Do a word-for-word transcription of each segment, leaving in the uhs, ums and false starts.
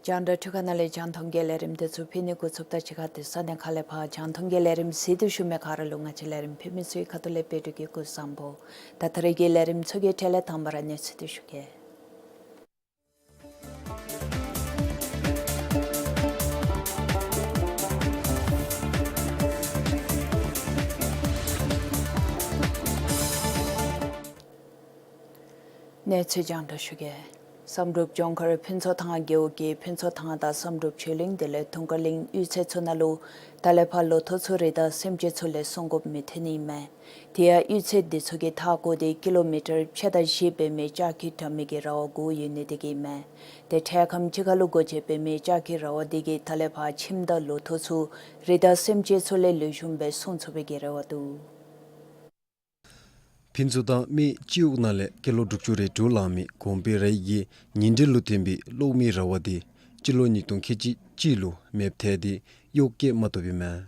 རྒྱང་བསྒྲགས་འཕྲུལ་ཁང་ནང་ལས་རྒྱང་མཐོང་གི་ལས་རིམ་དེ་ཚུ་ཕུལ་ནི་འགོ་བཙུགསཔ་ད་གཅིག་ཁར་དེ་ས་གནས་ཁག་ལས་ཕར་རྒྱང་མཐོང་གི་ལས་རིམ་གཟིགས་ཏེ་བཞུགས་མི་ག་ར་ལུ་ང་བཅས་ལས་རིམ་ཕུལ་མི་ཚུ་གི་ཁ་ཐུག་ལས་བཀྲ་ཤིས་བདེ་ལེགས་སྐུ་གཟུགས་བཟང་པོ། ད་ད་རེས་ཀྱི་ལས་རིམ་ཚུ་གི་གྲས་ལས་དང་པ་ར་གནས་ཚུལ་དེ་ཞུ་གེ། གནས་ཚུལ་རྒྱང་བསྒྲགས་ཞུ་གེ། བསམ་གྲུབ་ལྗོངས་མཁར་ཕུན་ཚོགས་ཐང་རྒེད་འོག་གི་ཕུན་ཚོགས་ཐང་དང་བསམ་གྲུབ་ཆོས་གླིང་དེ་ལས་དུང་དཀར་གླིང་གཡུས་ཚན་ཚུ་ནང་ལུ་ད་ལས་ཕར་ལོ་ཐོག་ཚུ་རི་དྭགས་སེམས་ཅན་ཚུ་ལས་སྲུང་དགོཔ་མི་ཐོན་ནི་ཨིན་མས། དེ་ཡང་གཡུས་ཚན་དེ་ཚུ་གི་མཐའ་བསྐོར་ཏེ་ཀི་ལོ་མི་ཊར་ཕྱེད་དང་བཞི་འབད་མི་ལྕགས་ཀྱི་དྲ་མིག་གི་ར་བ་བསྒོར་ཡོད་ནི་དེ་གིས་ཨིན་མས། དེ་འཕྲལ་ཁམས་ཅིག་ཁར་ལུ་བསྒོར་ཚར་འབད་མི་ལྕགས་ཀྱི་ར་བ་དེ་གིས་ད་ལས་ཕར་ཁྱིམ་དང་ལོ་ཐོག་ཚུ་རི་དྭགས་སེམས་ཅན་ཚུ་ལས་ལེགས་ཤོམ་སྦེ་སྲུང་ཚུགས་པའི་གི་རེ་བ་འདུག། ཕུན་ཚོགས་ཐང་སྨད་སྤྱི་འོག་ནང་ལས་ཀི་ལོ་དྲུག་ཅུ་རེ་དྲུག་ལང་མི་གོང་འཕེལ་ར་ཡིས་ཉིན་དྲོད་ལུ་བརྟེན་པའི་གློག་མེའི་ར་བ་དེ་སྤྱི་ལོ་ཉིས་སྟོང་ཁལ་གཅིག་གཅིག་ལུ་མེདཔ་ཐལ་ཏེ་གཡོག་བཀོལ་མ་བཏུབ་པས་མས།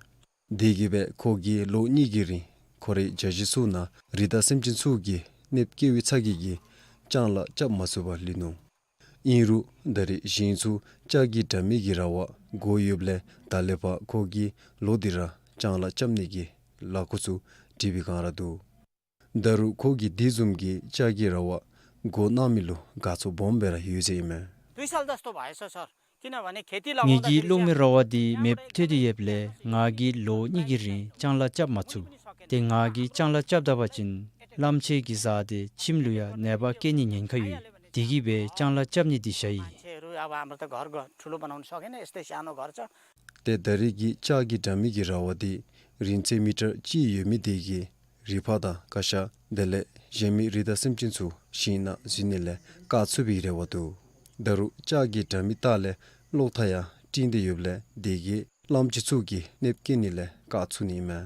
དེ་གིས་སྦེ་ཁོ་གིས་ལོ་གཉིས་ཀྱི་རིང་ཁོ་རའི་རྒྱ་གཞིས་ཚུ་ནང་རི་དྭགས་སེམས་ཅན་ཚུ་གིས་གནོདཔ་བཀལ་བའི་ཚ་གྱང་གིས་ཅང་ལ་རྐྱབ་མ་ཚུགས་པར་ལུས་ནུག། ཨིན་རུང་ད་རེས་ཞིང་ཚུ་ལྕགས་ཀྱི་དྲ་མིག་གི་ར་བ་བསྒོར་ཡོདཔ་ལས་ད་ལས་ཕར་ཁོ་གིས་ལོ་འདི་ར་ཅང་ལ་རྐྱབ་ནི་གི་ལཱ་འགོ་ཚུ་སྒྲིག་པའི་བསྒང་ར་འདུག། ད་རུང་ཁོ་གིས་དེ་བཟུམ་གྱི་ལྕགས་ཀྱི་ར་བ་བསྒོར་གནང་མི་ལུ་དགའ་ཚོར་སྦོམ་སྦེ་ར་ཡོད་ཟེར་ཨིན་མས། ངེ་གི་གློག་མེ་ར་བ་འདི་མེདཔ་ཐལ་ཏེ་ཡོདཔ་ལས་ང་གིས་ལོ་གཉིས་ཀྱི་རིང་ཅང་ལ་རྐྱབ་མ་ཚུགས། ཏེ་ང་གིས་ཅང་ལ་རྐྱབ་ད་པ་ཅིན་གླངམོ་ཆེ་གིས་བཟའ་སྟེ་ཁྱིམ་ལུ་ཡང་ནད་པ་བཀལ་ནིའི་ཉེན་ཁ་ཡོད། དེ་གིས་སྦེ་ཅང་ལ་རྐྱབ་ནི་འདི་བཞག་ཡི། ཏེ་ད་རེས་ཀྱི་ལྕགས་ཀྱི་དྲ་མིག་གི་ར་བ་འདི་རིང་ཚད་མི་ཊར་གཅིག་ཡོད་མི་དེ་གིས་རི་ཕག་དང་ཀ་ཤ་དེ་ལས་གཞན་མི་རི་དྭགས་སེམས་ཅན་ཚུ་ཞིང་ནང་འཛུལ་ནི་ལས་བཀག་ཚུགས་པའི་རེ་བ་འདུག། ད་རུང་ལྕགས་ཀྱི་དྲ་མིག་ལྟག་ལས་གློག་ཐག་ཡང་བསྲིངས་ཏེ་ཡོདཔ་ལས་དེ་གིས་གླངམོ་ཆེ་ཚུ་གིས་གནོདཔ་བཀལ་ནི་ལས་བཀག་ཚུགས་ནི་ཨིན་མས།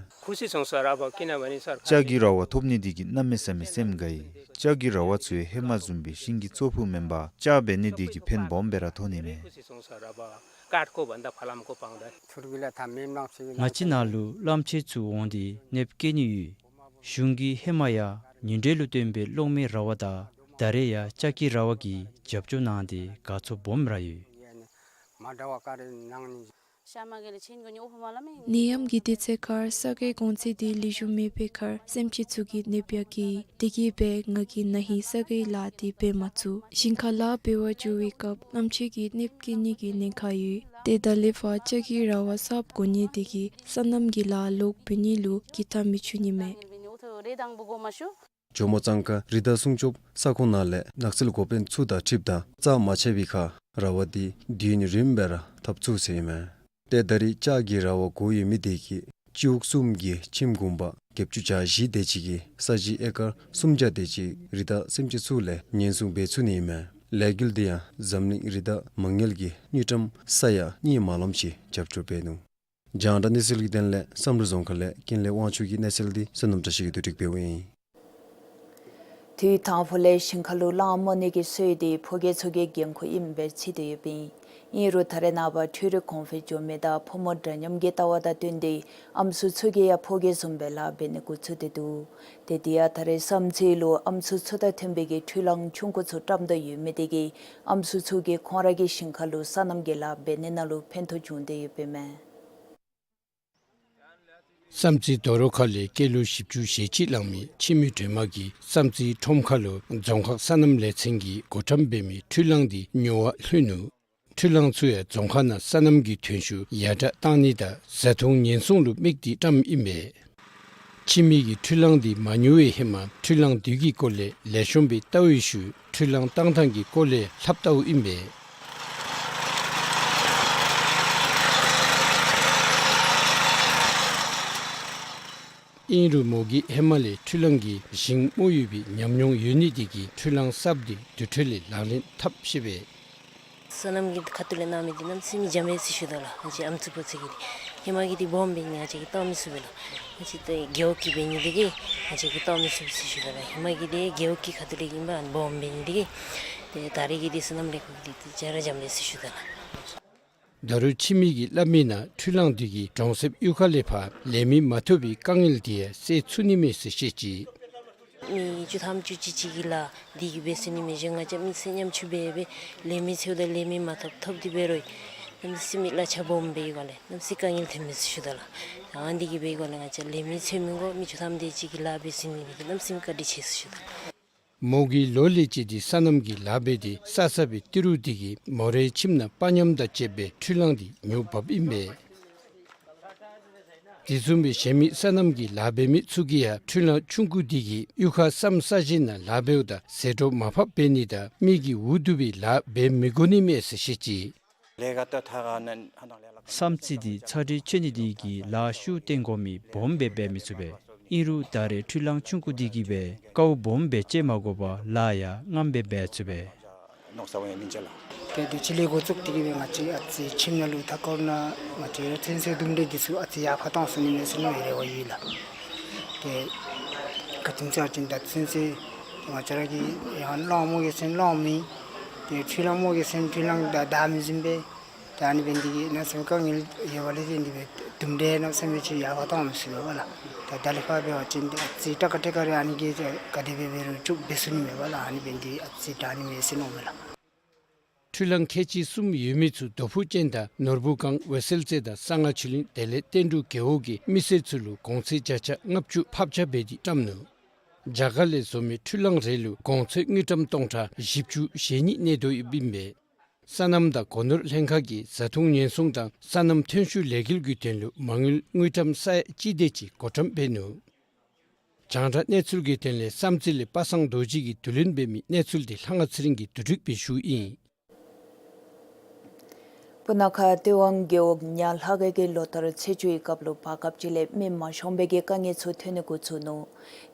ལྕགས་ཀྱི་ར་བ་ཐོབ་ནི་དེ་གིས་གནམ་མེད་ས་མེད་སེམས་དགའ་ཡི། ལྕགས་ཀྱི་ར་བ་ཚུ་ཧེ་མ་བཟུམ་སྦེ་ཤིང་གི་ཙོག་ཕུད་མེན་པར་ལྕགས་འབད་ནི་དེ་གིས་ཕན་སྦོམ་སྦེ་ར་ཐོགས་ནི་མས། ང་བཅས་ནང་ལུ་གླངམོ་ཆེ་ཚུ་འོང་སྟེ་གནོདཔ་བཀལ་ནི་ཡོད། གཞུང་གིས་ཧེ་མ་ཡང་ཉིན་དྲོད་ལུ་བརྟེན་པའི་གློག་མེ་ར་བ་དང་ད་རེས་ཡང་ལྕགས་ཀྱི་ར་བ་གིས་རྒྱབ་སྐྱོར་གནང་སྟེ་དགའ་ཚོར་སྦོམ་ར་ཡོད། ནད་ཡམས་ཀྱི་དུས་ཚོད་ཁར་ས་གོའི་གོང་ཚད་འདི་ལེགས་ཤོམ་མེད་པའི་ཁར་སེམས་ཅན་ཚུ་གིས་གནོདཔ་ཡང་བཀལ་ཡི། དེ་གིས་སྦེ་ང་གིས་ན་ཧིང་ས་གོའི་ལཱ་འདི་འབད་མ་ཚུགས། ཞིང་ཁར་ལཱ་འབད་བར་འགྱོ་བའི་སྐབས་གླངམོ་ཆེ་གིས་གནོདཔ་བཀལ་ནི་གི་ཉེན་ཁ་ཡོད། ཏེ་ད་ལས་ཕར་ལྕགས་ཀྱི་ར་བ་གསརཔ་བསྒོར་ནི་དེ་གིས་སོ་ནམ་གྱི་ལཱ་ལོག་འབད་ནི་ལུ་ཀི་ཐང་མི་ཚུགས་ནི་མས། ཇོ་མོ་གཙང་ཁ་རི་དྭགས་སྲུང་སྐྱོབ་ས་ཁོངས་ནང་ལས་ནགས་ཚལ་འགོ་དཔོན་ཚུ་དང་འཁྲིལཝ་ད་རྩ་མ་ཆད་པའི་ཁར་ར་བ་འདི་དུས་ཡུན་རིངམོ་སྦེ་ར་འཐབ་ཚུགས་ཟེར་ཨིན་མས། ཏེ་ད་རེས་ལྕགས་ཀྱི་ར་བ་བསྒོར་ཡོད་མི་དེ་གིས་སྤྱི་འོག་གསུམ་གྱི་ཁྱིམ་གུང་པ་བརྒྱད་ཅུ་གྱ་བཞི་དེ་ཅིག་གིས་ས་གཞི་ཨེ་ཀར་སུམ་བརྒྱ་དེ་ཅིག་རི་དྭགས་སེམས་ཅན་ཚུ་ལས་ཉེན་སྲུང་འབད་ཚུགས་ནི་ཨིན་མས། ལས་འགུལ་འདི་ཡང་འཛམ་གླིང་རི་དྭགས་མ་དངུལ་གྱིས་དངུལ་ཀྲམ་ས་ཡ་གཉིས་མ་ལངམ་ཅིག་རྒྱབ་སྐྱོར་འབད་ནུག། རྒྱང་བསྒྲགས་གནས་ཚུལ་གྱི་དོན་ལས་བསམ་གྲུབ་རྫོང་ཁག་ལས་ཀུན་ལེགས་དབང་ཕྱུག་གི་གནས་ཚུལ་འདི་བསོད་ནམས་བཀྲ་ཤིས་ཀྱིས་བསྡུ་སྒྲིག་འབདཝ་ཨིན། དུས་དང་པོ་ལས་ཞིང་ཁ་ལུ་གླང་རྨོ་ནི་གི་སྲོལ་འདི་ཕོ་སྐྱེས་ཚུ་གི་འགན་ཁུར་ཨིནམ་སྦེ་བརྩི་སྟེ་ཡོདཔ་ཨིན། ཨིན་རུང་ད་རེས་ནངས་པ་འཕྲུལ་རིག་གོང་འཕེལ་འགྱོ་མི་དང་ཕོ་མོ་འདྲ་མཉམ་གྱི་ལྟ་བ་དང་བསྟུན་ཏེ་ཨམ་སྲུ་ཚུ་གིས་ཡང་ཕོ་སྐྱེས་བཟུམ་སྦེ་ལཱ་འབད་ནི་འགོ་བཙུགས་ཏེ་འདུག། ཏེ་དེ་ཡང་ད་རེས་བསམ་རྩེ་ལུ་ཨམ་སྲུ་ཚུ་དང་མཐུན་པའི་གི་འཕྲུལ་གླང་ཆུང་ཀུ་ཚུ་བཀྲམ་དོ་ཡོད་མི་དེ་གིས་ཨམ་སྲུ་ཚུ་གིས་ཁོང་ར་གི་ཞིང་ཁ་ལུ་སོ་ནམ་གྱི་ལཱ་འབད་ནི་ནང་ལུ་ཕན་ཐོགས་བྱུང་སྟེ་ཡོདཔ་ཨིན་མས། བསམ་རྩེ་རྡོ་རོ་ཁ་ལས་སྐྱེས་ལོ་བཞི་བཅུ་ཞེ་གཅིག་ལང་མི་འཆི་མེད་སྒྲོལ་མ་གིས་བསམ་རྩེ་ཁྲོམ་ཁ་ལུ་རྫོང་ཁག་སོ་ནམ་ལས་ཚན་གྱིས་བགོ་བཀྲམ་འབད་མི་འཕྲུལ་གླང་འདི་ཉོ་བར་ལྷོད་ནུག། འཕྲུལ་གླང་ཚུ་ཡང་རྫོང་ཁག་ནང་སོ་ནམ་གྱི་ཐོན་ཤུགས་ཡར་དྲགས་གཏང་ནི་དང་བཟའ་འཐུང་ཉེན་སྲུང་ལུ་དམིགས་ཏེ་བཀྲམ་ཨིན་པས། འཆི་མེད་ཀྱིས་འཕྲུལ་གླང་འདི་མ་ཉོ་བའི་ཧེ་མ་འཕྲུལ་གླང་འདི་གི་སྐོར་ལས་ལེགས་ཤོམ་སྦེ་བལྟ་བའི་ཤུལ་འཕྲུལ་གླང་བཏང་ཐངས་ཀྱི་སྐོར་ལས་ལྷབ་བལྟཝ་ཨིན་པས། ཨིན་རུང་མོ་གིས་ཧེ་མ་ལས་འཕྲུལ་གླང་གིས་ཞིང་རྨོ་ཡོད་པའི་ཉམས་མྱོང་ཡོད་ནི་དེ་གིས་འཕྲུལ་གླང་གསརཔ་འདི་དུར་ཁྲོད་ལས་ལག་ལེན་འཐབ་ཤེས་པས། སོ་ནམ་གྱི་ཁ་ཐུག་ལས་གནང་མི་འདི་གནམ་མེད་ས་མེད་འཇམ་པས་ཟེར་ཞུ་དོ་ལགས། ང་བཅས་ཨམ་སྲུ་ཕོ་ཚོད་ཀྱི་འདི་ཧེ་མ་གི་འདི་སྦོམ་འབད་ནི་ང་བཅས་ཀྱིས་བཏང་མི་ཚུགས་པས་ལགས། ང་བཅས་ཏེ་རྒེད་འོག་གི་འབད་ནི་དེ་གིས་ང་བཅས་ཀྱིས་བཏང་མི་ཚུགས་པས་ཟེར་ཞུ་དོ་ལགས། ཧེ་མ་གི་འདི་རྒེད་འོག་གི་ཁ་ཐུག་ལས་ཨིན་པས། སྦོམ་འབད་ནི་དེ་གིས། ཏེ་ད་རེས་ཀྱི་འདི་སོ་ནམ་ལས་ཁུངས་ཀྱི་འདི་ཏེ་ཅ་ར་འཇམ་པས་ཟེར་ཞུ་དོ་ལགས། ད་རུང་འཆི་མེད་ཀྱིས་སླབ་མིའི་ནང་འཕྲུལ་གླང་འདི་གིས་གྲོང་གསེབ་གཡུས་ཁ་ལས་ཕར་ལས་མི་མ་ཐོབ་པའི་དཀའ་ངལ་དེ་ཡང་སེལ་ཚུགས་ནི་མས་ཟེར་བཤད་ཅི། མི་བཅུ་ཐམ་བཅུ་གཅིག་ཅིག་གི་ལཱ་འདི་གིས་འབད་ཚུགས་ནི་མས། གཞན་ང་བཅས་མི་སེར་ཉམ་ཆུང་འབད་འབད་ལས་མི་འཚོལཝ་ད་ལས་མི་མ་ཐོབ། ཐོབ་སྟེ་འབད་རུང་གནམ་མེད་ས་མེད་གླ་ཆ་སྦོམ་འབད་བའི་སྒང་ལས་གནམ་མེད་ས་མེད་དཀའ་ངལ་ཐོནམ་མས་ཟེར་ཞུ་དོ་ལགས། ད་ཨ་ནི་འདི་གིས་འབད་བའི་སྒང་ལས་ང་བཅས་ལས་མི་འཚོལ་མི་དགོ། མི་བཅུ་ཐམ་དེ་ཅིག་གིས་ལཱ་འབད་ཚུགས་ནི་འདི་གིས་གནམ་མེད་ས་མེད་བཀའ་དྲིན་ཆེ་ཟེར་ཞུ་དོ་ལགས། མོ་གིས་ལོ་ལས་བཅད་དེ་སོ་ནམ་གྱི་ལཱ་འབད་དེ་བསགས་བསགས་པའི་ཏི་རུ་དེ་གིས་མོ་རའི་ཁྱིམ་ནང་དཔའ་ཉམས་དང་བཅས་པའི་འཕྲུལ་གླང་འདི་ཉོ་འབགཔ་ཨིན་པས། དེ་བཟུམ་སྦེ་གཞན་མི་སོ་ནམ་གྱི་ལཱ་འབད་མི་ཚུ་གིས་ཡང་འཕྲུལ་གླང་ཆུང་ཀུ་དེ་གིས་གཡུས་ཁ་སམ་ས་གཞི་ནང་ལཱ་འབདཝ་ད་ཟད་འགྲོ་མར་ཕབ་འབད་ནི་དང་མི་གིས་འུ་སྡུག་སྦེ་ལཱ་འབད་མི་དགོ་ནི་མས་ཟེར་བཤད་ཅི། སོ་ནམ་རྩེ་འདི་ཚ་དྲོད་ཆེ་ནི་དེ་གིས་ལཱ་ཤུགས་བཏོན་དགོ་མི་སྦོམ་སྦེ་འབད་མི་ཚུགས་པས། ཨིན་རུང་ད་རེས་འཕྲུལ་གླང་ཆུང་ཀུ་དེ་གིས་འབད་དཀའཝ་སྦོམ་སྦེ་སྤྱད་མ་དགོ་པར་ལཱ་ཡང་རྔམ་སྦེ་འབད་ཚུགས་པས། ཏེ་དུས་ཅི་ལས་འགོ་བཙུགས་ཏེ་གིས་འབད་ང་བཅས་ཨ་ཙི་ཁྱིམ་ནང་ལུ་མཐའ་འཁོར་ནང་ང་བཅས་ཚོད་བསྲེ་དུམ་གྲ་འདི་ཚུ་ཨ་ཙི་ཡར་ཕར་བཏང་ཚུགས་ནི་མས་ཟེར་མནོ་བའི་རེ་བ་ཡོད་ལགས། ཏེ་ག་ཅི་སྨོ་ཟེར་བ་ཅིན་ད་ཚོད་བསྲེ་ང་བཅས་ར་གིས་ཡང་གླང་རྨོ་གེ་ཟེར་གླང་མེད། ཏེ་འཕྲུལ་གླང་རྨོ་གེ་ཟེར་འཕྲུལ་གླང་བདའ་བདའ་མི་ཟུན་པས། ད་ཨ་ནི་འབད་ནི་དེ་གིས་གནམ་མེད་ས་མེད་དཀའ་ངལ་ཡོད་པ་ལས་བརྟེན་ཏེ་འབད་དུམ་གྲ་གནམ་མེད་ས་མེད་ཅིག་ཡར་ཕར་བཏང་མི་ཚུགས་པས་ལགས། ད་ད་ལས་ཕར་འབད་བ་ཅིན་ཏེ་ཨ་ཙི་ཏ་ཀ་ཏེ་ཀ་རེ་ཨ་ནི་གིས་ག་དེ་སྦེ་འབད་རུང་ཅིག་འབད་ཚུགས་ནི་མས་པ་ལགས། ཨ་ནི་འབད་ནི་དེ་གིས་ཨ་ཙི་དྲག་ནི་མས་ཟེར་མནོཝ་མས་ལགས། འཕྲུལ་གླང་ཁལ་གཅིག་གསུམ་ཡོད་མི་ཚུ་རྡོ་ཕུག་ཅན་དང་ནོར་བུ་སྒང་འོད་གསལ་རྩེ་དང་གསང་སྔགས་ཆོས་གླིང་བདེ་ལེགས་བསྟན་འབྲུག་རྒེད་འོག་གི་མི་སེར་ཚུ་ལུ་གོང་ཚད་བརྒྱ་ཆ་ལྔ་བཅུ་ཕབ་ཆ་འབད་དེ་བཀྲམ་ནུག། རྒྱ་གར་ལས་བཟོ་མི་འཕྲུལ་གླང་རེ་ལུ་གོང་ཚད་དངུལ་ཀྲམ་སྟོང་ཕྲག་བཞི་བཅུ་ཞེ་གཉིས་གནས་དོ་ཡོདཔ་ཨིན་པས། སོ་ནམ་དང་སྒོ་ནོར་ལྷན་ཁག་གིས་བཟའ་འཐུང་ཉེན་སྲུང་དང་སོ་ནམ་ཐོན་ཤུགས་ལས་འགུལ་གྱི་དོན་ལུ་མ་དངུལ་དངུལ་ཀྲམ་ས་ཡ་གཅིག་དེ་ཅིག་བགོ་བཀྲམ་འབད་ནུག། རྒྱང་བསྒྲགས་གནས་ཚུལ་གྱི་དོན་ལས་བསམ་རྩེ་ལས་པ་སངས་རྡོ་རྗེ་གིས་བསྡུ་ལེན་འབད་མི་གནས་ཚུལ་འདི་ལྷ་དབང་ཚེ་རིང་གིས་བསྡུ་སྒྲིག་འབད་ཞུཝ་ཨིན། སྤུ་ན་ཁ་སྟོད་ཝང་རྒེད་འོག་ཉ་ལྷ་ཁ་གི་ལོ་ལྟར་ཚེས་བཅུའི་སྐབས་ལུ་བར་སྐབས་ཅིག་ལས་མི་མ་ཤོང་པའི་གི་དཀའ་ངལ་ཚུ་ཐོན་ནི་འགོ་བཙུགས་ནུག།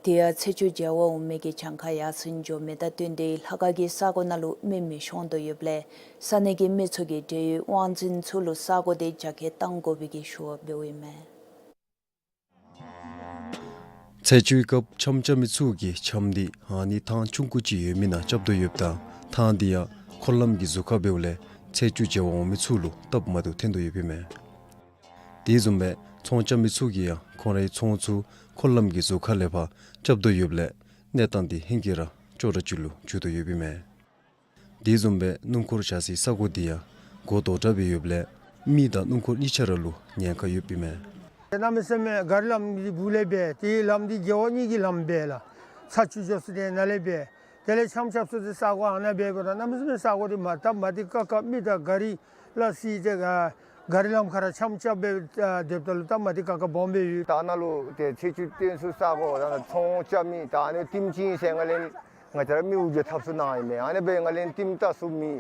དེ་ཡང་ཚེས་བཅུ་མཇལ་བར་འོང་མི་གི་གྱངས་ཁ་ཡར་སེང་འགྱོ་མི་དང་བསྟུན་ཏེ་ལྷ་ཁ་གི་ས་གོ་ནང་ལུ་མི་མི་ཤོང་དོ་ཡོདཔ་ལས་ས་གནས་ཀྱི་མི་ཚུ་གིས་འབྲེལ་ཡོད་དབང་འཛིན་ཚུ་ལུ་ས་གོ་དེ་རྒྱ་སྐྱེད་གཏང་དགོ་པའི་གི་ཞུ་བ་འབདཝ་ཨིན་མས། ཚེས་བཅུའི་སྐབས་འཆམ་རྐྱབ་མི་ཚུ་གིས་འཆམ་འདི་ཨ་ནི་ཐང་ཆུང་ཀུ་ཅིག་ཡོད་མི་ནང་རྐྱབ་དོ་ཡོདཔ་ད་ཐང་འདི་ཡང་འཁོར་ལམ་གྱི་ཟུར་ཁར་འབདཝ་ལས་ཚེས་བཅུ་མཇལ་བར་འོང་མི་ཚུ་ལུ་སྟབས་མ་བདེཝ་ཐོན་དོ་ཡོདཔ་ཨིན་མས། དེ་བཟུམ་སྦེ་ཚོང་རྐྱབ་མི་ཚུ་གིས་ཡང་ཁོང་རའི་ཚོང་ཚུ་འཁོར་ལམ་གྱི་ཟུར་ཁ་ལས་ཕར་རྐྱབ་དོ་ཡོདཔ་ལས་གནས་སྟངས་འདི་ཧེང་སྐལ་ར་ཅོག་འཐདཔ་ཅིག་ལུ་འགྱུར་དོ་ཡོདཔ་ཨིན་མས། དེ་བཟུམ་སྦེ་སྣུམ་འཁོར་བཞག་སའི་ས་གོ་འདི་ཡང་སྒོ་རྡོག་བྲགཔ་སྦེ་ཡོདཔ་ལས་མི་དང་སྣུམ་འཁོར་གཉིས་ཆ་ར་ལུ་ཉེན་ཁ་ཡོདཔ་ཨིན་མས། གནམ་མེད་ས་མེད་ག་རི་ལམ་འདི་སྦུག་ལས་འབད། དེ་ལམ་འདི་རྒེད་འོག་གཉིས་ཀྱི་ལམ་འབད་ལགས། ཚ་ཆུ་འགྱོ་ས་འདི་ནཱ་ལས་འབད། དེ་ལས་འཆམ་རྐྱབ་ས་འདི་ས་གོ་ཨ་ནཱ་འབདཝ་ད་གནམ་མེད་ས་མེད་ས་གོ་འདི་མ་སྟབས་མ་བདེ་ཁག་ཁ། མི་དང་ག་རི་ལ་སི་ཏེ་ག་ག་རི་ལམ་ཁར་ར་འཆམ་རྐྱབ་སྦེ་ཨ་སྡོདཔ་ད་ལུ་སྟབས་མ་བདེ་ཁག་ཁ་སྦོམ་སྦེ་ཡོད། ད་ནཱ་ལུ་ཏེ་ཚེས་བཅུ་སྟོན་ཚུ་ས་གོ་ད་ཚོང་རྐྱབ་མི་ད་ཨ་ནི་ཊིམ་ཅིག་ཨིན་ཟེར་ང་ལས་ང་བཅས་ར་མི་འུ་སྡུག་འཐབ་ཚུགས་གནང་ཡི་མས། ཨ་ནི་སྦེ་ང་ལས་ཊིམ་བལྟ་ཚུགས་མི་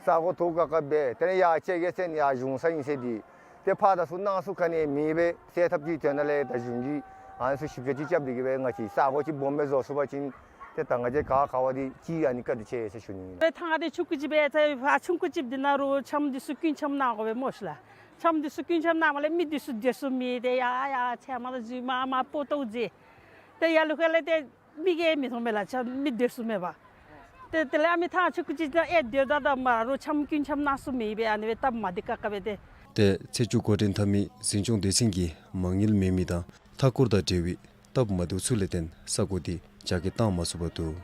ས་གོ་ཐོག་ཁ་ཁ་འབད། དེ་ལས་ཡར་ཅིག་གེ་ཟེར་ཡར་གཞུང་ས་ཨིན་ཟེར་འདི་ཏེ་ཕར་བལྟ་ཚུགས་གནང་ཚུགས་ག་ནི་མེད་པས། སེལ་ཐབས་ཀྱི་དོན་དག་ལས་ད་གཞུང་གིས་ཨ་ནི་ཚུ་ཞིབ་དཔྱད་ཅིག་རྐྱབ་སྟེ་གི་སྦེ་ང་བཅས་ས་གོ་ཅིག་སྦོམ་སྦེ་བཟོ་ཚུགས་པ་ཅིན་ཏེ་ད་ང་བཅས་ག་ག་བ་འདི་ཅིག་ཨ་ནི་བཀའ་དྲིན་ཆེ་ཟེར་ཞུ་ནི་ཨིན། ཐང་འདི་ཆུང་ཀུ་ཅིག་སྦེ་ཚ་ཕར་ཆུང་ཀུ་ཅིག་འདི་ནང་ལུ་འཆམ་འདི་ཚུ་རྐུན་འཆམ་གནང་དགོ་པས་སྨོ་ཤི་ལགས། འཆམ་འདི་ཚུ་རྐུན་འཆམ་གནངམ་ལས་མི་འདི་ཚུ་སྡོད་ས་མེད། ཏེ་ཡར་ཡར་ཚལ་མ་ལུ་འཛུལ་མར་མར་སྤོ་ཏོ་འཛུལ། ཏེ་ཡར་ལུ་ཁ་ལས་ཏེ་ མི་གིས་མི་མཐོང་མས་ལགས། ཆ་མི་སྡོད་ས་མེད་པས། ཏེ་དེ་ལས་ཨ་མི་ཐང་ཆུང་ཀུ་ཅིག་ད་ཨེ་སྡོད་ད་ད་མར་རོགས་འཆམ་སྐྱིད་འཆམ་གནང་ས་མེད་པས། ཨ་ནི་སྦེ་སྟབས་མ་བདེ་ཁག་ཁ་སྦེ་ཏེ། ཏེ་ཚེས་བཅུ་འགོ་འདྲེན་འཐབ་མི་འཛིན་སྐྱོང་སྡེ་ཚན་གྱིས་མ་དངུལ་མེད་མི་དང་མཐའ་འཁོར་དང་འབྲེལ་བའི་སྟབས་མ་བདེཝ་ཚུ་ལས་བརྟེན་ས་གོ་འདི་རྒྱ་སྐྱེད་བཏང་མ་ཚུགས་པར་འདུག།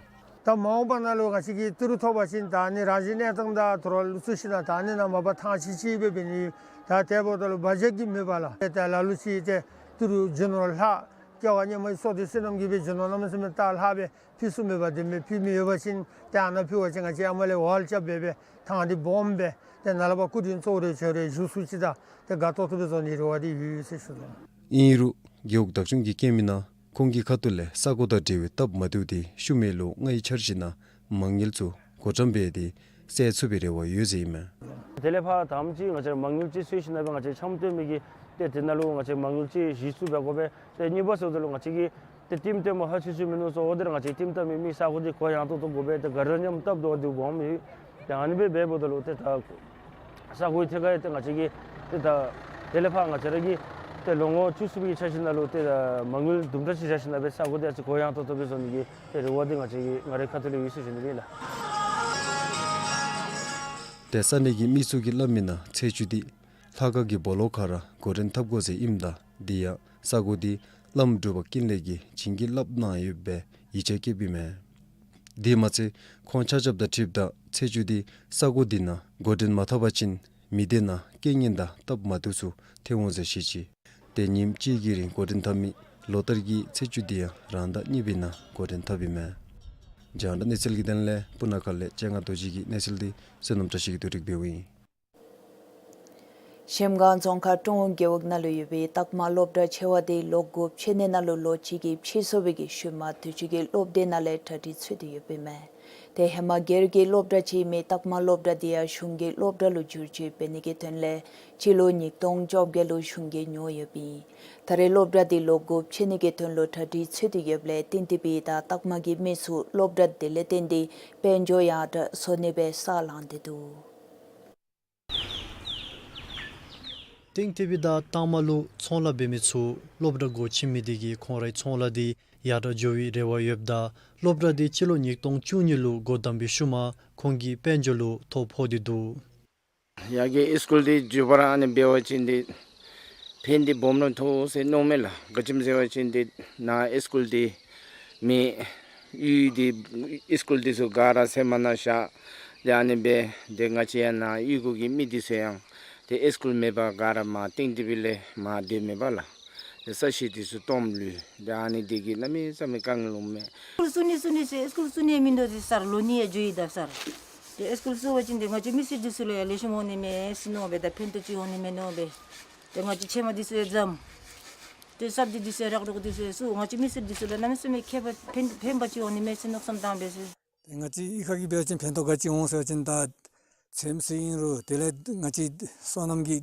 ད་མ་འོངས་པ་ནང་ལུ་ང་བཅས་ཀྱིས་ཏི་རུ་ཐོབ་པ་ཅིན་ད་ཨ་ནི་རང་བཞིན་གནས་སྟངས་དང་དོ་རུང་ལུ་ཚུ་ཤིག་ན་ད་ཨ་ནི་ནང་མ་པ་ཐང་ཆད་ཆད་སྦེ་འབད་ནི་ཡོད། ད་དེ་འབདཝ་ད་ལུ་བ་ཇེཊ་ཀྱིས་མེད་པས་ལགས། ཏེ་ད་ལ་ལུ་ཅིག་ཏེ་ཏི་རུ་རྒྱུ་ནོར་ལྷག་སྐྱེ་བ་སྔོན་མའི་བསོད་བདེ་བསོད་ནམས་ཀྱིས་སྦེ་རྒྱུ་ནོར་གནམ་མེད་ས་མེད་ད་ལྷག་སྦེ་ཕུལ་ས་མེད་པར་དེ་སྦེ་ཕུལ་མི་ཡོད་པ་ཅིན་ཏེ་ཨ་ནཱ་ཕུལ་བ་ཅིན་ང་བཅས་ཨ་མ་ལས་ཝཱལ་རྐྱབ་སྦེ་སྦེ་ཐང་འདི་སྦོམ་སྦེ་ཏེ་ནཱ་ལས་ཕར་སྐུ་མགྲོན་གཙོ་བོ་རེ་བྱོན་རུང་བཞུགས་ས་ཅིག་དང་ཏེ་དགའ་ཏོག་ཏོ་སྦེ་བཟོ་ནིའི་རེ་བ་འདི་ཡོད་ཟེར་ཞུ་དོ། ཨིན་རུང་རྒེད་འོག་བདག་སྐྱོང་གིས་བཀོད་མི་ནང་ཁོང་གི་ཁ་ཐུག་ལས་ས་གོ་དང་འབྲེལ་བའི་སྟབས་མ་བདེཝ་འདི་ཤུལ་མའི་ལོ་ལྔའི་འཆར་གཞི་ནང་མ་དངུལ་ཚུ་བགོ་བཀྲམ་འབད་དེ་སེལ་ཚུགས་པའི་རེ་བ་ཡོད་ཟེར་ཨིན་མས། དེ་ལས་ཕར་དང་པ་ཅིག་ང་བཅས་མ་དངུལ་ཅིག་འཚོལ་ཞིནམ་ལས་ང་བཅས་འཆམ་མཐུན་མི་གིས་ཏེ་དེ་ནང་ལུ་ང་བཅས་མ་དངུལ་ཅིག་གཞི་བཙུགས་འབད་དགོ་པས། ཏེ་གཉིས་པ་ཟེརཝ་ད་ལུ་ང་བཅས་ཀྱིས་ཏེ་ཊིམ་ཏེ་མ་ཧ་ཅི་ཅི་མིན་ནུག་ཟེརཝ་ད་ལུ་ང་བཅས་ཊིམ་ཏེ་མི་མི་ས་གོ་འདི་གུ་ཡངས་ཏོག་ཏོ་དགོ་པས། ཏེ་ག་ར་མཉམ་སྟབས་བདེ་བ་འདི་དགོཔ་མས། ཏེ་ཨ་ནི་སྦེ་འབདཝ་ད་ལུ་ཏེ་ད་ས་གོ་ཐད་ཁར་ཏེ་ང་བཅས་ཀྱིས་ཏེ་ད་དེ་ལས་ཕར་ང་བཅས་ར་གིས་ཏེ་ལོ་ངོ་བཅུ་གསུམ་གྱི་འཆར་གཞི་ནང་ལུ་ཏེ་ད་མ་དངུལ་དུམ་གྲ་ཅིག་བཞག་ཞིནམ་ལས་ས་གོ་འདི་ཨ་ཙི་གུ་ཡངས་ཏོག་ཏོ་སྦེ་བཟོ་ནི་གི་ཏེ་རེ་བ་འདི་ང་བཅས་ཀྱི་ང་རའི་ཁ་ཐུག་ལས་ཡོད་ཟེར་ཞུ་ནི་ཨིན་ལགས། ཏེ་ས་གནས་ཀྱི་མི་ཚུ་གིས་སླབ་མི་ནང་ཚེས་བཅུ་འདི་ལྷ་ཁང་གི་སྦོ་ལོགས་ཁར་ར་འགོ་འདྲེན་འཐབ་དགོ་ཟེར་ཨིནམ་ད་འདི་ཡང་ས་གོ་འདི་བླམ་འབྲུག་པ་ཀུན་ལེགས་ཀྱིས་བྱིན་གྱིས་བརླབས་གནང་ཡོདཔ་སྦེ་ཡིད་ཆེས་བསྐྱེདཔ་ཨིན་མས། དེ་མ་ཚད་ཁོང་ཆ་ཁྱབ་དང་འཁྲིལཝ་ད་ཚེས་བཅུ་འདི་ས་གོ་འདི་ནང་འགོ་འདྲེན་མ་འཐབ་པ་ཅིན་མི་སྡེ་ནང་རྐྱེན་ངན་དང་སྟབས་མ་བདེཝ་ཚུ་ཐོན་འོང་ཟེར་བཤད་ཅི། ཏེ་ཉིནམ་གཅིག་གི་རིང་འགོ་འདྲེན་འཐབ་མི་ལོ་ལྟར་གྱི་ཚེས་བཅུ་འདི་ཡང་རང་ཟླ་གཉིས་པའི་ནང་འགོ་འདྲེན་འཐབ་ཨིན་མས། རྒྱང་བསྒྲགས་གནས་ཚུལ་གྱི་དོན་ལས་སྤུ་ན་ཁ་ལས་སྤྱན་སྔ་རྡོ་རྗེ་གི་གནས་ཚུལ་འདི་བསོད་ནམས་བཀྲ་ཤིས་ཀྱིས་བསྡུ་སྒྲིག་འབདཝ་ཨིན། གཞལམ་སྒང་རྫོང་ཁག་ཀྲོང་རྒེད་འོག་ནང་ལུ་ཡོད་པའི་སྟག་མ་སློབ་གྲྭ་ཆེ་བ་འདི་ལོག་སྒོ་ཕྱེ་ནི་ནང་ལུ་ལོ་གཅིག་གི་ཕྱིས་སོང་བའི་ཤུལ་མ་དུས་ཅི་གི་སློབ་སྡེ་ནང་ལས་གྲ་སྒྲིག་ཚུད་དེ་ཡོདཔ་ཨིན་མས། ཏེ་ཧེ་མ་སྒེར་གྱི་སློབ་གྲྭ་ཅིག་ཨིན་མི་སྟག་མ་སློབ་གྲྭ་འདི་ཡང་གཞུང་གི་སློབ་གྲྭ་ལུ་བསྒྱུར་བཅོས་འབད་ནི་གི་དོན་ལས་སྤྱི་ལོ་ཉིས་སྟོང་བཅོ་བརྒྱད་ལུ་གཞུང་གིས་ཉོ་ཡོདཔ་ཨིན། ད་རེས་སློབ་གྲྭ་འདི་ལོག་སྒོ་ཕྱེ་ནི་གི་དོན་ལུ་གྲ་སྒྲིག་ཚུད་དེ་ཡོདཔ་ལས་ཏིང་ཏི་པི་དང་སྟག་མ་གི་མི་ཚུ་སློབ་གྲྭ་འདི་ལས་བརྟེན་ཏེ་དཔལ་འབྱོར་ཡང་དྲག་བཟོ་ནི་སྦེ་ས་ལངས་ཏེ་འདུག། ཏིང་ཏི་པི་དང་སྟག་མ་ལུ་ཚོང་ལཱ་འབད་མི་ཚུ་སློབ་གྲྭ་སྒོ་ཕྱེ་མི་འདི་གིས་ཁོང་རའི་ཚོང་ལཱ་འདི་ཡར་དྲག་འགྱོ་བའི་རེ་བ་ཡོདཔ་ད་སློབ་གྲྭ་འདི་སྤྱི་ལོ་ཉིས་སྟོང་བཅུ་གཉིས་ལུ་སྒོ་བསྡམས་པའི་ཤུལ་མ་ཁོང་གི་དཔལ་འབྱོར་ལུ་ཐོ་ཕོག་སྟེ་འདུག། ཡར་གྱི་སི་ཀུལ་འདི་མགྱོགས་པ་ར་ཨ་ནི་འབད་བ་ཅིན་འདི་ཕན་འདི་སྦོམ་ར་ཐོགས་ཟེར་མནོཝ་མས་ལགས། ག་ཅི་སྨོ་ཟེར་བ་ཅིན་འདི་ནཱ་སི་ཀུལ་འདི་མི་གཡུས་འདི་སི་ཀུལ་འདི་ཚུ་ག་ར་ཟེར་མ་ན་ཤ་འདི་ཨ་ནི་སྦེ་འདི་ང་བཅས་ཡང་ནཱ་གཡུས་སྒོ་གི་མི་འདི་ཚུ་ཡང་འདི་སི་ཀུལ་མེད་པར་ག་ར་མར་ཏིང་ཏི་པི་ལས་མར་སྡོད་མི་འབད་ལགས། འདི་ས་གཞི་འདི་ཚུ་སྟོངམ་ལུས་འདི་ཨ་ནི་འདི་གིས་གནམ་མེད་ས་མེད་དཀའ་ངལ་འོང་མས། སི་ཀུལ་བཙུགས་ནི་བཙུགས་ནི་ཟེར་སི་ཀུལ་བཙུགས་ནི་མིན་འདུག་ཟེར་སར་ལོ་གཉིས་ཡང་འགྱོ་ཡི་ད་སར། ཏེ་སི་ཀུལ་བཙུགས་པ་ཅིན་ཏེ་ང་བཅས་མི་སེར་འདི་ཚུ་ལུ་ཡང་ལེགས་ཤོམ་འོང་ནི་མས་ཟེར་མནོ་སྦེ་ད་ཕན་ཐོགས་ཅིག་འོང་ནི་མས་མནོ་སྦེ། ཏེ་ང་བཅས་ཆེ་མ་འདི་ཚུ་ཡང་བཟུམ། ཏེ་སབ་འདི་འདི་ཚུ་ཡང་རག་རོག་འདི་ཚུ་ཡང་བཙུགས་ང་བཅས་མི་སེར་འདི་ཚུ་ལུ་གནམ་མེད་ས་མེད་ཁེ་ཕན་ཕན་པ་ཅིག་འོང་ནི་མས་ཟེར་མནོ་བསམ་བཏང་སྦེ་ཟེར། ཏེ་ང་བཅས་གཡུས་ཁ་གི་འབད་བ་ཅིན་ཕན་ཐོགས་ག་ཅི་འོང་ཟེར་བ་ཅིན་ད་ཚོདམ་ཟེར་ཨིན་རུང་དེ་ལས་ང་བཅས་སོ་ནམ་གྱི་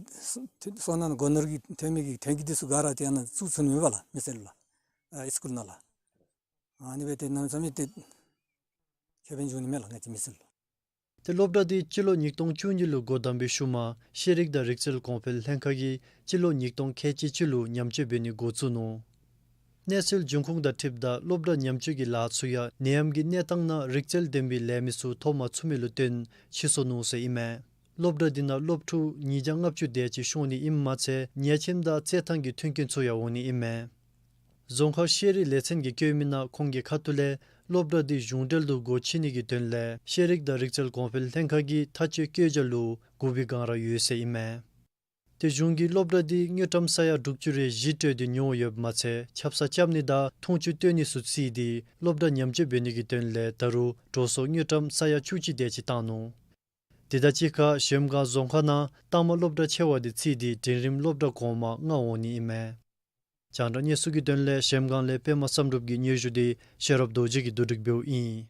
སོ་ནམ་སྒོ་ནོར་གྱི་ཐོན་མི་གི་ཐོན་སྐྱེད་འདི་ཚུ་ག་ར་ཏེ་ཨ་ནཱ་བཙུགས་ཚུགས་ནི་མས་པ་ལགས། མི་སེར་ལུ་ཨ་སི་ཀུལ་ནང་ལུ་ཨ་ནི་སྦེ་ཏེ་གནམ་མེད་ས་མེད་ཏེ་ཁེ་ཕན་འབྱུང་ནི་མས་ལགས་ང་བཅས་མི་སེར་ལུ། ཏེ་སློབ་གྲྭ་འདི་སྤྱི་ལོ་ཉིས་སྟོང་བཅུ་གཉིས་ལུ་སྒོ་བསྡམས་པའི་ཤུལ་མ་ཤེས་རིག་དང་རིག་རྩལ་གོང་འཕེལ་ལྷན་ཁག་གིས་སྤྱི་ལོ་ཉིས་སྟོང་ཁལ་གཅིག་གཅིག་ལུ་ཉམས་བཅོས་འབད་ནི་འགོ་བཙུགས་ནུག། གནས་ཚུལ་འབྱུང་ཁུངས་དང་འཁྲིལཝ་ད་སློབ་གྲྭ་ཉམས་བཅོས་ཀྱི་ལཱ་ཚུ་ཡང་ནད་ཡམས་ཀྱི་གནས་སྟངས་ནང་རིག་རྩལ་ལྡན་པའི་ལས་མི་ཚུ་ཐོབ་མ་ཚུགས་མི་ལུ་བརྟེན་ཕྱིས་སོང་ནུག་ཟེར་ཨིན་མས། སློབ་གྲྭ་འདི་ནང་སློབ་ཕྲུག་ཉིས་བརྒྱ་ལྔ་བཅུ་དེ་ཅིག་ཤོང་ནི་ཨིནམ་མ་ཚད་ཉལ་ཁྱིམ་དང་རྩེད་ཐང་གི་མཐུན་རྐྱེན་ཚུ་ཡང་འོང་ནི་ཨིན་མས། རྫོང་ཁག་ཤེས་རིག་ལས་ཚན་གྱིས་བཀོད་མི་ནང་ཁོང་གི་ཁ་ཐུག་ལས་སློབ་གྲྭ་འདི་གཞུང་འབྲེལ་དུ་སྒོ་ཕྱེ་ནི་གི་དོན་ལས་ཤེས་རིག་དང་རིག་རྩལ་གོང་འཕེལ་ལྷན་ཁག་གི་ཐག་གཅོད་བཀོད་རྒྱ་ལུ་གུ་བའི་སྒང་ར་ཡོད་ཟེར་ཨིན་མས། ཏེ་གཞུང་གིས་སློབ་གྲྭ་འདི་དངུལ་ཀྲམ་ས་ཡ་དྲུག་ཅུ་རེ་བཞི་སྤྲོད་དེ་ཉོ་ཡོདཔ་མ་ཚད་ཆབ་གསང་རྐྱབ་ནི་དང་འཐུང་ཆུ་སྟོན་ནི་ཚུ་རྩིས་ཏེ་སློབ་གྲྭ་ཉམས་བཅོས་འབད་ནི་གི་དོན་ལས་ད་རུང་འགྲོ་སོང་དངུལ་ཀྲམ་ས་ཡ་བཅུ་གཅིག་དེ་ཅིག་བཏང་ནུག། དེ་དང་གཅིག་ཁར་གཞལམ་སྒང་རྫོང་ཁག་ནང་སྟག་མ་སློབ་གྲྭ་ཆེ་བ་འདི་རྩིས་ཏེ་འབྲིང་རིམ་སློབ་གྲྭ་གོང་མ་ལྔ་འོང་ནི་ཨིན་མས། རྒྱང་བསྒྲགས་གནས་ཚུལ་གྱི་དོན་ལས་གཞལམ་སྒང་ལས་པདྨ་བསམ་གྲུབ་ཀྱི་སྙན་ཞུ་འདི་ཤེས་རབ་རྡོ་རྗེ་གིས་བསྡུ་སྒྲིག་འབདཝ་ཨིན།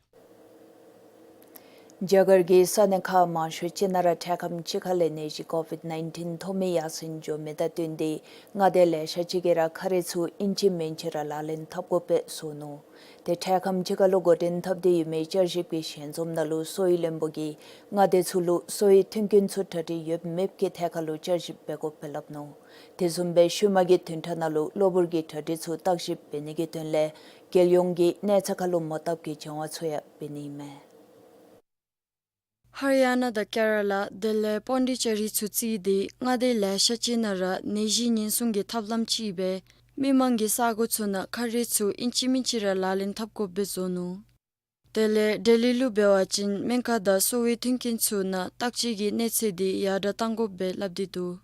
རྒྱ་གར་གྱི་ས་གནས་ཁག་མང་ཤོས་ཅིག་ནང་ར་འཕྲལ་ཁམས་ཅིག་ཁ་ལས་ནད་གཞི་ཀོ་ཝིཌ་ནའིན་ཊིན་ཐོབ་མི་ཡར་སེང་འགྱོ་མི་དང་བསྟུན་ཏེ་མངའ་སྡེ་ལེ་ཤ་ཅིག་གིས་ར་ཁ་རས་ཚུ་ཨིན་ཅི་མིན་ཅི་ར་ལག་ལེན་འཐབ་དགོཔ་སྦེ་བཟོ་ནུག། དེ་འཕྲལ་ཁམས་ཅིག་ཁ་ལུ་འགོ་འདྲེན་འཐབ་སྟེ་ཡོད་མི་བསྐྱར་ཞིབ་ཀྱི་ཞལ་འཛོམས་ནང་ལུ་གསོ་བའི་བློན་པོ་གིས་མངའ་སྡེ་ཚུ་ལུ་གསོ་བའི་མཐུན་རྐྱེན་ཚུ་གྲ་སྒྲིག་ཡོད་མེད་ཀྱི་ཐད་ཁ་ལུ་བསྐྱར་ཞིབ་འབད་དགོཔ་སྦེ་སླབ་ནུག། དེ་བཟུམ་སྦེ་ཤུལ་མ་གི་བདུན་ཕྲག་ནང་ལུ་གློ་བུར་གྱི་གྲ་སྒྲིག་ཚུ་བརྟག་ཞིབ་འབད་ནི་གི་དོན་ལས་རྒྱལ་ཡོངས་ཀྱི་གནས་ཚད་ཁ་ལུ་མོ་བཏབ་ཀྱི་བྱ་བ་ཚུ་ཡང་འབད་ནི་ཨིན་མས། ཧར་ཡ་ན་དང་ཀེ་ར་ལ་དེ་ལས་པོན་ཌི་ཅེ་རི་ཚུ་བརྩིས་ཏེ་མངའ་སྡེ་ལེ་ཤ་ཅིག་ནང་ར་ནད་གཞི་ཉེན་སྲུང་གི་ཐབས་ལམ་ཅིག་སྦེ་མི་མང་གི་ས་གོ་ཚུ་ནང་ཁ་རས་ཚུ་ཨིན་ཅི་མིན་ཅི་ར་ལག་ལེན་འཐབ་དགོཔ་སྦེ་བཟོ་ནུག། དེ་ལས་ལྡི་ལི་ལུ་འབད་བ་ཅིན་སྨན་ཁང་དང་གསོ་བའི་མཐུན་རྐྱེན་ཚུ་ནང་བརྟག་དཔྱད་ཀྱི་གནས་ཚད་འདི་ཡར་དྲགས་བཏང་དགོཔ་སྦེ་སླབ་སྟེ་འདུག།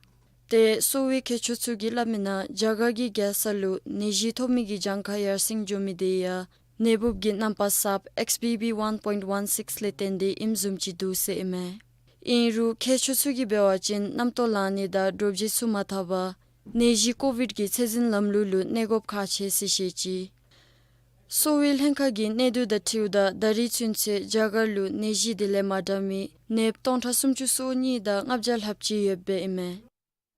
ཏེ་གསོ་བའི་མཁས་མཆོག་ཚུ་གིས་སླབ་མི་ནང་རྒྱ་གར་གྱི་རྒྱལ་ས་ལུ་ནད་གཞི་ཐོབ་མི་གི་གྱངས་ཁ་ཡར་སེང་འགྱོ་མི་དེ་ཡང་ནད་འབུབ་ཀྱི་རྣམ་པ་གསརཔ་ཨེགསི་བི་བི་ཝན་པོའིནཊི་ཝན་སིགསི་ལས་བརྟེན་ཏེ་ཨིནམ་བཟུམ་ཅིག་འདུག་ཟེར་ཨིན་མས། ཨིན་རུང་མཁས་མཆོག་ཚུ་གིས་འབད་བ་ཅིན་རྣམ་རྟོག་ལང་ནི་དང་འདྲོག་བྱེལ་ཚུ་མ་ཐར་བར་ནད་གཞི་ཀོ་ཝིཌ་ཀྱི་ཚད་འཛིན་ལམ་ལུགས་ལུ་གནས་དགོཔ་ཁག་ཆེ་ཟེར་བཤད་ཅི། གསོ་བའི་ལྷན་ཁག་གི་གནས་སྡུད་དང་འཁྲིལཝ་ད་ད་རིས་ཚུན་ཚོད་རྒྱ་གར་ལུ་ནད་གཞི་དེ་ལས་མ་དྲག་མི་ནདཔ་སྟོང་ཕྲག་སུམ་ཅུ་སོ་གཉིས་དང་ལྔ་བརྒྱ་ལྷགཔ་ཅིག་ཡོདཔ་སྦེ་ཨིན་མས།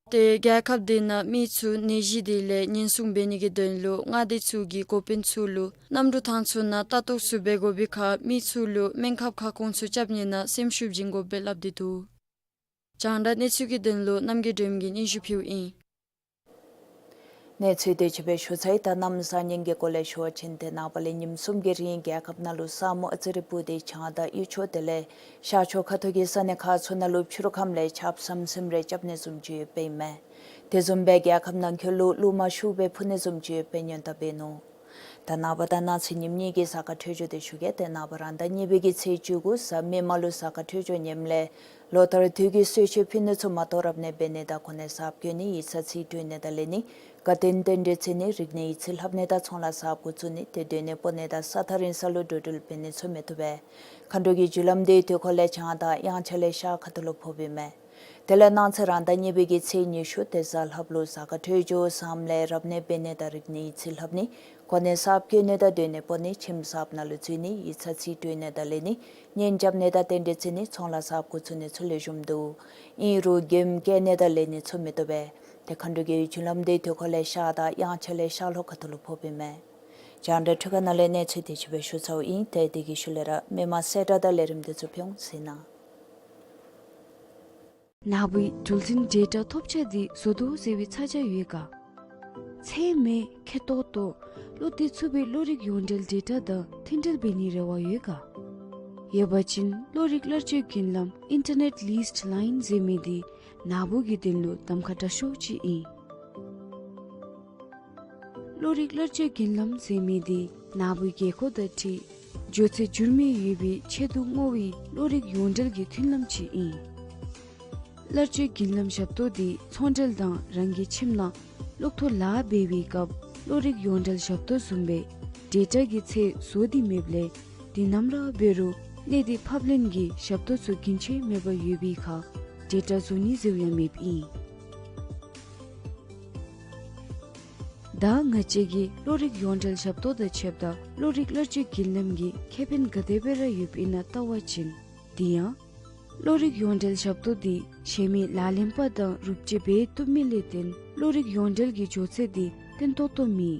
ཏེ་རྒྱལ་ཁབ་དེ་ནང་མི་ཚུ་ནད་གཞི་དེ་ལས་ཉེན་སྲུང་འབད་ནི་གི་དོན་ལུ་མངའ་སྡེ་ཚུ་གི་འགོ་དཔོན་ཚུ་ལུ་གནམ་གྲུ་ཐང་ཚུ་ནང་ལྟ་རྟོག་ཚུ་འབད་དགོ་པའི་ཁར་མི་ཚུ་ལུ་སྨན་ཁབ་ཁ་སྐོང་ཚུ་རྐྱབ་ནི་ནང་སེམས་ཤུགས་བྱིན་དགོཔ་སྦེ་སླབ་སྟེ་འདུག། རྒྱང་བསྒྲགས་གནས་ཚུལ་གྱི་དོན་ལུ་རྣམ་རྒྱལ་སྒྲོལམ་གྱིས་སྙན་ཞུ་ཕུལཝ་ཨིན། གནས་ཚུལ་དེ་ཅིག་སྦེ་ཞུ་ཚར་ཡི། ད་གནམ་གཤིས་ཉིན་གྱི་སྐོར་ལས་ཞུ་བ་ཅིན་ཏེ་ནངས་པ་ལས་ཉིནམ་གསུམ་གྱི་རིང་རྒྱལ་ཁབ་ནང་ལུ་ས་སྨུག་ཨ་ཙི་རེ་སྤུབས་ཏེ་བྱང་དང་དབུས་ཕྱོགས་དེ་ལས་ཤར་ཕྱོགས་ཁ་ཐུག་གི་ས་གནས་ཁག་ཚུ་ནང་ལུ་ཕྱི་རུ་ཁམས་ལས་ཆརཔ་ཟམ་ཟིམ་རེ་རྐྱབ་ནི་བཟུམ་ཅིག་ཡོདཔ་ཨིན་མས། དེ་བཟུམ་སྦེ་རྒྱལ་ཁབ་ནང་འཁོད་ལུ་རླུང་མ་ཤུགས་སྦེ་འཕུ་ནི་བཟུམ་ཅིག་ཡོདཔ་སྦེ་སྔོན་བརྡ་འབད་ནུག། ད་ནངས་པ་དང་གནངས་ཚེ་ཉིནམ་གཉིས་ཀྱི་གཟའ་སྐར་འཕྲོད་སྦྱོར་དེ་ཞུ་གེ། ཏེ་ནངས་པ་རང་ཟླ་གཉིས་པའི་གི་ཚེས་བཅུ་དགུ་གཟའ་མིག་དམར་ལུ་གཟའ་སྐར་འཕྲོད་སྦྱོར་ངནམ་ལས་ལོ་ལྟར་དུས་ཀྱི་གསོལ་མཆོད་ཕུལ་ནི་ཚུ་མ་གཏོགས་རབ་གནས་འབད་ནི་དང་གོ་གནས་གསརཔ་བསྐོ་ནི་ཡིག་ཚང་རྩིས་སྤྲོད་ནི་དང་ལེན་ནི་དགའ་སྟོན་རྟེན་འབྲེལ་བརྩི་ནི་རིག་གནས་ཡིག་རྩིས་ལྷབ་ནི་དང་ཚོང་ལཱ་གསརཔ་འགོ་བཙུགས་ནི་ཏེ་སྡོད་གནས་སྤོ་ནི་དང་ས་ཐག་རིང་ས་ལུ་འགྲོ་འགྲུལ་འབད་ནི་ཚུ་མི་བཏུབ་པས། མཁའ་འགྲོ་གི་རྒྱུ་ལམ་དེ་དུས་འཁོར་ལས་བྱང་དང་དབྱངས་འཆར་ལས་ཤར་ཁ་ཐུག་ལུ་ཕོགཔ་ཨིན་མས། དེ་ལས་གནངས་ཚེ་རང་ཟླ་གཉིས་པའི་གི་ཚེས་ཉི་ཤུ་ཏེ་གཟའ་ལྷགཔ་ལུ་གཟའ་སྐར་འཕྲོད་སྦྱོར་བཟངམ་ལས་རབ་གནས་འབད་ནི་དང་རིག་གནས་ཡིག་རྩིས་ལྷབ་ནི་གོ་གནས་གསརཔ་བསྐོ་ནི་དང་སྡོད་གནས་སྤོ་ནི་ཁྱིམ་གསརཔ་ནང་ལུ་འཛུལ་ནི་ཡིག་ཚང་རྩིས་སྤྲོད་ནི་དང་ལེན་ནི་གཉེན་རྐྱབ་ནི་དང་རྟེན་འབྲེལ་བརྩི་ནི་ཚོང་ལཱ་གསརཔ་འགོ་བཙུགས་ནི་ཚུ་ལེགས་ཤོམ་འདུག། ཨིན་རུང་མགྱོནམ་བསྐྱལ་ནི་དང་ལེན་ནི་ཚུ་མི་བཏུབ་པས། ཏེ་མཁའ་འགྲོ་གི་རྒྱུ་ལམ་དེ་དུས་འཁོར་ལས་ཤར་དང་དབྱངས་འཆར་ལས་ཤར་ལྷོ་ཁ་ཐུག་ལུ་ཕོགཔ་ཨིན་མས། རྒྱང་བསྒྲགས་འཕྲུལ་ཁང་ནང་ལས་གནས་ཚུལ་དེ་ཅིག་སྦེ་ཞུ་ཚརཝ་ཨིན། ཏེ་དེ་གི་ཤུལ་ལས་ར་མི་མང་གསལ་བསྒྲགས་དང་ལས་རིམ་དེ་ཚུ་ཕུལ་འོང་ཟེར་ཨིན། ནཱ་བུའི་འགྲུལ་འཕྲིན་ཌེ་ཊ་ཐོབ་ཆ་འདི་བཟོ་དོ་ཟེར་བའི་ཚ་གྱང་ཡོད་ག། ཚད་མེད་ཁེ་ཏོག་ཏོ་བློ་གཏད་ཚུགས་པའི་གློག་རིག་ཡོངས་འབྲེལ་ཌེ་ཊ་དང་མཐུན་འབྲེལ་འབད་ནིའི་རེ་བ་ཡོད་ག། ཡོད་པ་ཅིན་གློག་རིག་གླར་སྤྱོད་བརྒྱུད་ལམ་ཨིན་ཊར་ནེཊ་ལིསི་ཊི་ལའིན་ཟེར་མི་འདི་ནཱ་བུ་གི་དོན་ལུ་གདམ་ཁ་དྲག་ཤོས་ཅིག་ཨིན། གློག་རིག་གླར་སྤྱོད་བརྒྱུད་ལམ་ཟེར་མི་འདི་ནཱ་བུའི་དགོས་མཁོ་དང་འཁྲིལ་འགྱོ་ཚད་འགྱུར་མེད་ཡོད་པའི་ཆེད་དུ་བསྔོ་བའི་གློག་རིག་ཡོངས་འབྲེལ་གྱི་མཐུན་ལམ་ཅིག་ཨིན། གླར་སྤྱོད་བརྒྱུད་ལམ་ཞབས་ཏོག་འདི་ཚོང་འབྲེལ་དང་རང་གི་ཁྱིམ་ནང་གློག་ཐོག་ལཱ་འབད་བའི་སྐབས་གློག་རིག་ཡོངས་འབྲེལ་ཞབས་ཏོག་བཟུམ་སྦེ་ཌེ་ཊ་གི་ཚད་བཟོ་སྟེ་མེདཔ་ལས་འདི་ནམ་ར་འབད་རུང་གནས་སྡུད་ཕབ་ལེན་གྱི་ཞབས་ཏོག་ཚུ་རྒྱུན་ཆད་མེད་པར་ཡོད་པའི་ཁར་ཌེ་ཊ་བཟོ་ནི་ཟེརཝ་ཡང་མེདཔ་ཨིན། ད་ང་བཅས་ཀྱིས་གློག་རིག་ཡོངས་འབྲེལ་ཞབས་ཏོག་དང་ཕྱདཔ་ད་གློག་རིག་གླར་སྤྱོད་བརྒྱུད་ལམ་གྱི་ཁེ་ཕན་ག་དེ་སྦེ་ར་ཡོདཔ་ཨིན་ན་བལྟ་བ་ཅིན་འདི་ཡང་གློག་རིག་ཡོངས་འབྲེལ་ཞབས་ཏོག་འདི་གཞན་མི་ལག་ལེན་པ་དང་རུབ་སྤྱོད་འབད་བཏུབ་མི་ལས་བརྟེན་གློག་རིག་ཡོངས་འབྲེལ་གྱི་འགྱོ་ཚད་འདི་བརྟན་ཏོག་ཏོ་མེད།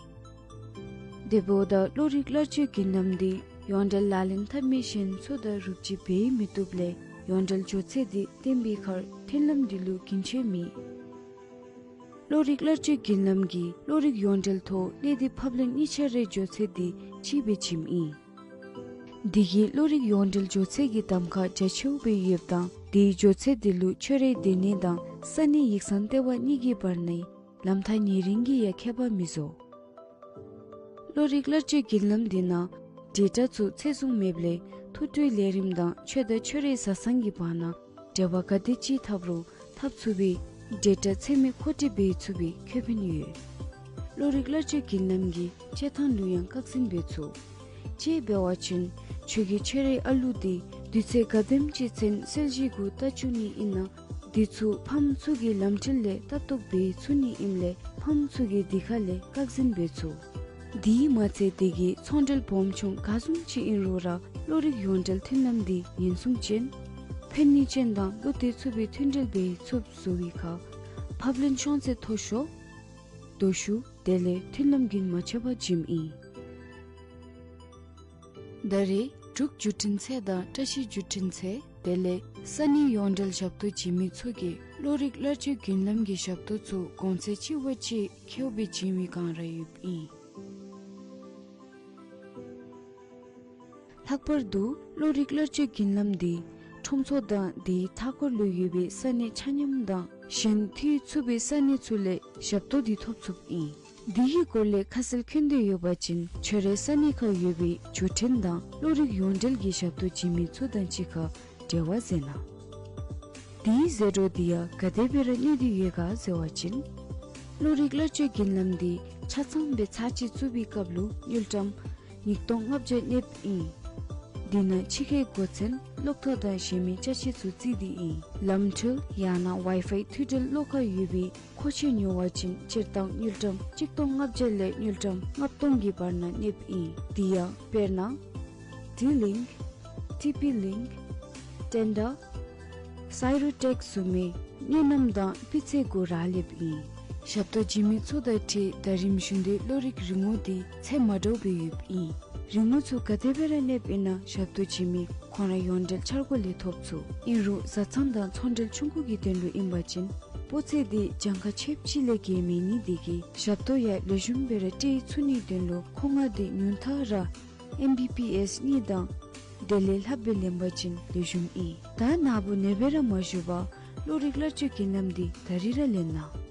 དེ་འབདཝ་ད་གློག་རིག་གླར་སྤྱོད་བརྒྱུད་ལམ་འདི་ཡོངས་འབྲེལ་ལག་ལེན་འཐབ་མི་གཞན་ཚུ་དང་རུབ་སྤྱོད་འབད་མི་བཏུབ་ལས་ཡོངས་འབྲེལ་འགྱོ་ཚད་འདི་བརྟན་པའི་ཁར་མཐུན་ལམ་འདི་ལུ་རྒྱུན་ཆད་མེད། གློག་རིག་གླར་སྤྱོད་བརྒྱུད་ལམ་གྱིས་གློག་རིག་ཡོངས་འབྲེལ་ཐོག་གནས་སྡུད་ཕབ་ལེན་གཉིས་ཆ་རའི་འགྱོ་ཚད་འདི་གཅིག་སྦེ་བྱིནམ་ཨིན། འདི་གིས་གློག་རིག་ཡོངས་འབྲེལ་འགྱོ་ཚད་ཀྱི་གདམ་ཁ་རྒྱ་ཆེཝ་སྦེ་ཡོདཔ་དང་དེའི་འགྱོ་ཚད་འདི་ལུ་ཁྱོད་རའི་སྡོད་གནས་དང་ས་གནས་ཡིག་ཚང་ལྟེ་བ་གཉིས་ཀྱི་བར་ནའི་ལམ་ཐག་ཉེ་རིང་གི་ཡང་ཁྱད་པར་མི་བཟོ། གློག་རིག་གླར་སྤྱོད་བརྒྱུད་ལམ་འདི་ནང་ཌེ་ཊ་ཚུ་ཚད་བཟུང་མེདཔ་ལས་ཐོ་འགྲུལ་ལས་རིམ་དང་ཁྱོད་དང་ཁྱོད་རའི་བཟའ་ཚང་གི་བར་ན་འབྲེལ་བ་ག་དེ་ཅིག་འཐབ་རུང་འཐབ་ཚུགས་པའི་ཌེ་ཊ་ཚད་མེད་མཁོ་སྤྲོད་འབད་ཚུགས་པའི་ཁེ་ཕན་ཡོད། གློག་རིག་གླར་སྤྱོད་བརྒྱུད་ལམ་གྱི་སྤྱོད་ཐངས་ལུ་ཡང་བཀག་འཛིན་འབད་ཚུགས། དཔྱེ་འབད་བ་ཅིན་ཁྱོད་ཀྱིས་ཁྱོད་རའི་ཨ་ལུ་འདི་དུས་ཚོད་ག་དེམ་ཅིག་ཚུན་གསལ་བྱེད་གུ་ལྟ་བཅུག་ནི་ཨིན་ན། འདི་ཚུ་ཕམ་ཚུ་གི་ལམ་འགྲུལ་ལས་ལྟ་རྟོག་འབད་ཚུགས་ནི་ཨིནམ་ལས་ཕམ་ཚུ་གི་འདི་ཁ་ལས་བཀག་འཛིན་འབད་ཚུགས། དེ་མ་ཚད་དེ་གིས་ཚོང་འབྲེལ་སྦོམ་ཆུང་ག་བཟུམ་ཅིག་ཨིན་རུང་ར་ བློ་རིག་ཡོངས་འབྲེལ་མཐུན་ལམ་འདི་ཉེན་སྲུང་ཅན་ཕན་ནུས་ཅན་དང་བློ་གཏད་ཚུགས་པའི་མཐུན་འབྲེལ་འབད་ཚུགསཔ་བཟོ་བའི་ཁར་ཕབ་ལེན་ཤོང་ཚད་མཐོ་ཤོས་དོ་ཤུ་དེ་ལས་མཐུན་ལམ་རྒྱུན་མ་ཆད་པར་བྱིནམ་ཨིན། ད་རེས་འབྲུག་བརྒྱུད་འཕྲིན་ཚད་དང་བཀྲ་ཤིས་བརྒྱུད་འཕྲིན་ཚད་དེ་ལས་ས་གནས་ཡོངས་འབྲེལ་ཞབས་ཏོག་བྱིན་མི་ཚུ་གིས་བློ་རིག་བློ་སྤྱོད་མགུར་གླིང་གི་ཞབས་ཏོག་ཚུ་གོང་ཚད་ཆེ་བ་ཅིག་ཁེཝ་སྦེ་བྱིན་མི་གང་ར་ཡོདཔ་ཨིན། ལྷག་པར་དུ་བློ་རིག་བློ་སྤྱོད་མགུར་གླིང་འདི་ཁྲོམ་ཚོགས་དང་དེའི་མཐའ་འཁོར་ལུ་ཡོད་པའི་ས་གནས་ཆ་མཉམ་དང་གཞན་མཐུད་ཚུགས་པའི་ས་གནས་ཚུ་ལས་ཞབས་ཏོག་འདི་ཐོབ་ཚུགསཔ་ཨིན། འདི་གི་སྐོར་ལས་ཁ་གསལ་མཁྱེན་འདོད་ཡོད་པ་ཅིན་ཁྱོད་རའི་ས་གནས་ཁར་ཡོད་པའི་བརྒྱུད་འཕྲིན་དང་བློ་རིག་ཡོངས་འབྲེལ་གྱི་ཞབས་ཏོག་བྱིན་མི་ཚུ་དང་གཅིག་ཁར་འབྲེལ་བ་མཛད་གནང་། དེའི་ཟད་འགྲོ་འདི་ཡང་ག་དེ་སྦེ་ར་གནས་ཏེ་ཡོད་ག་ཟེར་བ་ཅིན་བློ་རིག་བློ་སྤྱོད་མགུར་གླིང་འདི་ཆ་ཚང་སྦེ་ཚར་གཅིག་བཙུགས་པའི་སྐབས་ལུ་དངུལ་ཀྲམ་ཉིས་སྟོང་ལྔ་བརྒྱ་གནསཔ་ཨིན། དེ་ནང་ཕྱི་ཁའི་སྒོ་ཚན་གློག་ཐག་དང་གཞན་མི་ཅ་ཆས་ཚུ་བརྩིས་ཏེ་ཨིན། ལམ་འཕྲུལ་ཡང་ན་ཝའི་ཕའི་མཐུད་འབྲེལ་བློ་ཁར་ཡོད་པའི་མཁོ་ཆས་ཉོ་བ་ཅིན་སྤྱིར་བཏང་དངུལ་ཀྲམ་གཅིག་སྟོང་ལྔ་བརྒྱ་ལས་དངུལ་ཀྲམ་ལྔ་སྟོང་གི་བར་ན་གནསཔ་ཨིན། དེ་ཡང་དཔེར་ན་ཌི་ལིངཀ་ཊི་པི་ལིངཀ་ཊེན་ཌར་སའི་རུ་ཊེཀ་བཟུམ་མའི་གནས་རྣམ་དང་སྤུས་ཚད་གུ་རག་ལསཔ་ཨིན། ཞབས་ཏོག་བྱིན་མི་ཚུ་དང་འཁྲིལ་ད་རིས་བཞུགས་གནས་བློ་རིག་རིན་གོང་འདི་ཚད་མ་འདྲཝ་སྦེ་ཡོདཔ་ཨིན། རིན་གོང་ཚུ་ག་དེ་སྦེ་ར་གནསཔ་ཨིན་ན་ཞབས་ཏོག་བྱིན་མི་ཁོང་ར་ཡོངས་འབྲེལ་འཆར་སྒོ་ལས་ཐོབ་ཚུགས། ཨིན་རུང་བཟའ་ཚང་དང་ཚོང་འབྲེལ་ཆུང་ཀུ་གི་དོན་ལུ་ཨིན་པ་ཅིན་སྤུས་ཚད་འདི་གྱངས་ཁ་ཆེཝ་ཅིག་ལས་བརྒལ་མེད་ནི་དེ་གིས་ཞབས་ཏོག་ཡང་ལེགས་ཤོམ་སྦེ་ར་སྤྲོད་ཚུགས་ནིའི་དོན་ལུ་མཁོ་མངགས་འདི་ཉུང་མཐའ་ར་ཨེམ་བི་པི་ཨེས་གཉིས་དང་དེ་ལས་ལྷགཔ་སྦེ་ལེན་པ་ཅིན་ལེགས་ཤོམ་ཨིན། ད་ནཱ་བུ་ནེ་སྦེ་ར་མ་བཞུགས་པར་བློ་རིག་བློ་སྤྱོད་མགུར་གླིང་འདི་ད་རིས་ར་ལེན་གནང་།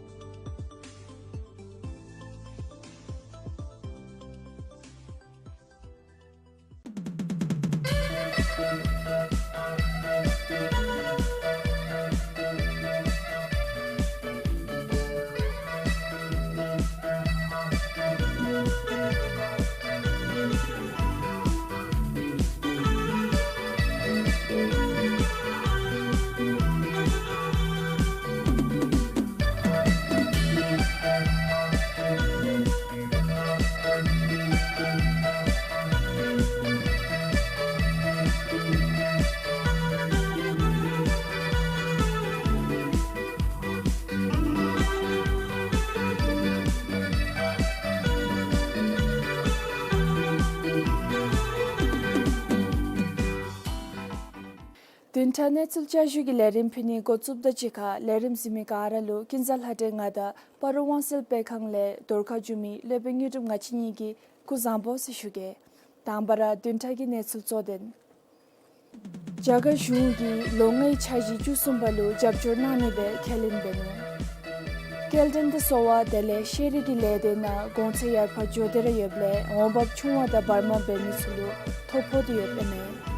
བདུན་ཕྲག་གནས་ཚུལ་བསྐྱར་ཞུའི་ལས་རིམ་ཕུལ་ནི་འགོ་བཙུགསཔ་དང་གཅིག་ཁར་ལས་རིམ་གཟིགས་མི་ག་ར་ལུ་ཀུན་བཟང་ལྷ་སྒྲོན་ང་དང་སྤ་རོ་དབང་གསལ་དཔེ་ཁང་ལས་རྫོང་ཁ་བཞུགས་མི་སློབ་དཔོན་དངོས་གྲུབ་ང་བཅས་གཉིས་ཀྱིས་སྐུ་གཟུགས་བཟང་པོ་ཟེར་ཞུ་གེ། དང་པ་ར་བདུན་ཕྲག་གི་གནས་ཚུལ་གཙོ་དོན། རྒྱ་གར་གཞུང་གིས་ལོ་ལྔའི་འཆར་གཞི་བཅུ་གསུམ་པ་ལུ་རྒྱབ་སྐྱོར་གནང་ནི་སྦེ་ཁས་ལེན་འབད་ནུག། སྐྱེལ་འདྲེན་དང་གསོ་བ་དེ་ལས་ཤེས་རིག་གི་ལས་སྡེ་ནང་གོང་ཚད་ཡར་འཕར་འགྱོ་སྟེ་ར་ཡོདཔ་ལས་འོང་འབབ་ཆུང་བ་དང་བར་མ་འབད་མི་ཚུ་ལུ་ཐོ་ཕོག་སྟེ་ཡོདཔ་ཨིན་མས།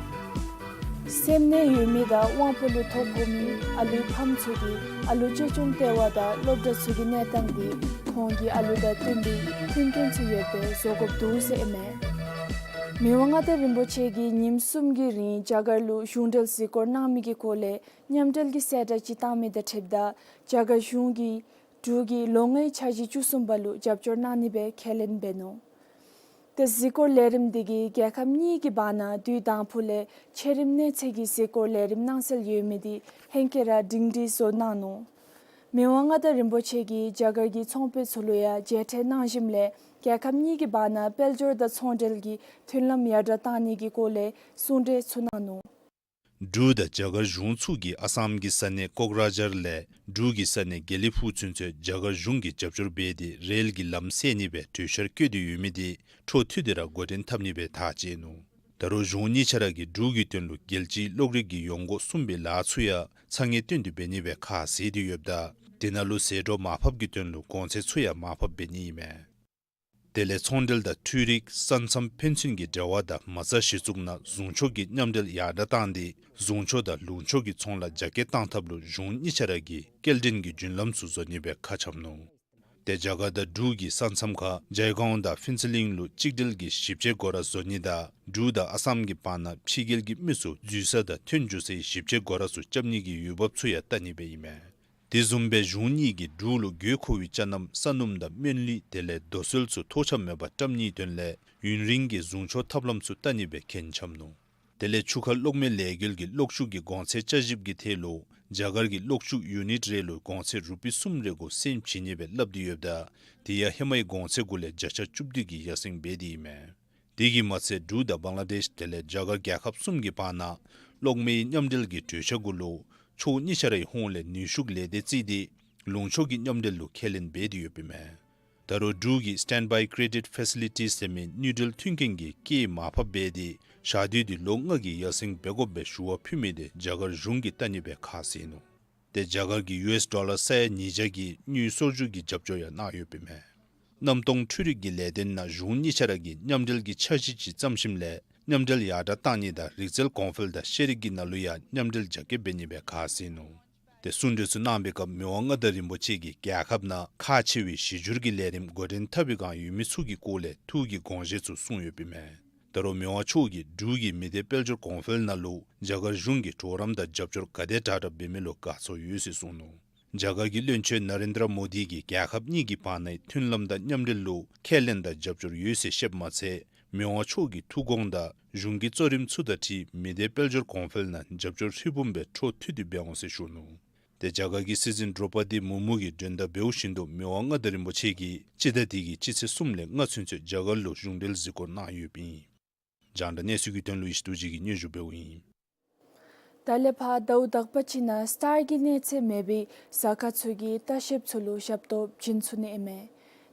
སེམས་ནད་ཡོད་མི་དང་དབང་པོ་ལུ་ཐོ་ཕོག་མི་ཨ་ལུའི་ཕམ་ཚུ་གིས་ཨ་ལུ་གཅེས་སྐྱོང་ལྟེ་བ་དང་སློབ་གྲྭ་ཚུ་གི་གནས་སྟངས་འདི་ཁོང་གི་ཨ་ལུ་དང་བསྟུན་པའི་མཐུན་རྐྱེན་ཚུ་ཡོདཔ་སྦེ་བཟོ་དགོཔ་འདུག་ཟེར་ཨིན་མས། མི་དབང་མངའ་བདག་རིན་པོ་ཆེ་གིས་ཉིནམ་གསུམ་གྱི་རིང་རྒྱ་གར་ལུ་གཞུང་འབྲེལ་གཟིགས་སྐོར་གནང་མི་གི་སྐོར་ལས་མཉམ་འབྲེལ་གྱི་གསལ་བསྒྲགས་ཅིག་བཏང་མི་དང་འཁྲིལཝ་ད་རྒྱ་གར་གཞུང་གིས་འབྲུག་གི་ལོ་ལྔའི་འཆར་གཞི་བཅུ་གསུམ་པ་ལུ་རྒྱབ་སྐྱོར་གནང་ནི་སྦེ་ཁས་ལེན་འབད་ནུག། ཏེ་གཟིགས་སྐོར་ལས་རིམ་འདི་གིས་རྒྱལ་ཁབ་གཉིས་ཀྱི་བར་ན་དུས་དང་ཕུ་ལས་ཆེ་རིམ་གནས་ཚད་ཀྱི་གཟིགས་སྐོར་ལས་རིམ་གནང་སྲོལ་ཡོད་མི་འདི་ཧེང་སྐལ་ར་སྒྲིང་སྒྲིང་བཟོ་གནང་ནུག། མི་དབང་མངའ་བདག་རིན་པོ་ཆེ་གིས་རྒྱ་གར་གྱི་ཚོང་དཔོན་ཚུ་ལུ་ཡང་མཇལ་འཕྲད་གནང་ཞིནམ་ལས་རྒྱལ་ཁབ་གཉིས་ཀྱི་བར་ན་དཔལ་འབྱོར་དང་ཚོང་འབྲེལ་གྱི་མཐུན་ལམ་ཡར་དྲག་གཏང་ནི་གི་སྐོར་ལས་གསུང་གྲོས་ཚུ་གནང་ནུག། འབྲུག་དང་རྒྱ་གར་གཞུང་ཚུ་གིས་ཨ་སམ་གྱི་ས་གནས་ཀོག་ར་ཇར་ལས་འབྲུག་གི་ས་གནས་དགེ་ལེགས་ཕུག་ཚུན་ཚོད་རྒྱ་གར་གཞུང་གིས་རྒྱབ་སྐྱོར་འབད་དེ་རེལ་གྱི་ལམ་སེལ་ནི་སྦེ་གྲོས་འཆར་བཀོད་དེ་ཡོད་མི་འདི་འཕྲོ་མཐུད་དེ་ར་འགོ་འདྲེན་འཐབ་ནི་སྦེ་ཐག་བཅད་ནུག། ད་རུང་གཞུང་གཉིས་ཆ་ར་གིས་འབྲུག་གི་དོན་ལུ་རྒྱལ་སྤྱིའི་གློག་རིག་གི་ཡོང་སྒོ་སྲུང་བའི་ལཱ་ཚུ་ཡང་ཚ་ངེས་བཏོན་ཏེ་འབད་ནི་སྦེ་ཁ་བཟེད་དེ་ཡོདཔ་ད་དེ་ནང་ལུ་ཟད་འགྲོ་མར་ཕབ་ཀྱི་དོན་ལུ་གོང་ཚད་ཚུ་ཡང་མར་ཕབ་འབད་ནི་ཨིན་མས། དེ་ལས་ཚོང་འབྲེལ་དང་འཕྲུལ་རིག་ས་མཚམས་ཕན་ཚུན་གྱི་འབྲེལ་བ་དང་མ་རྩ་གཞི་བཙུགས་ནང་ཟུང་ཕྱོགས་ཀྱི་མཉམ་འབྲེལ་ཡར་དྲག་བཏང་སྟེ་ཟུང་ཕྱོགས་དང་ལུང་ཕྱོགས་ཀྱི་ཚོང་ལཱ་རྒྱ་སྐྱེད་གཏང་ཐབས་ལུ་གཞུང་གཉིས་ཆ་ར་གིས་སྐྱེལ་འདྲེན་གྱི་རྒྱུན་ལམ་ཚུ་བཟོ་ནི་སྦེ་ཁ་འཆམ་ནུག། ཏེ་རྒྱ་གར་དང་འབྲུག་གི་ས་མཚམས་ཁར་ཇའི་གོང་དང་ཕུན་ཚོགས་གླིང་ལུ་གཅིག་སྒྲིལ་གྱི་ཞིབ་དཔྱད་སྒོ་ར་བཟོ་ནི་དང་འབྲུག་དང་ཨ་སམ་གྱི་བར་ན་ཕྱི་རྒྱལ་གྱི་མི་ཚུ་འཛུལ་ས་དང་ཐོན་འགྱོ་སའི་ཞིབ་དཔྱད་སྒོ་ར་ཚུ་རྐྱབ་ནི་གི་འོས་འབབ་ཚུ་ཡང་བལྟ་ནི་སྦེ་ཨིན་མས། དེ་བཟུམ་སྦེ་གཞུང་གཉིས་ཀྱིས་འབྲུག་ལུ་དགོས་མཁོ་བའི་ཅ་རྣམ་ས་སྣུམ་དང་སྨན་ལུད་དེ་ལས་རྡོ་སོལ་ཚུ་མཐོ་ཆ་མེད་པར་བཀྲམ་ནིའི་དོན་ལས་ཡུན་རིང་གི་ཟུང་ཕྱོགས་ཐབས་ལམ་ཚུ་བལྟ་ནི་སྦེ་མཁྱེན་འཆམ་ནུག། དེ་ལས་ཆུ་ཁ་གློག་མེ་ལས་འགུལ་གྱི་གློག་ཤུགས་ཀྱི་གོང་ཚད་བསྐྱར་ཞིབ་ཀྱི་ཐད་ལུ་རྒྱ་གར་གྱི་གློག་ཤུགས་ཡུ་ནིཊ་རེ་ལུ་གོང་ཚད་རུ་པི་གསུམ་རེ་གུ་སེནཊ་བྱིན་ནི་སྦེ་སླབ་སྟེ་ཡོདཔ་ད་དེ་ཡང་ཧེ་མའི་གོང་ཚད་གུ་ལས་བརྒྱ་ཆ་བཅུ་བདུན་གྱིས་ཡར་སེང་འབད་དེ་ཨིན་མས། དེ་གིས་མ་ཚད་འབྲུག་དང་བང་ལ་དེཤ་དེ་ལས་རྒྱ་གར་རྒྱལ་ཁབ་གསུམ་གྱི་བར་ན་གློག་མེའི་མཉམ་འབྲེལ་གྱི་གྲོས་འཆར་གུ་ལུ་ཕྱོགས་གཉིས་ཆ་རའི་ཧོངས་ལས་ནུས་ཤུགས་ལས་སྡེ་བརྩིས་ཏེ་ལུང་ཕྱོགས་ཀྱི་མཉམ་འབྲེལ་ལུ་ཁས་ལེན་འབད་དེ་ཡོདཔ་ཨིན་མས། ད་རུང་འབྲུག་གི་Standby Credit Facilities ཟེར་མི་དངུལ་འབྲེལ་མཐུན་རྐྱེན་གྱི་སྐྱེད་མར་ཕབ་འབད་དེ་ཞག་དུས་དེ་ལོ་ལྔ་གི་ཡར་སེང་འབད་དགོཔ་སྦེ་ཞུ་བ་ཕུལ་མི་དེ་རྒྱ་གར་གཞུང་གིས་བལྟ་ནི་སྦེ་ཁ་བཟེད་ནུག། དེ་རྒྱ་གར་གྱིས་ཡུ་ཨེསི་ཌོ་ལར་ས་ཡ་ཉིས་བརྒྱ་གི་དངུལ་གསོག་འཇོག་གི་རྒྱབ་སྐྱོར་ཡང་གནང་ཡོདཔ་ཨིན་མས། གནམ་སྟོང་འཕྲུལ་རིག་གི་ལས་དོན་ནང་གཞུང་གཉིས་ཆ་ར་གིས་མཉམ་འབྲེལ་གྱི་འཆར་གཞི་ཅིག་བརྩམས་ཞིནམ་ལས་མཉམ་འབྲེལ་ཡར་དྲག་གཏང་ནི་དང་རིག་རྩལ་གོང་འཕེལ་དང་ཤེས་རིག་གི་ནང་ལུ་ཡང་མཉམ་འབྲེལ་རྒྱ་སྐྱེད་འབད་ནི་སྦེ་ཁ་བཟེད་ནུག། དེ་གསུང་གྲོས་ཚུ་གནང་བའི་སྐབས་མི་དབང་མངའ་བདག་རིན་པོ་ཆེ་གིས་རྒྱལ་ཁབ་ནང་ཁག་ཆེ་བའི་གཞི་སྒྱུར་གྱི་ལས་རིམ་འགོ་འདྲེན་འཐབ་པའི་བསྒང་ཡོད་མི་ཚུ་གི་སྐོར་ལས་ཐུགས་ཀྱི་དགོངས་བཞེད་ཚུ་གསུངས་ཡོདཔ་ཨིན་མས། ད་རུང་མི་དབང་མཆོག་གིས་འབྲུག་གི་མི་སྡེ་དཔལ་འབྱོར་གོང་འཕེལ་ནང་ལུ་རྒྱ་གར་གཞུང་གིས་གྲོགས་རམ་དང་རྒྱབ་སྐྱོར་ག་དེ་དྲག་དྲག་འབད་མི་ལུ་དགའ་ཚོར་ཡོད་ཟེར་གསུངས་ནུག། རྒྱ་གར་གྱི་བློན་ཆེན་ན་རེན་དྲ་མོ་དི་གིས་རྒྱལ་ཁབ་གཉིས་ཀྱི་བར་ནའི་མཐུན་ལམ་དང་མཉམ་འབྲེལ་ལུ་ཁས་ལེན་དང་རྒྱབ་སྐྱོར་ཡོད་ཟེར་བཤདཔ་མ་ཚད་མི་དབང་མཆོག་གི་ཐུགས་དགོངས་དང་གཞུང་གི་གཙོ་རིམ་ཚུ་དང་འཁྲིལ་མི་སྡེ་དཔལ་འབྱོར་གོང་འཕེལ་ནང་རྒྱབ་སྐྱོར་ཧྲིལ་བུམ་སྦེ་འཕྲོ་མཐུད་དེ་འབད་འོང་ཟེར་ཞུ་ནུག། དེ་རྒྱ་གར་གྱི་སྲིད་འཛིན་ཌྲོ་པ་དི་མུར་མུ་གིས་མགྲོན་བརྡ་འབདཝ་བཞིན་དུ་མི་དབང་མངའ་བདག་རིན་པོ་ཆེ་གིས་སྤྱི་ཟླ་འདི་གི་སྤྱི་ཚེས་གསུམ་ལས་ལྔ་ཚུན་ཚོད་རྒྱ་གར་ལུ་གཞུང་འབྲེལ་གཟིགས་སྐོར་གནང་ཡོདཔ་ཨིན། རྒྱང་བསྒྲགས་གནས་ཚུལ་གྱི་དོན་ལུ་ཡེ་ཤེས་རྡོ་རྗེ་གིས་སྙན་ཞུ་འབདཝ་ཨིན། ད་ལས་ཕར་ཟླཝ་དག་པ་ཅིག་ནང་སི་ཊར་གྱི་གནས་ཚད་མེད་པའི་ཟ་ཁང་ཚུ་གིས་ལྟ་བཤལཔ་ཚུ་ལུ་ཞབས་ཏོག་བྱིན་ཚུགས་ནི་ཨིན་མས།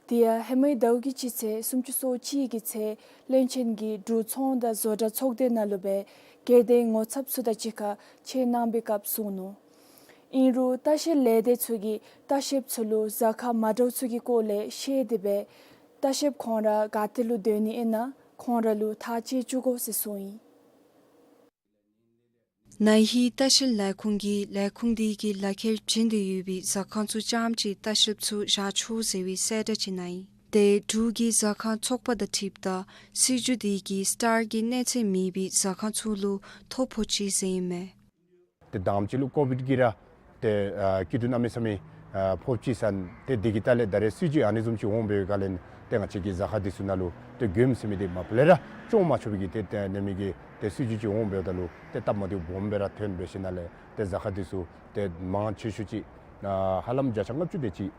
དེ་ཡང་ཧེ་མའི་ཟླཝ་གི་སྤྱི་ཚེས་སུམ་ཅུ་སོ་གཅིག་གི་ཚེ་བློན་ཆེན་གྱིས་འབྲུག་ཚོང་དང་བཟོ་གྲྭ་ཚོགས་སྡེ་ནང་ལུ་སྦེ་སྒེར་སྡེའི་ངོ་ཚབ་ཚུ་དང་གཅིག་ཁར་ཆེད་གནང་བའི་སྐབས་གསུངས་ནུག། ཨིན་རུང་ལྟ་བཤལ་ལས་སྡེ་ཚུ་གིས་ལྟ་བཤལཔ་ཚུ་ལུ་ཟ་ཁང་མ་འདྲཝ་ཚུ་གི་སྐོར་ལས་བཤད་དེ་སྦེ་ལྟ་བཤལཔ་ཁོང་ར་ག་ཏེ་ལུ་སྡོད་ནི་ཨིན་ན་ཁོང་ར་ལུ་ཐག་བཅད་བཅུག་དགོ་ཟེར་གསུངས་ཡི། ན་ཧིང་ལྟ་བཤལ་ལས་ཁུངས་ཀྱིས་ལས་ཁུངས་དེ་གིས་ལག་ཁྱེར་བྱིན་ཏེ་ཡོད་པའི་ཟ་ཁང་ཚུ་རྐྱངམ་གཅིག་ལྟ་བཤལཔ་ཚུ་བཞག་ཆོག་ཟེར་བའི་གསལ་བསྒྲགས་ཅིག་གནང་ཡི། དེ་འབྲུག་གི་ཟ་ཁང་ཚོགས་པ་དང་འཁྲིལཝ་ད་སྲིད་བྱུས་དེ་གིས་སི་ཊར་གྱི་གནས་ཚད་མེད་པའི་ཟ་ཁང་ཚུ་ལུ་ཐོ་ཕོག་ཅི་ཟེར་ཨིན་མས། ཏེ་དང་པ་ཅིག་ལུ་ཀོ་བིཌ་ཀྱིས་ར་ཏེ་ཨ་སྐྱིད་སྡུག་གནམ་མེད་ས་མེད་ཨ་ཕོག་ཅི་ཟེར་ཏེ་དེ་གི་ད་ལས་ད་རེས་སྲིད་བྱུས་ཨ་ནི་བཟུམ་ཅིག་འོང་འབད་བའི་སྒང་ལས་ཏེ་ང་བཅས་ཀྱི་ཟ་ཁང་དེ་ཚུ་ནང་ལུ་ཏེ་མགྱོནམ་ཟེར་མི་དེ་མ་པ་ལས་ར་བཙོང་མ་ཆོག་པའི་གི་ཏེ་ཏེ་ཨ་ནེམ་གི་ཏེ་སྲིད་བྱུས་ཅིག་འོང་འབདཝ་ད་ལུ་ཏེ་སྟབས་མ་བདེཝ་སྦོམ་སྦེ་ར་ཐོན་འབད་ཞིནམ་ལས་ཏེ་ཟ་ཁང་དེ་ཚུ་ཏེ་མང་ཆེ་ཤོས་ཅིག་ཨ་ཧ་ལམ་བརྒྱ་ཆ་ལྔ་བཅུ་དེ་ཅིག་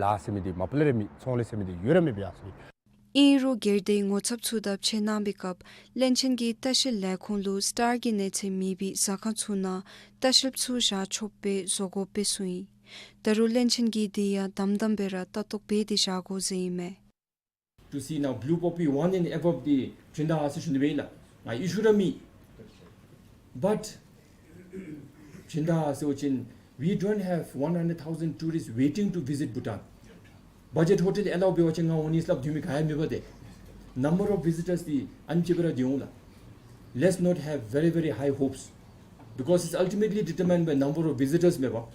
ལཱ་ཟེར་མི་དེ་མ་པ་ལས་ར་མེད། ཚོང་ལས་ཟེར་མི་དེ་ཡོད་ར་མེད་པས་ཟེར། ཨིན་རུང་སྒེར་སྡེའི་ངོ་ཚབ་ཚུ་དང་ཆེད་གནང་བའི་སྐབས་བློན་ཆེན་གྱིས་ལྟ་བཤལ་ལས་ཁུངས་ལུ་སི་ཊར་གྱི་གནས་ཚད་མེད་པའི་ཟ་ཁང་ཚུ་ནང་ལྟ་བཤལཔ་ཚུ་བཞག་ཆོགཔ་སྦེ་བཟོ་དགོ་པས་གསུངས་ཡི། ད་རུང་བློན་ཆེན་གྱིས་དེ་ཡང་དམ་དམ་སྦེ་ར་ལྟ་རྟོག་འབད་དེ་བཞག་དགོ་ཟེར་ཨིན་མས། To see now blue poppy one and above དེ་བྱིན་ད་ཟེར་ཞུ་ནི་སྦེ་ཨིན་ལགས། ང་ཨི་ཤུ་ར་མེད། But བྱིན་ད་ཟེར་བ་ཅིན་we don't have one hundred thousand tourists waiting to visit Bhutan. Budget hotel allow འབད་བ་ཅིན་ང་འོང་ནི་སླབ་སྡོད་མི་ག་ཡང་མེད་པ་ཏེ། Number of visitors དེ་ཨ་ནེམ་ཅིག་སྦེ་ར་སྡོད་འོང་ལགས། Let's not have very very high hopes because it's ultimately determined by number of visitors མེན་པ།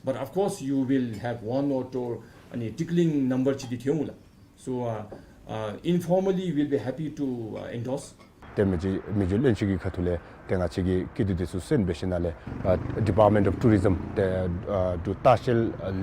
But of course you will have one or two ཨ་ནི་trickling number ཅིག་དེ་ཐོན་འོང་ལགས། So uh, uh, informally we'll be happy to uh, endorse. ཏེ་མི་རྗེ་མི་རྗེ་བློན་ཆེན་གྱི་ཁ་ཐུག་ལས་ཏེ་ང་བཅས་ཀྱི་སྐྱིད་སྡུག་དེ་ཚུ་གསན་འབད་ཞིནམ་ལས་ཨ་Department of Tourism ཏེ་ཨ་འབྲུག་ལྟ་བཤལ་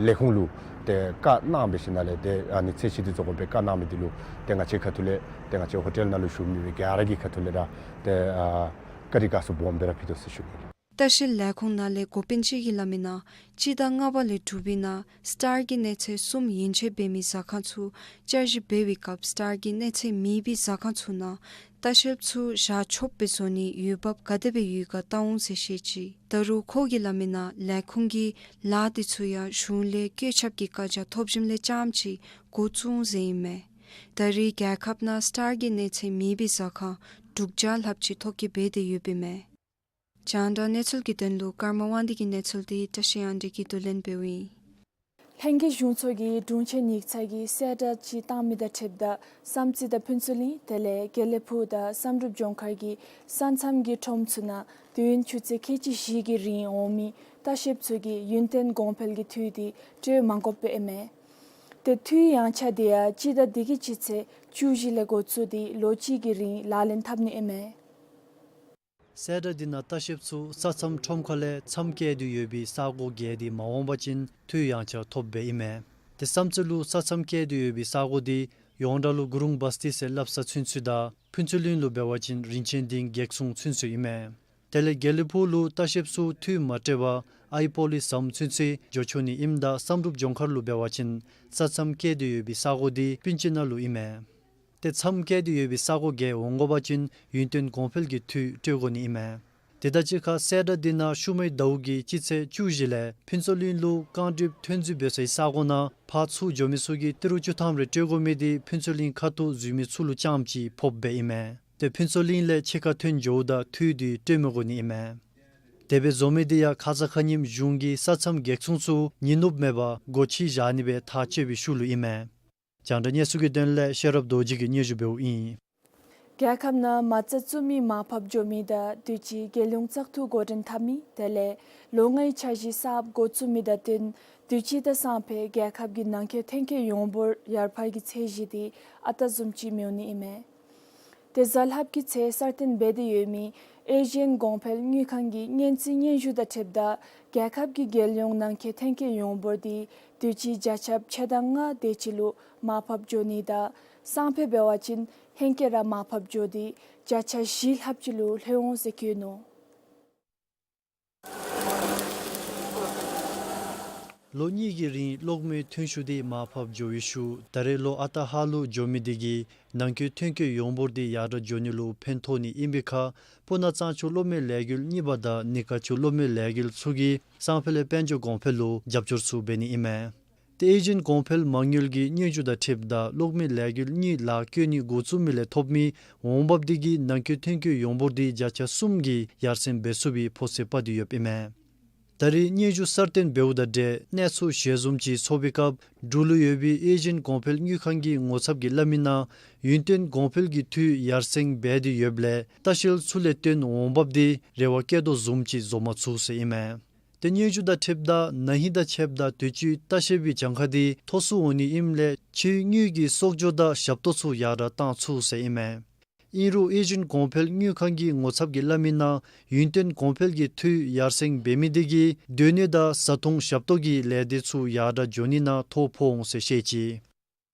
ལས་ཁུངས་ལུ་ཏེ་བཀའ་གནང་འབད་ཞིནམ་ལས་ཏེ་ཨ་ནི་ཚད་གཞི་དེ་བཟོ་དགོ་པའི་བཀའ་གནང་མི་དེ་ལུ་ཏེ་ང་བཅས་ཁ་ཐུག་ལས་ཏེ་ང་བཅས་ཧོ་ཊེལ་ནང་ལུ་བཞུགས་མི་སྦེ་ག་ར་གི་ཁ་ཐུག་ལས་ར་ཏེ་ཨ་བཀའ་དྲིན་དགའ་ཚོར་སྦོམ་སྦེ་ར་ཕུལ་དོ་ཟེར་ཞུ་ནི། ལྟ་བཤལ་ལས་ཁུངས་ནང་ལས་འགོ་དཔོན་ཅིག་གིས་སླབ་མི་ནང་སྤྱི་ཟླ་ལྔ་པ་ལས་དྲུག་པའི་ནང་སི་ཊར་གྱི་གནས་ཚད་གསུམ་ཡན་ཆད་འབད་མི་ཟ་ཁང་ཚུ་བསྐྱར་ཞིབ་འབད་བའི་སྐབས་སི་ཊར་གྱི་གནས་ཚད་མེད་པའི་ཟ་ཁང་ཚུ་ནང་ལྟ་བཤལཔ་ཚུ་བཞག་ཆོགཔ་སྦེ་བཟོ་ནིའི་འོས་འབབ་ག་དེ་སྦེ་ཡོད་ག་བལྟ་འོང་ཟེར་བཤད་ཅི། ད་རུང་ཁོ་གིས་སླབ་མི་ནང་ལས་ཁུངས་ཀྱི་ལཱ་དེ་ཚུ་ཡང་གཞུང་ལས་བཀོད་ཁྱབ་ཀྱི་བཀའ་རྒྱ་ཐོབ་ཞིནམ་ལས་རྐྱངམ་ཅིག་འགོ་བཙུགས་འོང་ཟེར་ཨིན་མས། ད་རེས་རྒྱལ་ཁབ་ནང་སི་ཊར་གྱི་གནས་ཚད་མེད་པའི་ཟ་ཁང་དྲུག་བརྒྱ་ལྷགཔ་ཅིག་ཐོ་བཀོད་འབད་དེ་ཡོདཔ་ཨིན་མས། རྒྱང་བསྒྲགས་གནས་ཚུལ་གྱི་དོན་ལུ་ཀརྨ་དབང་འདུས་ཀྱི་གནས་ཚུལ་དེ་བཀྲ་ཤིས་དབང་འདུས་ཀྱིས་བསྡུ་ལེན་འབདཝ་ཨིན། ལྷན་རྒྱས་གཞུང་ཚོགས་ཀྱིས་དྲུང་ཆེན་ཡིག་ཚང་གིས་གསལ་བསྒྲགས་ཅིག་བཏང་མི་དང་འཁྲིལཝ་ད་བསམ་རྩེ་དང་ཕུན་ཚོགས་གླིང་དེ་ལས་དགེ་ལེགས་ཕུག་དང་བསམ་གྲུབ་ལྗོངས་མཁར་གྱི་ས་མཚམས་ཀྱི་ཁྲོམ་ཚུ་ནང་དུས་ཡུན་ཆུ་ཚོད་ཁལ་གཅིག་བཞི་གི་རིང་འོང་མི་ལྟ་བཤལཔ་ཚུ་གིས་ཡུན་བརྟན་གོང་འཕེལ་གྱི་འཐུས་དེ་སྤྲོད་མ་དགོཔ་སྦེ་ཨིན་མས། ཏེ་འཐུས་ཡངས་ཆག་དེ་ཡང་སྤྱི་ཟླ་འདི་གི་སྤྱི་ཚེས་བཅུ་བཞི་ལས་འགོ་བཙུགས་ཏེ་ལོ་གཅིག་གི་རིང་ལག་ལེན་འཐབ་ནི་ཨིན་མས། གསལ་བསྒྲགས་འདི་ནང་ལྟ་བཤལཔ་ཚུ་ས་མཚམས་ཁྲོམ་ཁ་ལས་མཚམས་བཀལ་ཏེ་ཡོད་པའི་ས་གོ་བརྒལ་ཏེ་མ་འོང་པ་ཅིན་འཐུས་ཡངས་ཆག་ཐོབ་པའི་ཨིན་མས། ཏེ་བསམ་རྩེ་ལུ་ས་མཚམས་བཀལ་ཏེ་ཡོད་པའི་ས་གོ་དེ་ ཡོངས་གྲགས་ལུ་གུ་རུང་བ་སྟི་ཟེར་སླབ་ས་ཚུན་ཚོད་དང་ཕུན་ཚོགས་གླིང་ལུ་འབད་བ་ཅིན་རིན་ཆེན་སྡིངས་བགེགས་སྲུང་ཚུན་ཚོད་ཨིན་མས། དེ་ལས་དགེ་ལེགས་ཕུག་ལུ་ལྟ་བཤལཔ་ཚུ་འཐུས་མ་སྤྲོད་པར་ཨའི་པོ་ལི་ཟམ་ཚུན་ཚོད་འགྱོ་ཆོག་ནི་ཨིནམ་ད་བསམ་གྲུབ་ལྗོངས་མཁར་ལུ་འབད་བ་ཅིན་ས་མཚམས་བཀལ་ཏེ་ཡོད་པའི་ས་གོ་འདི་པིན་ཅི་ནང་ལུ་ཨིན་མས། ཏེ་མཚམས་བཀལ་ཏེ་ཡོད་པའི་ས་གོ་བརྒལ་འོང་དགོ་པ་ཅིན་ཡུན་བརྟན་གོང་འཕེལ་གྱི་འཐུས་སྤྲོད་དགོ་ནི་ཨིན་མས། དེ་དང་གཅིག་ཁར་སེ་འབྲས་དགེ་ནང་ཤུལ་མའི་ཟླཝ་གི་སྤྱི་ཚེས་བཅུ་བཞི་ལས་ཕུན་ཚོགས་གླིང་ལུ་རྐང་སྒྲིགཔ་ཐོན་རྫས་སྦེ་སའི་ས་གོ་ནང་ཕར་ཚུར་འགྱོ་མི་ཚུ་གིས་ཏི་རུ་བཅུ་ཐམ་རེ་སྤྲོད་དགོ་མི་འདི་ཕུན་ཚོགས་གླིང་ཁ་ཐུག་འཛུལ་མི་ཚུ་ལུ་རྐྱངམ་ཅིག་ཕོགཔ་སྦེ་ཨིན་མས། ཏེ་ཕུན་ཚོགས་གླིང་ལས་ཕྱི་ཁར་ཐོན་འགྱོཝ་ད་འཐུས་འདི་སྤྲོད་མི་དགོ་ནི་ཨིན་མས། དེ་སྦེ་བཟོ་མི་འདི་ཡང་ཁ་ཙ་ཁ་ཉིནམ་གཞུང་གིས་ས་མཚམས་བགེགས་སྲུང་ཚུ་ཉིན་ནུབ་མེད་པར་སྒོ་ཕྱེ་བཞག་ནི་སྦེ་ཐག་བཅད་པའི་ཤུལ་ལུ་ཨིན་མས། རྒྱང་བསྒྲགས་གནས་ཚུལ་གྱི་དོན་ལས་ཤེས་རབ་རྡོ་རྗེ་གིས་སྙན་ཞུ་འབདཝ་ཨིན། རྒྱལ་ཁབ་ནང་མ་རྩ་བཙུགས་མི་མར་ཕབ་འགྱོ་མི་དང་དུས་ཅི་རྒྱལ་ཡོངས་བཙག་འཐུ་འགོ་འདྲེན་འཐབ་མི་དེ་ལས་ལོ་ལྔའི་འཆར་གཞི་གསརཔ་འགོ་བཙུགས་མི་དང་བསྟུན་དུས་ཅི་དང་སང་ཕོད་རྒྱལ་ཁབ་ཀྱི་ནང་འཁོད་ཐོན་སྐྱེད་ཡོངས་འབོར་ཡར་འཕར་གྱི་ཚད་གཞི་འདི་ཨ་རྟག་བཟུམ་ཅིག་མི་འོང་ནི་ཨིན་མས། ཏེ་གཟའ་ལྷགཔ་གི་ཚེས་གསར་བཏོན་འབད་དེ་ཡོད་མི་ཨེ་ཤི་ཡན་གོང་འཕེལ་དངུལ་ཁང་གི་སྔོན་རྩིས་སྙན་ཞུ་དང་འཁྲིལཝ་ད་རྒྱལ་ཁབ་ཀྱི་རྒྱལ་ཡོངས་ནང་འཁོད་ཐོན་སྐྱེད་ཡོངས་འབོར་འདི་དུས་ཅི་བརྒྱ་ཆ་ཕྱེད་དང་ལྔ་དེ་ཅིག་ལུ་མར་ཕབ་འགྱོ་ནི་དང་སང་ཕོད་འབད་བ་ཅིན་ཧེང་སྐལ་ར་མར་ཕབ་འགྱོ་སྟེ་བརྒྱ་ཆ་བཞི་ལྷགཔ་ཅིག་ལུ་ལྷོད་འོང་ཟེར་བཀོད་ནུག། ལོ་གཉིས་ཀྱི་རིང་གློག་མེའི་ཐོན་ཤུགས་འདི་མར་ཕབ་འགྱོ་བའི་ཤུལ་ད་རེས་ལོ་ཨ་རྟག་ཧ་ལུགས་འགྱོ་མི་འདི་གིས་ནང་འཁོད་ཐོན་སྐྱེད་ཡོངས་འབོར་འདི་ཡར་དྲག་འགྱོ་ནི་ལུ་ཕན་ཐོགས་ནི་ཨིན་པའི་ཁར་སྤུ་ན་གཙང་ཆུ་གློག་མེ་ལས་འགུལ་གཉིས་པ་དང་ནི་ཀ་ཆུ་གློག་མེ་ལས་འགུལ་ཚུ་གིས་སང་ཕོད་ལས་དཔལ་འབྱོར་གོང་འཕེལ་ལུ་རྒྱབ་སྐྱོར་ཚུ་འབད་ནི་ཨིན་མས། ཏེ་ཨེ་ཤི་ཡན་གོང་འཕེལ་མ་དངུལ་གྱི་སྙན་ཞུ་དང་འཁྲིལཝ་ད་གློག་མེ་ལས་འགུལ་གཉིས་ལཱ་བཀོལ་ནི་འགོ་བཙུགས་མི་ལས་ཐོབ་མི་འོང་འབབ་འདི་གིས་ནང་འཁོད་ཐོན་སྐྱེད་ཡོངས་འབོར་འདི་བརྒྱ་ཆ་གསུམ་གྱི་ཡར་སེང་འབད་ཚུགས་པའི་ཕོ་ཚོད་དཔག་སྟེ་ཡོདཔ་ཨིན་མས། ད་རེས་སྙན་ཞུ་གསར་བཏོན་འབདཝ་དང་འབྲེལ་གནས་ཚུལ་ཞལ་འཛོམས་ཅིག་ཚོགས་པའི་སྐབས་འབྲུག་ལུ་ཡོད་པའི་ཨེ་ཤི་ཡན་གོང་འཕེལ་དངུལ་ཁང་གི་ངོ་ཚབ་ཀྱིས་སླབ་མི་ནང་ཡུན་བརྟན་གོང་འཕེལ་གྱི་འཐུས་ཡར་སེང་འབད་དེ་ཡོདཔ་ལས་ལྟ་བཤལ་ཚུ་ལས་བཏོན་འོང་འབབ་འདི་རེ་བ་བསྐྱེད་དོ་བཟུམ་ཅིག་བཟོ་མ་ཚུགས་ཟེར་ཨིན་མས། ཏེ་སྙན་ཞུ་དང་འཁྲིལཝ་ད་ན་ཧིང་དང་ཕྱདཔ་ད་དུས་ཅི་ལྟ་བཤལ་པའི་གྱངས་ཁ་འདི་མཐོ་སུ་འོང་ནི་ཨིནམ་ལས་ཕྱིའི་དངུལ་གྱི་གསོག་འཇོག་དང་ཞབས་ཏོག་ཚུ་ཡར་དྲག་བཏང་ཚུགས་ཟེར་ཨིན་མས། ཨིན་རུང་ཨེ་ཤི་ཡན་གོང་འཕེལ་དངུལ་ཁང་གི་ངོ་ཚབ་ཀྱིས་སླབ་མི་ནང་ཡུན་བརྟན་གོང་འཕེལ་གྱི་འཐུས་ཡར་སེང་འབད་མི་འདི་གིས་སྡོད་གནས་དང་བཟའ་འཐུང་ཞབས་ཏོག་གི་ལས་སྡེ་ཚུ་ཡར་དྲག་འགྱོ་ནི་ནང་ཐོ་ཕོག་འོང་ཟེར་བཤད་ཅི།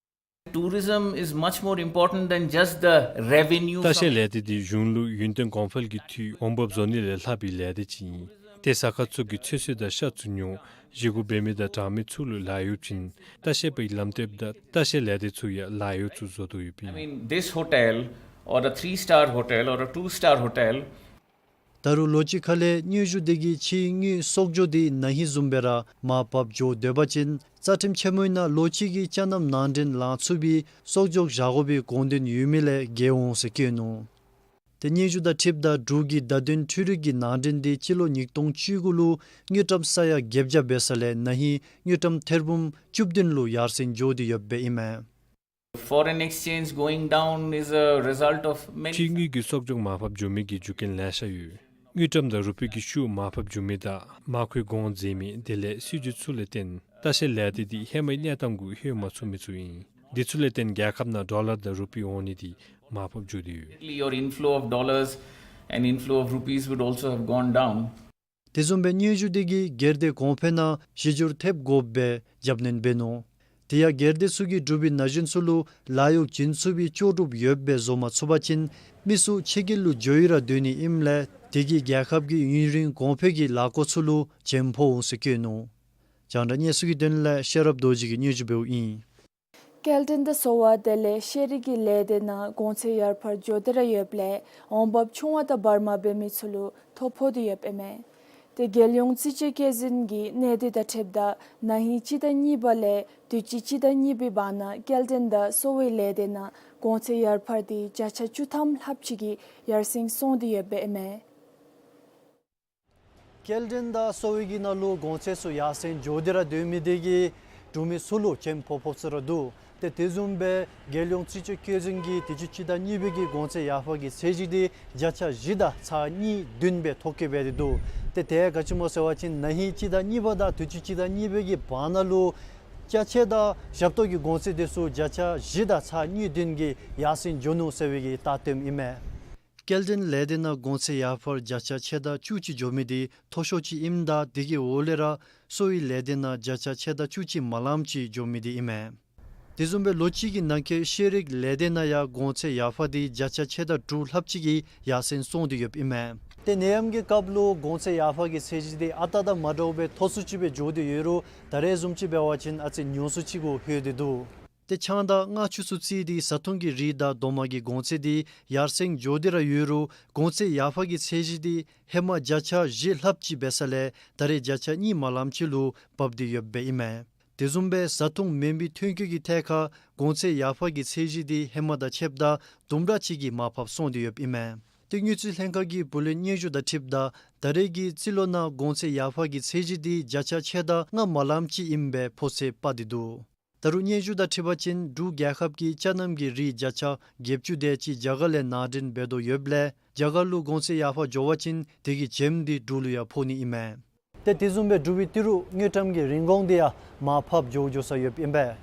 Tourism is much more important than just the revenue from ལྟ་བཤལ་ལས་སྡེ་འདི་གཞུང་ལུ་ཡུན་བརྟན་གོང་འཕེལ་གྱི་འཐུས་འོང་འབབ་བཟོ་ནི་ལས་ལྷག་པའི་ལས་སྡེ་ཅིག་ཨིན། ཏེ་ཟ་ཁང་ཚུ་གིས་ཚོད་བསྲེ་དང་ཤ་ཚུ་ཉོ་བཞེས་སྒོ་འབད་མི་དང་དྲང་མི་ཚུ་ལུ་ལཱ་གཡོགཔ་ཅིག་ཨིན། ལྟ་བཤལ་པའི་ལམ་སྟོནམ་དང་ལྟ་བཤལ་ལས་སྡེ་ཚུ་ཡང་ལཱ་གཡོག་ཚུ་བཟོ་དོ་ཡོདཔ་ཨིན། I mean, this hotel or a three star hotel or a two star hotel ད་རུང་ལོ་གཅིག་ཁ་ལས་སྙན་ཞུ་འདི་གིས་ཕྱིའི་དངུལ་གསོག་འཇོག་འདི་ན་ཧིང་བཟུམ་སྦེ་ར་མར་ཕབ་འགྱོ་སྡོད་པ་ཅིན་རྩ་ཁྲིམས་ཆེན་མོའི་ནང་ལོ་གཅིག་གི་ཅ་ནམ་ནང་འདྲེན་ལང་ཚུགས་པའི་གསོག་འཇོག་བཞག་དགོ་པའི་དགོངས་དོན་ཡོད་མི་ལས་འགལ་འོང་ཟེར་བཀོད་ནུག། ཏེ་སྙན་ཞུ་དང་འཁྲིལཝ་ད་འབྲུག་གི་བརྡ་དོན་འཕྲུལ་རིག་གི་ནང་འདྲེན་འདི་སྤྱི་ལོ་ཉིས་སྟོང་བཅུ་དགུ་ལུ་དངུལ་ཀྲམ་ས་ཡ་བརྒྱད་བརྒྱ་འབད་ས་ལས་ན་ཧིང་དངུལ་ཀྲམ་ཐེར་འབུམ་བཅུ་བདུན་ལུ་ཡར་སེང་འགྱོ་སྟེ་ཡོདཔ་ཨིན་མས། Foreign exchange going down is a result of many ཕྱིའི་དངུལ་གྱི་གསོག་འཇོག་མར་ཕབ་འགྱོ་མི་གི་རྒྱུ་རྐྱེན་ལེ་ཤ་ཡོད། དངུལ་ཀྲམ་དང་རུ་པི་གི་ཤུགས་མར་ཕབ་འགྱོ་མི་དང་མ་མཁོའི་གོང་འཛེམ་མི་དེ་ལས་སྲིད་བྱུས་ཚུ་ལས་བརྟེན་ལྟ་བཤལ་ལས་སྡེ་འདི་ཧེ་མའི་གནས་སྟངས་གུ་ལྷོད་མ་ཚུགས་མི་ཚུ་ཨིན། འདི་ཚུ་ལས་བརྟེན་རྒྱལ་ཁབ་ནང་ཌོ་ལར་དང་རུ་པི་འོང་ནི་འདི་མར་ཕབ་འགྱོ་སྟེ་ཡོད། Your inflow of dollars and inflow of rupees would also have gone down. དེ་བཟུམ་སྦེ་སྙན་ཞུ་འདི་གིས་སྒེར་སྡེ་གོང་འཕེལ་ནང་གཞི་འགྱུར་ཐེབས་དགོཔ་སྦེ་རྒྱབ་སྣོན་འབད་ནུག། དེ་ཡང་སྒེར་སྡེ་ཚུ་གིས་འབྲུག་པའི་ན་གཞོན་ཚུ་ལུ་ལཱ་གཡོག་བྱིན་ཚུགས་པའི་ལྕོགས་གྲུབ་ཡོདཔ་སྦེ་བཟོ་མ་ཚུགས་པ་ཅིན་མི་ཚུ་ཕྱི་རྒྱལ་ལུ་འགྱོ་ཡི་ར་སྡོད་ནི་ཨིནམ་ལས་དེ་གིས་རྒྱལ་ཁབ་ཀྱི་ཡུན་རིང་གོང་འཕེལ་གྱི་ལཱ་འགོ་ཚུ་ལུ་བྱེམ་ཕོག་འོང་ཟེར་བཀོད་ནུག། རྒྱང་བསྒྲགས་གནས་ཚུལ་གྱི་དོན་ལས་ཤེས་རབ་རྡོ་རྗེ་གིས་སྙན་ཞུ་འབདཝ་ཨིན། སྐྱེལ་འདྲེན་དང་གསོ་བ་དེ་ལས་ཤེས་རིག་གི་ལས་སྡེ་ནང་གོང་ཚད་ཡར་འཕར་འགྱོ་སྟེ་ར་ཡོདཔ་ལས་འོང་འབབ་ཆུང་བ་དང་བར་མ་འབད་མི་ཚུ་ལུ་ཐོ་ཕོག་སྟེ་ཡོདཔ་ཨིན་མས། ཏེ་རྒྱལ་ཡོངས་རྩིས་དཔྱད་བཀོད་འཛིན་གྱི་གནས་སྡུད་དང་འཁྲིལཝ་ད་ན་ཧིང་སྤྱི་ཟླ་གཉིས་པ་ལས་དུས་ཅི་སྤྱི་ཟླ་གཉིས་པའི་བར་ན་སྐྱེལ་འདྲེན་དང་གསོ་བའི་ལས་སྡེ་ནང་གོང་ཚད་ཡར་འཕར་འདི་བརྒྱ་ཆ་བཅུ་ཐམ་ལྷགཔ་ཅིག་གིས་ཡར་སེང་སོང་སྟེ་ཡོདཔ་ཨིན་མས། སྐྱེལ་འདྲེན་དང་གསོ་བའི་གི་ནང་ལུ་གོང་ཚད་ཚུ་ཡར་སེང་འགྱོ་སྟེ་ར་སྡོད་མི་དེ་གིས་འབྲུག་མི་ཚུ་ལུ་བྱེམ་ཕོག་ཕོགཔ་ཚུ་ར་འདུག། ཏེ་དེ་བཟུམ་སྦེ་རྒྱལ་ཡོངས་རྩིས་དཔྱད་བཀོད་འཛིན་གྱིས་དུས་ཅི་སྤྱི་ཟླ་གཉིས་པའི་གི་གོང་ཚད་ཡར་འཕར་གྱི་ཚད་གཞི་དེ་བརྒྱ་ཆ་བཞི་དང་ཚག་གཉིས་བདུན་སྦེ་ཐོ་བཀོད་འབད་དེ་འདུག། ཏེ་དེ་ག་ཅི་སྨོ་ཟེར་བ་ཅིན་ན་ཧིང་སྤྱི་ཟླ་གཉིས་པ་དང་དུས་ཅི་སྤྱི་ཟླ་གཉིས་པའི་གི་བར་ན་ལུ་ཅ་ཆས་དང་ཞབས་ཏོག་གི་གོང་ཚད་དེ་ཚུ་བརྒྱ་ཆ་བཞི་དང་ཚག་གཉིས་བདུན་གྱིས་ཡར་སེང་འགྱོ་ནུག་ཟེར་བའི་གི་བརྡ་སྟོནམ་ཨིན་མས། སྐྱེལ་འདྲེན་ལས་སྡེ་ནང་གོང་ཚད་ཡར་འཕར་བརྒྱ་ཆ་ཕྱེད་དང་བཅུ་གཅིག་འགྱོ་མི་དེ་མཐོ་ཤོས་ཅིག་ཨིནམ་ད་དེ་གི་འོག་ལས་ར་གསོ་བའི་ལས་སྡེ་ནང་བརྒྱ་ཆ་ཕྱེད་དང་བཅུ་གཅིག་མ་ལངམ་ཅིག་འགྱོ་མི་དེ་ཨིན་མས། དེ་བཟུམ་སྦེ་ལོ་གཅིག་གི་ནང་འཁོད་ཤེས་རིག་ལས་སྡེ་ནང་ཡང་གོང་ཚད་ཡར་འཕར་འདི་བརྒྱ་ཆ་ཕྱེད་དང་དྲུག་ལྷགཔ་ཅིག་གིས་ཡར་སེང་སོང་སྟེ་ཡོདཔ་ཨིན་མས། ཏེ་ནད་ཡམས་ཀྱི་སྐབས་ལུ་གོང་ཚད་ཡར་འཕར་གྱི་ཚད་གཞི་འདི་ཨ་རྟག་དང་མ་འདྲཝ་སྦེ་མཐོ་སུ་ཅིག་སྦེ་འགྱོ་སྟེ་ཡོད་རུང་ད་རེས་བཟུམ་ཅིག་འབད་བ་ཅིན་ཨ་ཙི་ཉུང་སུ་ཅིག་གུ་ལྷོད་དེ་འདུག། ཏེ་ཆང་དང་མངར་ཆུ་ཚུ་རྩིས་ཏེ་བཟའ་འཐུང་གི་རིགས་དང་རྡོག་མ་གི་གོང་ཚད་འདི་ཡར་སེང་འགྱོ་སྟེ་ར་ཡོད་རུང་གོང་ཚད་ཡར་འཕར་གྱི་ཚད་གཞི་འདི་ཧེ་མ་བརྒྱ་ཆ་བཞི་ལྷགཔ་ཅིག་འབད་ས་ལས་ད་རེས་བརྒྱ་ཆ་གཉིས་མ་ལངམ་ཅིག་ལུ་བབས་ཏེ་ཡོདཔ་ཨིན་མས། དེ་བཟུམ་སྦེ་བཟའ་འཐུང་མེད་པའི་ཐོན་སྐྱེད་ཀྱི་ཐད་ཁར་གོང་ཚད་ཡར་འཕར་གྱི་ཚད་གཞི་འདི་ཧེ་མ་དང་ཕྱདཔ་ད་དུམ་གྲ་ཅིག་གིས་མར་ཕབ་སོང་སྟེ་ཡོདཔ་ཨིན་མས། ཏེ་དངུལ་རྩིས་ལྷན་ཁག་གི་བུ་ལོན་སྙན་ཞུ་དང་འཁྲིལཝ་ད་ད་རེས་ཀྱི་རྩིས་ལོ་ནང་གོང་ཚད་ཡར་འཕར་གྱི་ཚད་གཞི་འདི་བརྒྱ་ཆ་ཕྱེད་དང་ལྔ་མ་ལངམ་ཅིག་ཨིནམ་སྦེ་ཕོ་ཚོད་དཔག་སྟེ་འདུག། ད་རུང་སྙན་ཞུ་དང་འཁྲིལ་བ་ཅིན་འབྲུག་རྒྱལ་ཁབ་ཀྱིས་ཅ་རྣམ་གྱི་རིགས་བརྒྱ་ཆ་བརྒྱད་ཅུ་དེ་ཅིག་རྒྱ་གར་ལས་ནང་འདྲེན་འབད་དོ་ཡོདཔ་ལས་རྒྱ་གར་ལུ་གོང་ཚད་ཡར་འཕར་འགྱོ་བ་ཅིན་དེ་གི་བྱེམ་འདི་འབྲུག་ལུ་ཡང་ཕོག་ནི་ཨིན་མས། ཏེ་དེ་བཟུམ་སྦེ་འབྲུག་པའི་ཏི་རུ་དངུལ་ཀྲམ་གྱི་རིན་གོང་འདི་ཡང་མར་ཕབ་འགྱོ་འགྱོ་ས་ཡོདཔ་ཨིན་པས།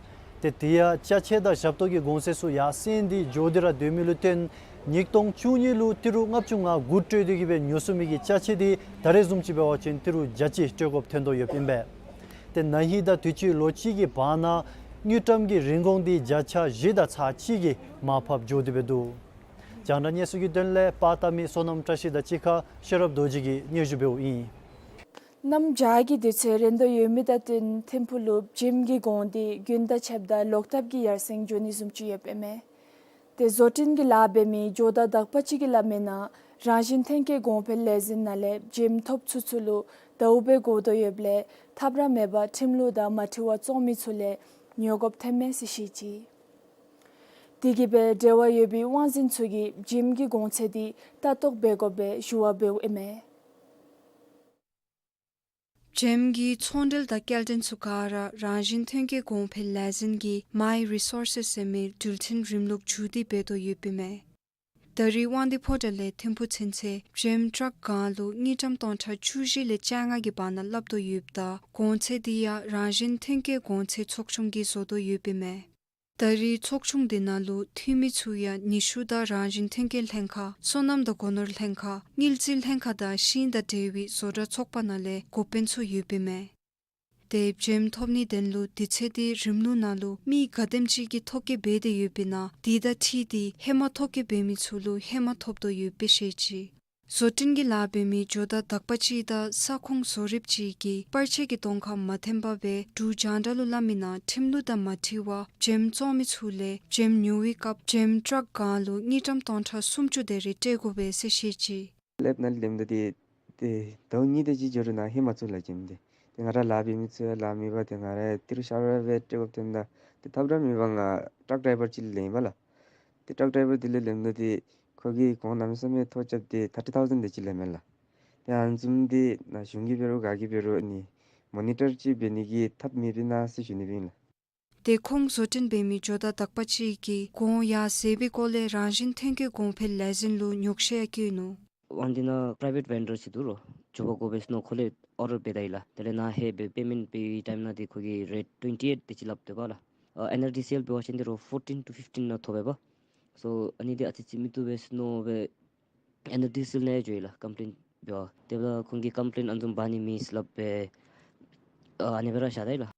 ཏེ་དེ་ཡང་ཅ་ཆས་དང་ཞབས་ཏོག་གི་གོང་ཚད་ཚུ་ཡར་སེང་སྟེ་འགྱོ་སྟེ་ར་སྡོད་མི་ལུ་བརྟེན་ཉིས་སྟོང་བཅུ་གཉིས་ལུ་ཏི་རུ་ལྔ་བཅུ་ང་དགུ་སྤྲོད་དེ་གི་སྦེ་ཉོ་ཚུགས་མི་གི་ཅ་ཆས་འདི་ད་རེས་བཟུམ་ཅིག་འབད་བ་ཅིན་ཏི་རུ་བརྒྱ་ཅིག་སྤྲོད་དགོཔ་ཐོན་དོ་ཡོདཔ་ཨིན་པས། ཏེ་ན་ཧིང་དང་དུས་ཅི་ལོ་གཅིག་གི་བར་ན་དངུལ་ཀྲམ་གྱི་རིན་གོང་འདི་བརྒྱ་ཆ་བཞི་དང་ཚག་གཅིག་གིས་མར་ཕབ་འགྱོ་སྟེ་སྦེ་འདུག། རྒྱང་བསྒྲགས་གནས་ཚུལ་གྱི་དོན་ལས་པར་བཏབ་མི་བསོད་ནམས་བཀྲ་ཤིས་དང་གཅིག་ཁར་ཤེས་རབ་རྡོ་རྗེ་གིས་སྙན་ཞུ་འབདཝ་ཨིན། གནམ་བྱཱར་གྱི་དུས་ཚོད་རན་དོ་ཡོད་མི་དང་བསྟུན་ཐིམ་ཕུག་ལུ་བྱེམ་གྱི་གོང་འདི་དགུན་དང་ཕྱདཔ་ད་ལོག་ལྟབ་ཀྱིས་ཡར་སེང་འགྱོ་ནི་བཟུམ་ཅིག་ཡོདཔ་ཨིན་མས། ཏེ་བཟོ་སྐྲུན་གྱི་ལཱ་འབད་མི་ཇོ་བདག་དག་པ་ཅིག་གིས་སླབ་མིའི་ནང་རང་བཞིན་ཐོན་སྐྱེད་གོང་འཕེལ་ལས་འཛིན་ནང་ལས་བྱེམ་ཐོབ་ཚུགས་ཚུགས་ལུ་དྭཝ་སྦེ་དགོ་དོ་ཡོདཔ་ལས་ཐབས་ར་མེད་པར་ཁྲིམས་ལུགས་དང་མ་འཁྲིལ་བར་བཙོང་མི་ཚུ་ལས་ཉོ་དགོཔ་ཐོནམ་མས་ཟེར་བཤད་ཅི། དེ་གི་སྦེ་འབྲེལ་བ་ཡོད་པའི་དབང་འཛིན་ཚུ་གིས་བྱེམ་གྱི་གོང་ཚད་འདི་ལྟ་རྟོག་འབད་དགོ་པའི་ཞུ་བ་འབདཝ་ཨིན་མས། བྱེམ་གྱི་ཚོང་འབྲེལ་དང་སྐྱེལ་འདྲེན་ཚུ་ག་ར་རང་བཞིན་ཐོན་སྐྱེད་གོང་འཕེལ་ལས་འཛིན་གྱི་མའི་རི་སོར་སེས་ཟེར་མི་འགྲུལ་འཕྲིན་རིམ་ལུགས་མཇུག་སྒྲིལ་འབད་དོ་ཡོདཔ་ཨིན་མས། ད་རིས་དབང་འདུས་ཕོ་བྲང་ལས་ཐིམ་ཕུག་ཚུན་ཚོད་བྱེམ་ཊཱརཀ་གང་ལུ་དངུལ་ཀྲམ་སྟོང་ཕྲག་བཅུ་བཞི་ལས་བཅོ་ལྔ་གི་བར་ན་ལྷོད་དོ་ཡོདཔ་ད་གོང་ཚད་འདི་ཡང་རང་བཞིན་ཐོན་སྐྱེད་གོང་ཚད་ཚོགས་ཆུང་གིས་བཟོ་དོ་ཡོདཔ་ཨིན་མས། ད་རིས་ཚོགས་ཆུང་འདི་ནང་ལུ་འཐུས་མི་ཚུ་ཡང་ནུས་ཤུགས་དང་རང་བཞིན་ཐོན་སྐྱེད་ལྷན་ཁག་སོ་ནམ་དང་སྒོ་ནོར་ལྷན་ཁག་དངུལ་རྩིས་ལྷན་ཁག་དང་ཤིང་དང་འབྲེལ་བའི་བཟོ་གྲྭ་ཚོགས་པ་ནང་ལས་འགོ་དཔོན་ཚུ་ཡོདཔ་ཨིན་མས། ཏེ་བྱེམ་ཐོབ་ནིའི་དོན་ལུ་དུས་ཚོད་འདི་རིམ་ལུགས་ནང་ལུ་མི་ག་དེམ་ཅིག་གིས་ཐོ་བཀོད་འབད་དེ་ཡོདཔ་ཨིན་ན་དེ་དང་འཁྲིལ་ཏེ་ཧེ་མ་ཐོ་བཀོད་འབད་མི་ཚུ་ལུ་ཧེ་མ་ཐོབ་དོ་ཡོདཔ་སྦེ་བཤད་ཅི། བཟོ་སྐྲུན་གྱི་ལཱ་འབད་མི་ཇོ་བདག་དག་པ་ཅིག་དང་ས་ཁོངས་བཟོ་རིགཔ་ཅིག་གིས་པར་ཆས་ཀྱི་གདོང་ཁར་མ་འཐོན་པར་སྦེ་འབྲུག་རྒྱང་བསྒྲགས་ལུ་སླབ་མིའི་ནང་ཁྲིམས་ལུགས་དང་མ་འཁྲིལ་བར་བྱེམ་བཙོང་མི་ཚུ་ལས་བྱེམ་ཉོ་བའི་སྐབས་བྱེམ་ཊཱརཀ་གང་ལུ་དངུལ་ཀྲམ་སྟོང་ཕྲག་སུམ་ཅུ་དེ་རེ་སྤྲོད་དགོ་པས་ཟེར་བཤད་ཅི། ལེབ་ནང་ལེནམ་ད་ཏེ་ཏེ་ཟླཝ་གཉིས་དེ་ཅིག་འགྱོ་རུང་ནཱ་ལྷོད་མ་ཚུགས་ལགས་བྱེམ་འདི། ཏེ་ང་ར་ལཱ་འབད་མི་ཚུ་ཡང་ལཱ་མེད་པར་ཏེ་ང་ར་ཡང་ཏི་རུ་ཤ་ར་སྦེ་སྤྲོད་དགོཔ་ཐོནམ་ད་ཏེ་ཐབས་ར་མེད་པར་ང་ཊཱརཀ་ཌའི་བར་ཅིག་ལེན་པས་ལགས། ཏེ་ཊཱརཀ་ཌའི་བར་འདི་ལས་ལེནམ་ད་ཏེ་ཁོ་གིས་གོང་གནམ་མེད་ས་མེད་ཐོ་རྐྱབ་སྟེ་ཐར་ཊི་ཐའུ་ཟེན་དེ་ཅིག་ལེན་མས་ལགས། ཏེ་ཨ་ནི་བཟུམ་འདི་ནཱ་གཞུང་གིས་འབད་རུང་ག་གིས་འབད་རུང་ཨ་ནི་མོ་ནི་ཊར་ཅིག་འབད་ནི་གི་ཐབས་མེདཔ་ཨིན་ན་ཟེར་ཞུ་ནི་སྦེ་ཨིན་ལགས། ཏེ་ཁོང་བཟོ་སྐྲུན་འབད་མི་ཇོ་བདག་དག་པ་ཅིག་གིས་གོང་ཡར་ཟད་པའི་སྐོར་ལས་རང་བཞིན་ཐོན་སྐྱེད་གོང་འཕེལ་ལས་འཛིན་ལུ་ཉོགས་བཤད་ཡང་བཀོད་ནུག། དབང་འདུས་ནང་པ་རའི་བེཊ་ཝེན་ཌར་ཅིག་འདུག་རོ། ཇོ་བོ་དགོ་པས་ཟེར་མནོ་ཁོ་ལས་ཨོར་ཌར་འབད་ད་ཡི་ལགས། དེ་ལས་ནཱ་ལྷོད་སྦེ་པེ་མེནཊ་འབད་བའི་ཊའིམ་ནང་འདི་ཁོ་གིས་རེཊ་ཊུ་ཝེན་ཊི་ཨེཊ་དེ་ཅིག་སླབ་སྡོད་པས་ལགས། ཨ་ཨེན་ཨར་ཌི་སི་ཨེལ་འབད་བ་ཅིན་འདི་རོ་ཕོར་ཊིན་ཊུ་ཕིཕ་ཊིན་ནང་ཐོབ་པས་པ། སོ་ཨ་ནི་འདི་ཨ་ཙི་ཅིག་མི་བཏུབ་པས་ཟེར་མནོ་སྦེ་ཨེན་ཨར་ཌི་སི་ཨེལ་ནང་ཡང་འགྱོ་ཡི་ལགས་ཀམ་པི་ལེན་འབད་བར། དེ་འབདཝ་ད་ཁོང་གིས་ཀམ་པི་ལེན་ཨ་ནི་བཟུམ་འབག་ནི་མེད་ཟེར་སླབ་སྦེ་ཨ་ཨ་ནི་སྦེ་ར་བཞག་ད་ཡི་ལགས།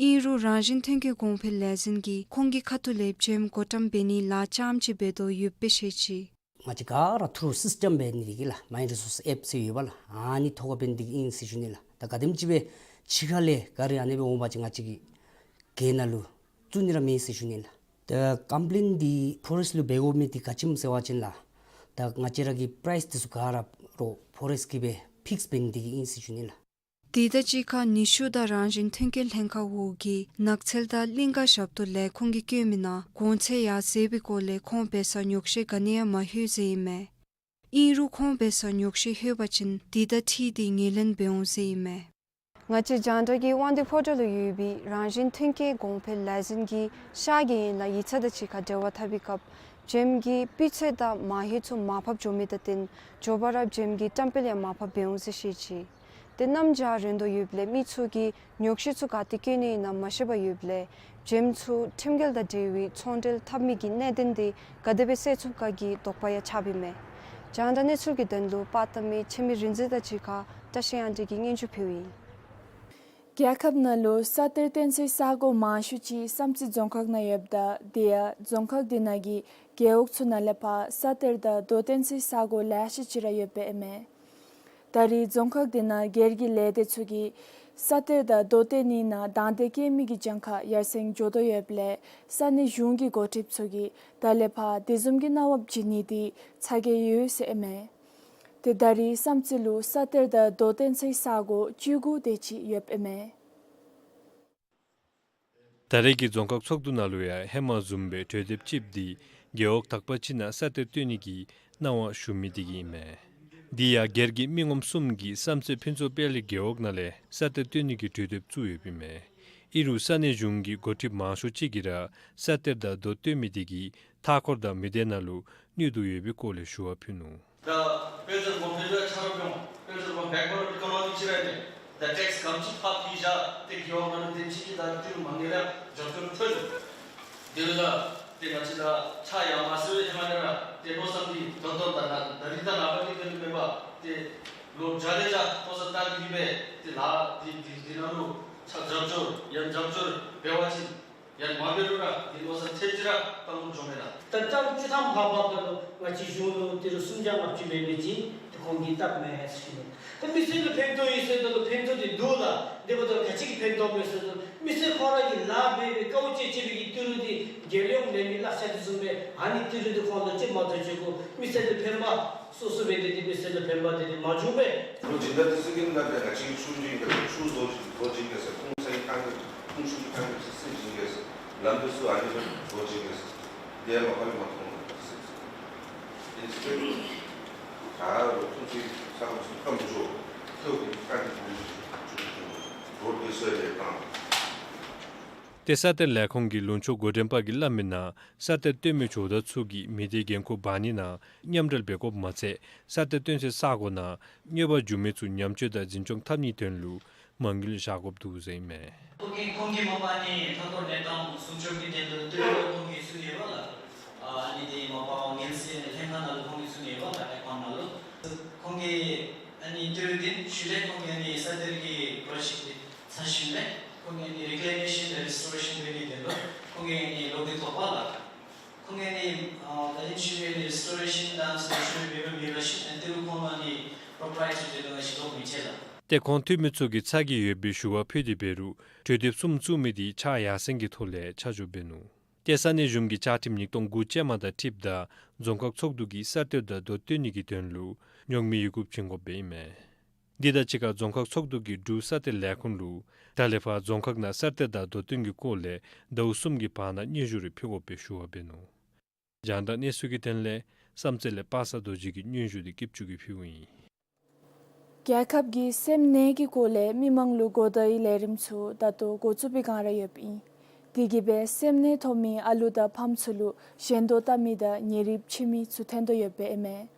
ཨིན་རུང་རང་བཞིན་ཐོན་སྐྱེད་གོང་འཕེལ་ལས་འཛིན་གྱིས་ཁོང་གི་ཁ་ཐུག་ལས་བྱེམ་བགོ་བཀྲམ་འབད་ནིའི་ལཱ་རྐྱངམ་ཅིག་འབད་དོ་ཡོདཔ་སྦེ་བཤད་ཅི། ང་བཅས་ག་ར་ཐུརུ་སིསི་ཊེམ་འབད་ནི་འདི་གིས་ལགས། མའི་རི་སོརསི་ཨེཔ་ཟེར་ཡོད་པས་ལགས། ཨ་ནི་ཐོག་ཁར་འབད་ནི་འདི་གིས་ཨིན་ཟེར་ཞུ་ནི་ལགས། ད་ག་དེམ་ཅིག་སྦེ་ཕྱི་ཁ་ལས་ག་ར་ཨ་ནི་སྦེ་འོང་པ་ཅིན་ང་བཅས་ཀྱི་སྒོ་ནང་ལུ་བཙུགས་ནི་ར་མེད་ཟེར་ཞུ་ནི་ལགས། ད་ཀམ་པི་ལེན་འདི་ཕོ་རེསཊ་ལུ་འབད་དགོ་མི་འདི་ག་ཅི་སྨོ་ཟེར་བ་ཅིན་ལགས། ད་ང་བཅས་ར་གི་པ་རའིསི་འདི་ཚུ་ག་ར་རོ་ཕོ་རེསཊ་གིས་སྦེ་ཕིགསི་འབད་ནི་འདི་གིས་ཨིན་ཟེར་ཞུ་ནི་ལགས། དེ་དང་གཅིག་ཁར་ནུས་ཤུགས་དང་རང་བཞིན་ཐོན་སྐྱེད་ལྷན་ཁག་འོག་གི་ནགས་ཚལ་དང་གླིང་ཀ་ཞབས་ཏོག་ལས་ཁུངས་ཀྱིས་བཀོད་མིའི་ནང་གོང་ཚད་ཡར་ཟད་པའི་སྐོར་ལས་ཁོང་འབད་སར་ཉོགས་བཤད་ག་ནི་ཡང་མ་ལྷོད་ཟེར་ཨིན་མས། ཨིན་རུང་ཁོང་འབད་སར་ཉོགས་བཤད་ལྷོད་པ་ཅིན་དེ་དང་འཁྲིལ་ཏེ་ངོས་ལེན་འབད་འོང་ཟེར་ཨིན་མས། ང་བཅས་རྒྱང་བསྒྲགས་ཀྱིས་དབང་འདུས་ཕོ་བྲང་ལུ་ཡོད་པའི་རང་བཞིན་ཐོན་སྐྱེད་གོང་འཕེལ་ལས་འཛིན་གྱི་ཤར་རྒྱུན་ལས་ཡིག་ཚང་དང་གཅིག་ཁར་འབྲེལ་བ་འཐབ་པའི་སྐབས་བྱེམ་གྱི་སྤུས་ཚད་དང་མ་ལྷོད་ཚུ་མར་ཕབ་འགྱོ་མི་དང་བསྟུན་མགྱོགས་པ་ར་བྱེམ་གྱི་བཀྲམ་སྤེལ་ཡང་མར་ཕབ་འབད་འོང་ཟེར་བཤད་ཅི། ཏེ་གནམ་བྱཱར་རན་དོ་ཡོདཔ་ལས་མི་ཚུ་གིས་ཉོགས་བཤད་ཚུ་ག་ཏེ་བཀོད་ནི་ཨིན་ན་མ་ཤེས་པར་ཡོདཔ་ལས་བྱེམ་ཚུ་ཁྲིམས་འགལ་དང་འབྲེལ་བའི་ཚོང་འབྲེལ་འཐབ་མི་གི་གནད་དོན་འདི་ག་དེ་སྦེ་སེལ་ཚུགས་ག་གི་དོགས་པ་ཡང་ཆགསཔ་ཨིན་མས། རྒྱང་བསྒྲགས་གནས་ཚུལ་གྱི་དོན་ལུ་པར་བཏབ་མི་འཆི་མེད་རིག་འཛིན་དང་གཅིག་ཁར་བཀྲ་ཤིས་དབྱངས་སྒྲོན་གྱིས་སྙན་ཞུ་ཕུལཝ་ཨིན། རྒྱལ་ཁབ་ནང་ལུ་ས་གཏེར་བཏོན་སའི་ས་གོ་མང་ཤོས་ཅིག་བསམ་རྩེ་རྫོང་ཁག་ནང་ཡོདཔ་ད་དེ་ཡང་རྫོང་ཁག་དེ་ནང་གི་རྒེད་འོག་ཚུ་ནང་ལས་ཕར་ས་གཏེར་དང་རྡོ་བཏོན་སའི་ས་གོ་ལེ་ཤ་ཅིག་ར་ཡོདཔ་ཨིན་མས། ད་རེས་རྫོང་ཁག་དེ་ནང་སྒེར་གྱི་ལས་སྡེ་ཚུ་གིས་ས་གཏེར་དང་རྡོ་བཏོན་ནི་ནང་དང་འདོད་བསྐྱེད་མི་གི་གྱངས་ཁ་ཡར་སེང་འགྱོ་དོ་ཡོདཔ་ལས་ས་གནས་གཞུང་གི་འགོ་ཁྲིདཔ་ཚུ་གིས་ད་ལས་ཕར་དེ་བཟུམ་གྱི་གནང་བ་བྱིན་ནི་དེ་ཚ་གྱང་ཡོད་ཟེར་ཨིན་མས། ཏེ་ད་རེས་བསམ་རྩེ་ལུ་ས་གཏེར་དང་རྡོ་བཏོན་སའི་ས་གོ་བཅུ་དགུ་དེ་ཅིག་ཡོདཔ་ཨིན་མས། ད་རེས་ཀྱི་རྫོང་ཁག་ཚོགས་འདུ་ནང་ལུ་ཡང་ཧེ་མ་བཟུམ་སྦེ་གྲོས་འདེབས་ཅིག་འདི་རྒེད་འོག་དག་པ་ཅིག་ནང་ས་གཏེར་བཏོན་ནི་གི་གནང་བ་ཞུ་མི་དེ་གིས་ཨིན་མས། དེ་ཡང་སྒེར་གྱི་མི་ངོམ་གསུམ་གྱིས་བསམ་རྩེ་ཕུན་ཚོགས་དཔལ་གྱི་རྒེད་འོག་ནང་ལས་ས་གཏེར་བཏོན་ནི་གི་གྲོས་འདེབས་བཙུགས་ཡོདཔ་ཨིན་མས། ཨིན་རུང་ས་གནས་གཞུང་གི་འགོ་ཁྲིདཔ་མང་ཤོས་ཅིག་གིས་ར་ས་གཏེར་དང་རྡོ་བཏོན་མི་དེ་གིས་མཐའ་འཁོར་དང་མི་སྡེ་ནང་ལུ་གནོད་དོ་ཡོད་པའི་སྐོར་ལས་ཞུ་བ་ཕུལ་ནུག། ད་དཔལ་འབྱོར་གོང་འཕེལ་ཆ་རོགས་ཡོང་། དཔལ་འབྱོར་གོང་backward economy ཅིག་ར་ཨིན་མས། ད་ཊེགསི་ག་དེམ་ཅིག་ཕར་ཕུལ་བཞག་སྟེ་རྒེད་འོག་ནང་ལུ་དེམ་ཅིག་གི་ད་ཏི་རུ་མ་ངེས་ར་རྒྱབ་སྐྱོར་ཐོབ་ཡོད། དེ་ལས་ད་ཏེ་ང་བཅས་ད་ཆ་ཡར་མ་སོང་བའི་ཧེ་མ་ལས་ར་ཏེ་མནོ་བསམ་འདི་ད་ལྟོ་ད་ད་རིས་ད་ནངས་པ་གི་དོན་ལུ་མེན་པར་ཏེ་ལོ་བརྒྱ་ལས་བརྒྱ་ལྟོ་ཚང་བཏང་སྟེ་གི་སྦེ་ཏེ་ལཱ་འདི་འདི་འདི་ནང་ལུ་ཆ་རྒྱབ་སྐྱོར་ཡང་རྒྱབ་སྐྱོར་འབད་བ་ཅིན་ཡང་མ་འབད་རུང་ར་འདི་མནོ་བསམ་ཐེངས་གཅིག་ར་བཏང་འགྱོ་མེན་ན། ད་ལྟོ་བཅུ་ཐམ་ལྷགཔ་ད་ལུ་ང་བཅས་གཞུང་ལུ་ཏི་རུ་སུམ་བརྒྱ་ལྔ་བཅུ་འབད་མི་ཅིག་ཏེ་ཁོང་གིས་བཏབ་མས་ཟེར་ཞུ་ནི། ད་མི་སེར་ལུ་ཕན་ཐོགས་ཡོད་ཟེརཝ་ད་ལུ་ཕན་ཐོགས་འདི་འདུག་ལགས། དེ་འབདཝ་ད་ག་ཅི་གིས་ཕན་ཐོགས་མས་ཟེརཝ་ད་ལུ་མི་སེར་ཁོང་ར་གིས་ལཱ་འབད་སྦེ་དཀའཝ་སྤྱད་སྤྱད་པའི་གི་ཏི་རུ་འདི་རྒྱལ་ཡོངས་ལེན་མི་གླ་ཆ་དེ་བཟུམ་སྦེ་ཨ་ནི་ཏི་རུ་འདི་ཁོང་ལུ་སྤྱོད་མ་ཐོབ་ཅི་གུ་མི་སེར་ལུ་ཕན་པ་སོ་སོ་སྦེ་དེ་དེ་མི་སེར་ལུ་ཕན་པ་དེ་དེ་མ་བྱུང་པས། ལོ་སྦྱིན་བདག་དེ་ཚུ་གིས་ད་ང་བཅས་ཆུ་སྦྱིན་གེ་ཆུ་བཟོ་བཟོ་སྦྱིན་གེ་ཟེར་ཁོང་ཚང་གི་ཁང་གི་ཁོང་ཆུ་གི་ཁང་གི་ཚུ་སྦྱིན་གེ་ཟེར་ལམ་དེ་ཚུ་ཨ་ནི་བཟོ་བཟོ་སྦྱིན་གེ་ཟེར་དེ་མ་པ་ལས་མ་མཐོང་ཟེར་ཟེར་ཨིན་ཟེར། ད་ལོ་ཁོང་ཚང་གི་ས་ཁོངས་སུ་ཁམས་བཟོ་ཁོང་གི་ཁང་གི་ཁོང་ཆུ་ཆུ་རོ་དེ་ཚུ་ལས་བཏང་། ཏེ་ས་གཏེར་ལས་ཁུངས་ཀྱི་ལུང་ཕྱོགས་འགོ་འདྲེན་པ་གིས་སླབ་མི་ནང་ས་གཏེར་བཏོན་མི་ཇོ་བདག་ཚུ་གིས་མི་སྡེའི་འགན་ཁུར་འབག་ནི་ནང་མཉམ་འབྲེལ་འབད་དགོཔ་མ་ཚད་ས་གཏེར་བཏོན་སའི་ས་གོ་ནང་གནོད་པ་འབྱུང་མི་ཚུ་ཉམས་བཅོས་དང་འཛིན་སྐྱོང་འཐབ་ནིའི་དོན་ལུ་མ་དངུལ་བཞག་དགོཔ་འདུག་ཟེར་ཨིན་མས། ཁོང་གིས་ཁོང་གིས་མ་པ་ནི་མཐའ་འཁོར་གནས་སྟངས་སྲུང་སྐྱོབ་ཀྱི་དོན་ལུ་ཏི་རུ་ཁོང་གིས་བཙུགས་ནི་ཡོདཔ་ལགས། ཨ་ནི་དེ་མ་པ་ངལ་སེལ་ལྷན་ཁག་ནང་ལུ་ཁོང་གིས་བཙུགས་ནི་ཡོདཔ་ལགས། ཨེ་ཁོང་ནང་ལུ་ཁོང་གིས་ཨ་ནི་ཏི་རུ་འདི་ཤུལ་ལས་ཁོང་གིས་ཨ་ནི་ས་གཏེར་གྱི་པྲོ་ཇེཀཊ་འདི་ཚར་ཞིནམ་ལས་ཁོང་གིས་ཨ་ནི་རི་ཀི་ལེ་མེ་ཤཱན་དང་རི་སི་ཊོ་རེ་ཤཱན་འབད་ནིའི་དོན་ལུ་ཁོང་གིས་ཨ་ནི་ལོག་སྟེ་ཐོབ་པ་ལགས། ཁོང་གིས་ཨ་ནི་ཨ་ད་ཨིན་ཞུ་བའི་ཨ་ནི་རི་སི་ཊོ་རེ་ཤཱན་དང་སོ་ལུ་ཤཱན་འབད་བ་མེད་པ་ཅིན་ཨ་ནི་ཏི་རུ་ཁོང་ཨ་ནི་པྲོ་པྲའི་ཊར་འདི་ལུ་ང་བཅས་ལོག་མི་ཆེ་ལགས། ཏེ་ཁོང་འཐུས་མི་ཚུ་གིས་ཚ་གྱང་ཡོད་པའི་ཞུ་བ་ཕུལ་ཏེ་འབད་རུང་གྲོས་འདེབས་གསུམ་བཙུགས་མི་དེ་ཆ་ཡར་སེང་གི་ཐོག་ལས་ཆ་འཇོག་འབད་ནུག། ཏེ་ས་གནས་གཞུང་གི་བཅའ་ཁྲིམས་ཉིས་སྟོང་དགུ་ཅན་མ་དང་འཁྲིལཝ་ད་རྫོང་ཁག་ཚོགས་འདུ་གིས་ས་གཏེར་དང་རྡོ་བཏོན་ནི་གི་དོན་ལུ་རྙོག་མི་ཡི་གུ་བྱིན་དགོཔ་སྦེ་ཨིན་མས། འདི་དང་གཅིག་ཁར་རྫོང་ཁག་ཚོགས་འདུ་གིས་འབྲུག་ས་གཏེར་ལས་ཁུངས་ལུ་ད་ལས་ཕར་རྫོང་ཁག་ནང་ས་གཏེར་དང་རྡོ་བཏོན་གྱི་སྐོར་ལས་ཟླཝ་གསུམ་གྱི་བར་ན་སྙན་ཞུ་རེ་ཕུལ་དགོཔ་སྦེ་ཞུ་བ་འབད་ནུག། རྒྱང་བསྒྲགས་གནས་ཚུལ་གྱི་དོན་ལས་བསམ་རྩེ་ལས་པ་སངས་རྡོ་རྗེ་གི་སྙན་ཞུ་འདི་སྐྱིབ་ཆུ་གིས་ཕུལཝ་ཨིན། རྒྱལ་ཁབ་ཀྱིས་སེམས་ནད་ཀྱི་སྐོར་ལས་མི་མང་ལུ་གོ་བརྡའི་ལས་རིམ་ཚུ་ད་ལྟོ་འགོ་བཙུགས་པའི་བསྒང་ར་ཡོདཔ་ཨིན། དེ་གིས་སྦེ་སེམས་ནད་ཐོབ་མི་ཨ་ལུ་དང་ཕམ་ཚུ་ལུ་ཞེན་དོགས་བཏབ་མི་དང་ཉེ་རིབ་ཕྱི་མི་ཚུ་ཐོན་དོ་ཡོདཔ་ཨིན་མས།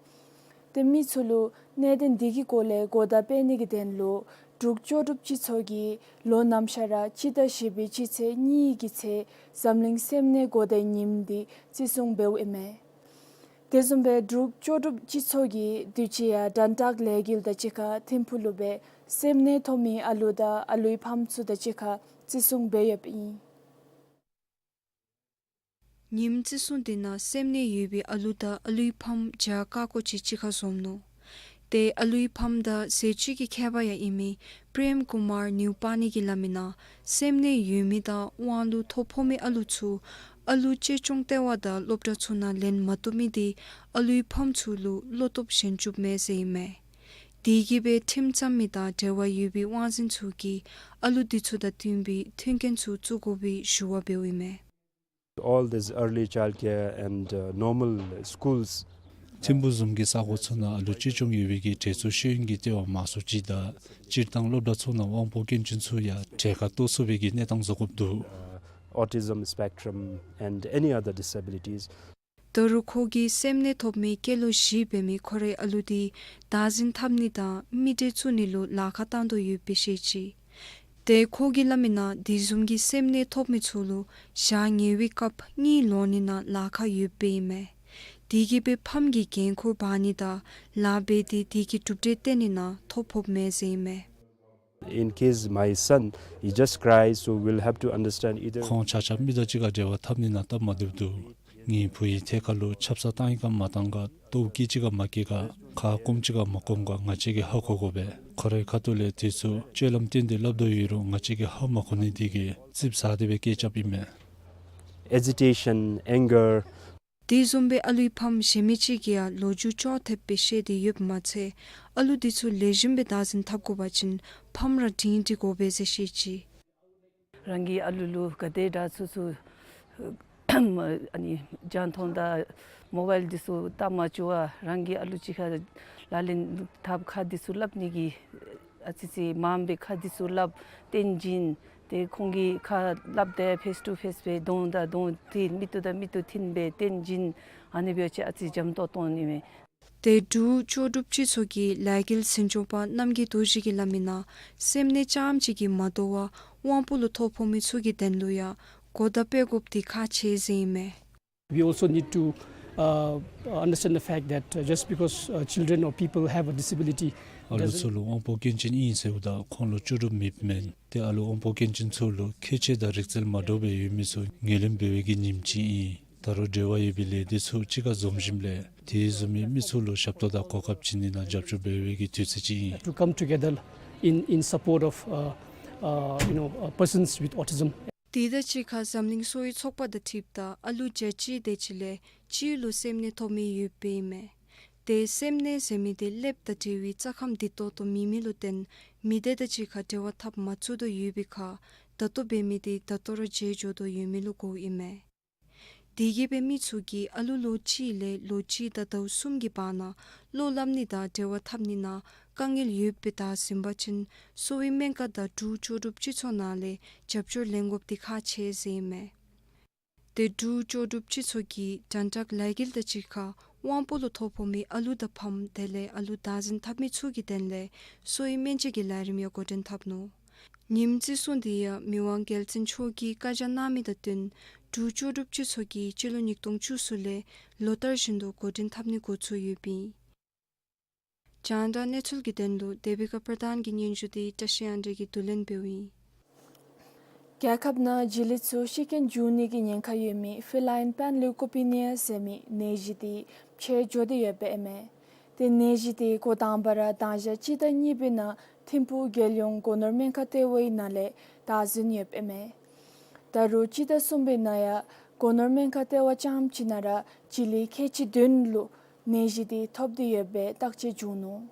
ཏེ་མི་ཚུ་ལུ་གནད་དོན་འདི་གི་སྐོར་ལས་གོ་བརྡ་སྤེལ་ནི་གི་དོན་ལུ་འབྲུག་ལྕོགས་གྲུབ་སྤྱི་ཚོགས་ཀྱིས་ལོ་ནམ་ཤ་ར་སྤྱི་ཟླ་བཞི་པའི་སྤྱི་ཚེས་གཉིས་ཀྱི་ཚེ་འཛམ་གླིང་སེམས་ནད་གོ་བརྡའི་ཉིནམ་འདི་བརྩི་སྲུང་འབདཝ་ཨིན་མས། དེ་བཟུམ་སྦེ་འབྲུག་ལྕོགས་གྲུབ་སྤྱི་ཚོགས་ཀྱིས་དུས་ཅི་ཡང་དྲན་རྟགས་ལས་འགུལ་དང་གཅིག་ཁར་ཐིམ་ཕུག་ལུ་སྦེ་སེམས་ནད་ཐོབ་མི་ཨ་ལུ་དང་ཨ་ལུའི་ཕམ་ཚུ་དང་གཅིག་ཁར་བརྩི་སྲུང་འབད་ཡོདཔ་ཨིན། ཉིནམ་བརྩི་སྲུང་འདི་ནང་སེམས་ནད་ཡོད་པའི་ཨ་ལུ་དང་ཨ་ལུའི་ཕམ་བརྒྱ་ཀ་ཀོ་ཅིག་གཅིག་ཁར་འཛོམས་ནུག། ཏེ་ཨ་ལུའི་ཕམ་དང་ཟས་བཅུད་ཀྱི་མཁས་པ་ཡང་ཨིན་མི་པྲེམ་ཀུ་མར་ནིའུ་པ་ནི་གིས་སླབ་མི་ནང་སེམས་ནད་ཡོད་མི་དང་དབང་ལུ་ཐོ་ཕོག་མི་ཨ་ལུ་ཚུ་ཨ་ལུ་གཅེས་སྐྱོང་ལྟེ་བ་དང་སློབ་གྲྭ་ཚུ་ནང་ལེན་མ་བཏུབ་མི་དེ་ཨ་ལུའི་ཕམ་ཚུ་ལུ་བློ་སྟོབས་ཞན་བཅུགཔ་མས་ཟེར་ཨིན་མས། དེ་གིས་སྦེ་ཁྲིམས་བཅའ་མི་དང་འབྲེལ་བ་ཡོད་པའི་དབང་འཛིན་ཚུ་གིས་ཨ་ལུ་འདི་ཚུ་དང་བསྟུན་པའི་མཐུན་རྐྱེན་ཚུ་བཙུགས་དགོ་པའི་ཞུ་བ་འབདཝ་ཨིན་མས། All these early childcare and, uh, normal schools. ཐིམ་ཕུག་བཟུམ་གྱི་ས་གོ་ཚུ་ནང་ཨ་ལུ་གཅེས་སྐྱོང་ཡོད་པའི་གི་གྲོས་ཚོགས་ཤེས་ཡོན་གྱི་ལྟེ་བ་མང་སུ་ཅིག་དང་སྤྱིར་བཏང་སློབ་གྲྭ་ཚུ་ནང་དབང་པོ་སྐྱོན་ཅན་ཚུ་ཡང་གྲལ་ཁར་གཏོགས་ཚུགས་པའི་གི་གནས་སྟངས་བཟོ་དགོཔ་འདུག། Uh, autism spectrum and any other disabilities. ད་རུང་ཁོ་གིས་སེམས་ནད་ཐོབ་མི་སྐྱེས་ལོ་བཞི་འབད་མི་ཁོ་རའི་ཨ་ལུ་དེ་བདག་འཛིན་འཐབ་ནི་དང་མི་འདྲེན་ཚུགས་ནི་ལུ་ལཱ་ཁག་བཏང་དོ་ཡོདཔ་སྦེ་བཤད་ཅི། ཏེ་ཁོ་གིས་སླབ་མི་ནང་དེ་བཟུམ་གྱི་སེམས་ནད་ཐོབ་མི་ཚུ་ལུ་ཞག་ཉལ་བའི་སྐབས་གཉིད་ལོག་ནི་ནང་ལཱ་ཁག་ཡོདཔ་ཨིན་མས། དེ་གིས་སྦེ་ཕམ་གྱིས་འགན་ཁུར་འབག་ནི་དང་ལཱ་འབད་དེ་དེ་གི་གྲུབ་འབྲས་བསྟན་ནི་ནང་ཐོ་ཕོགཔ་མས་ཟེར་ཨིན་མས། In case my son, he just cries, so we'll have to understand either. ཁོང་ཆ་ཁྱབ་མི་དང་གཅིག་ཁར་འབྲེལ་བ་འཐབ་ནི་ནང་སྟབས་མ་བདེཝ་འདུག། ངེའི་བུ་ཡིས་ཐད་ཀར་ལུ་ཆབ་གསང་བཏང་ཡི་ག་མ་བཏང་ག་ལྟོཝ་བཀྱེས་ཅི་ག་མ་བཀྱེས་ག་ཁ་སྐོམ་ཅི་ག་མ་སྐོམ་ག་ང་བཅས་ཀྱིས་ཧ་གོ་དགོ་པས། ཁོ་རའི་ཁ་ཐུག་ལས་དེ་ཚུ་སྤྱོད་ལམ་བསྟན་ཏེ་སླབ་དོ་ཡོད་རུང་ང་བཅས་ཀྱིས་ཧ་མ་གོ་ནི་དེ་གིས་ཙིགཔ་ཟ་སྟེ་སྦེ་སྐད་རྐྱབ་ཨིན་མས། Agitation, anger. དེ་བཟུམ་སྦེ་ཨ་ལུའི་ཕམ་གཞན་མི་ཅིག་གིས་ཡང་ལོ་རྒྱུས་ཅོག་འཐདཔ་སྦེ་བཤད་དེ་ཡོདཔ་མ་ཚད་ཨ་ལུ་དེ་ཚུ་ལེགས་ཤོམ་སྦེ་བདག་འཛིན་འཐབ་དགོ་པ་ཅིན་ཕམ་ར་སྒྲིང་སྒྲི་དགོ་པས་ཟེར་བཤད་ཅི། རང་གི་ཨ་ལུ་ལུ་ག་དེ་དྲག་ཚུ་ཚུ་ཨ་ནི་རྒྱང་མཐོང་དང་མོ་བཱའིལ་འདི་ཚུ་བལྟ་མ་བཅུག་པར་རང་གི་ཨ་ལུ་གཅིག་ཁར་ལག་ལེན་འཐབ་ཁ་འདི་ཚུ་སླབ་ནི་གི་ཨ་ཙི་ཙི་མངམ་སྦེ་ཁ་འདི་ཚུ་སླབ་བསྟན་བྱིན་ཏེ་ཁོང་གི་ཁ་སླབ་སྟེ་ཕེསི་ཊུ་ཕེསི་སྦེ་གདོང་དང་གདོང་འཐིན་མིག་ཏོ་དང་མིག་ཏོ་འཐིན་སྦེ་བསྟན་བྱིན་ཨ་ནི་སྦེ་ཅིག་ཨ་ཙི་འཇམ་ཏོང་ཏོ་འོང་ནི་མས། ཏེ་འབྲུག་ལྕོགས་གྲུབ་སྤྱི་ཚོགས་ཀྱི་ལས་འགུལ་འཛིན་སྐྱོང་པ་རྣམ་རྒྱལ་རྡོ་རྗེ་གིས་སླབ་མི་ནང་སེམས་ནད་རྐྱངམ་གཅིག་གིས་མ་དོ་བར་དབང་པོ་ལུ་ཐོ་ཕོག་མི་ཚུ་གི་དོན་ལུ་ཡང་གོ་བརྡ་སྤེལ་དགོཔ་འདི་ཁག་ཆེ་ཟེར་ཨིན་མས། We also need to, uh, understand the fact that, uh, just because, uh, children or people have a disability ཨ་ལུ་ཚུ་ལུ་དབང་པོ་སྐྱོན་ཅན་ཨིན་ཟེརཝ་ད་ཁོང་ལུ་ལྕོགས་གྲུབ་མེདཔ་མེན། ཏེ་ཨ་ལུ་དབང་པོ་སྐྱོན་ཅན་ཚུ་ལུ་ཁྱད་ཆོས་དང་རིག་རྩལ་མ་འདྲཝ་སྦེ་ཡོད་མི་ཚུ་ངོས་ལེན་འབད་བའི་གི་ཉིནམ་ཅིག་ཨིན། ད་རུང་འབྲེལ་བ་ཡོད་པའི་ལས་སྡེ་ཚུ་གཅིག་ཁར་འཛོམས་ཞིནམ་ལས་དེ་བཟུམ་མའི་མི་ཚུ་ལུ་ཞབས་ཏོག་དང་གོ་སྐབས་བྱིན་ནི་ནང་རྒྱབ་སྐྱོར་འབད་བའི་གི་དུས་ཚོད་ཅིག་ཨིན། To come together in, in support of, uh, uh, you know, uh, persons with autism. དེ་དང་གཅིག་ཁར་འཛམ་གླིང་གསོ་བའི་ཚོགས་པ་དང་འཁྲིལཝ་ད་ཨ་ལུ་བརྒྱ་ཆ་གཅིག་དེ་ཅིག་ལས་གཅིག་ལུ་སེམས་ནད་ཐོབ་མི་ཡོདཔ་ཨིན་མས། ཏེ་སེམས་ནད་ཟེར་མི་དེ་ཀླདཔ་དང་འབྲེལ་བའི་རྩ་ཁམས་བདེ་ཏོག་ཏོ་མེད་མི་ལུ་བརྟེན་མི་སྡེ་དང་གཅིག་ཁར་འབྲེལ་བ་འཐབ་མ་ཚུགས་དོ་ཡོད་པའི་ཁར་ད་ལྟོ་འབད་མི་དེ་ད་ལྟོ་ར་བརྗེད་འགྱོ་དོ་ཡོད་མི་ལུ་གོཝ་ཨིན་མས། དེ་གིས་སྦེ་མི་ཚུ་གིས་ཨ་ལུ་ལོ་གཅིག་ལས་ལོ་གཅིག་དང་ཟླཝ་གསུམ་གྱི་བར་ན་བློ་སླབ་ནི་དང་འབྲེལ་བ་འཐབ་ནི་ནང་དཀའ་ངལ་ཡོདཔ་སྦེ་བདའ་ཟུན་པ་ཅིན་གསོ་བའི་སྨན་ཁང་དང་འབྲུག་ལྕོགས་གྲུབ་སྤྱི་ཚོགས་ནང་ལས་རྒྱབ་སྐྱོར་ལེན་དགོཔ་འདི་ཁག་ཆེ་ཟེར་ཨིན་མས། ཏེ་འབྲུག་ལྕོགས་གྲུབ་སྤྱི་ཚོགས་ཀྱིས་དྲན་དྲག་ལས་འགུལ་དང་གཅིག་ཁར་དབང་པོ་ལུ་ཐོ་ཕོག་མི་ཨ་ལུ་དང་ཕམ་དེ་ལས་ཨ་ལུ་བདག་འཛིན་འཐབ་མི་ཚུ་གི་དོན་ལས་གསོ་བའི་སྨན་བཅོས་ཀྱི་ལས་རིམ་ཡང་འགོ་འདྲེན་འཐབ་ནུག། ཉིནམ་བརྩི་སྲུང་འདི་ཡང་མི་དབང་རྒྱལ་བཙུན་མཆོག་གིས་བཀའ་རྒྱ་གནང་མི་དང་བསྟུན་འབྲུག་ལྕོགས་གྲུབ་སྤྱི་ཚོགས་ཀྱིས་སྤྱི་ལོ་ཉིས་སྟོང་བཅུ་གསུམ་ལས་ལོ་ལྟར་བཞིན་དུ་འགོ་འདྲེན་འཐབ་ནི་འགོ་བཙུགས་ཡོདཔ་ཨིན། རྒྱང་བསྒྲགས་གནས་ཚུལ་གྱི་དོན་ལུ་དེ་བི་ཀ་པར་དཱན་གྱི་སྙན་ཞུ་དེ་བཀྲ་ཤིས་དབང་འདུས་ཀྱིས་བསྡུ་ལེན་འབདཝ་ཨིན། རྒྱལ་ཁབ་ནང་བྱི་ལི་ཚུ་ཤི་རྐྱེན་འབྱུང་ནི་གི་ཉེན་ཁ་ཡོད་མི་ཕི་ལའིན་པཱན་ལིའུ་ཀོ་པི་ནི་ཡ་ཟེར་མི་ནད་གཞི་དེ་ཆེ་འགྱོ་སྟེ་ཡོདཔ་ཨིན་མས། ཏེ་ནད་གཞི་དེ་འགོ་དང་པ་ར་གདང་ཞག་སྤྱི་ཟླ་གཉིས་པའི་ནང་ཐིམ་ཕུག་རྒྱལ་ཡོངས་སྒོ་ནོར་སྨན་ཁང་ལྟེ་བའི་ནང་ལས་བདའ་ཟུན་ཡོདཔ་ཨིན་མས། ད་རུང་སྤྱི་ཟླ་གསུམ་པའི་ནང་ཡང་སྒོ་ནོར་སྨན་ཁང་ལྟེ་བ་རྐྱངམ་གཅིག་ནང་ར་བྱི་ལི་ཁལ་གཅིག་བདུན་ལུ་ནད་གཞི་དེ་ཐོབ་སྟེ་ཡོད་པའི་བརྟག་དཔྱད་བྱུང་ནུག།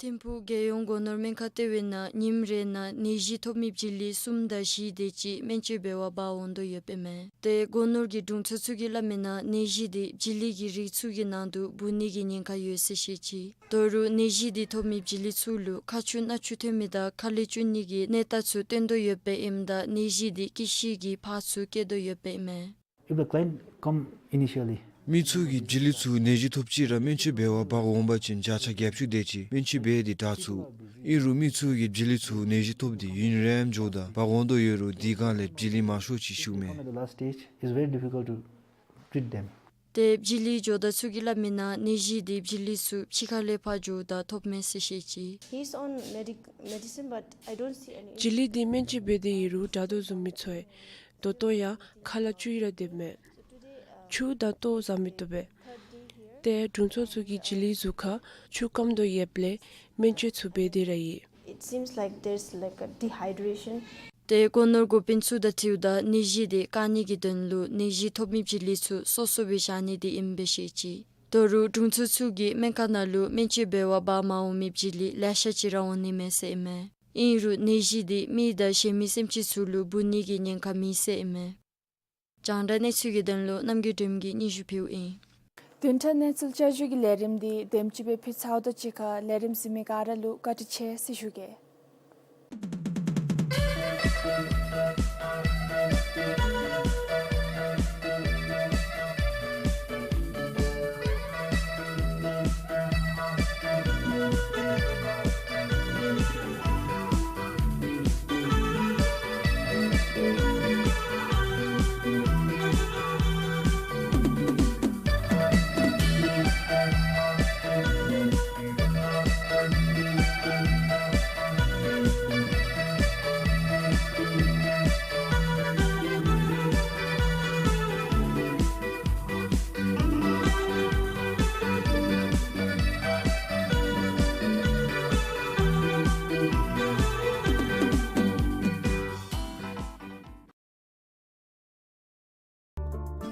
ཐིམ་ཕུག་རྒྱལ་ཡོངས་སྒོ་ནོར་སྨན་ཁང་ལྟེ་བའི་ནང་ཉིནམ་རེ་ནང་ནད་གཞི་ཐོབ་མི་བྱི་ལི་གསུམ་དང་བཞི་དེ་ཅིག་སྨན་བཅོས་འབད་བར་འབག་འོང་དོ་ཡོདཔ་ཨིན་མས། ཏེ་སྒོ་ནོར་གྱི་དྲུང་འཚོ་ཚུ་གིས་སླབ་མི་ནང་ནད་གཞི་དེ་བྱི་ལི་གི་རིགས་ཚུ་གི་ནང་དུ་འབུ་ནི་གི་ཉེན་ཁ་ཡོད་ཟེར་བཤད་ཅི། ད་རུང་ནད་གཞི་དེ་ཐོབ་མི་བྱི་ལི་ཚུ་ལུ་ཁ་ཆུ་སྣ་ཆུ་ཐོན་མི་དང་ཁ་ལས་སྐྱུག་ནི་གི་ནད་རྟགས་ཚུ་སྟོན་དོ་ཡོདཔ་ཨིནམ་ད་ནད་གཞི་དེ་སྐྱེ་ཤི་གི་ཕར་ཚུར་སྐྱེ་དོ་ཡོདཔ་ཨིན་མས། If the client come initially, མི་ཚུ་གིས་བྱི་ལི་ཚུ་ནད་གཞི་ཐོབ་ཅིག་ར་སྨན་བཅོས་འབད་བར་འབག་འོང་པ་ཅིན་བརྒྱ་ཆ་བརྒྱད་ཅུ་དེ་ཅིག་སྨན་བཅོས་འབད་དེ་དྲག་ཚུགས། ཨིན་རུང་མི་ཚུ་གིས་བྱི་ལི་ཚུ་ནད་གཞི་ཐོབ་སྟེ་ཡུན་རིངམོ་འགྱོཝ་ད་འབག་འོང་དོ་ཡོད་རུང་དེ་སྒང་ལས་བྱི་ལི་མང་ཤོས་ཅིག་ཤི་མས། At the last stage, it's very difficult to treat them. ཏེ་བྱི་ལི་ཇོ་བདག་ཚུ་གིས་སླབ་མི་ནང་ནད་གཞི་དེ་བྱི་ལི་ཚུ་ཕྱི་ཁ་ལས་ཕར་འགྱོཝ་ད་ཐོབ་མས་ཟེར་བཤད་ཅི། He's on medic-, medicine, but I don't see any. བྱི་ལི་དེ་སྨན་བཅོས་འབད་དེ་ཡོད་རུང་དྲག་དོ་བཟུམ་མི་ཚོར། ད་ལྟོ་ཡང་ཁ་ལས་སྐྱུག་ཡི་ར་སྡོདཔ་མས། ཆུ་དང་ལྟོ་བཟའ་མི་བཏུབ་པས། ཏེ་དྲུང་འཚོ་ཚུ་གིས་བྱི་ལི་གཟུགས་ཁར་ཆུ་སྐམ་དོ་ཡོདཔ་ལས་སྨན་བཅོས་ཚུ་འབད་དེ་ར་ཡོད། It seems like there's, like, a dehydration. ཏེ་སྒོ་ནོར་འགོ་དཔོན་ཚུ་དང་འཁྲིལཝ་ད་ནད་གཞི་དེ་བཀག་ནི་གི་དོན་ལུ་ནད་གཞི་ཐོབ་མི་བྱི་ལི་ཚུ་སོ་སོ་སྦེ་བཞག་ནི་དེ་ཨིནམ་སྦེ་བཤད་ཅི། ད་རུང་དྲུང་འཚོ་ཚུ་གིས་སྨན་ཁང་ནང་ལུ་སྨན་བཅོས་འབད་བར་འབག་མ་འོང་མི་བྱི་ལི་ལེ་ཤ་ཅིག་ར་འོང་ནི་མས་ཟེར་ཨིན་མས། ཨིན་རུང་ནད་གཞི་དེ་མི་དང་གཞན་མི་སེམས་ཅན་ཚུ་ལུ་འབུ་ནི་གི་ཉེན་ཁ་མེད་ཟེར་ཨིན་མས། རྒྱང་བསྒྲགས་གནས་ཚུལ་གྱི་དོན་ལུ་རྣམ་རྒྱལ་སྒྲོལ་མ་གིས་སྙན་ཞུ་ཕུལཝ་ཨིན། བདུན་ཕྲག་གནས་ཚུལ་བསྐྱར་ཞུ་གི་ལས་རིམ་འདི་དེམ་ཅིག་སྦེ་ཕུལ་ཚརཝ་དང་གཅིག་ཁར་ལས་རིམ་གཟིགས་མི་ག་ར་ལུ་བཀའ་དྲིན་ཆེ་ཟེར་ཞུ་གེ།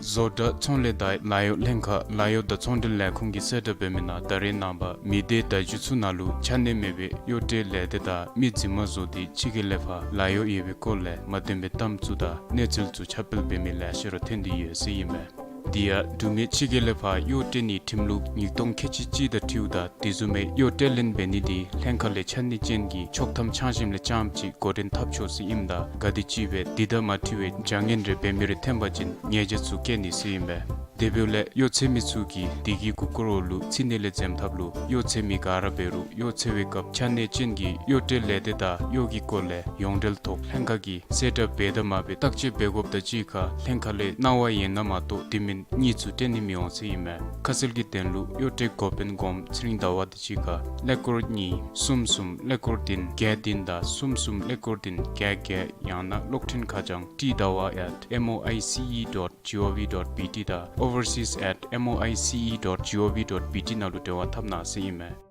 བཟོ་གྲྭ་ཚོང་ལས་དང་ལཱ་གཡོག་ལྷན་ཁག་ལཱ་གཡོག་དང་ཚོང་འབྲེལ་ལས་ཁུངས་ཀྱིས་གསལ་བསྒྲགས་འབད་མི་ནང་ད་རེས་ནངས་པ་མི་སྡེ་བརྡ་བརྒྱུད་ཚུ་ནང་ལུ་ཆ་གནས་མེད་པའི་གཡོག་བྲལ་ལས་སྡེ་དང་མི་རྫུན་མ་བཟོ་སྟེ་ཕྱི་རྒྱལ་ལས་ཕར་ལཱ་གཡོག་ཡོད་པའི་སྐོར་ལས་མ་བདེན་པའི་གཏམ་ཚུ་དང་གནས་ཚུལ་ཚུ་ཁྱབ་སྤེལ་འབད་མི་ལེ་ཤ་ར་ཐོན་ཏེ་ཡོད་ཟེར་ཨིན་མས། དེ་ཡང་འབྲུག་མི་ཕྱི་རྒྱལ་ལས་ཕར་གཡོག་བྲལ་ནིའི་ཁྲིམས་ལུགས་ཉིས་སྟོང་ཁལ་གཅིག་གཅིག་དང་འཁྲིལཝ་ད་དེ་བཟུམ་མའི་གཡོག་བྲལ་ལེན་འབད་ནི་དེ་ལྷན་ཁག་ལས་ཆ་གནས་ཅན་གྱི་ཆོག་ཐམ་ཆ་བཞག་ལས་རྐྱངམ་ཅིག་འགོ་འདྲེན་འཐབ་ཆོག་ཟེར་ཨིནམ་ད་ག་དེམ་ཅིག་སྦེ་དེ་དང་མ་འཁྲིལ་བའི་བྱ་ངན་རེ་འབད་མི་རེ་ཐོན་པ་ཅིན་ཉེས་བྱ་ཚུ་བཀལ་ནི་ཟེར་ཨིན་པས། དེ་འབདཝ་ལས་གཡོག་འཚོལ་མི་ཚུ་གིས་དེ་གི་གུ་སྐོར་འོག་ལུ་ཚུད་ནི་ལས་འཛེམ་ཐབས་ལུ་གཡོག་འཚོལ་མི་ག་ར་འབད་རུང་གཡོག་འཚོལ་བའི་སྐབས་ཆ་གནས་ཅན་གྱི་གཡོག་བྲལ་ལས་སྡེ་དང་གཡོག་གི་སྐོར་ལས་ཡོངས་འབྲེལ་ཐོག་ལྷན་ཁག་གིས་གསལ་བསྒྲགས་འབད་དང་མ་འབད་བརྟག་དཔྱད་འབད་དགོཔ་དང་གཅིག་ཁར་ལྷན་ཁག་ལས་གནང་བ་ཡོད་ན་མ་གཏོགས་དེ་མིན་གཉིས་ཚུ་སྤྲོད་ནི་མི་འོང་ཟེར་ཨིན་མས། ཁ་གསལ་གྱི་དོན་ལུ་གཡོག་བྲལ་འགོ་དཔོན་སྒོམ་ཚེ་རིང་ཟླ་བ་དང་གཅིག་ཁར་ཀླད་ཀོར་གཉིས་གསུམ་གསུམ་ཀླད་ཀོར་བདུན་བརྒྱད་བདུན་དང་གསུམ་གསུམ་ཀླད་ཀོར་བདུན་བརྒྱད་བརྒྱད་ཡང་ན་གློག་འཕྲིན་ཁ་བྱང་ཏི་ཟླ་བ་at M O I C E dot G O V dot B T དང་overseas at M O I C E dot G O V dot B T ནང་ལུ་འབྲེལ་བ་འཐབ་གནང་ཟེར་ཨིན་མས།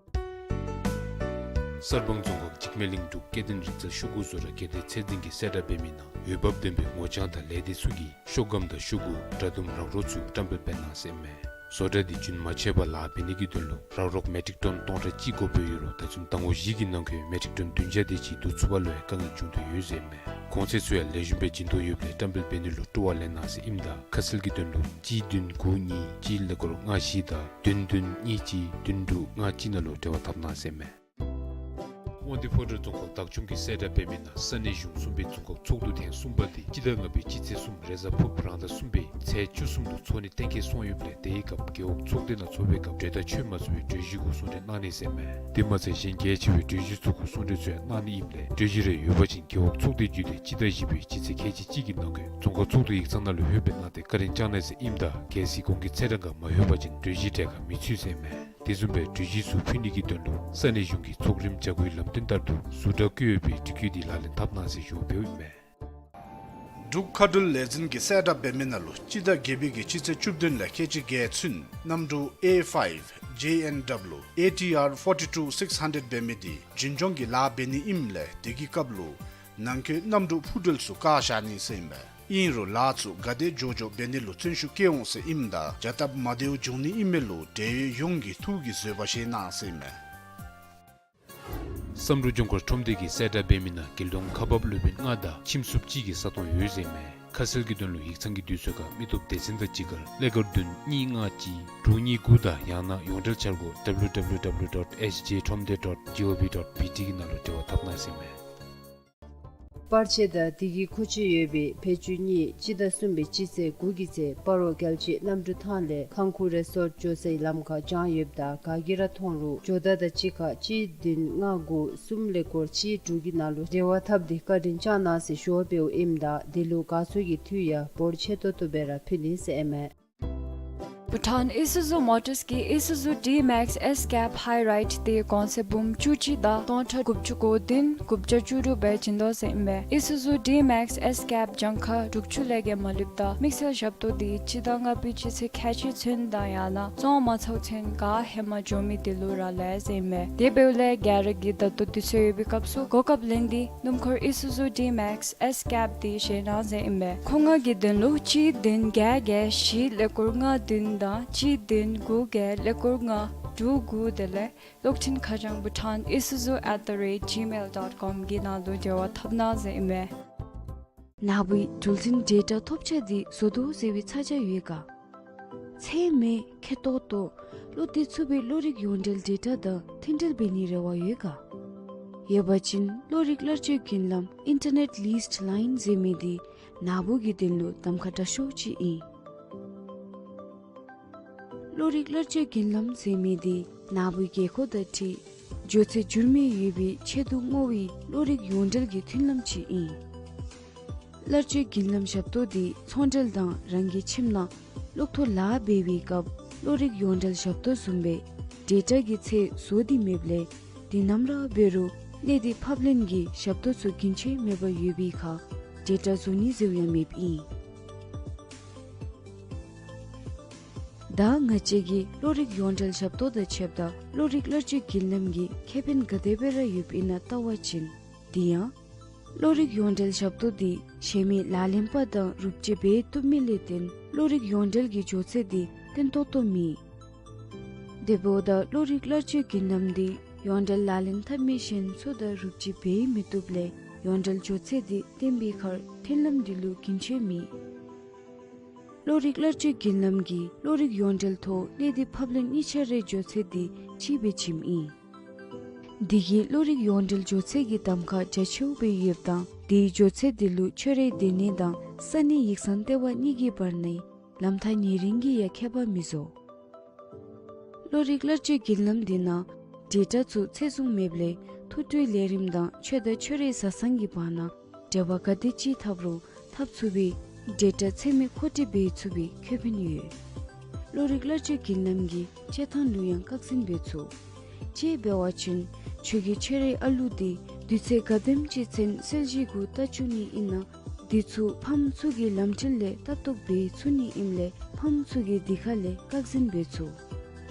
གསར་སྤང་རྫོང་ཁག་འཇིགས་མེད་གླིང་འབྲུག་སྐལ་ལྡན་རིག་རྩལ་ཤོག་གུ་བཟོ་གྲྭ་སྒེར་སྡེ་ཚད་འཛིན་གྱིས་གསལ་བསྒྲགས་འབད་མི་ནང་འོས་འབབ་ལྡན་པའི་ངོ་རྐྱང་དང་ལས་སྡེ་ཚུ་གིས་ཤོག་སྒམ་དང་ཤོག་གུ་དྲ་དུམ་རག་རོག་ཚུ་བཀྲམ་སྤེལ་འབད་གནང་ཟེར་ཨིན་མས། བཟོ་གྲྭ་འདི་རྒྱུན་མ་ཆད་པར་ལཱ་འབད་ནི་གི་དོན་ལུ་རག་རོག་མེ་ཊིག་ཊོན་སྟོང་ཕྲག་གཅིག་དགོ་པས་ཡོད་རུང་ད་ཚུན་ཟླ་ངོ་བཞི་གི་ནང་འཁོད་མེ་ཊིག་ཊོན་བདུན་བརྒྱ་དེ་ཅིག་བསྡུ་ཚུགས་པ་ལུ་ཡང་དཀའ་ངལ་བྱུང་དོ་ཡོད་ཟེར་ཨིན་མས། གོང་ཚད་ཚུ་ཡང་ལེགས་ཤོམ་སྦེ་བྱིན་དོ་ཡོདཔ་ལས་བཀྲམ་སྤེལ་འབད་ནི་ལུ་སྤྲོ་བ་ལེན་གནང་ཟེར་ཨིནམ་ད་ཁ་གསལ་གྱི་དོན་ལུ་གཅིག་བདུན་དགུ་གཉིས་གཅིག་ཀླད་ཀོར་ལྔ་བཞི་དང་བདུན་བདུན་གཉིས་གཅིག་བདུན་དྲུག་ལྔ་གཅིག་ནང་ལུ་འབྲེལ་བ་འཐབ་གནང་ཟེར་ཨིན་མས། དབང་འདུས་ཕོ་བྲང་རྫོང་ཁག་བདག་སྐྱོང་གིས་གསལ་བསྒྲགས་འབད་མི་ནང་ས་གནས་གཞུང་གསུམ་པའི་རྫོང་ཁག་ཚོགས་འདུ་ཐེངས་གསུམ་པ་དེ་སྤྱི་ཟླ་ལྔ་པའི་སྤྱི་ཚེས་གསུམ་རེས་གཟའ་ཕུརཔ་རང་ཟླ་གསུམ་པའི་ཚེས་བཅུ་གསུམ་དུ་ཚོགས་ནི་གཏན་འཁེལ་སོང་ཡོདཔ་ལས་དེའི་སྐབས་རྒེད་འོག་ཚོགས་སྡེ་ནང་ཚོགས་པའི་སྐབས་གྲོས་ཐག་ཆོད་མ་ཚུགས་པའི་གྲོས་གཞི་གུ་གསུང་གྲོས་གནང་ནི་ཟེར་ཨིན་མས། དེ་མ་ཚད་གཞན་གལ་ཆེ་བའི་གྲོས་གཞི་ཚུ་གུ་གསུང་གྲོས་ཚུ་ཡང་གནང་ནི་ཨིནམ་ལས་གྲོས་གཞི་རེ་ཡོད་པ་ཅིན་རྒེད་འོག་ཚོགས་སྡེ་བརྒྱུད་དེ་སྤྱི་ཟླ་བཞི་པའི་སྤྱི་ཚེས་ཁལ་གཅིག་གཅིག་གི་ནང་འཁོད་རྫོང་ཁག་ཚོགས་འདུ་ཡིག་ཚང་ནང་ལུ་ལྷོད་སྦེ་གནང་སྟེ་བཀའ་དྲིན་བསྐྱང་གནང་ཟེར་ཨིནམ་ད་གལ་སྲིད་གོང་གི་ཚེས་གྲངས་ཁར་མ་ལྷོད་པ་ཅིན་གྲོས་གཞི་གྲལ་ཁར་མི་ཚུད་ཟེར་ཨིན་མས། དེ་བཟུམ་སྦེ་གྲོས་གཞི་ཚུ་ཕུལ་ནི་གི་དོན་ལུ་ས་གནས་གཞུང་གི་ཚོགས་རིམ་བྱ་སྒོའི་ལམ་སྟོན་ལྟར་དུ་ཟུར་དྲ་བཀོད་ཡོད་པའི་དྲི་བཀོད་འདི་ལག་ལེན་འཐབ་གནང་ཟེར་ཞུ་བ་འབདཝ་ཨིན་མས། འབྲུག་མཁའ་འགྲུལ་ལས་འཛིན་གྱིས་གསལ་བསྒྲགས་འབད་མི་ནང་ལུ་སྤྱི་ཟླ་བརྒྱད་པའི་གི་སྤྱི་ཚེས་བཅུ་བདུན་ལས་ཁལ་གཅིག་བརྒྱད་ཚུན་གནམ་གྲུ་A five J N W A T R forty-two six hundred འབད་མི་འདི་རྒྱུན་སྐྱོང་གི་ལཱ་འབད་ནི་ཨིནམ་ལས་དེ་གི་སྐབས་ལུ་ནང་འཁོད་གནམ་གྲུ་འཕུར་གྲོལ་ཚུ་བཀག་བཞག་ནི་ཟེར་ཨིན་པས། ཨིན་རུང་ལཱ་ཚུ་ག་དེ་མགྱོགས་མགྱོགས་འབད་ནི་ལུ་བརྩོན་ཤུགས་བསྐྱེད་འོང་ཟེར་ཨིནམ་ད་བྱ་སྟབས་མ་བདེཝ་འབྱུང་ནི་ཨིན་མས་ལུ་འབྲེལ་ཡོད་ཡོངས་ཀྱིས་ཐུགས་ཀྱིས་བཟོད་པ་བཞེས་གནང་ཟེར་ཨིན་མས། བསམ་འགྲུབ་ལྗོངས་མཁར་ཁྲོམ་སྡེ་གིས་གསལ་བསྒྲགས་འབད་མི་ནང་རྒྱལ་ཡོངས་ཁག་འབག་སློབ་དཔོན་ལྔ་དང་ཁྱིམ་སུབ་གཅིག་གི་ས་སྟོང་ཡོད་ཟེར་ཨིན་མས། ཁ་གསལ་གྱི་དོན་ལུ་ཡིག་ཚང་གི་དུས་ཚོད་ཁར་མི་སྟོབས་སྡེ་ཚན་དང་གཅིག་ཁར་ཀླད་ཀོར་བདུན་གཉིས་ལྔ་གཅིག་དྲུག་གཉིས་དགུ་དང་ཡང་ན་ཡོངས་འབྲེལ་འཆར་སྒོ་W W W dot S G ཁྲོམ་སྡེ་dot G O V dot B T གི་ནང་ལུ་འབྲེལ་བ་འཐབ་གནང་ཟེར་ཨིན་མས། པར་ཆས་དང་དེ་གི་མཁོ་ཆས་ཡོད་པའི་བེད་སྤྱོད་གཉིས་སྤྱི་ཟླ་གསུམ་པའི་སྤྱི་ཚེས་དགུ་གི་ཚེ་སྤ་རོ་རྒྱལ་སྤྱིའི་གནམ་གྲུ་ཐང་ལས་ཁང་ཁུ་རེ་སོརཊ་འགྱོ་སའི་ལམ་ཁར་བཅངས་ཡོདཔ་ད་ག་གིས་ར་མཐོང་རུང་ཇོ་བདག་དང་གཅིག་ཁར་གཅིག་བདུན་ལྔ་དགུ་གསུམ་ཀླད་ཀོར་གཅིག་དྲུག་གི་ནང་ལུ་འབྲེལ་བ་འཐབ་སྟེ་བཀའ་དྲིན་བསྐྱང་གནང་ཟེར་ཞུ་བ་འབདཝ་ཨིནམ་ད་དེ་ལུ་དགའ་ཚོར་གྱི་མཐུ་ཡང་འབོར་ཆེ་ཏོག་ཏོ་སྦེ་ར་ཕུལ་ནི་ཟེར་ཨིན་མས། Bhutan Isuzu Motors གིས་Isuzu D-Max S Cab High Ride དེ་གོང་ཚད་འབུམ་བཅུ་གཅིག་དང་སྟོང་ཕྲག་དགུ་བཅུ་གོ་བདུན་དགུ་བརྒྱ་བཅུ་དྲུག་སྦེ་བྱིན་དོ་ཟེར་ཨིན་པས། Isuzu D-Max S Cab གྱངས་ཁ་དྲུག་ཅུ་ལས་བརྒལ་མ་ལུསཔ་ད་དམིགས་བསལ་ཞབས་ཏོག་དེ་སྤྱི་ཟླ་ལྔ་པའི་སྤྱི་ཚེས་ཁལ་གཅིག་ཚུན་དང་ཡང་ན་བཙོང་མ་ཚརཝ་ཚུན་ག་ཧེ་མ་འགྱོ་མི་དེ་ལུ་ར་ལས་ཟེར་ཨིན་པས། དེ་འབདཝ་ལས་ག་ར་གིས་ད་ལྟོ་དུས་ཚོད་ཡོད་པའི་སྐབས་སུ་གོ་སྐབས་ལེན་ཏེ་སྣུམ་འཁོར་Isuzu D-Max S Cab དེ་བཞེས་གནང་ཟེར་ཨིན་པས། མཁོ་མངགས་ཀྱི་དོན་ལུ་གཅིག་བདུན་བརྒྱད་བརྒྱད་བཞི་ཀླད་ཀོར་ལྔ་བདུན་དང་གཅིག་བདུན་དགུ་བརྒྱད་ཀླད་ཀོར་ལྔ་དྲུག་དགུ་དེ་ལས་གློག་འཕྲིན་ཁ་བྱང་Bhutan Isuzu at the rate gmail dot com གི་ནང་ལུ་འབྲེལ་བ་འཐབ་གནང་ཟེར་ཨིན་པས། ནཱ་བུའི་འགྲུལ་འཕྲིན་ཌེ་ཊ་ཐོབ་ཆ་འདི་བཟོ་དོ་ཟེར་བའི་ཚ་གྱང་ཡོད་ག། ཚད་མེད་ཁེ་ཏོག་ཏོ་བློ་གཏད་ཚུགས་པའི་གློག་རིག་ཡོངས་འབྲེལ་ཌེ་ཊ་དང་མཐུན་འབྲེལ་འབད་ནིའི་རེ་བ་ཡོད་ག། ཡོད་པ་ཅིན་གློག་རིག་གླར་སྤྱོད་མགྱིན་ལམ་Internet Leased Line ཟེར་མི་འདི་ནཱ་བུ་གི་དོན་ལུ་གདམ་ཁ་དྲག་ཤོས་ཅིག་ཨིན། གློག་རིག་གླར་སྤྱོད་མགྱིན་ལམ་ཟེར་མི་འདི་ནཱ་བུའི་རྒྱལ་ཁབ་དང་འཁྲིལ་འགྱོ་ཚད་འགྱུར་མེད་ཡོད་པའི་ཆེད་དུ་བསྔོ་བའི་གློག་རིག་ཡོངས་འབྲེལ་གྱི་མཐུན་ལམ་ཅིག་ཨིན། གླར་སྤྱོད་མགྱིན་ལམ་ཞབས་ཏོག་འདི་ཚོང་འབྲེལ་དང་རང་གི་ཁྱིམ་ནང་གློག་ཐོག་ལཱ་འབད་བའི་སྐབས་གློག་རིག་ཡོངས་འབྲེལ་ཞབས་ཏོག་བཟུམ་སྦེ་ཌེ་ཊ་གི་ཚད་བཟོ་སྟེ་མེདཔ་ལས་དུས་ནམ་ར་འབད་རུང་གནས་སྡུད་ཕབ་ལེན་གྱི་ཞབས་ཏོག་ཚུ་རྒྱུན་ཆད་མེད་པར་ཡོད་པའི་ཁར་ཌེ་ཊ་བཟོ་ནི་ཟེརཝ་ཡང་མེདཔ་ཨིན། ད་ང་བཅས་ཀྱིས་གློག་རིག་ཡོངས་འབྲེལ་ཞབས་ཏོག་དང་ཕྱདཔ་ད་གློག་རིག་གླར་སྤྱོད་མགྱིན་ལམ་གྱི་ཁེ་ཕན་ག་དེ་སྦེ་ར་ཡོདཔ་ཨིན་ན་བལྟ་བ་ཅིན་དེ་ཡང་ བློ་རིག་ཡོངས་འབྲེལ་ཞབས་ཏོག་འདི་གཞན་མི་ལག་ལེན་པ་དང་རུབ་ཅིག་འབད་བཏུབ་མི་ལས་བརྟེན་བློ་རིག་ཡོངས་འབྲེལ་གྱི་མགྱོགས་ཚད་འདི་བརྟན་ཏོག་ཏོ་མེད། དེ་འབདཝ་ད་བློ་རིག་གླར་སྤྱོད་བརྒྱུད་ལམ་འདི་ཡོངས་འབྲེལ་ལག་ལེན་འཐབ་མི་གཞན་ཚུ་དང་རུབ་ཅིག་འབད་མི་བཏུབ་ལས་ཡོངས་འབྲེལ་མགྱོགས་ཚད་འདི་བརྟན་པའི་ཁར་མཐུན་ལམ་འདི་ལུ་རྒྱུན་ཆད་མེད། བློ་རིག་གླར་སྤྱོད་བརྒྱུད་ལམ་གྱིས་བློ་རིག་ཡོངས་འབྲེལ་ཐོག་གནས་སྡུད་ཕབ་ལེན་གཉིས་ཆ་རའི་མགྱོགས་ཚད་འདི་གཅིག་སྦེ་བྱིནམ་ཨིན། འདི་གིས་བློ་རིག་ཡོངས་འབྲེལ་མགྱོགས་ཚད་ཀྱི་གདམ་ཁ་རྒྱ་ཆེཝ་སྦེ་ཡོདཔ་ད་དེའི་མགྱོགས་ཚད་འདི་ལུ་ཁྱོད་རའི་སྡོད་གནས་དང་ས་གནས་ཡིག་ཚང་ལྟེ་བ་གཉིས་ཀྱི་བར་ནའི་ལམ་ཐག་ཉེ་རིང་གིས་ཡང་ཁྱད་པར་མི་བཟོ། བློ་རིག་གླར་སྤྱོད་བརྒྱུད་ལམ་འདི་ནང་ཌེ་ཊ་ཚུ་ཚད་བཟུང་མེདཔ་ལས་ཐོ་འགྲུལ་ལས་རིམ་དང་ཁྱོད་དང་ཁྱོད་རའི་བཟའ་ཚང་གི་བར་ན་འབྲེལ་བ་ག་དེ་ཅིག་འཐབ་རུང་འཐབ་ཚུགས་པའི་ཌེ་ཊ་ཚད་མེད་མཁོ་སྤྲོད་འབད་ཚུགས་པའི་ཁེ་ཕན་ཡོད། བློ་རིག་གླར་སྤྱོད་བརྒྱུད་ལམ་གྱིས་སྤྱིར་བཏང་ལུ་ཡང་བཀག་འཛིན་འབད་ཚུགས། དཔྱེ་འབད་བ་ཅིན་ཁྱོད་ཀྱིས་ཁྱོད་རའི་ཨ་ལུ་འདི་དུས་ཚོད་ག་དེམ་ཅིག་ཚུན་གསལ་བཤད་གུ་བལྟ་བཅུག་ནི་ཨིན་ན། འདི་ཚུ་ཕམ་ཚུ་གི་ལམ་འཁྲིད་ལས་ལྟ་རྟོག་འབད་ཚུགས་ནི་ཨིནམ་ལས་ཕམ་ཚུ་གི་འདི་ཁ་ལས་བཀག་འཛིན་འབད་ཚུགས།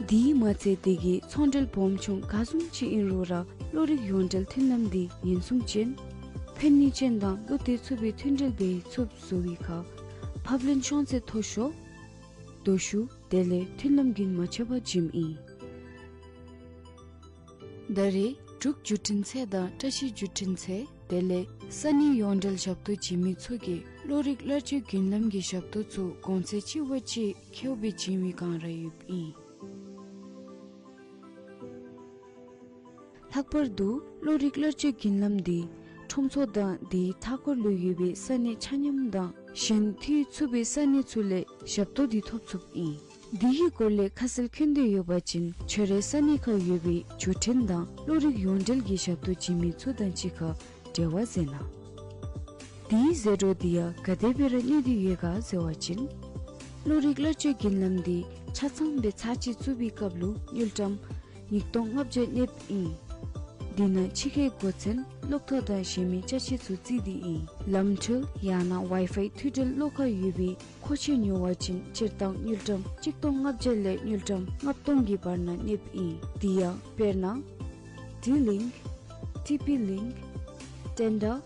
དེ་མ་ཚད་དེ་གིས་ཚོང་འབྲེལ་སྦོམ་ཆུང་ག་བཟུམ་ཅིག་ཨིན་རུང་ར་བློ་རིག་ཡོངས་འབྲེལ་མཐུན་ལམ་འདི་ཉེན་སྲུང་ཅན། ཕན་ནུས་ཅན་དང་བློ་གཏད་ཚུགས་པའི་མཐུན་འབྲེལ་འབད་ཚུགསཔ་བཟོ་བའི་ཁར་ཕབ་ལེན་ཤོང་ཚད་མཐོ་ཤོས། དོ་ཤུགས་དེ་ལས་མཐུན་ལམ་རྒྱུན་མ་ཆད་པར་བྱིནམ་ཨིན། ད་རེས་འབྲུག་བརྒྱུད་འཕྲིན་ཚད་དང་བཀྲ་ཤིས་བརྒྱུད་འཕྲིན་ཚད་དེ་ལས་ས་གནས་ཡོངས་འབྲེལ་ཞབས་ཏོག་བྱིན་མི་ཚུ་གིས་བློ་རིག་གླར་སྤྱོད་བརྒྱུད་ལམ་གྱི་ཞབས་ཏོག་ཚུ་གོང་ཚད་གཅིག་བ་གཅིག་ཁེཝ་སྦེ་བྱིན་པའི་བསྒང་ར་ཡོདཔ་ཨིན། ལྷག་པར་དུ་བློ་རིག་གླར་སྤྱོད་བརྒྱུད་ལམ་འདི་ཁྲོམ་ཚོགས་དང་དེའི་མཐའ་འཁོར་ལུ་ཡོད་པའི་ས་གནས་ཆ་མཉམ་དང་གཞན་མཐུད་ཚུགས་པའི་ས་གནས་ཚུ་ལས་ཞབས་ཏོག་འདི་ཐོབ་ཚུགསཔ་ཨིན། འདི་གི་སྐོར་ལས་ཁ་གསལ་མཁྱེན་འདོད་ཡོད་པ་ཅིན་ཁྱོད་རའི་ས་གནས་ཁར་ཡོད་པའི་བརྒྱུད་འཕྲིན་དང་བློ་རིག་ཡོངས་འབྲེལ་གྱི་ཞབས་ཏོག་བྱིན་མི་ཚུ་དང་གཅིག་ཁར་འབྲེལ་བ་མཛད་གནང་། དེའི་ཟད་འགྲོ་འདི་ཡང་ག་དེ་སྦེ་ར་གནས་ཏེ་ཡོད་ག་ཟེར་བ་ཅིན། བློ་རིག་གླར་སྤྱོད་བརྒྱུད་ལམ་འདི་ཆ་ཚང་སྦེ་ཚར་གཅིག་བཙུགས་པའི་སྐབས་ལུ་དངུལ་ཀྲམ་ཉིས་སྟོང་ལྔ་བརྒྱ་གནསཔ་ཨིན། འདི་ནང་ཕྱི་ཁའི་སྒོ་མཚམས་གློག་ཐོག་དང་གཞན་མི་ཅ་ཆས་ཚུ་བརྩིས་ཏེ་ཨིན། ལམ་འཁྲུལ་ཡང་ན་ཝའི་ཕའི་མཐུད་འབྲེལ་བློ་ཁར་ཡོད་པའི་མཁོ་ཆས་ཉོ་བ་ཅིན་སྤྱིར་བཏང་དངུལ་ཀྲམ་གཅིག་སྟོང་ལྔ་བརྒྱ་ལས་དངུལ་ཀྲམ་ལྔ་སྟོང་གི་བར་ན་གནསཔ་ཨིན། དེ་ཡང་དཔེར་ན་ཌི་ལིངཀ་ཊི་པི་ལིངཀ་ཊེན་ཌར་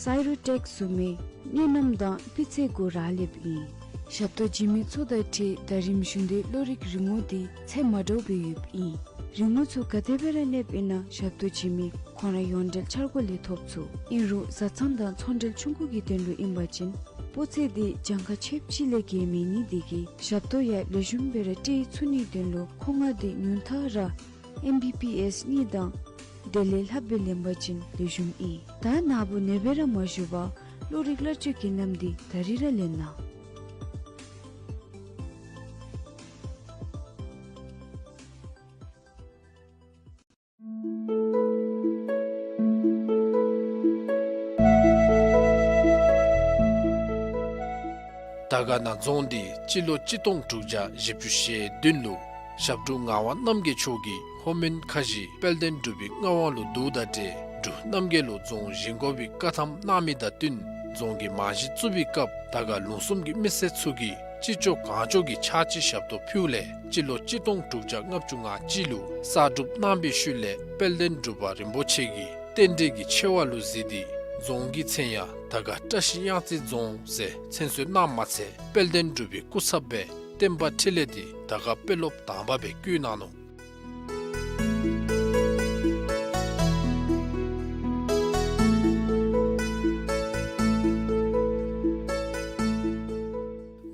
སའི་རུ་ཊེཀ་བཟུམ་མའི་གནས་རྣམ་དང་སྤུས་ཚད་གུ་རག་ལསཔ་ཨིན། ཞབས་ཏོག་བྱིན་མི་ཚུ་དང་འཁྲིལ་ད་རིམ་བཞིན་དུ་བློ་རིག་རིན་གོང་འདི་ཚད་མ་འདྲཝ་སྦེ་ཡོདཔ་ཨིན། རིན་གོང་ཚུ་ག་དེ་སྦེ་ར་གནསཔ་ཨིན་ན་ཞབས་ཏོག་བྱིན་མི་ཁོང་ར་ཡོངས་འབྲེལ་འཆར་སྒོ་ལས་ཐོབ་ཚུགས། ཨིན་རུང་བཟའ་ཚང་དང་ཚོང་འབྲེལ་ཆུང་ཀུ་གི་དོན་ལུ་ཨིན་པ་ཅིན་སྤུས་ཚད་འདི་གྱངས་ཁ་ཆེཝ་ཅིག་ལས་བརྒལ་མེད་ནི་དེ་གིས་ཞབས་ཏོག་ཡང་ལེགས་ཤོམ་སྦེ་ར་སྤྲོད་ཚུགས་ནིའི་དོན་ལུ་མཁོ་མངགས་འདི་ཉུང་མཐའ་ར་ཨེམ་བི་པི་ཨེས་གཉིས་དང་དེ་ལས་ལྷགཔ་སྦེ་ལེན་པ་ཅིན་ལེགས་ཤོམ་ཨིན། ད་ནཱ་བུ་ནེ་སྦེ་ར་མ་བཞུགས་པར་བློ་རིག་གླར་སྤྱོད་བརྒྱུད་ལམ་འདི་ད་རིས་ར་ལེན་གནང་། དར་དཀར་ན་རྫོང་འདི་སྤྱི་ལོ་གཅིག་སྟོང་དྲུག་བརྒྱ་བཞི་བཅུ་ཞེ་བདུན་ལུ་ཞབས་དྲུང་ངག་དབང་རྣམ་རྒྱལ་མཆོག་གིས་ལྷོ་མོན་ཁ་བཞི་དཔལ་ལྡན་འབྲུག་པའི་མངའ་དབང་ལུ་བསྡུཝ་དང་འབྲེལ་འབྲུག་རྣམ་རྒྱལ་ལུ་རྫོང་བཞེངས་དགོ་པའི་བཀའ་ཐམ་གནང་མི་དང་བསྟུན་རྫོང་གི་རྨང་གཞི་བཙུགས་པའི་སྐབས་དར་དཀར་ལུང་གསུམ་གྱི་མི་སེར་ཚུ་གིས་ཅི་ལྕོགས་གང་ལྕོགས་ཀྱིས་ཕྱག་ཕྱི་ཞབས་ཏོག་ཕུལཝ་ལས་སྤྱི་ལོ་གཅིག་སྟོང་དྲུག་བརྒྱ་ལྔ་བཅུ་ང་གཅིག་ལུ་གསར་སྒྲུབ་གནང་པའི་ཤུལ་ལས་དཔལ་ལྡན་འབྲུག་པ་རིན་པོ་ཆེ་གིས་རྟེན་འབྲེལ་གྱི་ཆེ་བ་ལུ་གཟིགས་ཏེ་རྫོང་གི་མཚན་ཡང་དར་དཀར་བཀྲ་ཤིས་གཡང་རྩེ་རྫོང་ཟེར་མཚན་གསོལ་གནངམ་མ་ཚད་དཔལ་ལྡན་འབྲུག་པའི་སྐུ་ཚབ་སྦེ་བསྟན་པ་འཕྲིན་ལས་འདི་དར་དཀར་དཔོན་སློབ་དང་པ་སྦེ་བསྐོ་གནང་ནུག།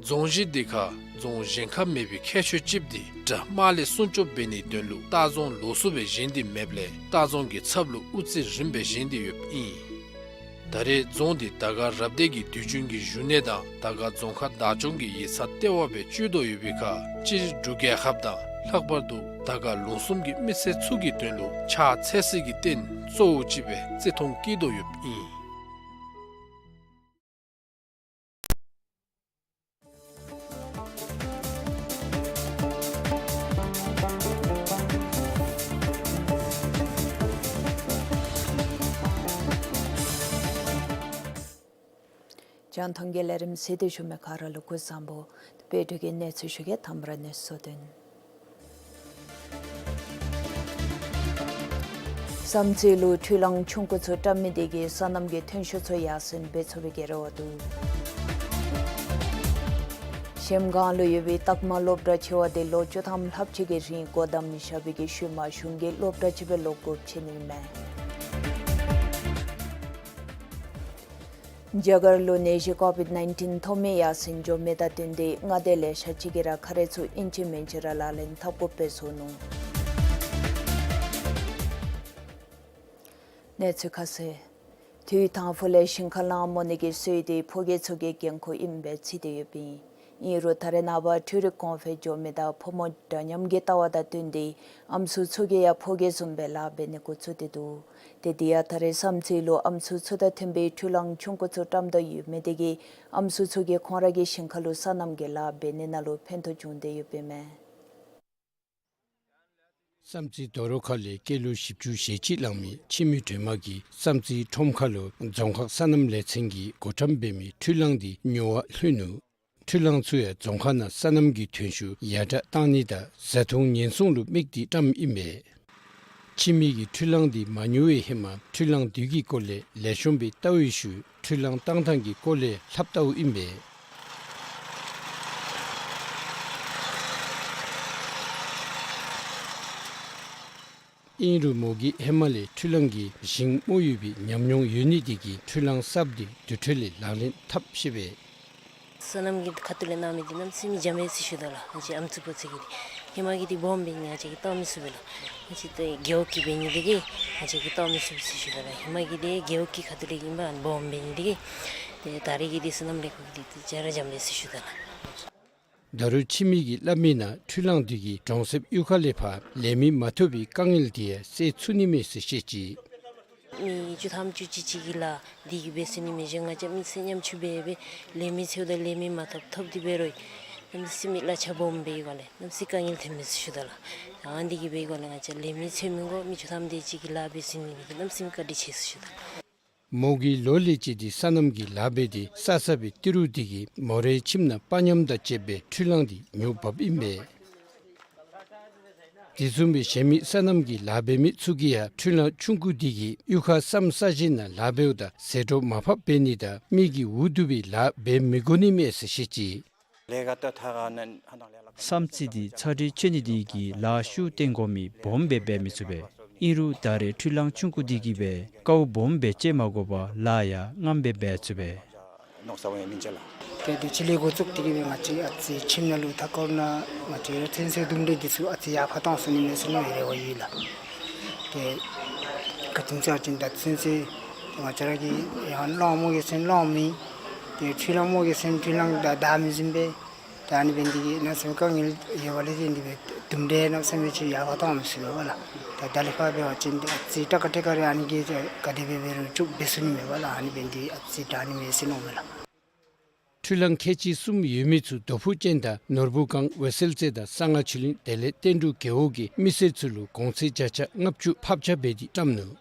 རྫོང་གཞི་འདི་ཁར་རྫོང་གཞན་ཁར་མེད་པའི་ཁྱད་ཆོས་ཅིག་འདི་དགྲ་དམག་ལས་སྲུང་སྐྱོབ་འབད་ནིའི་དོན་ལུ་ལྟ་རྫོང་ལོགས་སུ་སྦེ་བཞེངས་ཏེ་མེདཔ་ལས་ལྟ་རྫོང་གི་ཚབ་ལུ་དབུ་རྩེ་རིངམ་སྦེ་བཞེངས་ཏེ་ཡོདཔ་ཨིན། ད་རེས་རྫོང་འདི་དར་དཀར་རབ་སྡེ་གི་དུས་རྒྱུན་གྱི་བཞུགས་གནས་དང་དར་དཀར་རྫོང་ཁག་བདག་སྐྱོང་གི་ཡིག་ཚང་ལྟེ་བ་སྦེ་སྤྱོད་དོ་ཡོད་པའི་ཁར་སྤྱིར་འབྲུག་རྒྱལ་ཁབ་དང་ལྷག་པར་དུ་དར་དཀར་ལུང་གསུམ་གྱི་མི་སེར་ཚུ་གི་དོན་ལུ་ཕྱག་འཚལ་སའི་རྟེན་གཙོ་བོ་ཅིག་སྦེ་བརྩི་མཐོང་བསྐྱེད་དོ་ཡོདཔ་ཨིན། རྒྱང་མཐོང་གི་ལས་རིམ་གཟིགས་ཏེ་བཞུགས་མི་ག་ར་ལུ་སྐུ་གཟུགས་བཟང་པོ། དཔལ་འབྲུག་གི་གནས་ཚུལ་ཞུ་གེ། དང་པ་ར་གནས་ཚུལ་དོན། བསམ་རྩེ་ལུ་འཕྲུལ་གླང་ཆུང་ཀུ་ཚུ་བཀྲམ་མི་དེ་གིས་སོ་ནམ་གྱི་ཐོན་ཤུགས་ཚུ་ཡར་སེང་འབད་ཚུགས་པའི་གི་རེ་བ་འདུག། གཞལམ་སྒང་ལུ་ཡོད་པའི་སྟག་མ་སློབ་གྲྭ་ཆེ་བ་དེ་ལོ་བཅུ་ཐམ་ལྷགཔ་ཅིག་གི་རིང་སྒོ་བསྡམས་བཞག་པའི་གི་ཤུལ་མ་གཞུང་གིས་སློབ་གྲྭ་ཅིག་སྦེ་ལོག་དགོཔ་ཅིག་ཨིན་མས། རྒྱ་གར་ལུ་ནད་གཞི་ཀོ་བིཌ་ནའིན་ཊིན་ཐོགས་མེད་ཡར་སེང་འགྱོ་མི་དང་བསྟུན་ཏེ་མངའ་སྡེ་ལེ་ཤ་ཅིག་གིས་ར་ཁ་རས་ཚུ་ཨིན་ཅི་མིན་ཅི་ར་ལག་ལེན་འཐབ་དགོཔ་སྦེ་བཟོ་ནུག། གནས་ཚུལ་ཁ་གསལ། དུས་དང་ཕུ་ལས་ཞིང་ཁ་གླང་རྨོ་ནི་གི་སྲོལ་དེ་ཕོ་སྐྱེས་ཚུ་གི་འགན་ཁུར་ཨིནམ་སྦེ་བརྩི་སྟེ་ཡོདཔ་ཨིན། ཨིན་རུང་ད་རེས་ནངས་པ་འཕྲུལ་རིག་གོང་འཕེལ་འགྱོ་མི་དང་ཕོ་མོ་འདྲ་མཉམ་གྱི་ལྟ་བ་དང་བསྟུན་ཏེ་ཨམ་སྲུ་ཚུ་གིས་ཡང་ཕོ་སྐྱེས་བཟུམ་སྦེ་ལཱ་འབད་ནི་འགོ་བཙུགས་ཏེ་འདུག། དེ་དེ་ཡང་ད་རེས་བསམ་རྩེ་ལུ་ཨམ་སྲུ་ཚུ་དང་མཐུན་པའི་འཕྲུལ་གླང་ཆུང་ཀུ་ཚུ་བཀྲམ་དོ་ཡོད་མི་དེ་གིས་ཨམ་སྲུ་ཚུ་གིས་ཁོང་ར་གི་ཞིང་ཁ་ལུ་སོ་ནམ་གྱི་ལཱ་འབད་ནི་ནང་ལུ་ཕན་ཐོགས་བྱུང་སྟེ་ཡོདཔ་ཨིན་མས། བསམ་རྩེ་རྡོ་རོ་ཁ་ལས་སྐྱེས་ལོ་བཞི་བཅུ་ཞེ་གཅིག་ལང་མི་འཆི་མེད་སྒྲོལ་མ་གིས་བསམ་རྩེ་ཁྲོམ་ཁ་ལུ་རྫོང་ཁག་སོ་ནམ་ལས་ཚན་གྱིས་བགོ་བཀྲམ་འབད་མི་འཕྲུལ་གླང་དེ་ཉོ་བར་ལྷོད་ནུག། འཕྲུལ་གླང་ཚུ་ཡང་རྫོང་ཁག་ནང་སོ་ནམ་གྱི་ཐོན་ཤུགས་ཡར་དྲག་གཏང་ནི་དང་བཟའ་འཐུང་ཉེན་སྲུང་ལུ་དམིགས་ཏེ་བཀྲམ་ཨིན་པས། འཆི་མེད་ཀྱིས་འཕྲུལ་གླང་དེ་མ་ཉོ་བའི་ཧེ་མ་འཕྲུལ་གླང་དུས་ཀྱི་སྐོར་ལས་ལེགས་ཤོམ་སྦེ་བལྟ་བའི་ཤུལ་འཕྲུལ་གླང་བཏང་ཐངས་ཀྱི་སྐོར་ལས་ལྷབ་བལྟཝ་ཨིན་པས། ཨིན་རུང་མོ་གིས་ཧེ་མ་ལས་འཕྲུལ་གླང་གིས་ཞིང་རྨོ་ཡོད་པའི་ཉམས་མྱོང་ཡོད་ནི་དེ་གིས་འཕྲུལ་གླང་གསརཔ་དེ་དུར་ཁྲོད་ལས་ལག་ལེན་འཐབ་ཤེས་པས། སོ་ནམ་གྱི་ཁ་ཐུག་ལས་གནང་མི་དེ་གནམ་མེད་ས་མེད་འཇམ་པས་ཟེར་ཞུ་དོ་ལགས། ང་བཅས་ཨམ་སྲུ་ཕོ་ཚོད་ཀྱི་དེ་ཧེ་མ་གི་དེ་སྦོམ་འབད་ནི་ང་བཅས་ཀྱིས་བཏོག་མི་ཚུགས་པས་ལགས། ང་བཅས་དེ་རྒེད་འོག་གི་འབད་ནི་དེ་གིས་ང་བཅས་ཀྱིས་བཏོག་མི་ཚུགས་ཟེར་ཞུ་དོ་ལགས། ཧེ་མ་གི་དེ་རྒེད་འོག་གི་ཁ་ཐུག་ལས་ཨིན་པས། སྦོམ་འབད་ནི་དེ་གིས། དེ་ད་རེས་ཀྱི་དེ་སོ་ནམ་ལས་ཁུངས་ཀྱི་དེ་དེ་ཅ་ར་འཇམ་པས་ཟེར་ཞུ་དོ་ལགས། ད་རུང་འཆི་མེད་ཀྱིས་སླབ་མིའི་ནང་འཕྲུལ་གླང་དེ་གིས་གྲོང་གསེབ་གཡུས་ཁ་ལས་ཕར་ལས་མི་མ་ཐོབ་པའི་དཀའ་ངལ་དེ་ཡང་སེལ་ཚུགས་ནི་མས་ཟེར་བཤད་ཅི། མི་བཅུ་ཐམ་བཅུ་གཅིག་ཅིག་གིས་ལཱ་འདི་གིས་འབད་ཚུགས་ནི་མས། གཞན་ང་བཅས་མི་སེར་ཉམ་ཆུང་འབད་འབད་ལས་མི་འཚོལཝ་ད་ལས་མི་མ་ཐོབ། ཐོབ་སྟེ་འབད་རུང་གནམ་མེད་ས་མེད་གླ་ཆ་སྦོམ་འབད་ག་ལས་གནམ་མེད་ས་མེད་དཀའ་ངལ་ཐོན་མས་ཟེར་ཞུ་དོ་ལགས། ཨ་ནི་དེ་གིས་འབད་ག་ལས་ང་བཅས་ལས་མི་འཚོལ་མི་དགོ། མི་བཅུ་ཐམ་དེ་ཅིག་གིས་ལཱ་འབད་ཚུགས་ནི་དེ་གིས་གནམ་མེད་ས་མེད་བཀའ་དྲིན་ཆེ་ཟེར་ཞུ་དོ། མོ་གིས་ལོ་ལས་བཅད་དེ་སོ་ནམ་གྱི་ལཱ་འབད་དེ་བསགས་བསགས་པའི་ཏི་རུ་དེ་གིས་མོ་རའི་ཁྱིམ་ནང་པ་མཉམ་དང་བཅས་པའི་འཕྲུལ་གླང་དེ་ཉོ་འབགཔ་ཨིན་པས། དེ་བཟུམ་སྦེ་གཞན་མི་སོ་ནམ་གྱི་ལཱ་འབད་མི་ཚུ་གིས་ཡང་འཕྲུལ་གླང་ཆུང་ཀུ་དེ་གིས་གཡུས་ཁ་སམ་ས་གཞི་ནང་ལཱ་འབདཝ་ད་ཟད་འགྲོ་མར་ཕབ་འབད་ནི་དང་མི་གིས་འུ་སྡུག་སྦེ་ལཱ་འབད་མི་དགོ་ནི་མས་ཟེར་བཤད་ཅི། བསམ་རྩེ་འདི་ཚ་དྲོད་ཆེ་ནི་དེ་གིས་ལཱ་ཤུགས་བཏོན་དགོ་མི་སྦོམ་སྦེ་འབད་མི་ཚུགས་པས། ཨིན་རུང་ད་རེས་འཕྲུལ་གླང་ཆུང་ཀུ་དེ་གིས་འབད་དཀའཝ་སྦོམ་སྦེ་སྤྱད་མ་དགོ་པར་ལཱ་ཡང་རྔམ་སྦེ་འབད་ཚུགས་པས། ཏེ་དུས་ཅི་ལས་འགོ་བཙུགས་ཏེ་གིས་སྦེ་ང་བཅས་ཨ་ཙི་ཁྱིམ་ནང་ལུ་མཐའ་འཁོར་ནང་ང་བཅས་ཚོད་བསྲེ་དུམ་གྲ་འདི་ཚུ་ཨ་ཙི་ཡར་ཕར་བཏང་ཚུགས་ནི་མས་ཟེར་མནོ་བའི་རེ་བ་ཡོད་ལགས། ཏེ་ག་དེམ་ཅིག་ཨ་ཙི་ད་ཚོད་བསྲེ་ང་བཅས་ར་གིས་ཡང་གླང་རྨོ་གེ་ཟེར་གླང་རྨོ་ཡི། ཏེ་འཕྲུལ་གླང་རྨོ་གེ་ཟེར་འཕྲུལ་གླང་བདའ་བདའ་མི་ཟུན་པས། ད་ཨ་ནི་འབད་ནི་དེ་གིས་གནམ་མེད་ས་མེད་དཀའ་ངལ་ཡོད་པ་ལས་བརྟེན་ཏེ་སྦེ་དུམ་གྲ་གནམ་མེད་ས་མེད་ཅིག་ཡར་ཕར་བཏང་མི་ཚུགས་པས་ལགས། ད་ད་ལས་ཕར་འབད་བ་ཅིན་ཨ་ཙི་དྲག་ཁ་དྲག་ཁ་རེ་ཨ་ནི་གིས་ག་དེ་སྦེ་འབད་རུང་ཅིག་འབད་ཚུགས་ནི་མས་ལགས། ཨ་ནི་འབད་ནི་དེ་ཨ་ཙི་དྲག་ནི་མས་ཟེར་མནོཝ་མས་ལགས། འཕྲུལ་གླང་ཁལ་གཅིག་གསུམ་ཡོད་མི་ཚུ་རྡོ་ཕུག་ཅན་དང་ནོར་བུ་སྒང་འོད་གསལ་རྩེ་དང་གསང་སྔགས་ཆོས་གླིང་བདེ་ལེགས་བསྟན་འབྲུག་རྒེད་འོག་གི་མི་སེར་ཚུ་ལུ་གོང་ཚད་བརྒྱ་ཆ་ལྔ་བཅུ་ཕབ་ཆ་འབད་དེ་བཀྲམ་ནུག།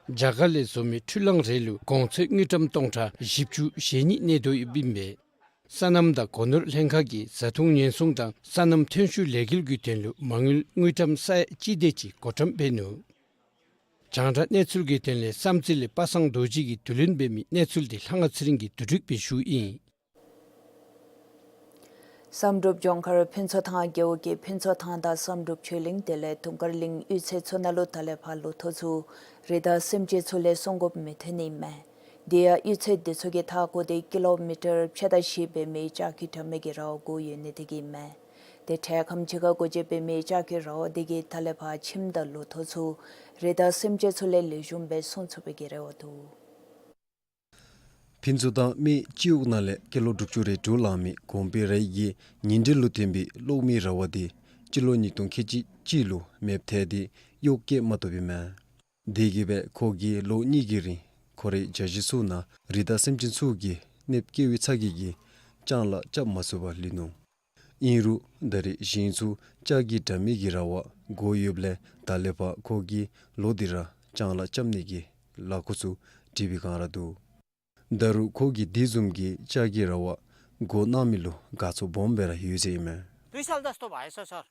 རྒྱ་གར་ལས་བཟོ་མི་འཕྲུལ་གླང་རེ་ལུ་གོང་ཚད་དངུལ་ཀྲམ་སྟོང་ཕྲག་བཞི་བཅུ་ཞེ་གཉིས་གནས་དོ་ཡོདཔ་ཨིན་པས། སོ་ནམ་དང་སྒོ་ནོར་ལྷན་ཁག་གིས་བཟའ་འཐུང་ཉེན་སྲུང་དང་སོ་ནམ་ཐོན་ཤུགས་ལས་འགུལ་གྱི་དོན་ལུ་མ་དངུལ་དངུལ་ཀྲམ་ས་ཡ་གཅིག་དེ་ཅིག་བགོ་བཀྲམ་འབད་ནུག། རྒྱང་བསྒྲགས་གནས་ཚུལ་གྱི་དོན་ལས་བསམ་རྩེ་ལས་པ་སངས་རྡོ་རྗེ་གིས་བསྡུ་ལེན་འབད་མི་གནས་ཚུལ་དེ་ལྷ་དབང་ཚེ་རིང་གིས་བསྡུ་སྒྲིག་འབད་ཞུཝ་ཨིན། བསམ་གྲུབ་ལྗོངས་མཁར་ཕུན་ཚོགས་ཐང་རྒེད་འོག་གི་ཕུན་ཚོགས་ཐང་དང་བསམ་གྲུབ་ཆོས་གླིང་དེ་ལས་དུང་དཀར་གླིང་གཡུས་ཚན་ཚུ་ནང་ལུ་ད་ལས་ཕར་ལོ་ཐོག་ཚུ་རི་དྭགས་སེམས་ཅན་ཚུ་ལས་སྲུང་དགོཔ་མི་ཐོན་ནི་མས། དེ་ཡང་གཡུས་ཚན་དེ་ཚུ་གི་མཐའ་འཁོར་དེ་ཀི་ལོ་མི་ཊར་ཕྱེད་དང་བཞི་འབད་མི་ལྕགས་ཀྱུ་འདྲ་མི་གི་ར་བ་བསྒོར་ཡོད་ནི་དེ་གིས་མས། དེ་འཕྲལ་ཁམས་ཅིག་ཁར་སྒོ་འབྱེད་འབད་མི་ལྕགས་ཀྱུ་ར་བ་དེ་གིས་ད་ལས་ཕར་ཁྱིམ་དང་ལོ་ཐོག་ཚུ་རི་དྭགས་སེམས་ཅན་ཚུ་ལས་ལེགས་ཤོམ་སྦེ་སྲུང་ཚུགས་པའི་གི་རེ་བ་འདུག། ཕུན་ཚོགས་ཐང་སྨད་སྤྱི་འོག་ནང་ལས་སྐྱེས་ལོ་དྲུག་ཅུ་རེ་དྲུག་ལང་མི་གོང་འཕེལ་ར་ཡིས་ཉིན་དྲན་ལུ་ཐོན་པའི་གློག་མེའི་ར་བ་དེ་སྤྱི་ལོ་ཉིས་སྟོང་ཁལ་གཅིག་གཅིག་ལུ་མེདཔ་ཐལ་ཏེ་གཡོག་བཀོལ་མ་བཏུབ་པས་མས། དེ་གིས་སྦེ་ཁོ་གིས་ལོ་གཉིས་ཀྱི་རིང་ཁོ་རའི་རྒྱ་གཞིས་ཚུ་ནང་རི་དྭགས་སེམས་ཅན་ཚུ་གིས་གནོདཔ་བཀལ་བའི་ཚ་གྱང་གིས་ལྕང་ལཱ་རྐྱབ་མ་ཚུགས་པར་ལུས་ནུག། ཨིན་རུང་ད་རེས་ཞིང་ཚུ་ལྕགས་ཀྱི་འདྲ་མི་གི་ར་བ་བསྒོར་ཡོདཔ་ལས་ད་ལས་ཕར་ཁོ་གིས་ལོག་སྟེ་ར་ལྕང་ལཱ་རྐྱབ་ནི་གི་ལཱ་འགོ་ཚུ་སྒྲིག་པའི་བསྒང་ར་འདུག། ད་རུང་ཁོ་གིས་དེ་བཟུམ་གྱི་ལྕགས་ཀྱི་ར་བ་བསྒོར་གནང་མི་ལུ་དགའ་ཚོར་སྦོམ་སྦེ་ར་ཡོད་ཟེར་ཨིན་མས། दुई साल जस्तो भएछ सर।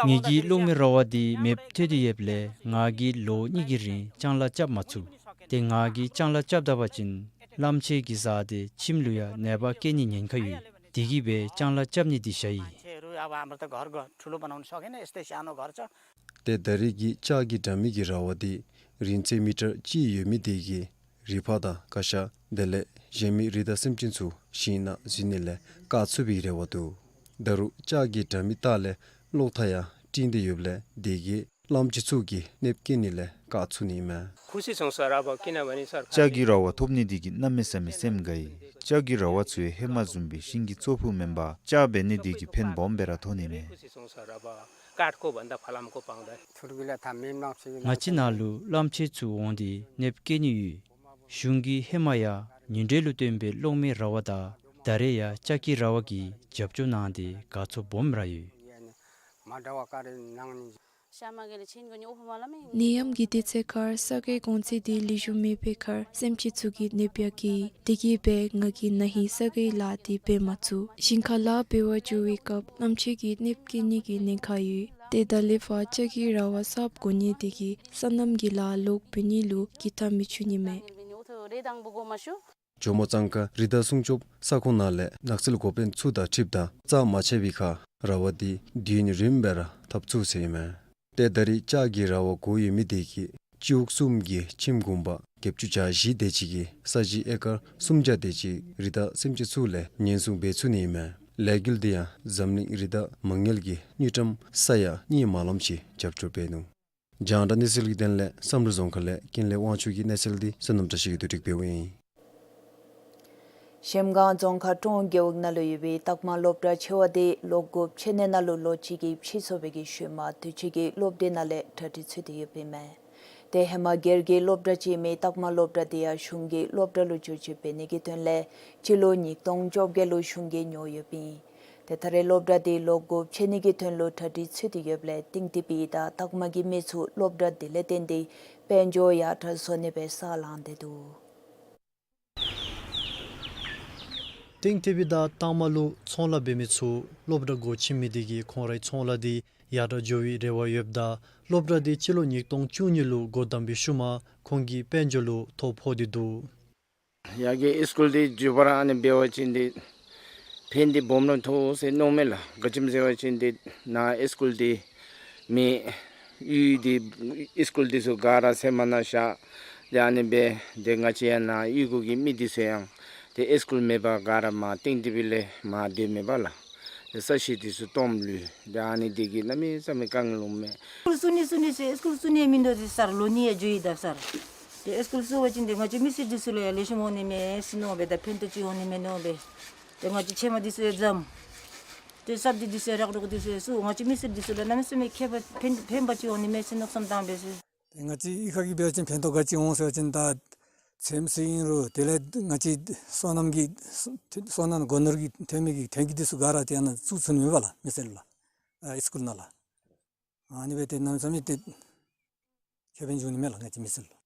ངེ་གི་གློག་མེ་ར་བ་འདི་མེདཔ་ཐལ་ཏེ་ཡོདཔ་ལས་ང་གིས་ལོ་གཉིས་ཀྱི་རིང་ལྕང་ལཱ་རྐྱབ་མ་ཚུགས། ཏེ་ང་གིས་ལྕང་ལཱ་རྐྱབ་ད་པ་ཅིན་གླངམོ་ཆེ་གིས་བཟའ་སྟེ་ཁྱིམ་ལུ་ཡང་ནདཔ་བཀལ་ནིའི་ཉེན་ཁ་ཡོད། དེ་གིས་སྦེ་ལྕང་ལཱ་རྐྱབ་ནི་འདི་བཞག་ཡི། ཏེ་ད་རེས་ཀྱི་ལྕགས་ཀྱི་དྲ་མིག་གི་ར་བ་འདི་རིང་ཚད་མི་ཊར་གཅིག་ཡོད་མི་དེ་གིས་རི་ཕག་དང་ཀ་ཤ་དེ་ལས་གཞན་མི་རི་དྭགས་སེམས་ཅན་ཚུ་ཞིང་ནང་འཛུལ་ནི་ལས་བཀག་ཚུགས་པའི་རེ་བ་འདུག། ད་རུང་ལྕགས་ཀྱི་དྲ་མིག་ལྟག་ལས་གློག་ཐག་ཡང་བསྲིངས་ཏེ་ཡོདཔ་ལས་དེ་གིས་གླངམོ་ཆེ་ཚུ་གི་གནདཔ་བཀལ་ནི་ལས་བཀག་ཚུགས་ནི་ཨིན་མས། ལྕགས་ཀྱི་ར་བ་ཐོབ་ནི་དེ་གིས་གནམ་མེད་ས་མེད་སེམས་དགའ་ཡི། ལྕགས་ཀྱི་ར་བ་ཚུ་ཡང་ཧེ་མ་བཟུམ་སྦེ་ཤིང་གི་ཙོག་ཕུད་མེན་པར་ལྕགས་འབད་ནི་དེ་གིས་ཕན་སྦོམ་སྦེ་ར་ཐོགས་ནི་མས། ང་བཅས་ནང་ལུ་གླངམོ་ཆེ་ཚུ་འོང་སྟེ་གནདཔ་བཀལ་ནི་ཡོད། གཞུང་གིས་ཧེ་མ་ཡང་ཉིན་དྲོད་ལུ་བཏོན་པའི་གློག་མེ་ར་བ་དང་ད་རེས་ཡང་ལྕགས་ཀྱི་ར་བ་གིས་རྒྱབ་སྐྱོར་གནང་སྟེ་དགའ་ཚོར་སྦོམ་ར་ཡོད། ནད་ཡམས་ཀྱི་དུས་ཚོད་ཁར་ས་གོའི་གོང་ཚད་འདི་ལེགས་ཤོམ་མེད་པའི་ཁར་སེམས་ཅན་ཚུ་གིས་གནདཔ་ཡང་བཀལ། དེ་གིས་སྦེ་ང་གིས་ན་ཧིང་ས་གོའི་ལཱ་འདི་འབད་མ་ཚུགས། ཞིང་ཁ་ལཱ་འབད་བར་འགྱོ་བའི་སྐབས་གླངམོ་ཆེ་གིས་གནདཔ་བཀལ་ནི་གི་ཉེན་ཁ་ཡོད། ཏེ་ད་ལས་ཕར་ལྕགས་ཀྱི་ར་བ་གསརཔ་དགོ་ནི་དེ་གིས་སོ་ནམ་གྱི་ལཱ་ལོག་འབད་ནི་ལུ་གི་ཐག་མི་ཆོད་ནི་མས། ཇོ་མོ་གཙང་ཁ་རི་དྭགས་སྲུང་སྐྱོབ་ས་ཁོངས་ནང་ལས་ནགས་ཚལ་འགོ་དཔོན་ཚུ་དང་འཁྲིལཝ་ད་རྩ་མ་ཆད་པའི་ཁར་ར་བ་འདི་དུས་ཡུན་རིངམོ་སྦེ་ར་འཐབ་ཚུགས་ཟེར་ཨིན་མས། ཏེ་ད་རེས་ལྕགས་ཀྱི་ར་བ་དགོ་ཡོད་མི་དེ་གིས་སྤྱི་འོག་གསུམ་གྱི་ཁྱིམ་གུང་པ་བརྒྱད་ཅུ་གྱ་བཞི་དེ་ཅིག་གི་ས་གཞི་ཨེ་ཀར་སུམ་བརྒྱ་དེ་ཅིག་རི་དྭགས་སེམས་ཅན་ཚུ་ལས་ཉེན་སྲུང་འབད་ཚུགས་ནི་ཨིན་མས། ལས་འགུལ་འདི་ཡང་འཛམ་གླིང་རི་དྭགས་མ་དངུལ་གྱི་དངུལ་ཀྲམ་ས་ཡ་གཉིས་མ་ལངམ་ཅིག་རྒྱབ་སྐྱོར་འབད་ནུག། རྒྱང་བསྒྲགས་གནས་ཚུལ་གྱི་དོན་ལས་བསམ་གྲུབ་རྫོང་ཁག་ལས་ཀུན་ལེགས་དབང་ཕྱུག་གི་གནས་ཚུལ་འདི་བསོད་ནམས་བཀྲ་ཤིས་ཀྱིས་བསྡུ་སྒྲིག་འབདཝ་ཨིན། གཞལམ་སྒང་རྫོང་ཁག་ཀྲོང་རྒེད་འོག་ནང་ལུ་ཡོད་པའི་རྟགས་མ་སློབ་གྲྭ་ཆེ་བ་དེ་ལོ་དགུ་པའི་ནང་ལུ་ལོ་གཅིག་གི་ཕྱིས་སོང་བའི་ཤུལ་མ་དུས་ཅི་གི་སློབ་གྲྭའི་ནང་ལས་གྲ་སྒྲིག་ཚུད་དེ་ཡོདཔ་ཨིན་མས། ཏེ་ཧེ་མ་སྒེར་གྱི་སློབ་གྲྭ་ཅིག་ཨིན་མི་རྟགས་མ་སློབ་གྲྭ་དེ་ཡང་གཞུང་གི་སློབ་གྲྭ་ལུ་བསྒྱུར་བཅོས་འབད་ནི་གི་དོན་ལས་སྤྱི་ལོ་ཉིས་སྟོང་བཅོ་བརྒྱད་ལུ་གཞུང་གིས་ཉོ་ཡོདཔ་ཨིན། ཏེ་ད་རེས་སློབ་གྲྭ་དེ་ལོ་དགུ་པའི་ནང་གི་དོན་ལུ་གྲ་སྒྲིག་ཚུད་དེ་ཡོདཔ་ལས་ཏིང་ཏི་པི་དང་རྟགས་མ་གི་མི་ཚུ་སློབ་གྲྭ་དེ་ལས་བརྟེན་ཏེ་དཔལ་འབྱོར་ཡར་དྲག་བཟོ་ནི་སྦེ་ས་ལངས་ཏེ་འདུག། ཏིང་ཏི་པི་དང་རྟགས་མ་ལུ་ཚོང་ལཱ་འབད་མི་ཚུ་སློབ་གྲྭ་སྒོ་ཕྱེ་མི་དེ་གིས་ཁོང་རའི་ཚོང་ལཱ་དེ་ཡར་དྲག་འགྱོ་བའི་རེ་བ་ཡོདཔ་ད་སློབ་གྲྭ་དེ་སྤྱི་ལོ་ཉིས་སྟོང་བཅུ་གཉིས་ལུ་སྒོ་བསྡམས་པའི་ཤུལ་མ་ཁོང་གི་དཔལ་འབྱོར་ལུ་ཐོ་ཕོག་སྟེ་འདུག། ཡར་གྱི་སི་ཀུལ་དེ་མཇུག་བར་ཨ་ནི་འབད་བ་ཅིན་དེ་ཕན་དེ་སྦོམ་ར་ཐོགས་ཟེར་མནོཝ་མས་ལགས། ག་ཅི་སྨོ་ཟེར་བ་ཅིན་དེ་ནཱ་སི་ཀུལ་དེ་མི་གཡུས་དེ་སི་ཀུལ་དེ་ཚུ་ག་ར་ཟེར་མ་ན་ཤ་དེ་ཨ་ནི་སྦེ་དེ་ང་བཅས་ཡང་ནཱ་གཡུས་སྒོ་གི་མི་དེ་ཚུ་ཡང་དེ་སི་ཀུལ་མེད་པར་ག་ར་མར་ཏིང་ཏི་པི་ལས་མར་སྡོད་མི་འབད་ལགས། དེ་ས་གཞི་དེ་ཚུ་སྟོངམ་ལུས་དེ་ཨ་ནི་དེ་གིས་གནམ་མེད་ས་མེད་དཀའ་ངལ་འོངམ་མས། སི་ཀུལ་བཙུགས་ནི་བཙུགས་ནི་ཟེར་སི་ཀུལ་བཙུགས་ནི་མིན་འདུག་ཟེར་སར་ལོ་གཉིས་ཡང་འགྱོ་ཡི་ད་སར། དེ་སི་ཀུལ་བཙུགས་པ་ཅིན་དེ་ང་བཅས་མི་སེར་དེ་ཚུ་ལུ་ཡང་ལེགས་ཤོམ་འོང་ནི་མས་ཟེར་མནོ་སྦེ་ད་ཕན་ཐོགས་ཅིག་འོང་ནི་མས་མནོ་སྦེ། དེ་ང་བཅས་ཕྱེ་མར་དེ་ཚུ་ཡང་བརྫངམ། དེ་སབ་དེ་དེ་ཚུ་ཡང་རག་རོག་དེ་ཚུ་ཡང་བཙུགས། ང་བཅས་མི་སེར་དེ་ཚུ་ལུ་གནམ་མེད་ས་མེད་ཁེ་ཕན་ཕན་ཕན་པ་ཅིག་འོང་ནི་མས་ཟེར་མནོ་བསམ་བཏང་སྦེ་ཟེར། ཏེ་ང་བཅས་གཡུས་ཁ་གི་འབད་བ་ཅིན་ཕན་ཐོགས་ག་ཅི་འོང་ཟེར་བ་ཅིན་ད་ཚོདམ་ཟེར་ཨིན་རུང་དེ་ལས་ང་བཅས་སོ་ནམ་གྱི་སོ་ནམ་སྒོ་ནོར་གྱི་ཐོན་མི་གི་ཐོན་སྐྱེད་དེ་ཚུ་ག་ར་དེ་ནང་བཙུགས་ཚུགས་ནི་མས་ལགས་མི་སེར་ལུ་ཨ་སི་ཀུལ་ནང་ལགས། ཨ་ནི་སྦེ་ཏེ་གནམ་མེད་ས་མེད་ཏེ་ཁེ་ཕན་འབྱུང་ནི་མས་ལགས་ང་བཅས་མི་སེར་ལུ།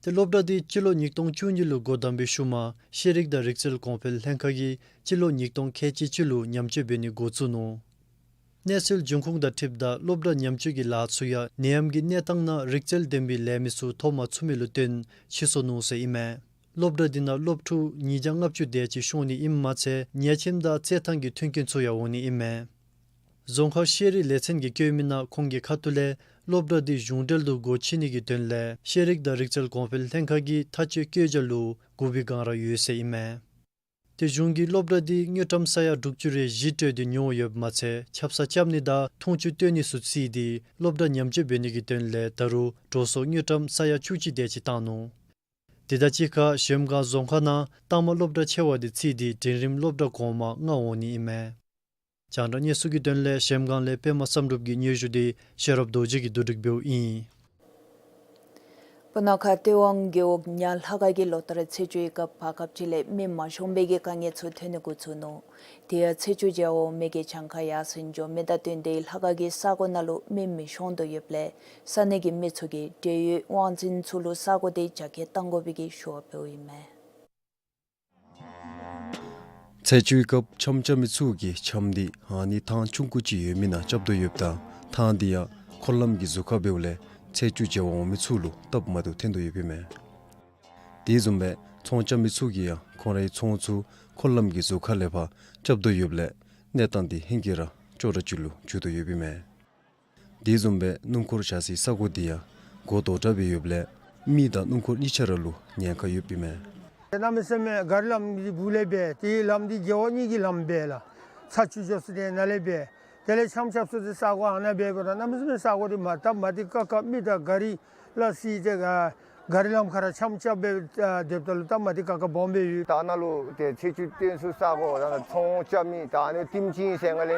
ཏེ་སློབ་གྲྭ་དེ་སྤྱི་ལོ་ཉིས་སྟོང་བཅུ་གཉིས་ལུ་སྒོ་བསྡམས་པའི་ཤུལ་མ་ཤེས་རིག་དང་རིག་རྩལ་གོང་འཕེལ་ལྷན་ཁག་གིས་སྤྱི་ལོ་ཉིས་སྟོང་ཁལ་གཅིག་གཅིག་ལུ་ཉམས་བཅོས་འབད་ནི་འགོ་བཙུགས་ནུག། གནས་ཚུལ་འབྱུང་ཁུངས་དང་འཁྲིལཝ་ད་སློབ་གྲྭ་ཉམས་བཅོས་ཀྱི་ལཱ་ཚུ་ཡང་ནད་ཡམས་ཀྱི་གནས་སྟངས་ནང་རིག་རྩལ་ལྡན་པའི་ལས་མི་ཚུ་ཐོབ་མ་ཚུགས་མི་ལུ་བརྟེན་ཕྱིས་སོང་ནུག་ཟེར་ཨིན་མས། སློབ་གྲྭ་དེ་ནང་སློབ་ཕྲུག་ཉིས་བརྒྱ་ལྔ་བཅུ་དེ་ཅིག་ཤོང་ནི་ཨིནམ་མ་ཚད་ཉལ་ཁྱིམ་དང་རྩེད་ཐང་གི་མཐུན་རྐྱེན་ཚུ་ཡང་འོང་ནི་ཨིན་མས། རྫོང་ཁག་ཤེས་རིག་ལས་ཚན་གྱིས་བཀོད་མི་ནང་ཁོང་གི་ཁ་ཐུག་ལས་སློབ་གྲྭ་འདི་གཞུང་འབྲེལ་དུ་སྒོ་ཕྱེ་ནི་གི་དོན་ལས་ཤེས་རིག་དང་རིག་རྩལ་གོང་འཕེལ་ལྷན་ཁག་གི་ཐག་གཅོད་བཀོད་རྒྱ་ལུ་མགུ་བའི་སྒང་ར་ཡོད་ཟེར་ཨིན་མས། ཏེ་གཞུང་གིས་སློབ་གྲྭ་འདི་དངུལ་ཀྲམ་ས་ཡ་དྲུག་ཅུ་རེ་བཞི་སྤྲོད་དེ་ཉོ་ཡོདཔ་མ་ཚད་ཆབ་གསང་རྐྱབ་ནི་དང་འཐུང་ཆུ་བཏོན་ནི་ཚུ་རྩིས་ཏེ་སློབ་གྲྭ་ཉམས་བཅོས་འབད་ནི་གི་དོན་ལས་ད་རུང་འགྲོ་སོང་དངུལ་ཀྲམ་ས་ཡ་བཅུ་གཅིག་དེ་ཅིག་བཏང་ནུག། དེ་དང་གཅིག་ཁར་གཞལམ་སྒང་རྫོང་ཁག་ནང་རྟགས་མ་སློབ་གྲྭ་ཆེ་བ་དེ་རྩིས་ཏེ་འབྲིང་རིམ་སློབ་གྲྭ་གོང་མ་ལྔ་འོང་ནི་ཨིན་མས། རྒྱང་བསྒྲགས་གནས་ཚུལ་གྱི་དོན་ལས་གཞལམ་སྒང་ལས་པདྨ་བསམ་གྲུབ་ཀྱི་སྙན་ཞུ་དེ་ཤེས་རབ་རྡོ་རྗེ་གིས་བསྡུ་སྒྲིག་འབདཝ་ཨིན། སྤུ་ན་ཁ་སྟོད་ཝང་རྒེད་འོག་ཉ་ལྷ་ཁ་གི་ལོ་ལྟར་ཚེས་བཅུའི་སྐབས་བར་སྐབས་ཅིག་ལས་མེ་མ་ཤོང་པའི་གི་དཀའ་ངལ་ཚུ་ཐོན་ནི་འགོ་བཙུགས་ནུག། དེ་ཡང་ཚེས་བཅུ་མཇལ་བར་མེ་གི་གྱངས་ཁ་ཡར་སེང་འགྱོ་མི་དང་བསྟུན་ཏེ་ལྷ་ཁ་གི་ས་གོ་ནང་ལུ་མེ་མི་ཤོང་དོ་ཡོདཔ་ལས་ས་གནས་ཀྱི་མི་ཚུ་གིས་འབྲེལ་ཡོད་དབང་འཛིན་ཚུ་ལུ་ས་གོ་དེ་རྒྱ་སྐྱེད་གཏང་དགོ་པའི་གི་ཞུ་བ་འབདཝ་ཨིན་མས། ཚེས་བཅུའི་སྐབས་འཆམ་རྐྱབ་མི་ཚུ་གིས་འཆམ་འདི་ཨ་ནི་ཐང་ཆུང་ཀུ་ཅིག་ཡོད་མི་ནང་རྐྱབ་དོ་ཡོདཔ་ད་ཐང་འདི་ཡང་འཁོར་ལམ་གྱི་ཟུར་ཁར་འབདཝ་ལས་ཚེས་བཅུ་མཇལ་བར་འོང་མི་ཚུ་ལུ་སྟབས་མ་བདེཝ་ཐོན་དོ་ཡོདཔ་ཨིན་མས། དེ་བཟུམ་སྦེ་ཚོང་རྐྱབ་མི་ཚུ་གིས་ཡང་ཁོང་རའི་ཚོང་ཚུ་འཁོར་ལམ་གྱི་ཟུར་ཁ་ལས་ཕར་རྐྱབ་དོ་ཡོདཔ་ལས་གནས་སྟངས་འདི་ཧེང་སྐལ་ར་ཅོག་འཐདཔ་ཅིག་ལུ་འགྱུར་དོ་ཡོདཔ་ཨིན་མས། དེ་བཟུམ་སྦེ་སྣུམ་འཁོར་བཞག་སའི་ས་གོ་འདི་ཡང་སྒོ་རྡོག་བྲག་སྦེ་ཡོདཔ་ལས་མི་དང་སྣུམ་འཁོར་གཉིས་ཆ་ར་ལུ་ཉེན་ཁ་ཡོདཔ་ཨིན་མས། གནམ་མེད་ས་མེད་ག་རི་ལམ་འདི་སྦུག་ལས་འབད་དེ་ལམ་འདི་རྒེད་འོག་གཉིས་ཀྱི་ལམ་འབད་ལགས། ཚ་ཆུ་འགྱོ་ས་འདི་ནཱ་ལས་འབད། དེ་ལས་འཆམ་རྐྱབ་ས་འདི་ས་གོ་ཨ་ནཱ་འབདཝ་ད་གནམ་མེད་ས་མེད་ས་གོ་འདི་མ་སྟབས་མ་བདེ་ཁག་ཁ། མི་དང་ག་རི་ལ་སི་ཏེ་ག་ག་རི་ལམ་ཁར་ར་འཆམ་རྐྱབ་སྦེ་ཨ་སྡོདཔ་ད་ལུ་སྟབས་མ་བདེ་ཁག་ཁ་སྦོམ་སྦེ་ཡོད། ད་ནཱ་ལུ་ཏེ་ཚེས་བཅུ་སྟོན་ཚུ་ས་གོ་ད་ཚོང་རྐྱབ་མི་ད་ཨ་ནི་ཊིམ་ཅིག་ཟེར་ང་ལས་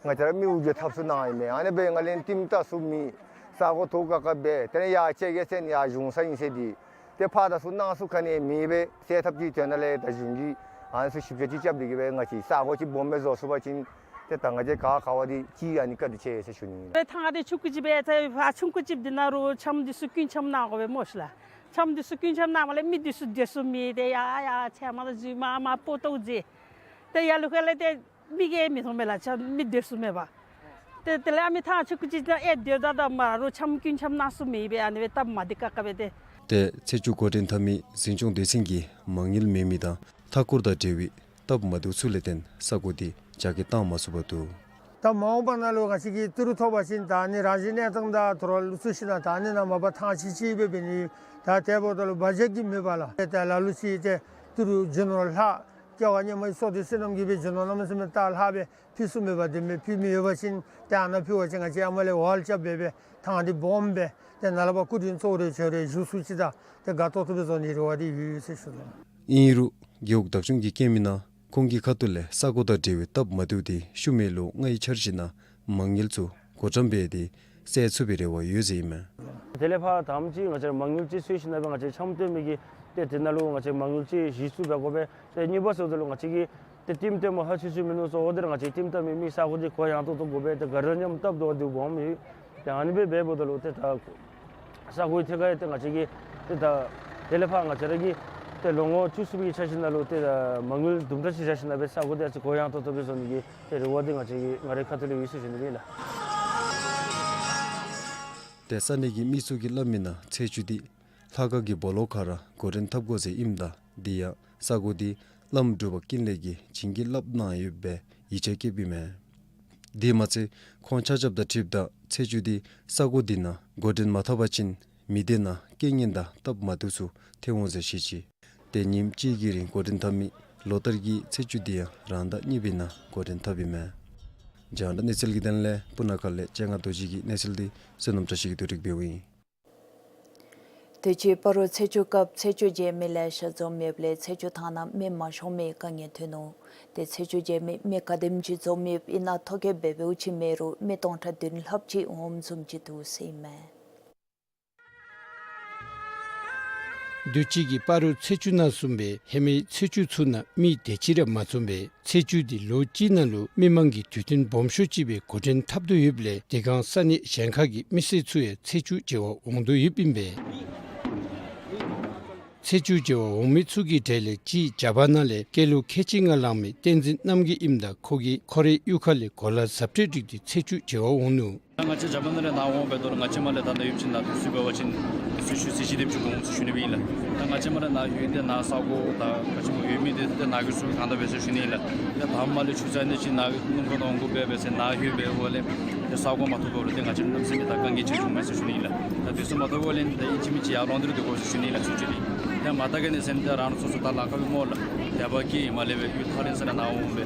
ང་བཅས་ར་མི་དབུགས་འགྱུར་འཐབ་ས་ནང་ཨིན་མས། ཨ་ནི་སྦེ་ང་ལས་ཊིམ་བལྟ་ཚུགས་མི་ས་གོ་ཐོག་ཁ་ཁ་འབད་དེ་ལས་ཡར་ཅིག་གེ་ཟེར་ཡར་གཞུང་ས་ཨིན་ཟེར་འདི་ཏེ་ཕར་ད་ཚུར་ནང་ཚུ་ག་ནི་མེད་པར་སེལ་ཐབས་ཅིག་དོན་ལས་ད་གཞུང་གིས་ཨ་ནི་ཚུ་ཞིབ་དཔྱད་ཅིག་རྐྱབ་སྟེ་གི་སྦེ་ང་བཅས་ས་གོ་ཅིག་སྦོམ་སྦེ་བཟོ་ཚུགས་པ་ཅིན་ཏེ་ད་ང་བཅས་ག་ག་བ་འདི་ཅིག་ཨ་ནི་བཀའ་དྲིན་ཆེ་ཟེར་ཞུ་ནི་ཨིན། ཐང་འདི་ཆུང་ཀུ་ཅིག་སྦེ་ཚེ་ཕར་ཆུང་ཀུ་ཅིག་འདི་ནང་ལུ་འཆམ་འདི་ཚུ་ཀུན་འཆམ་གནང་དགོ་པས་སྨོ་ཤི་ལགས། འཆམ་འདི་ཚུ་ཀུན་འཆམ་གནངམ་ལས་མི་འདི་ཚུ་སྡོད་ས་མེད། ཏེ་ཡར་ཡར་ཚལ་མ་དང་ཟུར་མ་མ་པོ་ཏོ་ཟེར། ཏེ་ཡར་ལུ་ཁ་ལས་ཏེ་མི་གིས་མི་མཐོང་མས་ལགས། ཆ་མི་སྡོད་ས་མེད་པར། ཏེ་དེ་ལས་ཨ་མི་ཐང་ཆུང་ཀུ་ཅིག་ནང་ཨེ་སྡོད་ད་ད་མ་རུང་འཆམ་ཀུན་འཆམ་གནང་ས་མེད་པས། ཨ་ནི་སྦེ་སྟབས་མ་བདེ་ཁག་ཁ་སྦེ་ཏེ། ཏེ་ཚེས་བཅུ་འགོ་འདྲེན་འཐབ་མི་འཛིན་སྐྱོང་སྡེ་ཚན་གྱིས་མ་དངུལ་མེད་མི་དང་མཐའ་འཁོར་དང་འབྲེལ་བའི་སྟབས་མ་བདེཝ་ཚུ་ལས་བརྟེན་ས་གོ་འདི་རྒྱ་སྐྱེད་བཏང་མ་ཚུགས་པར་འདུག། ད་མ་འོངས་པ་ནང་ལུ་ང་བཅས་ཀྱིས་ཏི་རུ་ཐོབ་པ་ཅིན་ད་ཨ་ནི་རང་བཞིན་གནས་སྟངས་དང་ཐོ་རངས་ལུ་ཚུད་ཞིནམ་ད་ཨ་ནི་ནང་མ་པ་ཐང་ཆེ་ཆེ་སྦེ་འབད་ནི། ད་དེ་འབདཝ་ད་ལུ་བ་ཇེཊ་ཀྱིས་མེད་པས་ལགས། ཏེ་ད་ལ་ལུ་ཅིག་ཏེ་ཏི་རུ་རྒྱུ་ནོར་ལྷག་སྐྱེ་བ་སྔོན་མའི་བསོད་བདེ་བསོད་ནམས་ཀྱིས་སྦེ་རྒྱུ་ནོར་གནམ་མེད་ས་མེད་ད་ལྷག་སྦེ་ཕུལ་ས་མེད་པར་དེ་མེན། ཕུལ་མི་ཡོད་པ་ཅིན་ཏེ་ཨ་ནཱ་ཕུལ་བ་ཅིན་ང་བཅས་ཨ་མ་ལས་འོག་ལས་རྐྱབ་སྦེ་སྦེ་ཐང་འདི་སྦོམ་སྦེ་ཏེ་ནཱ་ལས་ཕར་སྐུ་མདུན་གཙོ་བོ་རེ་བྱོན་རེ་བཞུགས་ཚུགས་ཅི། ད་ཏེ་དགའ་ཏོག་ཏོ་སྦེ་བཟོ་ནིའི་རེ་བ་འདི་ཡོད་ཟེར་ཞུ་དོ། ཨིན་རུང་རྒེད་འོག་བདག་སྐྱོང་གི་སྐྱེལ་མའི་ནང་ཁོང་གི་ཁ་ཐུག་ལས་ས་གོ་དང་འབྲེལ་བའི་སྟབས་མ་བདེཝ་འདི་ཤུལ་མའི་ལོ་ལྔའི་འཆར་གཞི་ནང་མ་དངུལ་ཚུ་བགོ་བཀྲམ་འབད་དེ་སེལ་ཚུགས་པའི་རེ་བ་ཡོད་ཟེར་ཨིན་མས། དེ་ལས་ཕར་དང་པ་ཅིག་ང་བཅས་མ་དངུལ་ཅིག་འཚོལ་ཞིནམ་ལས་ང་བཅས་འཆམ་སྟོན་མི་གིས་ཏེ་དེ་ནང་ལུ་ང་བཅས་མ་དངུལ་ཅིག་གཞི་བཙུགས་འབད་དགོ་པས། ཏེ་གཉིས་པ་ཟེརཝ་ད་ལུ་ང་བཅས་ཀྱིས་ཏེ་ཊིམ་སྟོནམ་ཧ་ཆི་ཆི་མིན་ནུག་ཟེརཝ་ད་ལུ་ང་བཅས་ཊིམ་བཏབ་མི་མི་ས་གོ་འདི་གུ་ཡངས་ཏོག་ཏོ་དགོ་པས། ཏེ་ག་ར་མཉམ་སྟབས་བདེ་བ་འདི་སྦོམ་ཡོད། ཏེ་ཨ་ནི་སྦེ་འབདཝ་ད་ལུ་ཏེ་ད་ས་གོའི་ཐད་ཁར་ཏེ་ང་བཅས་ཀྱིས་ཏེ་ད་དེ་ལས་ཕར་ང་བཅས་ར་གིས་ཏེ་ལོ་ངོ་བཅུ་གསུམ་གྱི་འཆར་གཞི་ནང་ལུ་ཏེ་ད་མ་དངུལ་དུམ་གྲ་ཅིག་བཞག་ཞིནམ་ལས་སྦེ་ས་གོ་འདི་ཨ་ཙི་གུ་ཡངས་ཏོག་ཏོ་སྦེ་བཟོ་ནི་གི་ཏེ་རེ་བ་འདི་ང་བཅས་ཀྱི་ང་རའི་ཁ་ཐུག་ལས་ཡོད་ཟེར་ཞུ་ནི་ཨིན་ལགས། ཏེ་ས་གནས་ཀྱི་མི་ཚུ་གིས་སླབ་མི་ནང་ཚེས་བཅུ་འདི་ལྷ་ཁང་གི་སྦོ་ལོགས་ཁར་ར་འགོ་འདྲེན་འཐབ་དགོ་ཟེར་ཨིནམ་ད་འདི་ཡང་ས་གོ་འདི་བླམ་འབྲུག་པ་ཀུན་ལེགས་ཀྱིས་བྱིན་གྱིས་བརླབས་གནང་ཡོདཔ་སྦེ་ཡིད་ཆེས་བསྐྱེདཔ་ཨིན་མས། དེ་མ་ཚད་ཁོང་ཆ་ཁྱབ་དང་འཁྲིལཝ་ད་ཚེས་བཅུ་འདི་ས་གོ་འདི་ནང་འགོ་འདྲེན་མ་འཐབ་པ་ཅིན་མི་སྡེ་ནང་རྐྱེན་ངན་དང་སྟབས་མ་བདེཝ་ཚུ་ཐོན་འོང་ཟེར་བཤད་ཅི། ཏེ་ཉིནམ་གཅིག་གི་རིང་འགོ་འདྲེན་འཐབ་མི་ལོ་ལྟར་གྱི་ཚེས་བཅུ་འདི་ཡང་རང་ཟླ་གཉིས་པའི་ནང་འགོ་འདྲེན་འཐབ་ཨིན་མས། རྒྱང་བསྒྲགས་གནས་ཚུལ་གྱི་དོན་ལས་སྤུ་ན་ཁ་ལས་སྤྱན་སྔ་རྡོ་རྗེ་གི་གནས་ཚུལ་འདི་བསོད་ནམས་བཀྲ་ཤིས་ཀྱིས་བསྡུ་སྒྲིག་འབདཝ་ཨིན། དུས་ཅི་སྤ་རོ་ཚེས་བཅུ་སྐབས་ཚེས་བཅུ་མཇལ་མི་ལེ་ཤ་འཛོམས་ཡོདཔ་ལས་ཚེས་བཅུ་ཐང་ནང་མི་མ་ཤོང་མི་དཀའ་ངལ་ཐོན་ནུག། ཏེ་ཚེས་བཅུ་མཇལ་མི་མི་ག་དེམ་ཅིག་འཛོམས་ཡོདཔ་ཨིན་ན་ཐོ་བཀོད་འབད་འབདཝ་ཅིག་མེད་རུང་མི་སྟོང་ཕྲག་བདུན་ལྷགཔ་ཅིག་འོངམ་བཟུམ་ཅིག་འདུག་ཟེར་ཨིན་མས། དུས་ཅི་གི་སྤ་རོ་ཚེས་བཅུ་ནང་བཟུམ་སྦེ་ཧེ་མའི་ཚེས་བཅུ་ཚུ་ནང་མི་དེ་ཅིག་ར་མ་འཛོམས་པས། ཚེས་བཅུ་འདི་ལོ་གཅིག་ནང་ལུ་མི་མང་གི་དུས་སྟོན་སྦོམ་ཤོས་ཅིག་སྦེ་འགོ་འདྲེན་འཐབ་དོ་ཡོདཔ་ལས་དེ་སྒང་ས་གནས་གཞན་ཁ་གི་མི་སེར་ཚུ་ཡང་ཚེས་བཅུ་མཇལ་བར་འོང་དོ་ཡོདཔ་ཨིན་པས། ཚེས་བཅུ་མཇལ་བར་འོང་མི་ཚུ་གི་གྲས་ལས་གཅིག་རྒྱ་བལ་ནང་ལས་སྐྱེས་ལོ་ཁལ་གཅིག་ལྔ་ལང་མི་བསྟན་འཛིན་རྣམ་རྒྱལ་ཨིནམ་ད་ཁོ་གིས་ཁོ་རའི་གཡུས་ཁ་ལས་གོ་ལ་གཟབ་སྤྲས་བསྒྲིགས་ཏེ་ཚེས་བཅུ་མཇལ་བར་འོང་ནུག། ད་ང་བཅས་རྒྱ་བལ་ནང་ལས་ནཱ་འོང་སྦེ་ད་རུང་ང་བཅས་མར་ལས་ད་ནཱ་ཡོདཔ་ཅིག་ནཱ་དུས་ཚོད་འབད་བ་ཅིན་དུས་ཚོད་ཞུ་ཚེས་གཅིག་དེམ་ཅིག་འགོར་འོང་ཟེར་ཞུ་ནི་སྦེ་ཨིན་ལགས། ད་ང་བཅས་མར་ལས་ནཱ་ཡོད་དེ་ནཱ་ས་གོ་ད་ག་ཅི་སྨོ་ཡོད་མི་འདི་ཏེ་ནཱ་གི་ཚུ་གང་དག་སྦེ་ཟེར་ཞུ་ནི་ཨིན་ལགས། ཏེ་ད་མར་ལས་ཆུ་ཚོད་ཨ་ནི་ཅིག་ནཱ་སྣུམ་འཁོར་ནང་འོང་དགོ་པས་ཟེར་ནཱ་ཡོད་པའི་འོག་ལས་ཏེ་ས་གོ་མ་ཐོབ་པ་ལུ་ཏེ་ང་བཅས་གནམ་མེད་ས་མེད་ད་དཀའ་ངལ་ཅིག་འབྱུངམ་མས་ཟེར་ཞུ་ནི་ཨིན་ལགས། ད་དུས་ཚོད་མ་ཐོབ་པ་ལས་ཏེ་ཨིན་ཅི་མིན་ཅི་ཡར་ལོང་སྟེ་ར་སྡོད་དགོ་ཟེར་ཞུ་ནི་ཨིན་ལགས་ཚུན་ཚོད་ལས། ཏེ་མ་ད་ག་ནི་ཟེར་ན་ཏེ་རང་སོ་སོ་ད་ལཱ་ཁག་སྦེ་སྨོ་ལགས། དད་པ་གིས་མར་ལས་སྦེ་གཡུས་ཐག་རིང་ས་ནང་ནཱ་འོང་སྦེ་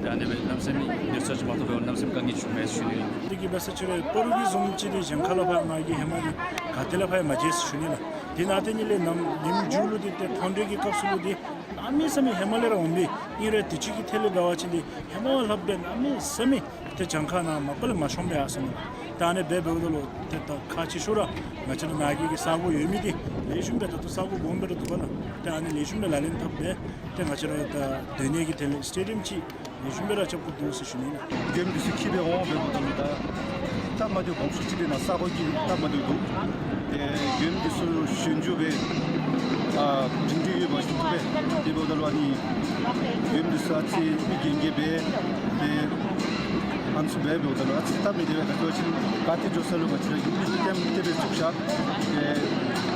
ཏེ་ཨ་ནི་སྦེ་གནམ་མེད་ས་མེད་དུས་ཚོད་ཅིག་མ་ཐོབ་པ་གནམ་མེད་ས་མེད་དཀའ་ངལ་བྱུངམ་མས་ཟེར་ཞུ་ནི་ཨིན། དེ་གིས་འབད་ས་ཅིག་ར་སྤ་རོ་གི་བཟུམ་ཅིག་འདི་གཞན་ཁ་ལས་ཕར་ང་གིས་ཧེ་མ་འདི་ག་ཏེ་ལས་ཕར་ཡང་མ་མཇལ་ཟེར་ཞུ་ནི་ལགས། དེ་ནང་ཏེ་ཨ་ནི་ལས་ནམ་ཉིནམ་མཇུག་ལུ་འདི་ཏེ་ཐོ་འགྲོལ་གྱི་སྐབས་སུ་ལུ་འདི་གནམ་མེད་ས་མེད་ཧེ་མ་ལས་ར་འོང་པས། ཨིན་རུང་དུས་ཅི་གི་ཐད་ལས་འབད་བ་ཅིན་འདི་ཧེ་མ་ལྷགཔ་སྦེ་གནམ་མེད་ས་མེད་ཏེ་གྱངས་ཁ་ནང་མ་པ་ལས་མ་ཤོང་པས་ཟེར་མས། ད་ཨ་ནི་སྦེ་འབདཝ་ད་ལུ་ཏེ་ད་ཁག་ཆེ་ཤོས་ར་ང་བཅས་ར་ནཱ་གི་གི་ས་གོ་ཡོད་མི་འདི་ལེགས་ཤོམ་སྦེ་ད་ལྟོ་ས་གོ་སྦོམ་སྦེ་ར་འདུག་པ་ལགས། ཏེ་ཨ་ནི་ལེགས་ཤོམ་སྦེ་ལག་ལེན་འཐབ་སྦེ་ཏེ་ང་བཅས་ར་ད་སྡོད་ནི་གི་དེ་ལས་སི་ཊེ་ཌི་ཡམ་ཅིག་ལེགས་ཤོམ་སྦེ་ར་རྐྱབ་དགོཔ་འདུག་ཟེར་ཞུ་ནི་ཨིན། མགྱོནམ་འདི་ཚུ་འཁྱིད་སྦེ་འོང་འབདཝ་ད་ལུ་ད་སྟབས་མ་བདེཝ་སྦོམ་ཤོས་ཅིག་འདི་ནཱ་ས་གོ་གི་སྟབས་མ་བདེཝ་འདུག། ཏེ་མགྱོནམ་འདི་ཚུ་ཞུན་འཇུག་སྦེ་ ཨ་སྒྲིང་སྒྲི་ཡོད་པ་ཞིག་འདུག་པས། དེ་འབདཝ་ད་ལུ་ཨ་ནི་མགྱོནམ་འདི་ཚུ་ཨ་ཙི་མི་རྒན་རྒས་སྦེ་ཏེ་ཨ་ནི་ཚུ་སྦེ་འབདཝ་ད་ལུ་ཨ་ཙི་སྟབས་མི་བདེ་བས། ག་ཅི་ཟེར་བ་ཅིན་ག་ཏེ་འགྱོ་ས་ལུ་ང་བཅས་ར་ཡུལ་མི་ཚུ་ལྟེམ་ལྟེ་སྦེ་བཙུགས་ཤ། ཏེ་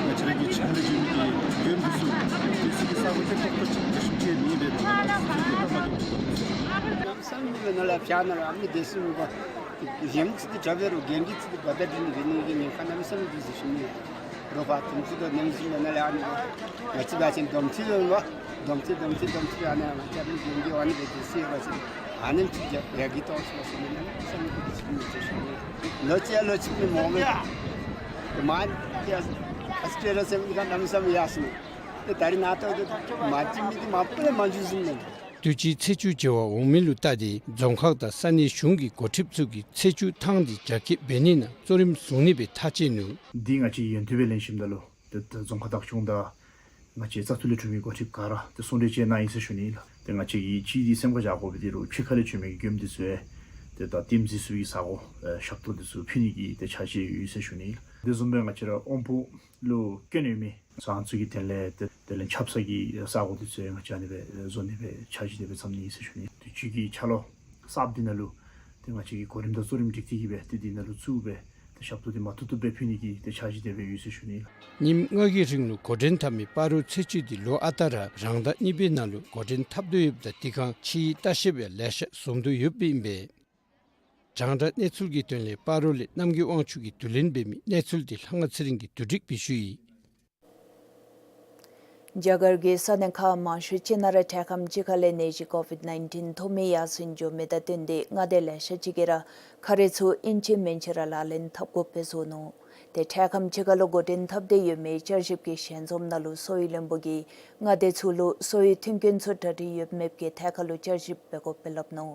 ང་བཅས་ར་གི་ཕྱི་ཁ་ལས་འགྱོ་མི་གི་མགྱོནམ་འདི་ཚུ་སྡོད་ས་གི་ས་གོ་ཏེ་ཏོག་ཏོ་ཅིག་ཏེ་ཤུགས་ཆེ་མེད་པས། ཨ་ཙི་ཏེ་སྟབས་མ་བདེཝ་འདུག། གནམ་མེད་ས་མེད་ནང་ལས་ཕྱག་ནང་ལས་ཨ་མི་སྡོད་ས་མེད་པ། གཞན་ཚུ་དང་འདྲ་བའི་རོགས་རྒན་གྱི་ཚུ་དང་འབད་བརྡ་སྒྲིག་ནི་འབད་ནི་གི་ཉེན་ཁ་གནམ་མེད་ས་མེད་འདུག་ཟེར་ཞུ་ནི། རོགས་པ་དེ་ཚུ་དང་གནམ་མེད་ས་མེད་ནང་ལས་ཨ་ནི་ང་བཅས་འབད་བ་ཅིན་སྡོམ་ཚིག་ཡོད་པ། སྡོམ་ཚིག་སྡོམ་ཚིག་སྡོམ་ཚིག་ཨ་ནི་ང་བཅས་ཨ་ནི་རྒན་གྱི་ཨ་ནི་སྦེ་སྡོད་ས་ཡོད་པ་ཅིན་ཨ་ནེམ་ཅིག་ཡར་རྒྱས་གཏང་ཤིག་ཟེར་ནི་གནམ་མེད་ས་མེད་འདུག་ཟེར་ཞུ་ནི། ལོ་གཅིག་ཡང་ལོ་གཅིག་མེན་མོ་མེན། དེ་མ་ཡ་ཨ་ཙི་ཁེ་ར་ཟེར་མི་ག་གནམ་མེད་ས་མེད་ཡར་སོང་ནི། དེ་ད་རིས་ནཱ་ལྟོ་དེ་མ་བྱིན་མི་དེ་མ་པ་ལས་མ་འགྱོ་ཟེར་ནི། དུས་ཅི་ཚེས་བཅུ་བྱེ་བ་འོང་མི་ལུ་བལྟ་སྟེ་རྫོང་ཁག་དང་ས་གནས་གཞུང་གི་འགོ་ཁྲིདཔ་ཚུ་གིས་ཚེས་བཅུ་ཐང་འདི་རྒྱ་སྐྱེད་འབད་ནི་ནང་གཙོ་རིམ་བཟུང་ནི་སྦེ་ཐག་བཅད་ནུག། འདི་ང་བཅས་ཡོན་ཐུབ་སྦེ་ལེན་ཞིནམ་ད་ལུ་ཏེ་ཏེ་རྫོང་ཁག་བདག་སྐྱོང་དང་ང་བཅས་བཙག་འཐུ་ལས་གྲུབ་མི་འགོ་ཁྲིདཔ་ག་ར་ཏེ་གསུང་གྲོས་བཅས་གནང་ཡི་ཟེར་ཞུ་ནི་ལགས། ཏེ་ང་བཅས་ཀྱིས་གཅིག་འདི་སེམས་ཁར་བཞག་དགོ་པའི་འདི་རུང་ཕྱི་ཁ་ལས་བྱོན་མི་གི་མགྱོནམ་འདི་ཚུ་ཡང་ཏེ་ད་ལྟདམོ་འཛུལ་ས་གི་ས་གོ་ཨེ་ཞབས་ཏོག་འདི་ཚུ་ཕུལ་ནི་གི་ཏེ་འཆར་གཞི་ཡོད་ཟེར་ཞུ་ནི་ལགས། དེ་བཟུམ་སྦེ་ང་བཅས་ར་དབོན་སྤོ་ལུ་སྐྱོན་ཡོད་མི་ཚང་ཚུ་གི་དོན་ལས་ཏེ་དེ་ལས་ཆབ་གསང་གི་ས་གོ་འདི་ཚུ་ཡང་ང་བཅས་ཨ་ནི་སྦེ་བཟོ་ནི་སྦེ་འཆར་གཞི་དེ་སྦེ་བརྩམ་ནི་ཟེར་ཞུ་ནི། དུས་ཅི་གི་འཆར་ལོ་གསརཔ་འདི་ནང་ལུ་ཏེ་ང་བཅས་ཀྱིས་གོ་རིམ་དང་གཙོ་རིམ་སྒྲིག་སྟེ་གི་སྦེ་ཏེ་འདི་ནང་ལུ་བཙུགས་སྦེ་ཏེ་ཞབས་ཏོག་འདི་མ་བཏུབ་བཏུབ་སྦེ་ཕུལ་ནི་གི་ཏེ་འཆར་གཞི་དེ་སྦེ་ཡོད་ཟེར་ཞུ་ནི། ཉིནམ་ལྔ་གི་རིང་ལུ་འགོ་འདྲེན་འཐབ་མི་སྤ་རོ་ཚེས་བཅུ་འདི་ལོ་ཨ་རྟག་ར་རང་ཟླ་གཉིས་པའི་ནང་ལུ་འགོ་འདྲེན་འཐབ་དོ་ཡོདཔ་ད་དེ་ཁར་ཕྱིའི་ལྟ་བཤལཔ་ཡང་ལེ་ཤ་འཛོམས་དོ་ཡོདཔ་ཨིན་པས། རྒྱང་བསྒྲགས་གནས་ཚུལ་གྱི་དོན་ལས་སྤ་རོ་ལས་རྣམ་རྒྱལ་དབང་ཕྱུག་གིས་བསྡུ་ལེན་འབད་མི་གནས་ཚུལ་འདི་ལྷ་དབང་ཚེ་རིང་གིས་བསྡུ་སྒྲིག་འབད་ཞུ་ཡི། རྒྱ་གར་གྱི་ས་གནས་ཁག་མང་ཤོས་ཅིག་ནང་ར་འཕྲལ་ཁམས་ཅིག་ཁ་ལས་ནད་གཞི་ཀོ་ཝིཌ་ནའིན་ཊིན་ཐོབ་མི་ཡར་སེང་འགྱོ་མི་དང་བསྟུན་ཏེ་མངའ་སྡེ་ལེ་ཤ་ཅིག་གིས་ར་ཁ་རས་ཚུ་ཨིན་ཅི་མིན་ཅི་ར་ལག་ལེན་འཐབ་དགོཔ་སྦེ་བཟོ་ནུག། ཏེ་འཕྲལ་ཁམས་ཅིག་ཁ་ལུ་འགོ་འདྲེན་འཐབ་སྟེ་ཡོད་མི་བསྐྱར་ཞིབ་ཀྱི་ཞལ་འཛོམས་ནང་ལུ་གསོ་བའི་བློན་པོ་གིས་མངའ་སྡེ་ཚུ་ལུ་གསོ་བའི་མཐུན་རྐྱེན་ཚུ་གྲ་སྒྲིག་ཡོད་མེད་ཀྱི་ཐད་ཁ་ལུ་བསྐྱར་ཞིབ་འབད་དགོཔ་སྦེ་སླབ་ནུག།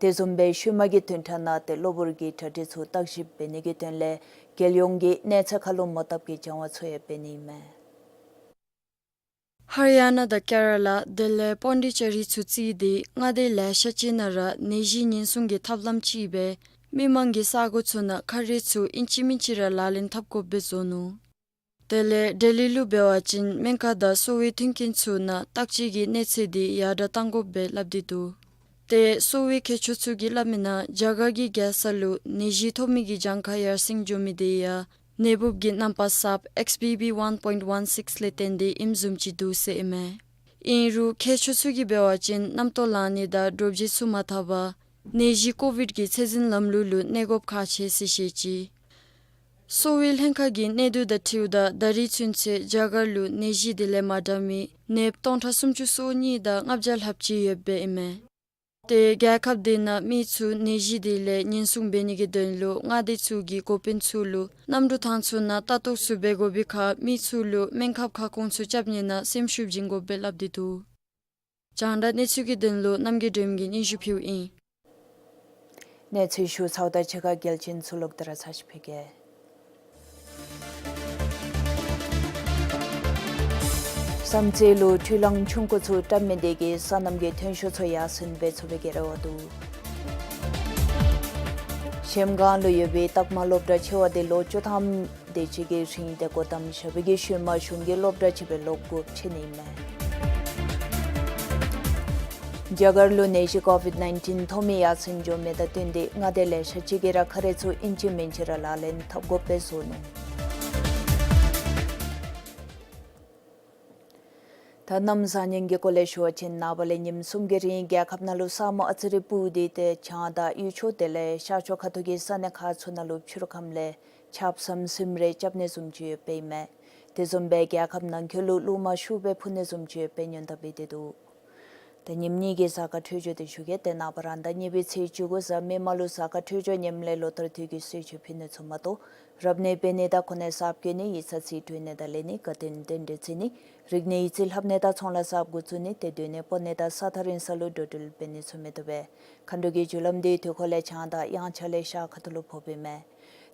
དེ་བཟུམ་སྦེ་ཤུལ་མ་གི་བདུན་ཕྲག་ནང་ཏེ་གློ་བུར་གྱི་གྲ་སྒྲིག་ཚུ་བརྟག་ཞིབ་འབད་ནི་གི་དོན་ལས་རྒྱལ་ཡོངས་ཀྱི་གནས་ཚད་ཁ་ལུ་མོ་བཏབ་ཀྱི་སྦྱང་བ་ཚུ་ཡང་འབད་ནི་ཨིན་མས། ཧར་ཡ་ན་དང་ཀེ་ར་ལ་དེ་ལས་པོན་ཌི་ཅེ་རི་ཚུ་བརྩིས་ཏེ་མངའ་སྡེ་ལེ་ཤ་ཅིག་ནང་ར་ནད་གཞི་ཉེན་སྲུང་གི་ཐབས་ལམ་ཅིག་སྦེ་མི་མང་གི་ས་གོ་ཚུ་ནང་ཁ་རས་ཚུ་ཨིན་ཅི་མིན་ཅི་ར་ལག་ལེན་འཐབ་དགོཔ་སྦེ་བཟོ་ནུག། དེ་ལས་ལྡི་ལི་ལུ་འབད་བ་ཅིན་སྨན་ཁང་དང་གསོ་བའི་མཐུན་རྐྱེན་ཚུ་ནང་བརྟག་དཔྱད་ཀྱི་གནས་ཚད་འདི་ཡར་དྲག་གཏང་དགོཔ་སྦེ་སླབ་སྟེ་འདུག། ཏེ་གསོ་བའི་མཁས་མཆོག་ཚུ་གིས་སླབ་མིའི་ནང་རྒྱ་གར་གྱི་རྒྱལ་ས་ལུ་ནད་གཞི་ཐོབ་མི་གི་གྱངས་ཁ་ཡར་སེང་འགྱོ་མི་དེ་ཡང་ནད་འབུབ་ཀྱི་རྣམ་པ་གསརཔ་ཨེགསི་བི་བི་ཝན་པོའིནཊི་ཝན་སིགསི་ལས་བརྟེན་ཏེ་ཨིནམ་བཟུམ་ཅིག་འདུག་ཟེར་ཨིན་མས། ཨིན་རུང་མཁས་མཆོག་ཚུ་གིས་འབད་བ་ཅིན་རྣམ་རྟོག་ལང་ནི་དང་འདྲོག་བྱེལ་ཚུ་མ་འཐབ་པར་ནད་གཞི་ཀོ་ཝིཌ་ཀྱི་ཚད་འཛིན་ལམ་ལུགས་ལུ་གནས་དགོཔ་ཁག་ཆེ་ཟེར་བཤད་ཅི། གསོ་བའི་ལྷན་ཁག་གི་གནས་སྡུད་དང་འཁྲིལཝ་ད་ད་རིས་ཚུན་ཚོད་རྒྱ་གར་ལུ་ནད་གཞི་དེ་ལས་མ་དྲག་མི་ནདཔ་སྟོང་ཕྲག་སུམ་ཅུ་སོ་གཉིས་དང་ལྔ་བརྒྱ་ལྷགཔ་ཅིག་ཡོདཔ་སྦེ་ཨིན་མས། ཏེ་རྒྱལ་ཁབ་དེ་ནང་མི་ཚུ་ནད་གཞི་དེ་ལས་ཉེན་སྲུང་འབད་ནི་གི་དོན་ལུ་མངའ་སྡེ་ཚུ་གིས་འགོ་དཔོན་ཚུ་ལུ་གནམ་གྲུ་ཐང་ཚུ་ནང་ལྟ་རྟོག་ཚུ་འབད་དགོ་པའི་ཁར་མི་ཚུ་ལུ་སྨན་ཁབ་ཁ་སྐོང་ཚུ་རྐྱབ་ནི་ནང་སེམས་ཤུགས་བྱིན་དགོཔ་སྦེ་སླབ་སྟེ་འདུག། རྒྱང་བསྒྲགས་གནས་ཚུལ་གྱི་དོན་ལུ་རྣམ་རྒྱལ་སྒྲོལམ་གྱིས་སྙན་ཞུ་ཕུལཝ་ཨིན། གནས་ཚུལ་ཞུ་ཚརཝ་དང་གཅིག་ཁར་གལ་ཆེན་ཚུ་ལོག་སྟེ་ར་ཚར་ཅིག་ཕུལ་གེ། བསམ་རྩེ་ལུ་འཕྲུལ་གླང་ཆུང་ཀུ་ཚུ་བཀྲམ་མི་དེ་གིས་སོ་ནམ་གྱི་ཐོན་ཤུགས་ཚུ་ཡར་སེང་འབད་ཚུགས་པའི་གི་རེ་བ་འདུག། གཞལམ་སྒང་ལུ་ཡོད་པའི་སྟག་མ་སློབ་གྲྭ་ཆེ་བ་དེ་ལོ་བཅུ་ཐམ་དེ་ཅིག་གི་རིང་ཏེ་སྒོ་བསྡམས་བཞག་པའི་གི་ཤུལ་མ་གཞུང་གི་སློབ་གྲྭ་ཅིག་སྦེ་ལོག་དགོཔ་ཆེ་ནི་ཨིན་མས། རྒྱ་གར་ལུ་ནད་གཞི་ཀོ་ཝིཌ་ནའིན་ཊིན་ཐོབ་མི་ཡར་སེང་འགྱོ་མི་དང་བསྟུན་ཏེ་མངའ་སྡེ་ལེ་ཤ་ཅིག་གིས་ར་ཁ་རས་ཚུ་ཨིན་ཅི་མིན་ཅི་ར་ལག་ལེན་འཐབ་དགོཔ་སྦེ་བཟོ་ནུག། ད་གནམ་བཟང་ངན་གྱི་སྐོར་ལས་ཞུ་བ་ཅིན་ནངས་པ་ལས་ཉིནམ་གསུམ་གྱི་རིང་རྒྱལ་ཁབ་ནང་ལུ་ས་སྨུག་ཨ་ཙི་རེ་སྤུབས་ཏེ་ཏེ་བྱང་དང་དབུས་ཕྱོགས་དེ་ལས་ཤར་ཕྱོགས་ཁ་ཐུག་གི་ས་གནས་ཁག་ཚུ་ནང་ལུ་ཕྱི་རུ་ཁམས་ལས་ཆརཔ་ཟམ་ཟིམ་རེ་རྐྱབ་ནི་བཟུམ་ཅིག་ཡོདཔ་ཨིན་མས། དེ་བཟུམ་སྦེ་རྒྱལ་ཁབ་ནང་འཁོད་ལུ་རླུང་མ་ཤུགས་སྦེ་འཕུ་ནི་བཟུམ་ཅིག་ཡོདཔ་སྦེ་སྔོན་བརྡ་འབད་དེ་འདུག། ད་ཉིནམ་གཉིས་ཀྱི་གཟའ་སྐར་འཕྲོད་སྦྱོར་དེ་ཞུ་གེ། ཏེ་ནངས་པ་རང་ཟླ་གཉིས་པའི་ཚེས་བཅུ་དགུ་གཟའ་མིག་དམར་ལུ་གཟའ་སྐར་འཕྲོད་སྦྱོར་ཉེམ་ལས་ལོ་ལྟར་དུས་ཀྱི་གསོལ་མཆོད་ཕུལ་ནི་ཚུ་མ་གཏོགས་རབ་གནས་འབད་ནི་དང་གོ་གནས་གསརཔ་བཀོད་ནི་ཡིག་ཚང་རྩིས་སྤྲོད་ནི་དང་ལེན་ནི་དགའ་སྟོན་རྟེན་འབྲེལ་བརྩི་ནི་རིག་གནས་ཡིག་རྩིས་ལྷབ་ནི་དང་ཚོང་ལཱ་གསརཔ་འགོ་བཙུགས་ནི་ཏེ་སྡོད་གནས་སྤོ་ནི་དང་ས་ཐག་རིང་ས་ལུ་འགྲོ་འགྲུལ་འབད་ནི་ཚུ་མི་བཏུབ་པས། མཁའ་འགྲོ་གི་རྒྱུ་ལམ་དེ་དུས་འཁོར་ལས་བྱང་དང་དབྱངས་འཆར་ལས་ཤར་ཁ་ཐུག་ལུ་ཕོགཔ་ཨིན་མས།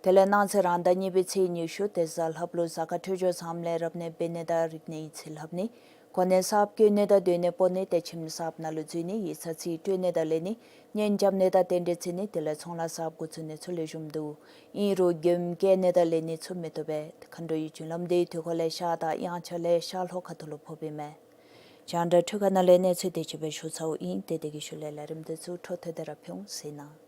དེ་ལས་གནངས་ཚེ་རང་ཟླ་གཉིས་པའི་ཚེས་ཉི་ཤུ་ཏེ་གཟའ་ལྷགཔ་ལུ་གཟའ་སྐར་འཕྲོད་སྦྱོར་བཟངམ་ལས་རབ་གནས་འབད་ནི་དང་རིག་གནས་ཡིག་རྩིས་ལྷབ་ནི། ཕོ་ནད་གསརཔ་བཀོད་ནི་དང་སྡོད་གནས་སྤོ་ནི་ཏེ་ཁྱིམ་གསརཔ་ནང་ལུ་འཛུལ་ནི་ཡིག་ཚང་རྩིས་སྤྲོད་ནི་དང་ལེན་ནི་གཉེན་རྐྱབ་ནི་དང་རྟེན་འབྲེལ་བརྩི་ནི་དེ་ལས་ཚོང་ལཱ་གསརཔ་འགོ་བཙུགས་ནི་ཚུ་ལེགས་ཤོམ་འདུག། ཨིན་རུང་མགྱོནམ་བཀལ་ནི་དང་ལེན་ནི་ཚུ་མི་བཏུབ་པས། མཁའ་འགྲོ་ཡི་རྒྱུན་ལམ་དེ་དུས་འཁོར་ལས་ཤར་དང་དབྱངས་འཆར་ལས་ཤར་ལྷོ་ཁ་ཐུག་ལུ་ཕོགཔ་ཨིན་མས། རྒྱང་བསྒྲགས་འཕྲུལ་ཁང་ནང་ལས་གནས་ཚུལ་དེ་ཅིག་སྦེ་ཞུ་ཚརཝ་ཨིན། ཏེ་དེ་གི་ཤུལ་ལས་ལས་རིམ་དེ་ཚུ་འཕྲོ་མཐུད་དེ་ར་ཕུལ་འོང་ཟེར་ཨིན་ན།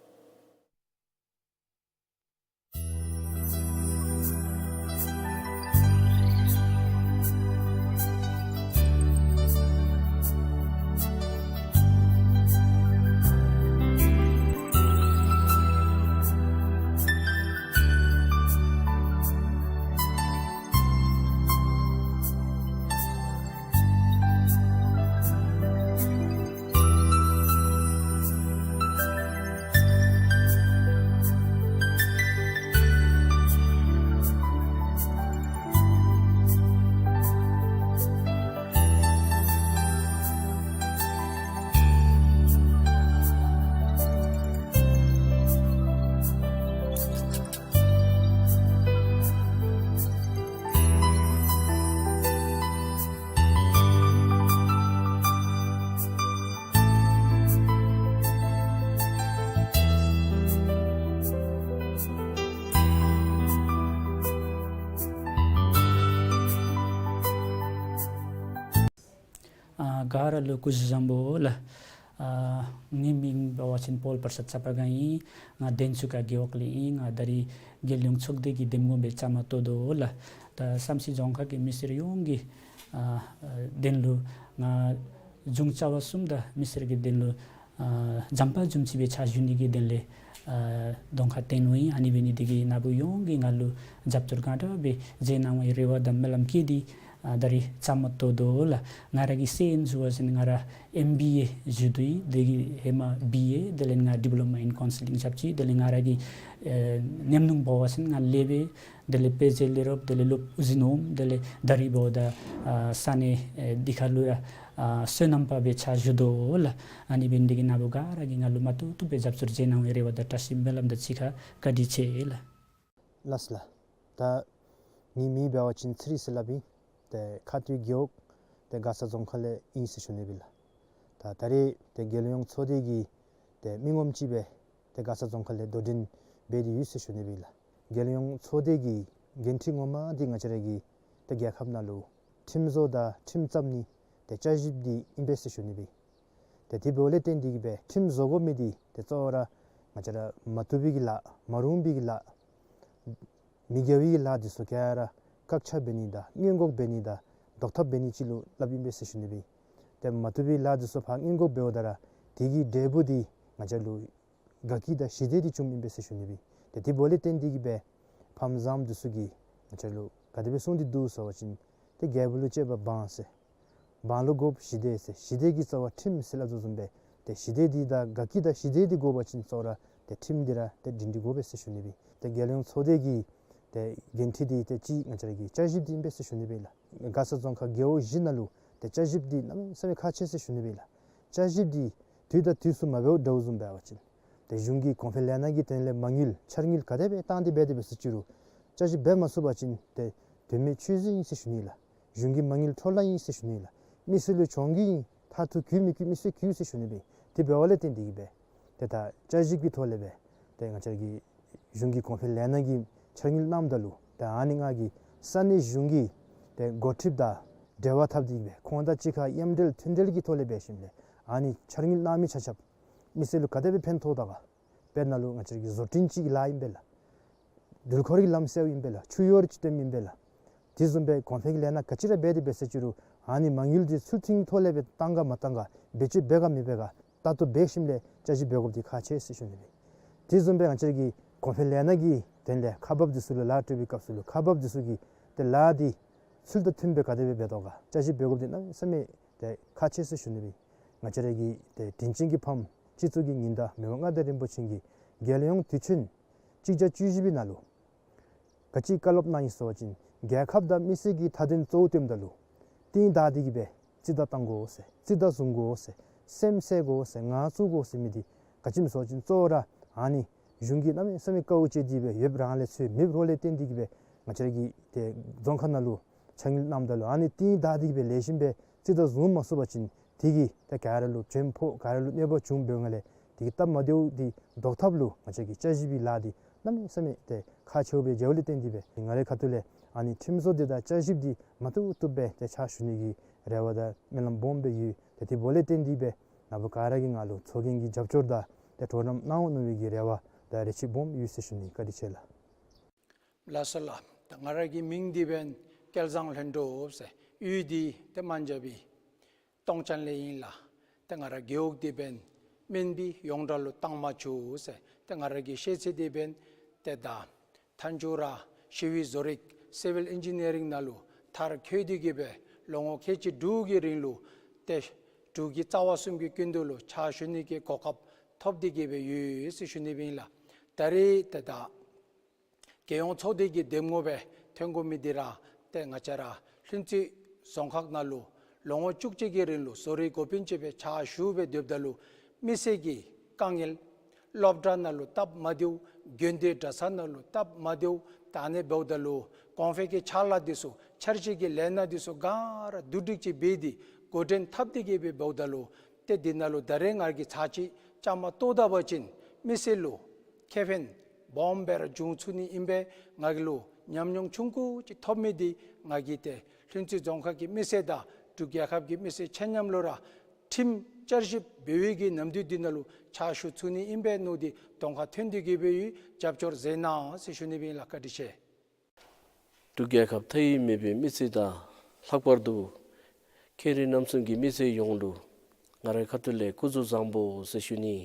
ཨ་ག་ར་ལུ་སྐུ་གཟུགས་བཟང་པོ་ལགས། ཨ་ངེའི་མིང་འབད་བ་ཅིན་པོལ་པར་སཱད་ཙ་པ་ག་ཨིན། ང་དན་ཚུ་ཁ་རྒེད་འོག་ལས་ཨིན། ང་ད་རིས་རྒྱལ་ཡོངས་ཚོགས་སྡེ་གི་འདེམས་ངོ་སྦེ་བཅའ་མར་གཏོགས་དོ་ལགས། ད་བསམ་སྲིད་རྫོང་ཁག་གི་མི་སེར་ཡོངས་ཀྱི་ཨ་ཨ་དོན་ལུ་ང་གཞུང་བཅར་བ་གསུམ་དང་མི་སེར་གྱི་དོན་ལུ་ཨ་བྱམས་པ་བཟུམ་ཅིག་སྦེ་ཕྱག་ཞུ་ནི་གི་དོན་ལས་ཨ་གདོང་ཁར་བསྟེན་ནུག་ཨིན། ཨ་ནི་འབད་ནི་དེ་གིས་ནཱ་བུ་ཡོངས་ཀྱིས་ང་ལུ་རྒྱབ་སྐྱོར་གང་དྲག་སྦེ་མཛད་གནང་བའི་རེ་བ་དང་སྨོན་ལམ་བསྐྱེད་དེ་ཨ་ད་རིས་བཅའ་མར་གཏོགས་དོ་ལགས། ང་ར་གི་ཤེས་ཡོན་ཞུ་བ་ཅིན་ང་ར་ཨེམ་བི་ཨེ་ཞུ་དོ་ཨིན། དེ་གི་ཧེ་མ་བི་ཨེ་དེ་ལས་ང་ཌི་པི་ལོ་མ་ཨིན་ཀའུན་སི་ལིང་རྐྱབ་ཅི། དེ་ལས་ང་ར་གི་ཨེ་ཉམས་མྱོང་འབད་བ་ཅིན་ང་ལས་སྦེ་དེ་ལས་དཔེ་མཛོད་ལས་རོགསཔ་དེ་ལས་སློབ་དབུ་འཛིན་འོགམ་དེ་ལས་ད་རིས་འབདཝ་ད་ཨ་ས་གནས་ཨེ་འདི་ཁ་ལུ་ར་ཨ་སོ་ནམ་པ་སྦེ་ཕྱག་ཞུ་དོ་ལགས། ཨ་ནི་འབད་ནི་དེ་གིས་ནཱ་བུ་ག་ར་གིས་ང་ལུ་མ་བཏུབ་བཏུབ་སྦེ་རྒྱབ་སྐྱོར་མཛད་གནང་བའི་རེ་བ་དང་བཀྲ་ཤིས་སྨོན་ལམ་དང་གཅིག་ཁར་བཀའ་དྲིན་ཆེ་ལགས། ལགས་སོ་ལགས། ད་ངེའི་མིང་འབད་བ་ཅིན་ཚེ་རིང་ཟེར་སླབ་ཨིན། ཏེ་ཁ་སྟོད་རྒེད་འོག་ཏེ་མགར་ས་རྫོང་ཁག་ལས་ཨིན་ཟེར་ཞུ་ནི་ཨིན་ལགས། ད་ད་རིས་ཏེ་རྒྱལ་ཡོངས་ཚོགས་སྡེ་གི་ཏེ་མི་ངོམ་ཅིག་སྦེ་ཏེ་མགར་ས་རྫོང་ཁག་ལས་དོ་འགྲན་འབད་དེ་ཡོད་ཟེར་ཞུ་ནི་ཨིན་ལགས། རྒྱལ་ཡོངས་ཚོགས་སྡེ་གི་འགན་འཁྲི་ངོ་མ་འདི་ང་བཅས་ར་གི་ཏེ་རྒྱལ་ཁབ་ནང་ལུ་ཁྲིམས་བཟོ་དང་ཁྲིམས་བརྩམ་ནི་ཏེ་བསྐྱར་ཞིབ་འདི་ཨིན་པས་ཟེར་ཞུ་ནི་ཨིན། ཏེ་དེ་འབདཝ་ལས་བརྟེན་ཏེ་གིས་སྦེ་ཁྲིམས་བཟོ་དགོ་མི་འདི་ཏེ་གཙོ་བོ་ར་ང་བཅས་ར་མ་བཏུབ་པའི་གི་ལཱ་མ་རུང་བའི་གི་ལཱ་མི་དགེ་བའི་གི་ལཱ་འདི་ཚུ་ག་ར་བཀག་ཆ་འབད་ནི་དང་སྔོན་འགོག་འབད་ནི་དང་ཟློག་ཐབས་འབད་ནི་ཅིག་ལུ་སླབ་ཨིན་པས་ཟེར་ཞུ་ནི་ཨིན། ཏེ་མ་བཏུབ་པའི་ལཱ་འདི་ཚུ་ཕར་སྔོན་འགོག་འབདཝ་ད་ར་དེ་གི་འབྲས་བུ་འདི་ང་བཅས་ལུ་དགའ་སྐྱིད་དང་ཞི་བདེ་འདི་བྱུངམ་ཨིན་པས་ཟེར་ཞུ་ནི་ཨིན། ཏེ་དེ་འབདཝ་ལས་བརྟེན་ཏེ་གིས་སྦེ་ཕམ་བཟངམ་འདི་ཚུ་གིས་ང་བཅས་ལུ་ག་དེ་སྦེ་གསུངས་ཏེ་འདུག་ཟེར་བ་ཅིན་ཏེ་རྒྱལ་པོ་ལུ་གཅེས་པ་འབངས་ཟེར། འབངས་ལུ་དགོཔ་ཞི་བདེ་ཟེར། ཞི་བདེ་གི་རྩ་བ་ཁྲིམས་ཟེར་སླབ་དོ་བཟུམ་སྦེ་ཏེ་ཞི་བདེ་འདི་དང་དགའ་སྐྱིད་དང་ཞི་བདེ་འདི་དགོ་པ་ཅིན་གཙོ་བོ་ར་ཏེ་ཁྲིམས་འདི་ར་ཏེ་སྒྲིང་སྒྲི་དགོ་པས་ཟེར་ཞུ་ནི་ཨིན། ཏེ་རྒྱལ་ཡོངས་ཚོགས་སྡེ་གི་ཏེ་འགན་འཁྲི་འདི་ཏེ་གཅིག་ང་བཅས་ར་གི་བསྐྱར་ཞིབ་འདི་ཨིན་པས་ཟེར་ཞུ་ནི་ཨིན་ལགས། མགར་ས་རྫོང་ཁག་རྒེད་འོག་བཞི་ནང་ལུ་ཏེ་བསྐྱར་ཞིབ་འདི་གནམ་མེད་ས་མེད་ཁག་ཆེ་ཟེར་ཞུ་ནི་ཨིན་ལགས། བསྐྱར་ཞིབ་འདི་དུས་དང་དུས་སུ་མ་འབདཝ་འདྲཝ་བཟུམ་འབད་བ་ཅིན་ཏེ་གཞུང་གི་གོང་འཕེལ་ལས་སྣ་གི་དོན་ལས་མ་དངུལ་འཆར་དངུལ་ག་དེ་སྦེ་བཏང་སྟེ་འབད་དེ་འབད་ཟེར་ཅི་རུང་བསྐྱར་ཞིབ་འབད་མ་ཚུགས་པ་ཅིན་ཏེ་དོན་མེད་ཆོས་བཟོ་ཨིན་ཟེར་ཞུ་ནི་ཨིན་ལགས། གཞུང་གི་མ་དངུལ་འཕྲོ་བརླག་ཨིན་ཟེར་ཞུ་ནི་ཨིན་ལགས། མི་སེར་ལུ་གྱོང་གུད་ཨིན། མཐར་ཐུག་གུད་མི་གུད་མི་སེར་གུད་ཟེར་ཞུ་ནི་ཨིན། དེ་འབདཝ་ལས་བརྟེན་ཏེ་གིས་སྦེ་ཏེ་ད་བསྐྱར་ཞིབ་ཀྱི་ཐོག་ལས་སྦེ་ཏེ་ང་བཅས་ཀྱི་གཞུང་གི་གོང་འཕེལ་ལས་སྣ་གི་འཆར་དངུལ་གནངམ་ད་ལུ་ཏེ་ཨ་ནི་ང་གིས་ས་གནས་གཞུང་གི་ཏེ་འགོ་ཁྲིདཔ་དང་འབྲེལ་བ་འཐབ་སྟེ་གིས་སྦེ་ཁོང་དང་གཅིག་ཁར་མཉམ་འབྲེལ་མཐུན་འབྲེལ་གྱི་ཐོག་ལས་འབད་ཞིནམ་ལས་ཨ་ནི་འཆར་དངུལ་གནང་མི་ཆ་ཁྱབ་མི་སེར་ལུ་ག་དེ་སྦེ་ཕན་ཐོགས་ད་ག། དཔེར་ན་ལུ་ང་བཅས་ཀྱི་བཟོ་སྐྲུན་ཅིག་གི་ལཱ་ཨིན་པས་ལགས། འགྲུལ་འཁོར་གྱི་ལམ་སེལཝ་ཨིན་པས་ལགས། ཆུ་གཡུར་ཅིག་བཏོནམ་ཨིན་པས་ལགས། དེ་བཟུམ་སྦེ་གོང་འཕེལ་གྱི་ལས་སྣ་ག་ཅི་ར་འབད་དེ་འབད་ཟེར་ཅི་རུང་ཨ་ནི་མ་དངུལ་འདི་ཚུལ་མཐུན་གྱི་ཐོག་ལས་སྦེ་བཏང་ག་མ་བཏང་ག་བེད་སྤྱོད་འབད་ག་མི་འབད་ག་ལྟ་རྟོག་འབད་ཞིནམ་ལས་བསྐྱར་ཞིབ་འབད་དགོཔ་འདི་ཁག་ཆེ་ཟེར་ཞུ་ནི་ཨིན། དེ་བཟུམ་སྦེ་ང་བཅས་ཀྱི་གོང་འཕེལ་ལས་སྣ་གི་དོན་ལས་ཁག་འབགཔ་འདི་ཚུ་ལུ་ལཱ་སྤྲོད་པའི་སྐབས་སུ་ལུ་ཁག་འབགཔ་འདི་ཚུ་གིས་ཏེ་ལཱ་འདི་ཚུལ་དང་མཐུནམ་སྦེ་ག་དེ་སྦེ་འབད་དོ་ག་བསྐྱར་ཞིབ་འབད་དགོཔ་འདི་གནམ་མེད་ས་མེད་ཏེ་ཁག་ཆེ་ཟེར་ཞུ་ནི་ཨིན། ང་བཅས་ར་གི་ཏེ་དྲིན་ཅན་གྱི་ཕམ་སྤྱི་གཙུག་གི་ཉི་ཟླ་མི་དབང་མངའ་བདག་རིན་པོ་ཆེ་གིས་རྒྱལ་ཡོངས་དུས་ཆེན་གཅིག་བརྒྱ་བཅུ་བཞི་པའི་ནང་ལུ་ག་ཅི་བཀའ་སློབ་གནང་ཡི་ཟེར་བ་ཅིན་རྒྱལ་ཁབ་དང་མི་སེར་གྱི་མཐའ་དོན་གཙོ་བོ་བཏོནམ་ད་ལུ་རྟིང་བདའ་སྟེ་གིས་སྦེ་རྩིས་བདའ་བཏང་དགོ་ཟེར། རྩིས་བདའ་བཟུང་དགོ་ཟེར། སེམས་བསད་དགོ་ཟེར། ངར་བཙུགས་དགོ་ཟེར་མི་འདི་ག་ཅི་སྨོ་ཟེར་བ་ཅིན་གཙོ་བོ་ར་ཨ་ནི་གཞུང་གིས་གནམ་མེད་ས་མེད་དཀའཝ་སྤྱད་དེ་སྦེ་ཡོདཔ་རང་ལས་ཚུར་མེདཔ་རོགས་ལས་བརྟེན་ཏེ་གིས་སྦེ་ང་བཅས་ར་གི་ཏེ་རྫོང་ཁག་ནང་ལུ་ ཕྱག་ལཱ་གནངམ་ད་ལུ་ཨ་ནི་རྟིང་བདའ་སྟེ་གི་སྦེ་ལེགས་ཤོམ་སྦེ་རྩིས་དང་བཟུང་མ་ཚུགས་པ་ཅིན་དེ་གིས་ཏེ་ག་ར་ལུ་བྱེམ་ཕོག་ག་ར་ལུ་གནོད་པ་བྱུང་བའི་ངང་ལས་དེ་གི་སྟབས་མ་བདེཝ་དེ་བཟློག་ཐབས་ལུ་ང་བཅས་ཀྱིས་བསྐྱར་ཞིབ་ཀྱི་ལཱ་འདི་གནམ་མེད་ས་མེད་ཏེ་ཁག་ཆེཝ་སྦེ་མཇལཝ་ལས་བརྟེན་ཏེ་སྦེ་ང་རའི་ཁ་ཐུག་ལས་ཨ་ནི་ཁྲིམས་བཟོ་འདི་དང་བསྐྱར་ཞིབ་འདི་མ་བཏུབ་བཏུབ་སྦེ་ཏེ་ཕྱག་ཞུ་ནི་གི་རེ་བ་དང་སྨོན་ལམ་སྦོམ་སྦེ་ཡོད། ཏེ་དེ་འབདཝ་ལས་བརྟེན་ཏེ་སྦེ་ནཱ་བུ་ག་ར་གིས་ང་ལུ་ཚོགས་རྒྱན་གྱི་རྒྱབ་སྐྱོར་དང་ཏེ་གྲོགས་རམ་གནང་འོང་མནོ་བའི་གི་རེ་བ་དང་རེ་ཆེ་སྦོམ་ཡོད་ཟེར་ཞུ་ནི། བཀའ་དྲིན་ཆེ་ལགས། ལགས་སོ་ལགས། ད་ང་ར་གི་མིང་འདི་འབདན་སྐལ་བཟང་ལྷུན་གྲུབ་ཟེར། གཡུས་འདི་ཏེ་མན་ཇ་བི་སྟོང་ཅན་ལས་ཨིན་ལགས། ཏེ་ང་ར་རྒེད་འོག་འདི་འབདན་སྨན་པའི་ཡོངས་གྲགས་ལུ་བཏང་མ་བཅུག་ཟེར། ཏེ་ང་ར་གི་ཤེས་ཚད་འདི་འབདན་ཏེ་ད་མཐའ་མཇུག་ར་ཞི་བའི་བཟོ་རིག་སི་ཝིལ་ཨིན་ཇི་ནི་ཡ་རིང་ནང་ལུ་མཐར་འཁྱོལ་ཏེ་གི་སྦེ་ལོ་ངོ་ཁལ་གཅིག་དྲུག་གི་རིང་ལུ་ཏེ་འབྲུག་གི་རྩ་བ་གསུམ་གྱི་སྐུ་མདུན་ལུ་ཕྱག་ཞུ་ནི་གི་གོ་སྐབས་ཐོབ་སྟེ་གི་སྦེ་ཡོད་ཟེར་ཞུ་ནི་སྦེ་ཨིན་ལགས། ད་རེས་ཏེ་ད་རྒྱལ་ཡོངས་ཚོགས་སྡེ་གི་འདེམས་ངོ་སྦེ་ཐོན་དགོ་མི་འདི་ར་ཏེ་ང་བཅས་ར་ལྷུན་རྩེ་རྫོང་ཁག་ནང་ལུ་ལོ་ངོ་བཅུ་གཅིག་གི་རིང་ལུ་བཟོ་རིག་འགོ་དཔོན་ཅིག་སྦེ་ཕྱག་ཞུ་སྦེ་སྡོདཔ་ད་ལུ་མི་སེར་གྱི་དཀའ་ངལ་སློབ་གྲྭ་ནང་ལུ་སྟབས་མ་བདེཝ་དགོན་སྡེ་གྲྭ་ཚང་ནང་ལུ་སྟབས་མ་བདེཝ་ད་ཨ་ནི་འབདཝ་ད་ལུ་གོང་འཕེལ་གྱི་ཕྱག་ལཱ་འདི་ཚུ་འཆར་གཞི་གི་ལས་སྣ་འདི་ཚུ་ག་ར་བསྡུ་སྒྲིག་ཅིག་འབད་དེ་འགོ་འདྲེན་འཐབ་སྟེ་གི་སྦེ་འབདཝ་ད་ལུ་ཏེ་འདི་ནང་ལུ་ད་རེས་ང་གིས་ཚར་གཅིག་བཅའ་མར་གཏོགས་ད་པ་ཅིན་མི་སེར་ལུ་ཁེ་ཕན་སྦོམ་སྦེ་ར་འབྱུང་ཚུགས་ནི་ཨིན་པས། ང་གི་ལུ་ཉམས་མྱོང་ཆུང་ཀུ་ཅིག་ཐོབ་མི་འདི་ང་གིས་ཏེ་ལྷུན་རྩེ་རྫོང་ཁག་གི་མི་སེར་དང་འབྲུག་རྒྱལ་ཁབ་ཀྱི་མི་སེར་ཆ་མཉམ་ལུ་ར་ཁྲིམས་བསྐྱར་ཞིབ་འབད་བའི་གི་ནམ་དུས་འདི་ནང་ལུ་ཕྱག་ཞུ་ཚུགས་ནི་ཨིན་པས་མནོ་སྟེ་གདོང་ཁར་ཐོན་ཏེ་གི་སྦེ་ཡོད། རྒྱབ་སྐྱོར་མཛད་གནང་ཟེར་ཞུ་ནི་སྦེ་ཨིན་ལགས། བཀའ་དྲིན་ཆེ། འབྲུག་རྒྱལ་ཁབ་མཐའ་དབུས་མེད་པའི་མི་སེར་དང་ལྷག་པར་དུ་ཁེ་རི་རྣམ་གསུམ་གྱི་མི་སེར་ཡོངས་ལུ་ང་རའི་ཁ་ཐུག་ལས་སྐུ་གཟུགས་བཟང་པོ་ཟེར་ཞུ་ནི།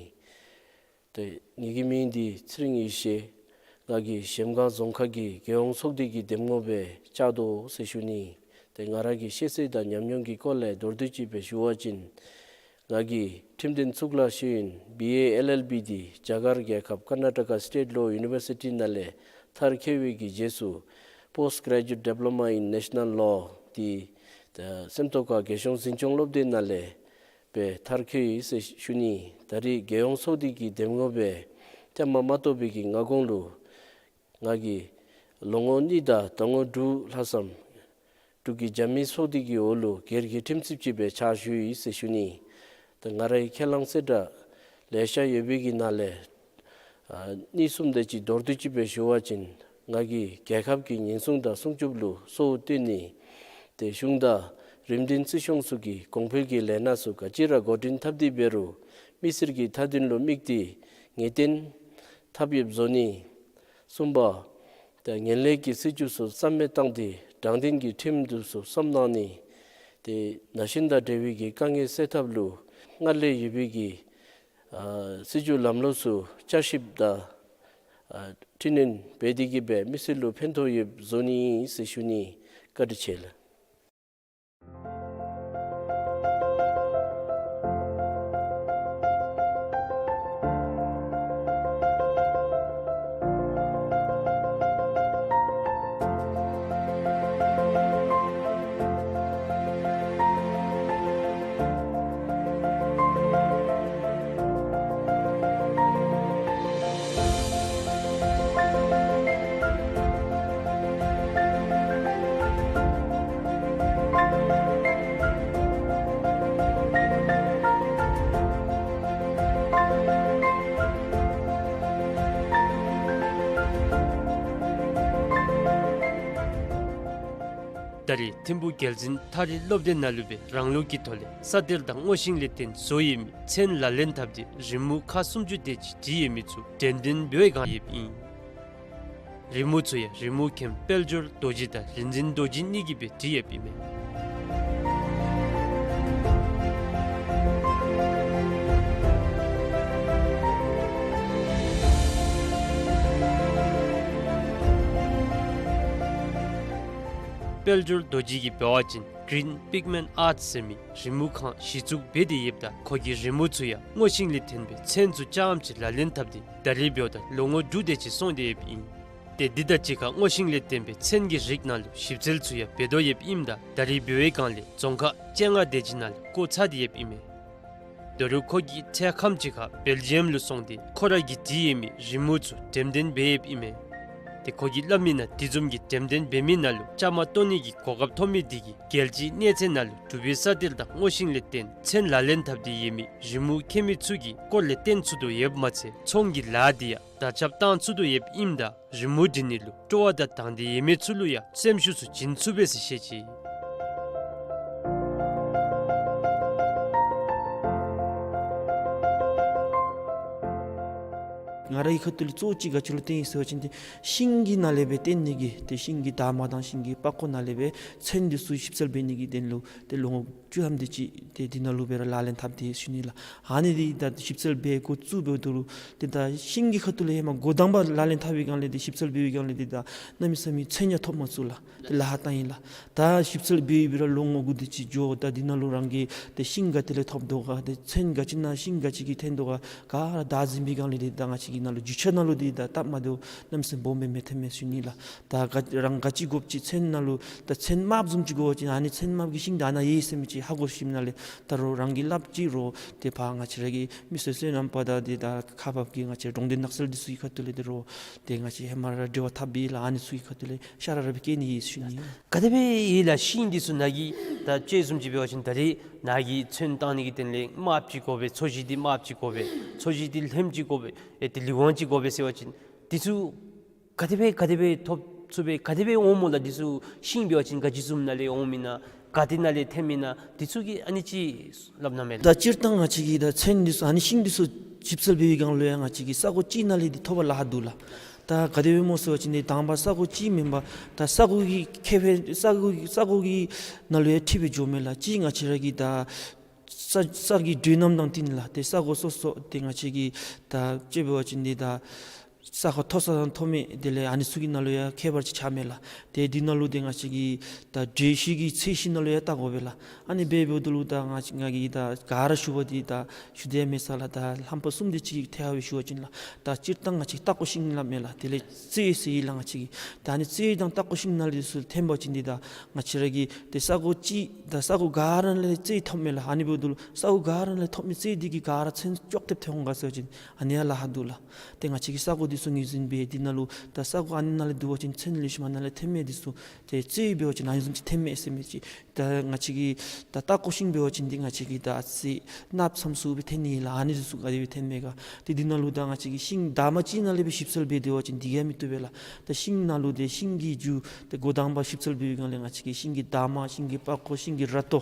ཏེ་ངེ་གི་མིང་འདི་ཚེ་རིང་ཡེ་ཤེས། ང་གིས་གཞལམ་སྒང་རྫོང་ཁག་གི་རྒྱལ་ཡོངས་ཚོགས་སྡེ་གི་འདེམས་ངོ་སྦེ་བཅར་དོ་ཟེར་ཞུ་ནི། ཏེ་ང་ར་གི་ཤེས་ཚད་དང་ཉམས་མྱོང་གི་སྐོར་ལས་མདོར་བསྡུས་ཅིག་སྦེ་ཞུ་བ་ཅིན་ང་གིས་ཁྲིམས་དོན་གཙུག་ལག་ཤེས་ཡོན་བི་ཨེ་ཨེལ་ཨེལ་བི་འདི་རྒྱ་གར་རྒྱལ་ཁབ་Karnataka State Law University ནང་ལས་མཐར་འཁྱོལ་བའི་གི་རྗེས་སུ་Post Graduate Diploma in National Law འདི་ད་སེམས་རྟོགས་ཁ་རྒྱལ་གཞུང་འཛིན་སྐྱོང་སློབ་སྡེ་ནང་ལས་སྦེ་མཐར་འཁྱོལ་ཡི་ཟེར་ཞུ་ནི། ད་རེས་རྒྱལ་ཡོངས་ཚོགས་སྡེ་གི་འདེམས་ངོ་སྦེ་ཐེངས་མ་མ་གཏོགས་པའི་གི་སྔ་གོང་ལུ་ང་གིས་ལོ་ངོ་གཉིས་དང་ཟླ་ངོ་དྲུག་ལྷག་ཙམ་འབྲུག་གི་རྒྱ་མི་ཚོགས་སྡེ་གི་འོག་ལུ་སྒེར་གྱི་ཁྲིམས་རྩིསཔ་ཅིག་སྦེ་ཕྱག་ཞུ་ཡི་ཟེར་ཞུ་ནི། ད་ང་རའི་ཁས་བླངས་གསལ་བསྒྲགས་ལེ་ཤ་ཡོད་པའི་གི་ནང་ལས་ཨ་གཉིས་གསུམ་དེ་ཅིག་མདོར་བསྡུས་ཅིག་སྦེ་ཞུ་བ་ཅིན་ང་གིས་རྒྱལ་ཁབ་ཀྱི་ཉེན་སྲུང་དང་སྲུང་སྐྱོབ་ལུ་གཙོ་བོ་བཏོན་ནི། ཏེ་གཞུང་དང་རིམ་ལྡན་སྲིད་གཞུང་ཚུ་གིས་གོང་འཕེལ་གྱི་ལས་སྣ་ཚུ་ག་ཅི་ར་འགོ་འདྲེན་འཐབ་སྟེ་འབད་རུང་མི་སེར་གྱི་མཐའ་དོན་ལུ་དམིགས་ཏེ་ངེས་གཏན་ཐབས་ཡོདཔ་བཟོ་ནི། གསུམ་པ་ད་ངན་ལྷད་ཀྱི་སྲིད་བྱུས་ཚུ་རྩ་མེད་བཏང་སྟེ་དྲང་བདེན་གྱི་ཁྲིམས་འདི་ཚུ་སྲུང་གནང་ནི། ཏེ་ན་གཞོན་དང་འབྲེལ་བའི་གི་དཀའ་ངལ་སེལ་ཐབས་ལུ་སྔར་ལས་ཡོད་པའི་གི་ཨ་སྲིད་བྱུས་ལམ་ལུགས་ཚུ་བསྐྱར་ཞིབ་དང་ཨ་འཕྲི་སྣོན་འབད་དེ་གི་སྦེ་མི་སེར་ལུ་ཕན་ཐོགས་ཡོདཔ་བཟོ་ནི་ཟེར་ཞུ་ནི། བཀའ་དྲིན་ཆེ་ལགས། ད་རེས་ཐིམ་ཕུག་རྒྱལ་འཛིན་ཐག་རིང་སློབ་སྡེ་ནང་ལུ་སྦེ་རང་ལུགས་ཀྱི་ཐོག་ལས་ས་གཏེར་དང་སྔོ་ཤིང་ལས་བརྟེན་བཟོ་ཡོད་མི་ཚན་ལག་ལེན་འཐབ་སྟེ་རི་མོ་ཁག་སུམ་ཅུ་དེ་ཅིག་བྲིས་ཡོད་མི་ཚུ་འགྲེམས་སྟོན་འབད་བའི་སྒང་ཡོདཔ་ཨིན། རི་མོ་ཚུ་ཡང་རི་མོ་མཁན་དཔལ་འབྱོར་རྡོ་རྗེ་དང་རིག་འཛིན་རྡོ་རྗེ་གཉིས་ཀྱིས་སྦེ་བྲིས་ཡོདཔ་ཨིན་མས། དཔལ་འབྱོར་རྡོ་རྗེ་གིས་འབད་བ་ཅིན་Green Pigment Art ཟེར་མི་རི་མོ་ཁང་གཞི་བཙུགས་འབད་དེ་ཡོདཔ་ད་ཁོ་གིས་རི་མོ་ཚུ་ཡང་སྔོ་ཤིང་ལས་ཐོན་པའི་ཚན་ཚུ་རྐྱངམ་ཅིག་ལག་ལེན་འཐབ་སྟེ་ད་རེས་འབདཝ་ད་ལོ་ངོ་དྲུག་དེ་ཅིག་སོང་སྟེ་ཡོདཔ་ཨིན། ཏེ་འདི་དང་གཅིག་ཁར་སྔོ་ཤིང་ལས་བརྟེན་པའི་ཚན་གྱི་རིགས་ནང་ལུ་ཞིབ་འཚོལ་ཚུ་ཡང་འབད་དོ་ཡོདཔ་ཨིནམ་ད་ད་རེས་འབད་བའི་སྒང་ལས་རྫོང་ཁག་བཅོ་ལྔ་དེ་ཅིག་ནང་ལུ་བསྐོ་ཚར་ཏེ་ཡོདཔ་ཨིན་མས། ད་རུང་ཁོ་གིས་ཐེངས་ཁམས་ཅིག་ཁར་སྦེལ་ཇི་ཡམ་ལུ་སོང་སྟེ་ཁོ་ར་གིས་བྲིས་ཡོད་མི་རི་མོ་ཚུ་འགྲེམས་སྟོན་འབད་ཡོདཔ་ཨིན་མས། ཏེ་ཁོ་གིས་སླབ་མི་ནང་དེ་བཟུམ་གྱི་འགྲེམས་སྟོན་འབད་མི་ནང་ལུ་བཅའ་མར་གཏོགས་ནི་དེ་གིས་རྒྱལ་སྤྱིའི་གནས་ཚད་ནང་ལུ་གྲུབ་པའི་ས་གཏེར་དང་སྔོ་ཤིང་ལས་བརྟེན་ཚོན་ལག་ལེན་འཐབ་སྟེ་ཡོད་མི་རི་མོ་མཁན་མི་ཚུ་གིས་སྐོར་ལས་བསྟན་ཚུགས་དོ་ཡོདཔ་མ་ཚད་ཚོང་གི་ལཱ་དེ་ཡང་དར་ཁྱབ་བཏང་ཚུགས་དོ་ཡོདཔ་ཨིནམ་ད་རི་མོ་འབྲི་ནི་ལུ་སྤྲོ་བ་དང་དང་འདོད་ཡོད་མི་ཚུ་ལུ་ཡང་སེམས་ཤུགས་ཚུ་བྱིན་ཚུགས་པས་ཟེར་བཤད་ཅི། ང་རའི་ཁ་ཐུག་ལས་གཙོ་བོ་ཅིག་ག་ཅི་ལུ་བརྟེན་ཡི་ཟེར་བ་ཅིན་ཏེ་ཤིང་གི་ནང་ལས་སྦེ་བརྟེན་ནི་གི་ཏེ་ཤིང་གི་འདབ་མ་དང་ཤིང་གི་པགས་ཀོ་ནང་ལས་སྦེ་ཚོན་འདི་ཚུ་ཞིབ་འཚོལ་འབད་ནི་གི་དོན་ལུ་ཏེ་ལོ་ངོ་བཅུ་ཐམ་དེ་ཅིག་ཏེ་འདི་ནང་ལུ་སྦེ་ར་ལག་ལེན་འཐབ་སྟེ་ཡོད་ཟེར་ཞུ་ནི་ལགས། ཨ་ནི་འདི་ད་ཞིབ་འཚོལ་འབད་འགོ་བཙུགས་འབདཝ་ད་ལུ་ཏེ་ད་ཤིང་གི་ཁ་ཐུག་ལས་ཧེ་མ་འགོ་དང་པ་ལག་ལེན་འཐབ་པའི་སྒང་ལས་ཏེ་ཞིབ་འཚོལ་འབད་བའི་སྒང་ལས་ཏེ་ད་གནམ་མེད་ས་མེད་ཚོན་ཡང་ཐོབ་མ་ཚུགས་ལགས། ཏེ་ལཱ་ཁག་བཏང་ཡི་ལགས། ད་ཞིབ་འཚོལ་འབད་འབད་ར་ལོ་ངོ་དགུ་དེ་ཅིག་འགྱོ། ད་འདི་ནང་ལུ་རང་གི་ཏེ་ཤིང་ག་ཏེ་ལས་ཐོབ་དོ་ག་ཏེ་ཚོན་ག་ཅི་ནང་ཤིང་ག་ཅི་གིས་ཐོན་དོ་ག་ག་ར་བདའ་ཟིན་པའི་སྒང་ལས་ཏེ་ད་ང་བཅས་ཀྱི་ནང་ལུ་རྒྱུ་ཆ་ནང་ལུ་ཏེ་ད་སྟབས་མ་བདེཝ་གནམ་མེད་ས་མེད་སྦོམ་སྦེ་མེད་ཐབས་མེད་ཟེར་ཞུ་ནི་ལགས། ད་ག་རང་ག་ཅི་དགོཔ་ཅིག་ཚོན་ནང་ལུ་ད་ཚོན་དམརཔོ་བཟུམ་ཅིག་དགོ་པ་ཅིན་ཨ་ནི་ཚོན་དམརཔོ་གི་ཤིང་ད་ནཱ་ཡོད་ཟེར་མི་ཅིག་ཧ་གོ་ཞིནམ་ལས་ད་རོགས་རང་གིས་སླབ་ཅི་རོགས་ཏེ་ཕར་ང་བཅས་ར་གི་མི་སེར་སོ་ནམ་པ་དང་ཏེ་ད་ཁག་འབགཔ་གི་ང་བཅས་གྲོང་སྡེ་ནགས་ཚལ་འདི་ཚུ་གི་ཁ་ཐུག་ལས་ཏེ་རོགས་ཏེ་ང་བཅས་ཧེ་མ་ར་འབྲེལ་བ་འཐབ་ཡི་ལགས། ཨ་ནི་ཚུ་གི་ཁ་ཐུག་ལས་ཤ་ར་ར་སྦེ་བསྐྱལ་ནི་ཡོད་ཟེར་ཞུ་ནི། ག་དེ་སྦེ་ཡོད་ལགས། ཤིང་འདི་ཚུ་ནཱ་གི་ད་དཔྱེ་བཟུམ་ཅིག་འབད་བ་ཅིན་ད་རེས་ནཱ་གི་ཚོན་བཏང་ནི་གི་དོན་ལས་དམརཔོ་ཅིག་དགོ་པས། ཚོས་གཞི་འདི་དམརཔོ་ཅིག་དགོ་པས། ཚོས་གཞི་འདི་ལྷནམ་ཅིག་དགོ་པས། ཨེ་ཏེ་ལི་ཝང་ཅིག་དགོ་པས་ཟེར་བ་ཅིན་འདི་ཚུ་ག་དེ་སྦེ་ག་དེ་སྦེ་ཐོབ་ཚུགས་པས། ག་དེ་སྦེ་འོང་སྨོ་ལགས། འདི་ཚུ་ཤིང་འབད་བ་ཅིན་ག་ཅི་བཟུམ་ནང་ལས་འོངམ་ཨིན་ན་ག་ཏེ་ནང་ལས་ཐོནམ་ཨིན་ན་འདི་ཚུ་གི་ཨ་ནི་ཅིག་སླབ་གནང་མས་ལགས། ད་སྤྱིར་བཏང་ང་བཅས་ཀྱིས་ད་ཚོན་འདི་ཚུ་ཨ་ནི་ཤིང་འདི་ཚུ་ཞིབ་འཚོལ་འབད་བའི་སྒང་ལུ་ཡང་ང་བཅས་ཀྱིས་ས་གོ་གཅིག་ནང་ལས་འདི་ཐོབ་པར་ལཱ་ཁག་འདུག་ལགས། ད་ག་དེ་སྦེ་སྨོ་ཟེར་བ་ཅིན་ཏེ་དང་པ་ས་གོ་གཅིག་མེན་པར་ད་ས་གོ་གི་ཁེ་ཕན་ས་གོ་གི་ས་གོ་གི་ནང་ལུ་ཡང་འཁྲིལ་སྦེ་འགྱོཝ་མས་ལགས། གཅིག་ང་བཅས་ར་གི་ད་ས་ས་གི་འགྲོས་རྣམ་དང་བསྟུན་ལགས། ཏེ་ས་གོ་སོ་སོ་ཏེ་ང་བཅས་ཀྱི་ད་དཔྱེ་འབད་བ་ཅིན་འདི་ད་ས་ཁ་མཐོ་ས་དང་མཐོ་དམན་དེ་ལས་ཨ་ནི་ཚུ་གི་ནང་ལུ་ཡང་ཁྱད་པར་ཅིག་ཆགས་མས་ལགས། ཏེ་འདི་ནང་ལུ་ཏེ་ང་བཅས་ཀྱི་ད་འགྲོས་ཤིག་གི་ཚད་གཞི་ནང་ལུ་ཡང་བལྟ་དགོ་པས་ལགས། ཨ་ནི་འབད་འབདཝ་ད་ལུ་ད་ང་ང་གིས་ད་ག་ར་ཞུ་བ་འདི་ད་ཞུ་དེས་མེད་ས་ལགས། ད་རྣམ་པ་གསུམ་དེ་ཅིག་ཐད་ཀར་སྦེ་ཞུ་བ་ཅིན་ལགས། ད་སྤྱིར་བཏང་ང་བཅས་ལྟག་ཀོ་ཤིང་སླབ་མས་ལགས། དེ་ལས་རྩེ་ཟེར་ཡི་ལགས་ང་བཅས་ཀྱིས། ད་ཨ་ནི་རྩེ་དང་ལྟག་ཀོ་ཤིང་ནང་ལས་ཚུར་ཐོན་པ་ཅིན་འདི་ད་ང་བཅས་ར་གི་ཏེ་ས་གོ་གཅིག་ད་ས་གོ་ག་ར་ནང་ལས་རྩེ་ཐོབ་མས་ལགས། ཨ་ནི་འབདཝ་ད་ལུ་ས་གོ་ག་ར་ནང་ལས་ཐོབ་མི་རྩེ་འདི་གིས་ག་ར་ཚོན་ཅོག་འཐདཔ་ཐོན་འོང་ག་ཟེར་བ་ཅིན་ཨ་ནི་ཡང་ལཱ་ཁག་འདུག་ལགས། ཏེ་ང་བཅས་ཀྱིས་ས་གོ་འདི་ཚུ་ངོས་འཛིན་འབད་འདི་ནང་ལུ་ད་ས་གོ་ཨ་ནི་ནང་ལས་བསྡུ་བ་ཅིན་ཚོན་ལེགས་ཤོམ་ཨ་ནི་ནང་ལས་ཐོན་མས། འདི་ཚུ་ཏེ་རྩེ་འབད་བ་ཅིན་ཨ་ནི་བཟུམ་ཅིག་ཐོན་མས་ཟེར་མི་ཅིག། ད་ང་བཅས་ཀྱི་ད་ལྟག་ཀོ་ཤིང་འབད་བ་ཅིན་འདི་ང་བཅས་ཀྱི་ད་ཨ་ཙི་གནགཔོ་ཙམ་ཚུ་སྦེ་ཐོན་ནི་ལགས། ཨ་ནི་ཚུ་ག་དེ་སྦེ་ཐོན་མས་ག། ཏེ་འདི་ནང་ལུ་ད་ང་བཅས་ཀྱིས་ཤིང་འདབ་མ་གཅིག་ནང་ལས་སྦེ་ཞིབ་འཚོལ་འབད་སྡོད་པ་ཅིན་འདི་གིས་ཡང་མི་བཏུབ་པས་ལགས། ད་ཤིང་ནང་ལུ་ཏེ་ཤིང་གི་རྒྱུ་ཏེ་འགོ་དང་པ་ཞིབ་འཚོལ་འབད་བའི་སྒང་ལས་ང་བཅས་ཀྱིས་ཤིང་གི་འདབ་མ་ཤིང་གི་པགས་ཀོ་ཤིང་གི་ར་ཏོ་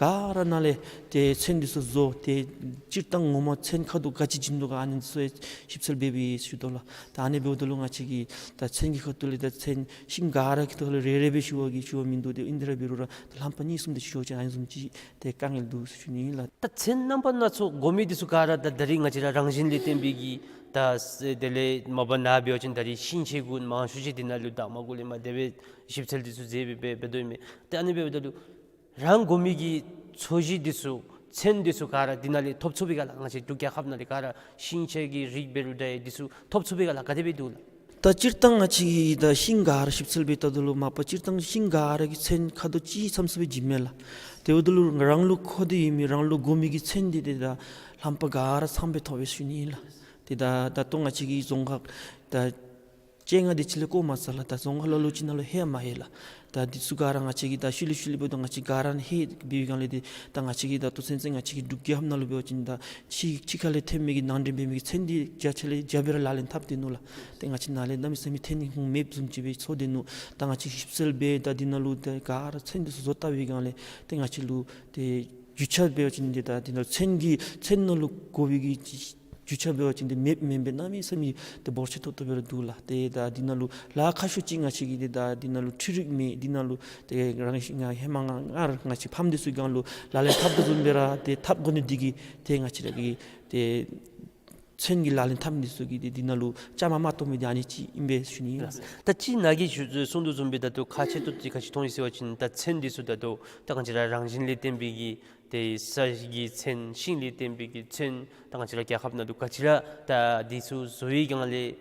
ག་ར་ནང་ལས་ཏེ་ཚོན་འདི་ཚུ་བཟོ། ཏེ་སྤྱིར་བཏང་ངོ་མ་ཚོན་ཁ་དོག་ག་ཅི་བྱིན་དོ་ག་ཨ་ནི་ཚུ་ཡང་ཞིབ་འཚོལ་འབད་འབད་ཞུ་དོ་ལགས། ད་ཨ་ནི་འབདཝ་ད་ལུ་ང་བཅས་ཀྱིས་ད་ཚོན་གྱི་ཁ་ཐུག་ལས་ད་ཚོན་ཤིང་ག་ར་གི་ཐོག་ལས་རེ་རེ་སྦེ་ཞུ་བ་གི་ཞུ་བ་མིན་འདུག། ཏེ་ཨིན་ཏེ་ར་འབད་རུང་ར་ད་ལྷམ་པ་གཉིས་གསུམ་དེ་ཞུ་བ་ཅིན་ཨ་ནི་བཟུམ་ཅིག་ཏེ་དཀའ་ངལ་འདུག་ཟེར་ཞུ་ནི་ཨིན་ལགས། ད་ཚོན་རྣམ་པ་སྣ་ཚོགས་དགོ་མི་འདི་ཚུ་ག་ར་ད་ད་རིས་ང་བཅས་ར་རང་བཞིན་ལས་བརྟེན་པའི་གི་ད་ས་དེ་ལས་མ་པ་ནཱ་འབད་བ་ཅིན་ད་རིས་ཤིང་ཆས་གུ་མང་ཤོས་ཅིག་འདི་ནང་ལུ་ད་མ་གུ་ལས་མར་དེ་སྦེ་ཞིབ་འཚོལ་འདི་ཚུ་མཛད་སྦེ་འབད་འབད་དོ་ཨིན་མས། ཏེ་ཨ་ནི་འབདཝ་ད་ལུ་རང་དགོ་མི་གི་ཚོས་གཞི་འདི་ཚུ་ཚོན་འདི་ཚུ་ག་ར་འདི་ནང་ལས་ཐོབ་ཚུགས་པས་ག་ལགས། ང་བཅས་འབྲུག་རྒྱལ་ཁབ་ནང་ལས་ག་ར་ཤིང་ཆས་ཀྱི་རིགས་འབད་རུང་འདྲ་འདི་ཚུ་ཐོབ་ཚུགས་པས་ག་ལགས། ག་དེ་སྦེ་འདུག་ལགས། ད་སྤྱིར་བཏང་ང་བཅས་ཀྱིས་ད་ཤིང་ག་ར་ཞིབ་འཚོལ་འབད་བལྟཝ་ད་ལུ་མ་པ་སྤྱིར་བཏང་ཤིང་ག་ར་གི་ཚོན་ཁ་དོག་གཅིག་ཙམ་ཚུ་སྦེ་བྱིན་མས་ལགས། དེ་འབདཝ་ད་ལུ་རང་ལུ་མཁོ་སྟེ་ཡོད་མི་རང་ལུ་དགོ་མི་གི་ཚོན་འདི་ཏེ་ད་ལྷམ་པ་ག་ར་ཚངམ་སྦེ་ཐོབ་པས་ཟེར་ཞུ་ནི་ཨིན་ལགས། ཏེ་ད་ད་ལྟོ་ང་བཅས་ཀྱི་རྫོང་ཁག་ད་བཅོ་ལྔ་དེ་ཅིག་ལས་བཀོ་མ་ཚར་ལགས། ད་རྫོང་ཁག་ལ་ལུ་ཅིག་ནང་ལུ་ལྷོད་མ་ལྷོད་ལགས། ད་འདི་ཚུ་ག་ར་ང་བཅས་ཀྱིས་ད་ཤུལ་ལས་ཤུལ་ལས་འབདཝ་ད་ང་བཅས་ག་ར་ལྷོད་འབད་བའི་སྒང་ལས་ཏེ་ད་ང་བཅས་ཀྱིས་ད་ལྟོ་ཚུན་ཚོད་ང་བཅས་ཀྱི་འབྲུག་རྒྱལ་ཁབ་ནང་ལུ་འབད་བ་ཅིན་ད་ཕྱི་ཕྱི་ཁ་ལས་ཐོན་མི་གི་ནང་འདྲེན་འབད་མི་གི་ཚོན་འདི་བརྒྱ་ཆ་ལས་བརྒྱ་སྦེ་ར་ལག་ལེན་འཐབ་སྟེ་ནུག་ལགས། ཏེ་ང་བཅས་ནཱ་ལས་གནམ་མེད་ས་མེད་ཐོན་ནི་ཧུང་མེདཔ་བཟུམ་ཅིག་སྦེ་ཚོར་ཏེ་ནུག། ད་ང་བཅས་ཞིབ་འཚོལ་འབད་ད་འདི་ནང་ལུ་ད་ག་ར་ཚོན་འདི་ཚུ་བཟོ་བལྟ་བའི་སྒང་ལས་ཏེ་ང་བཅས་ལུ་ཏེ་རྒྱུ་ཆ་འབད་བ་ཅིན་འདི་ད་འདི་ནང་ཚོན་གྱི་ཚོན་ནང་ལུ་དགོ་པའི་གི་རྒྱུ་ཆ་འབད་བ་ཅིན་འདི་མེདཔ་མེན་པར་གནམ་མེད་ས་མེད་ཏེ་འབོར་ཆེ་ཏོག་ཏོ་སྦེ་ར་འདུག་ལགས། ཏེ་ད་འདི་ནང་ལུ་ལཱ་ཁག་ཤོས་ཅིག་ང་བཅས་ཀྱིས་ཏེ་ད་འདི་ནང་ལུ་འཕྲུལ་རིག་མེད། འདི་ནང་ལུ་ཏེ་རང་ང་ཧེ་མ་ང་སྔར་ང་བཅས་ཕམ་འདི་ཚུ་སྒང་ལུ་ལག་ལེན་འཐབ་དོ་བཟུམ་སྦེ་ར་ཏེ་འཐབ་དགོ་ནི་འདི་གིས་ཏེ་ང་བཅས་ར་གི་ཏེ་ཚོན་གྱི་ལག་ལེན་འཐབ་མི་འདི་ཚུ་གིས་ཏེ་འདི་ནང་ལུ་བཅའ་མར་མ་གཏོགས་མི་འདི་ཨ་ནི་ཅིག་ཨིན་པས་ཞུ་ནི་ཨིན་ལགས། ད་ཅི་ནཱ་གིས་ཞུ་གསུངས་དོ་བཟུམ་སྦེ་ད་ལྟོ་ཁག་ཆེ་ཏོག་ཏོ་ག་ཅི་མཐོང་ཡི་ཟེར་བ་ཅིན་ད་ཚོན་འདི་ཚུ་ད་ལྟོ་ད་ང་བཅས་ར་རང་བཞིན་ལས་བརྟེན་པའི་གི་ཏེ་ས་གི་ཚོན་ཤིང་ལས་བརྟེན་པའི་གི་ཚོན་ད་ང་བཅས་ར་རྒྱལ་ཁབ་ནང་ལུ་ག་ཅི་ར་ད་འདི་ཚུ་བཟོ་བའི་སྒང་ལས་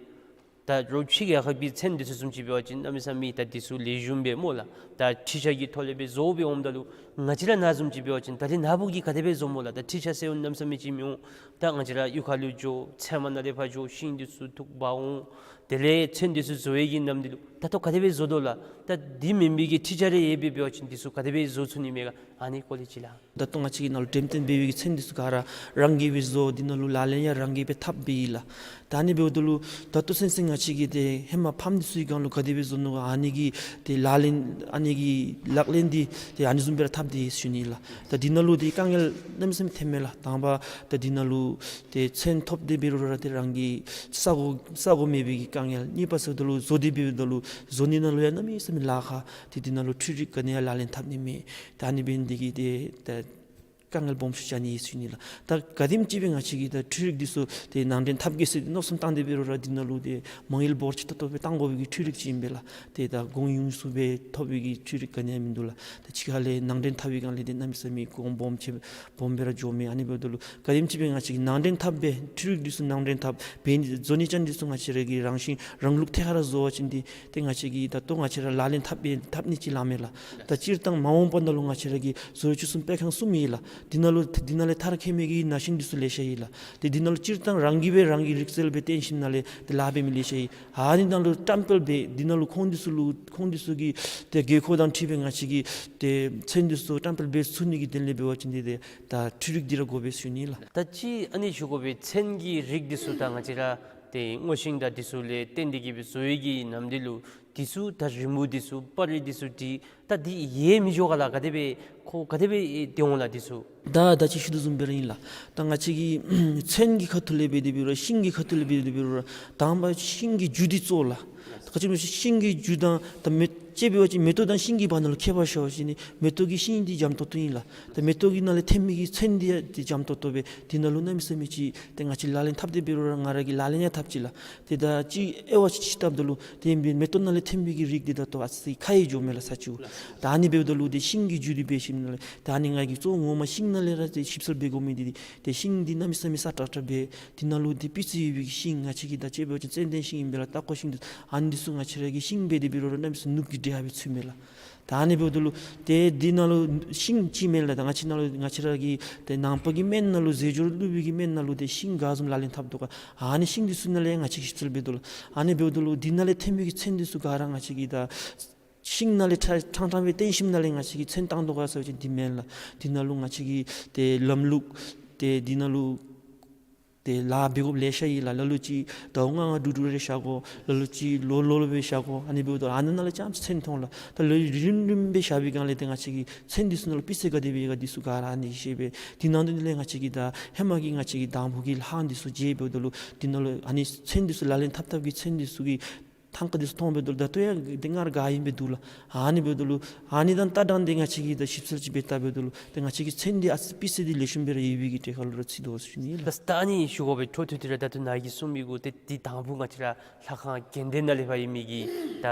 ད་རོགས་ཕྱི་རྒྱལ་ཁབ་ཀྱི་ཚོན་འདི་ཚུ་བཟུམ་ཅིག་འབད་བ་ཅིན་གནམ་མེད་ས་མེད་ད་འདི་ཚུ་ལེགས་ཤོམ་སྦེ་སྨོ་ལགས། ད་འཕྲུལ་ཆས་ཀྱི་ཐོག་ལས་སྦེ་བཟོ་སྦེ་འོངམ་ད་ལུ་ང་བཅས་ར་ནཱ་བཟུམ་ཅིག་འབད་བ་ཅིན་ད་རེས་ནཱ་བུ་གིས་ག་དེ་སྦེ་བཟོ་སྨོ་ལགས། ད་འཕྲུལ་ཆས་ཟེར་འོང་གནམ་མེད་ས་མེད་ཅིག་མི་འོང་། ད་ང་བཅས་ར་གཡུས་ཁ་ལུ་འགྱོ་ཚལ་མ་ནང་ལས་ཕར་འགྱོ་ཤིང་འདི་ཚུ་འཐུ་འབག་འོང་། དེ་ལས་ཚོན་འདི་ཚུ་བཟོ་བའི་གི་ནམ་དུས་ལུ་ད་ལྟོ་ག་དེ་སྦེ་བཟོ་དོ་ལགས། ད་འདི་མེན་པའི་གི་འཕྲུལ་ཆས་རེ་ཡོད་པའི་འབད་བ་ཅིན་འདི་ཚུ་ག་དེ་སྦེ་བཟོ་ཚུགས་ནི་མས་ག། ཨ་ནི་སྐོར་ལས་ཅིག་ལགས། ད་ལྟོ་ང་བཅས་ཀྱི་ནང་ལུ་འགྲེམས་སྟོན་འབད་བའི་གི་ཚོན་འདི་ཚུ་ག་ར་རང་གིས་སྦེ་བཟོ། འདི་ནང་ལུ་ལག་ལེན་ཡང་རང་གིས་སྦེ་འཐབ་སྦེ་ཨིན་ལགས། ད་ཨ་ནི་འབདཝ་ད་ལུ་ད་ལྟོ་ཚུན་ཚོད་ང་བཅས་ཀྱིས་ཏེ་ཧེ་མ་ཕམ་འདི་ཚུ་གི་སྒང་ལུ་ག་དེ་སྦེ་བཟོ་ནུག་ག། ཨ་ནི་གི་ཏེ་ལག་ལེན་ཨ་ནི་གི་ལག་ལེན་འདི་ཏེ་ཨ་ནི་བཟུམ་སྦེ་ར་འཐབ་སྟེ་ཡོད་ཟེར་ཞུ་ནི་ལགས། ད་འདི་ནང་ལུ་ཏེ་དཀའ་ངལ་གནམ་མེད་ས་མེད་ཐོནམ་མས་ལགས། དང་པ་ད་འདི་ནང་ལུ་ཏེ་ཚོན་ཐོབ་སྟེ་འབད་རུང་ར་ཏེ་རང་གི་ས་གོ་ས་གོ་མེད་པའི་གི་དཀའ་ངལ། གཉིས་པ་ཟེརཝ་ད་ལུ་བཟོ་སྟེ་འབདཝ་ད་ལུ་བཟོ་ནི་ནང་ལུ་ཡང་གནམ་མེད་ས་མེད་ལཱ་ཁག། ཏེ་འདི་ནང་ལུ་འཕྲུལ་རིག་ག་ནི་ཡང་ལག་ལེན་འཐབ་ནི་མེད། ད་ཨ་ནི་འབད་ནི་འདི་གིས་ཏེ་ད་དཀའ་ངལ་སྦོམ་ཤོས་ཅིག་ཨ་ནི་ཨིན་ཟེར་ཞུ་ནི་ལགས། ད་ག་དེམ་ཅིག་སྦེ་ང་བཅས་ཀྱིས་ད་འཕྲུལ་རིག་འདི་ཚུ་ཏེ་ནང་འདྲེན་འཐབ་གེ་ཟེར་མནོ་བསམ་བཏང་སྟེ་འབད་རུང་ར་འདི་ནང་ལུ་ཏེ་མ་དངུལ་འབོར་ཆེ་ཏོག་ཏོ་སྦེ་བཏང་དགོ་པའི་གི་འཕྲུལ་རིག་ཅིག་ཨིན་པས་ལགས། ཏེ་ད་དགོངས་ཡངས་སུ་སྦེ་ཐོབ་པའི་གི་འཕྲུལ་རིག་ག་ནི་ཡང་མིན་འདུག་ལགས། ད་ཅི་ག་ལས་ནང་འདྲེན་འཐབ་པའི་སྒང་ལས་ཏེ་གནམ་མེད་ས་མེད་གོང་སྦོམ་ཆེ་སྦོམ་སྦེ་ར་འགྱོཝ་མས། ཨ་ནི་འབདཝ་ད་ལུ་ག་དེམ་ཅིག་སྦེ་ང་བཅས་ཀྱིས་ནང་འདྲེན་འཐབ་སྦེ་འཕྲུལ་རིག་འདི་ཚུ་ནང་འདྲེན་འཐབ་འབད་ནི་བཟོ་ནི་ཅན་འདི་ཚུ་ང་བཅས་ར་གིས་རང་བཞིན་རང་ལུགས་ཐད་ཁར་ར་བཟོ་བ་ཅིན་འདི་ཏེ་ང་བཅས་ཀྱིས་ད་ལྟོ་ང་བཅས་ར་ལག་ལེན་འཐབ་སྦེ་འཐབ་ནི་ཅིག་ལགས་མས་ལགས། ད་སྤྱིར་བཏང་མ་འོངས་པ་ནང་ལུ་ང་བཅས་ར་གི་བཟོ་བཅོས་སྲུང་སྤེལ་ཁང་གསུམ་ཨིན་ལགས། འདི་ནང་ལུ་འདི་ནང་ལས་མཐར་འཁྱོལ་མི་གི་ན་ཤིང་འདི་ཚུ་ལེ་ཤ་ཨིན་ལགས། ཏེ་འདི་ནང་ལུ་སྤྱིར་བཏང་རང་གིས་སྦེ་རང་གི་རིག་རྩལ་སྦེ་བརྟེན་ཞིནམ་ལས་ཏེ་ལཱ་འབད་མི་ལེ་ཤ་ཨིན། ཨ་ནི་ནང་ལུ་བཀྲམ་སྤེལ་འབད་འདི་ནང་ལུ་ཁོང་འདི་ཚུ་ལུ་ཁོང་འདི་ཚུ་གི་ཏེ་དགོས་མཁོ་དང་འཁྲིལ་སྦེ་ང་བཅས་ཀྱིས་ཏེ་ཚོན་འདི་ཚུ་བཀྲམ་སྤེལ་འབད་ཚུགས་ནི་གི་དོན་ལས་འབད་བ་ཅིན་འདི་ཏེ་ད་འཕྲུལ་རིག་འདི་ར་དགོ་པས་ཟེར་ཞུ་ནི་ལགས། ད་ཅི་ཨ་ནི་ཞུ་དགོ་པས། ཚོན་གྱི་རིགས་འདི་ཚུ་ད་ང་བཅས་ར་ཏེ་སྔོ་ཤིང་དང་འདི་ཚུ་ལས་བརྟེན་ཏེ་གིས་སྦེ་བཟོ་བའི་གི་ནམ་དུས་ལུ་འདི་ཚུ་ད་རི་མོ་འདི་ཚུ་པར་རིས་འདི་ཚུ་འདི་ད་འདི་ཡལ་མི་འགྱོ་ག་ལགས། ག་དེ་སྦེ་ཁོ་ག་དེ་སྦེ་ཏེ་འོང་ལགས་འདི་ཚུ། ད་ད་ཅི་ཞུ་དོ་བཟུམ་སྦེ་ར་ཨིན་ལགས། ད་ང་བཅས་ཀྱིས་ཚོན་གྱི་ཁ་ཐུག་ལས་འབད་དེ་འབད་རུང་ཤིང་གི་ཁ་ཐུག་ལས་འབད་དེ་འབད་རུང་དང་པ་ཤིང་གི་རྒྱུ་འདི་གཙོ་ལགས། ག་ཅི་སྨོ་ཤིང་གི་རྒྱུ་དང་ད་མེ་ཅིག་འབད་བ་ཅིན་མེ་ཏོག་དང་ཤིང་གི་བར་ན་ལུ་ཁྱད་པར་ཤར་བ་ཅིན་ནི་མེ་ཏོག་གི་ཤིང་འདི་འཇམ་ཏོག་ཏོ་ཨིན་ལགས། ད་མེ་ཏོག་གི་ནང་ལས་ཐོན་མི་གི་ཚོན་འདི་ཡང་འདི་འཇམ་ཏོག་ཏོ་སྦེ་འདི་ནང་ལུ་གནམ་མེད་ས་མེད་ཅིག་ཏེ་ང་བཅས་ལག་ལེན་འཐབ་སྟེ་འབད་རུང་ར་ང་ར་གིས་ལག་ལེན་ཡང་འཐབ་ཅི་ལགས། ཏེ་ད་ཅིག་དབྱེ་བ་ཅིག་ཕྱེ་བལྟཝ་ད་ལུ་ཏེ་མེ་ཏོག་ནང་ལས་ཐོན་མི་གི་རིགས་འདི་ད་ལྟོ་ཨ་ཙི་ཁ་ཡལ་འགྱོཝ་མས་ལགས་ས་ཆུ། ད་ཨ་ནི་འབདཝ་ད་ལུ་ཏེ་ཤིང་གི་རྒྱུ་འདི་འབད་ཞིནམ་ལས་ད་ཨ་ནི་ང་གིས་གཙོ་བོ་ངོ་མ་ཤིང་ནང་ལས་ར་ཏེ་ཞིབ་འཚོལ་འབད་དགོ་མི་འདི་ཏེ་ཤིང་འདི་གནམ་མེད་ས་མེད་སྲ་ཀྲག་ཀྲ་སྦེ་འདི་ནང་ལུ་ཏེ་སྤུས་ཚད་ཡོད་པའི་ཤིང་ང་བཅས་ཀྱིས་ད་ཅིག་འབད་བ་ཅིན་ཙན་དན་ཤིང་ཨིན་པས་ལགས། ཏ་ཀོ་ཤིང་འདི་ཨ་ནི་འདི་ཚུ་ང་བཅས་ར་གིས་ཤིང་འབད་དེ་འབད་རུང་ར་གནམ་མེད་ས་མེད་ནུབ་ཀྱི་འདྲེ་ཧ་སྦེ་ཚུད་མས་ལགས། ད་ཨ་ནི་འབདཝ་ད་ལུ་ཏེ་འདི་ནང་ལུ་ཤིང་ཅིག་མེན་ལགས། ད་ང་བཅས་ནང་ལུ་ང་བཅས་ར་གི་ཏེ་ནང་པ་གི་སྨན་ནང་ལུ་རྫས་སྦྱོར་བླུག་པའི་གི་སྨན་ནང་ལུ་ཏེ་ཤིང་ག་བཟུམ་ལག་ལེན་འཐབ་དོ་ག། ཨ་ནི་ཤིང་འདི་ཚུ་ནང་ལས་ང་བཅས་ཀྱིས་ཞིབ་འཚོལ་འབད་དོ་ལགས། ཨ་ནི་འབདཝ་ད་ལུ་འདི་ནང་ལས་ཐོན་མི་གི་ཚོན་འདི་ཚུ་ག་ར་ང་བཅས་ཀྱིས་ད་ཤིང་ནང་ལས་ཕྲང་ཕྲང་སྦེ་བཏོན་ཞིནམ་ལས་ང་བཅས་ཀྱིས་ཚོན་བཏང་དོ་ག་ཟེར་བ་ཅིན་འདི་མེན་ལགས། འདི་ནང་ལུ་ང་བཅས་ཀྱིས་ཏེ་ལམ་ལུགས་ཏེ་འདི་ནང་ལུ་ཏེ་ལཱ་འབད་དགོཔ་ལེ་ཤ་ཡོད་ལགས། ལ་ལུ་ཅིག་ཟླཝ་ལྔ་ལྔ་དྲུག་དྲུག་རེ་བཞག་དགོ། ལ་ལུ་ཅིག་ལོ་ལོ་ལོ་སྦེ་བཞག་དགོ། ཨ་ནི་འབདཝ་ད་ཨ་ནི་ནང་ལས་རྐྱངམ་ཅིག་ཚོན་མཐོང་ལགས། ད་ལོ་རིམ་རིམ་སྦེ་བཞག་པའི་སྒང་ལས་ཏེ་ང་བཅས་ཀྱིས་ཚོན་འདི་ཚུ་ནང་ལུ་སྤུས་ཚད་ག་དེ་སྦེ་ཡོད་ག་འདི་ཚུ་ག་ར་ཨ་ནི་ཤེས་པས། འདི་ནང་དོན་ལས་ང་བཅས་ཀྱིས་ད་ཧེ་མ་གི་ང་བཅས་ཀྱི་དང་ཕུ་གི་ལྷག་འདི་ཚུ་བརྗེ་འབདཝ་ད་ལུ་འདི་ནང་ལུ་ཨ་ནི་ཚོན་འདི་ཚུ་ལག་ལེན་འཐབ་འཐབ་ཀྱི་ཚོན་འདི་ཚུ་གི་ཐང་ཀ་འདི་ཚུ་མཐོང་འབདཝ་ད་ལུ་ད་ལྟོ་ཡང་ཏེ་སྔར་ག་ཨིནམ་སྦེ་འདུག་ལགས། ཨ་ནི་འབདཝ་ད་ལུ་ཨ་ནི་དང་ལྟ་སྟངས་འདི་ང་བཅས་ཀྱིས་ད་ཞིབ་འཚོལ་ཅིག་འབད་བལྟ་འབདཝ་ད་ལུ་ཏེ་ང་བཅས་ཀྱི་ཚོན་འདི་ཨ་ཙི་སྤུས་ཚད་འདི་ལེགས་ཤོམ་སྦེ་ར་ཡོད་པའི་གི་གྲས་ཁར་ལུ་ར་ཚུད་དོ་ཟེར་ཞུ་ནི་ལགས། ད་ཨ་ནི་ཞུ་དགོ་པའི་འཕྲོ་མཐུད་དེ་ར་ད་ལྟོ་ནཱ་གིས་གསུངས་མི་གུ་ཏེ་འདི་དང་ཕུ་ང་བཅས་ར་ལྷ་ཁང་དགོན་སྡེ་ནང་ལས་ཕར་ཡོད་མི་གི་ད་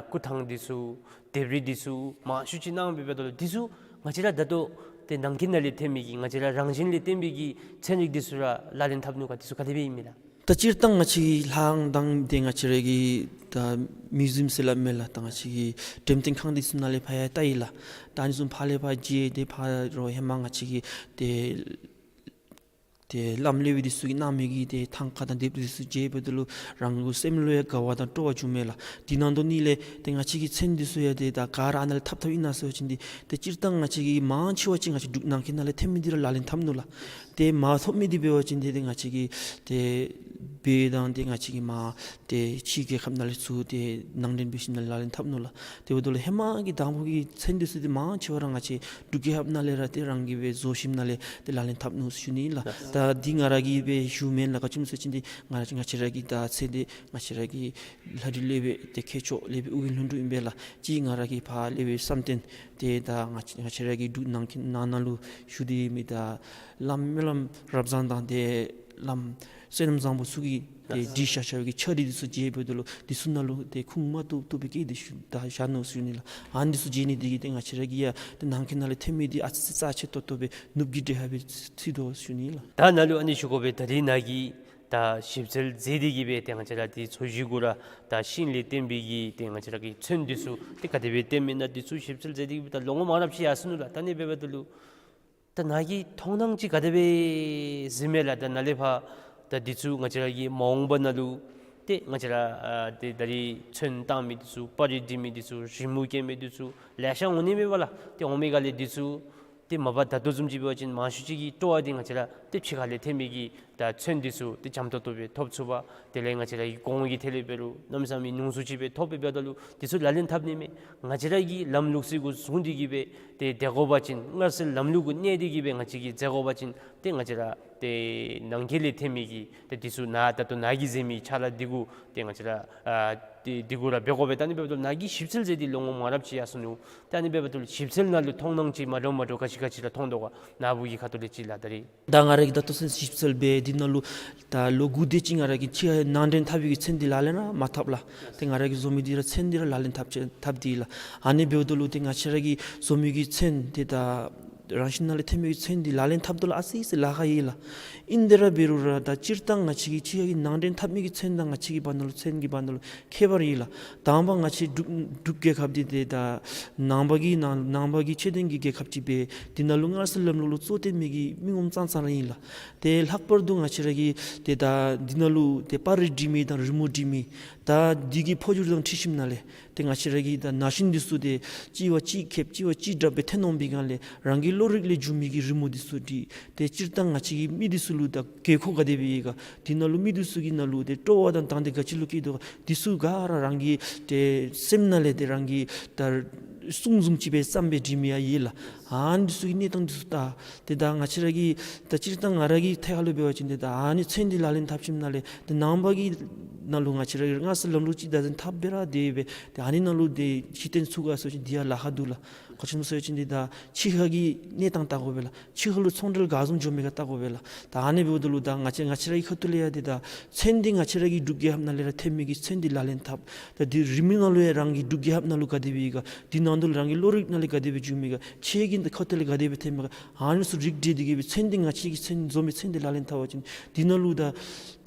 སྐུ་ཐང་འདི་ཚུ་ལྡེབས་རིས་འདི་ཚུ་མང་ཤོས་ཅིག་གནང་འབདཝ་ད་ལུ་འདི་ཚུ་ང་བཅས་ར་ད་ལྟོ་ཏེ་ནང་འཁོད་ནང་ལས་ཐོན་མི་གི་ང་བཅས་ར་རང་བཞིན་ལས་བརྟེན་པའི་གི་ཚན་རིག་འདི་ཚུ་ར་ལག་ལེན་འཐབ་ནུག་ག། འདི་ཚུ་ག་དེ་སྦེ་ཨིན་མས་ལགས། ད་སྤྱིར་བཏང་ང་བཅས་ལྷ་ཁང་དང་ཏེ་ང་བཅས་ར་གི་ད་མིའུ་ཛིམ་ཟེར་སླབ་མས་ལགས། ད་ང་བཅས་ཀྱི་འགྲེམས་སྟོན་ཁང་འདི་ཚུ་ནང་ལས་ཕར་ཡང་བལྟ་ཡི་ལགས། ད་ཨ་ནི་ཚུ་ཕར་ལས་ཕར་བརྗེ་སྟེ་ཕར་རོགས་ཧེ་མ་ང་བཅས་ཀྱི་ཏེ་ཏེ་བླམ་སློབ་དཔོན་འདི་ཚུ་གིས་གནང་མི་གི་ཏེ་ཐང་ཀ་དང་ལྡེབས་རིས་འདི་ཚུ་མཇལཝ་ད་ལུ་རང་གི་སེམས་ལུ་ཡང་དགའ་བ་དང་སྤྲོ་བ་བྱུང་མས་ལགས། དེ་ནང་དོན་ལས་ཏེ་ང་བཅས་ཀྱི་ཚོན་འདི་ཚུ་ཡང་ཏེ་ད་ག་ར་ཨ་ནཱ་ལས་འཐབ་འཐབ་ཨིན་ན་ཟེར་བ་ཅིན་འདི་ཏེ་སྤྱིར་བཏང་ང་བཅས་ཀྱིས་མང་ཆེ་བ་ཅིག་ང་བཅས་འབྲུག་ནང་འཁོད་ནང་ལས་ཐོན་མི་འདི་ར་ལག་ལེན་འཐབ་ནུག་ལགས། ཏེ་མ་ཐོབ་མི་འདི་འབད་བ་ཅིན་ཏེ་ཏེ་ང་བཅས་ཀྱིས་ཏེ་བོད་དང་ཏེ་ང་བཅས་ཀྱི་མར་ཏེ་ཕྱི་རྒྱལ་ཁབ་ནང་ལས་ཚུར་ཏེ་ནང་འདྲེན་འབད་ཞིནམ་ལས་ལག་ལེན་འཐབ་ནུག་ལགས། དེ་འབདཝ་ད་ལུ་ཧེ་མ་གི་དང་ཕུ་གི་ཚོན་འདི་ཚུ་འདི་མང་ཆེ་བ་ར་ང་བཅས་འབྲུག་རྒྱལ་ཁབ་ནང་ལས་ར་ཏེ་རང་གིས་སྦེ་བཟོ་ཞིནམ་ལས་ཏེ་ལག་ལེན་འཐབ་ནུག་ཟེར་ཞུ་ནི་ལགས། ད་འདི་ང་ར་གིས་སྦེ་ཞུཝ་མེན་ལགས། ག་ཅི་སྨོ་ཟེར་བ་ཅིན་འདི་ང་ར་ང་བཅས་ར་གི་ད་ཚོན་འདི་ང་བཅས་ར་གི་ལྷ་རི་སློབ་དཔོན་ཏེ་མཁས་མཆོག་སློབ་དཔོན་ཨོ་རྒྱན་ལྷུན་གྲུབ་ཨིན་པས་ལགས། གཅིག་ང་ར་གི་ཕར་སློབ་དཔོན་བསམ་གཏན་ཏེ་ད་ང་བཅས་ང་བཅས་ར་གི་འབྲུག་ནང་འཁོད་ནང་ན་ལུ་བཞུགས་ཏེ་ཡོད་མི་ད་བླམ་སྨོན་ལམ་རབ་བཟང་དང་ཏེ་བླམ་བསོད་ནམས་བཟང་པོ་ཚུ་གིས་ཏེ་བྲིས་བཞག་བཞག་པའི་གི་ཕྱག་བྲིས་འདི་ཚུ་མཇལཝ་ད་ལུ་འདི་ཚུ་ནང་ལུ་ཏེ་ཁུངས་མ་ཐུབ་ཐུབ་པའི་སྐད་འདི་ཚུ་ད་བཞག་ནུག་ཟེར་ཞུ་ནི་ལགས། ཨ་ནི་འདི་ཚུ་མཇལ་ནི་འདི་གིས་ཏེ་ང་བཅས་ར་གིས་ཡང་ཏེ་ནང་འཁོད་ནང་ལས་ཐོན་མི་འདི་ཨ་ཙི་ཙི་རྩ་ཆེ་ཏོག་ཏོ་སྦེ་ནུབ་ཀྱི་འདྲེ་ཧ་སྦེ་ཚུད་དོ་ཟེར་ཞུ་ནི་ལགས། ད་ནཱ་ལུ་ཨ་ནི་ཞུ་དགོ་པས། ད་རིས་ནཱ་གིས་ད་ཞིབ་འཚོལ་མཛད་དེ་གིས་སྦེ་ཏེ་ང་བཅས་ར་འདི་ཚོས་གཞི་གུ་ར་ད་ཤིང་ལས་བརྟེན་པའི་གི་ཏེ་ང་བཅས་ར་གི་ཚོན་འདི་ཚུ་ཏེ་ག་དེ་སྦེ་བརྟེན་མི་ཨིན་ན་འདི་ཚུ་ཞིབ་འཚོལ་མཛད་དེ་གིས་སྦེ་ད་ལོ་ངོ་མང་རབས་ཅིག་ཡར་སོ་ནུག་ལགས། ད་ཨ་ནི་འབདཝ་ད་ལུ་ད་ནཱ་གི་མཐོང་སྣང་ཅིག་ག་དེ་སྦེ་གཟིགས་མས་ལགས། ད་ནཱ་ལས་ཕར་ད་འདི་ཚུ་ང་བཅས་ར་གི་མ་འོངས་པ་ནང་ལུ་ ཏེ་ང་བཅས་ར་ཨ་ཏེ་ད་རིས་ཚོན་བཏང་མི་འདི་ཚུ་པར་རིས་བྲི་མི་འདི་ཚུ་རི་མོ་བཀལ་མི་འདི་ཚུ་ལེ་ཤ་འོང་ནི་མས་པ་ལགས། ཏེ་འོང་མི་ག་ལས་འདི་ཚུ་ཏེ་མ་པ་ད་ལྟོ་བཟུམ་ཅིག་འབད་བ་ཅིན་མང་ཤོས་ཅིག་གི་སྤྲོ་བ་འདི་ང་བཅས་ར་ཏེ་ཕྱི་ཁ་ལས་ཐོན་མི་གི་ད་ཚོན་འདི་ཚུ་ཏེ་འཇམ་ཏོང་ཏོ་སྦེ་ཐོབ་ཚུགས་པ། དེ་ལས་ང་བཅས་ར་གི་གོང་གི་ཐད་ལས་འབད་རུང་གནམ་མེད་ས་མེད་ཉུང་སུ་ཅིག་སྦེ་ཐོབ་སྦེ་འབདཝ་ད་ལུ་འདི་ཚུ་ལག་ལེན་འཐབ་ནི་མས། ང་བཅས་ར་གི་ལམ་ལུགས་ཅིག་གུ་བཟུང་སྟེ་གི་སྦེ་ཏེ་སྡོད་དགོ་པ་ཅིན་སྔར་སྲོལ་ལམ་ལུགས་གུ་གནས་ཏེ་གི་སྦེ་ང་བཅས་ཀྱིས་མཛད་དགོ་པ་ཅིན་ཏེ་ང་བཅས་ར་ཏེ་ནང་འཁོད་ལས་ཐོན་མི་གི་ཏེ་འདི་ཚུ་ནཱ་ད་ལྟོ་ནཱ་གིས་མཛད་མི་ཕྱག་ལཱ་འདི་གུ་ཏེ་ང་བཅས་ར་ཨ་ཏེ་འདི་གུ་ར་འབད་དགོ་པས། ད་ཨ་ནི་འབདཝ་ད་ནཱ་གིས་ཞིབ་འཚོལ་མཛད་དེ་ལོ་ངོ་མང་རབས་ཅིག་ཡར་སོང་ནུག། ད་ཨ་ནི་འབདཝ་ད་ཞིབ་འཚོལ་ནང་ལུ་མཐོང་སྣང་ཅིག་མ་འདྲཝ་མ་འདྲཝ་ག་ཅི་ག་ཅི་ར་མཐོང་དོ་ག། ནཱ་བུ་གི་ཁ་ཐུག་ལས་ཅིག་ལགས། ད་རིས་ད་ང་ར་གིས་ད་ལྟོ་ཚུན་ཞིབ་འཚོལ་འབད་འདི་ནང་ལུ་ད་ལོ་དགུ་དེ་ཅིག་ང་ར་གིས་ཕྱི་ནང་འདྲེན་འཐབ་པའི་གི་ཚོན་འདི་ལག་ལེན་ར་མ་འཐབ་ལགས། ཏེ་ང་ར་གིས་བཟོ་མི་འདི་ར་ཚོན་འདི་ར་ལག་ལེན་འཐབ་ཅི་འཐབ་སྟེ་ལགས། ཨ་ནི་འབདཝ་ད་ལུ་ཏེ་ང་བཅས་ར་གིས་བཟོ་མི་གི་ཚོན་འདི་ད་རང་བཞིན་ནང་ལས་ཐོན་མི་གི་ཚོན་འདི་ལག་ལེན་འཐབ་དོ་ལགས། ཨ་ཙི་ཙི་ལཱ་ཁག་ཡོད་ལགས། ཨིན་དེ་ར་འབད་རུང་ར་ད་སྤྱིར་བཏང་ང་བཅས་ཀྱིས་ཕྱི་ཁ་གི་ནང་འདྲེན་འཐབ་མི་གི་ཚོན་དང་ང་བཅས་ཀྱི་བར་ན་ལུ་ཚོན་གྱི་བར་ན་ལུ་ཁྱད་པར་ཡོད་ལགས། དང་པ་ང་བཅས་འབྲུག་འབྲུག་རྒྱལ་ཁབ་འདི་ཏེ་ད་ནང་པ་གི་ནང་ནང་པ་གི་ཆོས་ལྡན་གྱི་རྒྱལ་ཁབ་ཅིག་སྦེ་འདི་ནང་ལུ་སྔར་སྲོལ་ལམ་ལུགས་ལུ་གཙོ་བོར་སྟོན་མི་གི་མི་ངོམ་ཙང་ཙང་ར་ཨིན་ལགས། ཏེ་ལྷག་པར་དུ་ང་བཅས་ར་གིས་ཏེ་ད་འདི་ནང་ལུ་ཏེ་པར་རིས་བྲི་མི་དང་རི་མོ་བྲི་མི་ད་འདི་གི་འཕོ་འགྱུར་དང་འཁྲིལ་ཞིནམ་ལས་ཏེ་ང་བཅས་ར་གི་ད་ན་གཞོན་འདི་ཚུ་ཏེ་གཅིག་བ་གཅིག་ཁེབས་གཅིག་བ་གཅིག་དྲག་སྦེ་ཐོན་འོང་པའི་སྒང་ལས་རང་གི་བློ་རིག་ལས་བྱུང་མི་གི་རི་མོ་འདི་ཚུ་བྲི། ཏེ་སྤྱིར་བཏང་ང་བཅས་ཀྱི་མི་འདི་ཚུ་ལུ་ད་དགོས་མཁོ་ག་དེ་སྦེ་ཡོད་ག། འདི་ནང་ལུ་མི་འདི་ཚུ་གི་ནང་ལུ་ཏེ་སྤྲོ་བ་དང་དང་འདོད་ག་ཅི་ལུ་སྐྱེ་དོ་ག། འདི་ཚུ་ག་ར་རང་གི་ཏེ་སེམས་ནང་ལས་ཏེ་རང་གི་ད་གསུང་བཟུམ་ཅིག་སྦེ་བརྩམས་སྦེ་བྲི་མི་ཡང་ཡོད་ལགས། ཨ་ནི་འདི་ཚུ་གི་གནས་སྟངས་འདི་ཚུ་ད་ཏེ་ད་ང་བཅས་ར་གི་ད་སྤྱིར་བཏང་ང་ར་གི་ཐད་ཁར་ལུ་འབད་བ་ཅིན་ཏེ་ད་ཨ་ནི་ཚོན་འདི་ལག་ལེན་འཐབ་ཞིནམ་ལས་ཏེ་ནང་པ་གི་ནང་ལུ་ང་བཅས་ར་གི་སྔར་སྲོལ་ལམ་ལུགས་ཅིག་ད་འཐབ་སྦེ་ར་སྡོད་སྦེ་ཏེ་ཨ་ནི་ནང་ལུ་ཏེ་གཞི་རྟེན་ཚུགས་ག་ཟེར་བ་ཅིན་འདི་ཡང་ལཱ་ཁག་འདུག་ལགས། ག་ཅི་སྨོ་ཟེར་བ་ཅིན་འདི་ད་ཕྱི་ཁ་གི་གནས་སྟངས་བལྟ་དགོ་པས་ལགས། ཕྱི་ཁ་ལུ་ཚོང་འབྲེལ་ག་བཟུམ་འགྱོ་མི་ག་བལྟ་དགོ་པས་ལགས། ད་ཨ་ནི་འབདཝ་ད་ལུ་ད་ང་བཅས་ང་བཅས་ར་གི་ཁ་ཐུག་ལས་ཡང་འདི་ད་ཚོན་འདི་ང་བཅས་ར་གི་འབྲུག་རྒྱལ་ཁབ་ནང་ལས་ར་ཐོན་མི་གི་ཚོན་འདི་ལག་ལེན་འཐབ། ད་འདི་རི་མོ་ནང་ལུ་ཡང་རང་གི་འབྲུག་རྒྱལ་ཁབ་ནང་ལུ་ག་དེ་སྦེ་ཡོད་ག། འདི་ནང་དུ་རང་གི་བློ་རིག་ནང་ལས་ག་དེ་སྦེ་བྱུང་མི་ག། ཁྱེད་ཀྱི་འདི་ཁ་ཐུག་ལས་ག་དེ་སྦེ་ཐོན་མི་ག། ཨ་ནི་ཚུ་རིག་བསྒྲེས་ཏེ་གི་སྦེ་ཚོན་འདི་ང་བཅས་ཀྱི་ཚོན་བཟོ་མི་ཚོན་འདི་ལག་ལེན་འཐབ་པ་ཅིན་འདི་ནང་ལུ་ད་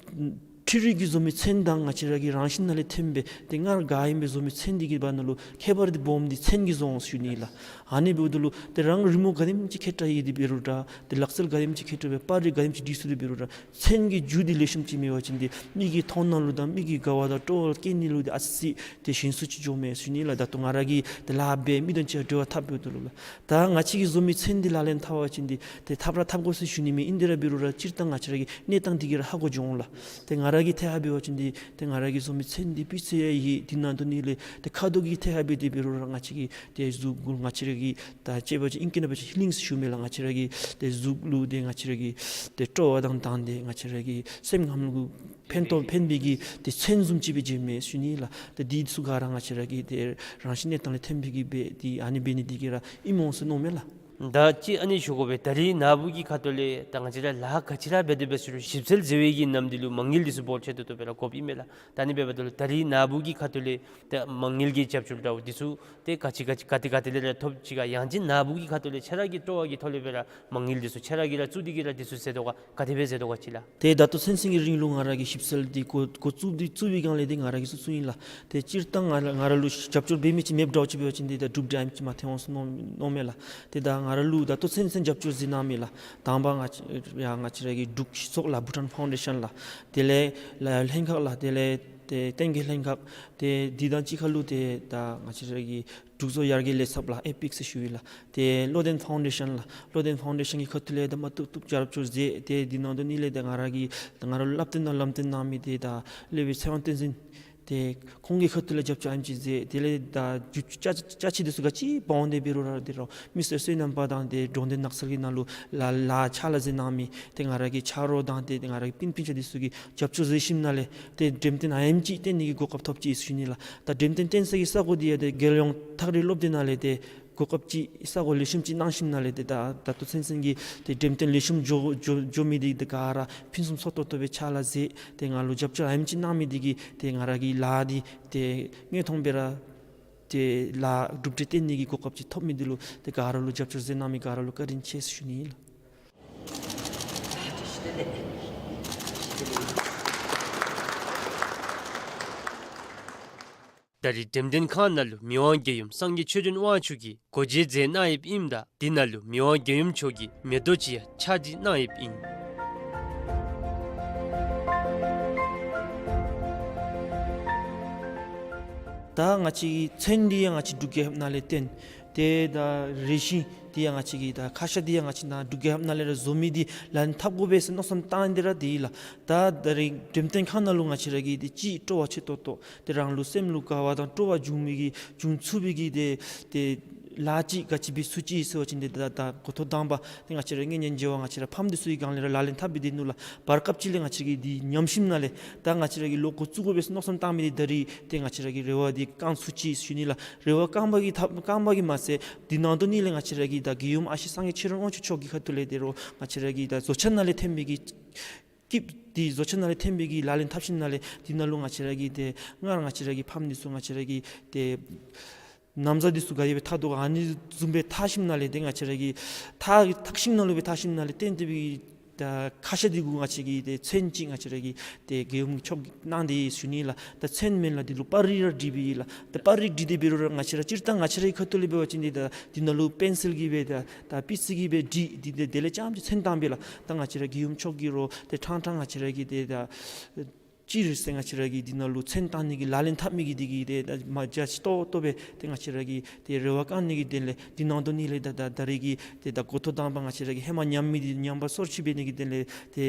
འཕྲུལ་རིག་གིས་བཟོ་མི་ཚོན་དང་ང་བཅས་ར་གི་རང་བཞིན་ནང་ལས་ཐོན་པའི་ཏེ་སྔར་ག་ཨིན་པའི་བཟོ་མི་ཚོན་འདི་གི་བར་ན་ལུ་ཁྱད་པར་འདི་སྦོམ་འདི་ཚོན་གྱིས་བཟོ་འོང་ཟེར་ཞུ་ནི་ལགས། ཨ་ནི་འབདཝ་ད་ལུ་ཏེ་རང་རི་མོ་ག་དེམ་ཅིག་མཁས་དྲགས་ཡོད་དེ་འབད་རུང་འདྲ། ཏེ་ལག་རྩལ་ག་དེམ་ཅིག་མཁས་དྲགས་སྦེ་པར་རིས་ག་དེམ་ཅིག་བྲི་ཚུགས་དེ་འབད་རུང་འདྲ། ཚོན་གྱི་རྒྱུ་འདི་ལེགས་ཤོམ་ཅིག་མེད་པ་ཅིན་འདི་མི་གི་མཐོང་སྣང་ལུ་དང་མི་གི་དགའ་བ་དང་སྤྲོ་བ་སྐྱེ་ནི་ལུ་འདི་ཨ་ཙི་ཏེ་ཞན་སུ་ཅིག་འགྱོཝ་མས་ཟེར་ཞུ་ནི་ལགས། ད་ལྟོ་ང་ར་གིས་ཏེ་ལཱ་འབད་མི་དང་གཅིག་ཁར་འབྲེལ་བ་འཐབ་འབདཝ་ད་ལུ་ལགས། ད་ང་བཅས་ཀྱིས་བཟོ་མི་ཚོན་འདི་ལག་ལེན་འཐབ་པ་ཅིན་འདི་ཏེ་འཐབ་ར་འཐབ་དགོ་ཟེར་ཞུ་ནི་མེན། ཨིན་དེ་ར་འབད་རུང་ར་སྤྱིར་བཏང་ང་བཅས་ར་གི་གནས་སྟངས་འདི་གིས་ར་ཧ་གོ་འགྱོ་འོང་ལགས། ཏེ་ང་ར་གི་ཐད་ཁར་འབད་བ་ཅིན་འདི་ཏེ་ང་ར་གིས་བཟོ་མི་ཚོན་འདི་སྤུས་ཚད་ཡང་ཡོད། འདི་ནང་དོག་ནི་ལས་ཏེ་ཁ་དོག་གི་ཐད་ཁར་འབད་དེ་འབད་རུང་ར་ང་བཅས་ཀྱིས་ཏེ་གཟུགས་ཀུན་ང་བཅས་ར་གི་ད་དཔྱེ་འབད་བ་ཅིན་ཨིང་སྐད་ནང་འབད་བ་ཅིན་ཧི་ལིང་ཟེར་ཞུཝ་མས་ལགས། ང་བཅས་ར་གི་ཏེ་གཟུགས་ལུ་ཏེ་ང་བཅས་ར་གི་ཏེ་སྤྲོ་བ་དང་ལྡན་ཏེ་ང་བཅས་ར་གི་སེམས་ཁམས་ལུ་ཕན་ཐོགས་ཕན་པའི་གི་ཏེ་ཚོན་བཟུམ་ཅིག་སྦེ་མཇལཝ་མས་ཟེར་ཞུ་ནི་ལགས། ཏེ་འདི་ཚུ་ག་ར་ང་བཅས་ར་གི་ཏེ་རང་བཞིན་གནས་སྟངས་ལས་ཐོན་པའི་གི་སྦེ་ཏེ་ཨ་ནི་འབད་ནི་འདི་གིས་ར་ཨིནམ་འོང་ཟེར་མནོཝ་མས་ལགས། ད་ཅི་ཨ་ནི་ཞུ་དགོ་པས། ད་རིས་ནཱ་བུ་གི་ཁ་ཐུག་ལས་ད་ང་བཅས་ར་ལཱ་ག་ཅི་ར་འབད་དེ་འབད་ཟེར་རུང་ཞིབ་འཚོལ་མཛད་པའི་གི་ནམ་དུས་ལུ་མ་དངུལ་འདི་ཚུ་འབོར་ཆེ་ཏོག་ཏོ་སྦེ་ར་དགོཔ་ཨིན་མས་ལགས། ད་ཨ་ནི་འབདཝ་ད་ལུ་ད་རིས་ནཱ་བུ་གི་ཁ་ཐུག་ལས་ད་མ་དངུལ་གྱི་རྒྱབ་སྐྱོར་འདྲཝ་འདི་ཚུ་ཏེ་ག་ཅི་ག་ཅི་ག་ཏེ་ག་ཏེ་ལས་ར་ཐོབ་ཅི་ག། ཡང་ཅིན་ནཱ་བུ་གི་ཁ་ཐུག་ལས་ཁྱེད་ར་གི་སྤྲོ་བ་གི་ཐོག་ལས་སྦེ་ར་མ་དངུལ་འདི་ཚུ་ཁྱེད་ར་གིས་ར་བཙུགས་ཏེ་གི་ར་འདི་ཚུ་མཛད་དོ་ག། ག་དེ་སྦེ་མཛད་དོ་ག་ཅིག་ལགས། ཏེ་ད་ལྟོ་ཚུན་ཚོད་ཀྱི་རིང་ལུ་ང་ར་གིས་ཞིབ་འཚོལ་འདི་འགོ་འགོ་བཙུགས་འདི་བཙུགས་པའི་སྒང་ལས་འདི་ང་ར་གིས་བཙུགས་བཙུགསཔ་ཨིན་ལགས། ཏེ་སྤྱིར་བཏང་ང་ར་ང་ར་ལུ་རྒྱབ་སྐྱོར་འབད་མི་ཅིག་མེདཔ་འདྲཝ་ཅིག་འབད་བ་ཅིན་འདི་ད་གྲུབ་འབྲས་ཨ་ནེམ་ཅིག་མ་ཐོན་འོང་ཟེར་མནོ་མནོཝ་མས་ལགས། ཏེ་ད་ང་ར་ལུ་ད་ལྟོ་ཚུན་ཚོད་རྒྱབ་སྐྱོར་མཛད་གནང་མི་ལགས། དང་པ་ང་བཅས་ཡ་ང་བཅས་ར་གི་འབྲུག་སྤྱི་ཚོགས་ལགས། བྷུ་ཊཱན་ཕའུན་ཌེ་ཤཱན་ལགས། དེ་ལས་ལ་ལྷན་ཁག་ལགས། དེ་ལས་ཏེ་བསྟན་རྒྱས་ལྷན་ཁག། ཏེ་འདི་དང་གཅིག་ཁར་ལུ་ཏེ་ད་ང་བཅས་ར་གི་འབྲུག་བཟོ་ཡར་རྒྱས་ལས་ཚབ་ལགས། ཨེ་པེག་སི་ཟེར་ཞུཝ་ཨིན་ལགས། ཏེ་བློ་ལྡན་ཕའུན་ཌེ་ཤཱན་ལགས། བློ་ལྡན་ཕའུན་ཌེ་ཤཱན་གྱི་ཁ་ཐུག་ལས་ད་མ་བཏུབ་བཏུབ་རྒྱབ་སྐྱོར་མཛད། ཏེ་འདི་ནང་དོག་ནི་ལས་ཏེ་ང་ར་གི་ང་ར་ལུ་བསླབ་སྟོན་དང་ལམ་སྟོན་གནང་མི་འདི་ད་སློབ་དཔོན་ཚེ་དབང་བསྟན་འཛིན། ཏེ་ཁོང་གི་ཁ་ཐུག་ལས་རྒྱབ་སྐྱོར་ཨ་ནེམ་ཅིག་མཛད། དེ་ལས་ད་རྒྱུ་ཅ་ཅ་ཆས་འདི་ཚུ་ག་ཅི་འབག་འོང་སྟེ་འབད་རུང་ར་འདི་རུང་མི་སེར་བསོད་ནམས་པ་དང་ཏེ་འགྲོ་དོན་ནགས་ཚལ་གྱི་ནང་ལུ་ལཱ་ལཱ་ཕྱག་ལཱ་མཛད་གནང་མི་ཏེ་ང་ར་གི་ཆ་རོགས་དང་ཏེ་ང་ར་གི་སྤུན་སྤུན་ཆ་འདི་ཚུ་གིས་རྒྱབ་སྐྱོར་མཛད་ཞིནམ་ལས་ཏེ་འགྲེམས་སྟོན་ཨ་ནེམ་ཅིག་བཏོན་ནི་གི་གོ་སྐབས་ཐོབ་ཅི་ཟེར་ཞུ་ནི་ལགས། ད་འགྲེམས་སྟོན་བཏོན་ས་གི་ས་གོ་འདི་ཡང་ཏེ་རྒྱལ་ཡོངས་ཐག་རིང་སློབ་སྡེ་ནང་ལས་ཏེ་གོ་སྐབས་ཅིག་ས་གོ་ལེགས་ཤོམ་ཅིག་གནང་ཞིནམ་ལས་ཏེ་ད་ད་ལྟོ་ཚུན་ཚོད་ཀྱི་ཏེ་འགྲེམས་སྟོན་ལེགས་ཤོམ་འགྱོ་འགྱོ་འགྱོ་མི་འདི་ཏེ་ག་ར་ཕུན་སུམ་ཚོགས་ཏོག་ཏོ་སྦེ་ཕྱག་ལཱ་མཛད། ཏེ་ང་ལུ་རྒྱབ་སྐྱོར་ཨ་ནེམ་ཅིག་གནང་མི་འདི་གིས་ཏེ་ང་ར་གི་ལཱ་འདི་ཏེ་དངོས་མཐོང་སྦེ་ར་ཏེ་ལཱ་གྲུབ་འབྲས་བཏོན་ནི་གི་གོ་སྐབས་ཅིག་ཐོབ་མི་འདི་ལུ་ཏེ་ག་ར་ལུ་རྒྱབ་སྐྱོར་མཛད་གནང་མི་ག་ར་ལུ་བཀའ་དྲིན་ཆེ་ཟེར་ཞུ་ནི་ཨིན་ལགས། ད་རིས་འགྲེམས་སྟོན་ཁང་ནང་ལུ་མི་དབང་རྒྱལ་ཡུམ་སངས་རྒྱས་ཆོས་སྒྲོན་དབང་ཕྱུག་གིས་སྒོ་འབྱེད་མཛད་གནང་ཡོདཔ་ཨིནམ་ད་འདི་ནང་ལུ་མི་དབང་རྒྱལ་ཡུམ་མཆོག་གི་མེ་ཏོག་ཅིག་ཡང་ཕྱག་བྲིས་གནང་ཡོདཔ་ཨིན། ད་ང་བཅས་ཀྱི་ཚོན་འདི་ཡང་ང་བཅས་འབྲུག་རྒྱལ་ཁབ་ནང་ལས་བཏོན། ཏེ་ད་རས་ཤིང་འདི་ཡང་ང་བཅས་ཀྱི་ད་ཁ་ཤ་འདི་ཡང་ང་བཅས་ནཱ་འབྲུག་རྒྱལ་ཁབ་ནང་ལས་ར་བཟོ་མི་འདི་ལག་ལེན་འཐབ་དགོ་པས་ཟེར་མནོ་བསམ་བཏང་སྟེ་ར་འདི་ལགས། ད་ད་རིས་འགྲེམས་སྟོན་ཁང་ནང་ལུ་ང་བཅས་ར་གིས་ཏེ་ཅིག་སྤྲོ་བ་ཆེ་ཏོག་ཏོ་ཏེ་རང་ལུ་སེམས་ལུ་དགའ་བ་དང་སྤྲོ་བ་འབྱུང་མི་གི་འབྱུང་ཚུགས་པའི་གི་ཏེ་ཏེ་ལཱ་ཅིག་ག་ཅི་འབད་ཚུགས་ཅི་ཟེར་བ་ཅིན་ཏེ་ད་ད་འགོ་ཐོག་དང་པ་ཏེ་ང་བཅས་ར་གི་མཉེན་མཇལ་བ་ང་བཅས་ར་ཕམ་འདི་ཚུ་གི་སྒང་ལས་ར་ལག་ལེན་འཐབ་སྦེ་སྡོད་ནུག་ལགས། བར་སྐབས་ཅིག་ལས་ང་བཅས་ར་གིས་འདི་ཉམས་ཞིནམ་ལས་ད་ང་བཅས་ར་གིས་ལོག་འགོ་བཙུགས་དགོ་པས་ཟེར་མནོ་བསམ་བཏང་མི་འདི་ད་རིས་ཏེ་ང་བཅས་ར་གི་རེ་བ་འདི་བསྐང་ཚུགས་ཅི་ཟེར་ཞུ་ནི་ལགས། རེ་བ་བསྐང་པ་གིས་ཐབས་བསྐང་པ་གིས་མ་ཚད་འདི་ནང་དོག་ནི་ལས་ང་བཅས་ར་གི་ད་རྒྱལ་ཡུམ་ཨ་ཞེ་སངས་རྒྱས་ཆོས་རྒྱལ་དབང་ཕྱུག་མཆོག་གི་ཁ་ཐུག་ལས་ཏེ་རོགས་ང་བཅས་ར་གི་ད་བཟོ་ཆ་ནང་ལས་ཐོན་པའི་གི་སྐྱིདཔ་འདི་བཟོ་ཆ་ནང་ལས་ཐོན་པའི་གི་ལག་ལེན་འཐབ་ཞིནམ་ལས་འདི་ནང་ལུ་ང་བཅས་ར་གི་ཏེ་སྔར་ང་བཅས་ར་གི་ཕམ་འདི་ཚུ་ང་བཅས་ར་གི་ཏེ་ན་བཟའ་འདི་ཚུ་ག་དེ་སྦེ་འཐག་དོ་ག་ཨ་ནི་བཟུམ་སྦེ་འཐག་ཞིནམ་ལས་ཏེ་ང་བཅས་ར་གི་འཐག་འཐག་ཤིང་ནང་ལུ་སྦེ་འཐག་ཞིནམ་ལས་བཏོན་ཏེ་སྦེ་ད་ཁ་ཤ་འདི་གུ་ང་བཅས་ཀྱིས་ཏེ་ཚོན་ཅིག་ང་བཅས་ར་གིས་ཏེ་རྒྱལ་ཡུམ་མཆོག་གནང་སྟེ་ཡོད་ཟེར་ཞུ་ནི་ལགས། ད་ཚོན་མེན་ལགས། འདི་ལུ་པར་རིས་ར་བྲིས་པའི་ལགས། ད་པར་རིས་བྲིས་ཏེ་འབད་རུང་ར་ང་བཅས་ར་སྤྱིར་བཏང་ང་བཅས་རའི་ཁ་ཐུག་ལས་འབད་བ་ཅིན་འདི་ད་འདི་ནང་ལུ་པེན་སིལ་གྱིས་སྦེ་ད་ད་པི་སི་གིས་སྦེ་བྲིས་ཏེ་དེ་ལས་རྐྱངམ་ཅིག་ཚོན་བཏང་པས་ལགས། ད་ང་བཅས་ར་རྒྱལ་ཡུམ་མཆོག་གི་རོགས་ཏེ་ཕྲང་ཕྲང་ང་བཅས་ར་གིས་ཏེ་ད་སྤྱིར་ཟེར་ང་བཅས་ར་གིས་འདི་ནང་ལུ་ཚོན་བཏང་ནི་གི་ལག་ལེན་འཐབ་མི་གི་འདི་གིས་ཏེ་ད་མ་རྒྱ་ཆེ་ཏོག་ཏོ་སྦེ་ཏེ་ང་བཅས་ར་གིས་ཏེ་རེ་བ་བསྐང་ནི་གི་དོན་ལས་འདི་ནང་དོག་ནི་ལས་ད་ད་ད་རིས་ཀྱི་ཏེ་ད་འགོ་ཐོག་དང་པ་ང་བཅས་ར་གིས་ཧེ་མ་ཉམས་མི་འདི་ཉམས་པ་སོར་ཆུད་འབད་ནི་གི་དོན་ལས་ཏེ་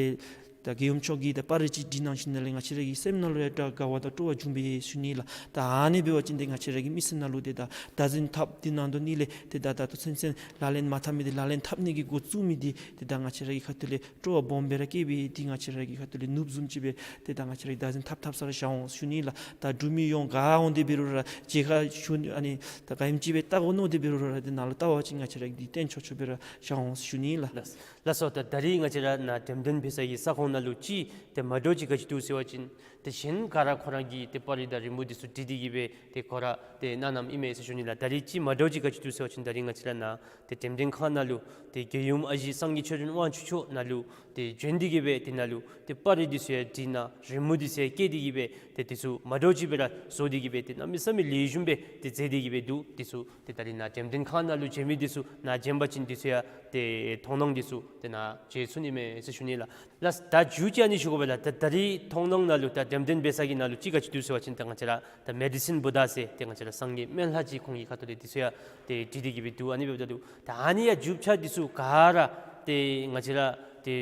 ད་རྒྱལ་ཡུམ་མཆོག་གིས་ད་པར་རིས་ཅིག་བྲིས་གནང་ཞིནམ་ལས་ང་བཅས་ར་གི་སེམས་ནང་ལུ་ཡང་དགའ་བ་དང་སྤྲོ་བ་འབྱུང་པས་ཟེར་ཞུ་ནི་ལགས། ད་ཨ་ནི་འབད་བ་ཅིན་ཏེ་ང་བཅས་ར་གི་མི་སེར་ནང་ལུ་ཏེ་ད་བདག་འཛིན་འཐབ་འདི་ནང་དོག་ནི་ལས་ཏེ་ད་ད་ལྟོ་ཚུན་ཚོད་ལག་ལེན་མ་འཐབ་མི་འདི་ལག་ལེན་འཐབ་ནི་གི་འགོ་བཙུགས་མི་འདི་ཏེ་ད་ང་བཅས་ར་གི་ཁ་ཐུག་ལས་སྤྲོ་བ་སྦོམ་སྦེ་ར་སྐྱེས་པས། འདི་ང་བཅས་ར་གི་ཁ་ཐུག་ལས་ནོར་བུ་བཟུམ་ཅིག་སྦེ་ཏེ་ད་ང་བཅས་ར་གིས་བདག་འཛིན་འཐབ་འཐབ་ས་ར་བཞག་འོང་ཞུ་ནི་ལགས། ད་འབྲུག་མི་ཡོངས་ག་འོང་སྟེ་འབད་རུང་ར་མཇལ་ཁ་ཞུ་ནི་ཨ་ནི་ད་ག་ཨིནམ་ཅིག་སྦེ་བལྟ་དགོ་མནོ་སྟེ་འབད་རུང་ར་ཏེ་ནཱ་ལུ་བལྟ་བ་ཅིན་ང་བཅས་ར་གིས་འདི་སྟོན་ཆོག་ཆོག་སྦེ་ར་བཞག་འོང་ཞུ་ནི་ལགས། ལགས་ལགས་སོ། ད་ད་རིས་ང་བཅས་ར་ནཱ་འགྲེམས་སྟོན་འབད་ས་གི་ས་ཁོངས་ནང་ལུ་ཅིག་ཏེ་མ་འདྲཝ་ཅིག་ག་ཅི་འདུག་ཟེར་བ་ཅིན་ཏེ་གཞན་ག་ར་ཁོ་ར་གིས་ཏེ་པར་རིས་དང་རི་མོ་འདི་ཚུ་བྲིས་ཏེ་གིས་སྦེ་ཏེ་ཁོ་ར་ཏེ་གནང་གནངམ་ཨིན་མས་ཟེར་ཞུ་ནི་ལགས། ད་རིས་ཅིག་མ་འདྲཝ་ཅིག་ག་ཅི་འདུག་ཟེར་བ་ཅིན་ད་རིས་ང་བཅས་ར་ནཱ་ཏེ་འགྲེམས་སྟོན་ཁང་ནང་ལུ་ཏེ་རྒྱལ་ཡུམ་ཨ་ཞེ་སངས་རྒྱས་ཆོས་རྒྱལ་དབང་ཕྱུག་མཆོག་ནཱ་ལུ་ཏེ་བྱོན་ཏེ་གིས་སྦེ་ཏེ་ནཱ་ལུ་ཏེ་པར་རིས་འདི་ཚུ་ཡང་བྲིས་གནང་རི་མོ་འདི་ཚུ་ཡང་བཀལ་ཏེ་གིས་སྦེ་ཏེ་འདི་ཚུ་མ་འདྲཝ་ཅིག་སྦེ་ར་བཟོ་སྟེ་གིས་སྦེ་ཏེ་གནམ་མེད་ས་མེད་ལེགས་ཤོམ་སྦེ་ཏེ་མཛད་དེ་གིས་སྦེ་འདུག། འདི་ཚུ་ཏེ་ད་རིས་ནཱ་འགྲེམས་སྟོན་ཁང་ནང་ལུ་མཇལ་མི་འདི་ཚུ་ནཱ་མཇལ་བ་ཅིན་འདི་ཚུ་ཡང་ཏེ་མཐོང་སྣང་འདི་ཚུ་ཏེ་ནཱ་མཇལ་ཚུགས་ནི་མས་ཟེར་ཞུ་ནི་ལགས། ལགས་ད་མཇུག་ཅིག་ཨ་ནི་ཞུ་དགོ་པས་ལགས། ད་ད་རིས་མཐོང་སྣང་ནང་ལུ་ད་འགྲེམས་སྟོན་འབད་ས་གི་ནང་ལུ་ཅིག་ག་ཅི་འདུག་ཟེར་བ་ཅིན་ད་ང་བཅས་ར་ད་མེ་ཌི་སིན་བུ་དྷ་ཟེར་ཏེ་ང་བཅས་ར་སངས་རྒྱས་སྨན་བླ་ཅིག་ཁོང་གི་ཁ་ཐུག་ལས་འདི་ཚུ་ཡང་ཏེ་བྲིས་ཏེ་གིས་སྦེ་འདུག། ཨ་ནི་འབདཝ་ད་ལུ་ད་ཨ་ནི་ཡང་རྒྱུ་ཆ་འདི་ཚུ་ག་ར་ཏེ་ང་བཅས་ར་ཏེ་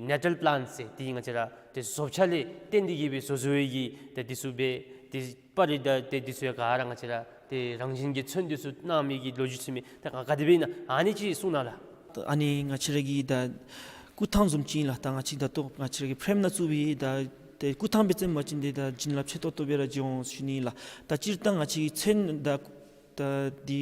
ནེ་ཊཱལ་པ་ལཱནཊ་ཟེར་ཏེ་ང་བཅས་ར་ཏེ་བཟོ་བྱ་ལས་བརྟེན་ཏེ་གིས་སྦེ་བཟོ་བཟོ་བའི་གི་ཏེ་འདི་ཚུ་སྦེ་ཏེ་པར་རིས་དང་ཏེ་འདི་ཚུ་ཡང་ག་ར་ང་བཅས་ར་ཏེ་རང་བཞིན་གྱི་ཚོན་འདི་ཚུ་གནང་མི་གི་ལོ་རྒྱུས་ཚུ་མས། ད་ག་ག་དེ་སྦེ་ཨིན་ན་ཨ་ནི་ཅིག་གསུང་གནང་ལགས། ཨ་ནི་ང་བཅས་ར་གི་ད་སྐུ་ཐང་བཟུམ་ཅིག་ཨིན་ལགས། ད་ང་བཅས་ད་ལྟོ་ང་བཅས་ར་གི་ཕྲེམ་ནང་བཙུགས་པའི་ད་ཏེ་སྐུ་ཐང་སྦེ་བརྩིཝ་ཅིན་ཏེ་ད་བྱིན་རླབས་ཆེ་ཏོག་ཏོ་སྦེ་ར་འབྱུང་འོང་ཞུ་ནི་ལགས། ད་སྤྱིར་བཏང་ང་བཅས་ཀྱི་མཚན་ད་ད་འདི་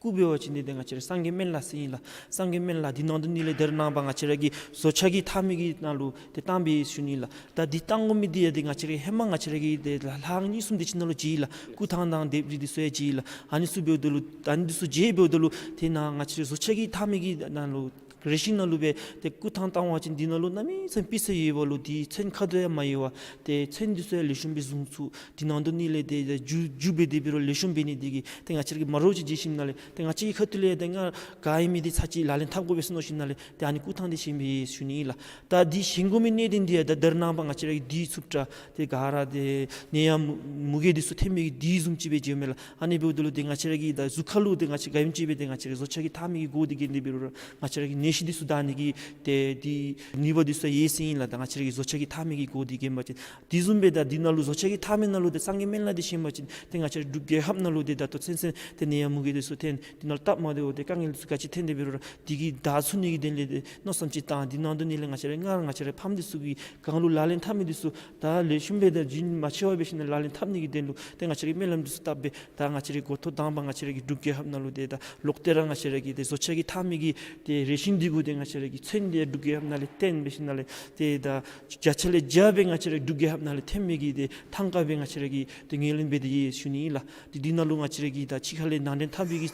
སྐུ་འབད་བ་ཅིན་ཏེ་ད་ང་བཅས་ར་སངས་རྒྱས་སྨན་བླ་ཟེར་ཨིན་ལགས། སངས་རྒྱས་སྨན་བླ་འདི་ནང་དོག་ནི་ལས་ད་རེས་ནངས་པ་ང་བཅས་ར་གི་བཟོ་བྱ་གི་མཐའ་མའི་གི་ནང་ལུ་ཏེ་བཏང་པས་ཞུ་ནི་ལགས། ད་འདི་བཏང་དགོ་མི་འདི་ཡང་ཏེ་ང་བཅས་ར་ཧེ་མ་ང་བཅས་ར་གི་ཏེ་ལྷ་ཁང་གཉིས་གསུམ་དེ་ཅིག་ནང་ལུ་མཇལ་ཡི་ལགས། སྐུ་ཐང་དང་ལྡེབས་རིས་འདི་ཚུ་ཡང་མཇལ་ཡི་ལགས། ཨ་ནི་ཚུ་འབདཝ་ད་ལུ་ཨ་ནི་འདི་ཚུ་མཇལ་འབདཝ་ད་ལུ་ཏེ་ནཱ་ང་བཅས་ར་བཟོ་བྱ་གི་མཐའ་མའི་གི་ནང་ལུ་རས་ཤིང་ནང་ལུ་སྦེ་ཏེ་སྐུ་ཐང་བཏང་པ་ཅིན་འདི་ནང་ལུ་གནམ་མེད་ས་མེད་པི་སི་ཡོད་པ་ལུ་འདི་ཚོན་ཁ་དོག་ཡང་མ་ཡལ་བར་ཏེ་ཚོན་འདི་ཚུ་ཡང་ལེགས་ཤོམ་སྦེ་བཟུང་ཚུགས། འདི་ནང་དོག་ནི་ལས་ཏེ་ཏེ་འགྱུར་འགྱུར་འབད་དེ་འབད་རུང་ལེགས་ཤོམ་འབད་ནི་འདི་གིས་ཏེ་ང་བཅས་ར་གིས་མ་འདྲཝ་ཅིག་མཇལ་ཞིནམ་ལས་ཏེ་ང་བཅས་ཀྱི་ཁ་ཐུག་ལས་ཏེ་ང་ག་ཨིན་མི་འདི་ཚར་ཅིག་ལག་ལེན་འཐབ་དགོ་པས་ཟེར་མནོ་ཞིནམ་ལས་ཏེ་ཨ་ནི་སྐུ་ཐང་འདི་བཞེངས་པས་ཞུ་ནི་ཨིན་ལགས། ད་འདི་བཞེངས་དགོ་མི་གནད་དོན་འདི་ཡང་ད་ད་རེས་ནངས་པ་ང་བཅས་ར་གི་འདི་ཚུབ་དྲགས་ཏེ་ག་ར་ཏེ་ནད་ཡམས་མུ་གེ་འདི་ཚུ་ཐོན་མི་གི་འདི་བཟུམ་ཅིག་སྦེ་མཇལཝ་མས་ལགས། ཨ་ནི་འབདཝ་ད་ལུ་ཏེ་ང་བཅས་ར་གི་ད་གཟུགས་ཁ་ལུ་ཏེ་ང་བཅས་ག་ཨིནམ་ཅིག་སྦེ་ཏེ་ང་བཅས་ར་བཟོ་བྱ་གི་མཐའ་མའི་གི་སྒོ་འདི་བརྒྱན་ཏེ་འབད་རུང་ར་ང་བཅས་ར་གི་ནད་གཞི་འདི་ཚུ་དག་ནི་གི་ཏེ་འདི་ནུས་པ་འདི་ཚུ་ཡོད་ཟེར་ཨིན་ལགས། ད་ང་བཅས་ར་གི་བཟོ་བྱ་གི་མཐའ་མའི་གི་སྒོ་འདི་བརྒྱན་པ་ཅིན་དེ་བཟུམ་སྦེ་ད་འདི་ནང་ལུ་བཟོ་བྱ་གི་མཐའ་མའི་ནང་ལུ་ཏེ་སངས་རྒྱས་སྨན་བླ་འདི་བཞེངས་པ་ཅིན་ཏེ་ང་བཅས་ར་འབྲུག་རྒྱལ་ཁབ་ནང་ལུ་ཏེ་ད་ལྟོ་ཚུན་ཚོད་ཏེ་ནད་ཡམས་མུ་གེ་འདི་ཚུ་ཐོན་འདི་ནང་ལུ་སྟབས་མ་བདེཝ་ཏེ་དཀའ་ངལ་འདི་ཚུ་ག་ཅི་ཐོན་ཏེ་འབད་རུང་ར་འདི་གིས་བདའ་ཚུགས་ནི་གི་དོན་ལས་ཏེ་མནོ་བསམ་ཅིག་བཏང་འདི་ནང་དོག་ནི་ལས་ང་བཅས་ར་སྔར་ང་བཅས་ར་ཕམ་འདི་ཚུ་གི་སྒང་ལུ་ལག་ལེན་འཐབ་མི་འདི་ཚུ་ད་ལེགས་ཤོམ་སྦེ་ད་རྒྱུན་མ་ཆད་པར་འབད་ཞིནམ་ལས་ལག་ལེན་འཐབ་ནི་གི་དོན་ལུ་ཏེ་ང་བཅས་ར་གི་སྨོན་ལམ་འདི་ཚུ་བཏབ་སྦེ་ད་ང་བཅས་ར་གི་འགོ་ཐོག་དང་པ་ང་བཅས་ར་གི་འབྲུག་རྒྱལ་ཁབ་ནང་ལུ་ཏེ་ད་ལོག་སྟེ་ར་ང་བཅས་ར་གི་ཏེ་བཟོ་བྱ་གི་མཐའ་མའི་གི་ཏེ་རས་ཤིང་འདི་གུ་ཏེ་ང་བཅས་ར་གི་ཚོན་འདི་འབྲུག་རྒྱལ་ཁབ་ནང་ལས་བཏོན་འབད་ཞིནམ་ལས་ཏེ་ད་བརྒྱ་ཆ་ལས་བརྒྱ་སྦེ་ང་བཅས་ར་འབྲུག་རྒྱལ་ཁབ་ནང་ལས་ཐོན་མི་གི་ཏེ་ཐང་ཀ་སྦེ་ང་བཅས་ར་གིས་ཏེ་ངོས་ལེན་འབད་དེ་ཡོད་ཞུ་ནི་ཨིན་ལགས། ཏེ་འདི་ནང་ལུ་ང་བཅས་ར་གིས་ད་ཕྱི་ཁ་ལས་ནང་འདྲེན་འཐབ་པའི་གི་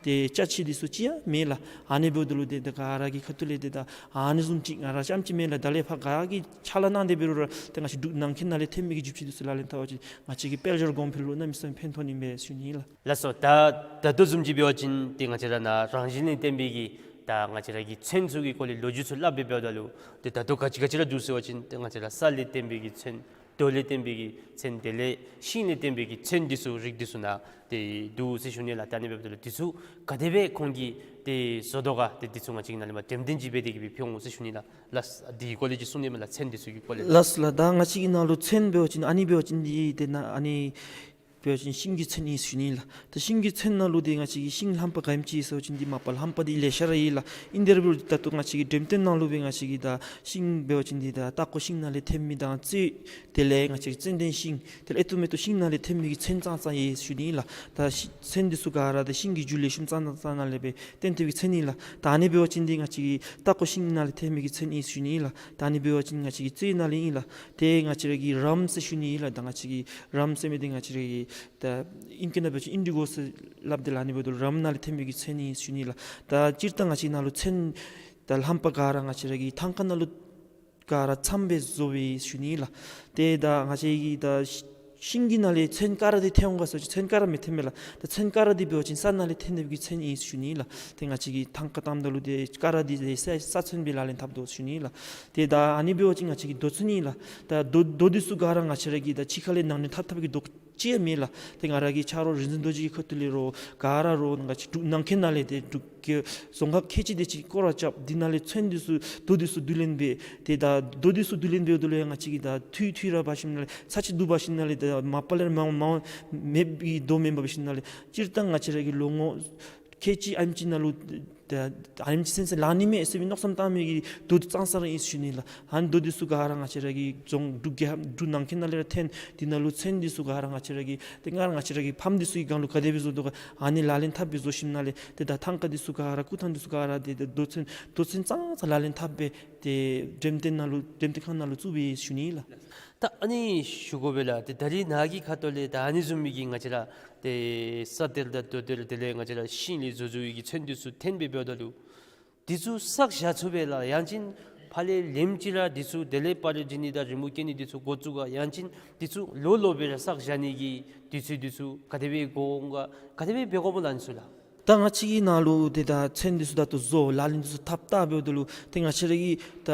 ཏེ་ཅ་ཆས་འདི་ཚུ་ཅིག་ཡང་མེད་ལགས། ཨ་ནི་འབདཝ་ད་ལུ་ཏེ་ད་ག་ར་གི་ཁ་ཐུག་ལས་ཏེ་ད་ཨ་ནི་བཟུམ་ཅིག་ང་ར་རྐྱངམ་ཅིག་མེན་ལགས། ད་ལས་ཕར་ག་ར་གིས་ཕྱག་ལཱ་གནང་སྟེ་འབད་རུང་ར་ཏེ་ང་བཅས་འབྲུག་ནང་འཁོད་ནང་ལས་ཐོན་མི་གི་རྒྱུ་ཆ་འདི་ཚུ་ལག་ལེན་འཐབ་པ་ཅིན་ང་བཅས་ཀྱི་དཔལ་འབྱོར་གོང་འཕེལ་ལུ་གནམ་མེད་ས་མེད་ཕན་ཐོགས་ནི་མས་ཞུ་ནི་ཨིན་ལགས། ལགས་སོ། ད་ད་ལྟོ་བཟུམ་ཅིག་འབད་བ་ཅིན་ཏེ་ང་བཅས་ར་ནཱ་རང་བཞིན་ལས་བརྟེན་པའི་གི་ད་ང་བཅས་ར་གི་ཚོན་ཚུ་གི་སྐོར་ལས་ལོ་རྒྱུས་ཚུ་སླབ་སྦེ་འབདཝ་ད་ལུ་ཏེ་ད་ལྟོ་ག་ཅི་ག་ཅི་ར་འདུག་ཟེར་བ་ཅིན་ཏེ་ང་བཅས་ར་ས་ལས་བརྟེན་པའི་གི་ཚོན་ རྡོ་ལས་བརྟེན་པའི་གི་ཚན་དེ་ལས་ཤིང་ལས་བརྟེན་པའི་གི་ཚན་འདི་ཚུ་རིགས་འདི་ཚུ་ནང་ཏེ་འདུག་ཟེར་ཞུ་ནི་ལགས། ད་ཨ་ནི་འབདཝ་ད་ལུ་འདི་ཚུ་ག་དེ་སྦེ་ཁོང་གིས་ཏེ་བཟོ་དོ་ག་ཏེ་འདི་ཚུ་ང་བཅས་ཀྱི་ནང་ལས་མར་འགྲེམས་སྟོན་ཅིག་འབད་དེ་གི་སྦེ་ཕུལ་འོང་ཟེར་ཞུ་ནི་ལགས། ལགས་འདི་གི་སྐོར་ལས་ཅིག་གསུང་ནི་མས་ལགས། ཚན་འདི་ཚུ་གི་སྐོར་ལས། ལགས་ལགས། ད་ང་བཅས་ཀྱི་ནང་ལུ་ཚན་འབད་བ་ཅིན་ཨ་ནི་འབད་བ་ཅིན་ཏེ་ནཱ་ཨ་ནི་འབད་བ་ཅིན་ཤིང་གི་ཚན་ཨིན་ཟེར་ཞུ་ནི་ལགས། ད་ཤིང་གི་ཚན་ནང་ལུ་ཏེ་ང་བཅས་ཀྱི་ཤིང་ལྷམ་པ་ག་ཨིནམ་ཅིག་ཟེར་བ་ཅིན་ཏེ་མ་པ་ལྷམ་པ་འདི་ལེ་ཤ་ར་ཡོད་ལགས། ཨིན་དེ་ར་འབདཝ་ད་ད་ལྟོ་ང་བཅས་ཀྱི་འགྲེམས་སྟོན་ནང་ལུ་སྦེ་ང་བཅས་ཀྱིས་ད་ཤིང་འབད་བ་ཅིན་ཏེ་ད་སྟག་ཀོ་ཤིང་ནང་ལས་ཐོན་མི་དང་ཙེ་དེ་ལས་ང་བཅས་ཀྱི་ཙན་དན་ཤིང་དེ་ལས་ཨེ་ཏོག་མེ་ཏོག་ཤིང་ནང་ལས་ཐོན་མི་གི་ཚན་ཙང་ཙང་ཡོད་ཟེར་ཞུ་ནི་ལགས། ད་ཤི་ཚན་འདི་ཚུ་ག་ར་ད་ཤིང་གི་རྒྱུ་ལེགས་ཤོམ་ཙང་ཙང་ནང་ལས་སྦེ་བཏོན་ཏེ་སྦེ་ཚན་ཨིན་ལགས། ད་ཨ་ནི་འབད་བ་ཅིན་ཏེ་ང་བཅས་ཀྱི་སྟག་ཀོ་ཤིང་ནང་ལས་ཐོན་མི་གི་ཚན་ཨིན་ཟེར་ཞུ་ནི་ལགས། ད་ཨ་ནི་འབད་བ་ཅིན་ང་བཅས་ཀྱི་ཙེ་ནང་ལས་ཨིན་ལགས། ཏེ་ང་བཅས་ར་གི་རམ་ཟེར་ཞུ་ནི་ལགས། ད་ང་བཅས་ཀྱི་རམ་ཟེར་མི་འདི་ང་བཅས་ར་གི་ད་ཨིང་སྐད་ནང་འབད་བ་ཅིན་ཨིན་ཌི་གོ་ཟེར་སླབ་དེས་ལགས། ཨ་ནི་འབདཝ་ད་རམ་ནང་ལས་ཐོན་མི་གི་ཚན་ཨིན་ཟེར་ཞུ་ནི་ལགས། ད་སྤྱིར་བཏང་ང་བཅས་ནང་ལུ་ཚན་ད་ལྷམ་པ་ག་ར་ང་བཅས་ར་གི་ཐང་ཀ་ནང་ལུ་ག་ར་ཚངམ་སྦེ་བཟོ་བས་ཟེར་ཞུ་ནི་ལགས། ཏེ་ད་ང་བཅས་ཀྱི་ད་ཤི་ཤིང་གི་ནང་ལས་ཚན་ཀ་ར་འདི་ཐོན་འོང་ག་ཟེར་བ་ཅིན་ཚན་ཀ་ར་མི་ཐོན་མས་ལགས། ད་ཚན་ཀ་ར་འདི་འབད་བ་ཅིན་ས་ནང་ལས་ཐོན་ནི་གི་ཚན་ཨིན་ཟེར་ཞུ་ནི་ལགས། ཏེ་ང་བཅས་ཀྱིས་ཐང་ཀ་བཏངམ་ད་ལུ་ཏེ་ཀ་ར་འདི་ལས་ས་ས་ཚོན་སྦེ་ལག་ལེན་འཐབ་དོ་ཟེར་ཞུ་ནི་ལགས། ཏེ་ད་ཨ་ནི་འབད་བ་ཅིན་ང་བཅས་ཀྱི་རྡོ་ཚོན་ཨིན་ལགས། ད་རྡོ་རྡོ་འདི་ཚུ་ག་ར་ང་བཅས་ར་གི་ད་ཕྱི་ཁ་ལས་ནང་འདྲེན་འཐབ་འཐབ་ཀྱི་རྡོ་ཅིག་ཡང་མེད་ལགས། ཏེ་ང་ར་གི་ཆ་རོགས་རིག་འཛིན་རྡོ་རྗེ་གི་ཁ་ཐུག་ལས་རོགས་ག་ར་རོགས་ང་བཅས་འབྲུག་ནང་འཁོད་ནང་ལས་ཏེ་འབྲུག་གི་རྫོང་ཁག་ཁལ་གཅིག་དེ་ཅིག་སྐོར་ར་རྐྱབ། འདི་ནང་ལས་ཚོན་འདི་ཚུ་རྡོ་འདི་ཚུ་བསྡུ་ལེན་འབད། ཏེ་ད་རྡོ་འདི་ཚུ་བསྡུ་ལེན་འབདཝ་ད་ལུ་ཡང་ང་བཅས་ཀྱིས་ད་འཐུས་འཐུས་ར་འབད་ཞིནམ་ལས་ཚར་གཅིག་བསྡུ་འབད་ཞིནམ་ལས་ད་མ་པ་ལས་མ་མ་མེདཔ་གི་རྡོ་མེན་པར་འབད་ཞིནམ་ལས་སྤྱིར་བཏང་ང་བཅས་ར་གི་ལོ་ངོ་ཁལ་གཅིག་ཨ་ནེམ་ཅིག་ནང་ལུ་ད་ཨ་ནེམ་ཅིག་ཚུན་ཚོད་ལང་ནི་མས་ཟེར་བའི་མནོ་བསམ་བཏང་མི་གི་རྡོ་འདི་ཙང་ཙང་ར་ཨིན་ཟེར་ཞུ་ནི་ལགས། ཨ་ནི་རྡོ་འདི་ཚུ་ག་ར་ང་བཅས་ར་གི་རྫོང་འབྲུག་རྒྱལ་འབྲུག་ནང་འཁོད་ནང་ལས་ར་ཐོན། འདི་ནང་ལུ་ཚོན་འདི་ཚུ་ག་ར་ང་བཅས་ར་གི་ཏེ་སྔར་ང་བཅས་ར་གི་ཕམ་འདི་ཚུ་གི་སྒང་ལུ་ག་དེ་སྦེ་བཟོ་དོ་ག་ཨ་ནི་ལག་ལེན་འཐབ་སྦེ་བཟོ་ཞིནམ་ལས་ཏེ་ད་ཐང་ཀ་འདི་ཚུ་ག་ར་སྐུ་ཐང་འདི་ཚུ་ག་ར་ཏེ་ད་རྡོ་ཚོན་རྡོ་ཚོན་ཙང་ཙང་ལག་ལེན་འཐབ་སྦེ་ཏེ་འགྲེམས་སྟོན་ནང་ལུ་འགྲེམས་སྟོན་ཁང་ནང་ལུ་བཙུགས་སྦེ་ཞུ་ནི་ལགས། ད་ཨ་ནི་ཞུ་དགོ་པས་ལགས། ཏེ་ད་རིས་ནཱ་གི་ཁ་ཐུག་ལས་ད་ཨ་ནི་བཟུམ་མའི་གི་ང་བཅས་ར་ཏེ་ས་གཏེར་དང་རྡོ་གཏེར་དེ་ལས་ང་བཅས་ར་ཤིང་ལས་བཟོ་བཟོ་བའི་གི་ཚོན་འདི་ཚུ་འཐེན་སྦེ་འབདཝ་ད་ལུ་འདི་ཚུ་བསགས་བཞག་ཚུགས་པས་ལགས། ཡང་ཅིན་ཕར་ལས་ལེནམ་ཅིག་ར་འདི་ཚུ་དེ་ལས་པར་བྱིན་ནི་དང་རི་མོ་བཀལ་ནི་འདི་ཚུ་འགོ་བཙུགས་ག། ཡང་ཅིན་འདི་ཚུ་ལོ་ལོ་སྦེ་ར་བསགས་བཞག་ནི་གི་དུས་ཚོད་འདི་ཚུ་ག་དེ་སྦེ་འགོར་འོང་ག། ག་དེ་སྦེ་འབད་དགོཔ་ལང་ནི་ཚུ་ལགས། ད་ང་བཅས་ཀྱི་ནང་ལུ་ཏེ་ད་ཚོན་འདི་ཚུ་ད་ལྟོ་བཟོ་ལག་ལེན་འདི་ཚུ་འཐབ་ད་འབདཝ་ད་ལུ་ཏེ་ང་བཅས་ར་གི་ད་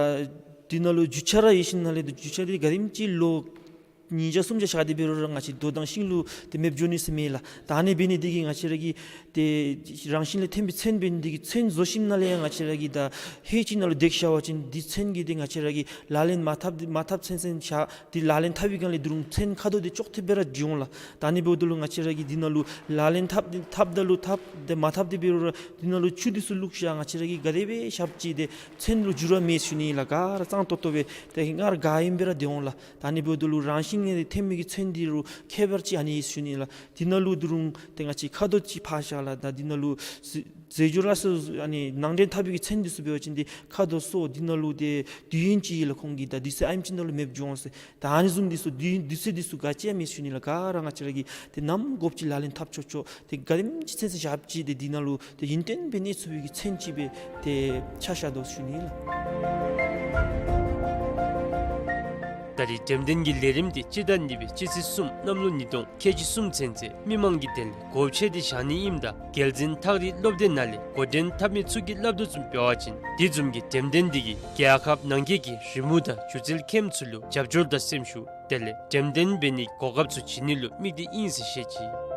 འདི་ནང་ལུ་རྒྱུ་ཆ་ར་ཡོད་ཞིནམ་ལས་ཏེ་རྒྱུ་ཆ་འདི་ག་དེམ་ཅིག་ལོ་ཉིས་བརྒྱ་སུམ་བརྒྱ་བཞག་སྟེ་འབད་རུང་ར་ང་བཅས་རྡོ་དང་ཤིང་ལུ་ཏེ་མེདཔ་འགྱོ་ནི་ཟེར་མེད་ལགས། ད་ཨ་ནི་འབད་ནི་འདི་གིས་ང་བཅས་ར་གི་ཏེ་རང་བཞིན་ལས་ཐོན་པའི་ཚོན་འབད་ནི་འདི་གིས་ཚོན་བཟོ་ཞིནམ་ལས་ཡང་ང་བཅས་ར་གི་ད་ཧེ་ཅིག་ནང་ལུ་འདེགས་བཞག་པ་ཅིན་འདི་ཚོན་གྱི་འདི་ང་བཅས་ར་གིས་ལག་ལེན་མ་འཐབ་མ་འཐབ་ཚུན་ཚོད་བཞག། འདི་ལག་ལེན་འཐབ་པའི་སྒང་ལས་ད་རུང་ཚོན་ཁ་དོག་འདི་ཅོག་འཐདཔ་སྦེ་ར་འགྱོ་འོང་ལགས། ད་ཨ་ནི་འབདཝ་ད་ལུ་ང་བཅས་ར་གིས་འདི་ནང་ལུ་ལག་ལེན་འཐབ་འཐབ་ད་ལུ་འཐབ། ཏེ་མ་འཐབ་སྟེ་འབད་རུང་ར་འདི་ནང་ལུ་ཆུ་འདི་ཚུ་བླུགས་བཞག། ང་བཅས་ར་གིས་ག་དེ་སྦེ་བཞག་ཅི་ཏེ་ཚོན་ལུ་འགྱུར་བ་མེད་ཟེར་ཞུ་ནི་ལགས། ག་ར་གཙང་ཏོག་ཏོ་སྦེ་ཏེ་སྔར་ག་ཨིནམ་སྦེ་ར་སྡོད་འོང་ལགས། ད་ཨ་ནི་འབདཝ་ད་ལུ་རང་བཞིན་གྱིས་ཐོན་མི་གི་ཚོན་འདི་རུང་ཁྱད་པར་ཅིག་ཨ་ནི་ཨིན་ཟེར་ཞུ་ནི་ལགས། འདི་ནང་ལུ་ད་རུང་ཏེ་ང་བཅས་ཁ་དོག་ཅིག་ཕར་བཞག་ལགས། ད་འདི་ནང་ལུ་ཟེ་ཟས་སྦྱོར་ལ་སོགས་ཨ་ནི་ནང་འདྲེན་འཐབ་པའི་གི་ཚོན་འདི་ཚུ་འབད་བ་ཅིན་ཏེ་ཁ་དོག་སོགས་འདི་ནང་ལུ་ཏེ་དུས་ཡུན་ཅིག་ལུ་ཁོང་གིས་ད་དུས་ཚོད་ཨ་ནེམ་ཅིག་ནང་ལུ་མེདཔ་འགྱོ་འོང་ཟེར། ད་ཨ་ནི་བཟུམ་འདི་ཚུ་དུས་དུས་ཚོད་འདི་ཚུ་ག་ཅི་ཡང་མེད་ཟེར་ཞུ་ནི་ལགས། ག་ར་ང་བཅས་ར་གིས་ཏེ་ནམ་དགོཔ་ཅིག་ལག་ལེན་འཐབ་ཆོག་ཆོག། ཏེ་ག་དེམ་ཅིག་ཚུན་ཚོད་བཞག་ཅི་ཏེ་འདི་ནང་ལུ་ཏེ་ཡུན་བརྟན་སྦེ་གནས་ཚུགས་པའི་གི་ཚོན་ཅིག་སྦེ་ཏེ་ཆ་བཞག་དོ་ཟེར་ཞུ་ནི་ལགས། ད་རེས་འགྲེམས་སྟོན་གྱི་ལས་རིམ་འདི་སྤྱི་ཟླ་གཉིས་པའི་སྤྱི་ཚེས་གསུམ་གནམ་ལོ་ཉིས་སྟོང་ཁལ་གཅིག་གསུམ་ཚུན་ཚོད་མི་མང་གི་དོན་ལས་སྒོ་ཕྱེ་སྟེ་བཞག་ནི་ཨིནམ་ད་རྒྱལ་འཛིན་ཐག་རིང་སློབ་སྡེ་ནང་ལས་འགོ་འདྲེན་འཐབ་མི་ཚུ་གིས་སླབ་དོ་བཟུམ་འབད་བ་ཅིན་དེ་བཟུམ་གྱི་འགྲེམས་སྟོན་འདི་གིས་རྒྱལ་ཁབ་ནང་འཁོད་ཀྱི་རི་མོ་དང་སྒྱུ་རྩལ་མཁནམ་ཚུ་ལུ་རྒྱབ་སྐྱོར་དང་སེམས་ཤུགས་དེ་ལས་འགྲེམས་སྟོན་འབད་ནིའི་གོ་སྐབས་ཚུ་བྱིན་ནི་ལུ་དམིགས་ཏེ་ཨིན་ཟེར་བཤད་ཅི།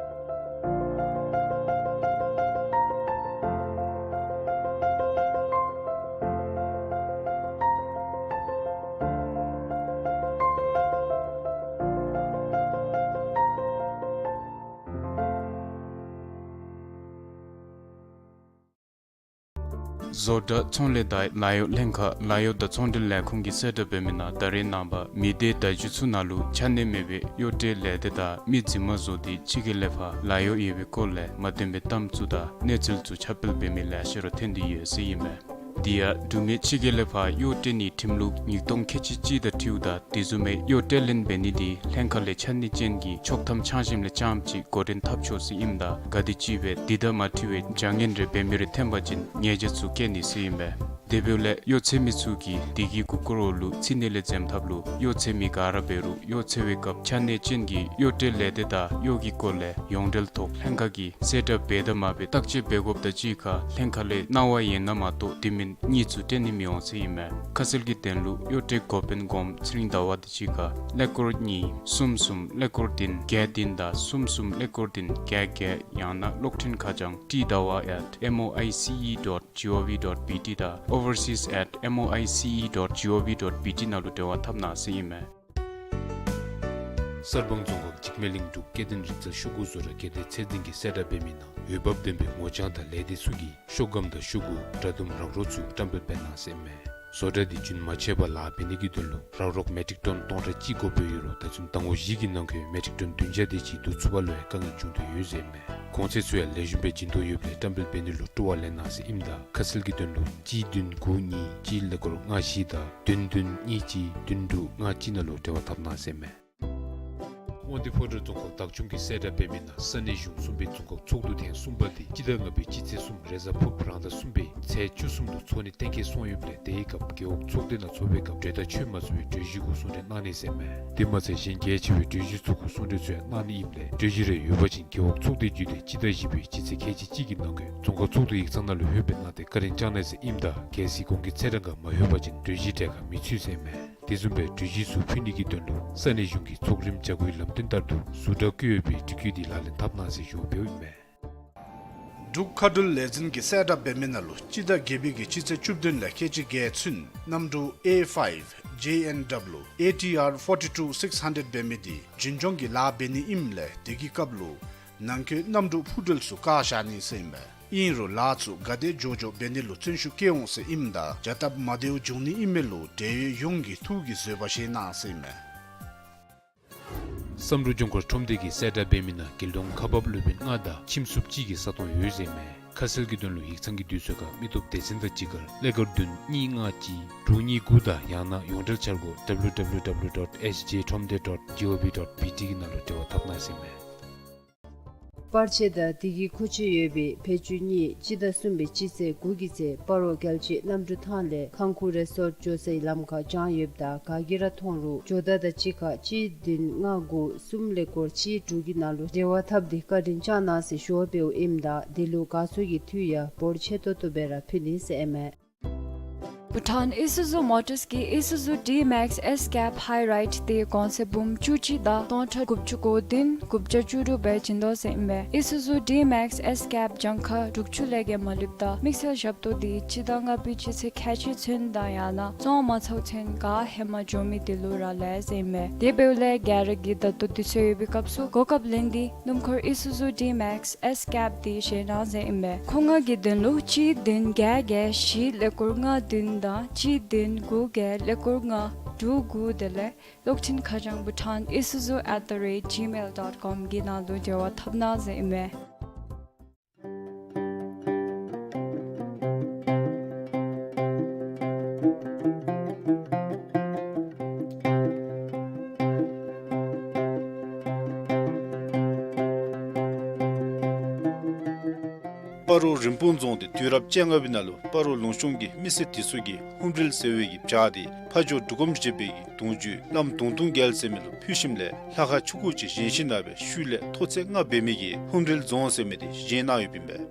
བཟོ་གྲྭ་ཚོང་ལས་དང་ལཱ་གཡོག་ལྷན་ཁག་ལཱ་གཡོག་དང་ཚོང་འབྲེལ་ལས་ཁུངས་ཀྱིས་གསལ་བསྒྲགས་འབད་མི་ནང་ད་རེས་ནངས་པ་མི་སྡེ་བརྡ་བརྒྱུད་ཚུ་ནང་ལུ་ཆ་གནས་མེད་པའི་གཡོག་བྲལ་ལས་སྡེ་དང་མི་རྫུན་མ་བཟོ་སྟེ་ཕྱི་རྒྱལ་ལས་ཕར་ལཱ་གཡོག་ཡོད་པའི་སྐོར་ལས་མ་བདེན་པའི་གཏམ་ཚུ་དང་གནས་ཚུལ་ཚུ་ཁྱབ་སྤེལ་འབད་མི་ལེ་ཤ་ར་ཐོན་ཏེ་ཡོད་ཟེར་ཨིན་མས། དེ་ཡང་འབྲུག་མི་ཕྱི་རྒྱལ་ལས་ཕར་གཡོག་བྲལ་ནིའི་ཁྲིམས་ལུགས་ཉིས་སྟོང་ཁལ་གཅིག་གཅིག་དང་འཁྲིལཝ་ད་དེ་བཟུམ་མའི་གཡོག་བྲལ་ལེན་འབད་ནི་དེ་ལྷན་ཁག་ལས་ཆ་གནས་ཅན་གྱི་ཆོག་ཐམ་ཆ་འཇམ་ལས་རྐྱངམ་ཅིག་འགོ་འདྲེན་འཐབ་ཆོག་ཟེར་ཨིནམ་ད་ག་དེ་ཅིག་སྦེ་དེ་དང་མ་འཁྲིལ་བའི་བྱ་ངན་རེ་འབད་མི་རེ་ཐོན་པ་ཅིན་ཉེས་བྱ་ཚུ་བཀལ་ནི་ཟེར་ཨིན་པས། དེ་འབདཝ་ལས་གཡོག་འཚོལ་མི་ཚུ་གིས་དེ་གི་གུ་སྐོར་འོག་ལུ་ཚིག་གནས་ལས་འཛེམ་ཐབས་ལུ་གཡོག་འཚོལ་མི་ག་ར་འབད་རུང་གཡོག་འཚོལ་བའི་སྐབས་ཆ་གནས་ཅན་གྱི་གཡོག་བཀྲོལ་ལས་སྡེ་དང་གཡོག་གི་སྐོར་ལས་ཡོངས་འབྲེལ་ཐོག་ལྷན་ཁག་གིས་གསལ་བསྒྲགས་འབད་དང་མ་འབད་བརྟག་དཔྱད་འབད་དགོཔ་དང་གཅིག་ཁར་ལྷན་ཁག་ལས་གནང་བ་ཡོད་ན་མ་གཏོགས་དེ་མིན་གཉིས་ཚུ་སྤྲོད་ནི་མི་འོང་ཟེར་ཨིན་མས། ཁ་གསལ་གྱི་དོན་ལུ་གཡོག་བཀྲོལ་འགོ་དཔོན་གོངམ་ཚེ་རིང་ཟླ་བ་དང་གཅིག་ཁར་ཀླད་ཀོར་གཉིས་གསུམ་གསུམ་ཀླད་ཀོར་བདུན་བརྒྱད་བདུན་དང་གསུམ་གསུམ་ཀླད་ཀོར་བདུན་བརྒྱད་བརྒྱད། ཡང་ན་གློག་འཕྲིན་ཁ་བྱང་ཊི་ཟླ་བ་at M O I C E dot G O V dot B T དང་overseas at M O I C E dot G O V dot B T ནང་ལུ་འབྲེལ་བ་འཐབ་གནང་ཟེར་ཨིན་མས། གསར་སྤང་རྫོང་ཁག་འཇིགས་མེད་གླིང་འབྲུག་སྐྱེ་ལྡན་རིག་རྩལ་ཤོག་གུ་བཟོ་གྲྭ་སྒེར་སྡེ་ཚད་འཛིན་གྱིས་གསལ་བསྒྲགས་འབད་མི་ནང་འོས་འབབ་ལྡན་པའི་ངོ་རྐྱང་དང་ལས་སྡེ་ཚུ་གིས་ཤོག་སྒམ་དང་ཤོག་གུ་དྲ་དུམ་རག་རོག་ཚུ་བཀྲམ་སྤེལ་འབད་གནང་ཟེར་ཨིན་མས། བཟོ་གྲྭ་འདི་རྒྱུན་མ་ཆད་པར་ལཱ་འབད་ནི་གི་དོན་ལུ་རག་རོག་མེ་ཊིག་ཊོན་སྟོང་ཕྲག་གཅིག་དགོ་པའི་ཡོད་རུང་ད་ཚུན་ཟླ་ངོ་བཞི་གི་ནང་འཁོད་མེ་ཊིག་ཊོན་བདུན་བརྒྱ་དེ་ཅིག་བསྡུ་ཚུགས་པ་ལུ་ཡང་དཀའ་ངལ་བྱུང་དོ་ཡོད་ཟེར་ཨིན་མས། གོང་ཚད་ཚུ་ཡང་ལེགས་ཤོམ་སྦེ་བྱིན་དོ་ཡོདཔ་ལས་བཀྲམ་སྤེལ་འབད་ནི་ལུ་སྤྲོ་བ་ལེན་གནང་ཟེར་ཨིནམ་ད་ཁ་གསལ་གྱི་དོན་ལུ་གཅིག་བདུན་དགུ་གཉིས་གཅིག་ཀླད་ཀོར་ལྔ་བཞི་དང་བདུན་བདུན་གཉིས་གཅིག་བདུན་དྲུག་ལྔ་གཅིག་ནང་ལུ་འབྲེལ་བ་འཐབ་གནང་ཟེར་ཨིན་མས། དབང་འདུས་ཕོ་བྲང་རྫོང་ཁག་བདག་སྐྱོང་གིས་གསལ་བསྒྲགས་འབད་མི་ནང་ས་གནས་གཞུང་གསུམ་པའི་རྫོང་ཁག་ཚོགས་འདུ་ཐེངས་གསུམ་པ་དེ་སྤྱི་ཟླ་ལྔ་པའི་སྤྱི་ཚེས་གསུམ་རེས་གཟའ་ཕུརཔ་རང་ཟླ་གསུམ་པའི་ཚེས་བཅུ་གསུམ་དུ་ཚོགས་ནི་གཏན་འཁེལ་སོང་ཡོདཔ་ལས་དེའི་སྐབས་རྒེད་འོག་ཚོགས་སྡེ་ནང་ཚོགས་པའི་སྐབས་གྲོས་ཐག་ཆོད་མ་ཚུགས་པའི་གྲོས་གཞི་གུ་གསུང་གྲོས་གནང་ནི་ཟེར་ཨིན་མས། དེ་མ་ཚད་གཞན་གལ་ཆེ་བའི་གྲོས་གཞི་ཚུ་གུ་གསུང་གྲོས་ཚུ་ཡང་གནང་ནི་ཨིནམ་ལས་གྲོས་གཞི་རེ་ཡོད་པ་ཅིན་རྒེད་འོག་ཚོགས་སྡེ་བརྒྱུད་དེ་སྤྱི་ཟླ་བཞི་པའི་སྤྱི་ཚེས་ཁལ་གཅིག་གཅིག་གི་ནང་འཁོད་རྫོང་ཁག་ཚོགས་འདུ་ཡིག་ཚང་ནང་ལུ་ལྷོད་སྦེ་གནང་སྟེ་བཀའ་དྲིན་བསྐྱང་གནང་ཟེར་ཨིནམ་ད་གལ་སྲིད་གོང་གི་ཚེས་གྲངས་ཁར་མ་ལྷོད་པ་ཅིན་གྲོས་གཞི་གྲལ་ཁར་མི་ཚུད་ཟེར་ཨིན་མས། དེ་བཟུམ་སྦེ་གྲོས་གཞི་ཚུ་ཕུལ་ནི་གི་དོན་ལུ་ས་གནས་གཞུང་གི་ཚོགས་རིམ་བྱ་སྒོའི་ལམ་སྟོན་ལྟར་དུ་ཟུར་དྲ་བཀོད་ཡོད་པའི་དྲི་བཀོད་འདི་ལག་ལེན་འཐབ་གནང་ཟེར་ཞུ་བ་ཕུལཝ་ཨིན་མས། འབྲུག་མཁའ་འགྲུལ་ལས་འཛིན་གྱིས་གསལ་བསྒྲགས་འབད་མི་ནང་ལུ་སྤྱི་ཟླ་བརྒྱད་པའི་གི་སྤྱི་ཚེས་བཅུ་བདུན་ལས་ཁལ་གཅིག་བརྒྱད་ཚུན་གནམ་གྲུ་A five J N W A T R forty two six hundred འབད་མི་འདི་རྒྱུན་སྐྱོང་གི་ལཱ་འབད་ནི་ཨིནམ་ལས་དེ་གི་སྐབས་ལུ་ནང་འཁོད་གནམ་གྲུ་འཕུར་འགྲུལ་ཚུ་བཀག་བཞག་ནི་ཟེར་ཨིན་མས། ཨིན་རུང་ལཱ་ཚུ་ག་དེ་མགྱོགས་མགྱོགས་འབད་ནི་ལུ་བརྩོན་ཤུགས་བསྐྱེད་འོང་ཟེར་ཨིནམ་ད་བྱ་སྟབས་མ་བདེཝ་འབྱུང་ནི་ཨིན་མི་ལུ་འབྲེལ་ཡོད་ཡོངས་ཀྱིས་ཐུགས་ཀྱིས་བཟོད་པ་བཞེས་གནང་ཟེར་ཨིན་མས། བསམ་གྲུབ་ལྗོངས་མཁར་ཁྲོམ་སྡེ་གིས་གསལ་བསྒྲགས་འབད་མི་ནང་དགེ་སློང་ཁག་འབགཔ་སློབ་དཔོན་ལྔ་དང་ཁྱིམ་སུརཔ་གཅིག་གི་ས་སྟོང་ཡོད་ཟེར་ཨིན་མས། ཁ་གསལ་གྱི་དོན་ལུ་ཡིག་ཚང་གི་དུས་ཚོད་ཁར་མི་སྟོབས་སྡེ་ཚན་དང་གཅིག་ཁར་ཀླད་ཀོར་བདུན་གཉིས་ལྔ་གཅིག་དྲུག་གཉིས་དགུ་དང་ཡང་ན་ཡོངས་འབྲེལ་འཆར་སྒོ་W W W dot S J Thromde dot G O V dot B T གི་ནང་ལུ་འབྲེལ་བ་འཐབ་གནང་ཟེར་ཨིན་མས། པར་ཆས་དང་དེ་གི་མཁོ་ཆས་ཡོད་པའི་བེད་སྤྱོད་གཉིས་སྤྱི་ཟླ་གསུམ་པའི་སྤྱི་ཚེས་དགུ་གི་ཚེ་སྤ་རོ་རྒྱལ་སྤྱིའི་གནམ་གྲུ་ཐང་ལས་ཁང་ཁུ་རེ་སོརཊ་འགྱོ་སའི་ལམ་ཁར་བཅངས་ཡོདཔ་ད་ག་གིས་ར་མཐོང་རུང་ཇོ་བདག་དང་གཅིག་ཁར་གཅིག་བདུན་ལྔ་དགུ་གསུམ་ཀླད་ཀོར་གཅིག་དྲུག་གི་ནང་ལུ་འབྲེལ་བ་འཐབ་སྟེ་བཀའ་དྲིན་བསྐྱང་གནང་ཟེར་ཞུ་བ་འབདཝ་ཨིནམ་ད་དེ་ལུ་དགའ་ཚོར་གྱི་མཐུ་ཡང་འབོར་ཆེ་ཏོག་ཏོ་སྦེ་ར་ཕུལ་ནི་ཟེར་ཨིན་མས། བྷུ་ཊཱན་ཨི་སུ་ཛུ་མོ་ཊརསི་གིས་ཨི་སུ་ཛུ་ཌི་མེག་སི་ཨེསི་ཀེབ་ཧའི་རའིཌ་དེ་གོང་ཚད་འབུམ་བཅུ་གཅིག་དང་སྟོང་ཕྲག་དགུ་བཅུ་གོ་བདུན་དགུ་བརྒྱ་བཅུ་དྲུག་སྦེ་བྱིན་དོ་ཟེར་ཨིན་མས། ཨི་སུ་ཛུ་ཌི་མེག་སི་ཨེསི་ཀེབ་གྱངས་ཁ་དྲུག་ཅུ་ལས་བརྒལ་མ་ལུསཔ་ད་དམིགས་བསལ་ཞབས་ཏོག་དེ་སྤྱི་ཟླ་ལྔ་པའི་སྤྱི་ཚེས་ཁལ་གཅིག་ཚུན་དང་ཡང་ན་བཙོང་མ་ཚརཝ་ཚུན་ག་ཧེ་མ་འགྱོ་མི་དེ་ལུ་ར་ལས་ཟེར་ཨིན་མས། དེ་འབདཝ་ལས་ག་ར་གིས་ད་ལྟོ་དུས་ཚོད་ཡོད་པའི་སྐབས་སུ་གོ་སྐབས་ལེན་ཏེ་སྣུམ་འཁོར་ཨི་སུ་ཛུ་ཌི་མེག་སི་ཨེསི་ཀེབ་དེ་བཞེས་གནང་ཟེར་ཨིན་མས། མཁོ་མངགས་ཀྱི་དོན་ལུ་གཅིག་བདུན་བརྒྱད་བརྒྱད་བཞི་ཀླད་ཀོར་ལྔ་བདུན་དང་གཅིག་བདུན་དགུ་བརྒྱད་ཀླད་ཀོར་ལྔ་དྲུག་དགུ་དེ་ལས་གློག་འཕྲིན་ཁ་བྱང་Bhutan Isuzu at the rate gmail dot com གི་ནང་ལུ་འབྲེལ་བ་འཐབ་གནང་ཟེར་ཨིན་མས། སྤ་རོ་རིན་སྤུངས་རྫོང་དེ་དུས་རབས་བཅོ་ལྔ་པའི་ནང་ལུ་སྤ་རོ་ལུང་གཤོང་གི་མི་སེར་དེ་ཚུ་གིས་ཧུམ་རིལ་ཟེར་བའི་གི་བྱག་དེ་ཕ་ཇོ་འབྲུག་སྒོམ་བཞད་པའི་གི་གདུང་བརྒྱུད་བླམ་གདུང་སྟོང་རྒྱལ་ཟེར་མི་ལུ་ཕུལ་ཞིནམ་ལས་ལྷ་ཁང་ཆུང་ཀུ་ཅིག་བཞེངས་ཞིནམ་ལས་ཤུལ་ལས་མཐོ་ཚད་ལྔ་འབད་མི་གི་ཧུམ་རིལ་རྫོང་ཟེར་མི་དེ་བཞེངས་གནང་ཡོདཔ་ཨིན་པས།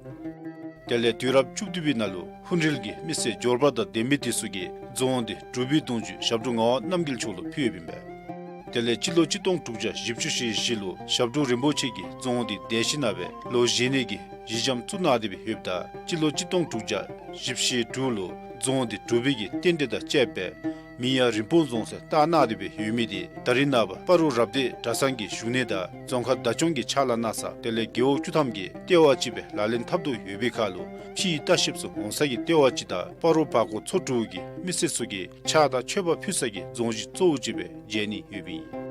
དེ་ལས་དུས་རབས་བཅུ་བདུན་པའི་ནང་ལུ་ཧུམ་རིལ་གྱི་མི་སེར་འབྱོར་པ་དང་ལྡན་མི་དེ་ཚུ་གིས་རྫོང་དེ་འབྲུག་པའི་གདུང་བརྒྱུད་ཞབས་དྲུང་ངག་དབང་རྣམ་རྒྱལ་མཆོག་ལུ་ཕུལ་ཡོདཔ་ཨིན་པས། དེ་ལས་སྤྱི་ལོ་གཅིག་སྟོང་དྲུག་བརྒྱ་བཞི་བཅུ་ཞེ་བཞི་ལུ་ཞབས་དྲུང་རིན་པོ་ཆེ་གིས་རྫོང་དེ་དེ་ཞིནམ་ལས་ལོག་བཞེངས་ནི་གི་གཞི་འགྱམ་བཙུགས་གནང་སྟེ་སྦེ་ཡོདཔ་ད་སྤྱི་ལོ་གཅིག་སྟོང་དྲུག་བརྒྱ་བཞི་བཅུ་ཞེ་དྲུག་ལུ་རྫོང་དེ་འབྲུག་པའི་གི་རྟེན་འབྲེལ་དང་བཅསཔ་སྦེ་མིང་ཡང་རིན་སྤུངས་རྫོང་ཟེར་བཏགས་གནང་སྟེ་སྦེ་ཡོད་མི་དེ་ད་རིས་ནངས་པ་སྤ་རོ་རབ་སྡེ་གྲྭ་ཚང་གི་བཞུགས་གནས་དང་རྫོང་ཁག་བདག་སྐྱོང་གིས་ཕྱག་ལཱ་གནང་ས་དེ་ལས་རྒེད་འོག་བཅུ་ཐམ་གྱི་ལྟེ་བ་ཅིག་སྦེ་ལག་ལེན་འཐབ་དོ་ཡོད་པའི་ཁར་ལུ་ཕྱིའི་ལྟ་བཤལཔ་ཚུ་འོང་ས་གི་ལྟེ་བ་ཅིག་དང་སྤ་རོ་བར་སྐོར་ཚོ་དྲུག་གི་མི་སེར་ཚུ་གིས་ཕྱག་དང་མཆོད་པ་ཕུལ་ས་གི་རྫོང་གཞི་གཙོ་བོ་ཅིག་སྦེ་མཇལ་ནི་ཡོདཔ་ཨིན།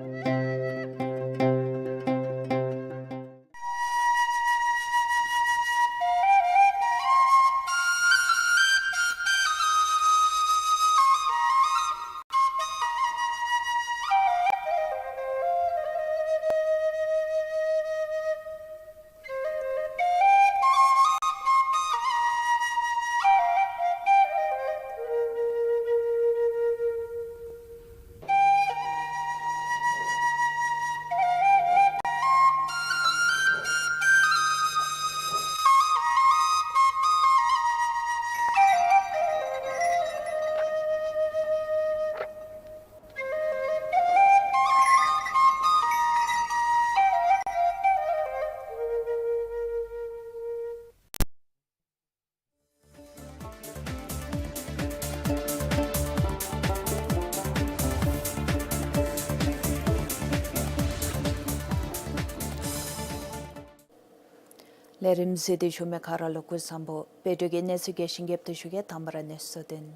ལས་རིམ་གཟིགས་ཏེ་བཞུགས་མི་ག་ར་ལུ་སྐུ་གཟུགས་བཟང་པོ། བོད་ཀྱི་གནས་ཚུལ་རྒྱས་ཤིང་རྒྱསཔ་ཏེ་ཞུ་གེ། དང་པ་ར་གནས་ཚུལ་དོན།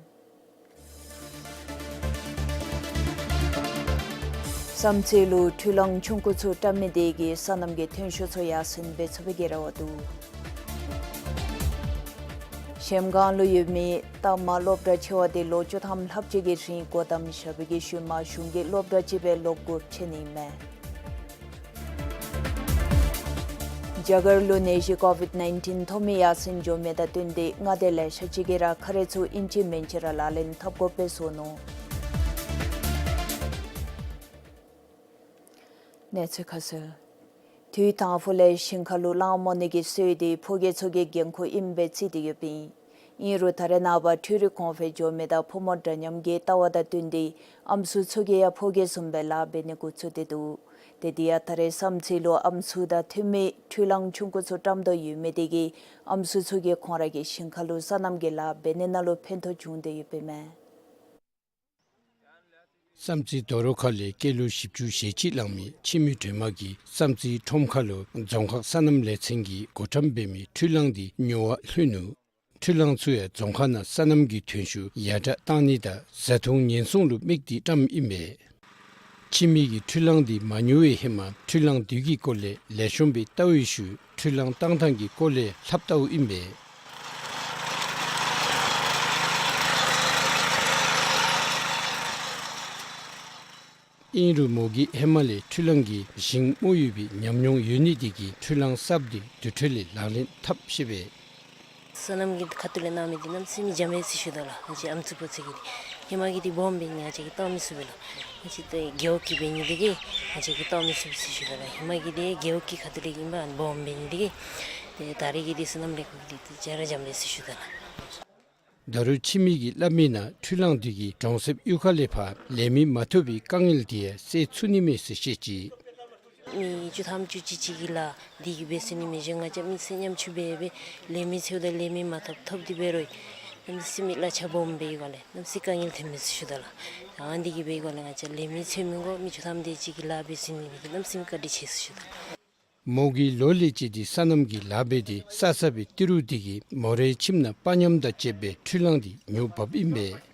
བསམ་རྩེ་ལུ་འཕྲུལ་གླང་ཆུང་ཀུ་ཚུ་བཀྲམ་མི་དེ་གིས་སོ་ནམ་གྱི་ཐོན་ཤུགས་ཚུ་ཡར་སེང་འབད་ཚུགས་པའི་གི་རེ་བ་འདུག། གཞལམ་སྒང་ལུ་ཡོད་མི་ཏ་མ་སློབ་གྲྭ་ཆེ་བ་དེ་ལོ་བཅུ་ཐམ་ལྷགཔ་ཅིག་གི་རིང་སྒོ་བསྡམས་བཞག་པའི་གི་ཤུལ་མ་གཞུང་གིས་སློབ་གྲྭ་ཅིག་སྦེ་ལོག་དགོཔ་ཆེ་ནི་མས། རྒྱ་གར་ལུ་ནད་གཞི་ཀོ་ཝིཌ་ནའིན་ཊིན་ཐོབ་མི་ཡར་སེང་འགྱོ་མི་དང་བསྟུན་ཏེ་མངའ་སྡེ་ལེ་ཤ་ཅིག་གིས་ར་ཁ་རས་ཚུ་ཨིན་ཅི་མེན་ཅི་ར་ལག་ལེན་འཐབ་དགོཔ་སྦེ་བཟོ་ནུག། གནས་ཚུལ་ཁ་གསལ། དུས་དང་ཕུ་ལས་ཞིང་ཁ་ལུ་གླང་རྨོ་ནི་གི་སྲོལ་དེ་ཕོ་སྐྱེས་ཚུ་གི་འགན་ཁུར་ཨིནམ་སྦེ་བརྩི་སྟེ་ཡོདཔ་ཨིན། ཨིན་རུང་ད་རེས་ནངས་པ་འཕྲུལ་རིག་གོང་འཕེལ་འགྱོ་མི་དང་ཕོ་མོ་འདྲ་མཉམ་གྱི་ལྟ་བ་དང་བསྟུན་ཏེ་ཨམ་སྲུ་ཚུ་གིས་ཡང་ཕོ་སྐྱེས་བཟུམ་སྦེ་ལཱ་འབད་ནི་འགོ་བཙུགས་ཏེ་འདུག། དེ་དེ་ཡང་ད་རེས་བསམ་རྩེ་ལུ་ཨམ་སྲུ་དང་མཐུན་མི་འཕྲུལ་གླང་ཆུང་ཀུ་ཚུ་བཀྲམ་དོ་ཡོད་མི་དེ་གིས་ཨམ་སྲུ་ཚུ་གིས་ཁོང་ར་གི་ཞིང་ཁ་ལུ་སོ་ནམ་གྱི་ལཱ་འབད་ནི་ནང་ལུ་ཕན་ཐོགས་བྱུང་སྟེ་ཡོདཔ་ཨིན་མས། བསམ་རྩེ་རྡོ་རོ་ཁ་ལས་སྐྱེས་ལོ་བཞི་བཅུ་ཞེ་གཅིག་ལང་མི་འཆི་མེད་སྒྲོལ་མ་གིས་བསམ་རྩེ་ཁྲོམ་ཁ་ལུ་རྫོང་ཁག་སོ་ནམ་ལས་ཚན་གྱིས་བགོ་བཀྲམ་འབད་མི་འཕྲུལ་གླང་དེ་ཉོ་བར་ལྷོད་ནུག། འཕྲུལ་གླང་ཚུ་ཡང་རྫོང་ཁག་ནང་སོ་ནམ་གྱི་ཐོན་ཤུགས་ཡར་དྲགས་གཏང་ནི་དང་བཟའ་འཐུང་ཉེན་སྲུང་ལུ་དམིགས་ཏེ་བཀྲམ་ཨིན་པས། འཆི་མེད་ཀྱིས་འཕྲུལ་གླང་དེ་མ་ཉོ་བའི་ཧེ་མ་འཕྲུལ་གླང་དེ་གི་སྐོར་ལས་ལེགས་ཤོམ་སྦེ་བལྟ་བའི་ཤུལ་འཕྲུལ་གླང་བཏང་ཐངས་ཀྱི་སྐོར་ལས་ལྷབ་བལྟཝ་ཨིན་པས། ཨིན་རུང་མོ་གིས་ཧེ་མ་ལས་འཕྲུལ་གླང་གིས་ཞིང་རྨོ་ཡོད་པའི་ཉམས་མྱོང་ཡོད་ནི་དེ་གིས་འཕྲུལ་གླང་གསརཔ་དེ་དུར་ཁྲོད་ལས་ལག་ལེན་འཐབ་ཤེས་པས། སོ་ནམ་གྱི་ཁ་ཐུག་ལས་གནང་མི་དེ་གནམ་མེད་ས་མེད་འཇམ་པས་ཟེར་ཞུ་དོ་ལགས། ང་བཅས་ཨམ་སྲུ་ཕོ་ཚོད་ཀྱིས་དེ་ཧེ་མ་གི་དེ་སྦོམ་འབད་ནི་ང་བཅས་ཀྱིས་བཏོག་མི་ཚུགས་པས་ལགས། ང་བཅས་དེ་རྒེད་འོག་གི་འབད་ནི་དེ་གིས་ང་བཅས་ཀྱིས་བཏོག་མི་ཚུགས་པས་ཟེར་ཞུ་དོ་ལགས། ཧེ་མ་གི་དེ་རྒེད་འོག་གི་ཁ་ཐུག་ལས་ཨིན་པས་སྦོམ་འབད་ནི་དེ་གིས། དེ་ད་རེས་ཀྱི་དེ་སོ་ནམ་ལས་ཁུངས་ཀྱི་དེ་དེ་བྱ་ར་འཇམ་པས་ཟེར་ཞུ་དོ་ལགས། ད་རུང་འཆི་མེད་ཀྱིས་སླབ་མིའི་ནང་འཕྲུལ་གླང་དེ་གིས་གྲོང་གསེབ་གཡུས་ཁ་ལས་ཕར་ལས་མི་མ་ཐོབ་པའི་དཀའ་ངལ་དེ་ཡང་སེལ་ཚུགས་ནི་མས་ཟེར་བཤད་ཅི། མི་བཅུ་ཐམ་བཅུ་གཅིག་ཅིག་གིས་ལཱ་དེ་གིས་འབད་ཚུགས་ནི་མས། ང་བཅས་མི་སེར་ཉམ་ཆུང་འབད་འབད་ལས་མི་འཚོལཝ་ད་ལས་མི་མ་ཐོབ། ཐོབ་སྟེ་འབད་རུང་གནམ་མེད་ས་མེད་གླ་ཆ་སྦོམ་འབད་བའི་སྒང་ལས་གནམ་མེད་ས་མེད་དཀའ་ངལ་ཐོན་མས་ཟེར་ཞུ་དོ་ལགས། ཨ་ནི་དེ་གིས་འབད་བའི་སྒང་ལས་ང་བཅས་ལས་མི་འཚོལ་མི་དགོ། མི་བཅུ་ཐམ་དེ་ཅིག་གིས་ལཱ་འབད་ཚུགས་ནི་འབད་གནམ་མེད་ས་མེད་བཀའ་དྲིན་ཆེ་ཟེར་ཞུ་དོ་ལགས། མོ་གིས་ལོ་ལས་བཅད་དེ་སོ་ནམ་གྱི་ལཱ་འབད་དེ་བསགས་བསགས་པའི་ཏི་རུ་དེ་གིས་མོ་རའི་ཁྱིམ་ནང་དཔའ་ཉམས་དང་བཅས་པའི་འཕྲུལ་གླང་དེ་ཉོ་འབགཔ་ཨིན་པས།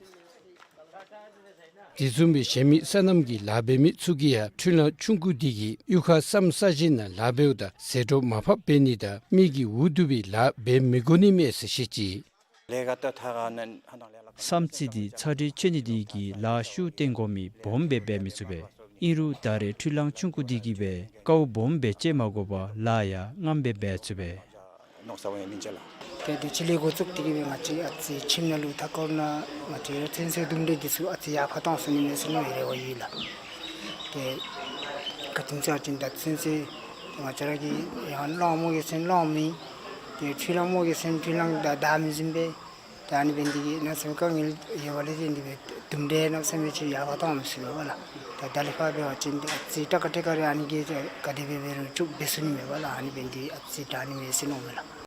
དེ་བཟུམ་སྦེ་གཞན་མི་སོ་ནམ་གྱི་ལཱ་འབད་མི་ཚུ་གིས་ཡང་འཕྲུལ་གླང་ཆུང་ཀུ་དེ་གིས་གཡུས་ཁ་སམ་ས་གཞི་ནང་ལཱ་འབདཝ་ད་ཟད་འགྲོ་མར་ཕབ་འབད་ནི་དང་མི་གིས་འུ་སྡུག་པའི་ལཱ་འབད་མི་དགོ་ནི་མས་ཟེར་བཤད་ཅི། བསམ་རྩེ་དེ་ཚ་དྲོད་ཆེ་ནི་དེ་གིས་ལཱ་ཤུགས་བཏོན་དགོ་མི་སྦོམ་སྦེ་འབད་མི་ཚུགས་པས། ཨིན་རུང་ད་རེས་འཕྲུལ་གླང་ཆུང་ཀུ་དེ་གིས་འབད་དཀའཝ་སྦོམ་སྦེ་སྤྱད་མ་དགོ་པར་ལཱ་ཡང་རྔམ་སྦེ་འབད་ཚུགས་པས། ཏེ་དུས་ཅི་ལས་འགོ་བཙུགས་ཏེ་གིས་སྦེ་ང་བཅས་ཨ་ཙི་ཁྱིམ་ནང་ལུ་མཐའ་འཁོར་ནང་ང་བཅས་ཚོད་བསྲེ་དུམ་གྲ་དེ་ཚུ་ཨ་ཙི་ཡར་ཕར་བཏང་ཚུགས་ནི་མས་ཟེར་མནོ་བའི་རེ་བ་ཡོད་ལགས། ཏེ་ག་དེམ་ཅིག་ཨ་ཙི་ད་ཚོད་བསྲེ་ང་བཅས་ར་གིས་ཡང་གླང་རྨོ་གེ་ཟེར་གླང་རྨོ་ཡི། ཏེ་འཕྲུལ་གླང་རྨོ་གེ་ཟེར་འཕྲུལ་གླང་བདའ་བདའ་མི་ཟུན་པས། ད་ཨ་ནི་འབད་ནི་དེ་གིས་གནམ་མེད་ས་མེད་དཀའ་ངལ་ཡོད་པ་ལས་བརྟེན་ཏེ་སྦེ་དུམ་གྲ་གནམ་མེད་ས་མེད་ཅིག་ཡར་ཕར་བཏང་མི་ཚུགས་པས་ལགས། ད་ད་ལས་ཕར་འབད་བ་ཅིན་ཨ་ཙི་དྲག་ཁ་དྲག་ཁ་རེ་ཨ་ནི་གིས་ག་དེ་སྦེ་འབད་རུང་ཚུགས་འབད་ཚུགས་ནི་མས་པ་ལགས། ཨ་ནི་འབད་ནི་དེ་ཨ་ཙི་དྲག་ནི་མས་ཟེར་མནོཝ་མས་ལགས།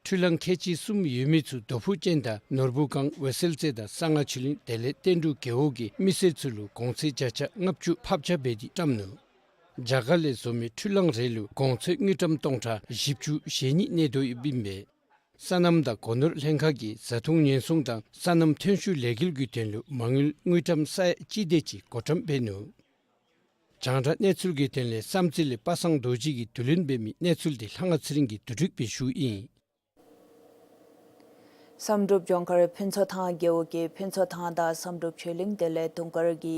འཕྲུལ་གླང་ཁལ་གཅིག་གསུམ་ཡོད་མི་ཚུ་རྡོ་ཕུག་ཅན་དང་ནོར་བུ་སྒང་འོད་གསལ་རྩེ་དང་གསང་སྔགས་ཆོས་གླིང་བདེ་ལེགས་བསྟན་འབྲུག་རྒེད་འོག་གི་མི་སེར་ཚུ་ལུ་གོང་ཚད་བརྒྱ་ཆ་ལྔ་བཅུ་ཕབ་ཆ་འབད་དེ་བཀྲམ་ནུག། རྒྱ་གར་ལས་བཟོ་མི་འཕྲུལ་གླང་རེ་ལུ་གོང་ཚད་དངུལ་ཀྲམ་སྟོང་ཕྲག་བཞི་བཅུ་ཞེ་གཉིས་གནས་དོ་ཡོདཔ་ཨིན་པས། སོ་ནམ་དང་སྒོ་ནོར་ལྷན་ཁག་གིས་བཟའ་འཐུང་ཉེན་སྲུང་དང་སོ་ནམ་ཐོན་ཤུགས་ལས་འགུལ་གྱི་དོན་ལུ་མ་དངུལ་དངུལ་ཀྲམ་ས་ཡ་གཅིག་དེ་ཅིག་བགོ་བཀྲམ་འབད་ནུག། རྒྱང་བསྒྲགས་གནས་ཚུལ་གྱི་དོན་ལས་བསམ་རྩེ་ལས་པ་སངས་རྡོ་རྗེ་གིས་བསྡུ་ལེན་འབད་མི་གནས་ཚུལ་དེ་ལྷ་དབང་ཚེ་རིང་གིས་བསྡུ་སྒྲིག་འབད་ཞུཝ་ཨིན། བསམ་གྲུབ་ལྗོངས་མཁར་ཕུན་ཚོགས་ཐང་རྒེད་འོག་གིས་ཕུན་ཚོགས་ཐང་དང་བསམ་གྲུབ་ཆོས་གླིང་དེ་ལས་དུང་དཀར་གྱི་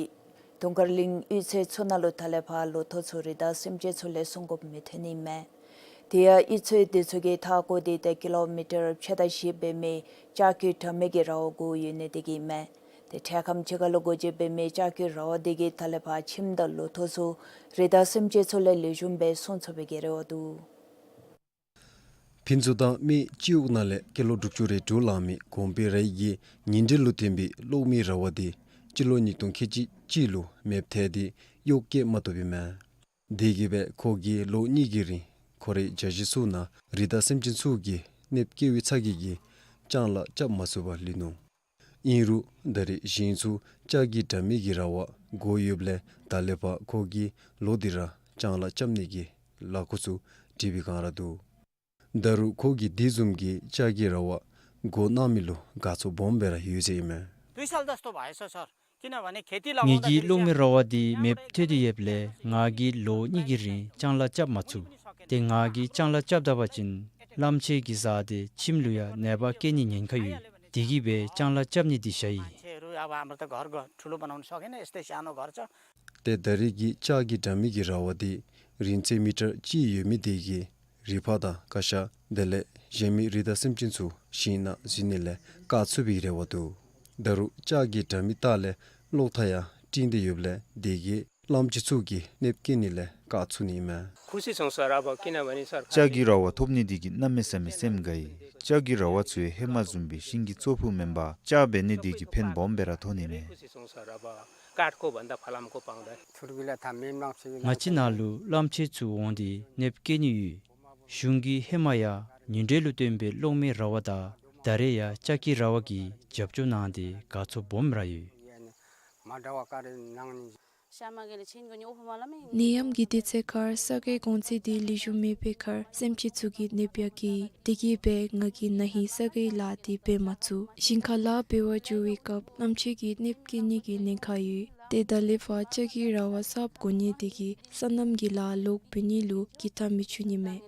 དུང་དཀར་གླིང་གཡུས་ཚན་ཚུ་ནང་ལུ་ད་ལས་ཕར་ལོ་ཐོག་ཚུ་རི་དྭགས་སེམས་ཅན་ཚུ་ལས་སྲུང་དགོཔ་མི་ཐོན་ནི་མས། དེ་ཡང་གཡུས་ཚན་དེ་ཚུ་གི་མཐའ་འཁོར་དེ་ཏེ་ཀི་ལོ་མི་ཊར་ཕྱེད་དང་བཞི་འབད་མི་ལྕགས་ཀྱུ་དྲ་མིག་གི་ར་བ་བསྒོར་ཡོད་ནི་དེ་གིས་མས། ཏེ་འཕྲལ་ཁམས་ཅིག་ཁར་ལུ་སྒོ་འབྱེད་འབད་མི་ལྕགས་ཀྱུ་ར་བ་དེ་གིས་ད་ལས་ཕར་ཁྱིམ་དང་ལོ་ཐོག་ཚུ་རི་དྭགས་སེམས་ཅན་ཚུ་ལས་ལེགས་ཤོམ་སྦེ་སྲུང་ཚུགས་པའི་གི་རེ་བ་འདུག། ཕུན་ཚོགས་ཐང་མི་སྤྱི་འོག་ནང་ལས་སྐྱེས་ལོ་དྲུག་ཅུ་རེ་དྲུག་ལང་མི་གོང་སྤེལ་རའི་གི་ཉིན་དྲོད་ལུ་ཐོན་པའི་གློག་མེའི་ར་བ་དེ་སྤྱི་ལོ་ཉིས་སྟོང་ཁལ་གཅིག་གཅིག་ལུ་མེདཔ་ཐལ་ཏེ་གཡོག་བཀོལ་མ་བཏུབ་པས་མས། དེ་གིས་སྦེ་ཁོ་གིས་ལོ་གཉིས་ཀྱི་རིང་ཁོ་རའི་རྒྱ་གཞིས་ཚུ་ནང་རི་དྭགས་སེམས་ཅན་ཚུ་གིས་གནོདཔ་བཀལ་བའི་ཚ་གྱང་གིས་ལྕང་ལཱ་རྐྱབ་མ་ཚུགས་པར་ལུས་ནུག། ཨིན་རུང་ད་རེས་ཞིང་ཚུ་ལྕགས་ཀྱི་དྲ་མིག་གི་ར་བ་བསྒོར་ཡོདཔ་ལས་ད་ལས་ཕར་ཁོ་གིས་ལོག་སྟེ་ར་ལྕང་ལཱ་རྐྱབ་ནི་གི་ལཱ་འགོ་ཚུ་སྒྲིག་པའི་བསྒང་ར་འདུག། ད་རུང་ཁོ་གིས་དེ་བཟུམ་གྱི་ལྕགས་ཀྱི་ར་བ་བགོ་གནང་མི་ལུ་དགའ་ཚོར་སྦོམ་སྦེ་ར་ཡོད་ཟེར་ཨིན་མས། दुई साल जस्तो भएछ सर। किनभने खेती གློག་ངེ་གི་གློག་མེ་ར་བ་འདི་མེདཔ་ཐལ་ཏེ་ཡོདཔ་ལས་ང་གིས་ལོ་གཉིས་ཀྱི་རིང་ལྕང་ལཱ་རྐྱབ་མ་ཚུགས། ཏེ་ང་གིས་ལྕང་ལཱ་རྐྱབ་ད་པ་ཅིན་གླངམོ་ཆེ་གིས་བཟའ་སྟེ་ཁྱིམ་ལུ་ཡང་ནད་པ་བཀལ་ནིའི་ཉེན་ཁ་ཡོད། དེ་གིས་སྦེ་ལྕང་ལཱ་རྐྱབ་ནི་འདི་བཞག་ཡི། मान्छेहरू अब हाम्रो त घर, घर ठुलो बनाउन सकेन, यस्तै सानो घर छ। ཏེ་ད་རེས་ཀྱི་ལྕགས་ཀྱི་དྲ་མིག་གི་ར་བ་འདི་རིང་ཚད་མི་ཊར་གཅིག་ཡོད་མི་དེ་གིས་རི་ཕག་དང་ཀ་ཤ་དེ་ལས་གཞན་མི་རི་དྭགས་སེམས་ཅན་ཚུ་ཞིང་ནང་འཛུལ་ནི་ལས་བཀག་ཚུགས་པའི་རེ་བ་འདུག། ད་རུང་ལྕགས་ཀྱི་དྲ་མིག་ལྟག་ལས་གློག་ཐག་ཡང་བསྲིངས་ཏེ་ཡོདཔ་ལས་དེ་གིས་གླངམོ་ཆེ་ཚུ་གིས་གནོདཔ་བཀལ་ནི་ལས་བཀག་ཚུགས་ནི་ཨིན་མས། खुसी छौँ सर, अब किनभने सरकार ལྕགས་ཀྱི་ར་བ་ཐོབ་ནི་དེ་གིས་གནམ་མེད་ས་མེད་སེམས་དགའ་ཡི། ལྕགས་ཀྱི་ར་བ་ཚུ་ཡང་ཧེ་མ་བཟུམ་སྦེ་ཤིང་གི་ཙོག་ཕུད་མེན་པར་ལྕགས་འབད་ནི་དེ་གིས་ཕན་སྦོམ་སྦེ་ར་ཐོགས་ནི་མས། खुसी छौँ सर, अब काठको भन्दा फलामको पाउँदा। ཚུར་གི་ལས་ཐ་མེན་མང་ཆེ་གི་ང་བཅས་ནང་ལུ་གླངམོ་ཆེ་ཚུ་འོང་སྟེ་གནོདཔ་བཀལ་ནི་ཡོད། གཞུང་གིས་ཧེ་མ་ཡང་ཉིན་དྲོད་ལུ་བརྟེན་པའི་གློག་མེ་ར་བ་དང་ད་རེས་ཡང་ལྕགས་ཀྱི་ར་བ་གིས་རྒྱབ་སྐྱོར་གནང་སྟེ་དགའ་ཚོར་སྦོམ་ར་ཡོད། མ་འདྲ་བ་ག་རེ་གནང་ནི། ནད་ཡམས་ཀྱི་དུས་ཚོད་ཁར་ས་གོའི་གོང་ཚད་འདི་ལེགས་ཤོམ་མེད་པའི་ཁར་སེམས་ཅན་ཚུ་གིས་གནོདཔ་ཡང་བཀལ་ཡི། དེ་གིས་སྦེ་ང་གིས་ན་ཧིང་ས་གོའི་ལཱ་འདི་འབད་མ་ཚུགས། ཞིང་ཁ་ལཱ་འབད་བར་འགྱོ་བའི་སྐབས་གླངམོ་ཆེ་གིས་གནོདཔ་བཀལ་ནི་གི་ཉེན་ཁ་ཡོད། ཏེ་ད་ལས་ཕར་ལྕགས་ཀྱི་ར་བ་གསརཔ་བགོ་ནི་དེ་གིས་སོ་ནམ་གྱི་ལཱ་ལོག་འབད་ནི་ལུ་གི་ཐག་མི་ཆོད་ནི་མས།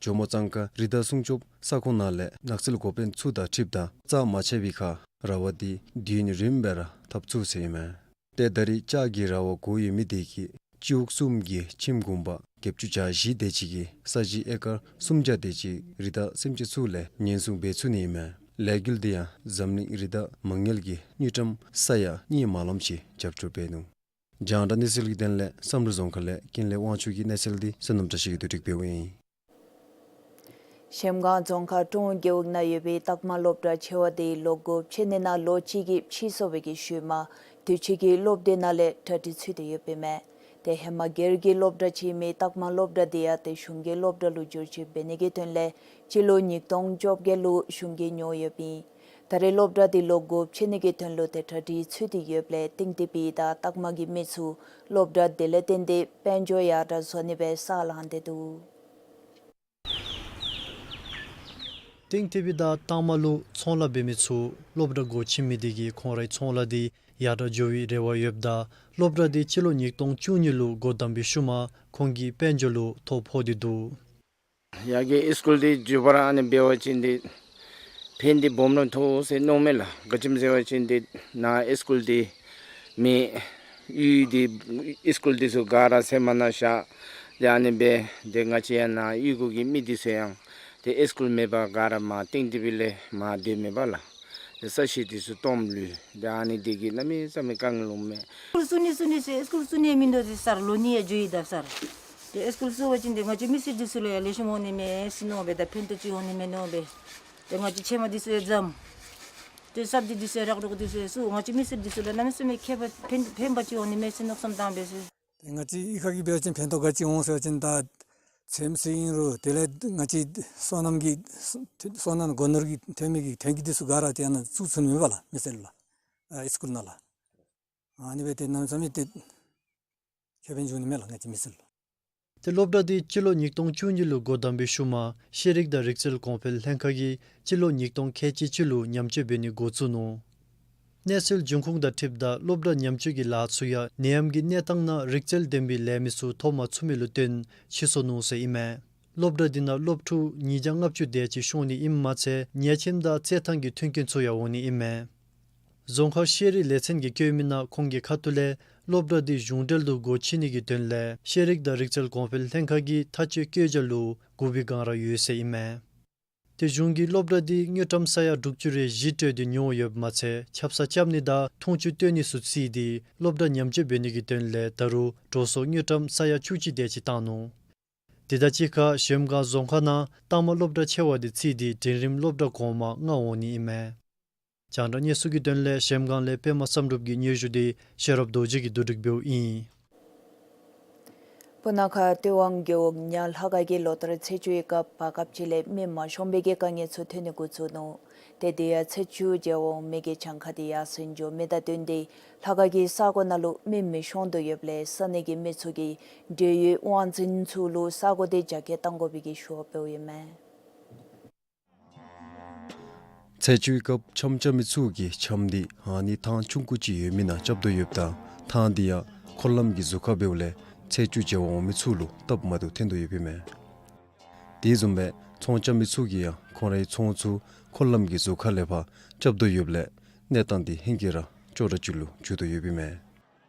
ཇོ་མོ་གཙང་ཁ་རི་དྭགས་སྲུང་སྐྱོབ་ས་ཁོངས་ནང་ལས་ནགས་ཚལ་འགོ་དཔོན་ཚུ་དང་འཁྲིལཝ་ད་རྩ་མ་ཆད་པའི་ཁར་ར་བ་འདི་དུས་ཡུན་རིངམོ་སྦེ་ར་འཐབ་ཚུགས་ཟེར་ཨིན་མས། ཏེ་ད་རེས་ལྕགས་ཀྱི་ར་བ་བགོ་ཡོད་མི་དེ་གིས་སྤྱི་འོག་གསུམ་གྱི་ཁྱིམ་གུང་པ་བརྒྱད་ཅུ་གྱ་བཞི་དེ་ཅིག་གི་ས་གཞི་ཨེ་ཀར་སུམ་བརྒྱ་དེ་ཅིག་རི་དྭགས་སེམས་ཅན་ཚུ་ལས་ཉེན་སྲུང་འབད་ཚུགས་ནི་ཨིན་མས། ལས་འགུལ་འདི་ཡང་འཛམ་གླིང་རི་དྭགས་མ་དངུལ་གྱི་དངུལ་ཀྲམ་ས་ཡ་གཉིས་མ་ལངམ་ཅིག་རྒྱབ་སྐྱོར་འབད་ནུག། རྒྱང་བསྒྲགས་གནས་ཚུལ་གྱི་དོན་ལས་བསམ་གྲུབ་རྫོང་ཁག་ལས་ཀུན་ལེགས་དབང་ཕྱུག་གི་གནས་ཚུལ་འདི་བསོད་ནམས་བཀྲ་ཤིས་ཀྱིས་བསྡུ་སྒྲིག་འབདཝ་ཨིན། གཞལམ་སྒང་རྫོང་ཁག་ཀྲོང་རྒེད་འོག་ནང་ཡོད་པའི་སྟག་མ་སློབ་གྲྭ་ཆེ་བ་དེ་ལོག་སྒོ་ཕྱེ་ནི་ནང་ལོ་གཅིག་གི་ཕྱིས་སོང་བའི་གི་ཤུལ་མ་དུས་ཅི་གི་སློབ་སྡེ་ནང་ལས་གྲ་སྒྲིག་ཚུད་དེ་ཡོདཔ་ཨིན་མས། ཏེ་ཧེ་མ་སྒེར་གྱི་སློབ་གྲྭ་ཅིག་ཨིན་མི་སྟག་མ་སློབ་གྲྭ་དེ་ཡང་ཏེ་གཞུང་གི་སློབ་གྲྭ་ལུ་བསྒྱུར་བཅོས་འབད་ནི་གི་དོན་ལས་སྤྱི་ལོ་ཉིས་སྟོང་བཅོ་བརྒྱད་ལུ་གཞུང་གིས་ཉོ་ཡོདཔ་ཨིན། ད་རེས་སློབ་གྲྭ་འདི་ལོག་སྒོ་ཕྱེ་ནི་གི་དོན་ལུ་ཏེ་གྲ་སྒྲིག་ཚུད་དེ་ཡོདཔ་ལས་ཏིང་ཏི་པི་དང་སྟག་མ་གི་མི་ཚུ་སློབ་གྲྭ་འདི་ལས་བརྟེན་ཏེ་དཔལ་འབྱོར་ཡར་དྲག་བཟོ་ནི་སྦེ་ས་ལངས་ཏེ་འདུག། ཏིང་ཏི་པི་དང་སྟག་མ་ལུ་ཚོང་ལཱ་འབད་མི་ཚུ་སློབ་གྲྭ་སྒོ་ཕྱེ་མི་དེ་གིས་ཁོང་རའི་ཚོང་ལཱ་འདི་ཡར་དྲག་འགྱོ་བའི་རེ་བ་ཡོདཔ་ད་སློབ་གྲྭ་འདི་སྤྱི་ལོ་ཉིས་སྟོང་བཅུ་གཉིས་ལུ་སྒོ་བསྡམས་པའི་ཤུལ་མ་ཁོང་གི་དཔལ་འབྱོར་ལུ་ཐོ་ཕོག་སྟེ་འདུག། ཡར་གྱི་སི་ཀུལ་འདི་མགྱོགས་པར་ཨ་ནི་འབད་བ་ཅིན་འདི་ཕན་འདི་སྦོམ་ར་ཐོགས་ཟེར་མནོཝ་མས་ལགས། ག་ཅི་སྨོ་ཟེར་བ་ཅིན་འདི་ནཱ་སི་ཀུལ་འདི་མི་གཡུས་འདི་སི་ཀུལ་འདི་ཚུ་ག་ར་ཟེར་མ་ནང་བཞག། ཏེ་ཨ་ནི་སྦེ་ཏེ་ང་བཅས་ཡང་ནཱ་གཡུས་ཁོངས་ཀྱི་མི་འདི་ཚུ་ཡང་ཏེ་སི་ཀུལ་མེད་པར་ག་ར་མར་ཏིང་ཏི་པི་ལས་མར་སྡོདཔ་མས་པ་ལགས། ཏེ་ས་གཞི་འདི་ཚུ་སྟོངམ་ལུས། ཏེ་ཨ་ནི་འདི་གིས་གནམ་མེད་ས་མེད་དཀའ་ངལ་འོངམ་མས། སི་ཀུལ་བཙུགས་ནི་བཙུགས་ནི་ཟེར་སི་ཀུལ་བཙུགས་ནི་མིན་འདུག་ཟེར་ས་ལོ་ནི་ཡང་འགྱོ་ཡི་ད་ཟེར། ཏེ་སི་ཀུལ་བཙུགས་པ་ཅིན་ཏེ་ང་བཅས་མི་སེར་འདི་ཚུ་ལུ་ཡང་ལེགས་ཤོམ་འོང་ནི་མས་ཟེར་མནོ་སྦེ་ད་ཕན་ཐོགས་ཅིག་འོང་ནི་མས་མནོ་སྦེ། ཏེ་ང་བཅས་ཕྱེ་མ་འདི་ཚུ་ཡང་བརྩམས། ཏེ་སབ་ཇི་འདི་ཚུ་ཡང་རག་རོག་འདི་ཚུ་ཡང་བཙུགས། ང་བཅས་མི་སེར་འདི་ཚུ་ལུ་གནམ་མེད་ས་མེད་ཁེ་ཕན་ཕན་པ་ཅིག་འོང་ནི་མས་ཟེར་མནོ་བསམ་བཏང་སྦེ་ཟེར། ཏེ་ང་བཅས་གཡུས་ཁ་གི་འབད་བ་ཅིན་ཕན་ཐོགས་ག་ཅི་འོང་ཟེར་བ་ཅིན་ད་ཚོདམ་ཟེར་ཨིན་རུང་དེ་ལས་ང་བཅས་སོ་ནམ་གྱི་སོ་ནམ་སྒོ་ནོར་གྱི་ཐོན་མི་གི་ཐོན་སྐྱེད་འདི་ཚུ་ག་ར་ཏེ་ཨ་ནཱ་བཙུགས་ཚུགས་ནི་མས་པ་ལགས། མི་སེར་ལུ་ཨ་སི་ཀུལ་ནང་ལུ་ཨ་ནི་སྦེ་ཏེ་གནམ་མེད་ས་མེད་ཏེ་ཁེ་ཕན་འབྱུང་ནི་མས་ལགས་ང་བཅས་མི་སེར་ལུ། ཏེ་སློབ་གྲྭ་འདི་སྤྱི་ལོ་ཉིས་སྟོང་བཅུ་གཉིས་ལུ་སྒོ་བསྡམས་པའི་ཤུལ་མ་ཤེས་རིག་དང་རིག་རྩལ་གོང་འཕེལ་ལྷན་ཁག་གིས་སྤྱི་ལོ་ཉིས་སྟོང་ཁལ་གཅིག་གཅིག་ལུ་ཉམས་བཅོས་འབད་ནི་འགོ་བཙུགས་ནུག། གནས་ཚུལ་འབྱུང་ཁུངས་དང་འཁྲིལཝ་ད་སློབ་གྲྭ་ཉམས་བཅོས་ཀྱི་ལཱ་ཚུ་ཡང་ནད་ཡམས་ཀྱི་གནས་སྟངས་ནང་རིག་རྩལ་ལྡན་པའི་ལས་མི་ཚུ་ཐོབ་མ་ཚུགས་མི་ལུ་བརྟེན་ཕྱིས་སོ་ནུག་ཟེར་ཨིན་མས། སློབ་གྲྭ་འདི་ནང་སློབ་ཕྲུག་ཉིས་བརྒྱ་ལྔ་བཅུ་དེ་ཅིག་ཤོང་ནི་ཨིནམ་མ་ཚད་ཉལ་ཁྱིམ་དང་རྩེད་ཐང་གི་མཐུན་རྐྱེན་ཚུ་ཡང་འོང་ནི་ཨིན་མས། རྫོང་ཁག་ཤེས་རིག་ལས་ཚན་གྱིས་བཀོད་མི་ནང་ཁོང་གི་ཁ་ཐུག་ལས་སློབ་གྲྭ་འདི་གཞུང་འབྲེལ་དུ་སྒོ་ཕྱེ་ནི་གི་དོན་ལས་ཤེས་རིག་དང་རིག་རྩལ་གོང་འཕེལ་ལྷན་ཁག་གིས་ཐག་གཅོད་བཀོད་རྒྱ་ལུ་སྒུག་པའི་བསྒང་ར་ཡོད་ཟེར་ཨིན་མས། ཏེ་གཞུང་གིས་སློབ་གྲྭ་འདི་དངུལ་ཀྲམ་ས་ཡ་དྲུག་ཅུ་རེ་བཞི་སྤྲོད་དེ་ཉོ་ཡོདཔ་མ་ཚད་ཆབ་གསང་རྐྱབ་ནི་དང་འཐུང་ཆུ་སྟོན་ནི་ཚུ་བརྩིས་ཏེ་སློབ་གྲྭ་ཉམས་བཅོས་འབད་ནི་གི་དོན་ལས་ད་རུང་འགྲོ་སོང་དངུལ་ཀྲམ་ས་ཡ་བཅུ་གཅིག་དེ་ཅིག་བཏང་ནུག། དེ་དང་གཅིག་ཁར་གཞལམ་སྒང་རྫོང་ཁག་ནང་སྟག་མ་སློབ་གྲྭ་ཆེ་བ་དེ་བརྩིས་ཏེ་འབྲིང་རིམ་སློབ་གྲྭ་གོང་མ་ལྔ་འོང་ནི་ཨིན་མས། རྒྱང་བསྒྲགས་གནས་ཚུལ་གྱི་དོན་ལས་གཞལམ་སྒང་ལས་པདྨ་བསམ་གྲུབ་ཀྱི་སྙན་ཞུ་དེ་ཤེས་རབ་རྡོ་རྗེ་གིས་བསྡུ་སྒྲིག་འབདཝ་ཨིན། སྤུ་ན་ཁ་སྟོད་ཝང་རྒེད་འོག་ཉ་ལྷ་ཁ་གི་ལོ་ལྟར་ཚེས་བཅུའི་སྐབས་བར་སྐབས་ཅིག་ལས་མེ་མ་ཤོང་པའི་གི་དཀའ་ངལ་ཚུ་ཐོན་ནི་འགོ་བཙུགས་ནུག། ཏེ་དེ་ཡང་ཚེས་བཅུ་མཇལ་བར་འོང་མི་གི་གྱངས་ཁ་དེ་ཡར་སེང་འགྱོ་མི་དང་བསྟུན་ཏེ་ལྷ་ཁང་གི་ས་གོ་ནང་ལུ་མི་མི་ཤོང་དོ་ཡོདཔ་ལས་ས་གནས་ཀྱི་མི་ཚུ་གིས་འབྲེལ་ཡོད་དབང་འཛིན་ཚུ་ལུ་ས་གོ་དེ་རྒྱ་སྐྱེད་གཏང་དགོ་པའི་གི་ཞུ་བ་འབདཝ་ཨིན་མས། ཚེས་བཅུའི་སྐབས་འཆམ་རྐྱབ་མི་ཚུ་གིས་འཆམ་དེ་ཨ་ནི་ཐང་ཆུང་ཀུ་ཅིག་ཡོད་མི་ནང་རྐྱབ་དོ་ཡོདཔ་ད་ཐང་དེ་ཡང་འཁོར་ལམ་གྱི་ཟུར་ཁར་འབདཝ་ལས་ཚེས་བཅུ་མཇལ་བར་འོང་མི་ཚུ་ལུ་སྟབས་མ་བདེཝ་ཐོན་དོ་ཡོདཔ་ཨིན་མས། དེ་བཟུམ་སྦེ་ཚོང་རྐྱབ་མི་ཚུ་གིས་ཡང་ཁོང་རའི་ཚོང་ཚུ་འཁོར་ལམ་གྱི་ཟུར་ཁ་ལས་ཕར་རྐྱབ་དོ་ཡོདཔ་ལས་གནས་སྟངས་དེ་ཧེང་སྐལ་ར་ཅོག་འཐདཔ་ཅིག་ལུ་འགྱུར་དོ་ཡོདཔ་ཨིན་མས།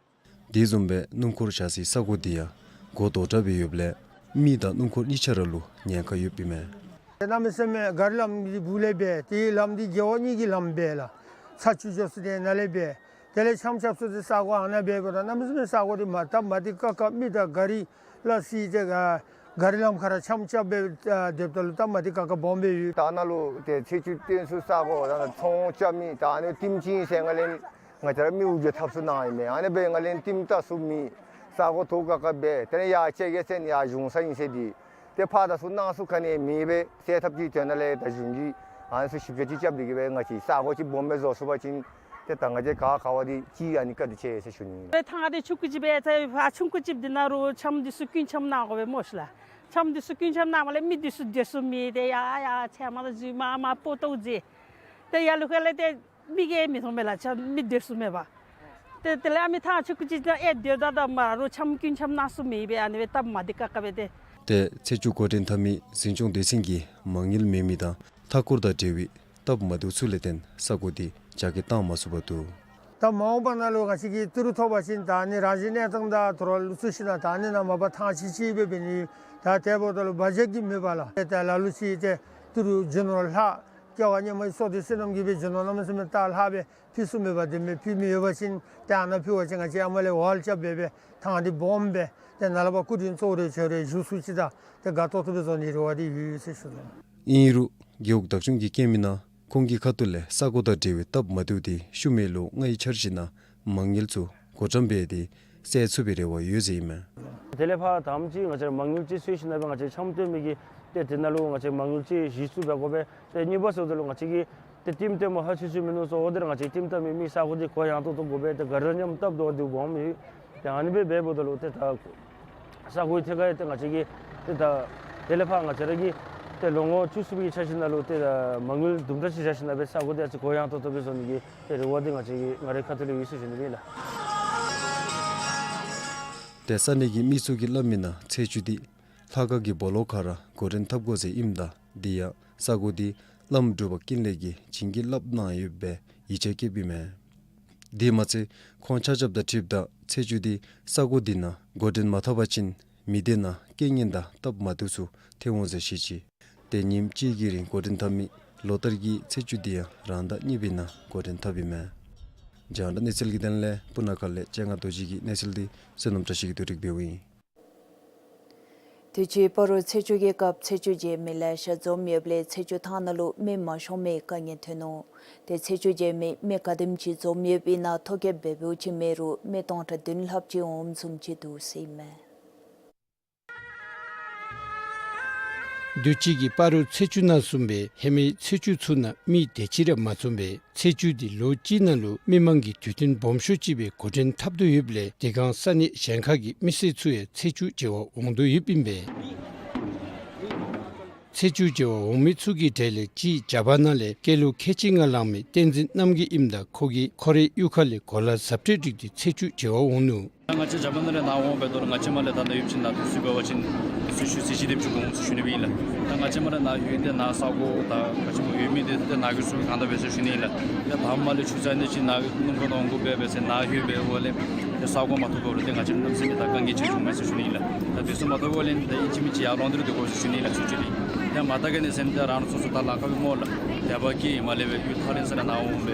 དེ་བཟུམ་སྦེ་སྣུམ་འཁོར་བཞག་སའི་ས་གོ་དེ་ཡང་སྒོ་རྡོག་བྲག་སྦེ་ཡོདཔ་ལས་མི་དང་སྣུམ་འཁོར་གཉིས་ཆ་ར་ལུ་ཉེན་ཁ་ཡོདཔ་ཨིན་མས། གནམ་མེད་ས་མེད་ག་རི་ལམ་གྱི་སྦུག་ལས་འབད་དེ་ལམ་འདི་རྒེད་འོག་གཉིས་ཀྱི་ལམ་འབད་ལགས། ཚ་ཆུ་འགྱོ་ས་དེ་ནཱ་ལས་འབད། དེ་ལས་འཆམ་རྐྱབ་ས་དེ་ས་གོ་ཨ་ནཱ་འབདཝ་ད་གནམ་མེད་ས་མེད་ས་གོ་དེ་མ་སྟབས་མ་བདེ་ཁག་ཁ། མི་དང་ག་རི་ལ་སི་ཏེ་ག་ག་རི་ལམ་ཁར་ར་འཆམ་རྐྱབ་སྦེ་སྡོདཔ་ད་ལུ་སྟབས་མ་བདེ་ཁག་ཁ་སྦོམ་སྦེ་ཡོད། ད་ནཱ་ལུ་ཏེ་ཚེས་བཅུ་སྟོན་ཚུ་ས་གོ་ད་ཚོང་རྐྱབ་མི་ད་ཨ་ནི་ཊིམ་ཅིག་ཨིན་ཟེར་ང་ལས་ང་བཅས་ར་མི་དབུ་འགྱུར་འཐབ་ཚུགས་གནང་ཡི་མས། ཨ་ནི་སྦེ་ང་ལས་ཊིམ་བལྟ་ཚུགས་མི་ས་གོ་ཐོག་ཁག་ཁ་སྦེ་དེ་ལས་ཡར་ཅིག་གེ་ཟེར་ཡར་གཞུང་ས་ཨིན་ཟེར་དེ་ཏེ་ཕར་ད་ཚུར་ནང་ཚུ་ག་ནི་མེད་པས། སེལ་ཐབས་ཀྱི་དོན་ལས་ད་གཞུང་གིས་ཨ་ནི་ཚུ་ཞིབ་དཔྱད་ཅིག་རྐྱབ་སྟེ་གི་སྦེ་ང་བཅས་ས་གོ་ཅིག་སྦོམ་སྦེ་བཟོ་ཚུགས་པ་ཅིན་ཏེ་ད་ང་བཅས་ག་ག་བ་དེ་ཅིག་ཨ་ནི་བཀའ་དྲིན་ཆེ་ཟེར་ཞུ་ནི་ཨིན། ཏེ་ཐང་དེ་ཆུང་ཀུ་ཅིག་སྦེ་ཚེ་ཕར་ཆུང་ཀུ་ཅིག་འདི་ནང་ལུ་འཆམ་འདི་ཚུ་ཀུན་འཆམ་གནང་དགོ་པས་སྨོ་ཤི་ལགས། འཆམ་འདི་ཚུ་ཀུན་འཆམ་གནངམ་ལས་མི་འདི་ཚུ་སྡོད་ས་མེད། ཏེ་ཡར་ཡར་ཚལ་མ་དང་རྫུན་མ་མར་སྤོ་ཏོ་མཛད། ཏེ་ཡར་ལུ་ཁ་ལས་ཏེ་མི་གིས་མི་མཐོང་མས་ལགས། འཆམ་མི་སྡོད་ས་མེད་པ། ཏེ་དེ་ལས་ཨ་མི་ཐང་ཆུང་ཀུ་ཅིག་ནང་ཨེ་སྡོད་ད་ད་མར་ལུ་འཆམ་ཀུན་འཆམ་གནང་ས་མེད་པས། ཨ་ནི་སྦེ་སྟབས་མ་བདེ་ཁག་ཁ་སྦེ་ཏེ། ཏེ་ཚེས་བཅུ་འགོ་འདྲེན་འཐབ་མི་འཛིན་སྐྱོང་སྡེ་ཚན་གྱིས་མ་དངུལ་མེད་མི་དང་མཐའ་འཁོར་དང་འབྲེལ་བའི་སྟབས་མ་བདེཝ་ཚུ་ལས་བརྟེན་ས་གོ་དེ་རྒྱ་སྐྱེད་གཏང་མ་ཚུགས་པར་འདུག། ད་མ་འོངས་པ་ནང་ལུ་ང་བཅས་ཀྱིས་ཏི་རུ་ཐོབ་པ་ཅིན་ད་ཨ་ནི་རང་བཞིན་གནས་སྟངས་དང་ཐོ་རངས་ལུ་ཚུ་ཤེས་ན་ད་ཨ་ནི་ནང་མ་པ་ཐང་ཆེ་ཆེ་སྦེ་འབད་ནི་ད་དེ་འབདཝ་ད་ལུ་བ་ཇེཊ་ཀྱིས་མེད་པས་ལགས། ཏེ་ད་ལ་ལུ་ཅིག་ཏེ་ཏི་རུ་རྒྱུ་ནོར་ལྷག་སྐྱེ་བ་སྔོན་མའི་བསོད་བདེ་བསོད་ནམས་ཀྱིས་སྦེ་རྒྱུ་ནོར་གནམ་མེད་ས་མེད་ད་ལྷག་སྦེ་ཕུལ་ས་མེད་པ་དེ་མེན། ཕུལ་མི་ཡོད་པ་ཅིན་ཏེ་ཨ་ནཱ་ཕུལ་བ་ཅིན་ང་བཅས་ཨ་མ་ལས་ཝཱལ་རྐྱབ་སྦེ་སྦེ་ཐང་འདི་སྦོམ་སྦེ་ཏེ་ནཱ་ལས་ཕར་སྐུ་མགྲོན་གཙོ་བོ་རེ་བྱོན་རེ་བཞུགས་ས་ཅིག་དང་ཏེ་དགའ་ཏོག་ཏོ་སྦེ་བཟོ་ནི་རེ་བ་འདི་ཡོད་ཟེར་ཞུ་དོ། ཨིན་རུང་རྒེད་འོག་བདག་སྐྱོང་གིས་བཀོད་མི་ནང་ཁོང་གི་ཁ་ཐུག་ལས་ས་གོ་དང་འབྲེལ་བའི་སྟབས་མ་བདེཝ་དེ་ཤུལ་མའི་ལོ་ལྔའི་འཆར་གཞི་ནང་མ་དངུལ་ཚུ་བགོ་བཀྲམ་འབད་དེ་སེལ་ཚུགས་པའི་རེ་བ་ཡོད་ཟེར་ཨིན་མས། དེ་ལས་ཕར་དང་པ་ཅིག་ང་བཅས་མ་དངུལ་ཅིག་འཚོལ་ཞིནམ་ལས་ང་བཅས་འཆམ་སྟོན་མི་གི་ཏེ་དེ་ནང་ལུ་ང་བཅས་མ་དངུལ་ཅིག་གཞི་བཙུགས་འབད་དགོ་པས། ཏེ་གཉིས་པ་ཟེརཝ་ད་ལུ་ང་བཅས་ཀྱིས་ཏེ་ཊིམ་ཏེ་མ་ཧ་ཆུ་ཆུ་མིན་ནུག་ཟེརཝ་ད་ལུ་ང་བཅས་ཊིམ་ཏེ་མི་མི་ས་གོ་འདི་གུ་ཡངས་ཏོག་ཏོ་དགོ་པས། ཏེ་ག་ར་མཉམ་སྟབས་བདེཝ་འདི་སྦོམ་ཡོད། ཏེ་ཨ་ནི་སྦེ་འབདཝ་ད་ལུ་ཏེ་ད་ས་གོའི་ཐད་ཁར་ཏེ་ང་བཅས་ཀྱིས་ཏེ་ད་དེ་ལས་ཕར་ང་བཅས་ར་གིས་ཏེ་ལོ་ངོ་བཅུ་གསུམ་གྱི་འཆར་གཞི་ནང་ལུ་ཏེ་ད་མ་དངུལ་དུམ་གྲ་ཅིག་བཞག་ཞིནམ་ལས་ས་གོ་འདི་ཨ་ཙི་གུ་ཡངས་ཏོག་ཏོ་སྦེ་བཟོ་ནི་གི་ཏེ་རེ་བ་འདི་ང་བཅས་ཀྱི་ང་རའི་ཁ་ཐུག་ལས་ཡོད་ཟེར་ཞུ་ནི་ཨིན་ལགས། ཏེ་ས་གནས་ཀྱི་མི་ཚུ་གིས་སླབ་མི་ནང་ཚེས་བཅུ་འདི་ལྷ་ཁང་གི་སྦོ་ལོགས་ཁར་ར་འགོ་འདྲེན་འཐབ་དགོ་ཟེར་ཨིནམ་ད་དེ་ཡང་ས་གོ་འདི་བླམ་འབྲུག་པ་ཀུན་ལེགས་ཀྱིས་བྱིན་གྱིས་བརླབས་གནང་ཡོདཔ་སྦེ་ཡིད་ཆེས་བསྐྱེདཔ་ཨིན་མས། དེ་མ་ཚད་ཁོང་ཆ་ཁྱབ་དང་འཁྲིལཝ་ད་ཚེས་བཅུ་འདི་ས་གོ་འདི་ནང་འགོ་འདྲེན་མ་འཐབ་པ་ཅིན་མི་སྡེ་ནང་རྐྱེན་ངན་དང་སྟབས་མ་བདེཝ་ཚུ་ཐོན་འོང་ཟེར་བཤད་ཅི། ཏེ་ཉིནམ་གཅིག་གི་རིང་འགོ་འདྲེན་འཐབ་མི་ལོ་ལྟར་གྱི་ཚེས་བཅུ་འདི་ཡང་རང་ཟླ་གཉིས་པའི་ནང་འགོ་འདྲེན་འཐབ་ཨིན་མས། རྒྱང་བསྒྲགས་གནས་ཚུལ་གྱི་དོན་ལས་སྤུ་ན་ཁ་ལས་སྤྱན་སྔ་རྡོ་རྗེ་གི་གནས་ཚུལ་འདི་བསོད་ནམས་བཀྲ་ཤིས་ཀྱིས་བསྡུ་སྒྲིག་འབདཝ་ཨིན། དུས་ཅི་སྤ་རོ་ཚེས་བཅུ་གི་སྐབས་ཚེས་བཅུ་མཇལ་མི་ལེ་ཤ་འཛོམས་ཡོདཔ་ལས་ཚེས་བཅུ་ཐང་ནང་ལུ་མི་མ་ཤོང་མི་དཀའ་ངལ་ཐོན་ནུག། ཏེ་ཚེས་བཅུ་མཇལ་མི་མི་ག་དེམ་ཅིག་འཛོམས་ཡོདཔ་ཨིན་ན་ཐོ་བཀོད་འབད་འབདཝ་ཅིག་མེད་རུང་མི་སྟོང་ཕྲག་བདུན་ལྷགཔ་ཅིག་འོངམ་བཟུམ་ཅིག་འདུག་ཟེར་ཨིན་མས། དུས་ཅི་གི་སྤ་རོ་ཚེས་བཅུ་ནང་བཟུམ་སྦེ་ཧེ་མའི་ཚེས་བཅུ་ཚུ་ནང་མི་དེ་ཅིག་ར་མ་འཛོམས་པས། ཚེས་བཅུ་འདི་ལོ་གཅིག་ནང་ལུ་མི་མང་གི་དུས་སྟོན་སྦོམ་ཤོས་ཅིག་སྦེ་འགོ་འདྲེན་འཐབ་དོ་ཡོདཔ་ལས་དེ་སྒང་ས་གནས་གཞན་ཁ་གི་མི་སེར་ཚུ་ཡང་ཚེས་བཅུ་མཇལ་བར་འོང་དོ་ཡོདཔ་ཨིན་པས། ཚེས་བཅུ་མཇལ་བར་འོང་མི་ཚུ་གི་གྲས་ལས་གཅིག་རྒྱ་བལ་ནང་ལས་སྐྱེས་ལོ་ཁལ་གཅིག་ལྔ་ལང་མི་བསྟན་འཛིན་རྣམ་རྒྱལ་ཨིནམ་ད་ཁོ་གིས་ཁོ་རའི་གཡུས་ཁ་ལས་གོ་ལ་གཟབ་སྤྲས་བསྒྲིགས་ཏེ་ཚེས་བཅུ་མཇལ་བར་འོང་ནུག། ད་ང་བཅས་རྒྱ་བལ་ནང་ལས་ནཱ་འོང་འབདཝ་ད་ལུ་ང་བཅས་མར་ལས་ད་ནཱ་ཡོདཔ་ཅིག་ནཱ་དུས་ཚོད་འབད་བ་ཅིན་དུས་ཚོད་ཚེས་གཅིག་དེམ་ཅིག་འགོར་འོང་ཟེར་ཞུ་ནི་ཨིན་ལགས། ད་ང་བཅས་མར་ལས་ནཱ་ལྷོད་དེ་ནཱ་ས་གོ་ད་ག་ཅི་སྨོ་ཡོད་མི་འདི་ཏེ་ནཱ་གི་ཚུ་གང་དྲག་པས་ཟེར་ཞུ་ནི་ཨིན་ལགས། ཏེ་ད་མར་ལས་ཆུ་རྩ་ནི་ཅིག་ནཱ་སྣུམ་འཁོར་ནང་འོང་དགོ་པས་ཟེར་ནཱ་ལྷོད་འབདཝ་ལས་ཏེ་ས་གོ་མ་ཐོབ་འབདཝ་ལས་ཏེ་ང་བཅས་གནམ་མེད་ས་མེད་ད་དཀའ་ངལ་ཅིག་བྱུངམ་མས་ཟེར་ཞུ་ནི་ཨིན་ལགས། ད་དེ་ཚུ་མ་ཐོབ་པ་ལས་ཏེ་ཨིན་ཅི་མིན་ཅི་ཡར་ལོང་སྟེ་ར་སྡོད་དགོ་ཟེར་ཞུ་ནི་ཨིན་ལགས་ཚུར་ཅིག་ལས། ཏེ་མ་ད་ག་ནི་ཟེར་ན་ཏེ་རང་སོ་སོ་ད་ལཱ་ཁག་སྦེ་སྨོ་ལགས། དད་པ་སྐྱེ་མ་ལས་སྦེ་གཡུས་ཐག་རིང་ས་ལས་ནཱ་འོང་སྦེ་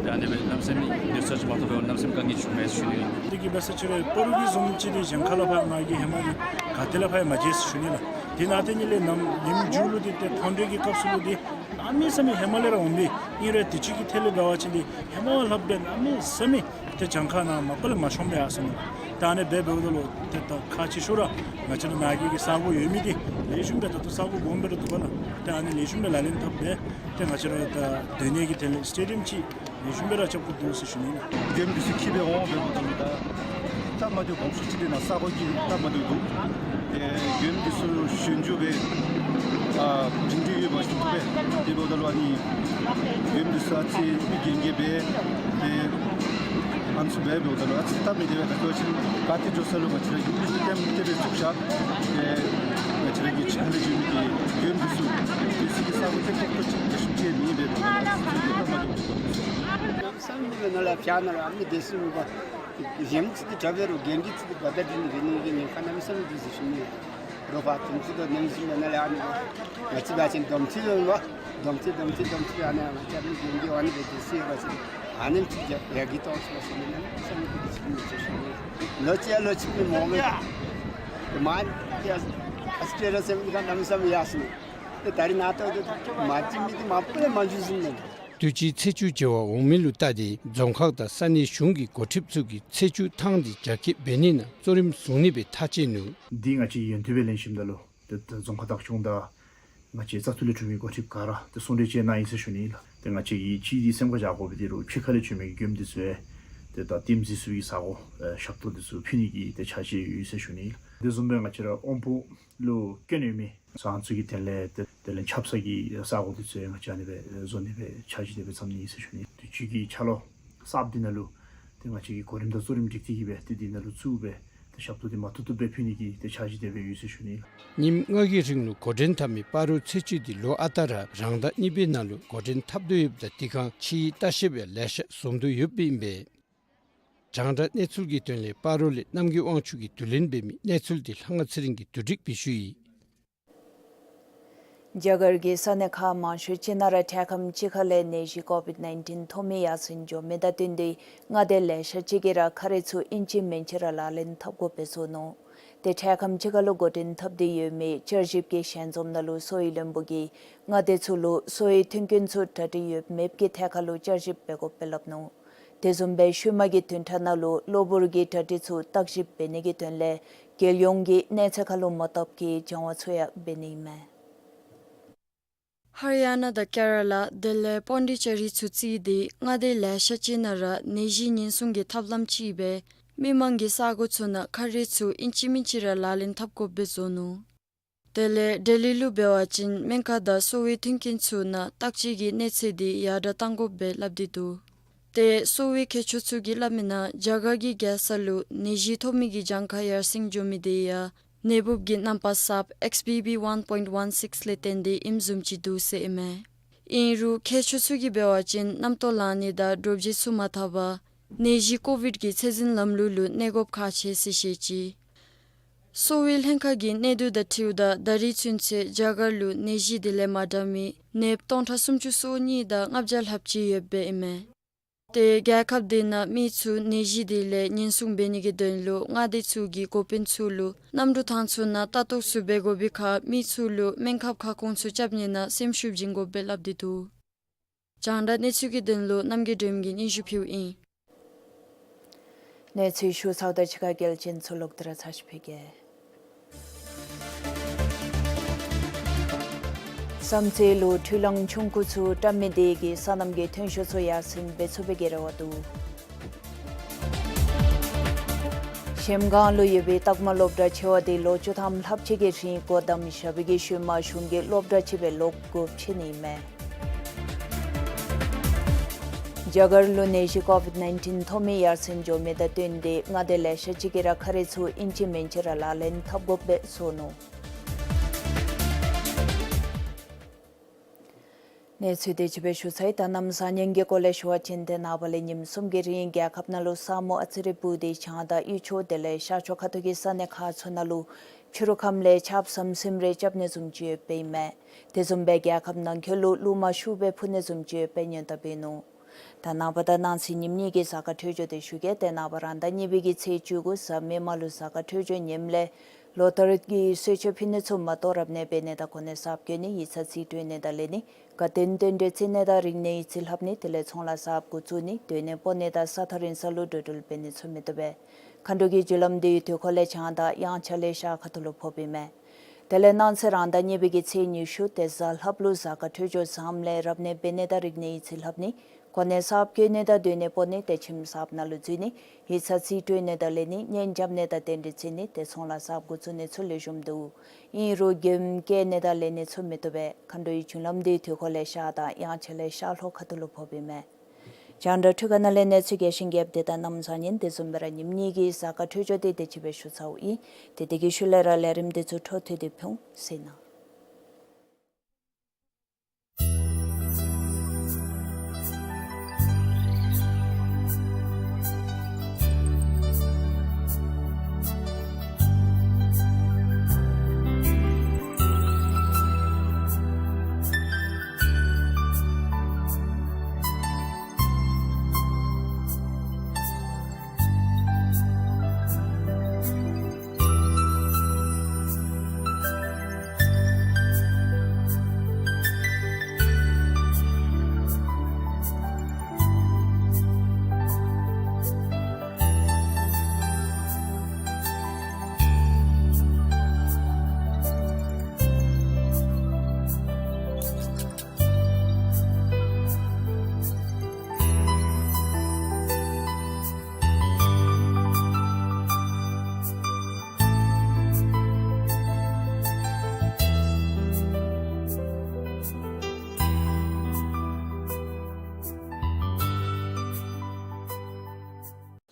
ཏེ་ཨ་ནི་སྦེ་གནམ་མེད་ས་མེད་ནུས་ས་ཅིག་མ་ཐོབ་པས་གནམ་མེད་ས་མེད་དཀའ་ངལ་བྱུངམ་མས་ཟེར་ཞུ་ནི་ཨིན། དེ་གིས་འབད་ས་ཅིག་ར་སྤ་རོ་གི་བཟུམ་ཅིག་འདི་གཞན་ཁ་ལས་ཕར་ང་གིས་ཧེ་མ་གི་ག་ཏེ་ལས་ཕར་ཡང་མ་མཇལ་ཟེར་ཞུ་ནི་ལགས། དེ་ནང་དེ་ཉིད་ལས་ནམ་ཉིནམ་མཇུག་ལུ་འདི་ཏེ་ཐོ་འགྲོལ་གྱི་སྐབས་སུ་ལུ་འདི་ གནམ་མེད་ས་མེད་ཧེ་མ་ལས་ར་འོང་པས། ཨིན་རུང་དུས་ཅི་གི་ཐད་ལུ་འབད་བ་ཅིན་འདི་ཧེ་མ་ལྷགཔ་སྦེ་གནམ་མེད་ས་མེད་ཏེ་གྱངས་ཁ་ནང་མ་པ་ལས་མ་ཤོངམ་སྦེ་ཡར་སོང་ནུག། ད་ཨ་ནི་སྦེ་འབདཝ་ད་ལུ་ཏེ་ད་ཁག་ཆེ་ཤོས་ར་ང་བཅས་ར་ནཱ་གི་གི་ས་གོ་ཡོད་མི་འདི་ལེགས་ཤོམ་སྦེ་ད་ལྟོ་ས་གོ་སྦོམ་སྦེ་ར་འདུག་པ་ལགས། ཏེ་ཨ་ནི་ལེགས་ཤོམ་སྦེ་ལག་ལེན་འཐབ་སྦེ་ཏེ་ང་བཅས་ར་ད་སྡོད་ནི་གི་དོན་ལས་སི་ཊེ་ཌི་ཡམ་ཅིག་ལེགས་ཤོམ་སྦེ་ར་རྐྱབ་དགོཔ་འདུག་ཟེར་ཞུ་ནི་ལགས། མགྱོནམ་འདི་ཚུ་འཁྱིད་སྦེ་འོང་སྦེ་འབདཝ་ད་ལུ་ད་སྟབས་མ་བདེཝ་སྦོམ་ཤོས་ཅིག་འདི་ནཱ་ས་གོ་གི་སྟབས་མ་བདེཝ་འདུག། ཏེ་མགྱོནམ་འདི་ཚུ་ཞོན་འཇུག་སྦེ་ཨ་འགྲིམ་འགྲུལ་ཡོདཔ་ཅིན་བཏུབ་པས། དེ་འབདཝ་ད་ལུ་ཨ་ནི་མགྱོནམ་འདི་ཚུ་ཨ་ཙི་མི་རྒན་རྒས་སྦེ་ཏེ་ཨ་ནི་ཚུ་སྦེ་འབདཝ་ད་ལུ་ཨ་ཙི་སྟབས་མི་བདེ་བས། ག་ཅི་ཟེར་བ་ཅིན་ག་ཏེ་འགྱོ་ས་ལུ་ང་བཅས་ར་ཡུན་རིང་སྦེ་ཏེ་སྦེ་འཛུལ་ཤོར། ཏེ་ང་བཅས་ར་གི་ཕྱི་ཁ་ལས་འགྱོ་མི་གི་མགྱོནམ་འདི་ཚུ་སྡོད་སའི་གི་ས་གོ་ཏེ་ཏོག་ཏོ་ཅིག་ལེགས་ཤོམ་ཅིག་མེད་པས། ཨ་ཙི་ཏེ་སྟབས་མ་བདེཝ་འདུག། བསམ་གྱི་མེད་ནཱ་ལས་ཕྱག་ནཱ་ལུ་ཨ་ནི་སྡོད་ས་མེད་པ། གཞན་ཚུ་གིས་དྲག་པས་རུང་རྒན་འདི་ཚུ་གིས་འབད་དེ་འདི་ནི་རིག་ནི་གི་ཉེན་ཁ་གནམ་མེད་ས་མེད་འདུག་ཟེར་ཞུ་ནི། ལོག་པར་དུམ་ཚིགས་དང་གནམ་མེད་ས་མེད་ནཱ་ལས་ཨ་ནི་ང་བཅས་འབད་བ་ཅིན་སྡོམ་ཚིག་ཡོད་པ། སྡོམ་ཚིག་སྡོམ་ཚིག་སྡོམ་ཚིག་ཨ་ནི་ང་བཅས་ཨ་ནི་རྒན་གྱི་འོག་ནང་སྦེ་སྡོད་སྲིད་པ་ཅིན་ཨ་ནི་ཅིག་ཡར་རྒྱས་གཏང་ཚུགས་པ་ཟེར་ནི་གནམ་མེད་ས་མེད་འདུག་ཟེར་ཞུ་ནི། ལོ་གཅིག་ཡང་ལོ་གཅིག་ནི་མ་འོང་མས། མ་ཨ་ཙི་ཏེ་ར་སེམས་ཁར་གནམ་མེད་ས་མེད་ཡར་སོང་ནུག། ཏེ་ད་རིས་ནཱ་ལྟོ་ཏེ་མ་བྱིན་མི་འདི་མ་པ་ལས་མ་བྱིན་ཟེར་ནི། དུས་ཅི་ཚེས་བཅུ་བྱེ་བ་འོང་མི་ལུ་བལྟ་སྟེ་རྫོང་ཁག་དང་ས་གནས་གཞུང་གི་འགོ་ཁྲིདཔ་ཚུ་གིས་ཚེས་བཅུ་ཐང་འདི་རྒྱ་སྐྱེད་འབད་ནི་ནང་གཙོ་རིམ་བཟུང་ནི་སྦེ་ཐག་བཅད་ནུག། འདི་ང་བཅས་ཡོན་ཐུབ་སྦེ་ལེན་ཞིནམ་ད་ལུ་ཏེ་ད་རྫོང་ཁག་བདག་སྐྱོང་དང་ང་བཅས་བཙག་འཐུ་ལས་འཁྲུངས་མི་འགོ་ཁྲིདཔ་ག་ར་ཏེ་གསུང་གྲོས་ཅིག་གནང་ཡི་ཟེར་ཞུ་ནི་ལགས། ཏེ་ང་བཅས་ཀྱིས་གཅིག་འདི་སེམས་ཁར་བཞག་དགོ་པའི་འདི་རུང་ཕྱི་ཁ་ལས་བྱོན་མི་གི་མགྱོནམ་འདི་ཚུ་ཡང་ཏེ་ད་ལྟདམོ་འཛུལ་ཚུགས་པའི་ས་གོ་ཨེ་ཞབས་ཏོག་འདི་ཚུ་ཕུལ་ནི་གི་ཏེ་འཆར་གཞི་ཡོད་ཟེར་ཞུ་ནི་ལགས། དེ་བཟུམ་སྦེ་ང་བཅས་ར་དབོན་སྤུ་ལུ་སྐྱོན་ཡོད་མི་ས་ཁོངས་ཚུ་གི་དོན་ལས་ཏེ་དེ་ལས་ཆབ་གསང་གི་ས་གོ་འདི་ཚུ་ཡང་ང་བཅས་ཨ་ནི་སྦེ་བཟོ་ནི་སྦེ་འཆར་གཞི་དེ་སྦེ་བརྩམ་ནི་ཨིན་ཟེར་ཞུ་ནི། དུས་ཅི་གི་འཆར་ལོ་གསརཔ་འདི་ནང་ལུ་ཏེ་ང་བཅས་ཀྱིས་གོ་རིམ་དང་གཙོ་རིམ་སྒྲིག་སྟེ་གི་སྦེ་ཏེ་འདི་ནང་ལུ་བཙུགས་སྦེ་ཏེ་ཞབས་ཏོག་འདི་མ་ཐུབ་ཐུབ་སྦེ་ཕུལ་ནི་གི་ཏེ་འཆར་གཞི་དེ་སྦེ་ཡོད་ཟེར་ཞུ་ནི། ཉིནམ་ལྔ་གི་རིང་ལུ་འགོ་འདྲེན་འཐབ་མི་སྤ་རོ་ཚེས་བཅུ་འདི་ལོ་ཨ་རྟག་ར་རང་ཟླ་གཉིས་པའི་ནང་ལུ་འགོ་འདྲེན་འཐབ་དོ་ཡོདཔ་ད་དེ་ཁར་ཕྱིའི་ལྟ་བཤལཔ་ཡང་ལེ་ཤ་འཛོམས་དོ་ཡོདཔ་ཨིན་པས། རྒྱང་བསྒྲགས་གནས་ཚུལ་གྱི་དོན་ལས་སྤ་རོ་ལས་རྣམ་རྒྱལ་དབང་ཕྱུག་གིས་བསྡུ་ལེན་འབད་མི་གནས་ཚུལ་འདི་ལྷ་དབང་ཚེ་རིང་གིས་བསྡུ་སྒྲིག་འབད་ཞུ་ཡི། རྒྱ་གར་གྱི་ས་གནས་ཁག་མང་ཤོས་ཅིག་ནང་ར་འཕྲལ་ཁམས་ཅིག་ཁ་ལས་ནད་གཞི་ཀོ་ཝིཌ་ནའིན་ཊིན་ཐོབ་མི་ཡར་སེང་འགྱོ་མི་དང་བསྟུན་ཏེ་མངའ་སྡེ་ལེ་ཤ་ཅིག་གིས་ར་ཁ་རས་ཚུ་ཨིན་ཅི་མིན་ཅི་ར་ལག་ལེན་འཐབ་དགོཔ་སྦེ་བཟོ་ནུག། ཏེ་འཕྲལ་ཁམས་ཅིག་ཁ་ལུ་འགོ་འདྲེན་འཐབ་སྟེ་ཡོད་མི་བསྐྱར་ཞིབ་ཀྱི་ཞལ་འཛོམས་ནང་ལུ་གསོ་བའི་བློན་པོ་གིས་མངའ་སྡེ་ཚུ་ལུ་གསོ་བའི་མཐུན་རྐྱེན་ཚུ་གྲ་སྒྲིག་ཡོད་མེད་ཀྱི་ཐད་ཁ་ལུ་བསྐྱར་ཞིབ་འབད་དགོཔ་སྦེ་སླབ་ནུག། དེ་བཟུམ་སྦེ་ཤུལ་མ་གི་བདུན་ཕྲག་ནང་ལུ་གློ་བུར་གྱི་གྲ་སྒྲིག་ཚུ་བརྟག་ཞིབ་འབད་ནི་གི་དོན་ལས་རྒྱལ་ཡོངས་ཀྱི་གནས་ཚད་ཁ་ལུ་མ་བཏུབ་ཀྱི་སྦྱང་བ་ཚུ་ཡང་འབད་ནི་ཨིན་མས། ཧ་རི་ཡ་ན་དང་ཀེ་ར་ལ་དེ་ལས་པོན་ཌི་ཅེ་རི་ཚུ་བརྩིས་ཏེ་མངའ་སྡེ་ལེ་ཤ་ཅིག་ནང་ར་ནད་གཞི་ཉེན་སྲུང་གི་ཐབས་ལམ་ཅིག་སྦེ་མི་མང་གི་ས་གོ་ཚུ་ནང་ཁ་རས་ཚུ་ཨིན་ཅི་མིན་ཅི་ར་ལག་ལེན་འཐབ་དགོཔ་སྦེ་བཟོ་ནུག། དེ་ལས་ལྡི་ལི་ལུ་འབད་བ་ཅིན་སྨན་ཁང་དང་གསོ་བའི་མཐུན་རྐྱེན་ཚུ་ནང་བརྟག་དཔྱད་ཀྱི་གནས་ཚད་འདི་ཡར་དྲག་གཏང་དགོཔ་སྦེ་སླབ་སྟེ་འདུག། ཏེ་གསོ་བའི་མཁས་མཆོག་ཚུ་གིས་སླབ་མིའི་ནང་རྒྱ་གར་གྱི་རྒྱལ་ས་ལུ་ནད་གཞི་ཐོབ་མི་གི་གྱངས་ཁ་ཡར་སེང་འགྱོ་མི་དེ་ཡང་ནད་འབུཔ་གི་རྣམ་པ་གསརཔ་ཨེགསི་བི་བི་ཝན་པོའིནཊི་ཝན་སིགསི་ལས་བརྟེན་ཏེ་ཨིནམ་བཟུམ་ཅིག་འདུག་ཟེར་ཨིན་མས། ཨིན་རུང་མཁས་མཆོག་ཚུ་གིས་འབད་བ་ཅིན་རྣམ་རྟོག་ལང་ནི་དང་འདྲོག་བྱེལ་ཚུ་མ་ཐལ་བར་ནད་གཞི་ཀོ་ཝིཌ་གི་ཚད་འཛིན་ལམ་ལུགས་ལུ་གནས་དགོཔ་ཁག་ཆེ་ཟེར་བཤད་ཅི། གསོ་བའི་ལྷན་ཁག་གི་གནས་སྡུད་དང་འཁྲིལཝ་ད་ད་རིས་ཚུན་ཚོད་རྒྱ་གར་ལུ་ནད་གཞི་དེ་ལས་མ་དྲག་མི་ནདཔ་སྟོང་ཕྲག་སུམ་ཅུ་སོ་གཉིས་དང་ལྔ་བརྒྱ་ལྷགཔ་ཅིག་ཡོདཔ་སྦེ་ཨིན་མས། ཏེ་རྒྱལ་ཁབ་དེ་ནང་མི་ཚུ་ནད་གཞི་དེ་ལས་ཉེན་སྲུང་འབད་ནི་གི་དོན་ལུ་མངའ་སྡེ་ཚུ་གི་འགོ་དཔོན་ཚུ་ལུ་གནམ་གྲུ་ཐང་ཚུ་ནང་ལྟ་རྟོག་ཚུ་འབད་དགོ་པའི་ཁར་མི་ཚུ་ལུ་སྨན་ཁབ་ཁ་སྐོང་ཚུ་རྐྱབ་ནི་ནང་སེམས་ཤུགས་བྱིན་དགོཔ་སྦེ་སླབ་སྟེ་འདུག། རྒྱང་བསྒྲགས་གནས་ཚུལ་གྱི་དོན་ལུ་རྣམ་རྒྱལ་སྒྲོལམ་གིས་སྙན་ཞུ་ཕུལཝ་ཨིན། གནས་ཚུལ་ཞུ་ཚརཝ་དང་གཅིག་ཁར་གལ་ཅན་ཚུ་ལོག་སྟེ་ར་ཚར་ཅིག་ཕུལ་གེ། བསམ་རྩེ་ལུ་འཕྲུལ་གླང་ཆུང་ཀུ་ཚུ་བཀྲམ་མི་དེ་གིས་སོ་ནམ་གྱི་ཐོན་ཤུགས་ཚུ་ཡར་སེང་འབད་ཚུགས་པའི་གི་རེ་བ་འདུག། གཞལམ་སྒང་ལུ་ཡོད་པའི་རྟགས་མ་སློབ་གྲྭ་ཆེ་བ་དེ་ལོ་བཅུ་ཐམ་ལྷགཔ་ཅིག་གི་རིང་སྒོ་བསྡམས་བཞག་པའི་གི་ཤུལ་མ་གཞུང་གིས་སློབ་གྲྭ་ཅིག་སྦེ་ལོག་དགོཔ་ཆེ་ནི་ཨིན་མས། རྒྱ་གར་ལུ་ནད་གཞི་ཀོ་ཝིཌ་ནའིན་ཊིན་ཐོབ་མི་ཡར་སེང་འགྱོ་མི་དང་བསྟུན་ཏེ་མངའ་སྡེ་ལེ་ཤ་ཅིག་གིས་ར་ཁ་རས་ཚུ་ཨིན་ཅི་མིན་ཅི་ར་ལག་ལེན་འཐབ་དགོཔ་སྦེ་བཟོ་ནུག། གནས་ཚུལ་དེ་ཅིག་སྦེ་ཞུ་ཚར་ཡི། ད་གནམ་བཟང་ཉིན་གྱི་སྐོར་ལས་ཞུ་བ་ཅིན་ཏེ་ནངས་པ་ལས་ཉིནམ་གསུམ་གྱི་རིང་རྒྱལ་ཁབ་ནང་ལུ་ས་སྨུག་ཨ་ཙི་རེ་སྤུབས་ཏེ་བྱང་དང་དབུས་ཕྱོགས་དེ་ལས་ཤར་ཕྱོགས་ཁ་ཐུག་གི་ས་གནས་ཁག་ཚུ་ནང་ལུ་ཕྱི་རུ་ཁམས་ལས་ཆརཔ་ཟམ་ཟིམ་རེ་རྐྱབ་ནི་བཟུམ་ཅིག་ཡོདཔ་ཨིན་མས། དེ་བཟུམ་སྦེ་རྒྱལ་ཁབ་ནང་འཁོད་ལུ་རླུང་མ་ཤུགས་སྦེ་འཕུ་ནི་བཟུམ་ཅིག་ཡོདཔ་སྦེ་སྔོན་བརྡ་འབད་ནུག། ད་ནངས་པ་དང་གནངས་ཚེ་ཉིནམ་གཉིས་ཀྱི་གཟའ་སྐར་འཕྲོད་སྦྱོར་དེ་ཞུ་གེ། ཏེ་ནངས་པ་རང་ཟླ་གཉིས་པའི་གི་ཚེས་བཅུ་དགུ་གཟའ་མིག་དམར་ལུ་གཟའ་སྐར་འཕྲོད་སྦྱོར་ཉིམ་ལས་ ལོ་ལྟར་གྱི་གསོལ་མཆོད་ཕུལ་ནི་ཚུ་མ་གཏོགས་རབ་གནས་འབད་ནི་དང་གོ་གནས་གསརཔ་བཀོད་ནི་ཡིག་ཚང་རྩིས་སྤྲོད་ནི་དང་ལེན་ནི་དགའ་སྟོན་རྟེན་འབྲེལ་བརྩི་ནི་དང་རིག་གནས་ཡིག་རྩིས་ལྷབ་ནི་དེ་ལས་ཚོང་ལཱ་གསརཔ་འགོ་བཙུགས་ནི་སྡོད་གནས་སྤོ་ནི་དང་ས་ཐག་རིང་ས་ལུ་འགྲོ་འགྲུལ་འབད་ནི་ཚུ་མི་བཏུབ་པས། མཁའ་འགྲོ་གི་རྒྱུ་ལམ་འདི་དུས་འཁོར་ལས་བྱང་དང་དབྱངས་འཆར་ལས་ཤར་ཁ་ཐུག་ལུ་ཕོགཔ་ཨིན་མས། དེ་ལས་གནངས་ཚེ་རང་ཟླ་གཉིས་པའི་གི་ཚེས་ཉི་ཤུ་ཏེ་གཟའ་ལྷགཔ་ལུ་གཟའ་སྐར་འཕྲོད་སྦྱོར་བཟངམ་ལས་རབ་གནས་འབད་ནི་དང་རིག་གནས་ཡིག་རྩིས་ལྷབ་ནི་གོ་གནས་གསརཔ་བཀོད་ནི་དང་སྡོད་གནས་སྤོ་ནི་ཏེ་ཁྱིམ་གསརཔ་ནང་ལུ་འཛུལ་ནི་ཡིག་ཚང་རྩིས་སྤྲོད་ནི་དང་ལེན་ནི་གཉེན་རྐྱབ་ནི་དང་རྟེན་འབྲེལ་བརྩི་ནི་ཏེ་ཚོང་ལཱ་གསརཔ་འགོ་བཙུགས་ནི་ཚུ་ལེགས་ཤོམ་འདུག། ཨིན་རུང་མགྱོནམ་བཀལ་ནི་དང་ལེན་ནི་ཚུ་མི་བཏུབ་པས། མཁའ་འགྲོའི་རྒྱུ་ལམ་འདི་དུས་འཁོར་ལས་ཤར་དང་དབྱངས་འཆར་ལས་ཤར་ལྷོ་ཁ་ཐུག་ལུ་ཕོགཔ་ཨིན་མས། རྒྱང་བསྒྲགས་འཕྲུལ་ཁང་ནང་ལས་གནས་ཚུལ་རྒྱས་ཤིང་རྒྱསཔ་དེ་དང་གནམ་བཟང་ངན་དེ་བཟུམ་སྦེ་ར་ཉིནམ་གཉིས་ཀྱི་གཟའ་སྐར་འཕྲོད་སྦྱོར་དེ་དེ་ཅིག་སྦེ་ཞུ་ཚརཝ་ཨིན། ཏེ་དེ་གི་ཤུལ་ལས་ར་ལས་རིམ་དེ་ཚུ་འཕྲོ་མཐུད་དེ་ཕུལ་ཟེར་ན།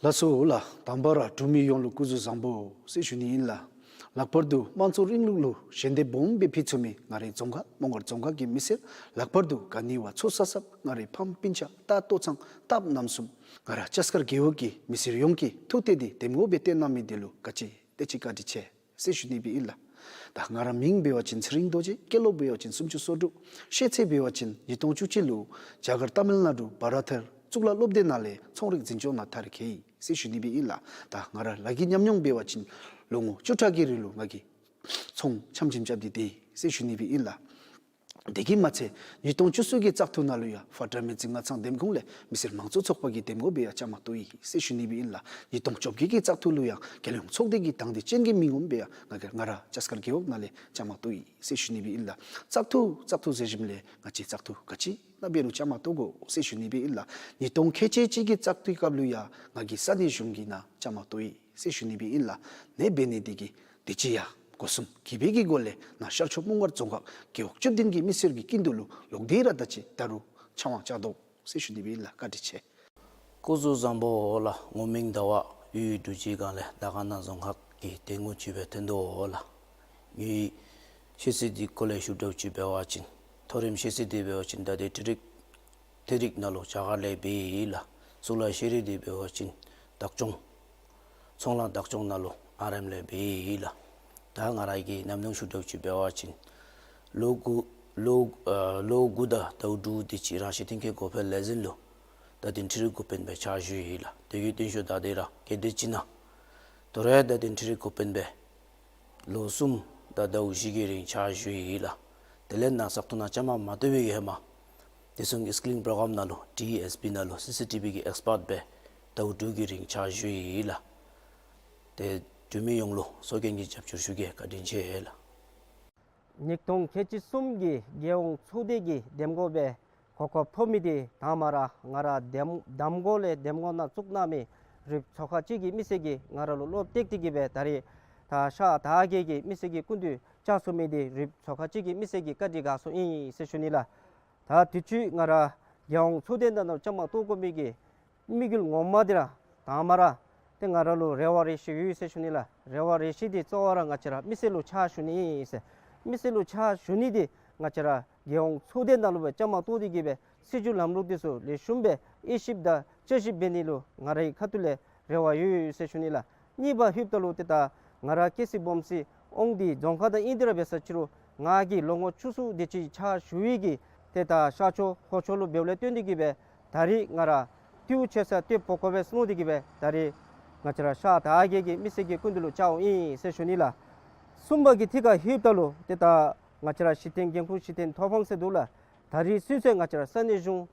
ལགས་སོ་ལགས། དང་པ་ར་འབྲུག་མི་ཡོངས་ལུ་སྐུ་གཟུགས་བཟང་པོ་ཟེར་ཞུ་ནི་ཨིན་ལགས། ལྷག་པར་དུ་དམངས་གཙོ་རིང་ལུགས་ལུ་ཞལ་འདེབས་སྦོམ་སྦེ་ཕུལ་ཚུགས་མི་ང་རའི་རྫོང་ཁག་མོང་སྒར་རྫོང་ཁག་གི་མི་སེར་ལྷག་པར་དུ་ག་ནི་བ་ཚོགས་ས་སབ་ང་རའི་ཕམ་སྤུན་ཆ་ད་ལྟོ་ཚང་སྟབས་རྣམ་གསུམ་ང་ར་ལྕགས་མཁར་རྒེད་འོག་གི་མི་སེར་ཡོངས་ཀྱི་ཐུགས་གཏད་འདི་འདེམས་ངོ་སྦེ་བཏོན་གནང་མི་འདི་ལུ་ག་ཅི་དེ་ཅིག་བཀའ་དྲིན་ཆེ་ཟེར་ཞུ་ནི་སྦེ་ཨིན་ལགས། ད་ང་ར་མིང་འབད་བ་ཅིན་ཚེ་རིང་རྡོ་རྗེ། སྐྱེས་ལོ་འབད་བ་ཅིན་སུམ་ཅུ་སོ་དྲུག། ཤེས་ཚད་འབད་བ་ཅིན་ཉིས་སྟོང་བཅུ་གཅིག་ལུ་རྒྱ་གར་ཏ་མིལ་ནཱ་ཌུ་བྷ་ར་ཐར་གཙུག་ལག་སློབ་སྡེ་ནང་ལས་ཚོང་རིག་འཛིན་སྐྱོང་ནང་མཐར་འཁྱོལ་ཡི་ཟེར་ཞུ་ནི་སྦེ་ཨིན་ལགས། ད་ང་ར་ལཱ་གི་ཉམས་མྱོང་འབད་བ་ཅིན་ལོ་ངོ་བཅུ་ཕྲག་གི་རིང་ལུ་ང་གིས་ཚོང་འཆམ་འཆིངམ་རྐྱབ་སྟེ་སྡོད་ཡི་ཟེར་ཞུ་ནི་སྦེ་ཨིན་ལགས། དེ་གིས་མ་ཚད་ཉིས་སྟོང་བཅུ་གསུམ་གྱི་བཙག་འཐུ་ནང་ལུ་ཡང་ཕོ་བྲང་མི་རྩིས་ལྔ་ཚང་འདེམས་ཁོངས་ལས་མི་སེར་མང་གཙོ་ཚོགས་པ་གི་འདེམས་ངོ་སྦེ་ཡང་བཅའ་མར་གཏོགས་ཡི་ཟེར་ཞུ་ནི་སྦེ་ཨིན་ལགས། ཉིས་སྟོང་བཅོ་བརྒྱད་ཀྱི་བཙག་འཐུ་ལུ་ཡང་རྒྱལ་ཡོངས་ཚོགས་སྡེ་གི་དང་འདོད་ཅན་གྱི་མི་ངོམ་སྦེ་ཡང་ང་གིས་ང་ར་ལྕགས་མཁར་རྒེད་འོག་ནང་ལས་བཅའ་མར་གཏོགས་ཡི་ཟེར་ཞུ་ནི་སྦེ་ཨིན་ལགས། བཙག་འཐུ་བཙག་འཐུ་ཟེར་ཞིནམ་ལས་ང་བཅས་བཙག་འཐུ་ག་ཅི་ནང་འབད་རུང་བཅའ་མར་གཏོགས་དགོ་ཟེར་ཞུ་ནི་སྦེ་ཨིན་ལགས། ཉིས་སྟོང་ཁལ་གཅིག་གཅིག་གི་བཙག་འཐུའི་སྐབས་ལུ་ཡང་ང་གིས་ས་གནས་གཞུང་གི་ནང་བཅའ་མར་གཏོགས་ཡི་ཟེར་ཞུ་ནི་སྦེ་ཨིན་ལགས། ནེ་འབད་ནི་དེ་གིས་དུས་ཅི་ཡང་སྒོ་གསུམ་གུས་པའི་གི་སྒོ་ལས་ནཱ་ཤར་ཕྱོགས་མོང་སྒར་རྫོང་ཁག་རྒེད་འོག་བཅུ་བདུན་གྱི་མི་སེར་གྱི་སྐུ་མདུན་ལུ་ལོག་སྟེ་ར་ད་ཅི་ད་རུང་ཕྱག་དབང་བཅར་དོ་ཟེར་ཞུ་ནི་སྦེ་ཨིན་ལགས། བཀའ་དྲིན་ཆེ། སྐུ་གཟུགས་བཟང་པོ་ལགས། ངོ་མིང་ཟླ་བ། ཡུལ་འབྲུག་རྗེས་སྒང་ལས་དར་དཀར་ན་རྫོང་ཁག་གི་འདེམས་ངོ་ཅིག་སྦེ་ཐོན་དོ་ལགས། ངེའི་ཤེས་ཚད་འདི་སྐོར་ལས་ཞུ་དགོཔ་ཅིག་འབད་བ་ཅིན་མཐོ་རིམ་ཤེས་ཚད་འདི་འབད་བ་ཅིན་ད་ལྟོ་འཕྲུལ་རིག་འཕྲུལ་རིག་ནང་ལུ་རྒྱ་གར་ལས་འབད་ཡི་ལགས། གཙུག་ལག་ཤེས་རིག་འདི་འབད་བ་ཅིན་བདག་སྐྱོང་ཚོང་ལཱ་བདག་སྐྱོང་ནང་ལུ་ཨར་ཨེམ་ལས་འབད་ཡི་ལགས། ད་ང་ར་གི་ཉམས་མྱོང་ཞུ་དགོཔ་ཅིག་འབད་བ་ཅིན་ལོ་དགུ་ལོ་ཨ་ལོ་དགུ་དང་ཟླཝ་དྲུག་དེ་ཅིག་རང་བཞིན་གཏན་འཁེལ་གོང་འཕེལ་ལས་འཛིན་ལུ་ད་ལྟོ་འཕྲུལ་རིག་འགོ་དཔོན་སྦེ་ཕྱག་ཞུ་ཡི་ལགས། དེ་གི་སྟེང་ཤུལ་ད་ལྟོ་ར་སྐྱེད་ཚལ་ཅིག་ནང་དོ་རུང་ད་ལྟོ་འཕྲུལ་རིག་འགོ་དཔོན་སྦེ་ལོ་གསུམ་དང་ཟླཝ་བཞི་གི་རིང་ཕྱག་ཞུ་ཡི་ལགས། དེ་ལས་ནཱ་བཙག་འཐུ་ནང་བཅའ་མར་མ་གཏོགས་པའི་ཧེ་མ་དེ་སོང་གི་སི་ཀི་ལིང་པོ་རོ་གརམ་ནང་ལུ་ཌི་ཨི་ཨེསི་པི་ནང་ལུ་སི་སི་ཊི་བི་གི་ཨེགསི་པཊ་སྦེ་ཟླཝ་དྲུག་གི་རིང་ཕྱག་ཞུ་ཡི་ལགས། ཏེ་འབྲུག་མི་ཡོངས་ལུ་ཚོགས་རྒྱན་གྱི་རྒྱབ་སྐྱོར་ཞུ་གེ། བཀའ་དྲིན་ཆེ་ལགས། ཉིས་སྟོང་ཁལ་གཅིག་གསུམ་གྱི་རྒྱལ་ཡོངས་ཚོགས་སྡེ་གི་འདེམས་ངོ་སྦེ་གོ་སྐབས་ཐོབ་མི་འདི་དང་པ་ར་ང་ར་འདེམས་འདེམས་ངོ་ལས་འདེམས་ངོ་ནང་བཙུགས་གནང་མི་རུ་ཚོགས་ཁག་གཅིག་གི་མི་སེར་གྱིས་ང་ར་ལུ་བློ་གཏད་དེ་གིས་སྦེ་ད་རིས་ད་ཤར་དར་རྒྱས་ཀྱི་མི་སེར་གྱི་སྐུ་མདུན་བཅར་ཚུགས་མི་འདི་རུ་ཚོགས་ཁག་གཅིག་གི་མི་སེར་གྱིས་བཀའ་དྲིན་དགའ་ཚོར་ཨིན་ཟེར་ཞུ་ནི་ལགས། ད་དུས་ཅི་ང་ར་རྒྱལ་ཡོངས་ཚོགས་སྡེ་ནང་ལུ་བཅའ་མར་གཏོགས་དགོ་མི་གི་དམིགས་ཡུལ་ངོ་མ་འདི་ར་དང་པ་ར་ཏེ་ང་ར་ལུ་རེ་བ་རེ་ཞིག་ཡོད་ཟེར་ཞུ་ནི་ལགས། རེ་བ་རེ་ཞིག་འདི་གཙོ་བོ་ར་ང་བཅས་ར་མི་སེར་ལུ་ཕྱག་ཞུ་ནི་ཨིན་ཟེར། མི་སེར་ལུ་ཕྱག་ཞུ་ནི་འདི་ང་བཅས་ར་རྒྱལ་ཡོངས་ཚོགས་སྡེ་ནང་ལུ་སྦེ་བཅའ་མར་གཏོགས་ཏེ་གིས་སྦེ་སྲིད་བྱུས་ལམ་ལུགས་འདི་ཚུ་ལེགས་ཤོམ་སྦེ་དབྱེ་ཞིབ་དང་དཔྱད་ཞིབ་འབད་ནི་ལུ་ང་རའི་ཁ་ཐུག་ལས་རེ་བ་ཡོད་ཟེར་ཞུ་ནི་ལགས། གཉིས་པ་ལྷོདཔ་ད་ལུ་ཏེ་ད་ང་ར་སྐྱེས་ས་སྦོམ་ས་དབང་འདུས་རྫོང་ཁག་ད་ཨིན་ཏེ་ར་འབད་ས་ཅི་རུང་ང་གིས་ལོ་ངོ་བཅུ་གསུམ་དེ་ཅིག་ཕྱག་ཞུ་བའི་གི་ཏེ་ད་ཤར་ཕྱོགས་ལྷོ་ཕྱོགས་ལུ་འབདཝ་ལས་བརྟེན་ཏེ་གིས་སྦེ་ད་རིས་ང་ར་ཏེ་ཆེ་ས་ཏེ་ཕོག་དགོ་པས་མནོ་སྟེ་གིས་སྦེ་ད་རིས་ང་བཅས་ར་ཤར་དར་རྒྱས་ཀྱི་མི་སེར་གྱི་སྐུ་མདུན་ལུ་བཅརཝ་ཨིན་ཟེར་ཞུ་ནི་ལགས། གསུམ་པ་གི་ཐད་ཁར་ལྷོདཔ་ད་ལུ་ཏེ་ད་ང་བཅས་ར་གཞི་རྟེན་འགན་ཁུར་གཞི་རྟེན་ཐོབ་ཐངས་ཟེར་འདུག་ལགས། ད་རིས་ཚུན་ཚོད་ང་བཅས་ར་ས་གནས་གཞུང་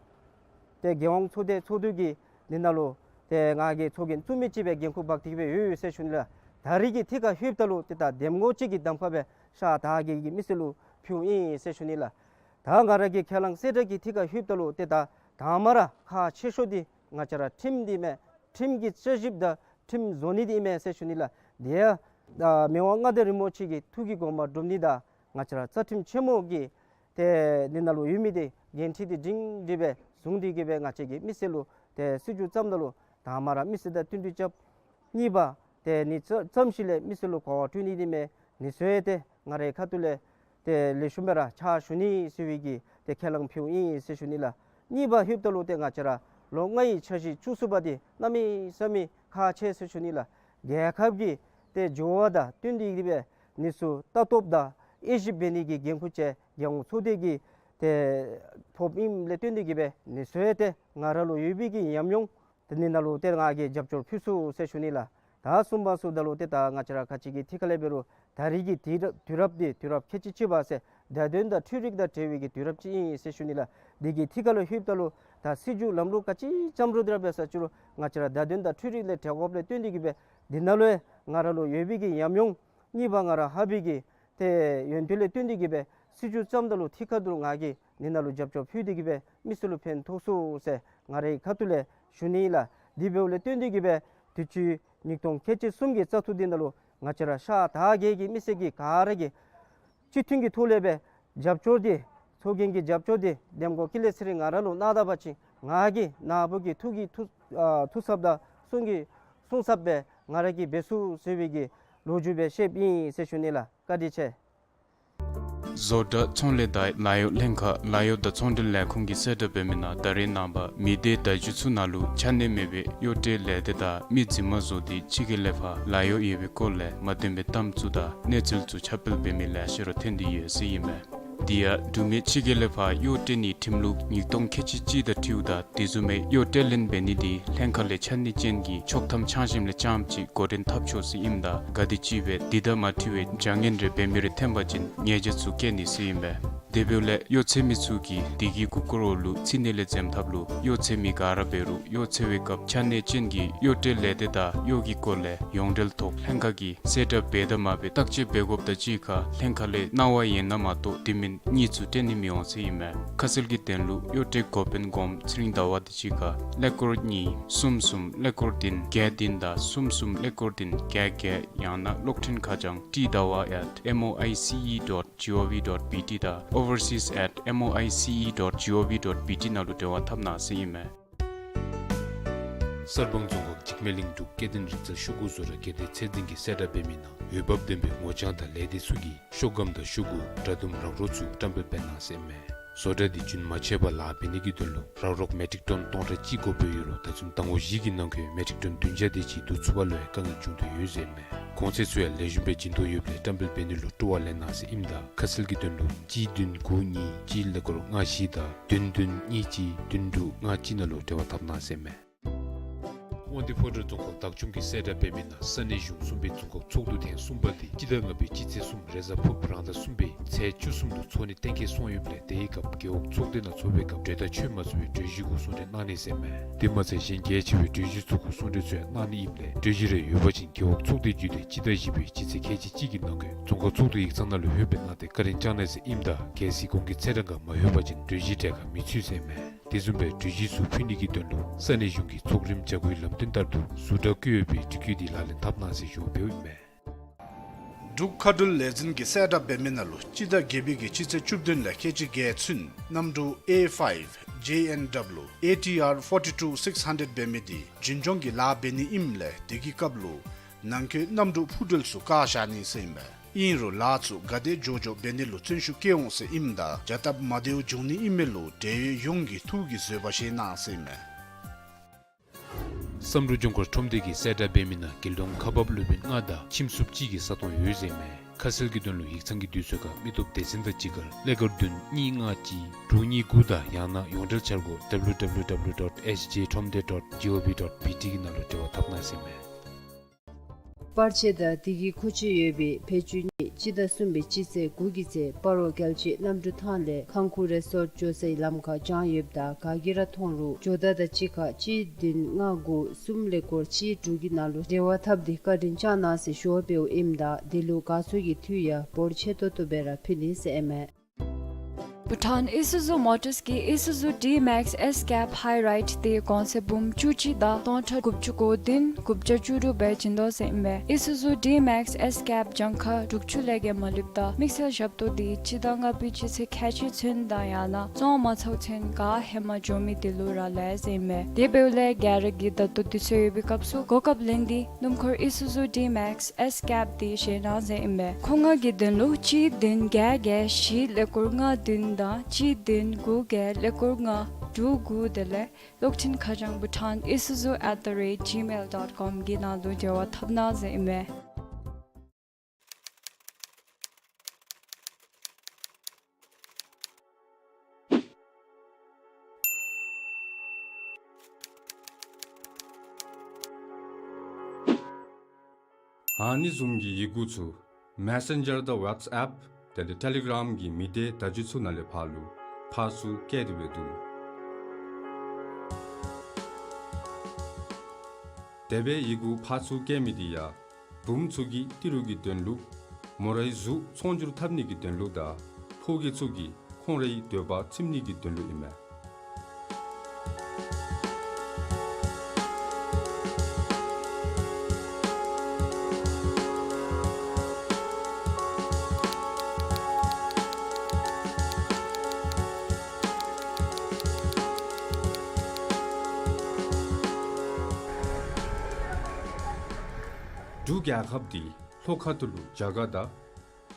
ཏེ་རྒྱལ་ཡོངས་ཚོགས་སྡེ་ཚོགས་འདུ་གི་འདི་ནང་ལུ་ཏེ་ང་གིས་ཚོགས་རྒྱན་བཙུགས་མི་ཅིག་སྦེ་འགན་ཁུར་འབག་སྟེ་གི་སྦེ་ཡོད་ཟེར་ཞུ་ནི་ལགས། ད་རིས་ཀྱི་ཐད་ཁར་ལྷོདཔ་ད་ལུ་ཏེ་ད་འདེམས་ངོ་ཅིག་གི་གདམ་ཁ་སྦེ་ཤ་སྟག་གི་མི་སེར་ལུ་ཕུལཝ་ཨིན་ཟེར་ཞུ་ནི་ལགས། ད་ང་ར་གིས་ཁས་བླངས་གསལ་བསྒྲགས་ཀྱི་ཐད་ཁར་ལྷོདཔ་ད་ལུ་ཏེ་ད་དང་མ་ར་ཁག་ཆེ་ཤོས་འདི་ང་བཅས་ར་ཁྲིམས་འདི་མས། ཁྲིམས་ཀྱི་བསྐྱར་ཞིབ་དང་ཁྲིམས་བཟོ་ནི་འདི་ཨིན་མས་ཟེར་ཞུ་ནི་ལགས། དེ་ཡང་ཨ་མི་དབང་མངའ་བདག་རིན་པོ་ཆེ་གི་ཐུགས་ཀྱི་དགོངས་པ་སྒྲུབ་ནི་དང་ང་བཅས་ར་རྩ་ཁྲིམས་ཆེན་མོ་གི་ཏེ་འདི་ནང་ལུ་ཡོད་མི་འདི་འགན་འཁྲི་འདི་སྒྲིང་སྒྲི་སྦེ་བཟུང་སྟེ་གི་སྦེ་ང་བཅས་ཀྱིས་མི་སེར་ལུ་ཏེ་སྲིད་བྱུས་བརྩམ་ད་ལུ་དང་མ་ར་མི་སེར་དང་བསྟུན་གྲོས་རྐྱབ། གཉིས་པ་ཏེ་ནི་ཙམ་ཙམ་ཞིག་ལས་མི་སེར་ལུ་གོ་བ་སྤྲོད་ནི་འདི་མས། ནི་ཚུ་ཡང་ཏེ་ང་རའི་ཁ་ཐུག་ལས་ཏེ་ལེགས་ཤོམ་སྦེ་ར་ཕྱག་ཞུ་ནི་ཟེར་བའི་གི་ཏེ་ཁས་བླངས་ཕུལཝ་ཨིན་ཟེར་ཞུ་ནི་ལགས། གཉིས་པ་ལྷོདཔ་ད་ལུ་ཏེ་ང་བཅས་ར་ལོ་ལྔའི་འཆར་གཞི་བཅུ་གསུམ་པ་འདི་གནམ་མེད་ས་མེད་ཁག་ཆེ་ཟེར་ཞུ་ནི་ལགས། རྒྱལ་ཁབ་ཀྱི་ཏེ་འགྱུར་བ་དང་བསྟུན་ཏེ་གི་སྦེ་ནི་ཚུ་ལྟ་རྟོག་དང་དབྱེ་ཞིབ་འབད་ནི་གི་འགན་ཁུར་ཅིག་རྒྱལ་ཡོངས་ཚོགས་སྡེ་གིས་ཏེ་ཕོགཔ་ཨིནམ་ལས་བརྟེན་ཏེ་གི་སྦེ་ནི་ཚུ་ཡང་ཏེ་ང་ར་ལུ་ཡོད་པའི་གི་ཉམས་མྱོང་དེ་ནི་ནང་ལུ་ཏེ་ང་གིས་རྒྱབ་སྐྱོར་ཕུལ་ཚུགས་ཟེར་ཞུ་ནི་ལགས། ད་གསུམ་པ་ཟེརཝ་ད་ལུ་ཏེ་ད་ང་བཅས་ར་ག་ཅི་གི་ཐད་ཁར་ལས་འབད་རུང་ད་རིས་ཀྱི་དུས་རབས་དུས་རབས་འདི་དུས་རབས་ཁལ་གཅིག་གཅིག་པ་ཟེར་བརྡ་དོན་དང་འཕྲུལ་རིག་དང་འབྲེལ་བའི་གི་དུས་རབས་ཅིག་ཨིན་ཟེར་ཞུ་ནི་ལགས། འདི་གི་ཐད་ཁར་ལུ་ལྷོདཔ་ད་ལུ་ད་སྲིད་བྱུས་ལམ་ལུགས་ག་ཅི་བརྩམ་རུང་འདི་ར་འབད་ས་ཅི་རུང་ང་བཅས་ར་བརྡ་དོན་དང་འཕྲུལ་རིག་ལས་འབྲེལ་དགོཔ་ལས་བརྟེན་ཏེ་གི་སྦེ་འདི་ནང་ལུ་ཡང་ང་ར་ལུ་ཡོད་པའི་གི་ཉམས་མྱོང་གཉིས་པ་ང་ར་ལྷག་པའི་གི་ཏེ་ཡོན་ཏན་ལས་བརྟེན་ཏེ་གི་སྦེ་སྲིད་བྱུས་བརྩམ་ད་ལུ་ཐད་ཀར་དུ་ང་གིས་འདི་ནང་ལུ་རྒྱབ་སྐྱོར་ཕུལ་ཏེ་གི་སྦེ་མི་སེར་ལུ་ཕན་ཐོགས་ཚུགས་ཟེར་ང་རའི་ཁ་ཐུག་ལས་ཞུ་ནི་ལགས། དེ་འབདཝ་ལས་བརྟེན་ཏེ་གི་སྦེ་དུས་ཅི་ཉིས་སྟོང་ཁལ་གཅིག་གསུམ་གྱི་བཙག་འཐུ་འདི་ནང་ལུ་ང་བཅས་ར་ཤ་སྟག་གི་མི་སེར་གྱི་ག་ར་གིས་སྤྱི་མཐུན་གྱི་ཐོག་ལས་སྦེ་རྒྱབ་སྐྱོར་འདི་ཚོགས་རྒྱན་གྱི་རྒྱབ་སྐྱོར་འདི་འདེམས་ངོ་ཀུན་ལེགས་ཚེ་རིང་ང་ར་ལུ་གནང་ད་པ་ཅིན་ང་གིས་ནཱ་བུ་གི་ཐུགས་ཀྱི་ཐུགས་ཨ་ཐུགས་གཟབ་དང་གསུང་གི་གསུང་གཟབ་སྦེ་ང་ར་གིས་འབད་ཚུགས་ཟེར་བའི་གི་ལོ་རྒྱུས་སྦེ་བཤདཔ་ཨིན་ཟེར་ཞུ་ནི་ལགས། བཀའ་དྲིན་ཆེ། བཟོ་གྲྭ་ཚོང་ལས་དང་ལཱ་གཡོག་ལྷན་ཁག་ལཱ་གཡོག་དང་ཚོང་འབྲེལ་ལས་ཁུངས་ཀྱིས་གསལ་བསྒྲགས་འབད་མི་ནང་ད་རེས་ནངས་པ་མི་སྡེ་བརྡ་བརྒྱུད་ཚུ་ནང་ལུ་ཆ་གནས་མེད་པའི་གཡོག་བཀྲེས་ལས་སྡེ་དང་མི་རྫུན་མ་བཟོ་སྟེ་ཕྱི་རྒྱལ་ལས་ཕར་ལཱ་གཡོག་ཡོད་པའི་སྐོར་ལས་མ་བདེན་པའི་གཏམ་ཚུ་དང་གནས་ཚུལ་ཚུ་ཁྱབ་སྤེལ་འབད་མི་ལེ་ཤ་ར་ཐོན་ཏེ་ཡོད་ཟེར་ཨིན་མས། དེ་ཡང་འབྲུག་མི་ཕྱི་རྒྱལ་ལས་ཕར་གཡོག་བཀྲེས་ནིའི་ཁྲིམས་ལུགས་ཉིས་སྟོང་ཁལ་གཅིག་གཅིག་དང་འཁྲིལཝ་ད་དེ་བཟུམ་མའི་གཡོག་བཀྲེས་ལེན་འབད་ནི་འདི་ལྷན་ཁག་ལས་ཆ་གནས་ཅན་གྱི་ཆོག་ཐམ་འཆང་ཞིནམ་ལས་རྐྱངམ་ཅིག་འགོ་འདྲེན་འཐབ་ཆོག་ཟེར་ཨིནམ་ད་ག་དེམ་ཅིག་སྦེ་འདི་དང་མ་འཁྲིལ་བའི་བྱ་ངན་རེ་འབད་མི་རེ་ཐོན་པ་ཅིན་ཉེས་བྱ་ཚུ་བཀལ་ནི་ཟེར་ཨིན་པས། དེ་འབདཝ་ལས་གཡོག་འཚོལ་མི་ཚུ་གིས་དེ་གི་གུ་སྐོར་འོག་ལུ་ཚིག་ནི་ལས་འཛེམ་ཐབས་ལུ་གཡོག་འཚོལ་མི་ག་ར་འབད་རུང་གཡོག་འཚོལ་བའི་སྐབས་ཆ་གནས་ཅན་གྱི་གཡོག་བཀྲེས་ལས་སྡེ་དང་གཡོག་གི་སྐོར་ལས་ཡོངས་འབྲེལ་ཐོག་ལྷན་ཁག་གིས་གསལ་བསྒྲགས་འབད་དང་མ་འབད་བརྟག་དཔྱད་འབད་དགོཔ་དང་གཅིག་ཁར་ལྷན་ཁག་ལས་གནང་བ་ཡོད་ན་མ་གཏོགས་དེ་མིན་གཉིས་ཚུ་སྤྲོད་ནི་མི་འོང་ཟེར་ཨིན་མས། ཁ་གསལ་གྱི་དོན་ལུ་གཡོག་བཀྲེས་འགོ་དཔོན་སྒོམ་ཚེ་རིང་ཟླ་བ་དེ་ཅིག་ཁར་ཀླད་ཀོར་གཉིས་གསུམ་གསུམ་ཀླད་ཀོར་བདུན་བརྒྱད་བདུན་དང་གསུམ་གསུམ་ཀླད་ཀོར་བདུན་བརྒྱད་བརྒྱད་ཡང་ན་གློག་འཕྲིན་ཁ་བྱང་ཊི་ཟླ་བ་at M O I C E dot G O V dot B T དང་overseas at M O I C E dot G O V dot B T ནང་ལུ་འབྲེལ་བ་འཐབ་གནང་ཟེར་ཨིན་མས། གསར་སྤང་རྫོང་ཁག་འཇིགས་མེད་གླིང་འབྲུག་སྐལ་ལྡན་རིག་རྩལ་ཤོག་གུ་བཟོ་གྲྭ་སྒེར་སྡེ་ཚད་འཛིན་གྱིས་གསལ་བསྒྲགས་འབད་མི་ནང་འོས་འབབ་ལྡན་པའི་ངོ་རྐྱང་དང་ལས་སྡེ་ཚུ་གིས་ཤོག་སྒམ་དང་ཤོག་གུ་དྲ་དུམ་རག་རོག་ཚུ་བཀྲམ་སྤེལ་འབད་གནང་ཟེར་ཨིན་མས། བཟོ་གྲྭ་འདི་རྒྱུན་མ་ཆད་པར་ལཱ་འབད་ནི་གི་དོན་ལུ་རག་རོག་མེ་ཊིག་ཊོན་སྟོང་ཕྲག་གཅིག་དགོ་པའི་ཡོད་རུང་ད་ཚུན་ཟླ་ངོ་བཞི་གི་ནང་འཁོད་མེ་ཊིག་ཊོན་བདུན་བརྒྱ་དེ་ཅིག་བསྡུ་ཚུགས་པ་ལུ་ཡང་དཀའ་ངལ་བྱུང་དོ་ཡོད་ཟེར་ཨིན་མས། གོང་ཚད་ཚུ་ཡང་ལེགས་ཤོམ་སྦེ་བྱིན་དོ་ཡོདཔ་ལས་བཀྲམ་སྤེལ་འབད་ནི་ལུ་སྤྲོ་བ་ལེན་གནང་ཟེར་ཨིནམ་ད་ཁ་གསལ་གྱི་དོན་ལུ་གཅིག་བདུན་དགུ་གཉིས་གཅིག་ཀླད་ཀོར་ལྔ་བཞི་དང་བདུན་བདུན་གཉིས་གཅིག་བདུན་དྲུག་ལྔ་གཅིག་ནང་ལུ་འབྲེལ་བ་འཐབ་གནང་ཟེར་ཨིན་མས། དབང་འདུས་ཕོ་བྲང་རྫོང་ཁག་བདག་སྐྱོང་གིས་གསལ་བསྒྲགས་འབད་མི་ནང་ས་གནས་གཞུང་གསུམ་པའི་རྫོང་ཁག་ཚོགས་འདུ་ཐེངས་གསུམ་པ་འདི་སྤྱི་ཟླ་ལྔ་པའི་སྤྱི་ཚེས་གསུམ་རེས་གཟའ་ཕུར་བུ་རང་ཟླ་གསུམ་པའི་ཚེས་བཅུ་གསུམ་དུ་འཚོགས་ནི་གཏན་འཁེལ་སོང་ཡོདཔ་ལས་དེའི་སྐབས་རྒེད་འོག་ཚོགས་སྡེ་ནང་འཚོགས་པའི་སྐབས་གྲོས་ཐག་ཆོད་མ་ཚུགས་པའི་གྲོས་གཞི་གུ་གསུང་གྲོས་གནང་ནི་ཟེར་ཨིན་མས། དེ་མ་ཚད་གཞན་གལ་ཆེ་བའི་གྲོས་གཞི་ཚུ་གུ་གསུང་གྲོས་ཚུ་ཡང་གནང་ནི་ཨིནམ་ལས་གྲོས་གཞི་རེ་ཡོད་པ་ཅིན་རྒེད་འོག་ཚོགས་སྡེ་བརྒྱུད་དེ་སྤྱི་ཟླ་བཞི་པའི་སྤྱི་ཚེས་ཁལ་གཅིག་གཅིག་གི་ནང་འཁོད་རྫོང་ཁག་ཚོགས་འདུ་ཡིག་ཚང་ནང་ལུ་ལྷོད་པའི་གནང་སྟེ་བཀའ་དྲིན་བསྐྱང་གནང་ཟེར་ཨིནམ་ད་གལ་སྲིད་གོང་གི་ཚེས་གྲངས་ཁར་མ་ལྷོད་པ་ཅིན་གྲོས་གཞི་གྲལ་ཁར་མི་ཚུད་ཟེར་ཨིན་མས། དེ་བཟུམ་སྦེ་གྲོས་གཞི་ཚུ་ཕུལ་ནི་གི་དོན་ལུ་ས་གནས་གཞུང་གི་ཚོགས་རིམ་བྱ་སྒོའི་ལམ་སྟོན་ལྟར་དུ་ཟུར་དྲག་བཀོད་ཡོད་པའི་འབྲི་གུ་འདི་ལག་ལེན་འཐབ་གནང་ཟེར་ཞུ་བ་ཕུལཝ་ཨིན་མས། འབྲུག་མཁའ་འགྲུལ་ལས་འཛིན་གྱིས་གསལ་བསྒྲགས་འབད་མི་ནང་ལུ་སྤྱི་ཟླ་བརྒྱད་པའི་གི་སྤྱི་ཚེས་བཅུ་བདུན་ལས་ཁལ་གཅིག་བརྒྱད་ཚུན་གནམ་གྲུ་A five J N W A T R forty-two six hundred འབད་མི་འདི་རྒྱུན་སྐྱོང་གི་ལཱ་འབད་ནི་ཨིནམ་ལས་དེ་གི་སྐབས་ལུ་ནང་འཁོད་གནམ་གྲུ་འཕུར་འགྲུལ་ཚུ་བཀག་བཞག་ནི་ཟེར་ཨིན་པས། ཨིན་རུང་ལཱ་ཚུ་ག་དེ་མགྱོགས་མགྱོགས་འབད་ནི་ལུ་བརྩོན་ཤུགས་བསྐྱེད་འོང་ཟེར་ཨིནམ་ད་བྱ་སྟབས་མ་བདེཝ་འབྱུང་ནི་ཨིན་མི་ལུ་འབྲེལ་ཡོད་ཡོངས་ཀྱིས་ཐུགས་ཀྱིས་བཟོད་པ་བཞེས་གནང་ཟེར་ཨིན་མས། བསམ་གྲུབ་ལྗོངས་མཁར་ཁྲོམ་སྡེ་གིས་གསལ་བསྒྲགས་འབད་མི་ནང་རྒྱལ་ཡོངས་ཁག་འབག་སློབ་དཔོན་ལྔ་དང་ཁྱིམ་སྡོམ་གཅིག་གི་ས་སྟོང་ཡོད་ཟེར་ཨིན་མས། ཁ་གསལ་གྱི་དོན་ལུ་ཡིག་ཚང་གི་དུས་ཚོད་ཁར་མི་སྟོབས་སྡེ་ཚན་དང་གཅིག་ཁར་ཀླད་ཀོར་བདུན་གཉིས་ལྔ་གཅིག་དྲུག་གཉིས་དགུ་དང་ཡང་ན་ཡོངས་འབྲེལ་འཆར་སྒོ་W W W dot S J ཁྲོམ་སྡེ་dot G O V dot B T གི་ནང་ལུ་འབྲེལ་བ་འཐབ་གནང་ཟེར་ཨིན་མས། པར་ཆས་དང་དེ་གི་མཁོ་ཆས་ཡོད་པའི་བེད་སྤྱོད་གཉིས་ སྤྱི་ཟླ་གསུམ་པའི་སྤྱི་ཚེས་དགུ་གི་ཚེ་སྤ་རོ་རྒྱལ་སྤྱིའི་གནམ་གྲུ་ཐང་ལས་ཁང་ཁུ་རེ་སོརཊ་འགྱོ་སའི་ལམ་ཁར་བྱང་ཡོདཔ་ད་ག་གིས་ར་མཐོང་རུང་འགྱོ་བརྡ་དང་གཅིག་ཁར་གཅིག་བདུན་ལྔ་དགུ་གསུམ་ཀླད་ཀོར་གཅིག་དྲུག་གི་ནང་ལུ་འབྲེལ་བ་འཐབ་སྟེ་བཀའ་དྲིན་བསྐྱང་གནང་ཟེར་ཞུ་བ་འབདཝ་ཨིནམ་ད་དེ་ལུ་དགའ་ཚོར་གྱི་མཐུ་ཡང་འབོར་ཆེ་ཏོག་ཏོ་སྦེ་ར་ཕུལ་ནི་ཟེར་ཨིན་མས། Bhutan Isuzu Motors གིས་Isuzu D-Max S-Cab High Ride དེ་གོང་ཚད་འབུམ་བཅུ་གཅིག་དང་སྟོང་ཕྲག་དགུ་བཅུ་གོ་བདུན་དགུ་བརྒྱ་བཅུ་དྲུག་སྦེ་བྱིན་དོ་ཟེར་ཨིན་པས། Isuzu D-Max S-Cab གྱངས་ཁ་དྲུག་ཅུ་ལས་བརྒལ་མ་ལུསཔ་ད་དམིགས་བསལ་ཞབས་ཏོག་དེ་སྤྱི་ཟླ་ལྔ་པའི་སྤྱི་ཚེས་ཁལ་གཅིག་ཚུན་དང་ཡང་ན་བཙོང་མ་ཚརཝ་ཚུན་ག་ཧེ་མ་འགྱོ་མི་དེ་ལུ་ར་ལུས་ཟེར་ཨིན་པས། དེ་འབདཝ་ལས་ག་ར་གིས་ད་ལྟོ་དུས་ཚོད་ཡོད་པའི་སྐབས་སུ་གོ་སྐབས་ལེན་ཏེ་སྣུམ་འཁོར་Isuzu D-Max S-Cab དེ་བཞེས་གནང་ཟེར་ཨིན་པས། ཁོང་ང་གི་དོན་ལུ་གཅིག་བདུན་བརྒྱད་བརྒྱད་བཞི་ཀླད་ཀོར་ལྔ་བདུན་དང་གཅིག་བདུན་དགུ་བརྒྱད་ཀླད་ཀོར་ལྔ་དྲུག་དགུ། དེ་ལས་གློག་འཕྲིན་ཁ་བྱང་bhutanisuzu at the rate gmail dot com གི་ནང་དུ་འབྲེལ་བ་འཐབ་གནང་ཟེར་ཨིན་པས། ཨ་ནི་བཟུམ་གྱི་ཡི་གུ་ཚུ་Messenger དང་WhatsApp དེ་ལས་Telegram གི་མི་སྡེ་བརྡ་བརྒྱུད་ཚུ་ནང་ལས་ཕར་ལུ་ཕར་ཚུར་བསྐྱལ་ཏེ་སྦེ་འདུག། དེ་སྦེ་ཡི་གུ་ཕར་ཚུར་བསྐྱལ་མི་དེ་ཡང་བུམོ་ཚུ་གི་ཏི་རུ་གི་དོན་ལུ་མོ་རའི་གཟུགས་ཚོང་སྒྱུར་འཐབ་ནི་གི་དོན་ལུ་དང་ཕོ་རྒས་ཚུ་གིས་ཁོང་རའི་འདོད་པ་ཚིམ་ནི་གི་དོན་ལུ་ཨིན་མས། འབྲུག་རྒྱལ་ཁབ་འདི་ལྷོ་ཁ་ཐུག་ལུ་རྒྱ་གར་དང་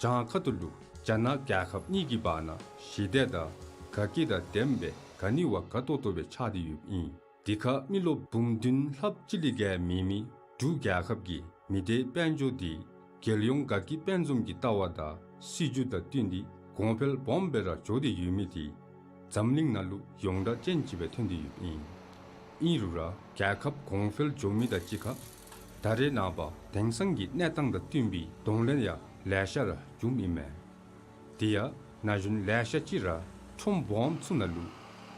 བྱང་ཁ་ཐུག་ལུ་རྒྱ་ནག་རྒྱལ་ཁབ་གཉིས་ཀྱི་བར་ན་ཞི་བདེ་དང་དགའ་སྐྱིད་དང་ལྡནམ་སྦེ་ག་ནི་བ་དགའ་ཏོག་ཏོ་སྦེ་ཆགས་ཏེ་ཡོདཔ་ཨིན། དེ་ཁར་མི་རློབས་འབུམ་བདུན་ལྷགཔ་ཅིག་ལས་བརྒལ་མེད་མི་འབྲུག་རྒྱལ་ཁབ་ཀྱི་མི་སྡེ་དཔལ་འབྱོར་འདི་རྒྱལ་ཡོངས་དགའ་སྐྱིད་དཔལ་འཛོམས་ཀྱི་ལྟ་བ་དང་སྲིད་བྱུས་དང་བསྟུན་ཏེ་གོང་འཕེལ་སྦོམ་སྦེ་ར་འགྱོ་སྟེ་ཡོད་མི་དེ་འཛམ་གླིང་ནང་ལུ་ཡོངས་གྲགས་ཅན་ཅིག་སྦེ་ཐོན་ཏེ་ཡོདཔ་ཨིན། ཨིན་རུང་ར་རྒྱལ་ཁབ་གོང་འཕེལ་འགྱོ་མི་དང་གཅིག་ཁར་ད་རེས་ནངས་པ་དེང་སང་གི་གནས་སྟངས་དང་བསྟུན་པའི་གདོང་ལེན་ཡང་ལེ་ཤ་ར་བྱུངམ་ཨིན་མས། དེ་ཡང་ན་གཞོན་ལེ་ཤ་ཅིག་ར་ཁྲོམ་སྦོམ་ཚུ་ནང་ལུ་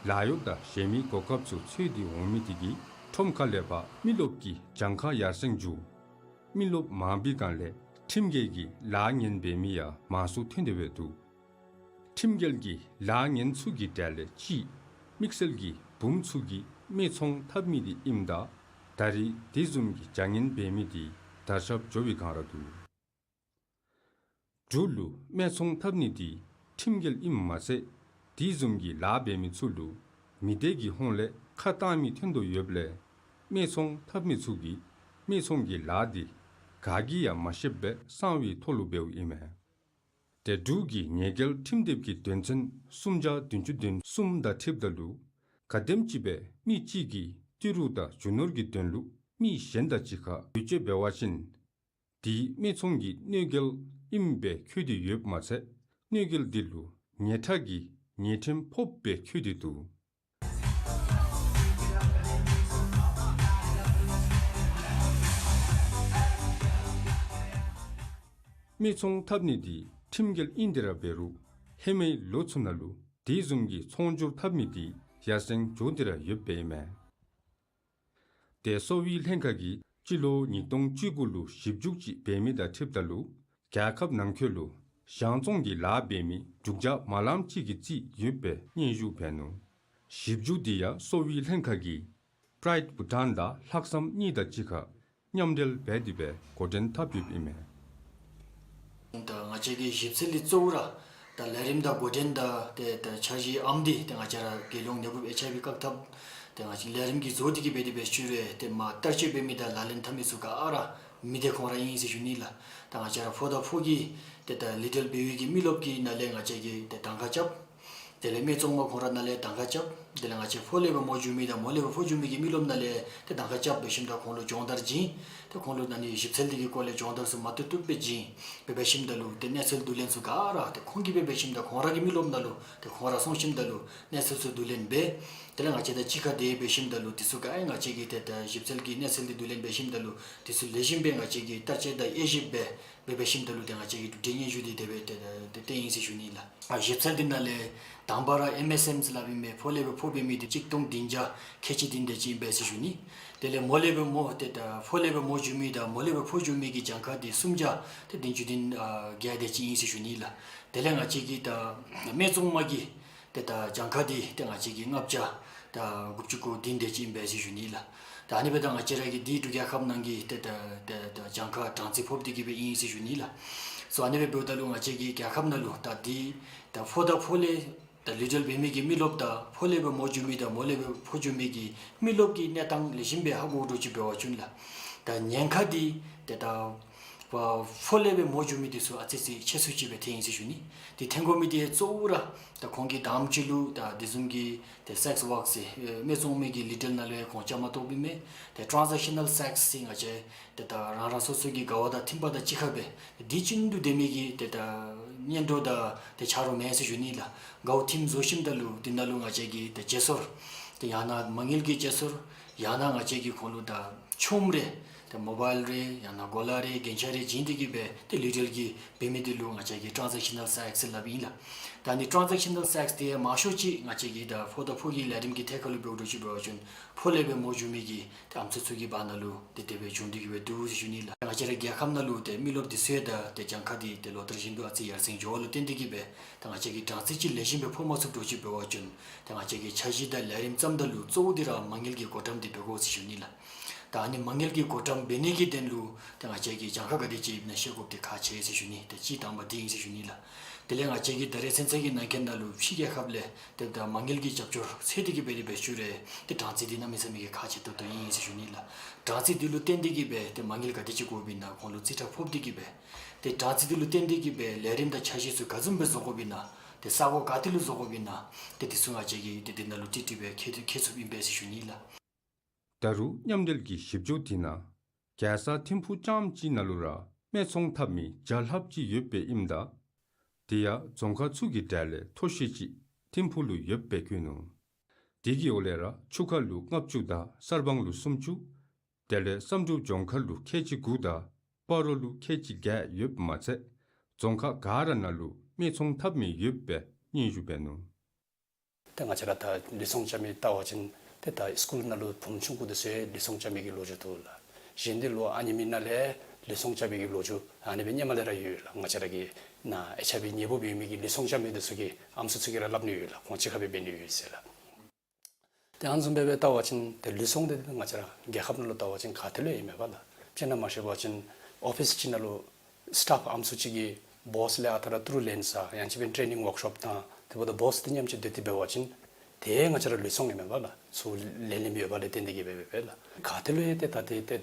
ལཱ་གཡོག་དང་གཞན་མི་གོ་སྐབས་ཚུ་འཚོལ་ཏེ་འོང་མི་དེ་གིས་ཁྲོམ་ཁ་ལས་ཕར་མི་རློབས་ཀྱི་གྱངས་ཁ་ཡར་སེང་འགྱོ། མི་རློབས་མང་པའི་སྒང་ལས་ཁྲིམས་འགལ་གྱི་ལཱ་ངན་འབད་མི་ཡང་མང་སུ་ཐོན་ཏེ་སྦེ་འདུག། ཁྲིམས་འགལ་གྱི་ལཱ་ངན་ཚུ་གི་གྲས་ལས་གཅིག་དམིགས་བསལ་གྱིས་བུམོ་ཚུ་གིས་སྨད་འཚོང་འཐབ་མི་དེ་ཨིནམ་ད་ད་རེས་དེ་བཟུམ་གྱི་བྱ་ངན་འབད་མི་དེ་དར་ཁྱབ་འགྱོ་བའི་སྒང་ར་འདུག། འབྲུག་ལུ་སྨད་འཚོང་འཐབ་ནི་དེ་ཁྲིམས་འགལ་ཨིནམ་མ་ཚད་དེ་བཟུམ་གྱི་ལཱ་འབད་མི་ཚུ་ལུ་མི་སྡེ་གི་ཧོངས་ལས་ཁ་བཏང་མི་ཐོན་དོ་ཡོདཔ་ལས་སྨད་འཚོང་འཐབ་མི་ཚུ་གིས་སྨད་འཚོང་གི་ལཱ་དེ་ག་གིས་ཡང་མ་ཤེསཔ་སྦེ་གསང་བའི་ཐོག་ལུ་འབདཝ་ཨིན་མས། ཏེ་འབྲུག་གི་ཉེས་འགེལ་ཁྲིམས་དེབ་ཀྱི་དོན་ཚན་སུམ་བརྒྱ་བདུན་ཅུ་དོན་གསུམ་དང་འཁྲིལཝ་ད་ལུ་ག་དེམ་ཅིག་སྦེ་མི་གཅིག་གིས་ཏི་རུ་དང་རྒྱུ་ནོར་གྱི་དོན་ལུ་མི་གཞན་དང་གཅིག་ཁར་བེད་སྤྱོད་འབད་བ་ཅིན་དེ་སྨད་འཚོང་གི་གནོད་འགེལ་ཨིནམ་སྦེ་འཁོད་དེ་ཡོདཔ་མ་ཚད་གནོད་འགེལ་དེ་ལུ་ཉེས་ཁྲག་གི་ཉེས་ཁྲིམས་ཕོགཔ་སྦེ་འཁོད་དེ་འདུག། སྨད་འཚོང་འཐབ་ནི་དེ་ཁྲིམས་འགལ་ཨིན་ཏེ་ར་འབད་རུང་ཧེ་མའི་ལོ་ཚུ་ནང་ལུ་དེ་བཟུམ་གྱི་ཚོང་སྒྱུར་འཐབ་མི་དེ་ཡར་སེང་འགྱོ་སྟེ་ར་ཡོདཔ་ཨིན་མས། ཏེ་གསོ་བའི་ལྷན་ཁག་གིས་སྤྱི་ལོ་ཉིས་སྟོང་བཅུ་དགུ་ལུ་ཞིབ་འཇུག་ཅིག་འབད་མི་དང་འཁྲིལཝ་ད་ལུ་རྒྱལ་ཁབ་ནང་འཁོད་ལུ་གཞང་བཙོང་གི་ལཱ་འབད་མི་དྲུག་བརྒྱ་མ་ལངམ་ཅིག་གི་རྩིས་ཡོདཔ་སྦེ་སྙན་ཞུ་འབད་ནུག། ཞིབ་འཇུག་དེ་ཡང་གསོ་བའི་ལྷན་ཁག་གིས་པྲའིཌ་བྷུ་ཊཱན་དང་ལྷག་བསམ་གཉིས་དང་གཅིག་ཁར་མཉམ་འབྲེལ་འབད་དེ་སྦེ་འགོ་འདྲེན་འཐབ་ཡོདཔ་ཨིན་མས། ད་ང་བཅས་ཀྱི་ཞིབ་འཚོལ་འདི་གཙོ་བོ་ར་ད་ལས་རིམ་དང་འགོ་འདྲེན་དང་ཏེ་ད་འཆར་གཞི་ཨམ་འདི་ཏེ་ང་བཅས་ར་རྒྱལ་ཡོངས་ནད་འབུཔ་ཨེཆ་ཨའི་ཝི་བཀག་ཐབས་ཏེ་ང་བཅས་ལས་རིམ་གྱི་ཟུར་འདི་གིས་འབད་དེ་སྦེ་ཞུ་རུང་ཏེ་མར་བསྟར་སྤྱོད་འབད་མི་དང་ལག་ལེན་འཐབ་མི་ཚུ་ག་ར་མི་སྡེ་ཁོང་ར་ཨིན་ཟེར་ཞུ་ནི་ལགས། ད་ང་བཅས་ར་ཕོ་དང་ཕོ་གི་ཏེ་ད་ལི་ཊལ་བེ་བི་གི་མི་རློབས་ཀྱི་ནང་ལས་ང་བཅས་ཀྱིས་ཏེ་གདམ་ཁ་རྐྱབ། དེ་ལས་སྨད་འཚོང་མ་ཁོང་ར་ནང་ལས་གདམ་ཁ་རྐྱབ། དེ་ལས་ང་བཅས་ཕོ་ལས་སྦེ་མོ་འགྱོ་མི་དང་མོ་ལས་སྦེ་ཕོ་འགྱོ་མི་གི་མི་རློབས་ནང་ལས་ཏེ་གདམ་ཁ་རྐྱབ་འབད་ཞིནམ་ད་ཁོང་ལུ་སྦྱོང་བརྡར་བྱིན། ཏེ་ཁོང་ལུ་ཨ་ནི་ཞིབ་འཚོལ་འདི་གི་སྐོར་ལས་སྦྱོང་བརྡར་ཚུ་མ་བཏུབ་བཏུབ་སྦེ་བྱིན། འབད་འབད་ཞིནམ་ད་ལུ་ཏེ་གནས་ཚུལ་བསྡུ་ལེན་ཚུ་ག་ར་ཏེ་ཁོང་གིས་འབད་འབད་ཞིནམ་ད་ཁོང་ར་གི་མི་རློབས་ནང་ལུ་ཏེ་ཁོང་ར་སོང་ཞིནམ་ད་ལུ་གནས་ཚུལ་ཚུ་བསྡུ་ལེན་འབད། དེ་ལས་ང་བཅས་དང་གཅིག་ཁར་དེ་སྦེ་ཞིནམ་ད་ལུ་དེ་ཚུ་ག་ཨེ་ང་བཅས་ཀྱིས་ཏེ་ད་ཞིབ་འཚོལ་གྱི་གནས་ཚུལ་འདི་བསྡུ་ལེན་འབད་ཞིནམ་ད་ལུ་དེ་ཚུ་ལེགས་ཤོམ་སྦེ་ང་བཅས་ཀྱིས་བརྟག་དཔྱད་དང་དབྱེ་ཞིབ་འབད་འབད་འབད་ཞིནམ་ད་ལུ་ཏེ་ང་བཅས་ཀྱིས་གྲུབ་འབྲས་སྙན་ཞུ་འདི་དེ་སྦེ་ཏེ་ད་ཏེ་ཨིན་ཟེར་ཞུ་ནི་ལགས། ཨ་ཞིབ་འཚོལ་འདི་ནང་ལས་དང་པ་ར་ཨེམ་ཨེས་ཨེམ་ཟེར་སླབ་ཨིན་མས། ཕོ་ལས་སྦེ་ཕོ་འབད་མི་འདི་གཅིག་སྟོང་བདུན་བརྒྱ་ཁལ་གཅིག་བདུན་དེ་ཅིག་ཨིན་པས་ཟེར་ཞུ་ནི། དེ་ལས་མོ་ལས་སྦེ་མོ་ཏེ་ད་ཕོ་ལས་སྦེ་མོ་འགྱོ་མི་དང་མོ་ལས་སྦེ་ཕོ་འགྱོ་མི་གི་གྱངས་ཁ་འདི་སུམ་བརྒྱ་ཏེ་བདུན་ཅུ་དོན་ཨ་བརྒྱད་དེ་ཅིག་ཨིན་ཟེར་ཞུ་ནི་ལགས། དེ་ལས་ང་བཅས་ཀྱི་ད་སྨད་འཚོང་མ་གི་ཏེ་ད་གྱངས་ཁ་འདི་ཏེ་ང་བཅས་ཀྱིས་ལྔ་བརྒྱ་ད་དགུ་བཅུ་གོ་བདུན་དེ་ཅིག་ཨིན་པས་ཟེར་ཞུ་ནི་ལགས། ད་ཨ་ནི་སྦེ་ད་ང་བཅས་ར་གི་འདི་འབྲུག་རྒྱལ་ཁབ་ནང་གི་ཏེ་ད་ཏེ་ད་གྱངས་ཁ་གྲངས་རྩིས་ཕོགཔ་འདི་གིས་སྦེ་ཨིན་ཟེར་ཞུ་ནི་ལགས། སོ་ཨ་ནི་སྦེ་འབདཝ་ད་ལུ་ང་བཅས་ཀྱི་རྒྱལ་ཁབ་ནང་ལུ་ད་འདི་ད་ཕོ་དང་ཕོ་ལས་ད་ལུ་ཊལ་འབད་མི་གི་མི་རློབས་དང་ཕོ་ལས་སྦེ་མོ་འགྱོ་མི་དང་མོ་ལས་སྦེ་ཕོ་འགྱོ་མི་གི་མི་རློབས་ཀྱི་གནས་སྟངས་ལེགས་ཤོམ་སྦེ་ཧ་གོ་དོ་ཅིག་འབད་བ་ཅིན་ལགས། ད་ཉེན་ཁ་འདི་ཏེ་ད་ཕོ་ལས་སྦེ་མོ་འགྱོ་མི་འདི་ཚུ་ཨ་ཙི་ཅིག་ཆེ་སུ་ཅིག་སྦེ་ཐལ་ཨིན་ཟེར་ཞུ་ནི། འདི་ཐོན་དགོ་མི་འདི་གཙོ་བོ་ར་ད་ཁོང་གིས་དང་པ་ཅིག་ལུ་ད་འདི་བཟུམ་གྱི་ཏེ་སེགསི་ཝརཀ་ཟེར་ཨེ་སྨད་འཚོང་མའི་གི་ལུ་ཊལ་ནང་ལུ་ཡང་ཁོང་བཅའ་མར་གཏོགསཔ་ཨིན་མས། ཏེ་ཊཱན་ཛེག་ཤ་ནཱལ་སེགསི་ཟེར་ང་བཅས་ཏེ་ད་རང་རང་སོ་སོ་གི་དགའ་བ་དང་མཐུན་པ་དང་གཅིག་ཁར་སྦེ་ཏེ་འདི་བྱིན་དུ་ལྡན་མི་གི་ཏེ་ད་གཉེན་གྲོགས་དང་ཏེ་ཆ་རོགས་མེན་ཟེར་ཞུ་ནི་ལགས། དགའཝ་ཐིམ་བཟོ་ཞིནམ་ད་ལུ་འདི་ནང་ལུ་ང་བཅས་ཀྱིས་ཏེ་བརྗེ་སོར་ཏེ་ཡང་ན་མ་དངུལ་གྱི་བརྗེ་སོར་ཡང་ན་ང་བཅས་ཀྱིས་ཁོང་ལུ་ད་ཆོགམ་རེ་ཏེ་མོ་བཱའིལ་རེ་ཡང་ན་གོ་ལ་རེ་རྒྱན་ཆ་རེ་བྱིན་ཏེ་གིས་སྦེ་ཏེ་ལུ་ཊལ་གྱི་འབད་མི་འདི་ལུ་ང་བཅས་ཀྱིས་ཊཱན་ཛེག་ཤ་ནཱལ་སེགསི་ཟེར་སླབ་ཨིན་ལགས། ད་ཨ་ནི་ཊཱན་ཛེག་ཤ་ནཱལ་སེགསི་འདི་མང་ཤོས་ཅིག་ང་བཅས་ཀྱིས་ད་ཕོ་དང་ཕོ་གི་ལས་རིམ་གྱི་ཐད་ཁར་ལུ་འབདཝ་འདྲཝ་ཅིག་འབད་བ་ཅིན་ཕོ་ལས་སྦེ་མོ་འགྱོ་མི་གི་ཏེ་ཨམ་སྲུ་ཚུ་གི་བར་ན་ལུ་ཏེ་དེ་སྦེ་བྱུང་སྟེ་གིས་སྦེ་འདུག་ཟེར་ཞུ་ནི་ལགས། ང་བཅས་ར་རྒྱལ་ཁབ་ནང་ལུ་ཏེ་མི་རློབས་འདི་ཚུ་ཡང་ད་ཏེ་གྱངས་ཁ་འདི་ཏེ་ལོ་ལྟར་བཞིན་དུ་ཨ་ཙི་ཡར་སེང་འགྱོ་བ་ལུ་བརྟེན་ཏེ་གིས་སྦེ་ད་ང་བཅས་ཀྱིས་གྲངས་རྩིས་ཅིག་ལེགས་ཤོམ་སྦེ་ཕོག་མ་ཚུགསཔ་འདྲཝ་ཅིག་འབད་བ་ཅིན་ད་ང་བཅས་ཀྱིས་འཆར་གཞི་དང་ལས་རིམ་བརྩམ་ད་ལུ་གཙོ་བོ་འདི་ར་མ་དངུལ་གྱི་བགོ་བཀྲམ་འདི་འབད་དགོ་ཟེར་ཞུ་ནི་ལགས། ད་ཨ་ནི་མ་དངུལ་གྱི་བགོ་བཀྲམ་འབད་ནི་གི་དོན་ལུ་ད་ང་བཅས་ཀྱིས་གྱངས་ཁ་ག་དེ་ཅིག་ཨིན་ན་ཤེས་དགོཔ་འདི་ཁག་ཆེ་ཟེར་ཞུ་ནི། ད་སྤྱིར་བཏང་པ་འདི་ཨིན་ཟེར་ཞུ་ནི་ལགས། དེ་ལས་ང་བཅས་ཀྱིས་ད་རེས་ཚུན་ཚོད་ཀྱི་ནང་འཁོད་ནང་ལུ་ཕྱི་རྒྱལ་ཁབ་ལས་ཏེ་ད་མ་དངུལ་གྱི་རྒྱབ་སྐྱོར་འཚོལ་ཏེ་གིས་སྦེ་རེ་འབད་ཞུ་རུང་ཏེ་གྲངས་རྩིས་འདི་གནམ་མེད་ས་མེད་ཀྱི་ཁག་ཆེ་ཏོག་ཏོ་ཨིན་ཟེར་ཞུ་ནི་ལགས། གྲངས་རྩིས་འདི་ལུ་བརྟེན་ཏེ་གིས་སྦེ་ཏེ་མ་དངུལ་ག་དེ་ཅིག་དགོཔ་ཨིན་ན་ཁོང་ལུ་རྩིས་ཁྲ་ཕོག་སྟེ་གིས་སྦེ་ཏེ་གྲངས་རྩིས་འདི་ལུ་བརྟེན་ཏེ་གིས་སྦེ་ལས་རིམ་དང་འཆར་གཞི་ཚུ་ག་བཟུམ་སྦེ་བཟོ་དགོཔ་ཨིན་ན་ཏེ་ས་གོ་ག་ཏེ་ལུ་བཟོ་དགོཔ་ཨིན་ན་ཏེ་འདི་ཚུ་ང་བཅས་ཀྱིས་ཏེ་འདི་ནང་ལུ་ཏིག་ཏིག་སྦེ་མཁྱེན་མཁྱེན་ཚུགསཔ་ཨིན་པས་ཟེར་ཞུ་ནི་ལགས། ད་རུང་མཉམ་འབྲེལ་གྱི་ཞིབ་འཇུག་དེ་ནང་རྒྱལ་ས་ཐིམ་ཕུག་རྐྱངམ་གཅིག་ནང་ལུ་ར་སྨད་འཚོང་འཐབ་མི་བརྒྱ་ལྷགཔ་ཅིག་ཡོདཔ་ཨིནམ་ད་དེ་ཡང་རྫོང་ཁག་ཚུ་གི་གྲས་ལས་མཐོ་ཤོས་ཅིག་ཐིམ་ཕུག་ལུ་ཡོདཔ་བཀོད་ནུག། དེ་གི་འོག་ལས་ར་ཆུ་ཁ་ལུ་ལྔ་བཅུ་དང་གསར་སྤང་ལུ་སུམ་ཅུ། དེ་ལས་བསམ་གྲུབ་ལྗོངས་མཁར་ལུ་ཁལ་གཅིག་དགུ་དང་སྤ་རོ་ལུ་ཁལ་གཅིག་བརྒྱད་ཡོདཔ་མ་ཚད་རྫོང་ཁག་ག་ར་ནང་ལུ་སྨད་འཚོང་འཐབ་མི་ཡོདཔ་སྦེ་སྙན་ཞུ་འབད་ནུག། ཏེ་ང་བཅས་ར་ད་ལུས་ཚོང་རྐྱབ་མི་བལྟ་བ་ཅིན་ཏེ་ད་སི་ཀུལ་ནང་ལུ་བུམོ་ཆུང་ཀུ་འདི་ཚུ་ཡང་ལུས་ཚོང་རྐྱབ་མི་གི་ལོ་རྒྱུས་འདུག་ལགས། གཞན་འདི་ལོ་ཨ་ནེམ་ཅིག་ནང་ལས་ལུས་ཚོང་རྐྱབ་མི་གི་ལོ་རྒྱུས་ཨ་ནི་སྦེ་སྔོན་མ་ལས་ར་ཡོད་ལགས། ང་བཅས་ར་གི་ནཱ་ཨེཆ་ཨའི་ཝི་ནད་འབུབ་ཡོད་མི་གི་ལུས་ཚོང་རྐྱབ་མི་འདི་ཚུ་གི་ཨམ་སྲུ་ཚུ་གིས་ར་སླབ་ནི་ཡོད་ལགས། ཁོང་གཅིག་ཁར་སྦེ་འབད་ནི་ཡོད་ཟེར་ལགས། ཏེ་ཨ་ནི་བཟུམ་སྦེ་སྦེ་བལྟ་བ་ཅིན་ཏེ་ལུས་ཚོང་འདི་ང་བཅས་ར་རྒྱལ་ཁབ་ནང་ལུ་བལྟ་བ་ཅིན་ག་ཏེ་ལུ་ཡང་མེད་པ་ལགས། དཔེར་ན་མ་ཤེས་པ་ཅིན་ཨོ་ཕིསི་ཅིག་ནང་ལུ་སི་ཊཕ་ཨམ་སྲུ་ཅིག་གིས་བོསི་ལས་ཨ་རྟག་ར་ཏི་རུ་ལེན་ས་ཡང་ཅིན་སྦེ་ཊེ་ནིང་ཝརཀ་ཤོབ་དང་དེ་འབདཝ་ད་བོསི་འདི་ཉམས་ཅིག་སྡོད་དེ་འབད་བ་ཅིན་ཏེ་ང་བཅས་ར་ལུས་ཚོང་ཡང་མེད་པ་ལགས། ཚུར་ལེན་ལེནམ་ཡོདཔ་ལས་བརྟེན་ཏེ་གིས་སྦེ་འབད་བས་ལགས། ག་ཏེ་ལུ་ཡང་ཏེ་ད་ཏེ་ཏེ་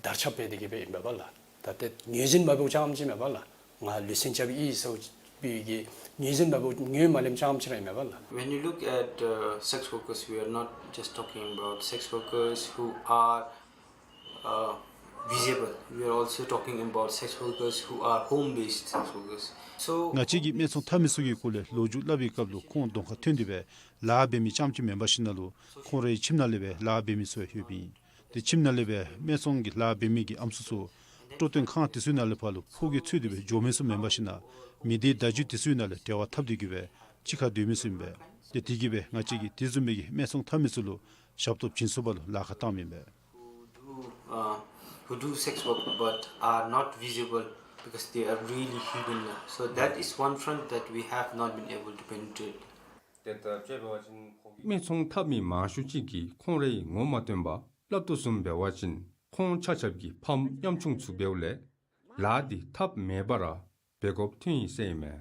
དར་ཁྱབ་འབད་དེ་གིས་སྦེ་ཨིན་པས་ལགས། ད་ཏེ་ངོས་འཛིན་འབད་འབདཝ་རྐྱངམ་ཅིག་མེད་པ་ལགས། ང་ལུས་ཚོང་རྐྱབ་ཨིན་ཟེར་བའི་གི་ངོས་འཛིན་འབད་འབདཝ་ངོ་མ་ལེནམ་རྐྱངམ་ཅིག་ར་ཨིན་མས་པ་ལགས། When you look at, uh, sex workers, we are not just talking about sex workers who are, uh, visible. We are also talking about sex workers who are home-based sex workers. So, ང་བཅས་ཀྱིས་སྨད་འཚོང་འཐབ་མི་ཚུ་གི་སྐོར་ལས་ལོ་རྒྱུས་སླབ་པའི་སྐབས་ལུ་ཁོང་གདོང་ཁར་ཐོན་ཏེ་སྦེ་ལཱ་འབད་མི་རྐྱངམ་ཅིག་མེན་པར་ཞིནམ་ལས་ཁོང་རའི་ཁྱིམ་ནང་ལས་སྦེ་ལཱ་འབད་མི་ཚུ་ཡང་ཡོདཔ་ཨིན། ཏེ་ཁྱིམ་ནང་ལས་སྦེ་སྨད་འཚོང་གི་ལཱ་འབད་མི་གི་ཨམ་སྲུ་ཚུ་སྤྲོ་སྟོན་ཁང་དེ་ཚུ་ནང་ལས་ཕར་ལུ་ཕོ་རྒྱས་འཚོལ་ཏེ་སྦེ་འགྱོ་མི་ཚུ་མེན་པར་ཞིནམ་ལས་མི་སྡེ་བརྡ་བརྒྱུད་དེ་ཚུ་ནང་ལས་འབྲེལ་བ་འཐབ་སྟེ་གིས་སྦེ་གཅིག་ཁར་སྡོད་མི་ཚུ་ཨིན་པས། ཏེ་དེ་གིས་སྦེ་ང་བཅས་ཀྱིས་དེ་བཟུམ་མའི་གི་སྨད་འཚོང་འཐབ་མི་ཚུ་ལུ་ཞབས་ཏོག་བྱིན་ཚུགསཔ་ལུ་ལཱ་ཁག་བཏངམ་ཨིན་པས། Who do, uh, who do sex work but are not visible because they are really hidden. So that is one front that we have not been able to penetrate. སྨད་འཚོང་འཐབ་མི་མང་ཤོས་ཅིག་གིས་ཁོང་རའི་ངོ་མ་སྟོན་པ་སླབ་དོ་བཟུམ་འབད་བ་ཅིན་ཁོང་ཆ་ཁྱབ་ཀྱིས་ཕམ་ཉམ་ཆུང་ཚུ་འབདཝ་ལས་ལཱ་འདི་ཐབས་མེད་པར་ར་འབད་དགོཔ་ཐོན་ཡི་ཟེར་ཨིན་མས།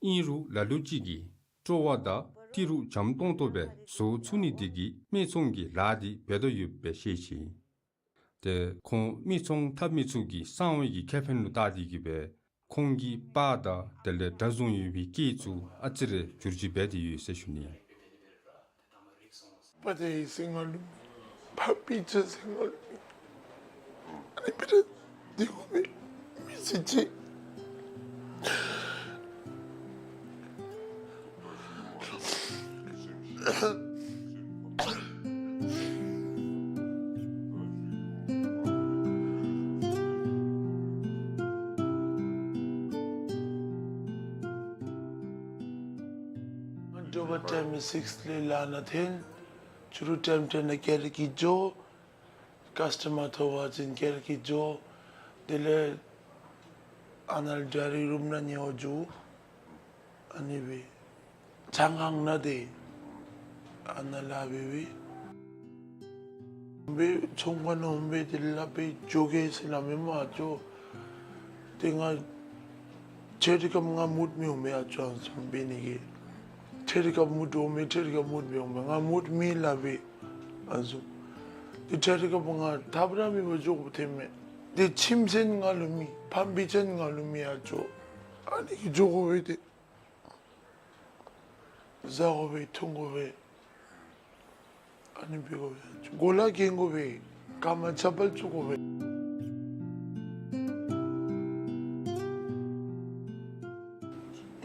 ཨིན་རུང་ལ་ལུ་ཅིག་གིས་སྤྲོ་བ་དང་ཏི་རུ་འཇམ་ཏོང་ཏོ་སྦེ་བཟོ་ཚུགས་ནི་དེ་གིས་སྨད་འཚོང་གི་ལཱ་འདི་འབད་དོ་ཡོདཔ་སྦེ་ཤེས་ཅི། ཏེ་ཁོང་སྨད་འཚོང་འཐབ་མི་ཚུ་གི་གསང་བའི་གི་ཁེ་ཕན་ལུ་བལྟ་སྟེ་གིས་སྦེ་ཁོང་གི་པར་དང་དེ་ལས་གྲྭ་བཟུང་ཡོད་པའི་སྐད་ཚུ་ཨ་ཙི་རེ་འགྱུར་བཅོས་འབད་དེ་ཡོད་ཟེར་ཞུ་ནི། པ་ཏེ་ཟེར་ང་ལུ་མེད། ཕ་པི་ཅ་ཟེར་ང་ལུ་མེད། ཨ་ནི་སྦེ་ར་སྡོད་དགོ་པས། མི་ཚེ་གཅིག། ཊའིམ་སིགསི་ལས་ལཱ་ནང་འཐོན། ཕྱི་རུ་ཊའིམ་ཊེན་ནང་ཀེ་ར་གི་འགྱོ། ཀཱསི་ཊ་མར་ཐོབ་པ་ཅིན་ཀེ་ར་གི་འགྱོ། དེ་ལས་ཨ་ནཱ་ལས་ཌའི་རེཀཊ་རུམ་ནང་ཉལ་བ་འགྱོ། ཨ་ནི་སྦེ་ཆང་ཁང་ནང་དེ་ཨ་ནཱ་ལཱ་འབད་འབད། ཚོང་ཁང་ནང་འོང་སྦེ་དེ་ལས་སླབ་སྦེ་འགྱོ་གེ་ཟེར་སླབ་མས་སྨོ་ཨ་ཅོ། ཏེ་ང་ཆེ་དྲགས་སྐབས་ང་མུཌ་མི་འོང་མས་ཨ་ཅོ་ཨ་ནི་བཟུམ་འབད་ནི་གི། ཆེ་དྲགས་སྐབས་མུཌ་འོང་མས། ཆེ་དྲགས་སྐབས་མུཌ་མི་འོང་མས། ང་མུཌ་མེད་སླབ་སྦེ་ཨ་ནི་བཟུམ། ཏེ་ཆེ་དྲགས་སྐབས་ང་ཐབས་ར་མེད་པར་འགྱོ་དགོཔ་ཐོན་མས། ཏེ་ཁྱིམ་ཚན་ང་ལུ་མེད། ཕམ་སྤུན་ཚན་ང་ལུ་མེད་ཨ་ཅོ། ཨ་ནི་གིས་འགྱོ་དགོ་པས་ཏེ། བཟའ་དགོ་པས། འཐུང་དགོ་པས། ཨ་ནི་འབད་དགོ་པས། གོ་ལ་གྱོན་དགོ་པས། རྐངམ་ཆ་པལ་བཙུགས་དགོ་པས།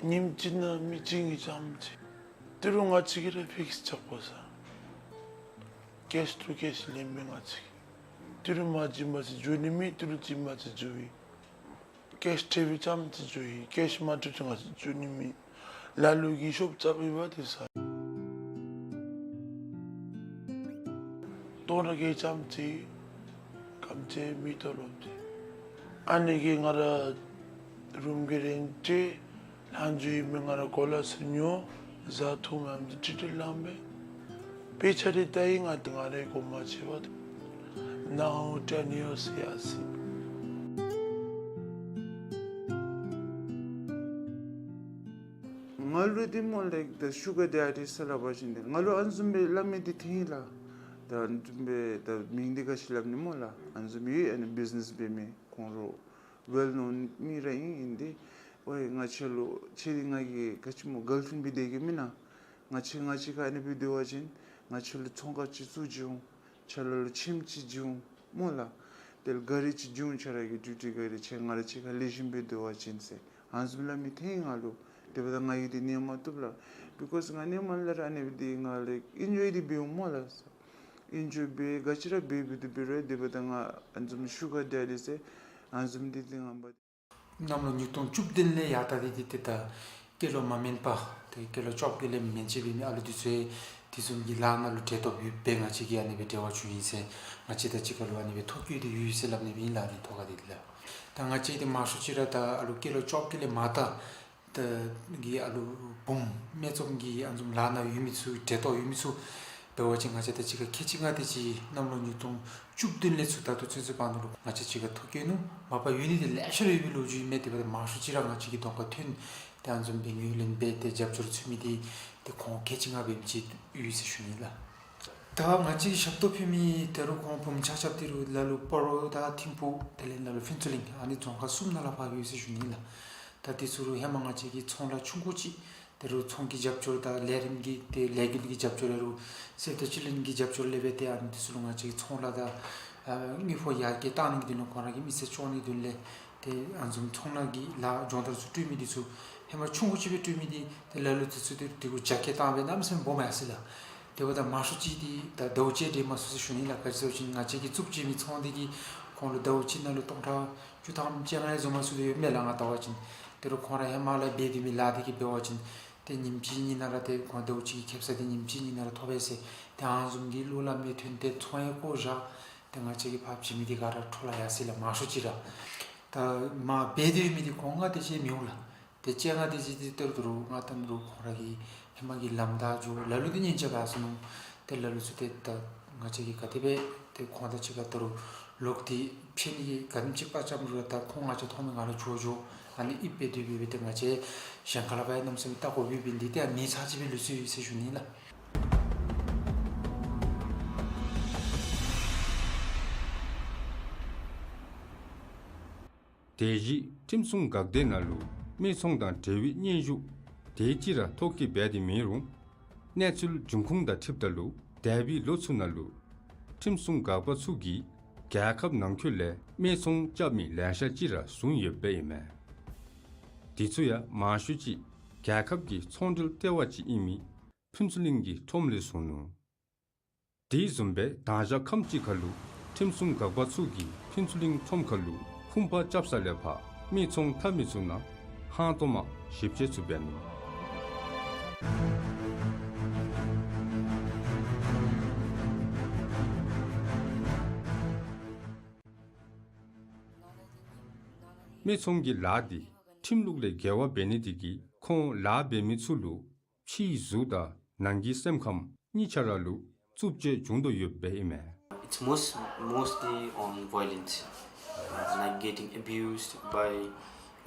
ཉིནམ་གཅིག་ནང་མི་བྱིངས་ཀྱི་རྐྱངམ་ཅིག། ཏི་རུ་ང་བཅས་ཀྱིས་ར་ཕིགསི་རྐྱབ་དགོ་ས། ཀེཤ་ཏི་རུ་ཀེཤ་ལེན་མི་ང་བཅས་ཀྱིས། ཏི་རུ་མ་བྱིན་པ་ཅིན་འགྱོ་ནི་མེད། ཏི་རུ་བྱིན་པ་ཅིན་འགྱོ་ཡི། ཀེཤ་སྤྲོད་པའི་རྐྱངམ་ཅིག་འགྱོ་ཡི། ཀེཤ་མ་སྤྲོད་ཅིན་ང་བཅས་འགྱོ་ནི་མེད། ལ་ལུ་གིས་ཤོབ་རྐྱབ་ཡོདཔ་དེ་ས། སྟོང་ཕྲག་བརྒྱད་རྐྱངམ་ཅིག་གམ་ཅིག་མི་ཏོ་ལོབ་སྟེ། ཨ་ནི་གིས་ང་ར་རུམ་གྱི་རེནཊ་ལྷག་འགྱོ་ཡི་མེད། ང་ར་གོ་ལ་ཚུ་ཉོ། བཟའ་འཐུང་མེད་ཨ་ནི་ཁྲིག་ཁྲི་ལངམ་སྦེ། དཔེ་ཆ་རེ་ལྟ་ཡི་ང་ཏེ་ང་རའི་གོ་མ་ཆོད་པར། Now ten years ཡར་སོ་ཡི། ང་ལུ་འདི་སྨོ་ལེགས་ད་ཤུ་གར་ཌེ་ཌི་ཟེར་སླབ་པ་ཅིན་འདི་ང་ལུ་ཨ་ནི་བཟུམ་སྦེ་སླབ་མི་འདི་འཐོན་ཡི་ལགས། ད་ཨ་ནི་བཟུམ་སྦེ་ད་མིང་འདི་ག་ཅི་སླབ་ནི་སྨོ་ལགས། ཨ་ནི་བཟུམ་ཡོད། ཨ་ནི་བིཛ་ནེས་འབད་མི་ཁོང་ར་ཝེལ་ནོན་མི་ར་ཨིན། ཨིན་ཏེ་ཝའི་ང་ཁྱོད་ལུ་ཁྱོད་འདི་ང་གི་ག་ཅི་སྨོ་གརལ་ཕྲེནཌ་སྦེ་སྡོད་གེ་མེན་ན། ང་ཁྱོད་ང་གཅིག་ཁར་ཨ་ནི་སྦེ་སྡོད་པ་ཅིན་ང་ཁྱོད་ལུ་ཚོང་ཁང་ཅིག་བཙུགས་བྱིན་འོང་། ཁྱོད་ལུ་ཁྱིམ་ཅིག་བྱིན་འོང་སྨོ་ལགས། དེ་ལས་ག་རི་ཅིག་བྱིན་འོང་། ཁྱོད་ར་གི་ཌིའུ་ཊི་ག་རི་ཁྱོད་ང་ར་གཅིག་ཁར་ལེགས་ཤོམ་སྦེ་སྡོད་པ་ཅིན་ཟེར་ཨ་ནི་བཟུམ་སླབ་མི་འཐོན་ཡི་ང་ལུ། དེ་འབདཝ་ད་ང་གིས་འདི་ནི་མ་བཏུབ་ལགས། བི་ཀོསི་ང་ནི་མ་ལས་ར་ཨ་ནི་སྦེ་འདི་ང་ལེགས་ཨིན་ཇོའི་འདི་འབད་འོང་སྨོ་ལགས། ཨིན་ཇོའི་འབད་ག་ཅི་ར་འབད་འབད་དོ་འབད་རུང་དེ་འབདཝ་ད་ང་ཨ་ནི་བཟུམ་ཤུ་གར་ཌེ་ཌི་ཟེར་ཨ་ནི་བཟུམ་འདི་འདི་ང་འབད། གནམ་ལོ་ཉིས་སྟོང་བཅུ་བདུན་ལས་ཡར་ད་འདི་འདི་ཏེ་ད་སྐྱེས་ལོ་མ་དམན་པ་ཏེ་སྐྱེས་ལོ་བཅོ་བརྒྱད་ལས་མན་ཆད་འབད་མི་ཨ་ལུ་འདི་ཚུ་ཡང་དེ་བཟུམ་གྱི་ལཱ་ནང་ལུ་འབྲེལ་གཏོགས་ཡོདཔ་སྦེ་ང་བཅས་ཀྱིས་ཨ་ནི་སྦེ་འབྲེལ་བ་བྱུང་ཡི་ཟེར་ང་བཅས་དང་གཅིག་ཁར་ལུ་ཨ་ནི་སྦེ་ཐོ་བཀོད་དེ་ཡོད་ཟེར་སླབ་ནི་སྦེ་ཨིན་ལགས། ཨ་ནི་ཐོག་ཁར་འདི་ལགས། ད་ང་བཅས་འདི་མང་ཤོས་ཅིག་ར་ད་ཨ་ལུ་སྐྱེས་ལོ་བཅོ་བརྒྱད་ལས་མར་ད་ད་གི་ཨ་ལུ་བུམོ་སྨད་འཚོང་གི་ཨ་ནི་བཟུམ་ལཱ་ནང་ཡོད་མི་ཚུ་འབྲེལ་གཏོགས་ཡོད་མི་ཚུ་འབད་བ་ཅིན་ང་བཅས་དང་གཅིག་ཁར་ཁལ་གཅིག་ལྔ་དེ་ཅིག་གནམ་ལོ་ཉིས་སྟོང་བཅུ་བདུན་ལས་ཚུར་ད་ལྟོ་ཚུན་ཚོད་བར་ན་ལུ་ང་བཅས་གཅིག་ཁར་ཐོ་བཀོད་ནུག། མ་པ་ཡོད་ནི་འདི་ལེ་ཤ་ར་ཡོད་པའི་ལོ་རྒྱུས་ཨིན་མས། དེ་འབདཝ་ད་མང་ཤོས་ཅིག་ར་ང་བཅས་ཀྱི་གདོང་ཁར་ཐོན་ཏེ་ཨ་ནི་བཟུམ་སྦེ་ངོས་ལེན་འབད་དེ་རྒྱབ་སྐྱོར་ཚུགས་མི་འདི་ཏེ་ཁོང་ཁལ་གཅིག་ལྔ་འབད་མི་ཅིག་ཡོད་ཟེར་ཞུ་ནི་ལགས། ད་ང་བཅས་ཀྱིས་ཞབས་ཏོག་ཕུལ་མི་དེ་རུ་ཁོང་བུམོ་ཆ་ཁྱབ་དེ་རུ་ལ་ལུ་སྤ་རོ་དང་ཐིམ་ཕུག་དེ་ལས་ལ་ལུ་ཕུན་ཚོགས་གླིང་ཨ་ནི་རྫོང་ཁག་གསུམ་ནང་ལུ་ཕར་ཡོད་ཟེར་ཞུ་ནི་ལགས། ད་དེ་ཚུ་རུ་ཧེ་མ་ང་བཅས་ཀྱིས་ཚོང་ལཱ་ཆུང་ཀུ་ཅིག་དེ་རུ་ཚོང་གི་རྒྱབ་སྐྱོར་དང་ལས་རིམ་གྱི་ཏེ་ལས་འགུལ་གྱི་རྒྱབ་སྐྱོར་ལས་རུང་སེབ་ད་ཅིལ་ཌེན་གྱི་རྒྱབ་སྐྱོར་ལས་འབད་དེ་ཨ་ནི་དེ་ཚུ་ལུ་ང་བཅས་ཀྱིས་ཚོང་ལཱ་དང་ཨ་དངུལ་ཕོགས་ཡར་རྒྱས་བཏང་ནི་གི་དོན་ལུ་ཁོང་ར་གི་མི་ཚེ་སྐྱོང་ནི་གི་དོན་ལས་ཏེ་ཨ་ནི་བཟུམ་ཚོང་ལཱ་གི་ལཱ་སྦྱོང་བརྡར་ཚུ་སྤྲོད་མི་འདི་ཚུ་ཧེ་མ་ཆུང་ཀུ་ཅིག་སྦེ་སྤྲོད་མི་འདི་ཏེ་ལ་ལུ་དེ་ཚུ་ཏེ་དེ་གུ་རྒྱ་སྐྱེད་བཏང་སྦེ་གནམ་མེད་ས་མེད་སྦོམ་ཡར་སོ་ཡི་ལགས། དེ་འབདཝ་ད་མང་ཤོས་ཅིག་འདི་ད་ཟླཝ་གཅིག་འགྲོ་མ་ཚུགས་ཟེར་ཞུ་ནི་ལགས། ག་ཅི་ཟེར་བ་ཅིན་ང་བཅས་ཀྱིས་བཙུགས་བྱིན་མི་ཚོང་འདི་གིས་ཁོང་ལུ་ཟླཝ་གཅིག་ནང་ལུ་སྟོང་ཕྲག་བཅུ་ཐམ་བཅོ་ལྔ་བཟུམ་མ་ཚུད་དེ་ཡོད་མས་ལགས་ང་བལྟ་བ་ཅིན། དེ་རུ་ཁོང་ར་ཧེ་མ་ལས་འབད་སྡོད་མི་ལཱ་འདི་གིས་འབད་བ་ཅིན་ཏེ་ཉིནམ་གཅིག་གཉིས་ནང་ར་ཏེ་ཁོང་ཟླཝ་གཅིག་གི་ཁེ་སང་འདི་ཉིནམ་གཅིག་གཉིས་ནང་ར་ཐོབ་པས་ཟེར་ཏེ་ཨ་ནི་བཟུམ་གྱི་བློ་སླབ་མི་ཐོན་ཏེ་ཚོང་ཡང་བཀོ་བཞག། ཏེ་ང་བཅས་ཀྱིས་ཕར་བྱིན་མི་འདི་ག་ར་འཕྲོ་བརླག་ཡར་སོ་ཡི་ལགས་མང་ཤོས་ཅིག་ར། ད་མར་འབད་སྡོད་མི་འདི་ཁོང་ལྔ་དེ་ཅིག་མི་འོང་ལགས། ཏེ་བཅོ་ལྔ་དེ་ཅིག་འདི་ཏེ་རུང་ང་བལྟ་རུང་ཁོང་ར་གི་ཧེ་མ་གི་ལམ་བདའ་འགྱོ། ལ་ལུ་འདི་ཉེན་ཆེ་བར་སོང་ནུག། ཏེ་ལ་ལུ་ཚུ་ཏེ་ད་ང་བཅས་ཀྱིས་ག་དེ་སྦེ་ཏེ་ཁོང་དང་གཅིག་ཁར་ད་རུང་ལོག་སྟེ་ཕྱད་ནི་གི་ག་དེམ་ཅིག་དཔའ་བཅམ་རུང་ད་ཁོང་ང་བཅས་མཐོང་མི་ང་ར་འགྱོ་འགྱོ། ཨ་ནི་ཨིབ་སྦེ་སྡོད་སྦེ་སྦེ་ཏེ་ང་བཅས་གཞན་ཁ་ལས་ཕར་ཡང་གནམ་མེད་ས་མེད་བལྟ་དགོཔ་ཡོདཔ་ཨིན། འདི་ཏེ་ཨ་ནི་ཚར་གཅིག་སྦེ་ལུས་སོ་ཡི་ཟེར་ཞུ་ནི་ལགས། དེ་བཞིན་ཁྲིམས་སྲུང་འགག་སྡེ་ནང་ལུ་སྨད་འཚོང་དང་འབྲེལ་བའི་སྙན་ཞུ་དེ་ཅིག་ར་ཐོ་བཀོད་འབད་དེ་མེད་རུང་གནས་ཚུལ་འབྱུང་ཁུངས་དང་འཁྲིལཝ་ད་ལུ་འདས་པའི་ལོ་ཚུ་ནང་ལུ་ཁྲིམས་སྲུང་འགག་པ་ཚུ་གིས་རྒྱལ་ཁབ་ནང་འཁོད་ལས་སྨད་འཚོང་རྐྱབ་མི་ལེ་ཤ་ཅིག་ར་བཟུང་ཡོདཔ་ཨིན་མས། དེ་ཚུ་ཡང་མང་ཤོས་ཅིག་རྒྱལ་ཁབ་ཀྱི་ཚོང་འབྲེལ་ལྟེ་བ་ཅིག་ཨིན་མི་ཕུན་ཚོགས་གླིང་གི་ཁྲོམ་ལས་བཟུང་ནུག། དེ་བཟུམ་སྦེ་དྭངས་བཞག་ཁམས་སྤྱི་ཁ་ལུ་ཁྲིམས་སྲུང་འགག་པ་ཚུ་གིས་ཕུན་ཚོགས་གླིང་ཁྲོམ་ཁ་ལུ་ཕུང་པ་རྐྱབ་ས་ལས་ཕར་སྨད་འཚོང་འཐབ་མི་ཚུ་ནང་ཧང་སྟོང་མ་ཞིབ་དཔྱད་ཚུ་འབད་ནུག། སྨད་ཚོང་གི་ལཱ་འདི་ཁྲིམས་ལུགས་ལས་འགལ་བ་འབད་ནི་དེ་གིས་ཁོང་ལཱ་འབད་མི་ཚུ་ལུ་ཕྱིའི་གཟུགས་དང་ནང་གི་སེམས་ཁམས་གཉིས་ཆ་ར་ལུ་རྩུབ་སྤྱོད་བྱུང་དོ་ཡོདཔ་སྦེ་ཨིན་མས། It's most, mostly on violence, uh, like getting abused by,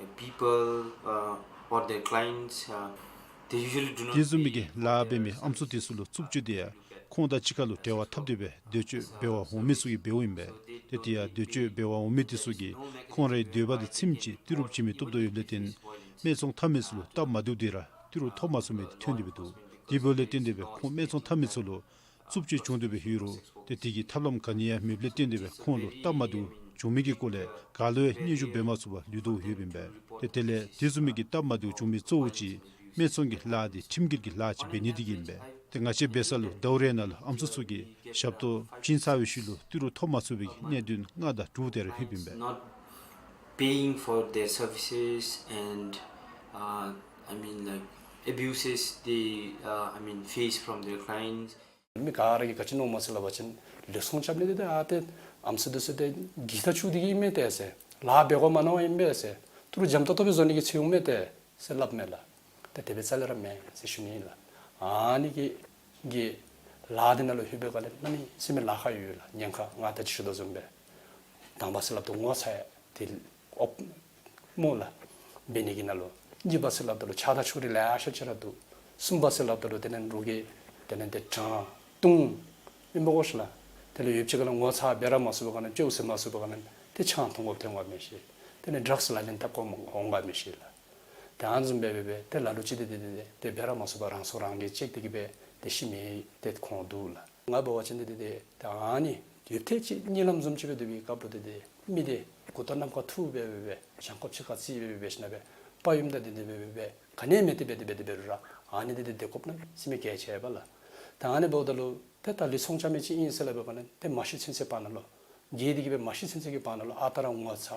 uh, people, uh, or their clients. Uh, they usually do not དེ་བཟུམ་མའི་གི་ལཱ་འབད་མི་ཨམ་སྲུ་དེ་ཚུ་ལུ་རྩུབ་སྤྱོད་དེ་ཡང་ཁོང་དང་གཅིག་ཁར་ལུ་འབྲེལ་བ་འཐབ་སྟེ་སྦེ་འདོད་སྤྱོད་འབད་བར་འོང་མི་ཚུ་གིས་འབདཝ་ཨིན་པས། ཏེ་དེ་ཡང་འདོད་སྤྱོད་འབད་བར་འོང་མི་དེ་ཚུ་གིས་ཁོང་རའི་འདོད་པ་དེ་ཚིམ་ཅིག་ཏི་རུ་བྱིན་མི་བཏུབ་དོ་ཡོདཔ་ལས་བརྟེན་སྨད་འཚོང་འཐབ་མི་ཚུ་ལུ་སྟབས་མ་བདེཝ་དེ་ར་ཏི་རུ་ཐོབ་མ་ཚུགས་མི་དེ་ཐོན་ཏེ་སྦེ་འདུག། དེ་འབདཝ་ལས་བརྟེན་ཏེ་སྦེ་ཁོང་སྨད་འཚོང་འཐབ་མི་ཚུ་ལུ་རྩུབ་སྤྱོད་བྱུང་སྟེ་སྦེ་ཡོད་རུང་ཏེ་དེ་གི་ཐབས་ལམ་ག་ནི་ཡང་མེདཔ་ལས་བརྟེན་ཏེ་སྦེ་ཁོང་ལུ་སྟབས་མ་བདེཝ་བྱུང་མི་གི་སྐོར་ལས་ག་ལུ་ཡང་སྙན་ཞུ་འབད་མ་ཚུགས་པར་ལུས་དོ་ཡོདཔ་ཨིན་པས། ཏེ་དེ་ལས་དེ་བཟུམ་མའི་གི་སྟབས་མ་བདེཝ་བྱུང་མི་གཙོ་བོ་ཅིག་སྨད་འཚོང་གི་ལཱ་འདི་ཁྲིམས་འགལ་གྱི་ལཱ་ཅིག་འབད་ནི་དེ་གིས་ཨིན་པས། ཏེ་ང་བཅས་འབད་ས་ལུ་ཟླཝ་རེ་ནང་ལུ་ཨམ་སྲུ་ཚུ་གིས་ཞབས་ཏོག་བྱིན་ཚར་བའི་ཤུལ་ལུ་ཏི་རུ་ཐོབ་མ་ཚུགས་པའི་གི་གནད་དོན་ལྔ་དང་དྲུག་དེ་ར་ལྷོདཔ་ཨིན་པས། Not paying for their services and, uh, I mean, like, abuses they, uh, I mean, face from their clients. མི་ག་ར་གིས་ག་ཅི་མནོཝ་སྨོ་ཟེར་སླབ་པ་ཅིན་ལུས་ཚོང་རྐྱབ་ནི་འདི་ཏེ་ཨ་ཏེ་ཨམ་སྲུ་འདི་ཚུ་ཏེ་གྱི་ད་ཆུ་འདི་གིས་ཨིན་མས་ཏེ་ཟེར། ལཱ་འབད་དགོ་མ་མནོ་བ་ཨིན་མས་ཟེར། ཏི་རུ་འཇམ་ཏོག་ཏོ་སྦེ་བཟོ་ནི་གི་ཚུལ་འོང་མས་ཏེ་ཟེར་སླབ་མས་ལགས། ཏེ་དེ་སྦེ་རྩ་ལས་ར་མེན་ཟེར་ཞུ་ནི་ཨིན་ལགས། ཨ་ནི་གི་གི་ལཱ་འདི་ནང་ལུ་ལྷོད་པའི་སྒང་ལས་གནམ་མེད་ས་མེད་ལཱ་ཁག་ཡོད་ལགས། ཉེན་ཁ་ང་ད་ཅི་ཞུ་དོ་བཟུམ་སྦེ་དང་པ་ཟེར་སླབ་དོ་ངོ་ཚ་ཡ་དེ་ཨོཔ་སྨོ་ལགས། འབད་ནི་གི་ནང་ལུ་གཉིས་པ་ཟེར་སླབ་ད་ལུ་ཆགས་སྡང་ཕྱོགས་རིས་ལེ་ཤ་ཅིག་ར་འདུག། གསུམ་པ་ཟེར་སླབ་ད་ལུ་དེ་ལས་རོགས་ཀྱིས་དེ་ལས་ཏེ་དྲང་བརྡུང་ཨིན་པ་གོ་ཤེས་ལགས། དེ་ལས་ཡུདཔ་ཅིག་ཁ་ལུ་ངོ་ཚ་འབད་ར་མ་ཚུགས་པའི་སྒང་ལས་སྐྱོ་ཟེར་མ་ཚུགས་པའི་སྒང་ལས་ཏེ་ཆང་འཐུང་དགོཔ་ཐོན་དགོཔ་མི་ཤེས། དེ་ལས་ཌྲགསི་ལག་ལེན་འཐབ་དགོཔ་འོང་དགོཔ་མི་ཤེས་ལགས། ཏེ་ཨ་ནི་བཟུམ་སྦེ་སྦེ་སྦེ་ཏེ་ལ་ལུ་ཅིག་ཏེ་ཏེ་ཏེ་ཏེ་འབད་ར་མ་ཚུགས་པར་རང་སྲོག་རང་གིས་བཅད་དེ་གི་སྦེ་ཏེ་ཤི་མི་ཏེ་ཁོང་འདུག་ལགས། ང་འབད་བ་ཅིན་ཏེ་ཏེ་ཏེ་ཏེ་ཨ་ནི་ཡུདཔ་ཐེངས་ཅིག་གཉིད་ལམ་བཟུམ་ཅིག་སྦེ་སྡོད་པའི་སྐབས་ལུ་ཏེ་ཏེ་མི་འདི་མགུ་ཏོ་གནམ་ཁར་འཐུ་སྦེ་སྦེ་སྦེ་བྱང་ཁོག་ཕྱི་ཁར་བརྩིགས་སྦེ་སྦེ་སྦེ་ཞིནམ་ལས་སྦེ་དཔའ་ཡུམ་དང་ཏེ་ཏེ་སྦེ་སྦེ་སྦེ་ག་ནི་མེད་དེ་སྦེ་ཏེ་སྦེ་ཏེ་སྦེ་རུང་ར་ཨ་ནི་ཏེ་ཏེ་སྡོད་དགོཔ་གནམ་མེད་ས་མེད་གལ་ཆེ་བས་ལགས། ད་ཨ་ནི་འབདཝ་ད་ལུ་ཏེ་ད་ལུས་ཚོང་རྐྱབ་མི་ཅིག་ཨིན་ཟེར་སླབ་པའི་སྒང་ལས་ཏེ་མ་ཤི་ཚུན་ཚོད་བར་ན་ལུ་གྱི་དེ་གི་སྦེ་མ་ཤི་ཚུན་ཚོད་ཀྱི་བར་ན་ལུ་ཨ་རྟག་ར་ངོ་ཚ་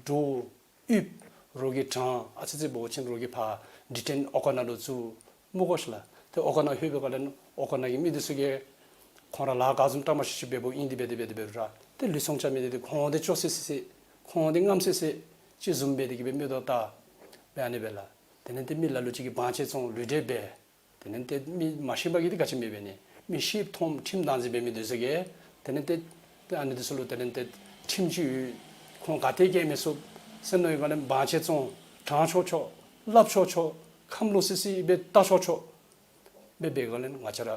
འདྲོག་ཡིད་རོགས་ཀྱིས་དྲང་ཨ་ཙི་ཙི་འབད་བ་ཅིན་རོགས་ཀྱིས་ཕར་ཌི་ཊེན་ཨོ་ཀ་ནང་ལུ་བཙུགས་སྨོ་གོ་ཤེས་ལགས། ཏེ་ཨོ་ཀ་ནང་ལྷོད་པའི་སྒང་ལས་ཨོ་ཀ་ནང་གི་མི་འདི་ཚུ་གིས་ཁོང་ར་ལཱ་ག་བཟུམ་བཀྲ་མ་ཤིས་ཤིས་འབདཝ་ཨིན་དེ་སྦེ་ཏེ་སྦེ་ཏེ་སྦེ་རུང་ར་ཏེ་ལུས་ཚོང་རྐྱབ་མི་འདི་ཏེ་ཁོང་འདི་སྐྱོ་སི་སི་སི་ཁོང་འདི་རྔམ་སི་སི་ཅིག་བཟུམ་སྦེ་ཏེ་གི་སྦེ་མིག་ཏོ་བལྟ་སྦེ་ཨ་ནི་སྦེ་ལགས། དེ་ལས་ཏེ་མི་ལ་ལུ་ཅིག་གིས་བང་ཆེན་བཙོང་ལུས་འབྲེལ་འབད། དེ་ལས་ཏེ་མི་མ་ཤེས་པ་གིས་ཏེ་ག་ཅི་མི་འབད་ནི། མི་ཤེསཔ་མཐོངམ་ཁྲིམས་བདག་འཛིན་འབད་མི་འདི་ཚུ་གིས་དེ་ལས་ཏེ་ཏེ་ཨ་ནི་འདི་ཚུ་ལུ་དེ་ལས་ཏེ་ཁྲིམས་ཅིག་ཡོད། ཁོང་ག་ཏེ་བཀལ་མི་ཚུགས་ཟེར་མནོ་བའི་སྒང་ལས་བང་ཆེན་བཙོང་དྲང་ཆོག་ཆོག་སླབ་ཆོག་ཆོག་ཁམས་ལོག་སི་སི་སྦེ་བལྟ་ཆོག་ཆོག་སྦེ་འབད་སྒང་ལས་ང་བཅས་ར་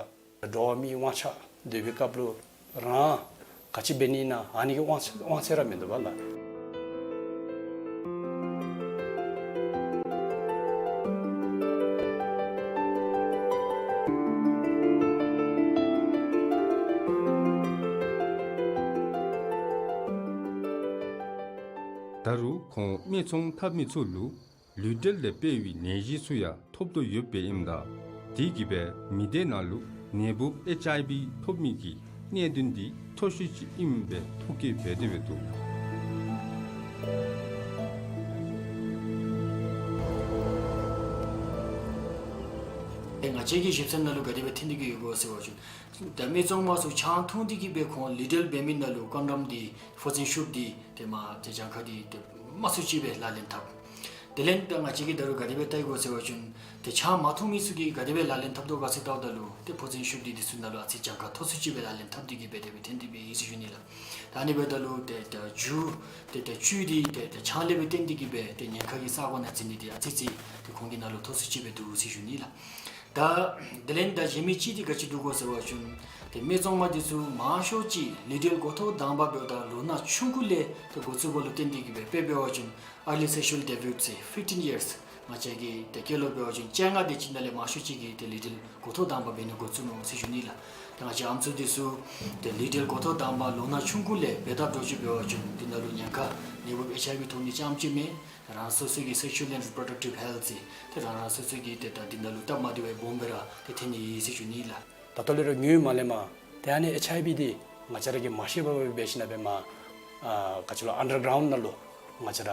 འགྲོ་བ་མིའི་དབང་ཆ་སྡོད་པའི་སྐབས་ལུ་རང་ག་ཅི་འབད་ནི་ཨིན་ན་ཨ་ནི་གི་དབང་ཚད་དབང་ཚད་ར་མིན་འདུག་པ་ལགས། ད་རུང་ཁོང་སྨད་འཚོང་འཐབ་མི་ཚུ་ལུ་ལུས་འབྲེལ་ལས་སྤེལ་བའི་ནད་གཞི་ཚུ་ཡང་ཐོབ་དོ་ཡོདཔ་ཨིནམ་ད་དེ་གིས་སྦེ་མི་སྡེ་ནང་ལུ་ནད་འབུཔ་ཨེཆ་ཨའི་བི་ཐོབ་མི་གི་གནད་དོན་འདི་མཐོ་ཤོས་ཅིག་ཨིནམ་སྦེ་ཐོ་བཀོད་འབད་དེ་སྦེ་འདུག། ཨེ་ང་བཅས་ཀྱི་ཞིབ་འཚོལ་ནང་ལུ་ག་དེ་སྦེ་ཐོན་ཏེ་གི་ཡོད་གོ་ཟེར་བ་ཅིན་ད་སྨད་འཚོང་མ་ཚུ་ཆང་འཐུང་སྟེ་གི་སྦེ་ཁོང་ལུས་འབྲེལ་འབད་མི་ནང་ལུ་ཀོན་ཌོམ་འདི་ཕོ་ཚན་ཤུགས་འདི་ཏེ་མ་ཏེ་གྱངས་ཁ་འདི་ཏེ་མང་སུ་ཅིག་སྦེ་ལག་ལེན་འཐབ། དེ་ལས་ད་ང་བཅས་ཀྱིས་ད་རུང་ག་དེ་སྦེ་བལྟ་ཡི་གོ་ཟེར་བ་ཅིན་ཏེ་ཆང་མ་འཐུང་མི་ཚུ་གིས་ག་དེ་སྦེ་ལག་ལེན་འཐབ་དོ་ག་ཟེར་བལྟཝ་ད་ལུ་ཏེ་ཕོ་ཚན་ཤུགས་འདི་འདི་ཚུ་ནང་ལུ་ཨ་ཙི་གྱངས་ཁ་མཐོ་སུ་ཅིག་སྦེ་ལག་ལེན་འཐབ་སྟེ་གི་སྦེ་དེ་སྦེ་ཐོན་ཏེ་སྦེ་ཨིན་ཟེར་ཞུ་ནི་ལགས། ད་ཨ་ནི་འབདཝ་ད་ལུ་ཏེ་ཏེ་རྒྱུ་ཏེ་ཏེ་བཅུད་འདི་ཏེ་ཏེ་ཆང་ལས་སྦེ་བརྟེན་ཏེ་གི་སྦེ་ཏེ་ཉེན་ཁ་གི་ས་གོ་ནང་འཛུལ་ནི་འདི་ཨ་ཙི་ཙི་ཏེ་ཁོང་གི་ནང་ལུ་མཐོ་སུ་ཅིག་སྦེ་འདུག་ཟེར་ཞུ་ནི་ལགས། ད་དེ་ལས་ད་གཞན་མི་ཅིག་འདི་ག་ཅི་འདུག་གོ་ཟེར་བ་ཅིན་ཏེ་སྨད་འཚོང་མ་འདི་ཚུ་མང་ཤོས་ཅིག་ལུས་འབྲེལ་འགོ་ཐོག་དང་པ་འབདཝ་ད་ལོ་ན་ཆུང་ཀུ་ལས་ཏེ་འགོ་བཙུགསཔ་ལུ་བརྟེན་ཏེ་གི་སྦེ་དཔེ་འབད་བ་ཅིན་early sexual debut ཟེར་fifteen years ང་བཅས་ཀྱི་ཏེ་སྐྱེས་ལོ་འབད་བ་ཅིན་བཅོ་ལྔ་དེ་ཅིག་ནང་ལས་མང་ཤོས་ཅིག་གིས་ཏེ་ལུས་འབྲེལ་འགོ་ཐོག་དང་པ་འབད་ནི་འགོ་བཙུགས་ནུག་ཟེར་ཞུ་ནི་ལགས། ད་ང་བཅས་ཨམ་སྲུ་འདི་ཚུ་ཏེ་ལུས་འབྲེལ་འགོ་ཐོག་དང་པ་ལོ་ན་ཆུང་ཀུ་ལས་འབད་འཐབ་འགྱོ་ཅི་འབད་བ་ཅིན་འདི་ནང་ལུ་ཉེན་ཁ་ནད་འབུཔ་ཨེཆ་ཨའི་བི་ཐོབ་ནི་རྐྱངམ་ཅིག་མེན། རང་སོ་སོ་གི་sexual and reproductive health ཟེར་ཏེ་རང་རང་སོ་སོ་གི་ཏེ་ད་འདི་ནང་ལུ་སྟབས་མ་བདེཝ་སྦོམ་སྦེ་ར་ཏེ་ཐོན་ནི་ཨིན་ཟེར་ཞུ་ནི་ལགས། ད་ལྟོ་ལས་ར་ངོས་མ་ལེན་པར་ཏེ་ཨ་ནི་ཨེཆ་ཨའི་བི་འདི་ང་བཅས་ར་གིས་མ་ཤེས་པར་སྦེ་འབད་ཞིནམ་ལས་སྦེ་མར་ཨ་ག་ཅི་ལོ་ཨན་ཌར་གརའུནཌ་ནང་ལུ་ང་བཅས་ར་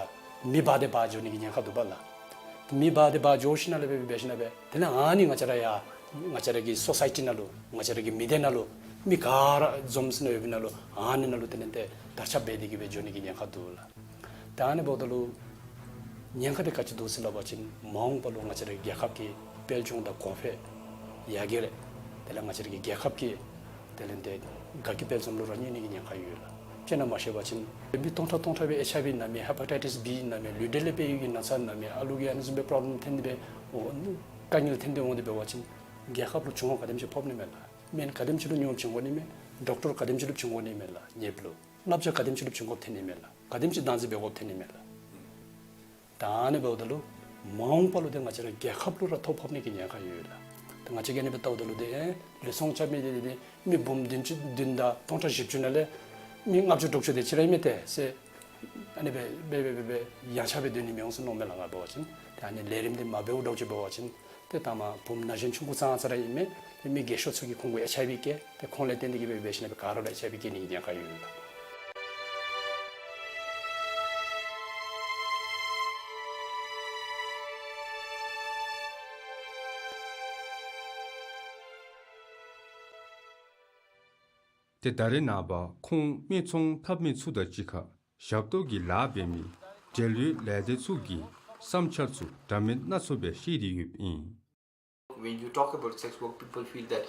མེ་འབར་ཏེ་འབར་འགྱོ་ནི་གི་ཉེན་ཁ་འདུག་པ་ལགས། མེ་འབར་ཏེ་འབར་འགྱོ་ཞིནམ་ལས་སྦེ་འབད་ཞིནམ་ལས་སྦེ་དེ་ལས་ཨ་ནི་ང་བཅས་ར་ཡང་ང་བཅས་ར་གི་སོ་སའི་ཊི་ནང་ལུ་ང་བཅས་ར་གི་མི་སྡེ་ནང་ལུ་མི་ག་ར་འཛོམས་ས་ནང་ཡོད་པའི་ནང་ལུ་ཨ་ནི་ནང་ལུ་དེ་ལས་ཏེ་དར་ཁྱབ་འབད་དེ་གི་སྦེ་འགྱོ་ནི་གི་ཉེན་ཁ་འདུག་ལགས། ད་ཨ་ནི་འབདཝ་ད་ལུ་ ཉེན་ཁ་དེ་ག་ཅི་འདུག་ཟེར་སླབ་པ་ཅིན་མ་འོངས་པ་ལུ་ང་བཅས་རའི་རྒྱལ་ཁབ་ཀྱི་དཔལ་འབྱོར་དང་གོང་འཕེལ་ཡར་རྒྱས་རེ་དེ་ལས་ང་བཅས་རའི་རྒྱལ་ཁབ་ཀྱི་དེ་ལས་དེ་དགའ་སྐྱིད་དཔལ་འཛོམས་ལུ་ར་གནོད་ནི་གི་ཉེན་ཁ་ཡོད་ལགས། དཔེར་ན་མ་ཤེས་པ་ཅིན་མི་སྟོང་ཕྲག་སྟོང་ཕྲག་སྦེ་ཨེཆ་ཨའི་ཝི་ན་མི་ཧེ་པ་ཊའི་ཊིས་བི་ན་མི་ལུས་འབྲེལ་ལས་འཕེལ་ཡུལ་གྱི་ན་ཚ་ན་མི་ཨ་ལུ་གི་ཨ་ནི་བཟུམ་སྦེ་པོརོབ་ལེམ་ཐོན་ཏེ་སྦེ་འོ་དཀའ་ངལ་ཐོན་ཏེ་འོང་སྟེ་འབད་བ་ཅིན་རྒྱལ་ཁབ་ལུ་གྱོང་ག་དེམ་ཅིག་ཕོག་ནི་མས་ལགས། སྨན་ག་དེམ་ཅིག་ལུ་ཉོ་བྱིན་དགོ་ནི་མས། ཌོག་ཊར་ག་དེམ་ཅིག་ལུ་བྱིན་དགོ་ནི་མས་ལགས། ཉེ་བུ་ལུ་བསླབ་བྱ་ག་དེམ་ཅིག་ལུ་བྱིན་དགོཔ་ཐོན་ནི་མས་ལགས། ག་དེམ་ཅིག་བདག་འཛིན་འབད་དགོཔ་ཐོན་ནི་མས་ལགས། ད་ཨ་ནི་འབདཝ་ད་ལུ་མ་འོངས་པ་ལུ་དེ་ང་བཅས་ར་རྒྱལ་ཁབ་ལུ་ར་ཐོ་ཕོག་ནི་གི་ཉེན་ཁ་ཡོད་ལགས། ད་ང་བཅས་ཀྱིས་ཨ་ནི་སྦེ་བལྟཝ་ད་ལུ་དེ་ལུས་ཟུངས་རྐྱབ་མི་དེ་དེ་མི་འབུམ་བདུན་ཅུ་བདུན་དང་སྟོང་ཕྲག་བཞི་བཅུ་ནང་ལས་མི་ལྔ་བཅུ་དྲུག་ཅུ་དེ་ཅིག་ར་ཨིན་མས། ཏེ་ཟེར་ཨ་ནི་སྦེ་སྦེ་སྦེ་སྦེ་སྦེ་ཡངས་ཆག་སྦེ་སྡོད་ནི་མི་འོང་ཟེར་མནོཝ་མས་ལགས། ང་འབད་བ་ཅིན་ཏེ་ཨ་ནི་ལས་རིམ་དེ་མ་འབདཝ་འདྲཝ་ཅིག་འབད་བ་ཅིན་ཏེ་ད་མ་བུམོ་ན་གཞོན་ཆུང་ཀུ་ཙང་ཙ་ར་ཨིན་མས། ཏེ་མི་རྒས་ཤོས་ཚུ་གིས་ཁོང་གུ་ཨེཆ་ཨའི་ཝི་བཀལ། ཏེ་ཁོང་ལས་བརྟེན་ཏེ་གིས་སྦེ་འབད་ཞིནམ་ལས་ག་ར་ལུ་ཨེཆ་ཨའི་ཝི་བཀལ་ནི་གི་ཉེན་ཁ་ཡོད་ལགས། ཏེ་ད་རེས་ནངས་པ་ཁོང་སྨད་ཚོང་འཐབ་མི་ཚུ་དང་གཅིག་ཁར་ཞབས་ཏོག་གི་ལཱ་འབད་མི་འབྲེལ་ཡོད་ལས་སྡེ་ཚུ་གི་བསམ་འཆར་ཚུ་འདྲ་མིན་སྣ་ཚོགས་སྦེ་བཤད་དེ་ཡོདཔ་ཨིན། When you talk about sex work, people feel that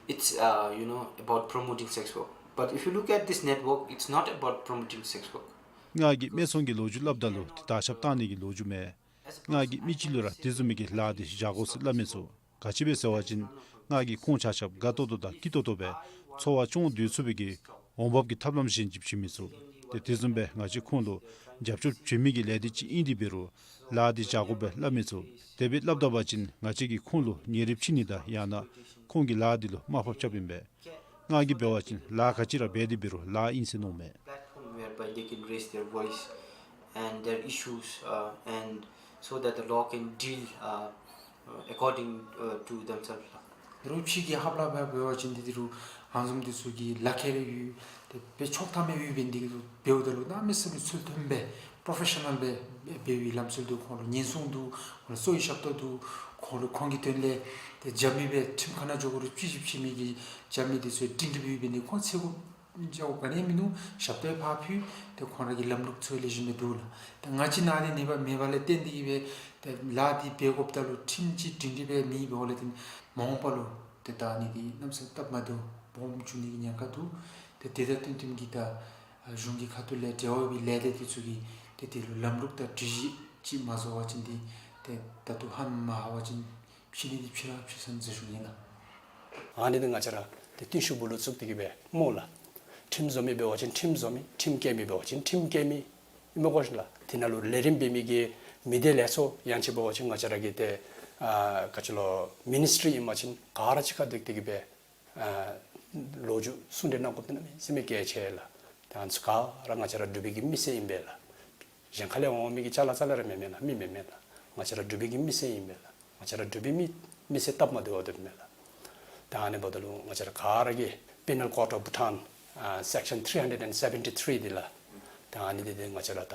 it's, uh, you know, about promoting sex work. But if you look at this network, it's not about promoting sex work. ང་གིས་སྨད་ཚོང་གི་ལོ་རྒྱུས་སླབ་ད་ལུ་ཏེ་དར་ཁྱབ་བཏང་ནི་གི་ལོ་རྒྱུས་མེན། ང་གིས་མི་ཅིག་ལུ་ར་དེ་བཟུམ་མའི་གི་ལཱ་དེ་བཞག་དགོ་ཟེར་སླབ་མི་ཚུགས། ག་ཅི་སྦེ་ཟེར་བ་ཅིན་ང་གིས་ཁོང་ཆ་ཁྱབ་དགའ་ཏོག་ཏོ་དང་སྐྱིད་ཏོག་ཏོ་སྦེ་འཚོ་བ་སྐྱོང་སྡོད་ཚུགས་པའི་གི་འོང་འབབ་ཀྱི་ཐབས་ལམ་གཞན་ཅིག་བྱིན་མི་ཚུགས། ཏེ་དེ་བཟུམ་སྦེ་ང་བཅས་ཁོང་ལུ་རྒྱབ་སྐྱོར་བྱིན་མི་གི་ལས་སྡེ་ཅིག་ཨིན་ཏེ་འབད་རུང་ལཱ་དེ་བཞག་དགོ་པས་སླབ་མི་ཚུགས། དེ་སྦེ་སླབ་ད་པ་ཅིན་ང་བཅས་ཀྱིས་ཁོང་ལུ་ཉེ་རིབ་ཕྱེ་ནི་དང་ཡང་ན་ཁོང་གི་ལཱ་དེ་ལུ་དམའ་ཕབ་རྐྱབ་ཨིན་པས། ང་གིས་འབད་བ་ཅིན་ལཱ་ག་ཅི་ར་འབད་དེ་འབད་རུང་ལཱ་ཨིན་ཟེར་མནོཝ་མས། Platform whereby they can raise their voice and their issues, uh, and so that the law can deal, uh, uh, according, uh, to themselves. རོགས་ཕྱི་གི་ཧབ་ལ་འབད་བ་ཅིན་དེ་དེ་རུ་ཧང་སངས་དེ་ཚུ་གི་ལག་ཁྱེར་ཡོད། དེ་སྦེ་ཆོག་ཐམ་ཡོད་པའི་དེ་གི་འབདཝ་ད་ལུ་གནམ་མེད་ས་མེད་ཚུལ་མཐུན་སྦེ་པྲོ་ཕེ་ཤ་ནཱལ་སྦེ་འབད་བའི་ལམ་སྲོལ་འདུག། ཁོང་ལུ་ཉེན་སྲུང་འདུག། ཁོང་ལུ་གསོ་བའི་ཞབས་ཏོག་འདུག། ཁོང་ལུ་ཁོང་གི་དོན་ལས་དེ་རྒྱབ་མི་སྦེ་ཁྲིམས་ཁང་ནང་འགྱོ་དགོ་རུང་ཅི་ཞིབ་ཅི་མི་གི་རྒྱབ་མི་དེ་ཚུ་སྒྲིང་སྒྲི་སྦེ་ཡོད་པའི་དེ་ཁོང་ཚེ་གུ་འགྱོཝ་ག་ནི་མིན་འདུག། ཞབས་ཏོག་ཕར་ཕུལ། ཏེ་ཁོང་ར་གི་ལམ་ལུགས་ཚུ་ལེགས་ཤོམ་སྦེ་འདུག་ལགས། ཏེ་ང་བཅས་ནཱ་ལས་ནི་པ་མེད་པ་ལས་བརྟེན་ཏེ་གིས་སྦེ་ཏེ་ལཱ་འདི་འབད་དགོཔ་ད་ལུ་ཁྲིམས་ཅིག་སྒྲིང་སྒྲི་སྦེ་མེད་པའི་འོག་ལས་ཏེ་མ་འོངས་པ་ལུ་ཏེ་ད་ཨ་ནི་འདི་གནམ་མེད་ས་མེད་སྟབས་མ་བདེཝ་སྦོམ་འབྱུང་ནི་གི་ཉེན་ཁ་འདུག། ཏེ་དེ་དང་བསྟུན་བསྟུན་གྱིས་ད་གཞུང་གི་ཁ་ཐུག་ལས་འབྲེལ་བ་ཡོད་པའི་ལས་སྡེ་དེ་ཚུ་གིས་ཏེ་དེ་ལུ་ལམ་ལུགས་དང་སྒྲིག་གཞི་ཅིག་མ་བཟོ་བ་ཅིན་འདི་ཏེ་ད་ལྟོ་ཧ་མ་ཧ་བ་ཅིན་ཕྱི་ནི་འདི་ཕྱི་ར་ཕྱི་སོང་ཟེར་ཞུ་ནི་ལགས། ཨ་ནི་འདི་ང་བཅས་ར་ཏེ་བརྟུལ་ཞུགས་སྦུག་ལུ་བཙུགས་ཏེ་གིས་སྦེ་སྨོ་ལགས། ཁྲིམས་བཟོ་མི་འབད་བ་ཅིན་ཁྲིམས་བཟོ་མི། ཁྲིམས་བཀལ་མི་འབད་བ་ཅིན་ཁྲིམས་བཀལ་མི། ཨིན་མས་གོ་ཤིག་ལགས། དེ་ནང་ལུ་ལས་རིམ་འབད་མི་གི་མི་སྡེ་ལས་ཚོགས་ཡང་ཅིན་འབད་བ་ཅིན་ང་བཅས་ར་གི་ཏེ་ཨ་ག་ཅི་ལོ་མི་ནིསི་ཊི་རི་ཨིན་པ་ཅིན་ག་ར་གཅིག་ཁར་འདུས་ཏེ་གིས་སྦེ་ཨ་ལོ་རྒྱུས་གསུང་གྲོས་གནང་དགོཔ་འདི་གནམ་མེད་ས་མེད་གལ་ཆེ་ལགས། ཏེ་ཨ་ནི་ཚུ་ག་ར་ང་བཅས་ར་འབྲུག་པའི་གི་མི་སེར་ཨིན་པས་ལགས། གཞན་ཁ་ལས་འོང་མི་གི་ཅ་ལ་ཙ་ལ་ར་མེན་མས་ལགས། མི་མེན་མས་ལགས། ང་བཅས་ར་འབྲུག་པའི་གི་མི་སེར་ཨིན་པས་ལགས། ང་བཅས་ར་འབྲུག་པའི་མི་མི་སེར་སྟབས་མ་བདེཝ་འདི་མས་ལགས། ཏེ་ཨ་ནི་འབདཝ་ད་ལུ་ང་བཅས་ར་ག་ར་གིས་Penal Code of Bhutan ཨ་Section three hundred and seventy three འདི་ལགས། ཏེ་ཨ་ནི་འདི་ཏེ་ང་བཅས་ར་ད་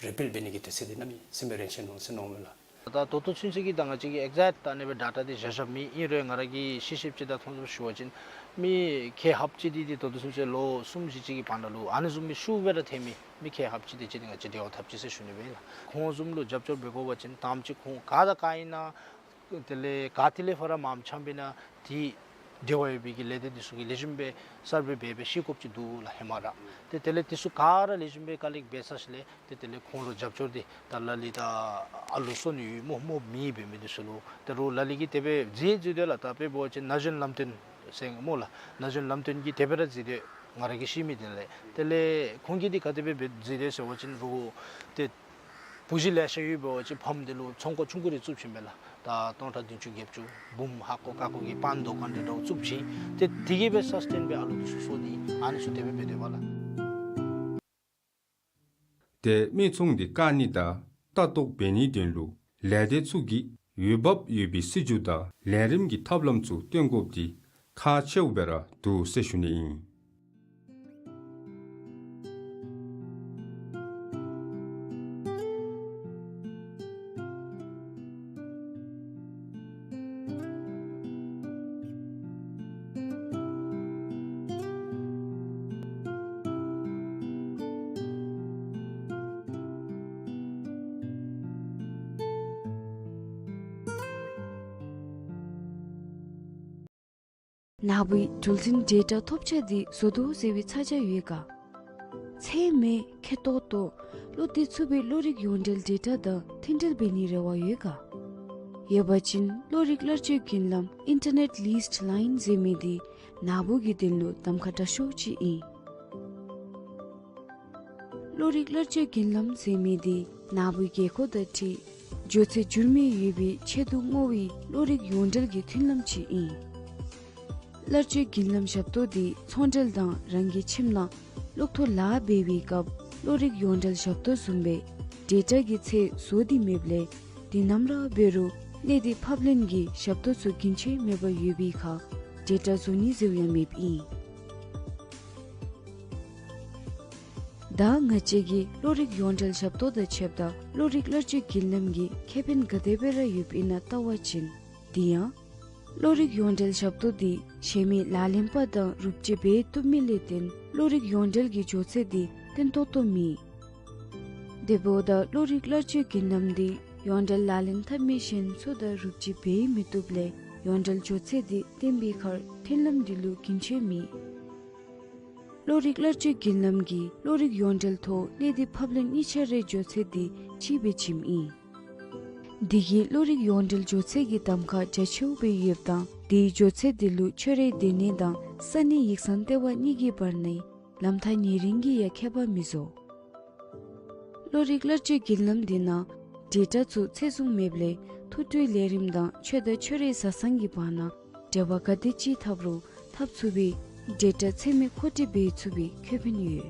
རི་པིལ་འབད་ནི་གི་དུས་ཚོད་འདི་གནམ་མེད་ས་མེད་རན་ཆི་ནུག་ཟེར་མནོཝ་མས་ལགས། ད་ད་ལྟོ་ཚུན་ཚོད་ཀྱི་ད་ང་བཅས་ཀྱིས་ཨེག་ཛེཀཊ་ད་ཨ་ནི་སྦེ་ཌེ་ཊ་འདི་བཞག་བཞགཔ་མེད། ཨིན་རུང་ང་ར་གིས་ཤེས་ཤེསཔ་ཅིག་དང་མཐོང་ཚུལ་ཞུ་བ་ཅིན་མི་ཁལ་ལྷགཔ་ཅིག་འདི་ཏེ་ད་ལྟོ་ཚུན་ཚོད་ལོ་གསུམ་བཞི་ཅིག་གི་བར་ན་ལུ་ཨ་ནི་བཟུམ་མའི་ཤུགས་སྦེ་ར་ཐོན་མི་མི་ཁལ་ལྷགཔ་ཅིག་དེ་ཅིག་འདི་ང་བཅས་འབྲེལ་བ་འཐབ་ཅི་ཟེར་ཞུ་ནི་སྦེ་ཨིན་ལགས། ཁོང་བཟུམ་ལུ་རྒྱབ་སྐྱོར་འབད་དགོ་པ་ཅིན་དང་པ་ཅིག་ཁོང་ག་དང་ག་ཨིན་ན་དེ་ལས་ག་ཏེ་ལས་ཕར་མངམ་འཁྱམས་པས་ན་དེ་འབྲེལ་བ་ཡོད་པའི་གི་ལས་སྡེ་འདི་ཚུ་གིས་ལེགས་ཤོམ་སྦེ་སར་ཝེ་འབད་འབད་ཤེས་དགོཔ་ཅིག་འདུག་ལགས་ཧེ་མ་ར། ཏེ་དེ་ལས་དེ་ཚུ་ག་ར་ལེགས་ཤོམ་སྦེ་ཀ་ལེཀཊ་འབད་ཚར་ཞིནམ་ལས་ཏེ་དེ་ལས་ཁོང་ལུ་རྒྱབ་སྐྱོར་འདི་ད་ལ་ལུ་ད་ཨ་ལུ་གསོ་ནི་ཡོད་སྨོ་སྨོ་མེད་འབད་མི་འདི་ཚུ་ལུ་ད་རུང་ལ་ལུ་གིས་དེ་སྦེ་མཛད་མཛད་དེ་ལགས། ད་དཔེ་འབད་བ་ཅིན་ན་གཞོན་ལམ་སྟོན་ཟེར་སྨོ་ལགས། ན་གཞོན་ལམ་སྟོན་གྱིས་དེ་སྦེ་ར་མཛད་དེ་ང་ར་གིས་ཤེས་མི་དེ་ལས། དེ་ལས་ཁོང་གིས་འདི་ག་དེ་སྦེ་འབད་མཛད་དེ་ཟེར་བ་ཅིན་རུང་ཏེ་བུ་གཞི་ལེ་ཤ་ཡོད་འབད་བ་ཅིན་ཕམ་འདི་ལུ་ཚོང་ཁང་ཆུང་ཀུ་རེ་བཙུགས་ཞིནམ་ལས་ད་སྟོང་ཕྲག་བདུན་ཅུ་བརྒྱད་ཅུ་འབུམ་ཧ་གོ་ཀ་གོ་གི་པཱན་དུ་ཀཱན་འདི་འདྲཝ་བཙུགས་ཞིནམ་ཏེ་དེ་གིས་སྦེ་སཱསི་ཊེན་སྦེ་ཨ་ལུ་འདི་ཚུ་གསོ་ནི་ཨ་ནི་ཚུ་དེ་སྦེ་འབད་དེ་བ་ལགས། ཏེ་སྨད་ཚོང་འདི་བཀག་ནི་དང་ལྟ་རྟོག་འབད་ནིའི་དོན་ལུ་ལས་སྡེ་ཚུ་གིས་འོས་འབབ་ཡོད་པའི་སྲིད་བྱུས་དང་ལས་རིམ་གྱི་ཐབས་ལམ་ཚུ་སྟོན་དགོཔ་འདི་ཁག་ཆེཝ་སྦེ་ར་འདུག་ཟེར་ཞུ་ནི་ཨིན། ན་བུའི་འགྲུལ་འཕྲིན་ཌེ་ཊ་ཐོབ་ཆ་འདི་བཟོ་དོ་ཟེར་བའི་ཚ་གྱང་ཡོད་ག། ཚད་མེད་ཁེ་ཏོག་ཏོ་བློ་གཏད་ཚུགས་པའི་བློ་རིག་ཡོངས་འབྲེལ་ཌེ་ཊ་དང་མཐུན་འབྲེལ་འབད་ནིའི་རེ་བ་ཡོད་ག། ཡོད་པ་ཅིན་བློ་རིག་གླར་སྤྱོད་བརྒྱུད་ལམ་ཨིན་ཊར་ནེཊ་ལིསི་ཊི་ལའིན་ཟེར་མི་འདི་ན་བུ་གི་དོན་ལུ་གདམ་ཁ་དྲག་ཤོས་ཅིག་ཨིན། བློ་རིག་གླར་སྤྱོད་བརྒྱུད་ལམ་ཟེར་མི་འདི་ན་བུའི་དགོས་མཁོ་དང་འཁྲིལ་མགྱོགས་ཚད་འགྱུར་མེད་ཡོད་པའི་ཆེད་དུ་བསྔོ་བའི་བློ་རིག་ཡོངས་འབྲེལ་གྱི་མཐུན་ལམ་ཅིག་ཨིན། གླར་སྤྱོད་བརྒྱུད་ལམ་ཞབས་ཏོག་འདི་ཚོང་འབྲེལ་དང་རང་གི་ཁྱིམ་ནང་གློག་ཐོག་ལཱ་འབད་བའི་སྐབས་བློ་རིག་ཡོངས་འབྲེལ་ཞབས་ཏོག་བཟུམ་སྦེ་ཌེ་ཊ་གི་ཚད་བཟོ་སྟེ་མེདཔ་ལས་འདི་ནམ་ར་འབད་རུང་གནས་སྡུད་ཕབ་ལེན་གྱི་ཞབས་ཏོག་ཚུ་རྒྱུན་ཆད་མེད་པར་ཡོད་པའི་ཁར་ཌེ་ཊ་བཟོ་ནི་ཟེརཝ་ཡང་མེདཔ་ཨིན། ད་ང་བཅས་ཀྱིས་བློ་རིག་ཡོངས་འབྲེལ་ཞབས་ཏོག་དང་ཕྱདཔ་ད་བློ་རིག་གླར་སྤྱོད་བརྒྱུད་ལམ་གྱི་ཁེ་ཕན་ག་དེ་སྦེ་ར་ཡོདཔ་ཨིན་ན་བལྟ་བ་ཅིན། དེ་ཡང་བློ་རིག་ཡོངས་འབྲེལ་ཞབས་ཏོག་འདི་གཞན་མི་ལག་ལེན་པ་དང་རུབ་ཅིག་འབད་བཏུབ་མི་ལས་བརྟེན་བློ་རིག་ཡོངས་འབྲེལ་གྱི་མགྱོགས་ཚད་འདི་བརྟན་ཏོག་ཏོ་མེད། དེ་འབདཝ་ད་བློ་རིག་གླར་སྤྱོད་བརྒྱུད་ལམ་འདི་ཡོངས་འབྲེལ་ལག་ལེན་འཐབ་མི་གཞན་ཚུ་དང་རུབ་ཅིག་འབད་མི་བཏུབ་ལས་ཡོངས་འབྲེལ་མགྱོགས་ཚད་འདི་བརྟན་པའི་ཁར་མཐུན་ལམ་འདི་ལུ་རྒྱུན་ཆད་མེད། བློ་རིག་གླར་སྤྱོད་བརྒྱུད་ལམ་གྱིས་བློ་རིག་ཡོངས་འབྲེལ་ཐོག་གནས་སྡུད་ཕབ་ལེན་གཉིས་ཆ་རའི་མགྱོགས་ཚད་འདི་གཅིག་སྦེ་བྱིནམ་ཨིན། འདི་གིས་བློ་རིག་ཡོངས་འབྲེལ་མགྱོགས་ཚད་ཀྱི་གདམ་ཁ་རྒྱ་ཆེཝ་སྦེ་ཡོདཔ་དང་དེའི་མགྱོགས་ཚད་འདི་ལུ་ཁྱོད་རའི་སྡོད་གནས་དང་ས་གནས་ཡིག་ཚང་ལྟེ་བ་གཉིས་ཀྱི་བར་ནའི་ལམ་ཐག་ཉེ་རིང་གིས་ཡང་ཁྱད་པར་མི་བཟོ། བློ་རིག་གླར་སྤྱོད་བརྒྱུད་ལམ་འདི་ནང་ཌེ་ཊ་ཚུ་ཚད་བཟུང་མེདཔ་ལས་ཐུགས་སྤྲོའི་ལས་རིམ་དང་ཁྱོད་དང་ཁྱོད་རའི་བཟའ་ཚང་གི་བར་ན་འབྲེལ་བ་ག་དེ་ཅིག་འཐབ་རུང་འཐབ་ཚུགས་པའི་ཌེ་ཊ་ཚད་མེད་མཁོ་སྤྲོད་འབད་ཚུགས་པའི་ཁེ་ཕན་ཡོད།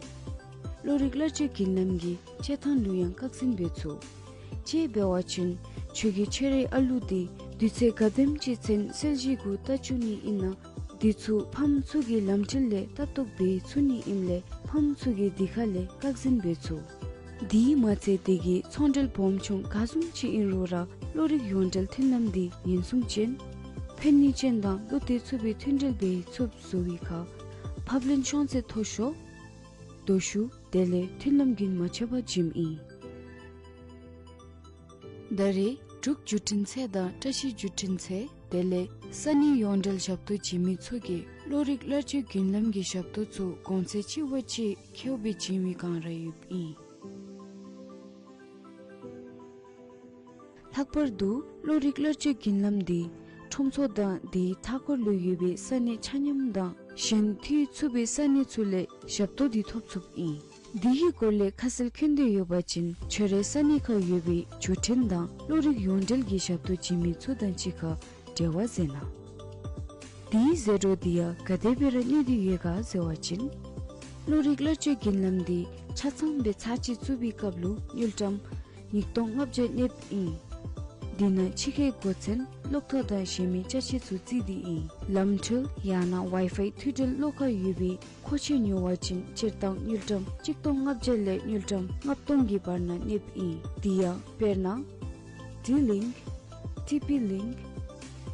བློ་རིག་གླར་སྤྱོད་བརྒྱུད་ལམ་གྱི་སྤྱོད་ཐངས་ལུ་ཡང་བཀག་འཛིན་འབད་ཚུགས། དཔྱེ་འབད་བ་ཅིན་ཁྱོད་ཀྱིས་ཁྱོད་རའི་ཨ་ལུ་འདི་དུས་ཚོད་ག་དེམ་ཅིག་ཚུན་གསོལ་ཇ་གུ་ལྟ་བཅུག་ནི་ཨིན་ན། འདི་ཚུ་ཕམ་ཚུ་གིས་ལམ་འཁྲུལ་ལས་ལྟ་རྟོག་འབད་ཚུགས་ནི་ཨིནམ་ལས་ཕམ་ཚུ་གིས་འདི་ཁ་ལས་བཀག་འཛིན་འབད་ཚུགས། དེ་མ་ཚད་དེ་གིས་ཚོང་འབྲེལ་སྦོམ་ཆུང་ག་བཟུམ་ཅིག་ཨིན་རུང་ར་བློ་རིག་ཡོངས་འབྲེལ་མཐུན་ལམ་འདི་ཉེན་སྲུང་ཅན་ཕན་ནུས་ཅན་དང་བློ་གཏད་ཚུགས་པའི་མཐུན་འབྲེལ་འབད་ཚུགསཔ་བཟོ་བའི་ཁར་ཕབ་ལེན་ཤོང་ཚད་མཐོ་ཤོས་དོ་ཤུ་དེ་ལས་མཐུན་ལམ་རྒྱུན་མ་ཆད་པར་བྱིནམ་ཨིན། ད་རེས་འབྲུག་བརྒྱུད་འཕྲིན་ཚད་དང་བཀྲ་ཤིས་བརྒྱུད་འཕྲིན་ཚད་དེ་ལས་ས་གནས་ཡོངས་འབྲེལ་ཞབས་ཏོག་བྱིན་མི་ཚུ་གིས་བློ་རིག་གླར་སྤྱོད་བརྒྱུད་ལམ་གྱི་ཞབས་ཏོག་ཚུ་གོང་ཚད་ཆེ་བ་ཅིག་ཁེཝ་སྦེ་བྱིན་པའི་བསྒང་ར་ཡོདཔ་ཨིན། ལྷག་པར་དུ་བློ་རིག་གླར་སྤྱོད་བརྒྱུད་ལམ་འདི་ཁྲོམ་ཚོགས་དང་དེའི་མཐའ་འཁོར་ལུ་ཡོད་པའི་ས་གནས་ཆ་མཉམ་དང་གཞན་མཐུད་ཚུགས་པའི་ས་གནས་ཚུ་ལས་ཞབས་ཏོག་འདི་ཐོབ་ཚུགསཔ་ཨིན། འདི་གི་སྐོར་ལས་ཁ་གསལ་མཁྱེན་འདོད་ཡོད་པ་ཅིན་ཁྱོད་རའི་ས་གནས་ཁར་ཡོད་པའི་བརྒྱུད་འཕྲིན་དང་བློ་རིག་ཡོངས་འབྲེལ་གྱི་ཞབས་ཏོག་བྱིན་མི་ཚུ་དང་གཅིག་ཁར་འབྲེལ་བ་མཛད་གནང་། དེའི་ཟད་འགྲོ་འདི་ཡང་ག་དེ་སྦེ་ར་གནས་ཏེ་ཡོད་ག་ཟེར་བ་ཅིན། བློ་རིག་གླར་སྤྱོད་བརྒྱུད་ལམ་འདི་ཆ་ཚང་སྦེ་ཚར་གཅིག་བཙུགས་པའི་སྐབས་ལུ་དངུལ་ཀྲམ་ཉིས་སྟོང་ལྔ་བརྒྱ་གནསཔ་ཨིན། འདི་ནང་ཕྱི་ཁའི་སྒོ་ཚན་གློག་ཐག་དང་གཞན་མི་ཅ་ཆས་ཚུ་བརྩིས་ཏེ་ཨིན། ལམ་འཕྲུལ་ཡང་ན་ཝའི་ཕའི་མཐུད་འབྲེལ་གློག་ཁ་ཡོད་པའི་མཁོ་ཆས་ཉོ་བ་ཅིན་སྤྱིར་བཏང་དངུལ་ཀྲམ་གཅིག་སྟོང་ལྔ་བརྒྱ་ལས་དངུལ་ཀྲམ་ལྔ་སྟོང་གི་བར་ན་གནསཔ་ཨིན། དེ་ཡང་དཔེར་ན་ཌི་ལིངཀ་ཊི་པི་ལིངཀ་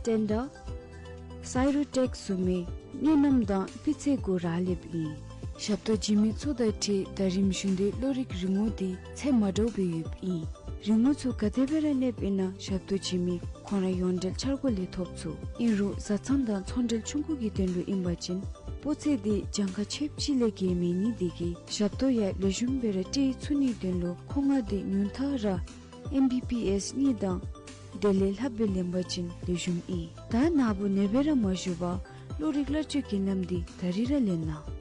ཊེན་ཌར་སའི་རོ་ཊེཀ་བཟུམ་མའི་གནས་རྣམ་དང་སྤུས་ཚད་གུ་རག་ལསཔ་ཨིན། ཞབས་ཏོག་བྱིན་མི་ཚུ་དང་འཁྲིལ་ད་རིམ་བཞིན་དུ་བློ་རིག་རིན་གོང་འདི་ཚད་མ་འདྲཝ་སྦེ་ཡོདཔ་ཨིན། རིན་གོང་ཚུ་ག་དེ་སྦེ་ར་གནསཔ་ཨིན་ན་ཞབས་ཏོག་བྱིན་མི་ཁོང་ར་ཡོངས་འབྲེལ་འཆར་སྒོ་ལས་ཐོབ་ཚུགས། ཨིན་རུང་བཟའ་ཚང་དང་ཚོང་འབྲེལ་ཆུང་ཀུ་གི་དོན་ལུ་ཨིན་པ་ཅིན་སྤུས་ཚད་འདི་གྱངས་ཁ་ཆེཝ་ཅིག་ལས་བརྒལ་མེད་ནི་དེ་གིས་ཞབས་ཏོག་ཡང་ལེགས་ཤོམ་སྦེ་ར་སྤྲོད་ཚུགས་ནིའི་དོན་ལུ་མཁོ་མངགས་འདི་ཉུང་མཐའ་ར་ཨེམ་བི་བི་ཨེསི་གཉིས་དང་དེ་ལས་ལྷགཔ་སྦེ་ལེན་པ་ཅིན་ལེགས་ཤོམ་ཨིན། ད་ན་བུ་ནེ་སྦེ་ར་མ་བཞུགས་པར་བློ་རིག་གླར་སྤྱོད་བརྒྱུད་ལམ་འདི་ད་རིས་ར་ལེན་གནང་།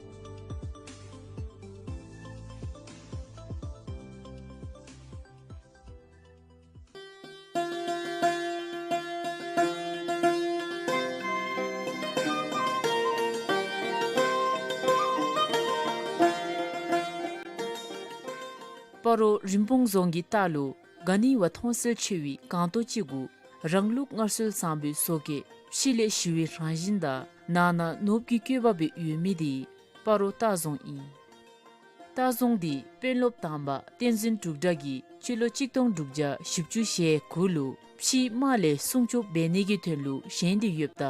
སྤ་རོ་རིན་སྤུངས་རྫོང་གི་ལྟག་ལུ་ག་ནི་བ་མཐོང་གསལ་ཆེ་བའི་སྒང་ཏོག་ཅིག་གུ་རང་ལུགས་སྔར་སྲོལ་བཟང་པོའི་བཟོ་བཀོད་ཕྱི་ལས་ཞི་བའི་རང་བཞིན་དང་ནང་ན་ནོར་བུ་གི་བཀོད་པ་སྦེ་ཡོད་མི་འདི་སྤ་རོ་ལྟ་རྫོང་ཨིན། ལྟ་རྫོང་འདི་དཔོན་སློབ་དང་པ་བསྟན་འཛིན་འབྲུག་སྒྲ་གིས་སྤྱི་ལོ་གཅིག་སྟོང་དྲུག་བརྒྱ་བཞི་བཅུ་ཞེ་དགུ་ལུ་ཕྱིའི་དམག་ལས་སྲུང་སྐྱོབ་འབད་ནི་གི་དོན་ལུ་བཞེངས་ཏེ་ཡོདཔ་ད་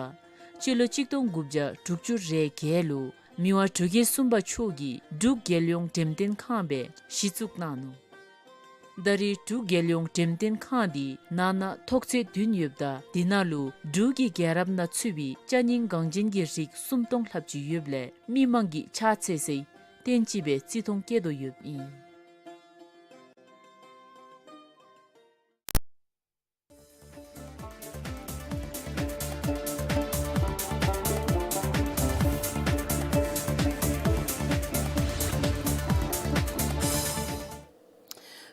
སྤྱི་ལོ་གཅིག་སྟོང་དགུ་བརྒྱ་དྲུག་ཅུ་རེ་བརྒྱད་ལུ་མི་དབང་འབྲུག་རྒྱལ་གསུམ་པ་མཆོག་གིས་འབྲུག་རྒྱལ་ཡོངས་འགྲེམས་སྟོན་ཁང་སྦེ་གཞི་བཙུགས་གནང་ནུག། ད་རེས་འབྲུག་རྒྱལ་ཡོངས་འགྲེམས་སྟོན་ཁང་འདི་ནང་ན་ཐོག་ཚད་བདུན་ཡོདཔ་ད་དེ་ནང་ལུ་འབྲུག་གི་རྒྱལ་རབས་ནང་ཚུད་པའི་ཅ་རྙིང་འགངས་ཅན་གྱི་རིགས་སུམ་སྟོང་ལྷགཔ་ཅིག་ཡོདཔ་ལས་མི་མང་གིས་ཕྱག་འཚལ་སའི་རྟེན་ཅིག་སྦེ་བརྩི་མཐོང་བསྐྱེད་དོ་ཡོདཔ་ཨིན།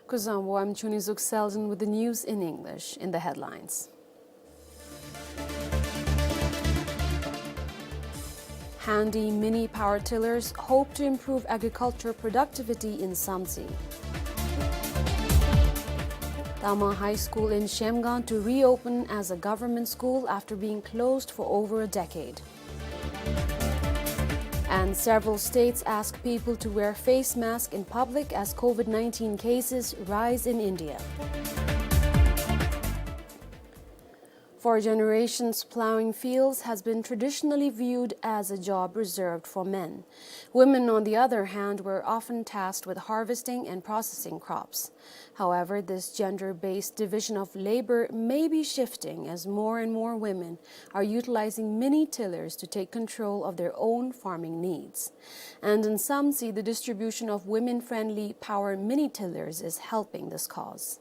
Kuzuzangpo, I'm Chuni Zuk Selden with the news in English. In the headlines: Handy mini power tillers hope to improve agriculture productivity in Samtse. Tama High School in Zhemgang to reopen as a government school after being closed for over a decade. And several states ask people to wear face masks in public as COVID nineteen cases rise in India. For generations, plowing fields has been traditionally viewed as a job reserved for men. Women, on the other hand, were often tasked with harvesting and processing crops. However, this gender-based division of labor may be shifting as more and more women are utilizing mini tillers to take control of their own farming needs. And in Samtse, the distribution of women-friendly power mini tillers is helping this cause.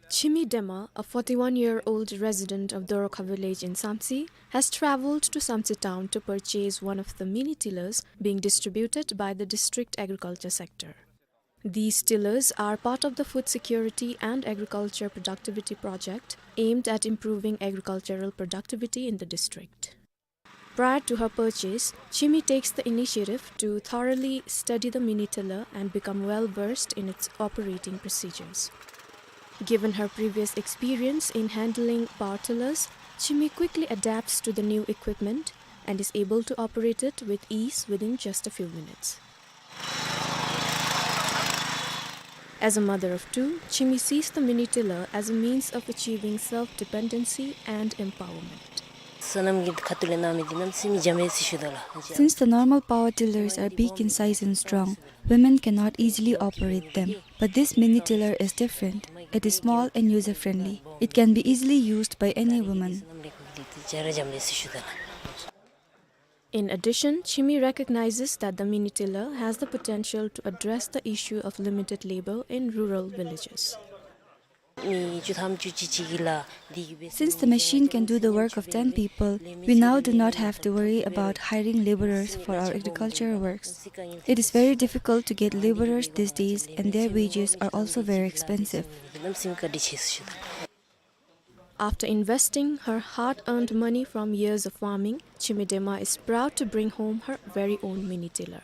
Chimi Dema, a forty-one-year-old resident of Dorokha village in Samtse, has traveled to Samtse town to purchase one of the mini tillers being distributed by the district agriculture sector. These tillers are part of the food security and agriculture productivity project aimed at improving agricultural productivity in the district. Prior to her purchase, Chimi takes the initiative to thoroughly study the mini tiller and become well versed in its operating procedures. Given her previous experience in handling power tillers, Chimi quickly adapts to the new equipment and is able to operate it with ease within just a few minutes. As a mother of two, Chimi sees the mini tiller as a means of achieving self-dependency and empowerment. Since the normal power tillers are big in size and strong, women cannot easily operate them. But this mini tiller is different. It is small and user-friendly. It can be easily used by any woman. In addition, Chimi recognizes that the mini tiller has the potential to address the issue of limited labor in rural villages. Since the machine can do the work of ten people, we now do not have to worry about hiring laborers for our agricultural works. It is very difficult to get laborers these days, and their wages are also very expensive. After investing her hard-earned money from years of farming, Chimi Dema is proud to bring home her very own mini tiller.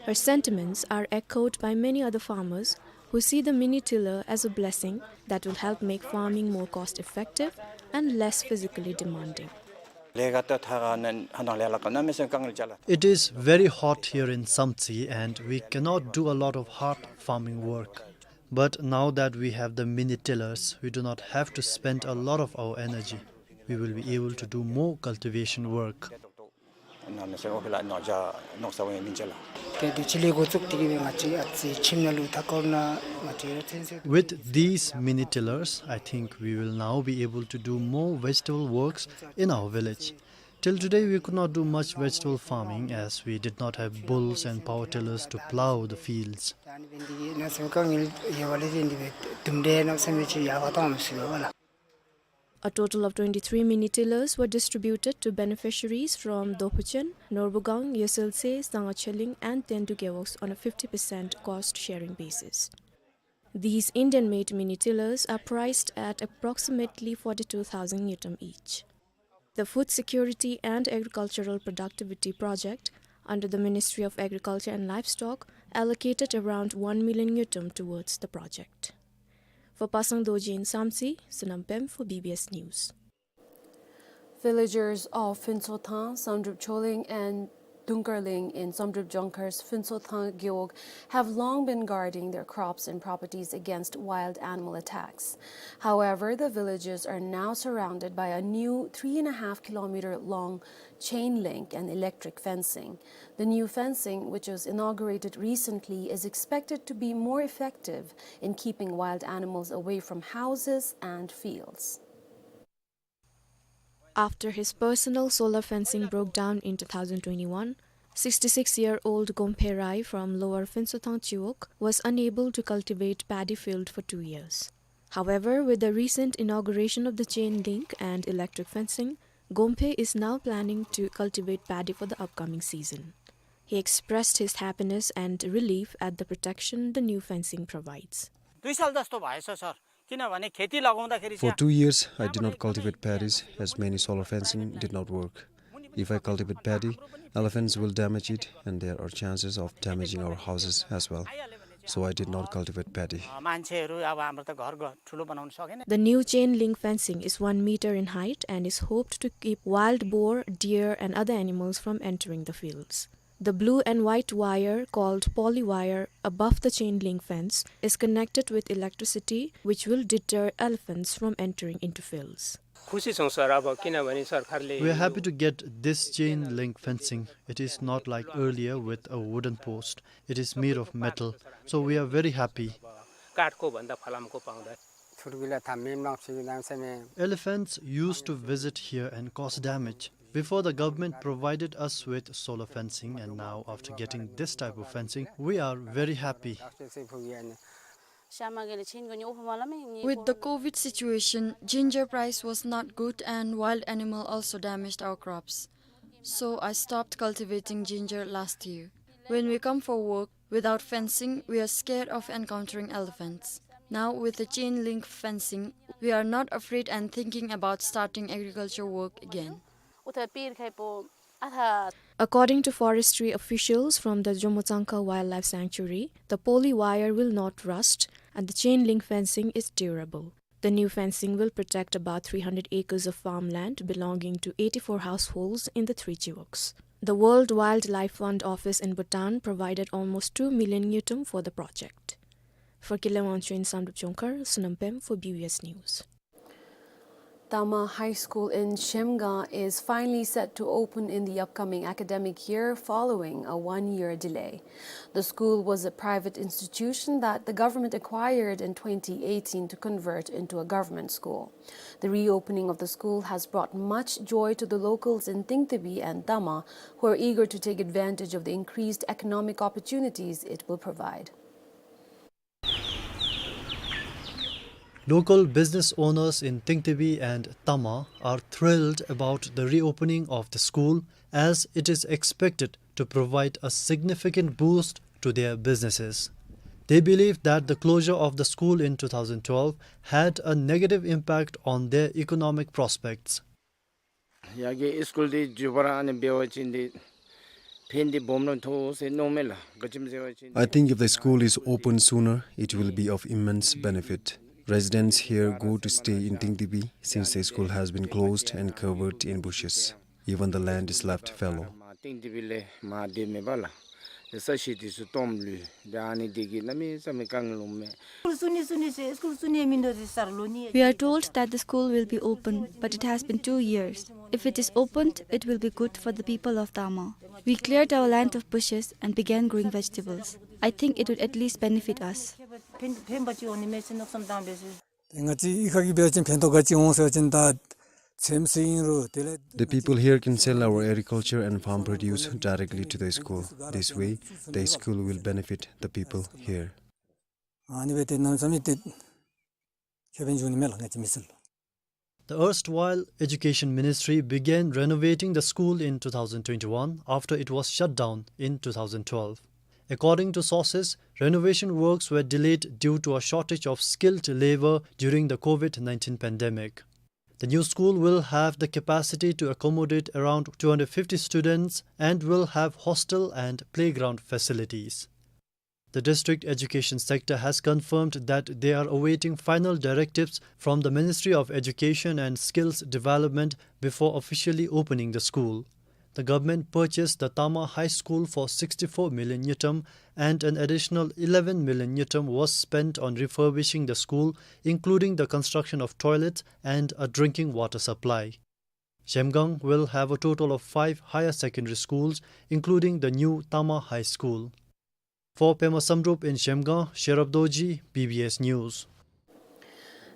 Her sentiments are echoed by many other farmers who see the mini tiller as a blessing that will help make farming more cost-effective and less physically demanding. It is very hot here in Samtse and we cannot do a lot of hard farming work. But now that we have the mini tillers, we do not have to spend a lot of our energy. We will be able to do more cultivation work. With these mini tillers, I think we will now be able to do more vegetable works in our village. Till today, we could not do much vegetable farming as we did not have bulls and power tillers to plow the fields. A total of twenty-three mini tillers were distributed to beneficiaries from Dophuchen, Norbugang, Yeselse, Sangachelling and Tendu gewogs on a fifty percent cost-sharing basis. These Indian-made mini tillers are priced at approximately forty-two thousand ngultrum each. The Food Security and Agricultural Productivity Project under the Ministry of Agriculture and Livestock allocated around one million ngultrum towards the project. For Pasang Dorji in Samtse, Sonam Pem for B B S News. Villagers of Phuntshothang, Samdrup Choling and Dungkarling in Samdrup Jongkhar's Phuntshothang Gewog have long been guarding their crops and properties against wild animal attacks. However, the villages are now surrounded by a new three and a half kilometer long chain link and electric fencing. The new fencing, which was inaugurated recently, is expected to be more effective in keeping wild animals away from houses and fields. After his personal solar fencing broke down in two thousand twenty-one, sixty-six-year-old Gomphe Rai from Lower Phuntshothang Chiwog was unable to cultivate paddy field for two years. However, with the recent inauguration of the chain link and electric fencing, Gomphe is now planning to cultivate paddy for the upcoming season. He expressed his happiness and relief at the protection the new fencing provides. दुई साल जस्तो भएछ सर, किनभने खेती लगाउँदाखेरि For चाहिँ two years, I did not cultivate paddies as many solar fencing did not work. If I cultivate paddy, elephants will damage it, and there are chances of damaging our houses as well. So I did not cultivate paddy. अ, मान्छेहरू अब हाम्रो त घर, घर ठुलो बनाउन सकेन। The new chain link fencing is one meter in height and is hoped to keep wild boar, deer, and other animals from entering the fields. The blue and white wire, called poly wire, above the chain link fence is connected with electricity, which will deter elephants from entering into fields. खुसी छौँ सर, अब किनभने सरकारले We are yo happy to get this chain link fencing. It is not like earlier with a wooden post. It is made of metal. So we are very happy. काठको भन्दा फलामको पाउँदा छुटुकीलाई थाम्मे माक्सी दाम सेमे। Elephants used to visit here and cause damage. Before, the government provided us with solar fencing, and now, after getting this type of fencing, we are very happy. With the COVID situation, ginger price was not good and wild animal also damaged our crops. So I stopped cultivating ginger last year. When we come for work, without fencing, we are scared of encountering elephants. Now, with the chain link fencing, we are not afraid and thinking about starting agriculture work again. According to forestry officials from the Jomotsangka Wildlife Sanctuary, the poly wire will not rust and the chain link fencing is durable. The new fencing will protect about three hundred acres of farmland belonging to eighty-four households in the three chiwogs. The World Wildlife Fund office in Bhutan provided almost two million ngultrum for the project. For Kile Wangchuk in Samdrup Jongkhar, Sonam Pem for B B S News. Tama High School in Shemga is finally set to open in the upcoming academic year following a one-year delay. The school was a private institution that the government acquired in twenty eighteen to convert into a government school. The reopening of the school has brought much joy to the locals in Tingtibi and Tama, who are eager to take advantage of the increased economic opportunities it will provide. Local business owners in Tingtibi and Tama are thrilled about the reopening of the school, as it is expected to provide a significant boost to their businesses. They believe that the closure of the school in two thousand twelve had a negative impact on their economic prospects. ཡ་གི་སི་ཀུལ་འདི་མཇུག་པར་ཨ་ནི་འབད་བ་ཅིན་འདི་ཕན་འདི་སྦོམ་ར་ཐོགས་ཟེར་མནོཝ་མས་ལགས། ག་ཅི་སྨོ་ཟེར་བ་ཅིན། I think if the school is open sooner, it will be of immense benefit. Residents here go to stay in Tingtibi since the school has been closed and covered in bushes. Even the land is left fallow. མ་ཏིང་ཏི་བི་ལས་མ་བདེ་མེད་པ་ལགས། ས་གཞི་འདི་ཚུ་སྟོངམ་ལུས། ད་ཨ་ནི་འདི་གིས་གནམ་མེད་ས་མེད་དཀའ་ངལ་འོངམ་མས། We are told that the school will be open, but it has been two years. If it is opened, it will be good for the people of Tama. We cleared our land of bushes and began growing vegetables. I think it would at least benefit us. ཕན་ཕན་པ་ཅིག་འོང་ནི་མས་ཟེར་མནོ་བསམ་བཏང་སྦེ་ཟེར། ང་བཅས་གཡུས་ཁ་གི་འབད་བ་ཅིན་ཕན་ཐོགས་ག་ཅི་འོང་ཟེར་བ་ཅིན་ད་ཚོདམ་ཟེར་ཨིན་རུང་དེ་ལས། The people here can sell our agriculture and farm produce directly to the school. This way, the school will benefit the people here. ཨ་ནི་སྦེ་ཏེ་གནམ་མེད་ས་མེད་ཏེ་ཁེ་ཕན་འབྱུང་ནི་མས་ལགས་ང་བཅས་མི་སེར་ལུ། The erstwhile Education Ministry began renovating the school in two thousand twenty-one after it was shut down in two thousand twelve. According to sources, renovation works were delayed due to a shortage of skilled labor during the COVID nineteen pandemic. The new school will have the capacity to accommodate around two hundred fifty students and will have hostel and playground facilities. The district education sector has confirmed that they are awaiting final directives from the Ministry of Education and Skills Development before officially opening the school. The government purchased the Tama High School for sixty-four million ngultrum, and an additional eleven million ngultrum was spent on refurbishing the school, including the construction of toilets and a drinking water supply. Zhemgang will have a total of five higher secondary schools, including the new Tama High School. For Pema Samdrup in Zhemgang, Sherab Dorji, B B S News.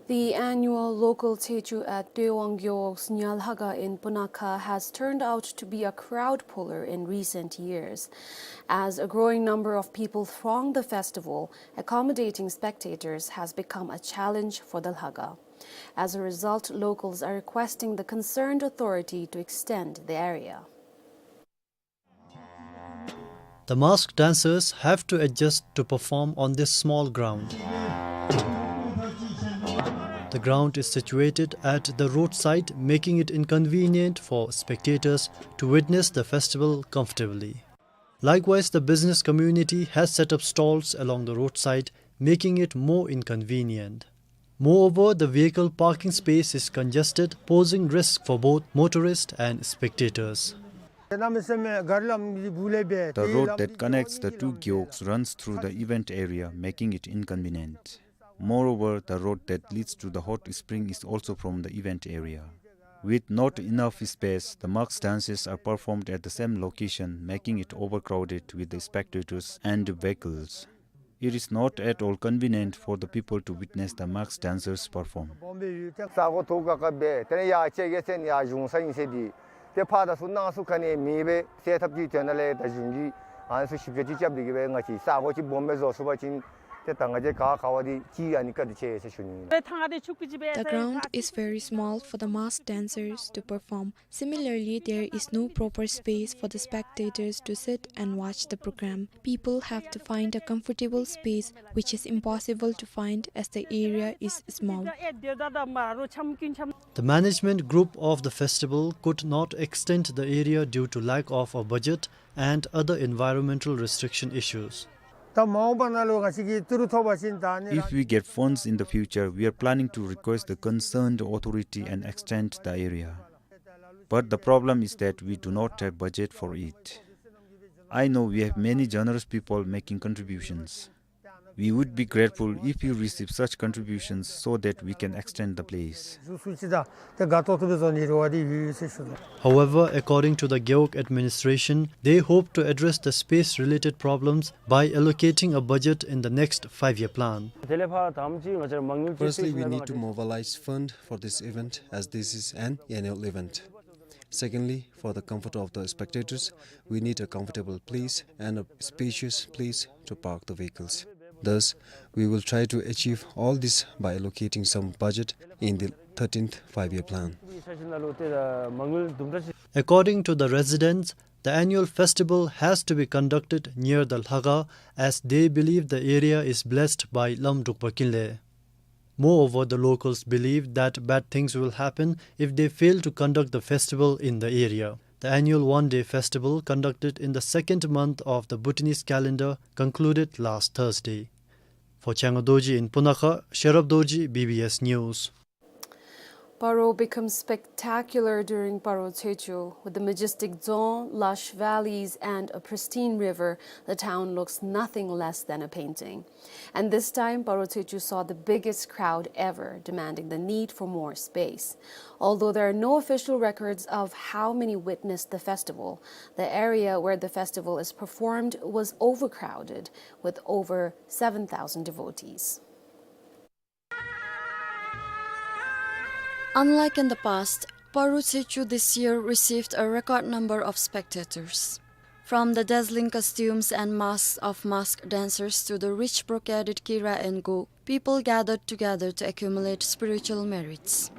The annual local Tshechu at Tuewang Gewog's Nyalhaga in Punakha has turned out to be a crowd puller in recent years. As a growing number of people throng the festival, accommodating spectators has become a challenge for the Lhaga. As a result, locals are requesting the concerned authority to extend the area. The masked dancers have to adjust to perform on this small ground. The ground is situated at the roadside, making it inconvenient for spectators to witness the festival comfortably. Likewise, the business community has set up stalls along the roadside, making it more inconvenient. Moreover, the vehicle parking space is congested, posing risk for both motorists and spectators. The road that connects the two Gewogs runs through the event area, making it inconvenient. Moreover, the road that leads to the hot spring is also from the event area. With not enough space, the masked dances are performed at the same location, making it overcrowded with the spectators and vehicles. It is not at all convenient for the people to witness the masked dancers perform. ས་གོ་ཐོག་ཁར་སྦེ་དེ་ལས་ཡར་ཅིག་གི་ཟེར་ཡར་བཟུང་ས་ཨིན་ཟེར་འདི་ཏེ་ཕར་དང་ཚུར་ནང་ཚུ་ག་ནི་མེད་པར་སེལ་ཐབས་ཀྱི་དོན་ལས་ད་གཞུང་གིས་ཨ་ནི་ཚུ་ཞིབ་དཔྱད་ཅིག་རྐྱབ་སྟེ་གི་སྦེ་ང་བཅས་ས་གོ་ཅིག་སྦོམ་སྦེ་བཟོ་ཚུགས་པ་ཅིན་ཏེ་ད་ང་བཅས་ག་ག་བ་འདི་ཅིག་ཨ་ནི་བཀའ་དྲིན་ཆེ་ཟེར་ཞུ་ནི་ཨིན། The ground is very small for the masked dancers to perform. Similarly, there is no proper space for the spectators to sit and watch the program. People have to find a comfortable space, which is impossible to find as the area is small. The management group of the festival could not extend the area due to lack of a budget and other environmental restriction issues. If we get funds in the future, we are planning to request the concerned authority and extend the area. But the problem is that we do not have budget for it. I know we have many generous people making contributions. We would be grateful if you receive such contributions so that we can extend the place. However, according to the Gewog administration, they hope to address the space-related problems by allocating a budget in the next five-year plan. Firstly, we need to mobilize fund for this event, as this is an annual event. Secondly, for the comfort of the spectators, we need a comfortable place and a spacious place to park the vehicles. Thus, we will try to achieve all this by allocating some budget in the thirteenth Five-Year Plan. According to the residents, the annual festival has to be conducted near the Lhaga, as they believe the area is blessed by Lamdrukba Kinley. Moreover, the locals believe that bad things will happen if they fail to conduct the festival in the area. The annual one-day festival, conducted in the second month of the Bhutanese calendar, concluded last Thursday. For Changa Dorji in Punakha, Sherab Dorji, B B S News. Paro becomes spectacular during Paro Tshechu. With the majestic Dzong, lush valleys, and a pristine river, the town looks nothing less than a painting. And this time, Paro Tshechu saw the biggest crowd ever, demanding the need for more space. Although there are no official records of how many witnessed the festival, the area where the festival is performed was overcrowded, with over seven thousand devotees. Unlike in the past, Paro Tshechu this year received a record number of spectators. From the dazzling costumes and masks of masked dancers to the rich brocaded kira and go, people gathered together to accumulate spiritual merits.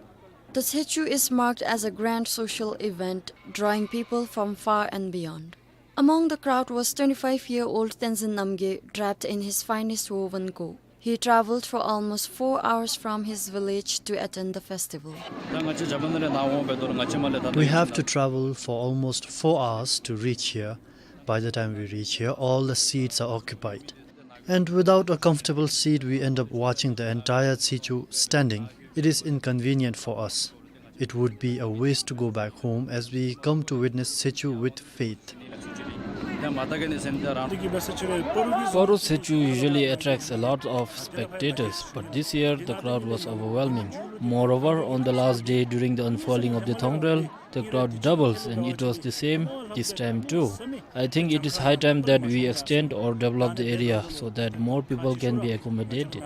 The Tshechu is marked as a grand social event, drawing people from far and beyond. Among the crowd was twenty-five-year-old Tenzin Namgay, draped in his finest woven go. He traveled for almost four hours from his village to attend the festival. We have to travel for almost four hours to reach here. By the time we reach here, all the seats are occupied. And without a comfortable seat, we end up watching the entire Tshechu standing. It is inconvenient for us. It would be a waste to go back home as we come to witness Tshechu with faith. Paro Tshechu usually attracts a lot of spectators, but this year the crowd was overwhelming. Moreover, on the last day during the unfurling of the thongdrel, the crowd doubles and it was the same this time too. I think it is high time that we extend or develop the area so that more people can be accommodated.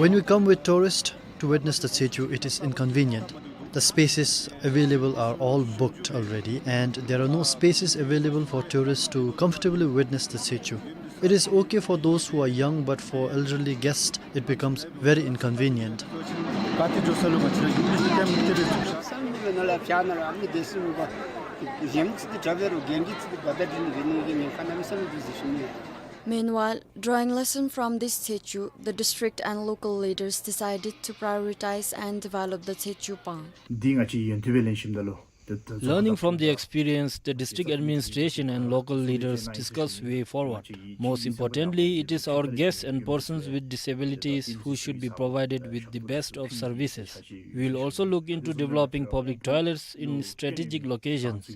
When we come with tourists to witness the Tshechu, it is inconvenient. The spaces available are all booked already, and there are no spaces available for tourists to comfortably witness the Tshechu. It is okay for those who are young, but for elderly guests, it becomes very inconvenient. Meanwhile, drawing lesson from this Tshechu, the district and local leaders decided to prioritize and develop the Tshechu Pang. འདི་ང་བཅས་ཡོན་ཏུ་སྦེ་ལེན་ཞིནམ་ད་ལུ། Learning from the experience, the district administration and local leaders discuss way forward. Most importantly, it is our guests and persons with disabilities who should be provided with the best of services. We will also look into developing public toilets in strategic locations.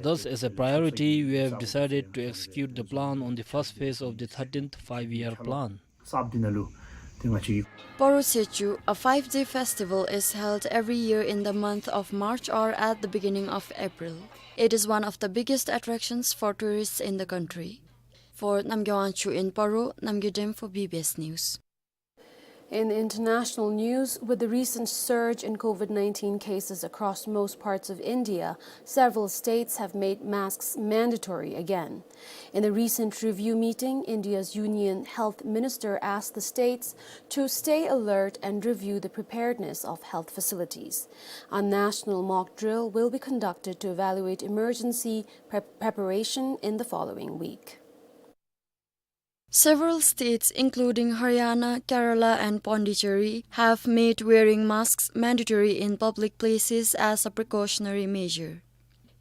Thus, as a priority, we have decided to execute the plan on the first phase of the thirteenth five-year plan. Paro Tshechu, a five-day festival, is held every year in the month of March or at the beginning of April. It is one of the biggest attractions for tourists in the country. For Namgay Wangchuk in Paro, Namgay Dem for B B S News. In international news, with the recent surge in COVID nineteen cases across most parts of India, several states have made masks mandatory again. In a recent review meeting, India's Union Health Minister asked the states to stay alert and review the preparedness of health facilities. A national mock drill will be conducted to evaluate emergency pre-, preparation in the following week. Several states, including Haryana, Kerala, and Pondicherry, have made wearing masks mandatory in public places as a precautionary measure.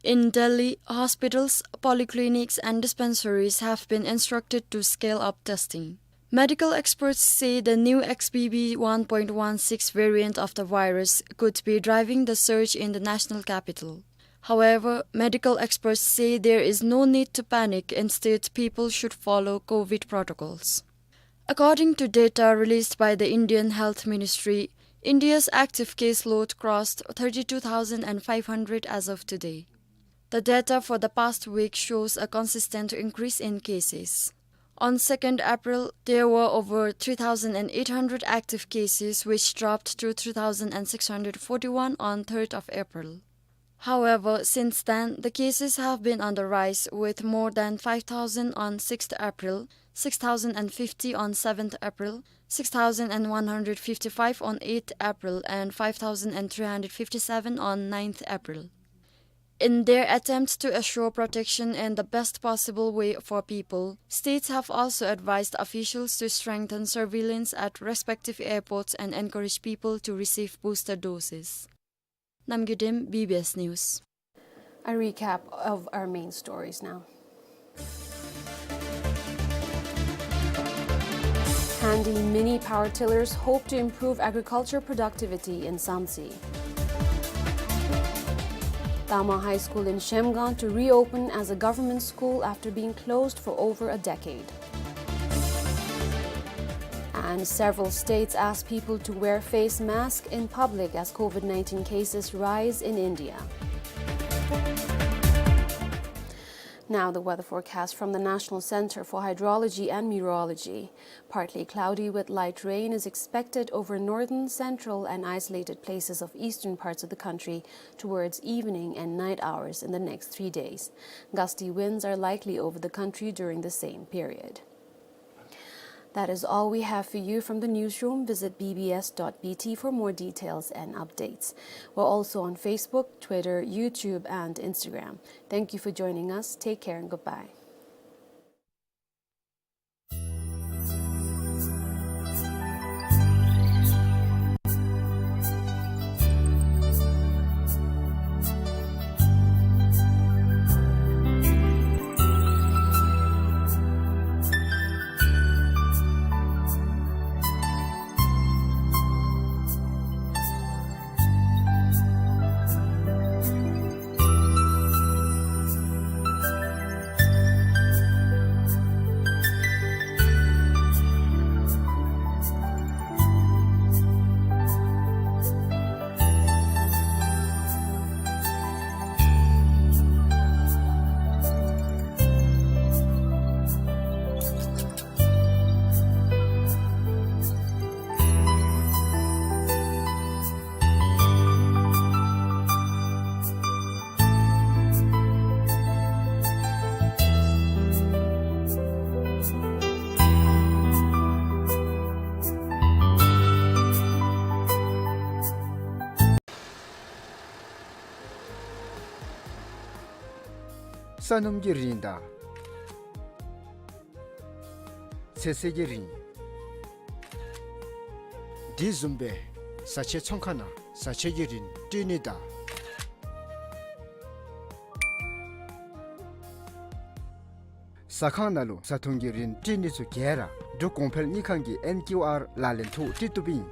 In Delhi, hospitals, polyclinics, and dispensaries have been instructed to scale up testing. Medical experts say the new X B B one point one six variant of the virus could be driving the surge in the national capital. However, medical experts say there is no need to panic. Instead, people should follow COVID protocols. According to data released by the Indian Health Ministry, India's active caseload crossed thirty-two thousand five hundred as of today. The data for the past week shows a consistent increase in cases. On second April, there were over three thousand eight hundred active cases, which dropped to three thousand six hundred forty-one on third of April. However, since then, the cases have been on the rise, with more than five thousand on sixth April, six thousand fifty on seventh April, six thousand one hundred fifty-five on eighth April, and five thousand three hundred fifty-seven on ninth April. In their attempt to assure protection in the best possible way for people, states have also advised officials to strengthen surveillance at respective airports and encourage people to receive booster doses. Namgay Dem, B B S News. A recap of our main stories now. Handy mini power tillers hope to improve agriculture productivity in Samtse. Tama High School in Shemgan to reopen as a government school after being closed for over a decade. And several states ask people to wear face mask in public as COVID nineteen cases rise in India. Now the weather forecast from the National Center for Hydrology and Meteorology. Partly cloudy with light rain is expected over northern, central, and isolated places of eastern parts of the country towards evening and night hours in the next three days. Gusty winds are likely over the country during the same period. That is all we have for you from the newsroom. Visit B B S dot B T for more details and updates. We're also on Facebook, Twitter, YouTube, and Instagram. Thank you for joining us. Take care and goodbye. ས་སྣུམ་གྱི་རིན་དང་ཚོད་བསྲེ་གི་རིན། དེ་བཟུམ་སྦེ་བཟའ་ཆས་ཚོང་ཁང་ནང་བཟའ་ཆས་ཀྱི་རིན་སྤྲོད་ནི་དང་། ཟ་ཁང་ནང་ལུ་བཟའ་འཐུང་གི་རིན་སྤྲོད་ནི་ཚུ་ག་ར་འབྲུག་གོང་འཕེལ་དངུལ་ཁང་གི་ཨེན་ཀིའུ་ཨར་ལག་ལེན་ཐོག་སྤྲོད་བཏུབ་ཨིན།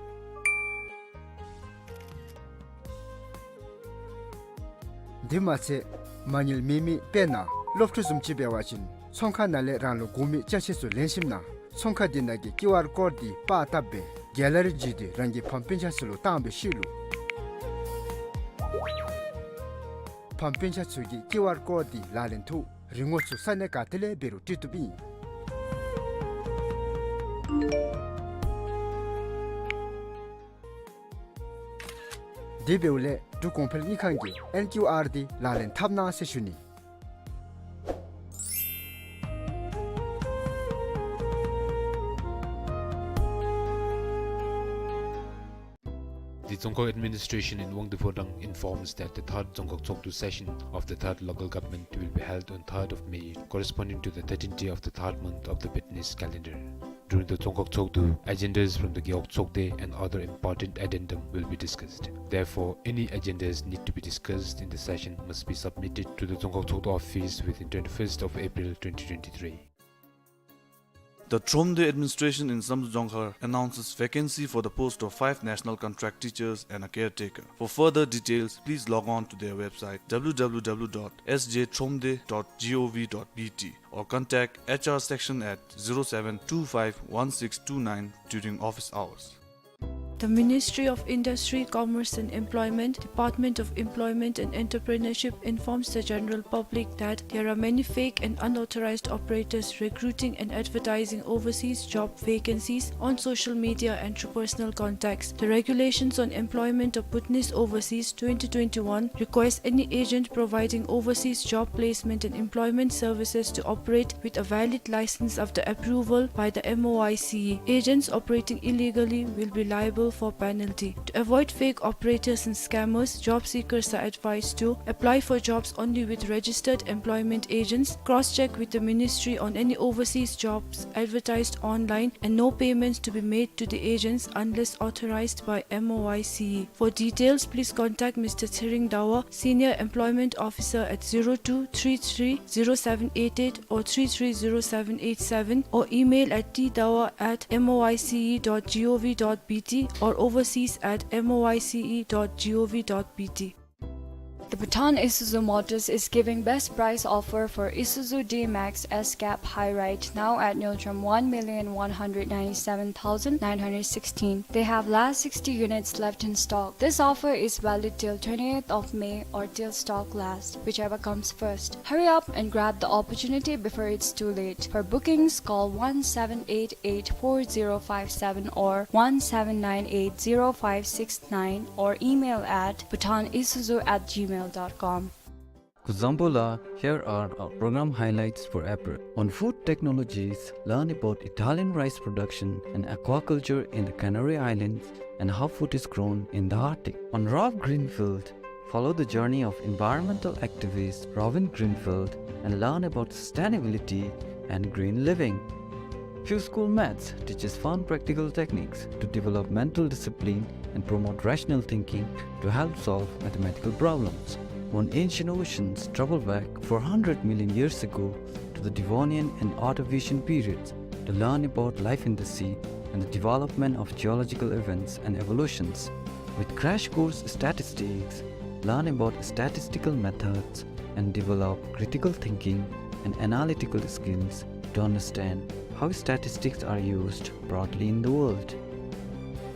དེ་མ་ཚད་མ་དངུལ་མེད་མི་དཔེར་ན་སློབ་ཕྲུག་བཟུམ་ཅིག་འབད་བ་ཅིན་ཚོང་ཁང་ནང་ལས་རང་ལུ་དགོ་མི་ཅ་ཆས་ཚུ་ལེན་ཞིནམ་ན་ཚོང་ཁང་དེ་ནང་གི་ཀིའུ་ཨར་ཀོཌ་དེ་པར་བཏབ་སྦེ་གེ་ལ་རི་བརྒྱུད་དེ་རང་གི་ཕམ་སྤུན་ཆ་ཚུ་ལུ་བཏང་བའི་ཤུལ་ལུ་ཕམ་སྤུན་ཆ་ཚུ་གིས་ཀིའུ་ཨར་ཀོཌ་དེ་ལག་ལེན་ཐོག་རིན་གོང་ཚུ་ས་གནས་ག་ཏེ་ལས་འབད་རུང་སྤྲོད་བཏུབ་ཨིན། དེ་འབདཝ་ལས་འབྲུག་གོང་འཕེལ་དངུལ་ཁང་གི་ཨེན་ཀིའུ་ཨར་དེ་ལག་ལེན་འཐབ་གནང་ཟེར་ཞུ་ནི། The Dzongkhag administration in Wangdue Phodrang informs that the third Dzongkhag Tshogdu session of the third local government will be held on third of May, corresponding to the thirteenth day of the third month of the Bhutanese calendar. During the Dzongkhag Tshogdu, agendas from the Gewog Tshogde and other important addendum will be discussed. Therefore, any agendas need to be discussed in the session must be submitted to the Dzongkhag Tshogdu office within twenty-first of April twenty twenty-three. The Thromde administration in Samdrup Dzongkhag announces vacancy for the post of five national contract teachers and a caretaker. For further details, please log on to their website w w w dot s j thromde dot g o v dot b t or contact H R section at zero seven two five one six two nine during office hours. The Ministry of Industry, Commerce and Employment, Department of Employment and Entrepreneurship informs the general public that there are many fake and unauthorized operators recruiting and advertising overseas job vacancies on social media and through personal contacts. The regulations on employment of Bhutanese overseas twenty twenty-one requires any agent providing overseas job placement and employment services to operate with a valid license after approval by the M O I C E. Agents operating illegally will be liable for penalty. To avoid fake operators and scammers, job seekers are advised to apply for jobs only with registered employment agents, cross-check with the ministry on any overseas jobs advertised online, and no payments to be made to the agents unless authorized by M O I C E. For details, please contact Mister Tshering Dawa, Senior Employment Officer, at zero two three three zero seven eight eight or three three zero seven eight seven, or email at t dawa at m o i c e dot g o v dot b t or overseas at m o i c e dot g o v dot b t. The Bhutan Isuzu Motors is giving best price offer for Isuzu D-Max S-Cab High Ride now at Ngultrum one million one hundred ninety-seven thousand nine hundred sixteen. They have last sixty units left in stock. This offer is valid till twentieth of May or till stock last, whichever comes first. Hurry up and grab the opportunity before it's too late. For bookings, call one seven eight eight four zero five seven or one seven nine eight zero five six nine or email at bhutanisuzu at gmail dot com. Kuzuzangpo la, here are our program highlights for April. On food technologies, learn about Italian rice production and aquaculture in the Canary Islands and how food is grown in the Arctic. On Rob Greenfield, follow the journey of environmental activist Robin Greenfield and learn about sustainability and green living. Q School Maths teaches fun practical techniques to develop mental discipline and promote rational thinking to help solve mathematical problems. On Ancient Oceans, travel back four hundred million years ago to the Devonian and Ordovician periods to learn about life in the sea and the development of geological events and evolutions. With Crash Course Statistics, learn about statistical methods and develop critical thinking and analytical skills to understand how statistics are used broadly in the world.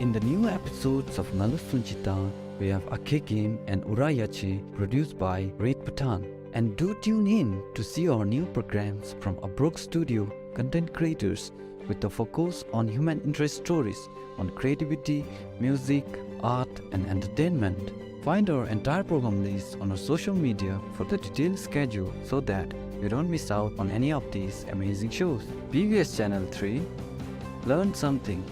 In the new episodes of Malu Sunjita, we have Akhe Game and Ura Yache, produced by Read Bhutan. And do tune in to see our new programs from Abrok Studio content creators with a focus on human interest stories on creativity, music, art, and entertainment. Find our entire program list on our social media for the detailed schedule so that you don't miss out on any of these amazing shows. B B S Channel three, learn something.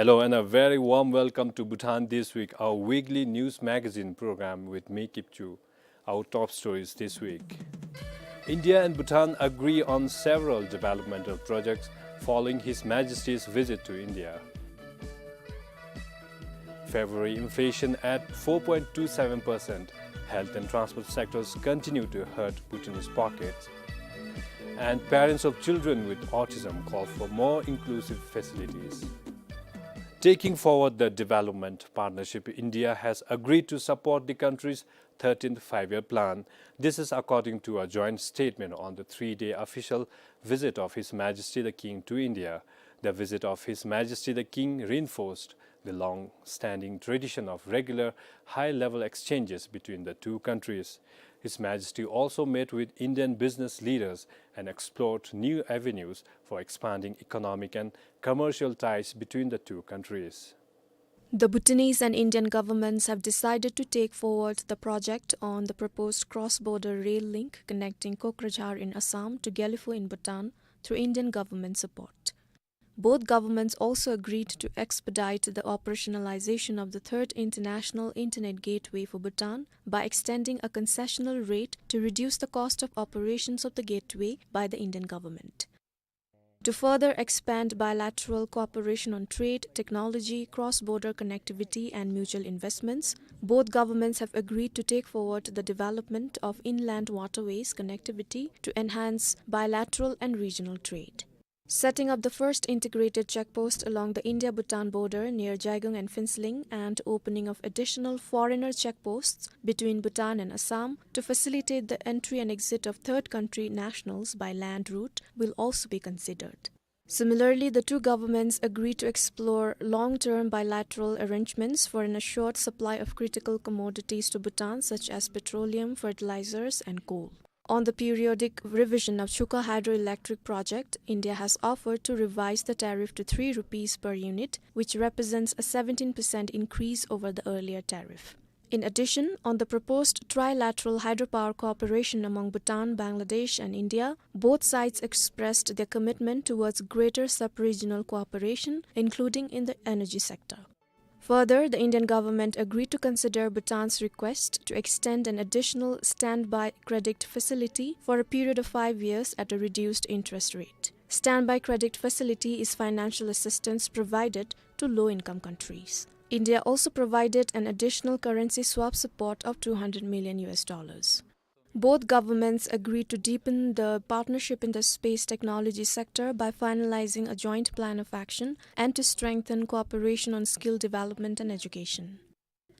Hello and a very warm welcome to Bhutan This Week, our weekly news magazine program with me, Kipchu. Our top stories this week. India and Bhutan agree on several developmental projects following His Majesty's visit to India. February inflation at four point two seven percent. Health and transport sectors continue to hurt Bhutanese pockets. And parents of children with autism call for more inclusive facilities. Taking forward the development partnership, India has agreed to support the country's thirteenth Five-Year Plan. This is according to a joint statement on the three-day official visit of His Majesty the King to India. The visit of His Majesty the King reinforced the long-standing tradition of regular high-level exchanges between the two countries. His Majesty also met with Indian business leaders and explored new avenues for expanding economic and commercial ties between the two countries. The Bhutanese and Indian governments have decided to take forward the project on the proposed cross-border rail link connecting Kokrajhar in Assam to Gelephu in Bhutan through Indian government support. Both governments also agreed to expedite the operationalization of the third international internet gateway for Bhutan by extending a concessional rate to reduce the cost of operations of the gateway by the Indian government. To further expand bilateral cooperation on trade, technology, cross-border connectivity, and mutual investments, both governments have agreed to take forward the development of inland waterways connectivity to enhance bilateral and regional trade. Setting up the first integrated checkpost along the India-Bhutan border near Jaigung and Phuentsholing and opening of additional foreigner checkposts between Bhutan and Assam to facilitate the entry and exit of third country nationals by land route will also be considered. Similarly, the two governments agreed to explore long-term bilateral arrangements for an assured supply of critical commodities to Bhutan, such as petroleum, fertilizers, and coal. On the periodic revision of Chuka Hydroelectric Project, India has offered to revise the tariff to three rupees per unit, which represents a seventeen percent increase over the earlier tariff. In addition, on the proposed trilateral hydropower cooperation among Bhutan, Bangladesh, and India, both sides expressed their commitment towards greater sub-regional cooperation, including in the energy sector. Further, the Indian government agreed to consider Bhutan's request to extend an additional standby credit facility for a period of five years at a reduced interest rate. Standby credit facility is financial assistance provided to low-income countries. India also provided an additional currency swap support of two hundred million U S dollars. Both governments agreed to deepen the partnership in the space technology sector by finalizing a joint plan of action and to strengthen cooperation on skill development and education.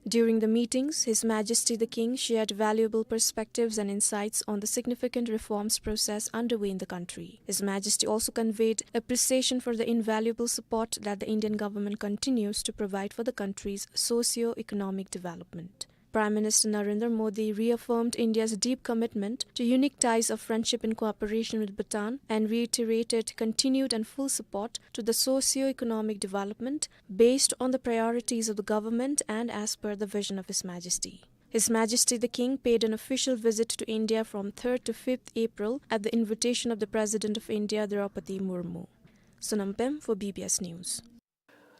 During the meetings, His Majesty the King shared valuable perspectives and insights on the significant reforms process underway in the country. His Majesty also conveyed appreciation for the invaluable support that the Indian government continues to provide for the country's socio-economic development. Prime Minister Narendra Modi reaffirmed India's deep commitment to unique ties of friendship and cooperation with Bhutan and reiterated continued and full support to the socio-economic development based on the priorities of the government and as per the vision of His Majesty. His Majesty the King paid an official visit to India from third to fifth April at the invitation of the President of India, Draupadi Murmu. Sonam Pem for B B S News.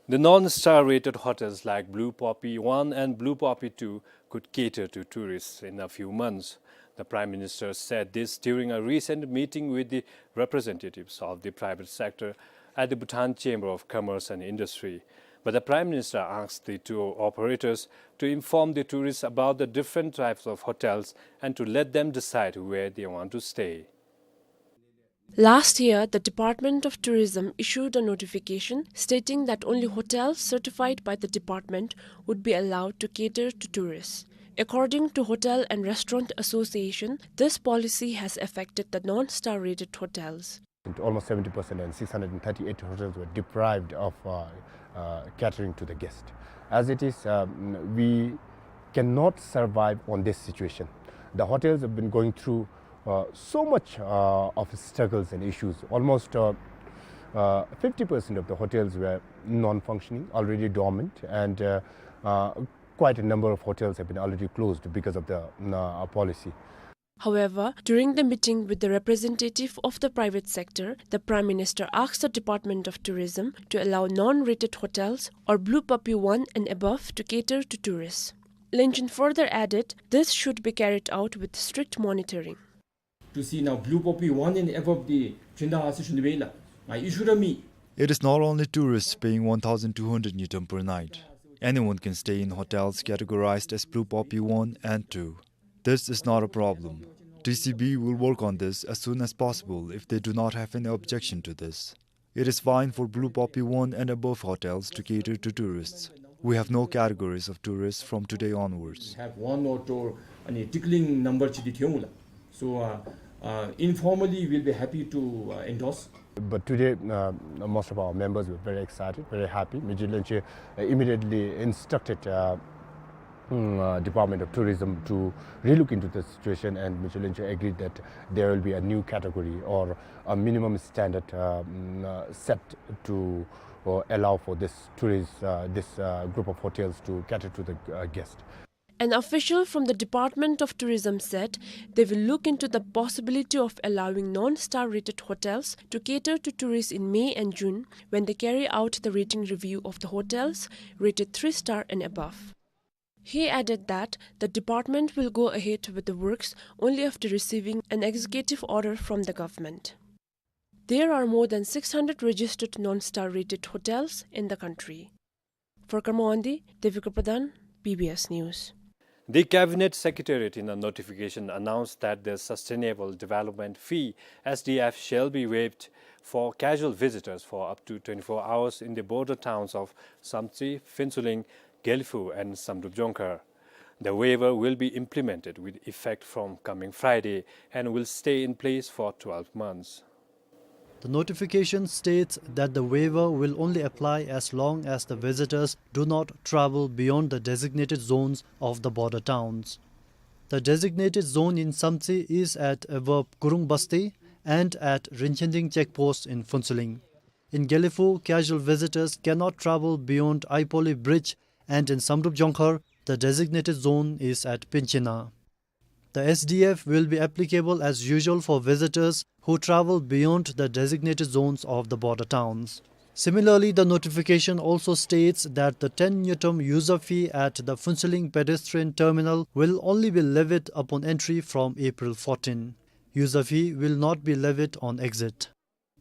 The non-star rated hotels like Blue Poppy one and Blue Poppy two could cater to tourists in a few months. The Prime Minister said this during a recent meeting with the representatives of the private sector at the Bhutan Chamber of Commerce and Industry. But the Prime Minister asked the tour operators to inform the tourists about the different types of hotels and to let them decide where they want to stay. Last year, the Department of Tourism issued a notification stating that only hotels certified by the department would be allowed to cater to tourists. According to Hotel and Restaurant Association, this policy has affected the non-star rated hotels. Almost seventy percent and six hundred thirty-eight hotels were deprived of, uh, uh, catering to the guest. As it is, um, we cannot survive on this situation. The hotels have been going through, uh, so much, uh, of struggles and issues. Almost, uh, uh, fifty percent of the hotels were non-functioning, already dormant, and, uh, uh, quite a number of hotels have been already closed because of the, uh, policy. However, during the meeting with the representative of the private sector, the Prime Minister asked the Department of Tourism to allow non-rated hotels or Blue Puppy one and above to cater to tourists. Lengjun further added, this should be carried out with strict monitoring. To see now Blue Puppy one and above the chinda assumption vela, I issued a me. It is not only tourists paying one thousand two hundred ngultrum per night. Anyone can stay in hotels categorized as Blue Puppy one and two. This is not a problem. T C B will work on this as soon as possible if they do not have any objection to this. It is fine for Blue Puppy one and above hotels to cater to tourists. We have no categories of tourists from today onwards. Have one or two, अनि tickling number chi ditheu la. So, uh, uh, informally, we'll be happy to, uh, endorse. But today, uh, most of our members were very excited, very happy. Mijilunche, uh, immediately instructed, uh, mm, uh, Department of Tourism to relook into the situation, and Mijilunche agreed that there will be a new category or a minimum standard, uh, mm, uh, set to, uh, allow for this tourist, uh, this, uh, group of hotels to cater to the, uh, guest. An official from the Department of Tourism said they will look into the possibility of allowing non-star rated hotels to cater to tourists in May and June when they carry out the rating review of the hotels rated three star and above. He added that the department will go ahead with the works only after receiving an executive order from the government. There are more than six hundred registered non-star rated hotels in the country. For Karma Wangdi, Devika Pradhan, B B S News. The Cabinet Secretariat in a notification announced that the Sustainable Development Fee, S D F, shall be waived for casual visitors for up to twenty-four hours in the border towns of Samtse, Phuentsholing, Gelephu and Samdrup Jongkhar. The waiver will be implemented with effect from coming Friday and will stay in place for twelve months. The notification states that the waiver will only apply as long as the visitors do not travel beyond the designated zones of the border towns. The designated zone in Samtse is at Averb Gurung Basti and at Rinkhendaeng checkpost in Phuentsholing. In Gelephu, casual visitors cannot travel beyond Aipoli Bridge, and in Samdrup Jongkhar, the designated zone is at Penchina. The S D F will be applicable as usual for visitors who travel beyond the designated zones of the border towns. Similarly, the notification also states that the ten ngultrum user fee at the Phuentsholing pedestrian terminal will only be levied upon entry from April fourteen. User fee will not be levied on exit.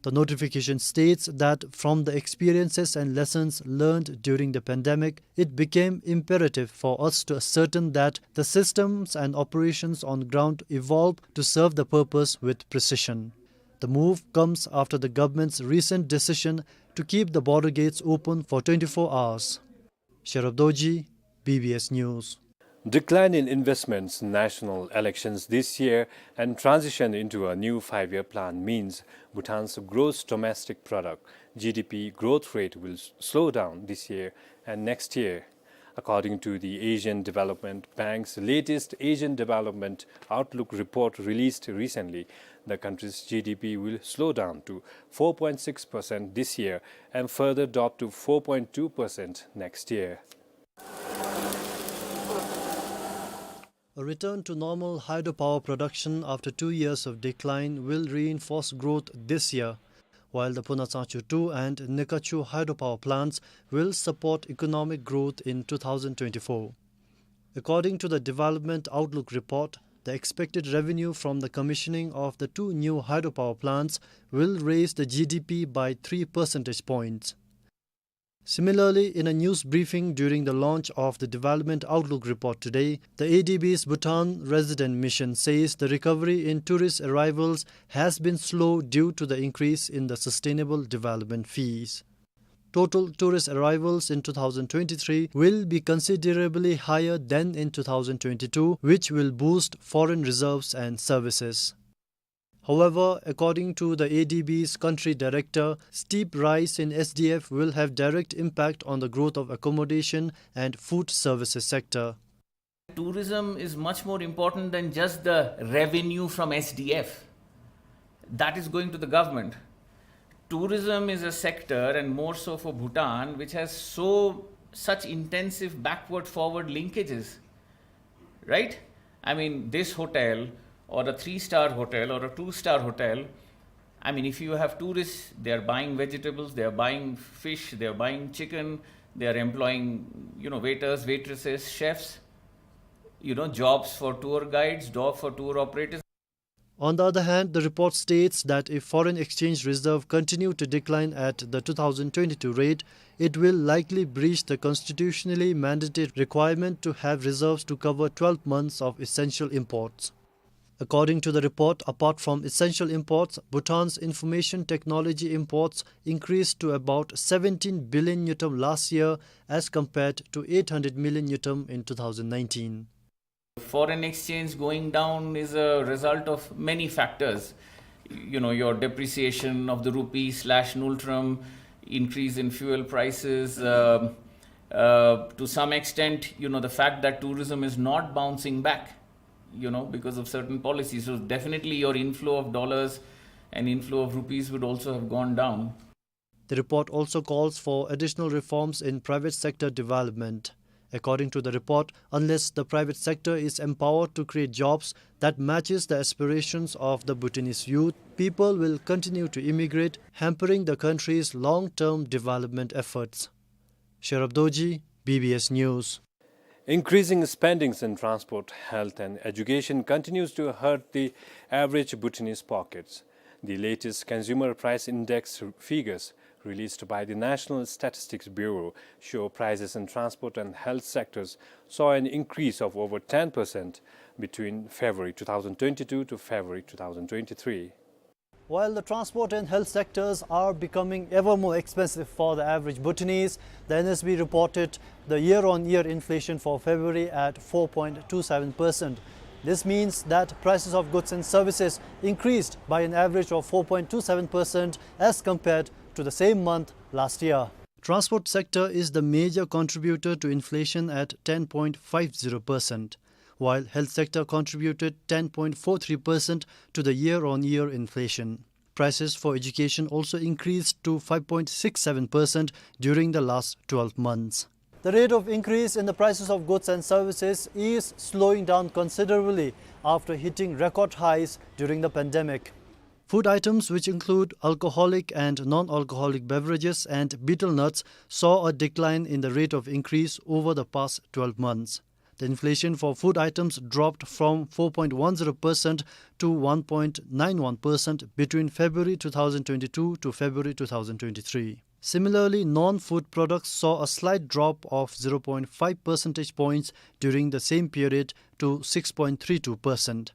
The notification states that from the experiences and lessons learned during the pandemic, it became imperative for us to ascertain that the systems and operations on ground evolve to serve the purpose with precision. The move comes after the government's recent decision to keep the border gates open for twenty-four hours. Sherab Dorji, B B S News. Decline in investments, national elections this year, and transition into a new five-year plan means Bhutan's gross domestic product, G D P, growth rate will s-, slow down this year and next year. According to the Asian Development Bank's latest Asian Development Outlook report released recently, the country's G D P will slow down to four point six percent this year and further drop to four point two percent next year. A return to normal hydropower production after two years of decline will reinforce growth this year, while the Phunatsangchu two and Nekachu hydropower plants will support economic growth in two thousand twenty-four. According to the Development Outlook report, the expected revenue from the commissioning of the two new hydropower plants will raise the G D P by three percentage points. Similarly, in a news briefing during the launch of the Development Outlook report today, the A D B's Bhutan Resident Mission says the recovery in tourist arrivals has been slow due to the increase in the sustainable development fees. Total tourist arrivals in two thousand twenty-three will be considerably higher than in two thousand twenty-two, which will boost foreign reserves and services. However, according to the A D B's country director, steep rise in S D F will have direct impact on the growth of accommodation and food services sector. Tourism is much more important than just the revenue from S D F. That is going to the government. Tourism is a sector, and more so for Bhutan, which has so, such intensive backward forward linkages, right? I mean, this hotel or a three-star hotel or a two-star hotel, I mean, if you have tourists, they are buying vegetables, they are buying fish, they are buying chicken, they are employing, you know, waiters, waitresses, chefs, you know, jobs for tour guides, jobs for tour operators. On the other hand, the report states that if foreign exchange reserve continue to decline at the two thousand twenty-two rate, it will likely breach the constitutionally mandated requirement to have reserves to cover twelve months of essential imports. According to the report, apart from essential imports, Bhutan's information technology imports increased to about seventeen billion ngultrum last year as compared to eight hundred million ngultrum in two thousand nineteen. Foreign exchange going down is a result of many factors. You know, your depreciation of the rupee slash ngultrum, increase in fuel prices, um, uh, to some extent, you know, the fact that tourism is not bouncing back, you know, because of certain policies. So definitely your inflow of dollars and inflow of rupees would also have gone down. The report also calls for additional reforms in private sector development. According to the report, unless the private sector is empowered to create jobs that matches the aspirations of the Bhutanese youth, people will continue to immigrate, hampering the country's long-term development efforts. Sherab Dorji, B B S News. Increasing spendings in transport, health and education continues to hurt the average Bhutanese pockets. The latest consumer price index figures released by the National Statistics Bureau show prices in transport and health sectors saw an increase of over ten percent between February two thousand twenty-two to February two thousand twenty-three. While the transport and health sectors are becoming ever more expensive for the average Bhutanese, the N S B reported the year-on-year inflation for February at four point two seven percent. This means that prices of goods and services increased by an average of four point two seven percent as compared to the same month last year. Transport sector is the major contributor to inflation at ten point five zero percent, while health sector contributed ten point four three percent to the year-on-year inflation. Prices for education also increased to five point six seven percent during the last twelve months. The rate of increase in the prices of goods and services is slowing down considerably after hitting record highs during the pandemic. Food items, which include alcoholic and non-alcoholic beverages and betel nuts, saw a decline in the rate of increase over the past twelve months. The inflation for food items dropped from four point one zero percent to one point nine one percent between February two thousand twenty-two to February two thousand twenty-three. Similarly, non-food products saw a slight drop of zero point five percentage points during the same period to six point three two percent.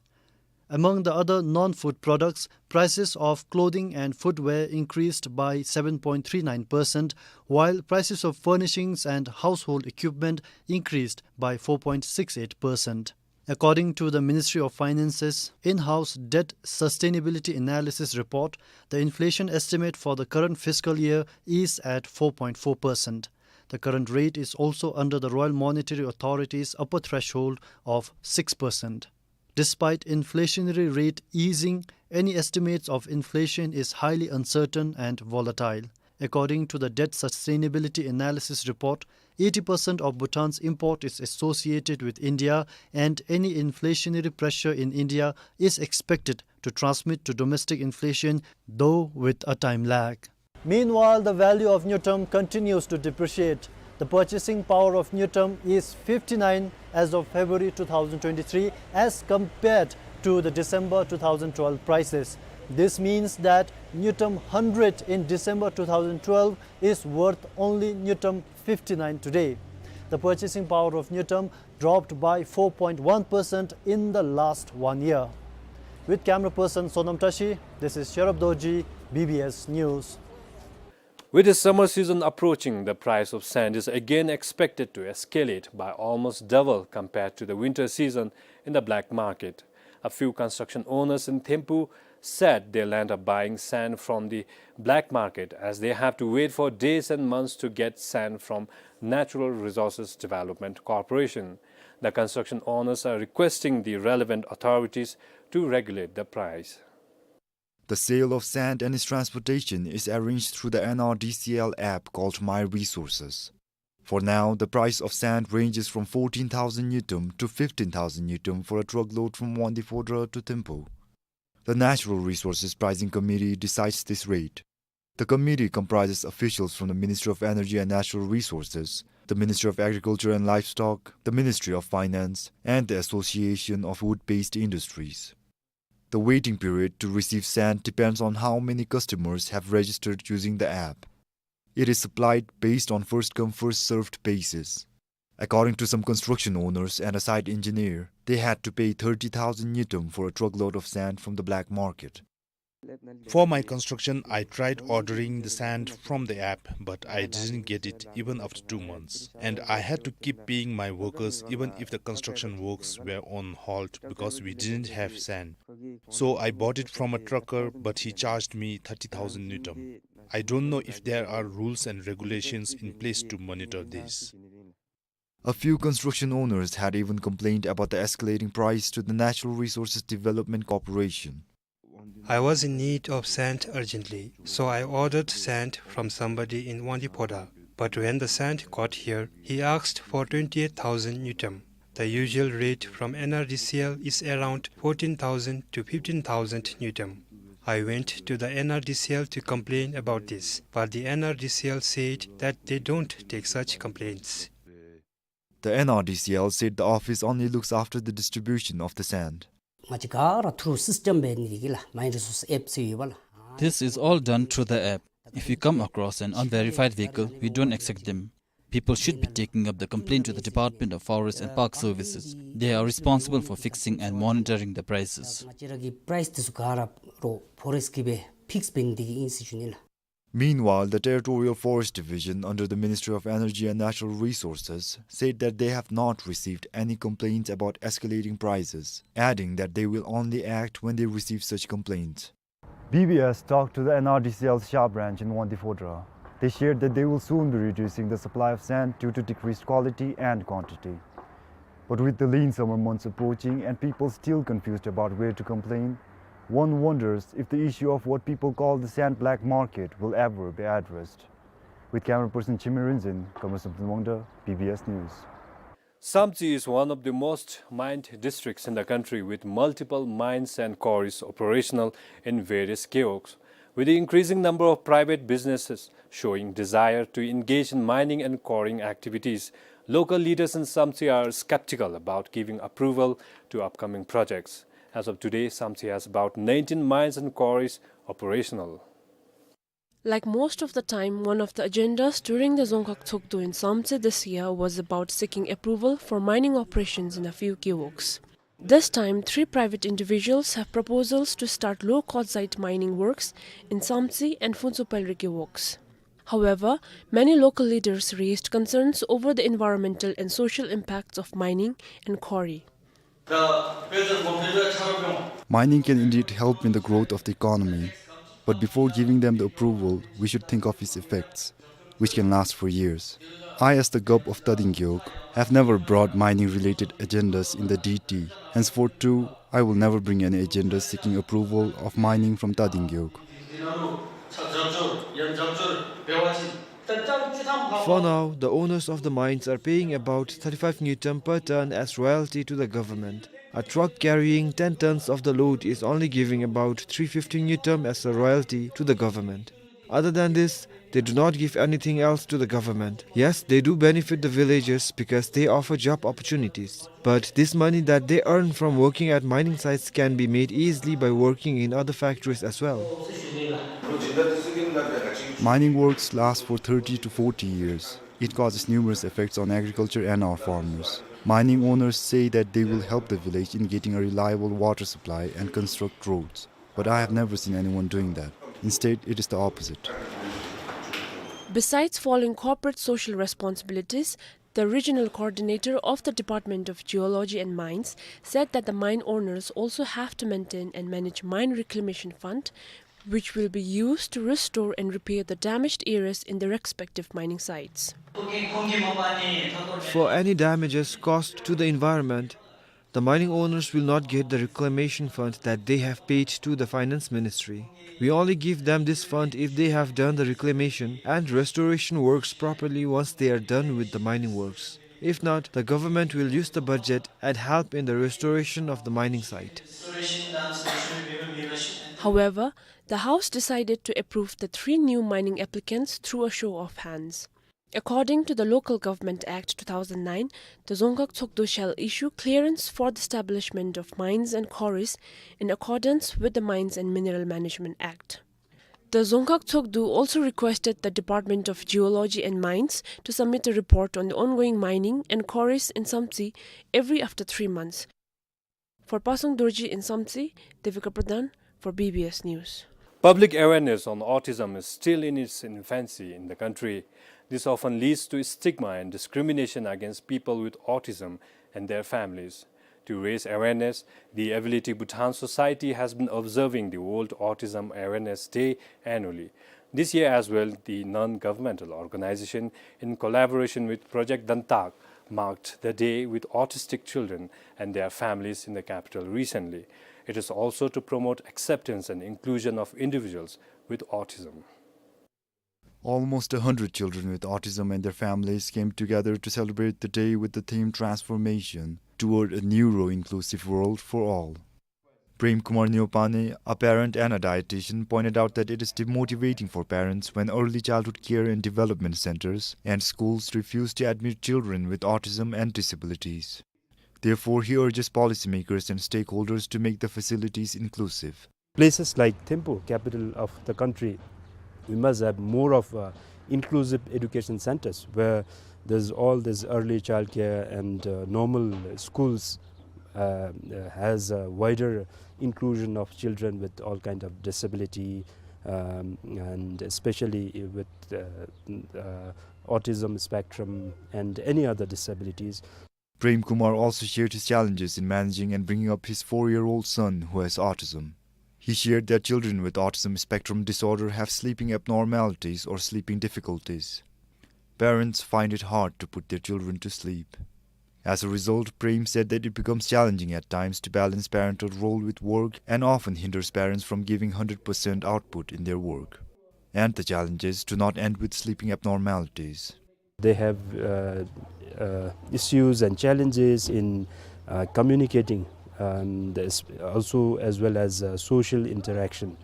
Among the other non-food products, prices of clothing and footwear increased by seven point three nine percent, while prices of furnishings and household equipment increased by four point six eight percent. According to the Ministry of Finance's in-house debt sustainability analysis report, the inflation estimate for the current fiscal year is at four point four percent. The current rate is also under the Royal Monetary Authority's upper threshold of six percent. Despite inflationary rate easing, any estimates of inflation is highly uncertain and volatile. According to the debt sustainability analysis report, eighty percent of Bhutan's import is associated with India, and any inflationary pressure in India is expected to transmit to domestic inflation, though with a time lag. Meanwhile, the value of ngultrum continues to depreciate. The purchasing power of ngultrum is fifty-nine as of February two thousand twenty-three, as compared to the December two thousand twelve prices. This means that ngultrum hundred in December two thousand twelve is worth only ngultrum fifty-nine today. The purchasing power of ngultrum dropped by four point one percent in the last one year. With camera person Sonam Tashi, this is Sherab Dorji, B B S News. With the summer season approaching, the price of sand is again expected to escalate by almost double compared to the winter season in the black market. A few construction owners in Thimphu said they'll end up buying sand from the black market, as they have to wait for days and months to get sand from Natural Resources Development Corporation. The construction owners are requesting the relevant authorities to regulate the price. The sale of sand and its transportation is arranged through the N R D C L app called My Resources. For now, the price of sand ranges from fourteen thousand ngultrum to fifteen thousand ngultrum for a truckload from Wangdue Phodrang to Thimphu. The Natural Resources Pricing Committee decides this rate. The committee comprises officials from the Ministry of Energy and Natural Resources, the Ministry of Agriculture and Livestock, the Ministry of Finance, and the Association of Wood-Based Industries. The waiting period to receive sand depends on how many customers have registered using the app. It is supplied based on first-come, first-served basis. According to some construction owners and a site engineer, they had to pay thirty thousand ngultrum for a truckload of sand from the black market. For my construction, I tried ordering the sand from the app, but I didn't get it even after two months. And I had to keep paying my workers even if the construction works were on halt because we didn't have sand. So I bought it from a trucker, but he charged me thirty thousand ngultrum. I don't know if there are rules and regulations in place to monitor this. A few construction owners had even complained about the escalating price to the Natural Resources Development Corporation. I was in need of sand urgently, so I ordered sand from somebody in Wangdue Phodrang. But when the sand got here, he asked for twenty-eight thousand ngultrum. The usual rate from N R D C L is around fourteen thousand to fifteen thousand ngultrum. I went to the N R D C L to complain about this, but the N R D C L said that they don't take such complaints. The N R D C L said the office only looks after the distribution of the sand. ང་བཅས་ག་ར་through system འབད་ནི་འདི་གིས་ལགས། Mine Resource app ཟེར་ཡོད་པ་ལགས། This is all done through the app. If we come across an unverified vehicle, we don't accept them. People should be taking up the complaint to the Department of Forest and Park Services. They are responsible for fixing and monitoring the prices. ང་བཅས་ར་གི་price འདི་ཚུ་ག་ར་རོགས་forest གིས་སྦེ་fix འབད་ནི་འདི་གིས་ཨིན་ཟེར་ཞུ་ནི་ལགས། Meanwhile, the Territorial Forest Division under the Ministry of Energy and Natural Resources said that they have not received any complaints about escalating prices, adding that they will only act when they receive such complaints. B B S talked to the N R D C L's Shah branch in Wangdue Phodrang. They shared that they will soon be reducing the supply of sand due to decreased quality and quantity. But with the lean summer months approaching and people still confused about where to complain, one wonders if the issue of what people call the sand black market will ever be addressed. With camera person Chimir Rinzin, Comrade Samson Wangda, B B S News. Samtse is one of the most mined districts in the country, with multiple mines and quarries operational in various gewogs. With the increasing number of private businesses showing desire to engage in mining and quarrying activities, local leaders in Samtse are skeptical about giving approval to upcoming projects. As of today, Samtse has about nineteen mines and quarries operational. Like most of the time, one of the agendas during the Dzongkhag Tshogdu in Samtse this year was about seeking approval for mining operations in a few gewogs. This time, three private individuals have proposals to start low quartzite mining works in Samtse and Phuntsho Pailri gewogs. However, many local leaders raised concerns over the environmental and social impacts of mining and quarry. Mining can indeed help in the growth of the economy, but before giving them the approval, we should think of its effects, which can last for years. I, as the Gup of Tading Gewog, have never brought mining-related agendas in the D T. Henceforth too, I will never bring any agendas seeking approval of mining from Tading Gewog. For now, the owners of the mines are paying about thirty-five ngultrum per ton as royalty to the government. A truck carrying ten tons of the load is only giving about three fifty ngultrum as a royalty to the government. Other than this, they do not give anything else to the government. Yes, they do benefit the villagers because they offer job opportunities. But this money that they earn from working at mining sites can be made easily by working in other factories as well. Mining works last for thirty to forty years. It causes numerous effects on agriculture and our farmers. Mining owners say that they will help the village in getting a reliable water supply and construct roads. But I have never seen anyone doing that. Instead, it is the opposite. Besides following corporate social responsibilities, the regional coordinator of the Department of Geology and Mines said that the mine owners also have to maintain and manage mine reclamation fund, which will be used to restore and repair the damaged areas in the respective mining sites. For any damages caused to the environment, The mining owners will not get the reclamation fund that they have paid to the finance ministry. We only give them this fund if they have done the reclamation and restoration works properly once they are done with the mining works. If not, the government will use the budget and help in the restoration of the mining site. However, the House decided to approve the three new mining applicants through a show of hands. According to the Local Government Act two thousand nine, the Dzongkhag Tshogdu shall issue clearance for the establishment of mines and quarries in accordance with the Mines and Mineral Management Act. The Dzongkhag Tshogdu also requested the Department of Geology and Mines to submit a report on the ongoing mining and quarries in Samtse every after three months. For Pasang Dorji in Samtse, Devika Pradhan for B B S News. Public awareness on autism is still in its infancy in the country. This often leads to stigma and discrimination against people with autism and their families. To raise awareness, the Ability Bhutan Society has been observing the World Autism Awareness Day annually. This year as well, the non-governmental organization, in collaboration with Project Dantak, marked the day with autistic children and their families in the capital recently. It is also to promote acceptance and inclusion of individuals with autism. Almost a hundred children with autism and their families came together to celebrate the day with the theme Transformation Toward a Neuro-Inclusive World for All. Prem Kumar Neopane, a parent and a dietitian, pointed out that it is demotivating for parents when early childhood care and development centers and schools refuse to admit children with autism and disabilities. Therefore, he urges policymakers and stakeholders to make the facilities inclusive. Places like Thimphu, capital of the country, we must have more of, uh, inclusive education centers where there's all this early childcare and, uh, normal schools, uh, uh, has a wider inclusion of children with all kind of disability, um, and especially with, uh, uh, autism spectrum and any other disabilities. Prem Kumar also shared his challenges in managing and bringing up his four-year-old son who has autism. He shared that children with autism spectrum disorder have sleeping abnormalities or sleeping difficulties. Parents find it hard to put their children to sleep. As a result, Prem said that it becomes challenging at times to balance parental role with work and often hinders parents from giving hundred percent output in their work. And the challenges do not end with sleeping abnormalities. They have, uh, uh, issues and challenges in, uh, communicating, and this also as well as, uh, social interaction.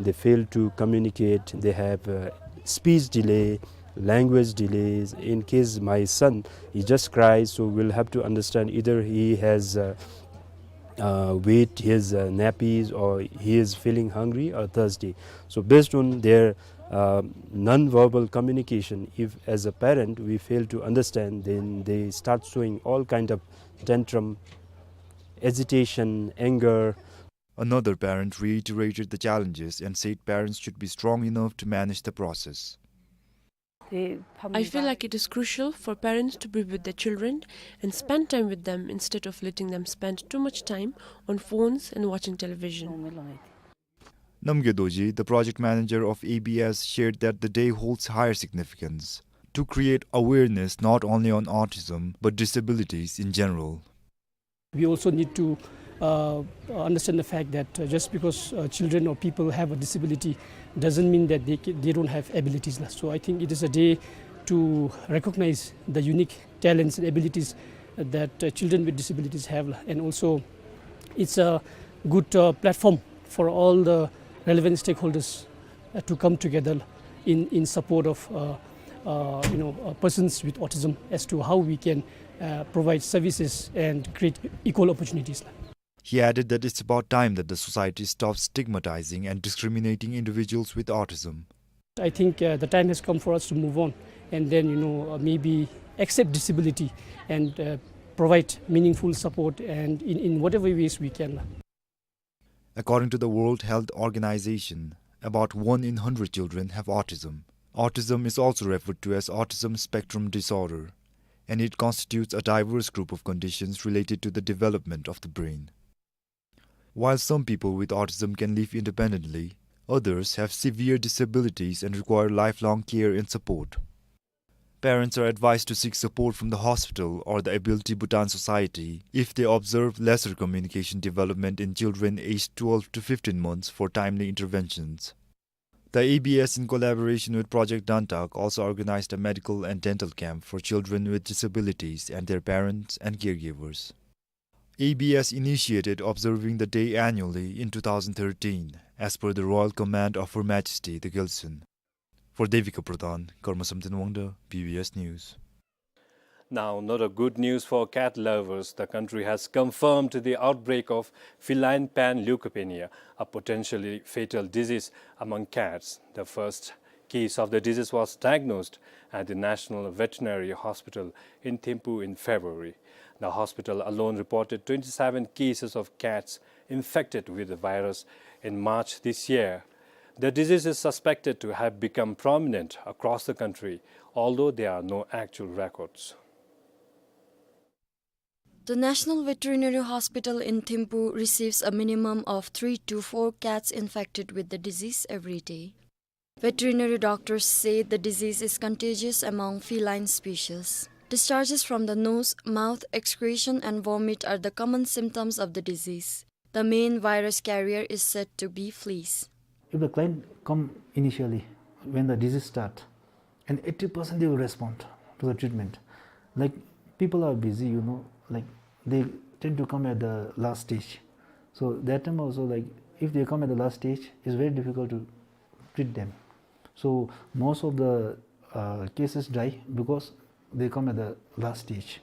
They fail to communicate. They have, uh, speech delay, language delays. In case my son, he just cries, so we'll have to understand either he has, uh, uh, wet his, uh, nappies, or he is feeling hungry or thirsty. So based on their, uh, non-verbal communication, if as a parent we fail to understand, then they start showing all kind of tantrum, agitation, anger. Another parent reiterated the challenges and said parents should be strong enough to manage the process. I feel like it is crucial for parents to be with their children and spend time with them instead of letting them spend too much time on phones and watching television. Namgay Dorji, the project manager of A B S, shared that the day holds higher significance to create awareness not only on autism but disabilities in general. We also need to, uh, understand the fact that, uh, just because, uh, children or people have a disability doesn't mean that they ca-, they don't have abilities. So I think it is a day to recognize the unique talents and abilities that, uh, children with disabilities have, and also it's a good, uh, platform for all the relevant stakeholders, uh, to come together in, in support of, uh, uh, you know, uh, persons with autism as to how we can, uh, provide services and create equal opportunities. He added that it's about time that the society stops stigmatizing and discriminating individuals with autism. I think, uh, the time has come for us to move on and then, you know, uh, maybe accept disability and, uh, provide meaningful support and in, in whatever ways we can. According to the World Health Organization, about one in hundred children have autism. Autism is also referred to as autism spectrum disorder, and it constitutes a diverse group of conditions related to the development of the brain. While some people with autism can live independently, others have severe disabilities and require lifelong care and support. Parents are advised to seek support from the hospital or the Ability Bhutan Society if they observe lesser communication development in children aged twelve to fifteen months for timely interventions. The A B S, in collaboration with Project Dantak, also organized a medical and dental camp for children with disabilities and their parents and caregivers. A B S initiated observing the day annually in two thousand thirteen, as per the royal command of Her Majesty the Gyaltsuen. For Devika Pradhan, Karma Samten Wangda, B B S News. Now, not a good news for cat lovers. The country has confirmed the outbreak of feline panleukopenia, a potentially fatal disease among cats. The first case of the disease was diagnosed at the National Veterinary Hospital in Thimphu in February. The hospital alone reported twenty-seven cases of cats infected with the virus in March this year. The disease is suspected to have become prominent across the country, although there are no actual records. The National Veterinary Hospital in Thimphu receives a minimum of three to four cats infected with the disease every day. Veterinary doctors say the disease is contagious among feline species. Discharges from the nose, mouth, excretion, and vomit are the common symptoms of the disease. The main virus carrier is said to be fleas. If the client come initially when the disease start, and eighty percent they will respond to the treatment. Like, people are busy, you know, like, they tend to come at the last stage. So that time also, like, if they come at the last stage, it's very difficult to treat them. So most of the, uh, cases die because they come at the last stage.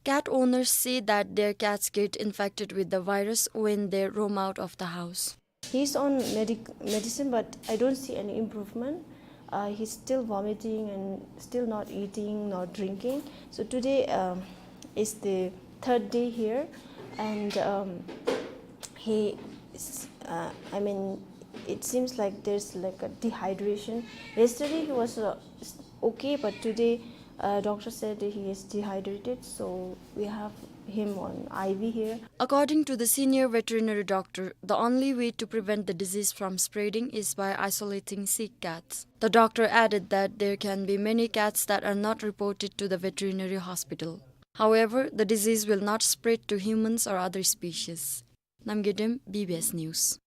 Cat owners say that their cats get infected with the virus when they roam out of the house. He's on medic-, medicine, but I don't see any improvement. Uh, he's still vomiting and still not eating nor drinking. So today, um, is the third day here, and, um, he, s-, uh, I mean, it seems like there's, like, a dehydration. Yesterday he was, uh, s-, okay, but today, uh, doctor said he is dehydrated, so we have him on I V here. According to the senior veterinary doctor, the only way to prevent the disease from spreading is by isolating sick cats. The doctor added that there can be many cats that are not reported to the veterinary hospital. However, the disease will not spread to humans or other species. Namgay Dem, B B S News.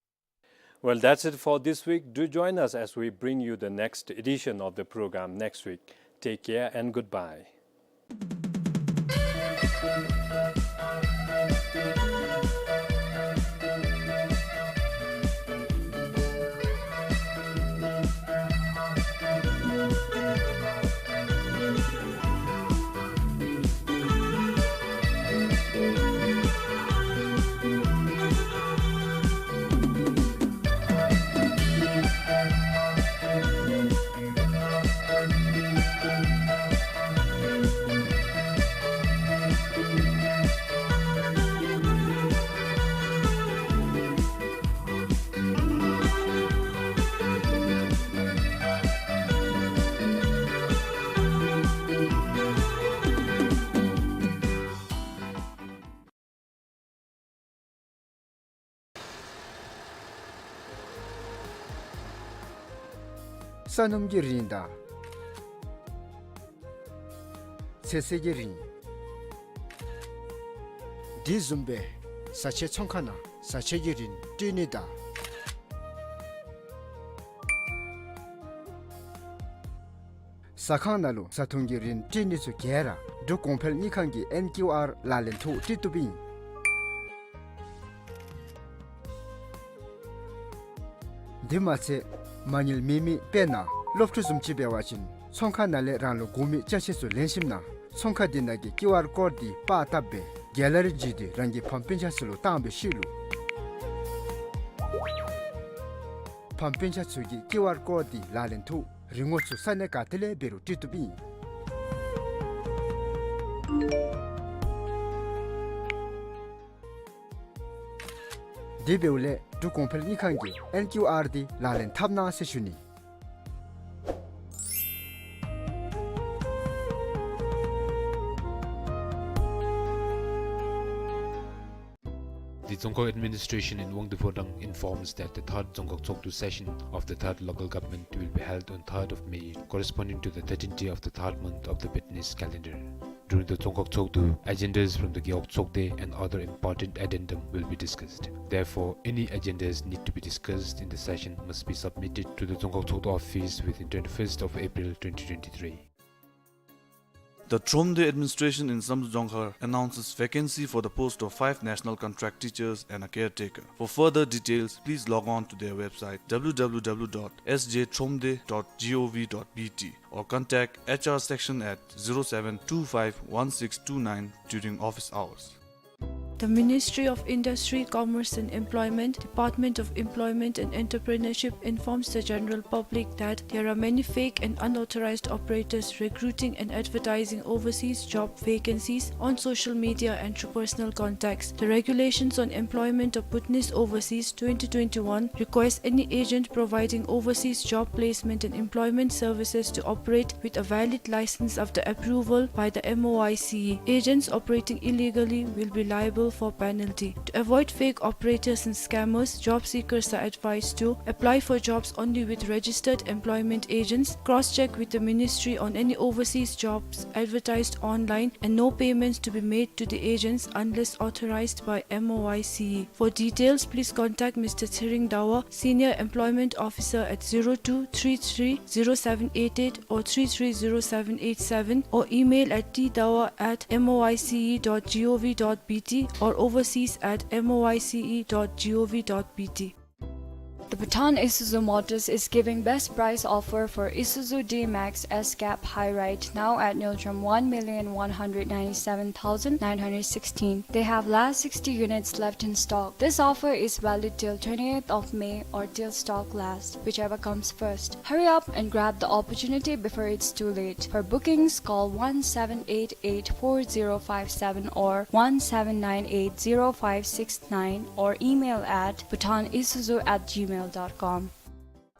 Well, that's it for this week. Do join us as we bring you the next edition of the program next week. Take care and goodbye. ས་སྣུམ་གྱི་རིན་དང་ཚོད་བསྲེ་གི་རིན། དེ་བཟུམ་སྦེ་བཟའ་ཆས་ཚོང་ཁང་ནང་བཟའ་ཆས་ཀྱི་རིན་སྤྲོད་ནི་དང་། ཟ་ཁང་ནང་ལུ་བཟའ་འཐུང་གི་རིན་སྤྲོད་ནི་ཚུ་ག་ར་འབྲུག་གོང་འཕེལ་དངུལ་ཁང་གི་ཨེན་ཀིའུ་ཨར་ལག་ལེན་ཐོག་སྤྲོད་བཏུབ་ཨིན། དེ་མ་ཚད་མ་དངུལ་མེད་མི་དཔེར་ན་སློབ་ཕྲུག་བཟུམ་ཅིག་འབད་བ་ཅིན་ཚོང་ཁང་ནང་ལས་རང་ལུ་དགོ་མི་ཅ་ཆས་ཚུ་ལེན་ཞིནམ་ན་ཚོང་ཁང་དེ་ནང་གི་ཀིའུ་ཨར་ཀོཌ་འདི་པར་བཏབ་སྦེ་གེ་ལ་རི་བརྒྱུད་དེ་རང་གི་ཕམ་སྤུན་ཆ་ཚུ་ལུ་བཏང་སྦེ་ཤེས་ལུ། ཕམ་སྤུན་ཆ་ཚུ་གིས་ཀིའུ་ཨར་ཀོཌ་འདི་ལག་ལེན་ཐོག་རིན་གོང་ཚུ་ས་གནས་ག་ཏེ་ལས་འབད་རུང་སྤྲོད་བཏུབ་ཨིན། དེ་འབདཝ་ལས་འབྲུག་གོང་འཕེལ་དངུལ་ཁང་གི་ཨེན་ཀིའུ་ཨར་འདི་ལག་ལེན་འཐབ་གནང་ཟེར་ཞུ་ནི། The Dzongkhag administration in Wangdue Phodrang informs that the third Dzongkhag Tshogdu session of the third local government will be held on third of May, corresponding to the thirteenth day of the third month of the Bhutanese calendar. During the Dzongkhag Tshogdu, agendas from the Gewog Tshogde and other important addendum will be discussed. Therefore, any agendas need to be discussed in the session must be submitted to the Dzongkhag Tshogdu office within twenty-first of April twenty twenty-three. The Thromde administration in Samdrup Dzongkhag announces vacancy for the post of five national contract teachers and a caretaker. For further details, please log on to their website, w w w dot s j thromde dot g o v dot b t, or contact h r section at zero seven two five one six two nine during office hours. The Ministry of Industry, Commerce and Employment, Department of Employment and Entrepreneurship informs the general public that there are many fake and unauthorized operators recruiting and advertising overseas job vacancies on social media and through personal contacts. The Regulations on Employment of Bhutanese Overseas twenty twenty-one requires any agent providing overseas job placement and employment services to operate with a valid license after approval by the M O I C E. Agents operating illegally will be liable for penalty. To avoid fake operators and scammers, job seekers are advised to apply for jobs only with registered employment agents, cross-check with the ministry on any overseas jobs advertised online, and no payments to be made to the agents unless authorized by M O I C E. For details, please contact Mister Tshering Dawa, Senior Employment Officer, at zero two three three zero seven eight eight or three three zero seven eight seven, or email at t dawa at m o i c e dot g o v dot b t or overseas at m o i c e dot g o v dot b t. The Bhutan Isuzu Motors is giving best price offer for Isuzu D-Max S-Cab High Ride now at Ngultrum, one million one hundred ninety-seven thousand nine hundred sixteen. They have last sixty units left in stock. This offer is valid till twentieth of May or till stock last, whichever comes first. Hurry up and grab the opportunity before it's too late. For bookings, call one seven eight eight four zero five seven or one seven nine eight zero five six nine or email at bhutan isuzu at gmail dot com.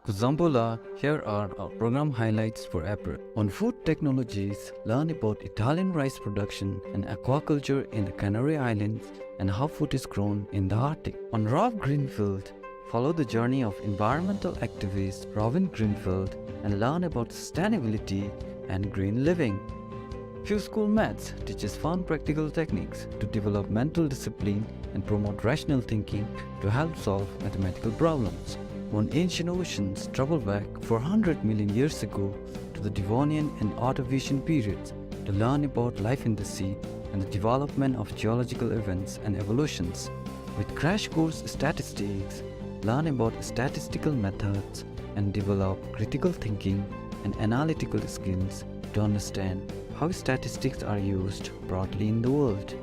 Kuzuzangpo la, here are our program highlights for April. On food technologies, learn about Italian rice production and aquaculture in the Canary Islands and how food is grown in the Arctic. On Rob Greenfield, follow the journey of environmental activist Robin Greenfield and learn about sustainability and green living. Few School Maths teaches fun practical techniques to develop mental discipline and promote rational thinking to help solve mathematical problems. On Ancient Oceans, travel back four hundred million years ago to the Devonian and Ordovician periods to learn about life in the sea and the development of geological events and evolutions. With Crash Course Statistics, learn about statistical methods and develop critical thinking and analytical skills to understand how statistics are used broadly in the world.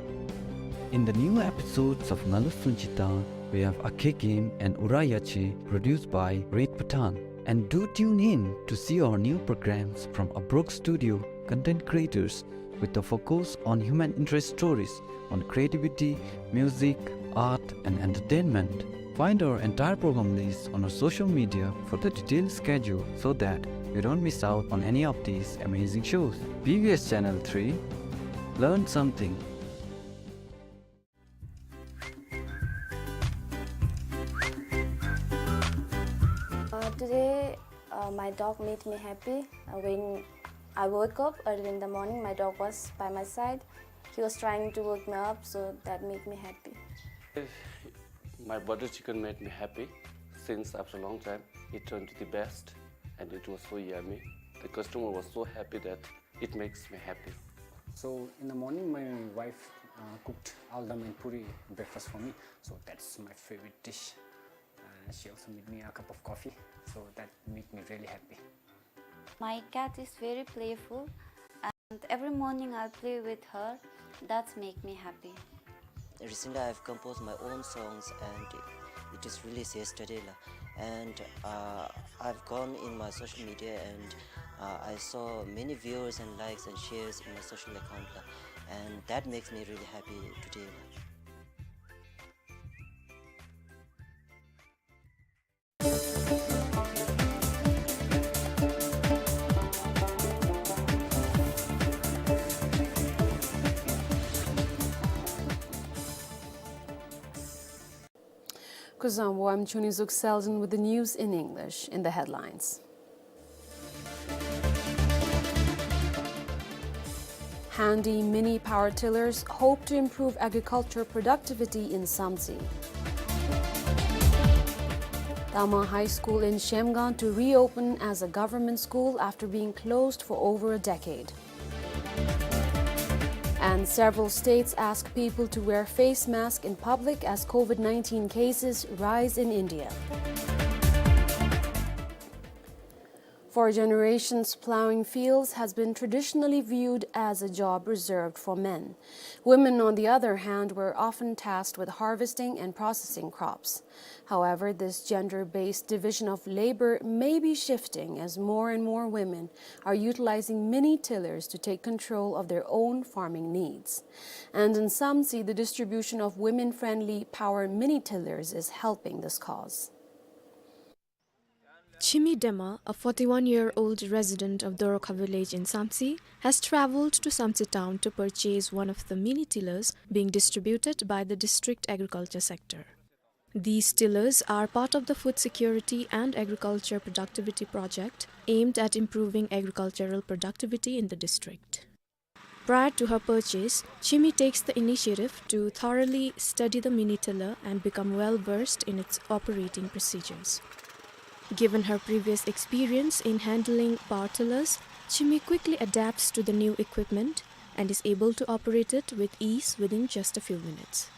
In the new episodes of Ngalu Sunchita, we have Akhe Game and Ura Yache, produced by Red Bhutan. And do tune in to see our new programs from Abrok Studio content creators with a focus on human interest stories on creativity, music, art, and entertainment. Find our entire program list on our social media for the detailed schedule so that you don't miss out on any of these amazing shows. B B S Channel three, learn something. Uh, today, uh, my dog made me happy. Uh, when I woke up early in the morning, my dog was by my side. He was trying to wake me up, so that made me happy. My butter chicken made me happy since after a long time. It turned to the best, and it was so yummy. The customer was so happy that it makes me happy. So in the morning, my wife, uh, cooked aldam and puri breakfast for me. So that's my favorite dish. Uh, she also made me a cup of coffee. So that made me really happy. My cat is very playful, and every morning I play with her. That's make me happy. Recently, I've composed my own songs, and it is released yesterday, la. And, uh, I've gone in my social media, and, uh, I saw many viewers and likes and shares in my social account, la. And that makes me really happy today, la. Kuzuzangpo, I'm Chunizuk Selden with the news in English. In the headlines: Handy mini power tillers hope to improve agriculture productivity in Samtse. Tama High School in Zhemgang to reopen as a government school after being closed for over a decade. And several states ask people to wear face mask in public as COVID nineteen cases rise in India. For generations, plowing fields has been traditionally viewed as a job reserved for men. Women, on the other hand, were often tasked with harvesting and processing crops. However, this gender-based division of labor may be shifting as more and more women are utilizing mini tillers to take control of their own farming needs. And in Samtse, the distribution of women-friendly power mini tillers is helping this cause. Chimi Dema, a forty-one-year-old resident of Dorokha village in Samtse, has traveled to Samtse town to purchase one of the mini tillers being distributed by the district agriculture sector. These tillers are part of the food security and agriculture productivity project aimed at improving agricultural productivity in the district. Prior to her purchase, Chimi takes the initiative to thoroughly study the mini tiller and become well versed in its operating procedures. Given her previous experience in handling power tillers, Chimi quickly adapts to the new equipment and is able to operate it with ease within just a few minutes.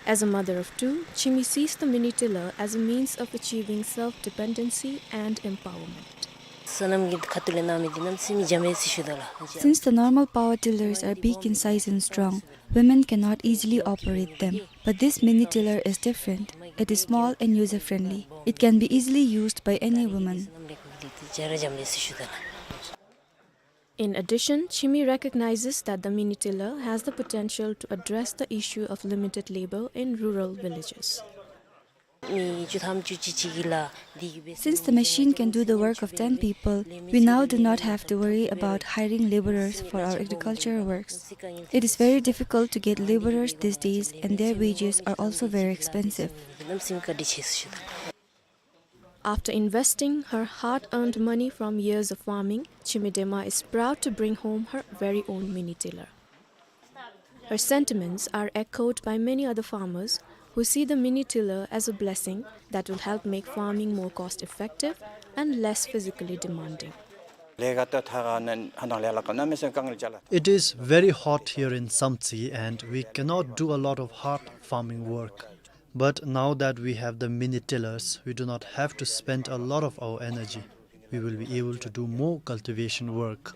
As a mother of two, Chimi sees the mini tiller as a means of achieving self-dependency and empowerment. Since the normal power tillers are big in size and strong, women cannot easily operate them. But this mini tiller is different. It is small and user-friendly. It can be easily used by any woman. In addition, Chimi recognizes that the mini tiller has the potential to address the issue of limited labor in rural villages. Since the machine can do the work of ten people, we now do not have to worry about hiring laborers for our agricultural works. It is very difficult to get laborers these days, and their wages are also very expensive. After investing her hard-earned money from years of farming, Chimi Dema is proud to bring home her very own mini tiller. Her sentiments are echoed by many other farmers who see the mini tiller as a blessing that will help make farming more cost-effective and less physically demanding. It is very hot here in Samtse and we cannot do a lot of hard farming work. But now that we have the mini tillers, we do not have to spend a lot of our energy. We will be able to do more cultivation work.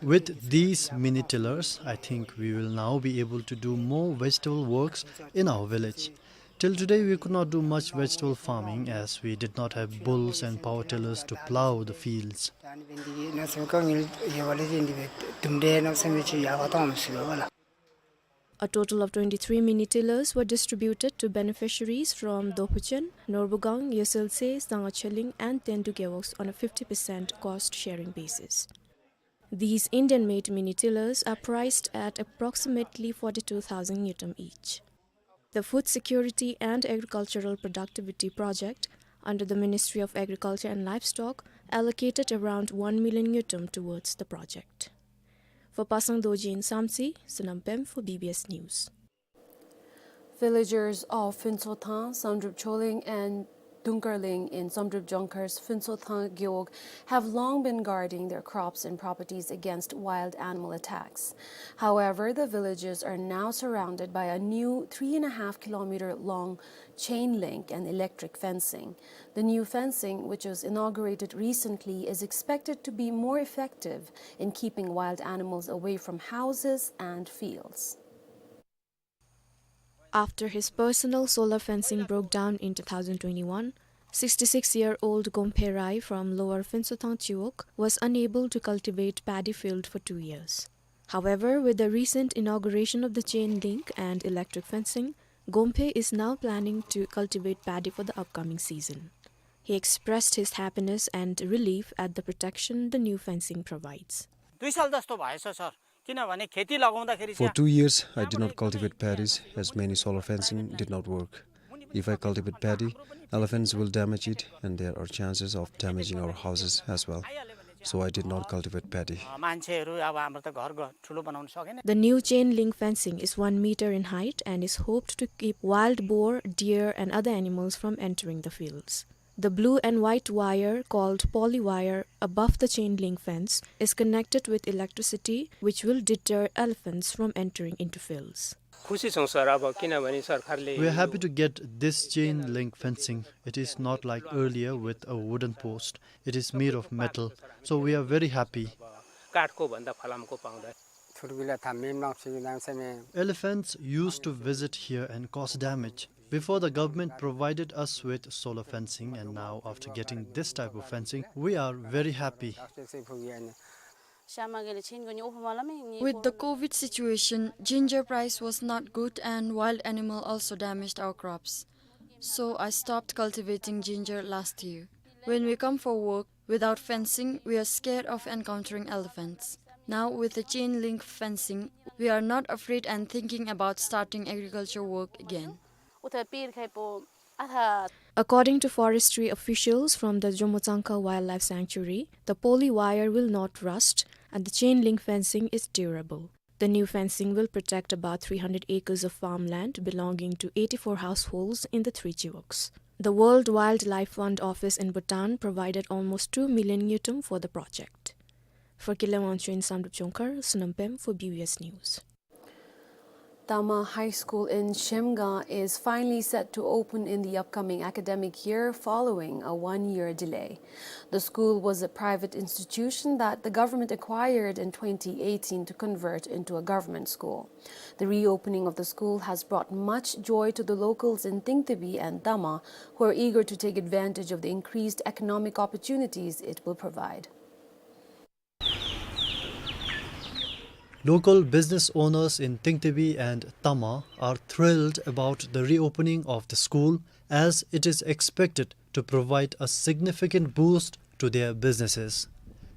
With these mini tillers, I think we will now be able to do more vegetable works in our village. Till today, we could not do much vegetable farming as we did not have bulls and power tillers to plow the fields. A total of twenty-three mini tillers were distributed to beneficiaries from Dophuchen, Norbugang, Yeswelse, Sanghacheling, and Tendu gewogs on a fifty percent cost-sharing basis. These Indian-made mini tillers are priced at approximately forty-two thousand ngultrum each. The Food Security and Agricultural Productivity Project under the Ministry of Agriculture and Livestock allocated around one million ngultrum towards the project. For Pasang Dorji in Samtse, Sonam Pem for B B S News. Villagers of Phuntshothang, Samdrup Choling and Dungkarling in Samdrup Jongkhar's Phuntshothang Gewog have long been guarding their crops and properties against wild animal attacks. However, the villages are now surrounded by a new three and a half kilometer long chain link and electric fencing. The new fencing, which was inaugurated recently, is expected to be more effective in keeping wild animals away from houses and fields. After his personal solar fencing broke down in two thousand twenty-one, sixty-six-year-old Gomphe Rai from Lower Phuntshothang Chiwog was unable to cultivate paddy field for two years. However, with the recent inauguration of the chain link and electric fencing, Gomphe is now planning to cultivate paddy for the upcoming season. He expressed his happiness and relief at the protection the new fencing provides. दुई साल जस्तो भएछ सर, किनभने खेती लगाउँदाखेरि For चाहिँ two years, I did not cultivate paddies as many solar fencing did not work. If I cultivate paddy, elephants will damage it, and there are chances of damaging our houses as well. So I did not cultivate paddy. अ, मान्छेहरू अब हाम्रो त घर, घर ठुलो बनाउन सकेन। The new chain link fencing is one meter in height and is hoped to keep wild boar, deer, and other animals from entering the fields. The blue and white wire, called poly wire, above the chain link fence is connected with electricity, which will deter elephants from entering into fields. खुसी छौँ सर, अब किनभने सरकारले We are happy to get this chain link fencing. It is not like earlier with a wooden post. It is made of metal. So we are very happy. काठको भन्दा फलामको पाउँदा थुर्बिला थामे माप्सिङ दाम सेमे। Elephants used to visit here and cause damage. Before, the government provided us with solar fencing, and now, after getting this type of fencing, we are very happy. With the COVID situation, ginger price was not good and wild animal also damaged our crops. So I stopped cultivating ginger last year. When we come for work, without fencing, we are scared of encountering elephants. Now, with the chain link fencing, we are not afraid and thinking about starting agriculture work again. According to forestry officials from the Jomotsangka Wildlife Sanctuary, the poly wire will not rust and the chain link fencing is durable. The new fencing will protect about three hundred acres of farmland belonging to eighty-four households in the three chiwogs. The World Wildlife Fund office in Bhutan provided almost two million ngultrum for the project. For Kile Wangchuk in Samdrup Chungkar, Sonam Pem for B B S News. Tama High School in Zhemgang is finally set to open in the upcoming academic year following a one-year delay. The school was a private institution that the government acquired in twenty eighteen to convert into a government school. The reopening of the school has brought much joy to the locals in Tingtibi and Tama, who are eager to take advantage of the increased economic opportunities it will provide. Local business owners in Tingtibi and Tama are thrilled about the reopening of the school, as it is expected to provide a significant boost to their businesses.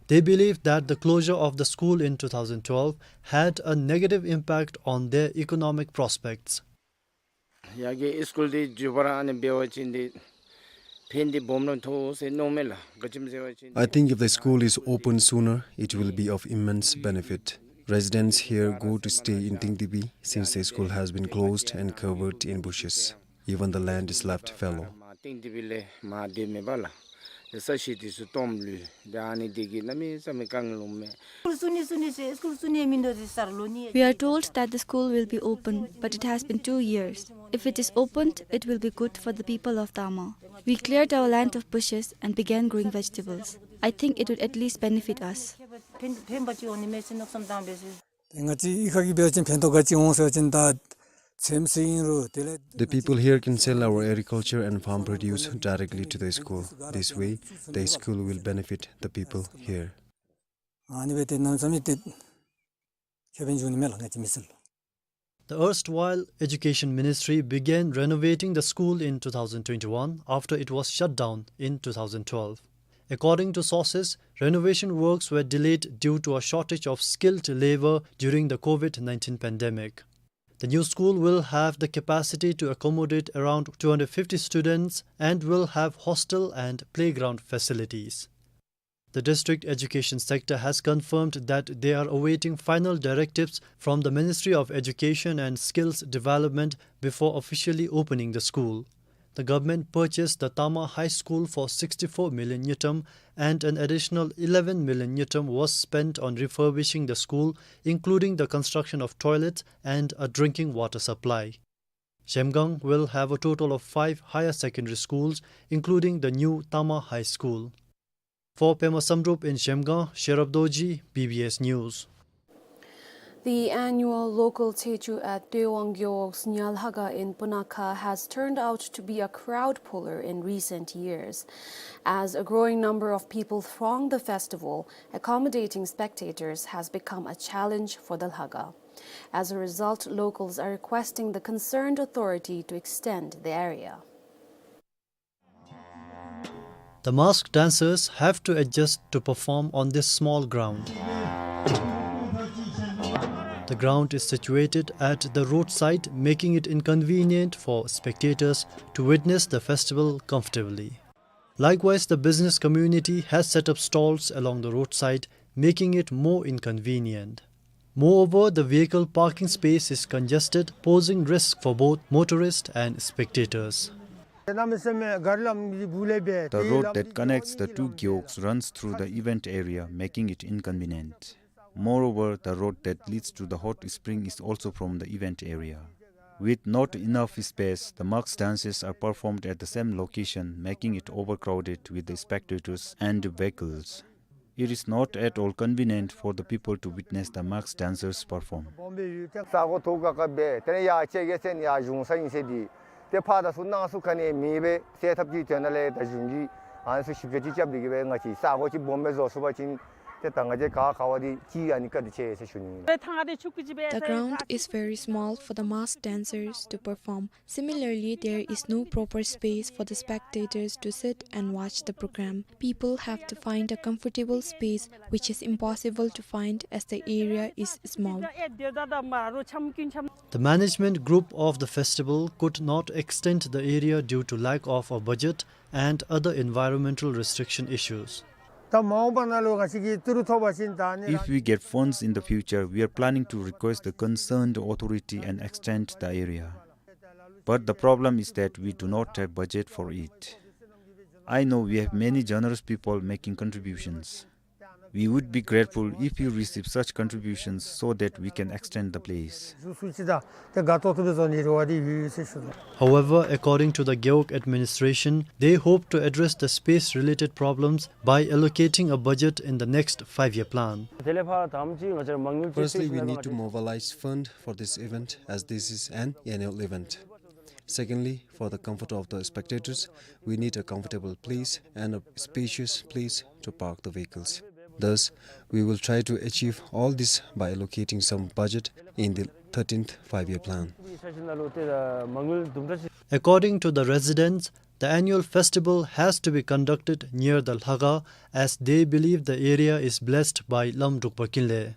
They believe that the closure of the school in two thousand twelve had a negative impact on their economic prospects. ཡ་གི་སི་ཀུལ་འདི་མཇུག་པར་ཨ་ནི་འབད་བ་ཅིན་འདི་ཕན་འདི་སྦོམ་ར་ཐོགས་ཟེར་མནོཝ་མས་ལགས། ག་ཅི་སྨོ་ཟེར་བ་ཅིན། I think if the school is open sooner, it will be of immense benefit. Residents here go to stay in Tingtibi since the school has been closed and covered in bushes. Even the land is left fallow. མ་ཏིང་ཏི་བི་ལས་མ་དེ་མེད་པ་ལགས། ས་གཞི་དེ་ཚུ་སྟོངམ་ལུས། ད་ཨ་ནི་དེ་གིས་གནམ་མེད་ས་མེད་དཀའ་ངལ་འོངམ་མས། We are told that the school will be open, but it has been two years. If it is opened, it will be good for the people of Tama. We cleared our land of bushes and began growing vegetables. I think it would at least benefit us. We are told that the school will be open, but it has been two years. If it is opened, it will be good for the people of Tama. We cleared our land of bushes and began growing vegetables. I think it would at least benefit us. ང་བཅས་ཨི་ཁ་གི་འབད་བ་ཅིན་ཕན་ཐོགས་ག་ཅི་འོང་ཟེར་བ་ཅིན་ད་ཚོདམ་ཟེར་ཨིན་རུང་དེ་ལས། The people here can sell our agriculture and farm produce directly to the school. This way, the school will benefit the people here. ཨ་ནི་སྦེ་ཏེ་གནམ་མེད་ས་མེད་ཏེ་ཁེ་ཕན་བྱུང་ནི་མས་ལགས་ང་བཅས་མི་སེར་ལུ། The erstwhile Education Ministry began renovating the school in two thousand twenty-one after it was shut down in two thousand twelve. According to sources, renovation works were delayed due to a shortage of skilled labor during the COVID nineteen pandemic. The new school will have the capacity to accommodate around two hundred fifty students and will have hostel and playground facilities. The district education sector has confirmed that they are awaiting final directives from the Ministry of Education and Skills Development before officially opening the school. The government purchased the Tama High School for sixty-four million ngultrum, and an additional eleven million ngultrum was spent on refurbishing the school, including the construction of toilets and a drinking water supply. Zhemgang will have a total of five higher secondary schools, including the new Tama High School. For Pema Samdrup in Zhemgang, Sherab Dorji, B B S News. The annual local Tsechu at Tuewang Gyog's Nyalhaga in Punakha has turned out to be a crowd puller in recent years. As a growing number of people throng the festival, accommodating spectators has become a challenge for the Lhaga. As a result, locals are requesting the concerned authority to extend the area. The masked dancers have to adjust to perform on this small ground. The ground is situated at the roadside, making it inconvenient for spectators to witness the festival comfortably. Likewise, the business community has set up stalls along the roadside, making it more inconvenient. Moreover, the vehicle parking space is congested, posing risk for both motorists and spectators. The road that connects the two gewogs runs through the event area, making it inconvenient. Moreover, the road that leads to the hot spring is also from the event area. With not enough space, the masked dances are performed at the same location, making it overcrowded with the spectators and vehicles. It is not at all convenient for the people to witness the masked dancers perform. ས་གོ་ཐོག་ཁ་ཁ་སྦེ་དེ་ནས་ཡར་བཅད་གེ་ཟེར་ཡར་བཟུང་ས་ཨིན་ཟེར་དེ། ཏེ་ཕར་དང་ཚུར་ནང་ཚུ་ག་ནི་མེད་པར་སེལ་ཐབས་ཀྱི་དོན་ལས་ད་གཞུང་གིས་ཨ་ནི་ཚུ་ཞིབ་དཔྱད་ཅིག་རྐྱབ་སྟེ་གི་སྦེ་ང་བཅས་ས་གོ་ཅིག་སྦོམ་སྦེ་བཟོ་ཚུགས་པ་ཅིན་ཏེ་ད་ང་བཅས་ག་ག་བ་འདི་ཅིག་ཨ་ནི་བཀའ་དྲིན་ཆེ་ཟེར་ཞུ་ནི་ཨིན། The ground is very small for the masked dancers to perform. Similarly, there is no proper space for the spectators to sit and watch the program. People have to find a comfortable space, which is impossible to find as the area is small. The management group of the festival could not extend the area due to lack of a budget and other environmental restriction issues. If we get funds in the future, we are planning to request the concerned authority and extend the area. But the problem is that we do not have budget for it. I know we have many generous people making contributions. We would be grateful if you receive such contributions so that we can extend the place. However, according to the Gewog administration, they hope to address the space-related problems by allocating a budget in the next five-year plan. Firstly, we need to mobilize fund for this event, as this is an annual event. Secondly, for the comfort of the spectators, we need a comfortable place and a spacious place to park the vehicles. Thus, we will try to achieve all this by allocating some budget in the thirteenth five-year plan. According to the residents, the annual festival has to be conducted near the Lhakhang, as they believe the area is blessed by Lamdrukba Kinley.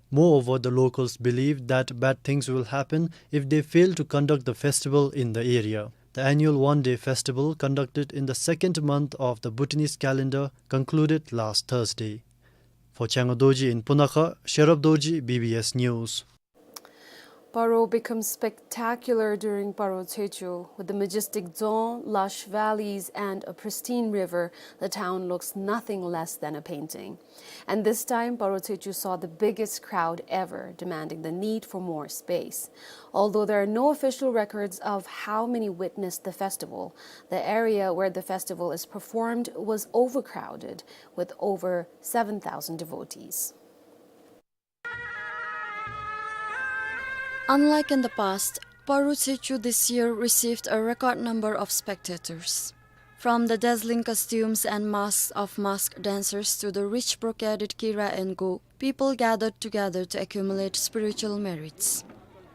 Moreover, the locals believe that bad things will happen if they fail to conduct the festival in the area. The annual one-day festival, conducted in the second month of the Bhutanese calendar, concluded last Thursday. For Changa Dorji in Punakha, Sherab Dorji, B B S News. Paro becomes spectacular during Paro Tsechu. With the majestic Dzong, lush valleys, and a pristine river, the town looks nothing less than a painting. And this time, Paro Tsechu saw the biggest crowd ever, demanding the need for more space. Although there are no official records of how many witnessed the festival, the area where the festival is performed was overcrowded, with over seven thousand devotees. Unlike in the past, Paro Tsechu this year received a record number of spectators. From the dazzling costumes and masks of masked dancers to the rich brocaded kira and go, people gathered together to accumulate spiritual merits.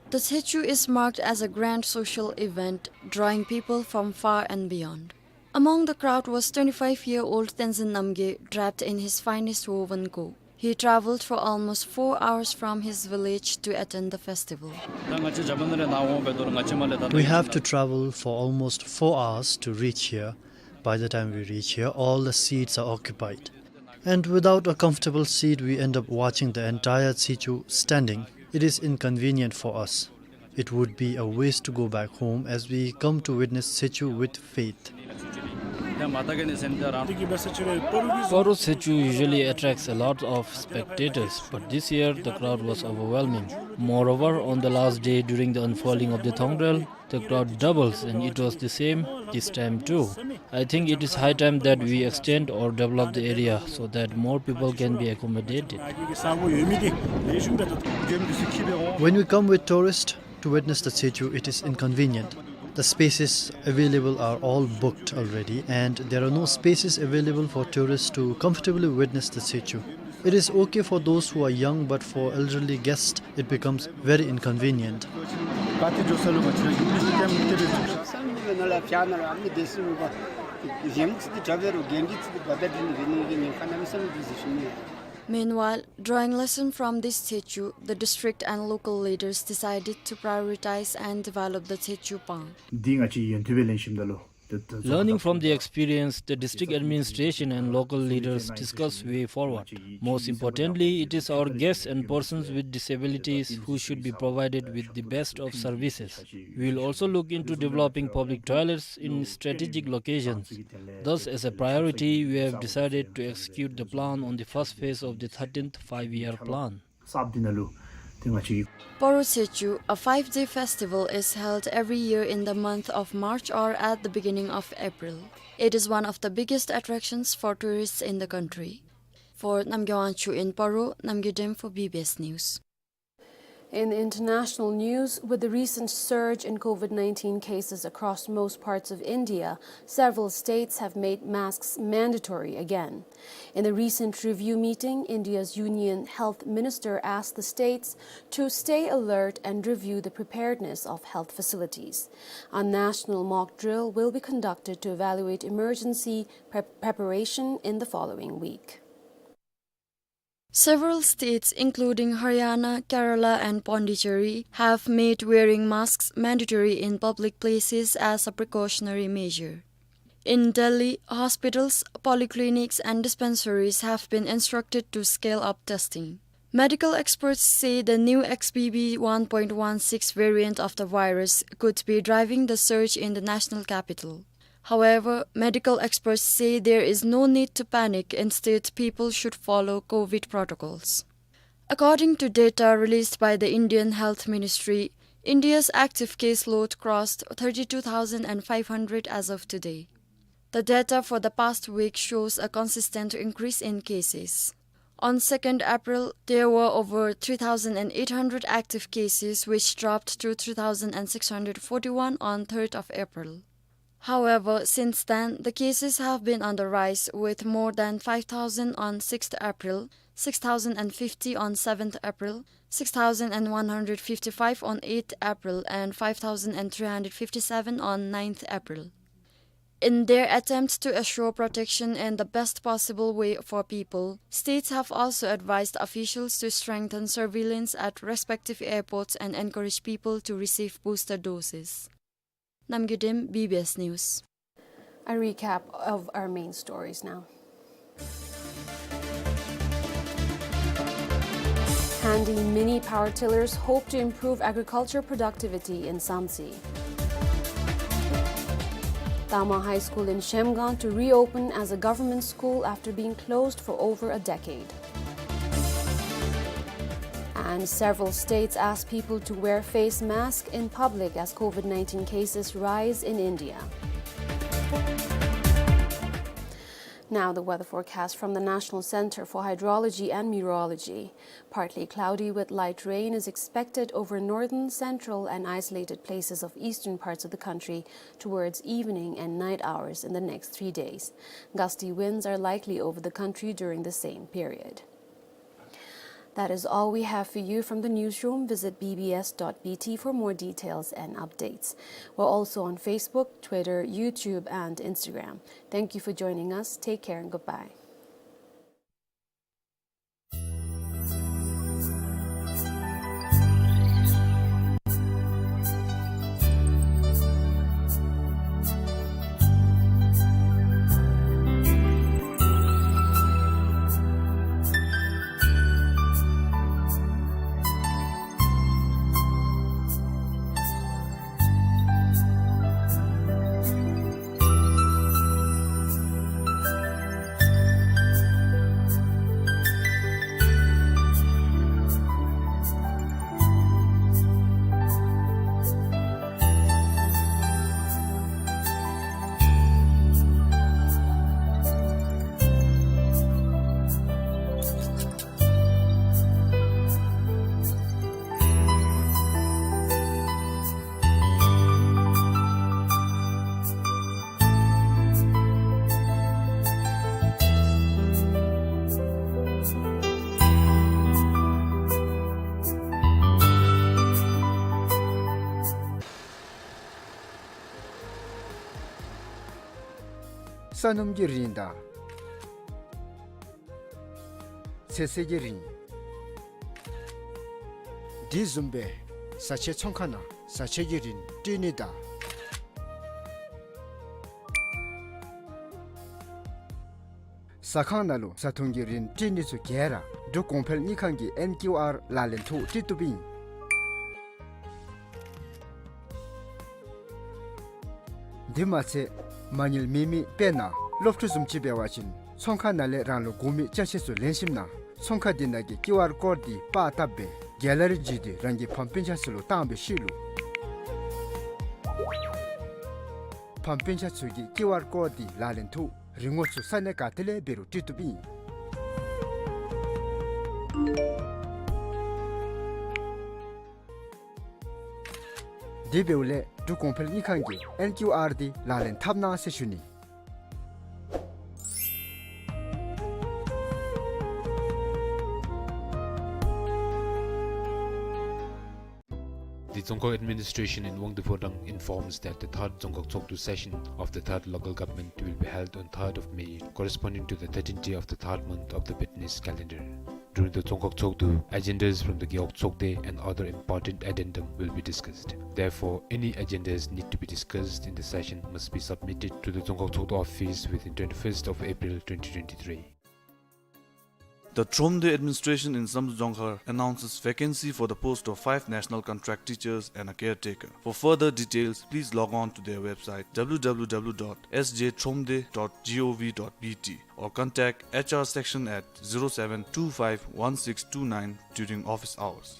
The Tsechu is marked as a grand social event, drawing people from far and beyond. Among the crowd was twenty-five-year-old Tenzin Namgay, draped in his finest woven go. He traveled for almost four hours from his village to attend the festival. We have to travel for almost four hours to reach here. By the time we reach here, all the seats are occupied. And without a comfortable seat, we end up watching the entire Tsechu standing. It is inconvenient for us. It would be a waste to go back home as we come to witness Tsechu with faith. Paro Tsechu usually attracts a lot of spectators, but this year the crowd was overwhelming. Moreover, on the last day during the unfurling of the thongdral, the crowd doubles and it was the same this time too. I think it is high time that we extend or develop the area so that more people can be accommodated. When we come with tourists to witness the Tsechu, it is inconvenient. The spaces available are all booked already, and there are no spaces available for tourists to comfortably witness the Tsechu. It is okay for those who are young, but for elderly guests, it becomes very inconvenient. གཞན་ཚུ་གི་གྲྭ་བ་རུ་རྒན་གྱི་ཚུ་གི་བརྡ་དྲིལ་ནི་རེ་ནི་གི་ཉེན་ཁ་གནམ་མེད་ས་མེད་འདུག་ཟེར་ཞུ་ནི། Meanwhile, drawing lesson from this statue, the district and local leaders decided to prioritize and develop the Teochew Pang. འདི་ང་བཅས་ཡོན་ཐུབ་པའི་ལན་ཞིམ་ད་ལོ། Learning from the experience, the district administration and local leaders discuss way forward. Most importantly, it is our guests and persons with disabilities who should be provided with the best of services. We will also look into developing public toilets in strategic locations. Thus, as a priority, we have decided to execute the plan on the first phase of the thirteenth five-year plan. གསརཔ་འདི་ནང་ལུ་ཏེ་ང་བཅས་Paro Teochew, a five-day festival, is held every year in the month of March or at the beginning of April. It is one of the biggest attractions for tourists in the country. For Namgay Wangchuk in Paro, Namgay Dem for B B S News. In international news, with the recent surge in COVID nineteen cases across most parts of India, several states have made masks mandatory again. In a recent review meeting, India's Union Health Minister asked the states to stay alert and review the preparedness of health facilities. A national mock drill will be conducted to evaluate emergency pre- preparation in the following week. Several states, including Haryana, Kerala, and Pondicherry, have made wearing masks mandatory in public places as a precautionary measure. In Delhi, hospitals, polyclinics, and dispensaries have been instructed to scale up testing. Medical experts say the new X B B one point one six variant of the virus could be driving the surge in the national capital. However, medical experts say there is no need to panic. Instead, people should follow COVID protocols. According to data released by the Indian Health Ministry, India's active caseload crossed thirty-two thousand five hundred as of today. The data for the past week shows a consistent increase in cases. On second April, there were over three thousand eight hundred active cases, which dropped to three thousand six hundred forty-one on third of April. However, since then, the cases have been on the rise, with more than five thousand on sixth April, six thousand fifty on seventh April, six thousand one hundred fifty-five on eighth April, and five thousand three hundred fifty-seven on ninth April. In their attempt to assure protection in the best possible way for people, states have also advised officials to strengthen surveillance at respective airports and encourage people to receive booster doses. Namgay Dem, B B S News. A recap of our main stories now. Handy mini power tillers hope to improve agriculture productivity in Samtse. Tama High School in Shemgang to reopen as a government school after being closed for over a decade. And several states ask people to wear face mask in public as COVID nineteen cases rise in India. Now the weather forecast from the National Center for Hydrology and Meteorology. Partly cloudy with light rain is expected over northern, central, and isolated places of eastern parts of the country towards evening and night hours in the next three days. Gusty winds are likely over the country during the same period. That is all we have for you from the newsroom. Visit B B S dot B T for more details and updates. We're also on Facebook, Twitter, YouTube, and Instagram. Thank you for joining us. Take care and goodbye. ས་སྣུམ་གྱི་རིན་དང་ཚོད་བསྲེ་གི་རིན། དེ་བཟུམ་སྦེ་བཟའ་ཆས་ཚོང་ཁང་ནང་བཟའ་ཆས་ཀྱི་རིན་སྤྲོད་ནི་དང་། ཟ་ཁང་ནང་ལུ་བཟའ་འཐུང་གི་རིན་སྤྲོད་ནི་ཚུ་ག་ར་འབྲུག་གོང་འཕེལ་དངུལ་ཁང་གི་ཨེན་ཀིའུ་ཨར་ལག་ལེན་ཐོག་སྤྲོད་བཏུབ་ཨིན། དེ་མ་ཚད་མ་དངུལ་མེད་མི་དཔེར་ན་སློབ་ཕྲུག་བཟུམ་ཅིག་འབད་བ་ཅིན་ཚོང་ཁང་ནང་ལས་རང་ལུ་དགོ་མི་ཅ་ཆས་ཚུ་ལེན་ཞིནམ་ན་ཚོང་ཁང་དེ་ནང་གི་ཀིའུ་ཨར་ཀོཌ་དེ་པར་བཏབ་སྦེ་གེ་ལ་རི་བརྒྱུད་དེ་རང་གི་ཕམ་སྤུན་ཆ་ཚུ་ལུ་བཏང་བའི་ཤུལ་ལུ་ཕམ་སྤུན་ཆ་ཚུ་གིས་ཀིའུ་ཨར་ཀོཌ་དེ་ལག་ལེན་ཐོག་རིན་གོང་ཚུ་ས་གནས་ག་ཏེ་ལས་འབད་རུང་སྤྲོད་བཏུབ་ཨིན། དེ་འབདཝ་ལས་འབྲུག་གོང་འཕེལ་དངུལ་ཁང་གི་ཨེན་ཀིའུ་ཨར་དེ་ལག་ལེན་འཐབ་གནང་ཟེར་ཞུ་ནི། The Dzongkhag Administration in Wangdue Phodrang informs that the third Dzongkhag Tshogdu session of the third local government will be held on third of May, corresponding to the thirteenth day of the third month of the Bhutanese calendar. During the Dzongkhag Tshogdu, agendas from the Gewog Tshogde and other important addendum will be discussed. Therefore, any agendas need to be discussed in the session must be submitted to the Dzongkhag Tshogdu office within twenty-first of April twenty twenty-three. The Thromde administration in Samdrup Dzongkhag announces vacancy for the post of five national contract teachers and a caretaker. For further details, please log on to their website, w w w dot s j thromde dot g o v dot b t, or contact H R section at zero seven two five one six two nine during office hours.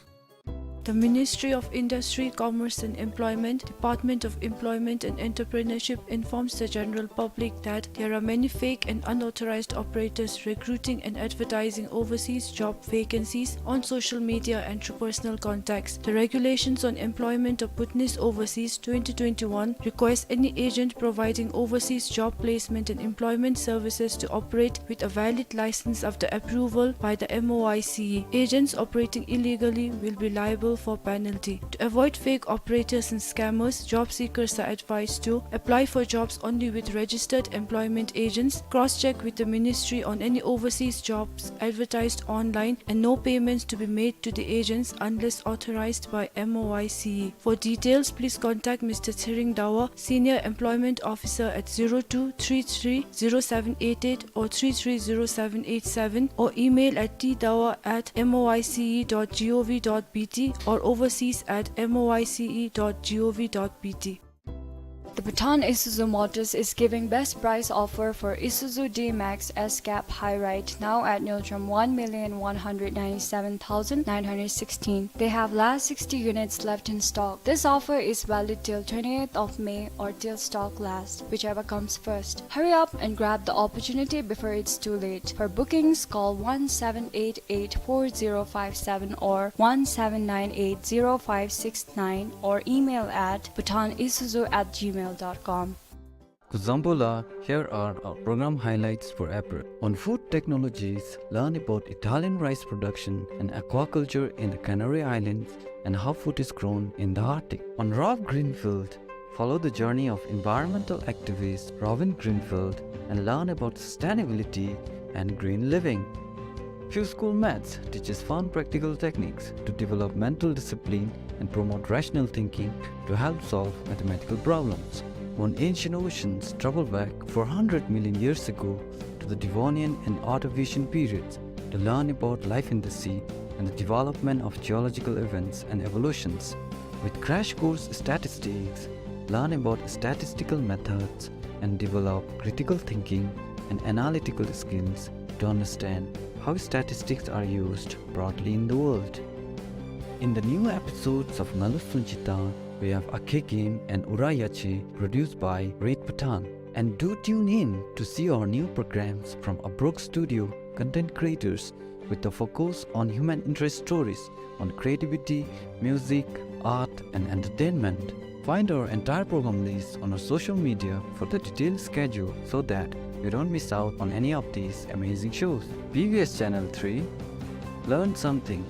The Ministry of Industry, Commerce and Employment, Department of Employment and Entrepreneurship informs the general public that there are many fake and unauthorized operators recruiting and advertising overseas job vacancies on social media and through personal contacts. The regulations on employment of Bhutanese overseas twenty twenty-one requires any agent providing overseas job placement and employment services to operate with a valid license after approval by the M O I C E. Agents operating illegally will be liable for penalty. To avoid fake operators and scammers, job seekers are advised to apply for jobs only with registered employment agents, cross-check with the ministry on any overseas jobs advertised online, and no payments to be made to the agents unless authorized by M O I C E. For details, please contact Mister Tshering Dawa, Senior Employment Officer, at zero two three three zero seven eight eight or three three zero seven eight seven, or email at t dawa at m o i c e dot g o v dot b t or overseas at m o i c e dot g o v dot b t. The Bhutan Isuzu Motors is giving best price offer for Isuzu D-Max S-Cab High Ride now at Ngultrum one million one hundred ninety-seven thousand nine hundred sixteen. They have last sixty units left in stock. This offer is valid till twentieth of May or till stock last, whichever comes first. Hurry up and grab the opportunity before it's too late. For bookings, call one seven eight eight four zero five seven or one seven nine eight zero five six nine or email at bhutanisuzu at gmail dot com. Kuzuzangpo la, here are our program highlights for April. On food technologies, learn about Italian rice production and aquaculture in the Canary Islands and how food is grown in the Arctic. On Ralph Greenfield, follow the journey of environmental activist Robin Greenfield and learn about sustainability and green living. Few School Maths teaches fun practical techniques to develop mental discipline and promote rational thinking to help solve mathematical problems. On Ancient Oceans, travel back four hundred million years ago to the Devonian and Ordovician periods to learn about life in the sea and the development of geological events and evolutions. With Crash Course Statistics, learn about statistical methods and develop critical thinking and analytical skills to understand how statistics are used broadly in the world. In the new episodes of Ngalu Sunchita, we have Akhe Game and Ura Yache, produced by Red Bhutan. And do tune in to see our new programs from Abrok Studio content creators with a focus on human interest stories on creativity, music, art, and entertainment. Find our entire program list on our social media for the detailed schedule so that you don't miss out on any of these amazing shows. B B S Channel three, learn something.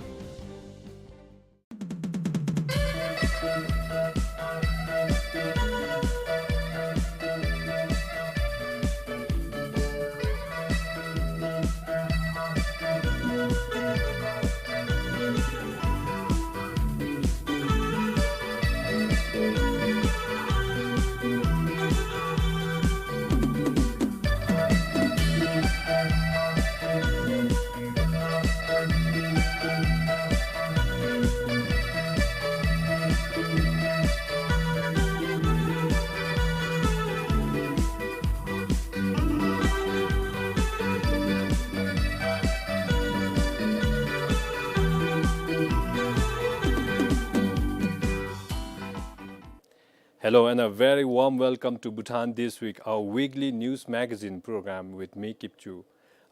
Hello and a very warm welcome to Bhutan This Week, our weekly news magazine program with me, Kipchu.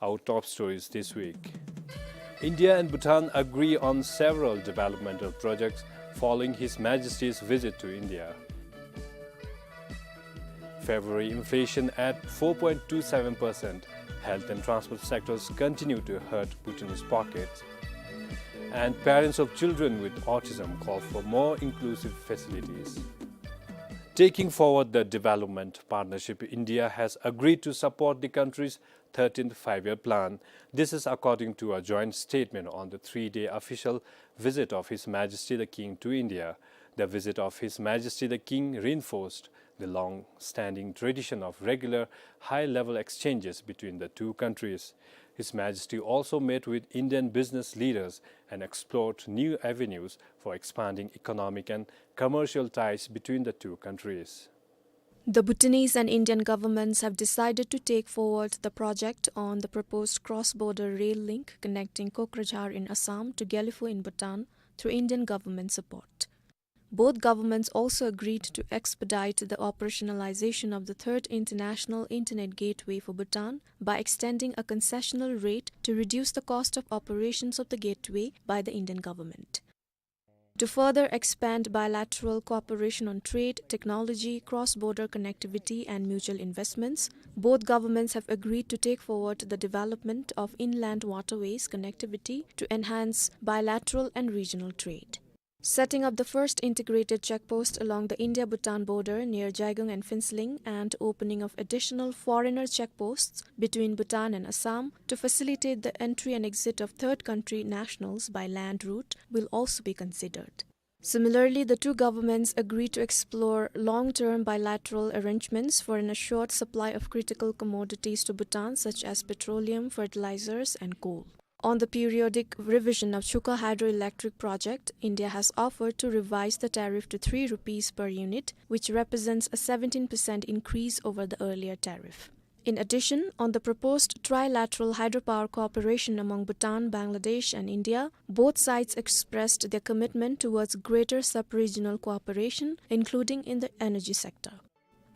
Our top stories this week. India and Bhutan agree on several developmental projects following His Majesty's visit to India. February inflation at four point two seven percent. Health and transport sectors continue to hurt Bhutanese pockets. And parents of children with autism call for more inclusive facilities. Taking forward the development partnership, India has agreed to support the country's thirteenth Five-Year Plan. This is according to a joint statement on the three-day official visit of His Majesty the King to India. The visit of His Majesty the King reinforced the long-standing tradition of regular high-level exchanges between the two countries. His Majesty also met with Indian business leaders and explored new avenues for expanding economic and commercial ties between the two countries. The Bhutanese and Indian governments have decided to take forward the project on the proposed cross-border rail link connecting Kokrajhar in Assam to Gelephu in Bhutan through Indian government support. Both governments also agreed to expedite the operationalization of the third international internet gateway for Bhutan by extending a concessional rate to reduce the cost of operations of the gateway by the Indian government. To further expand bilateral cooperation on trade, technology, cross-border connectivity, and mutual investments, both governments have agreed to take forward the development of inland waterways connectivity to enhance bilateral and regional trade. Setting up the first integrated checkpost along the India-Bhutan border near Jaigung and Phuentsholing and opening of additional foreigner checkposts between Bhutan and Assam to facilitate the entry and exit of third country nationals by land route will also be considered. Similarly, the two governments agreed to explore long-term bilateral arrangements for an assured supply of critical commodities to Bhutan, such as petroleum, fertilizers, and coal. On the periodic revision of Chuka Hydroelectric Project, India has offered to revise the tariff to three rupees per unit, which represents a seventeen percent increase over the earlier tariff. In addition, on the proposed trilateral hydropower cooperation among Bhutan, Bangladesh, and India, both sides expressed their commitment towards greater sub-regional cooperation, including in the energy sector.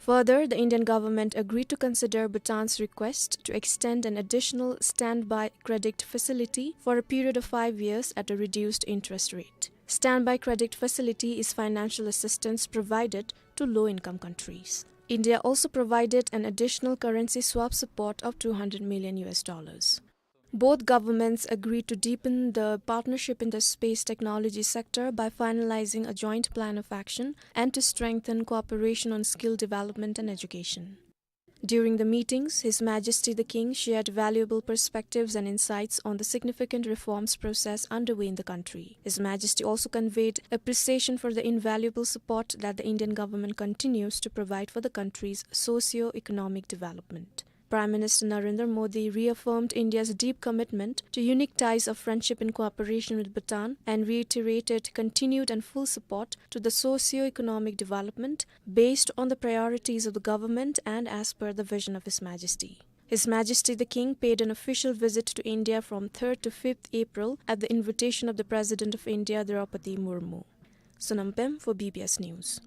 Further, the Indian government agreed to consider Bhutan's request to extend an additional standby credit facility for a period of five years at a reduced interest rate. Standby credit facility is financial assistance provided to low-income countries. India also provided an additional currency swap support of two hundred million U S dollars. Both governments agreed to deepen the partnership in the space technology sector by finalizing a joint plan of action and to strengthen cooperation on skill development and education. During the meetings, His Majesty the King shared valuable perspectives and insights on the significant reforms process underway in the country. His Majesty also conveyed appreciation for the invaluable support that the Indian government continues to provide for the country's socio-economic development. Prime Minister Narendra Modi reaffirmed India's deep commitment to unique ties of friendship and cooperation with Bhutan and reiterated continued and full support to the socio-economic development based on the priorities of the government and as per the vision of His Majesty. His Majesty the King paid an official visit to India from third to fifth April at the invitation of the President of India, Draupadi Murmu. Sonam Pem for B B S News.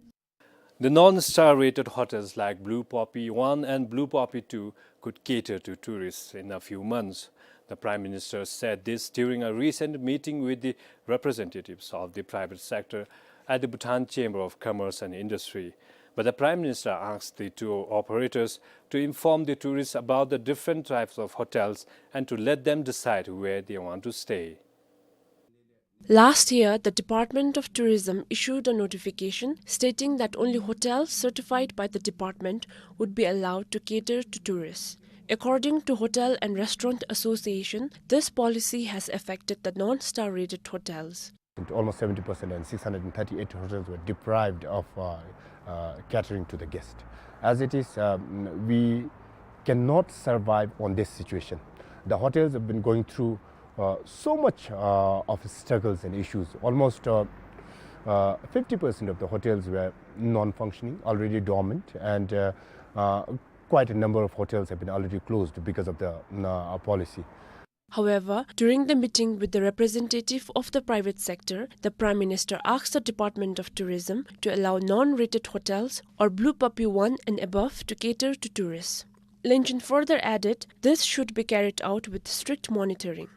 The non-star rated hotels like Blue Poppy One and Blue Poppy Two could cater to tourists in a few months. The Prime Minister said this during a recent meeting with the representatives of the private sector at the Bhutan Chamber of Commerce and Industry. But the Prime Minister asked the tour operators to inform the tourists about the different types of hotels and to let them decide where they want to stay. Last year, the Department of Tourism issued a notification stating that only hotels certified by the department would be allowed to cater to tourists. According to Hotel and Restaurant Association, this policy has affected the non-star rated hotels. Almost seventy percent and six hundred and thirty-eight hotels were deprived of, uh, uh, catering to the guest. As it is, um, we cannot survive on this situation. The hotels have been going through, uh, so much, uh, of struggles and issues. Almost, uh, uh, fifty percent of the hotels were non-functioning, already dormant, and, uh, uh, quite a number of hotels have been already closed because of the, uh, policy. However, during the meeting with the representative of the private sector, the Prime Minister asked the Department of Tourism to allow non-rated hotels or Blue Puppy one and above to cater to tourists. Lengjun further added, this should be carried out with strict monitoring.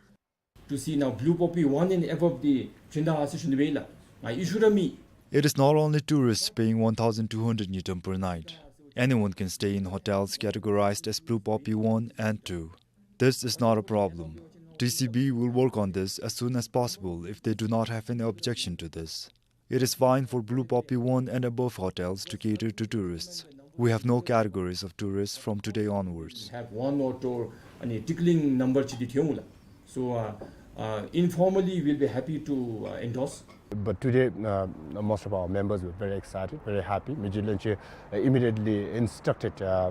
To see now Blue Puppy one and above the chinda hasi shundu bela. I issued a me. It is not only tourists paying one thousand two hundred ngultrum per night. Anyone can stay in hotels categorized as Blue Puppy one and two. This is not a problem. T C B will work on this as soon as possible if they do not have any objection to this. It is fine for Blue Puppy one and above hotels to cater to tourists. We have no categories of tourists from today onwards. Have one or two, any tickling number chi di thiyong la. So, uh, uh, informally, we'll be happy to, uh, endorse. But today, uh, most of our members were very excited, very happy. Mijilunche, uh, immediately instructed, uh,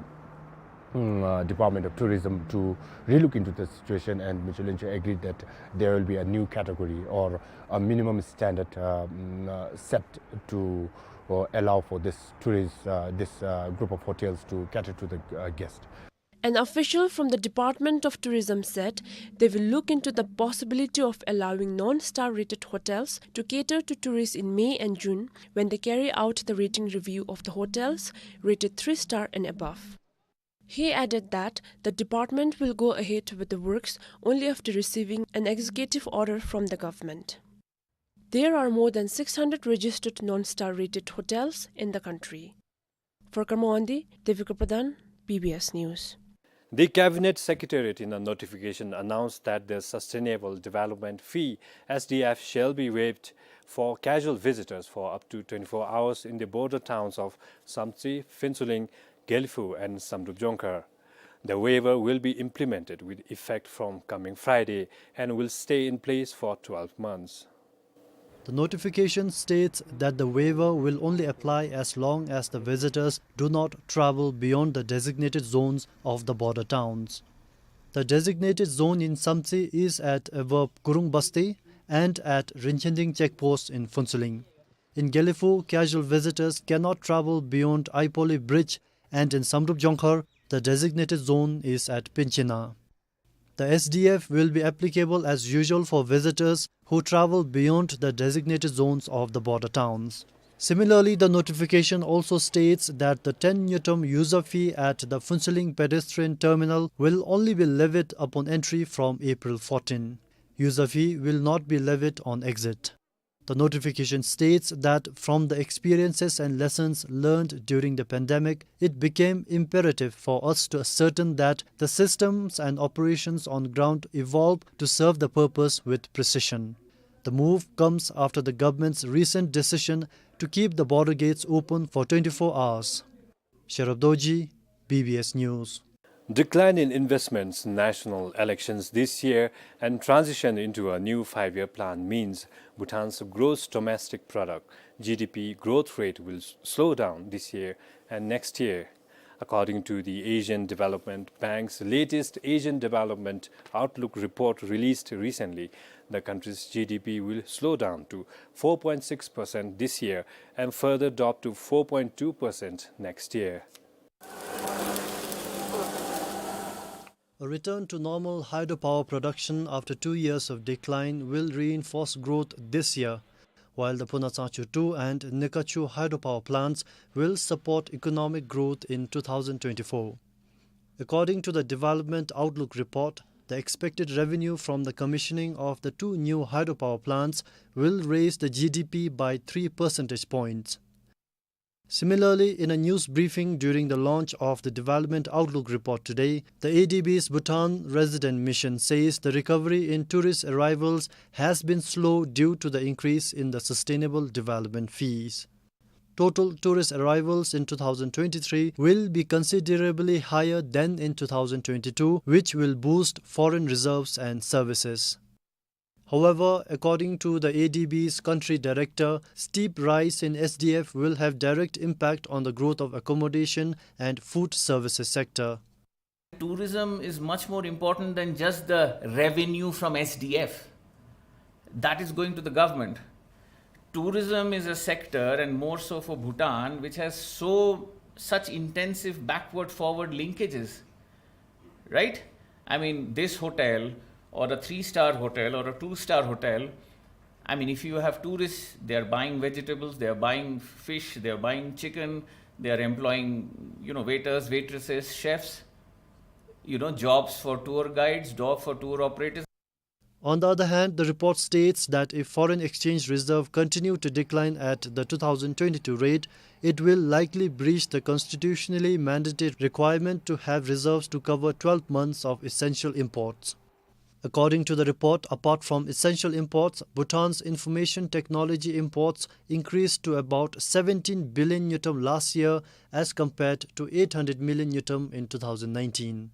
mm, uh, Department of Tourism to relook into the situation, and Mijilunche agreed that there will be a new category or a minimum standard, uh, mm, uh, set to, uh, allow for this tourist, uh, this, uh, group of hotels to cater to the, uh, guest. An official from the Department of Tourism said they will look into the possibility of allowing non-star rated hotels to cater to tourists in May and June when they carry out the rating review of the hotels rated three star and above. He added that the department will go ahead with the works only after receiving an executive order from the government. There are more than six hundred registered non-star rated hotels in the country. For Karma Wangdi, Devika Pradhan, B B S News. The Cabinet Secretariat in a notification announced that the Sustainable Development Fee, S D F, shall be waived for casual visitors for up to twenty-four hours in the border towns of Samtse, Phuentsholing, Gelephu and Samdrup Jongkhar. The waiver will be implemented with effect from coming Friday and will stay in place for twelve months. The notification states that the waiver will only apply as long as the visitors do not travel beyond the designated zones of the border towns. The designated zone in Samtse is at Avop Gurung Basti and at Rinkhending checkpost in Phuentsholing. In Gelephu, casual visitors cannot travel beyond Aipoli Bridge, and in Samdrup Jongkhar, the designated zone is at Penchina. The S D F will be applicable as usual for visitors who travel beyond the designated zones of the border towns. Similarly, the notification also states that the ten ngultrum user fee at the Phuentsholing pedestrian terminal will only be levied upon entry from April fourteen. User fee will not be levied on exit. The notification states that from the experiences and lessons learned during the pandemic, it became imperative for us to ascertain that the systems and operations on ground evolve to serve the purpose with precision. The move comes after the government's recent decision to keep the border gates open for twenty-four hours. Sherab Dorji, B B S News. Decline in investments, national elections this year, and transition into a new five-year plan means Bhutan's gross domestic product, G D P, growth rate will s-, slow down this year and next year. According to the Asian Development Bank's latest Asian Development Outlook report released recently, the country's G D P will slow down to four point six percent this year and further drop to four point two percent next year. A return to normal hydropower production after two years of decline will reinforce growth this year, while the Phunatsangchu two and Nekachu hydropower plants will support economic growth in two thousand twenty-four. According to the Development Outlook report, the expected revenue from the commissioning of the two new hydropower plants will raise the G D P by three percentage points. Similarly, in a news briefing during the launch of the Development Outlook report today, the A D B's Bhutan Resident Mission says the recovery in tourist arrivals has been slow due to the increase in the sustainable development fees. Total tourist arrivals in two thousand twenty-three will be considerably higher than in two thousand twenty-two, which will boost foreign reserves and services. However, according to the A D B's country director, steep rise in S D F will have direct impact on the growth of accommodation and food services sector. Tourism is much more important than just the revenue from S D F. That is going to the government. Tourism is a sector, and more so for Bhutan, which has so, such intensive backward forward linkages, right? I mean, this hotel or a three-star hotel or a two-star hotel, I mean, if you have tourists, they are buying vegetables, they are buying fish, they are buying chicken, they are employing, you know, waiters, waitresses, chefs, you know, jobs for tour guides, job for tour operators. On the other hand, the report states that if foreign exchange reserve continue to decline at the two thousand twenty-two rate, it will likely breach the constitutionally mandated requirement to have reserves to cover twelve months of essential imports. According to the report, apart from essential imports, Bhutan's information technology imports increased to about seventeen billion ngultrum last year as compared to eight hundred million ngultrum in two thousand nineteen.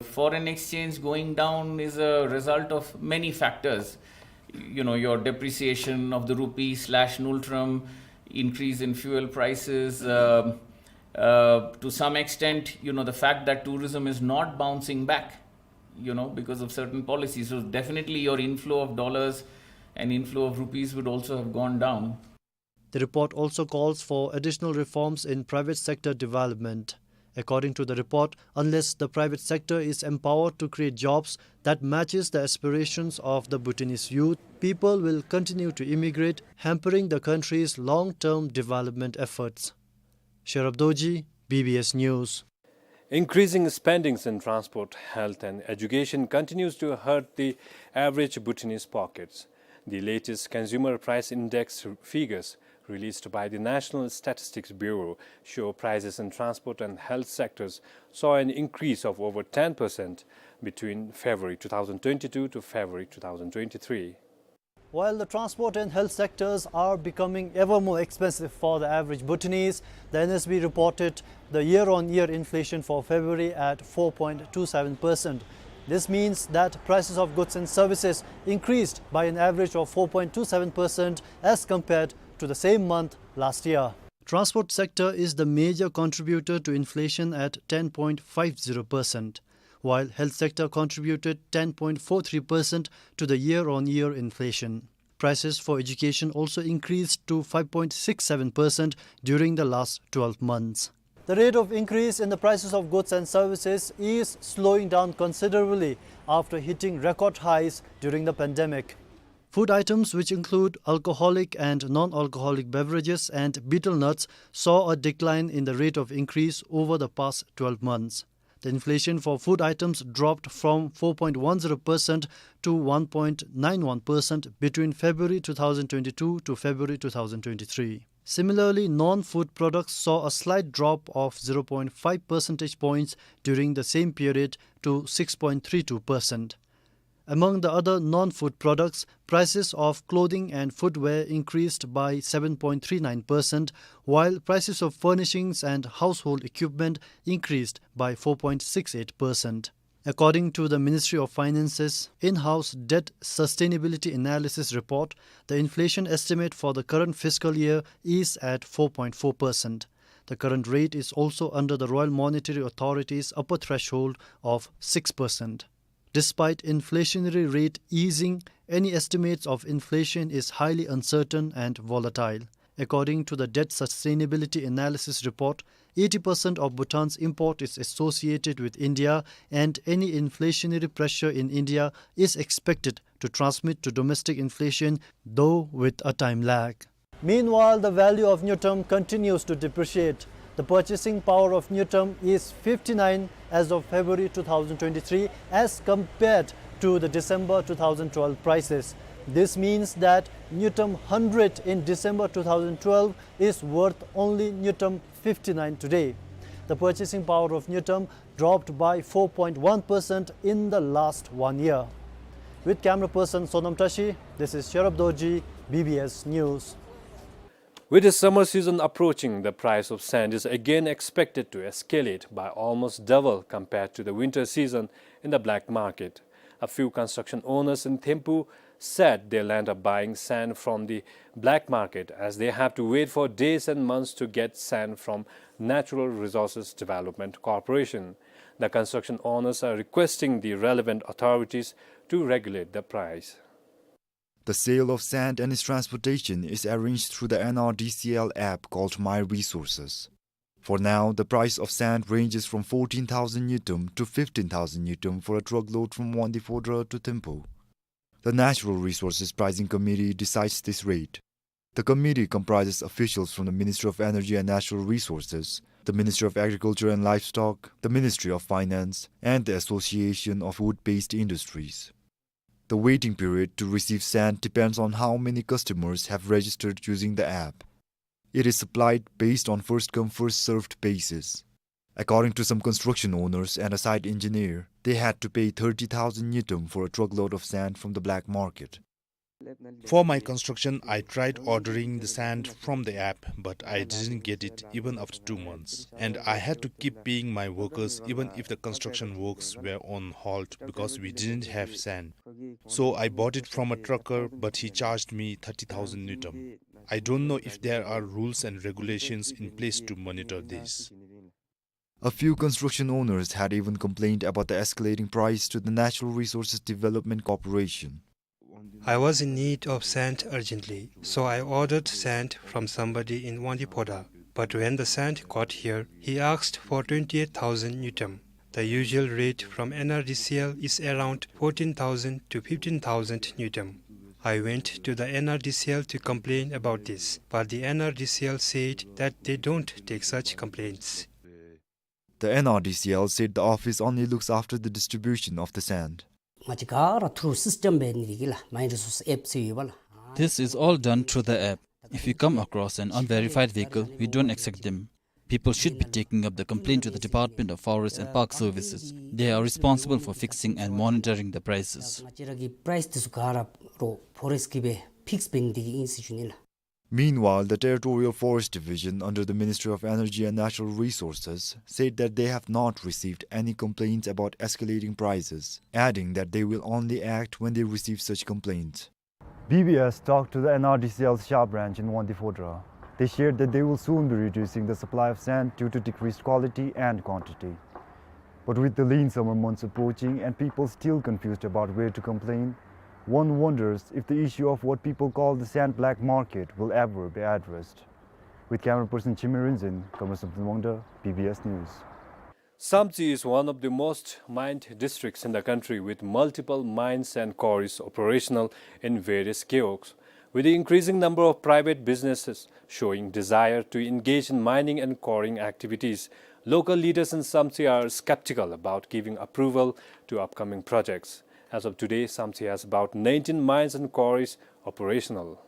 Foreign exchange going down is a result of many factors. You know, your depreciation of the rupee slash ngultrum, increase in fuel prices, uh, uh, to some extent, you know, the fact that tourism is not bouncing back, you know, because of certain policies. So definitely your inflow of dollars and inflow of rupees would also have gone down. The report also calls for additional reforms in private sector development. According to the report, unless the private sector is empowered to create jobs that matches the aspirations of the Bhutanese youth, people will continue to immigrate, hampering the country's long-term development efforts. Sherab Dorji, B B S News. Increasing spendings in transport, health and education continues to hurt the average Bhutanese pockets. The latest Consumer Price Index figures released by the National Statistics Bureau show prices in transport and health sectors saw an increase of over ten percent between February two thousand twenty-two to February two thousand twenty-three. While the transport and health sectors are becoming ever more expensive for the average Bhutanese, the N S B reported the year-on-year inflation for February at four point two seven percent. This means that prices of goods and services increased by an average of four point two seven percent as compared to the same month last year. Transport sector is the major contributor to inflation at ten point five zero percent, while health sector contributed ten point four three percent to the year-on-year inflation. Prices for education also increased to five point six seven percent during the last twelve months. The rate of increase in the prices of goods and services is slowing down considerably after hitting record highs during the pandemic. Food items, which include alcoholic and non-alcoholic beverages and betel nuts, saw a decline in the rate of increase over the past twelve months. The inflation for food items dropped from four point one zero percent to one point nine one percent between February two thousand twenty-two to February two thousand twenty-three. Similarly, non-food products saw a slight drop of zero point five percentage points during the same period to six point three two percent. Among the other non-food products, prices of clothing and footwear increased by seven point three nine percent, while prices of furnishings and household equipment increased by four point six eight percent. According to the Ministry of Finance's in-house debt sustainability analysis report, the inflation estimate for the current fiscal year is at four point four percent. The current rate is also under the Royal Monetary Authority's upper threshold of six percent. Despite inflationary rate easing, any estimates of inflation is highly uncertain and volatile. According to the Debt Sustainability Analysis Report, eighty percent of Bhutan's import is associated with India, and any inflationary pressure in India is expected to transmit to domestic inflation, though with a time lag. Meanwhile, the value of ngultrum continues to depreciate. The purchasing power of ngultrum is fifty-nine as of February two thousand twenty-three, as compared to the December two thousand twelve prices. This means that ngultrum hundred in December two thousand twelve is worth only ngultrum fifty-nine today. The purchasing power of ngultrum dropped by four point one percent in the last one year. With camera person Sonam Tashi, this is Sherab Dorji, B B S News. With the summer season approaching, the price of sand is again expected to escalate by almost double compared to the winter season in the black market. A few construction owners in Thimphu said they'll end up buying sand from the black market, as they have to wait for days and months to get sand from Natural Resources Development Corporation. The construction owners are requesting the relevant authorities to regulate the price. The sale of sand and its transportation is arranged through the N R D C L app called My Resources. For now, the price of sand ranges from fourteen thousand ngultrum to fifteen thousand ngultrum for a truckload from Wangdue Phodrang to Thimphu. The Natural Resources Pricing Committee decides this rate. The committee comprises officials from the Ministry of Energy and Natural Resources, the Ministry of Agriculture and Livestock, the Ministry of Finance, and the Association of Wood-Based Industries. The waiting period to receive sand depends on how many customers have registered using the app. It is supplied based on first come, first served basis. According to some construction owners and a site engineer, they had to pay thirty thousand ngultrum for a truckload of sand from the black market. For my construction, I tried ordering the sand from the app, but I didn't get it even after two months. And I had to keep paying my workers even if the construction works were on halt because we didn't have sand. So I bought it from a trucker, but he charged me thirty thousand ngultrum. I don't know if there are rules and regulations in place to monitor this. A few construction owners had even complained about the escalating price to the Natural Resources Development Corporation. I was in need of sand urgently, so I ordered sand from somebody in Wangdue Phodrang. But when the sand got here, he asked for twenty-eight thousand ngultrum. The usual rate from N R D C L is around fourteen thousand to fifteen thousand ngultrum. I went to the N R D C L to complain about this, but the N R D C L said that they don't take such complaints. The N R D C L said the office only looks after the distribution of the sand. ང་བཅས་ག་ར་through system འབད་ནི་འདི་གིས་ལགས། Mine Resource app ཟེར་ཡོད་པ་ལགས། This is all done through the app. If we come across an unverified vehicle, we don't accept them. People should be taking up the complaint to the Department of Forest and Park Services. They are responsible for fixing and monitoring the prices. ང་བཅས་ར་གི་price འདི་ཚུ་ག་ར་རོགས་forest གིས་སྦེ་fix འབད་ནི་འདི་གིས་ཨིན་ཟེར་ཞུ་ནི་ལགས། Meanwhile, the Territorial Forest Division under the Ministry of Energy and Natural Resources said that they have not received any complaints about escalating prices, adding that they will only act when they receive such complaints. B B S talked to the N R D C L's Sha branch in Wangdue Phodrang. They shared that they will soon be reducing the supply of sand due to decreased quality and quantity. But with the lean summer months approaching and people still confused about where to complain, one wonders if the issue of what people call the sand black market will ever be addressed. With camera person Chimir Rinzin, Comrade Samson Wangda, B B S News. Samtse is one of the most mined districts in the country, with multiple mines and quarries operational in various gewogs. With the increasing number of private businesses showing desire to engage in mining and quarrying activities, local leaders in Samtse are skeptical about giving approval to upcoming projects. As of today, Samtse has about nineteen mines and quarries operational.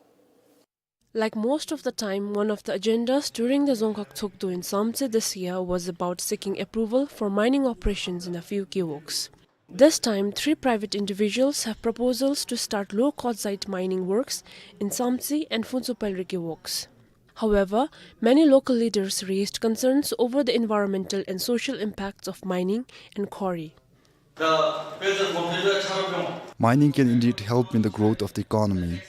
Like most of the time, one of the agendas during the Dzongkhag Tshogdu in Samtse this year was about seeking approval for mining operations in a few gewogs. This time, three private individuals have proposals to start low quartzite mining works in Samtse and Phuntsho Pailri gewogs. However, many local leaders raised concerns over the environmental and social impacts of mining and quarry. Mining can indeed help in the growth of the economy,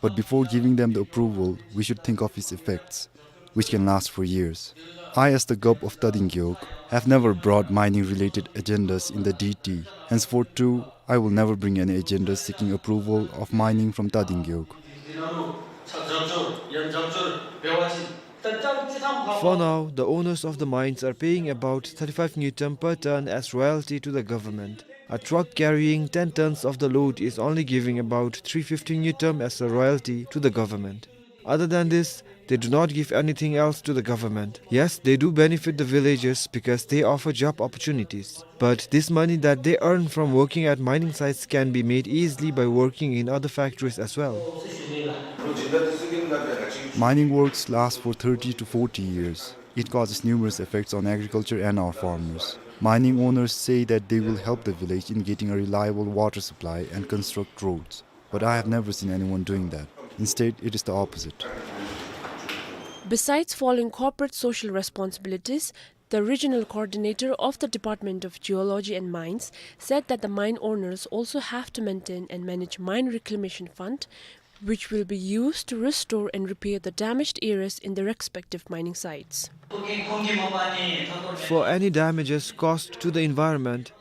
but before giving them the approval, we should think of its effects, which can last for years. I, as the Gup of Tading Gewog, have never brought mining-related agendas in the D T. Henceforth too, I will never bring any agendas seeking approval of mining from Tading Gewog. For now, the owners of the mines are paying about thirty-five ngultrum per ton as royalty to the government. A truck carrying ten tons of the load is only giving about three fifty ngultrum as a royalty to the government. Other than this, they do not give anything else to the government. Yes, they do benefit the villagers because they offer job opportunities. But this money that they earn from working at mining sites can be made easily by working in other factories as well. Mining works last for thirty to forty years. It causes numerous effects on agriculture and our farmers. Mining owners say that they will help the village in getting a reliable water supply and construct roads. But I have never seen anyone doing that. Instead, it is the opposite. Besides following corporate social responsibilities, the regional coordinator of the Department of Geology and Mines said that the mine owners also have to maintain and manage mine reclamation fund, which will be used to restore and repair the damaged areas in the respective mining sites. For any damages caused to the environment,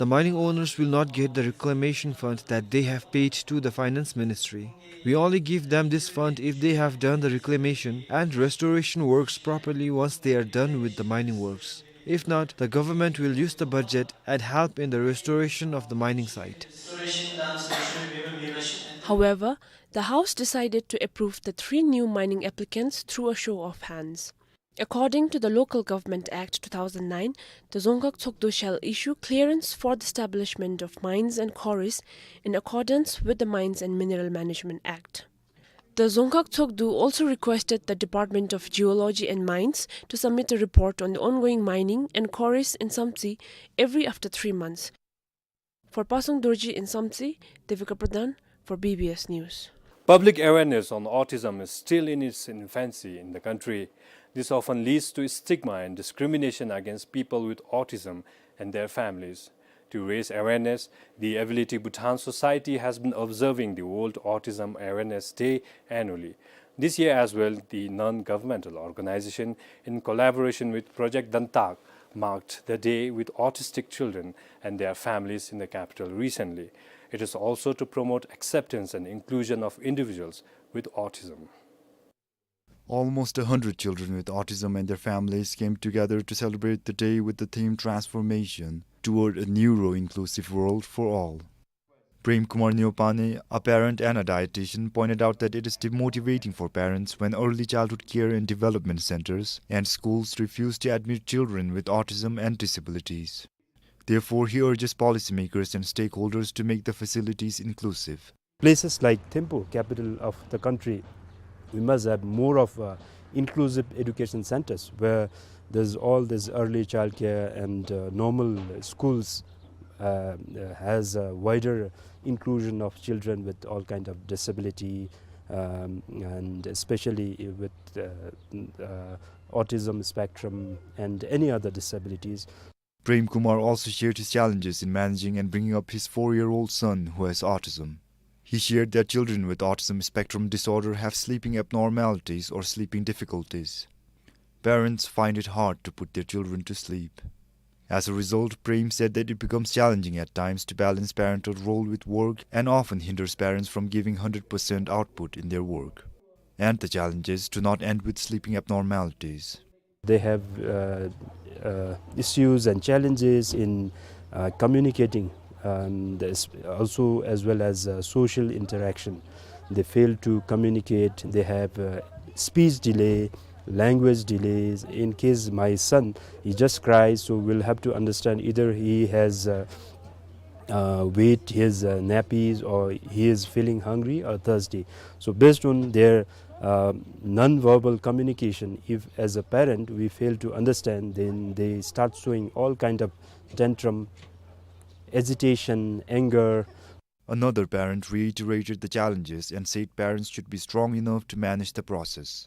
The mining owners will not get the reclamation fund that they have paid to the finance ministry. We only give them this fund if they have done the reclamation and restoration works properly once they are done with the mining works. If not, the government will use the budget and help in the restoration of the mining site. However, the House decided to approve the three new mining applicants through a show of hands. According to the Local Government Act two thousand nine, the Dzongkhag Tshogdu shall issue clearance for the establishment of mines and quarries in accordance with the Mines and Mineral Management Act. The Dzongkhag Tshogdu also requested the Department of Geology and Mines to submit a report on the ongoing mining and quarries in Samtse every after three months. For Pasang Dorji in Samtse, Devika Pradhan for B B S News. Public awareness on autism is still in its infancy in the country. This often leads to stigma and discrimination against people with autism and their families. To raise awareness, the Ability Bhutan Society has been observing the World Autism Awareness Day annually. This year as well, the non-governmental organization, in collaboration with Project Dantak, marked the day with autistic children and their families in the capital recently. It is also to promote acceptance and inclusion of individuals with autism. Almost a hundred children with autism and their families came together to celebrate the day with the theme Transformation Toward a Neuro-Inclusive World for All. Prem Kumar Neopane, a parent and a dietitian, pointed out that it is demotivating for parents when early childhood care and development centers and schools refuse to admit children with autism and disabilities. Therefore, he urges policymakers and stakeholders to make the facilities inclusive. Places like Thimphu, capital of the country, we must have more of, uh, inclusive education centers where there's all this early childcare and, uh, normal schools, uh, uh, has a wider inclusion of children with all kind of disability, um, and especially with, uh, uh, autism spectrum and any other disabilities. Prem Kumar also shared his challenges in managing and bringing up his four-year-old son who has autism. He shared that children with autism spectrum disorder have sleeping abnormalities or sleeping difficulties. Parents find it hard to put their children to sleep. As a result, Prem said that it becomes challenging at times to balance parental role with work and often hinders parents from giving hundred percent output in their work. And the challenges do not end with sleeping abnormalities. They have, uh, uh, issues and challenges in, uh, communicating, and this also as well as, uh, social interaction. They fail to communicate. They have, uh, speech delay, language delays. In case my son, he just cries, so we'll have to understand either he has, uh, uh, wet his, uh, nappies, or he is feeling hungry or thirsty. So based on their, uh, non-verbal communication, if as a parent we fail to understand, then they start showing all kind of tantrum, agitation, anger. Another parent reiterated the challenges and said parents should be strong enough to manage the process.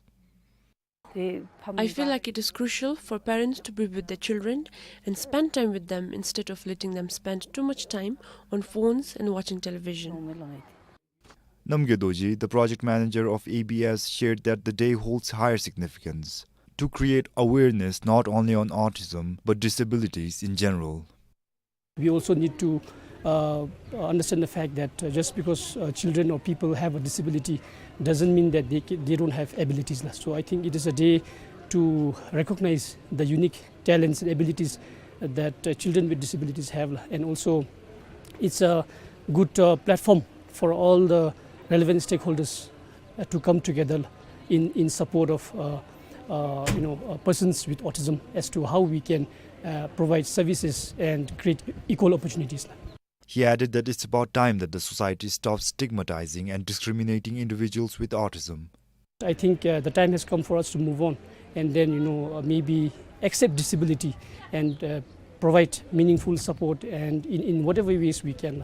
I feel like it is crucial for parents to be with their children and spend time with them instead of letting them spend too much time on phones and watching television. Namgay Dorji, the project manager of A B S, shared that the day holds higher significance to create awareness not only on autism but disabilities in general. We also need to, uh, understand the fact that, uh, just because, uh, children or people have a disability doesn't mean that they ca-, they don't have abilities, la. So I think it is a day to recognize the unique talents and abilities that, uh, children with disabilities have, la. And also, it's a good, uh, platform for all the relevant stakeholders, uh, to come together in, in support of, uh, uh, you know, uh, persons with autism as to how we can, uh, provide services and create equal opportunities. He added that it's about time that the society stops stigmatizing and discriminating individuals with autism. I think, uh, the time has come for us to move on and then, you know, uh, maybe accept disability and, uh, provide meaningful support and in, in whatever ways we can.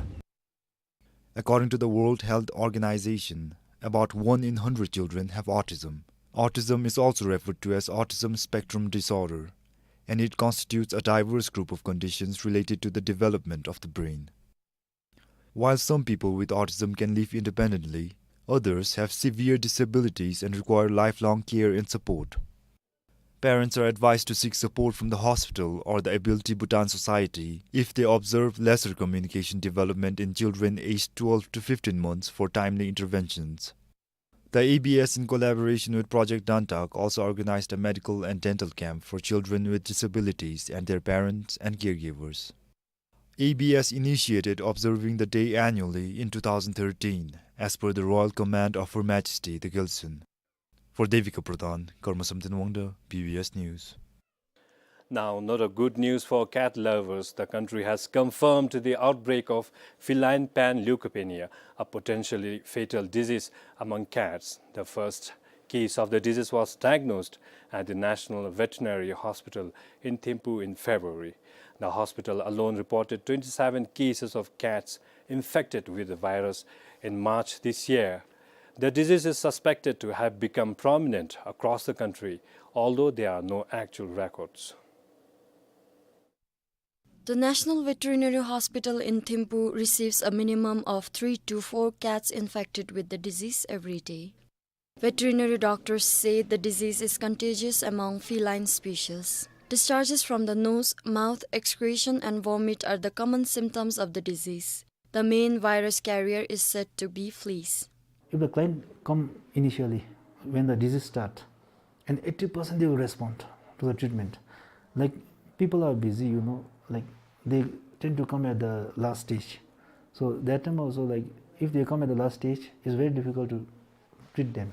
According to the World Health Organization, about one in hundred children have autism. Autism is also referred to as autism spectrum disorder, and it constitutes a diverse group of conditions related to the development of the brain. While some people with autism can live independently, others have severe disabilities and require lifelong care and support. Parents are advised to seek support from the hospital or the Ability Bhutan Society if they observe lesser communication development in children aged twelve to fifteen months for timely interventions. The A B S, in collaboration with Project Dantak, also organized a medical and dental camp for children with disabilities and their parents and caregivers. A B S initiated observing the day annually in two thousand thirteen, as per the royal command of Her Majesty the Gyaltsuen. For Devika Pradhan, Karma Samten Wangda, B B S News. Now, not a good news for cat lovers. The country has confirmed the outbreak of feline panleukopenia, a potentially fatal disease among cats. The first case of the disease was diagnosed at the National Veterinary Hospital in Thimphu in February. The hospital alone reported twenty-seven cases of cats infected with the virus in March this year. The disease is suspected to have become prominent across the country, although there are no actual records. The National Veterinary Hospital in Thimphu receives a minimum of three to four cats infected with the disease every day. Veterinary doctors say the disease is contagious among feline species. Discharges from the nose, mouth, excretion, and vomit are the common symptoms of the disease. The main virus carrier is said to be fleas. If the client come initially when the disease start, and eighty percent they will respond to the treatment. Like, people are busy, you know, like, they tend to come at the last stage. So that time also, like, if they come at the last stage, it's very difficult to treat them.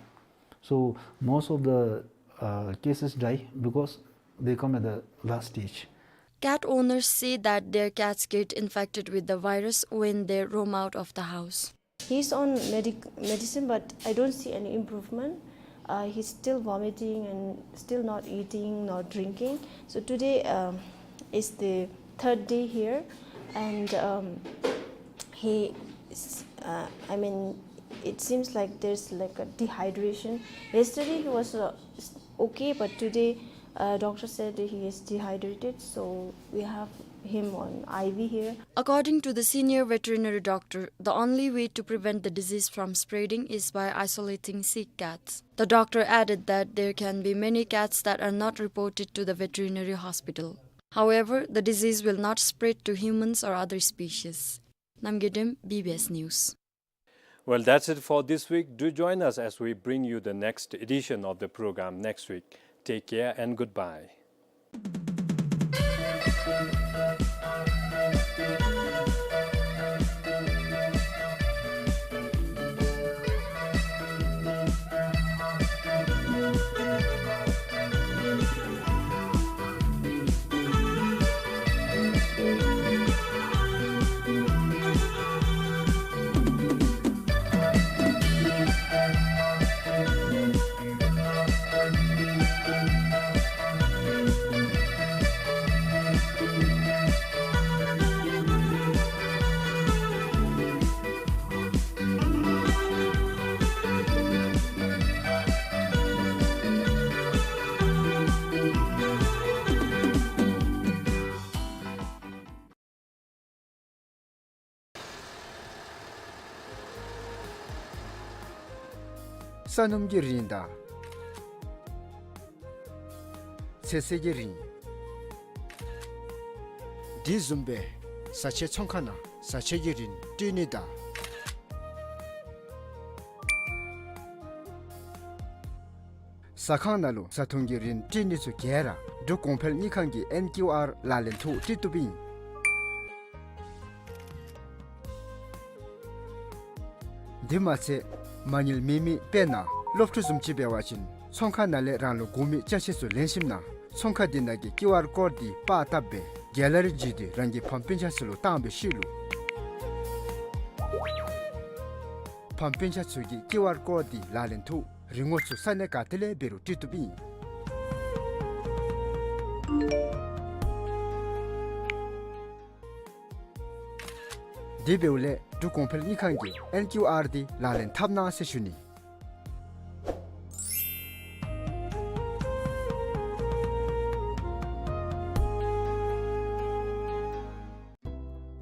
So most of the, uh, cases die because they come at the last stage. Cat owners say that their cats get infected with the virus when they roam out of the house. He's on medic-, medicine, but I don't see any improvement. Uh, he's still vomiting and still not eating, not drinking. So today, um, is the third day here, and, um, he, is, uh, I mean, it seems like there's, like, a dehydration. Yesterday he was, uh, s-, okay, but today, uh, doctor said he is dehydrated, so we have him on I V here. According to the senior veterinary doctor, the only way to prevent the disease from spreading is by isolating sick cats. The doctor added that there can be many cats that are not reported to the veterinary hospital. However, the disease will not spread to humans or other species. Namgay Dem, B B S News. Well, that's it for this week. Do join us as we bring you the next edition of the program next week. Take care and goodbye. ས་སྣུམ་གྱི་རིན་དང་ཚོད་བསྲེ་གི་རིན། དེ་བཟུམ་སྦེ་བཟའ་ཆས་ཚོང་ཁང་ནང་བཟའ་ཆས་ཀྱི་རིན་སྤྲོད་ནི་དང་། ཟ་ཁང་ནང་ལུ་བཟའ་འཐུང་གི་རིན་སྤྲོད་ནི་ཚུ་ག་ར་འབྲུག་གོང་འཕེལ་དངུལ་ཁང་གི་ཨེན་ཀིའུ་ཨར་ལག་ལེན་ཐོག་སྤྲོད་བཏུབ་ཨིན། དེ་མ་ཚད་མ་དངུལ་མེད་མི་དཔེར་ན་སློབ་ཕྲུག་བཟུམ་ཅིག་འབད་བ་ཅིན་ཚོང་ཁང་ནང་ལས་རང་ལུ་དགོ་མི་ཅ་ཆས་ཚུ་ལེན་ཞིནམ་ན་ཚོང་ཁང་དེ་ནང་གི་ཀིའུ་ཨར་ཀོཌ་འདི་པར་བཏབ་སྦེ་གེ་ལ་རི་བརྒྱུད་དེ་རང་གི་ཕམ་སྤུན་ཆ་ཚུ་ལུ་བཏང་སྦེ་ཤེས་ལུ། ཕམ་སྤུན་ཆ་ཚུ་གིས་ཀིའུ་ཨར་ཀོཌ་འདི་ལག་ལེན་ཐོག་རིན་གོང་ཚུ་ས་གནས་ག་ཏེ་ལས་འབད་རུང་སྤྲོད་བཏུབ་ཨིན། དེ་འབདཝ་ལས་འབྲུག་གོང་འཕེལ་དངུལ་ཁང་གི་ཨེན་ཀིའུ་ཨར་འདི་ལག་ལེན་འཐབ་གནང་ཟེར་ཞུ་ནི།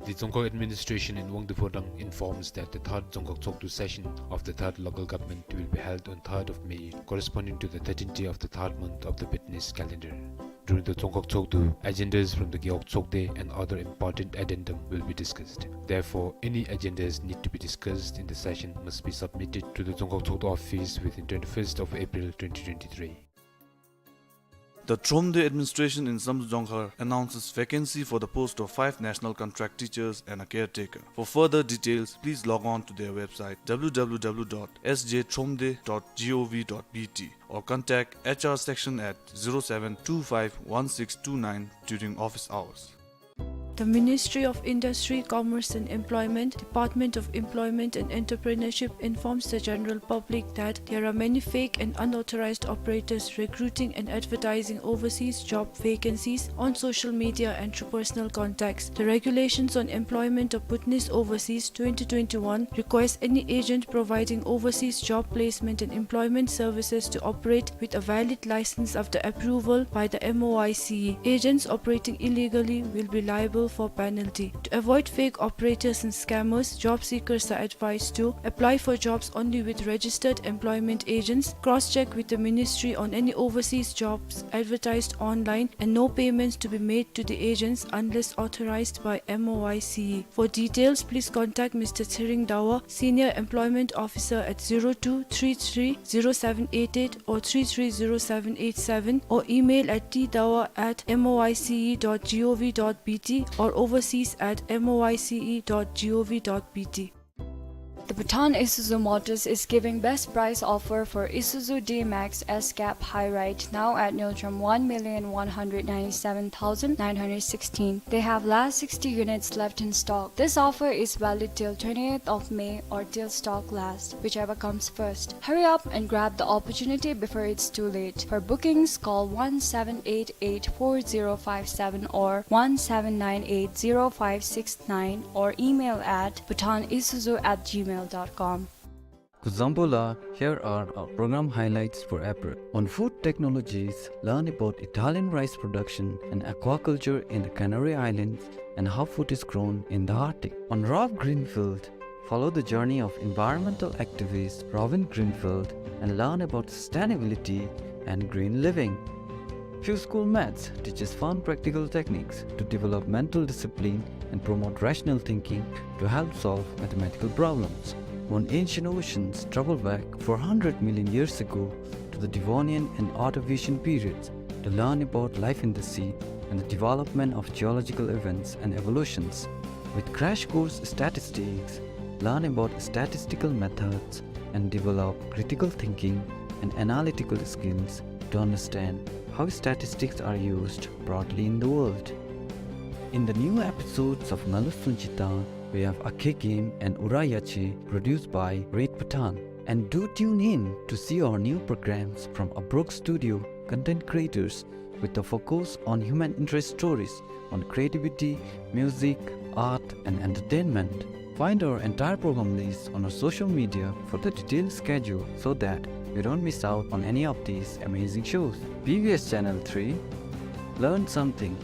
འདི་ Dzongkhag administration in Wangdue Phodrang informs that the third Dzongkhag Tshogdu session of the third local government will be held on third of May, corresponding to the thirteenth day of the third month of the Buddhist calendar. During the Dzongkhag Tshogdu, agendas from the Gewog Tshogde and other important addendum will be discussed. Therefore, any agendas need to be discussed in the session must be submitted to the Dzongkhag Tshogdu office within twenty-first of April twenty twenty-three. The Thromde administration in Samdrup Dzongkhag announces vacancy for the post of five national contract teachers and a caretaker. For further details, please log on to their website, w w w dot s j thromde dot g o v dot b t, or contact h r section at zero seven two five one six two nine during office hours. The Ministry of Industry, Commerce and Employment, Department of Employment and Entrepreneurship informs the general public that there are many fake and unauthorized operators recruiting and advertising overseas job vacancies on social media and through personal contacts. The Regulations on Employment of Bhutanese Overseas twenty twenty-one requires any agent providing overseas job placement and employment services to operate with a valid license after approval by the M O I C E. Agents operating illegally will be liable for penalty. To avoid fake operators and scammers, job seekers are advised to apply for jobs only with registered employment agents, cross-check with the ministry on any overseas jobs advertised online, and no payments to be made to the agents unless authorized by M O I C E. For details, please contact Mister Tshering Dawa, Senior Employment Officer, at zero two three three zero seven eight eight or three three zero seven eight seven, or email at t dawa at m o i c e dot g o v dot b t or overseas at m o i c e dot g o v dot b t. The Bhutan Isuzu Motors is giving best price offer for Isuzu D-Max S-Cab High Ride now at Ngultrum, one million one hundred ninety-seven thousand nine hundred sixteen. They have last sixty units left in stock. This offer is valid till twentieth of May or till stock last, whichever comes first. Hurry up and grab the opportunity before it's too late. For bookings, call one seven eight eight four zero five seven or one seven nine eight zero five six nine or email at bhutanisuzu at gmail dot com. Kuzuzangpo la, here are our program highlights for April. On food technologies, learn about Italian rice production and aquaculture in the Canary Islands and how food is grown in the Arctic. On Rob Greenfield, follow the journey of environmental activist Robin Greenfield and learn about sustainability and green living. Few School Maths teaches fun practical techniques to develop mental discipline and promote rational thinking to help solve mathematical problems. On Ancient Oceans, travel back four hundred million years ago to the Devonian and Ordovician periods to learn about life in the sea and the development of geological events and evolutions. With Crash Course Statistics, learn about statistical methods and develop critical thinking and analytical skills to understand how statistics are used broadly in the world. In the new episodes of Ngalu Sunchita, we have Akhe Game and Ura Yache, produced by Read Bhutan. And do tune in to see our new programs from Abrok Studio content creators with a focus on human interest stories on creativity, music, art, and entertainment. Find our entire program list on our social media for the detailed schedule so that you don't miss out on any of these amazing shows. B B S Channel three, learn something.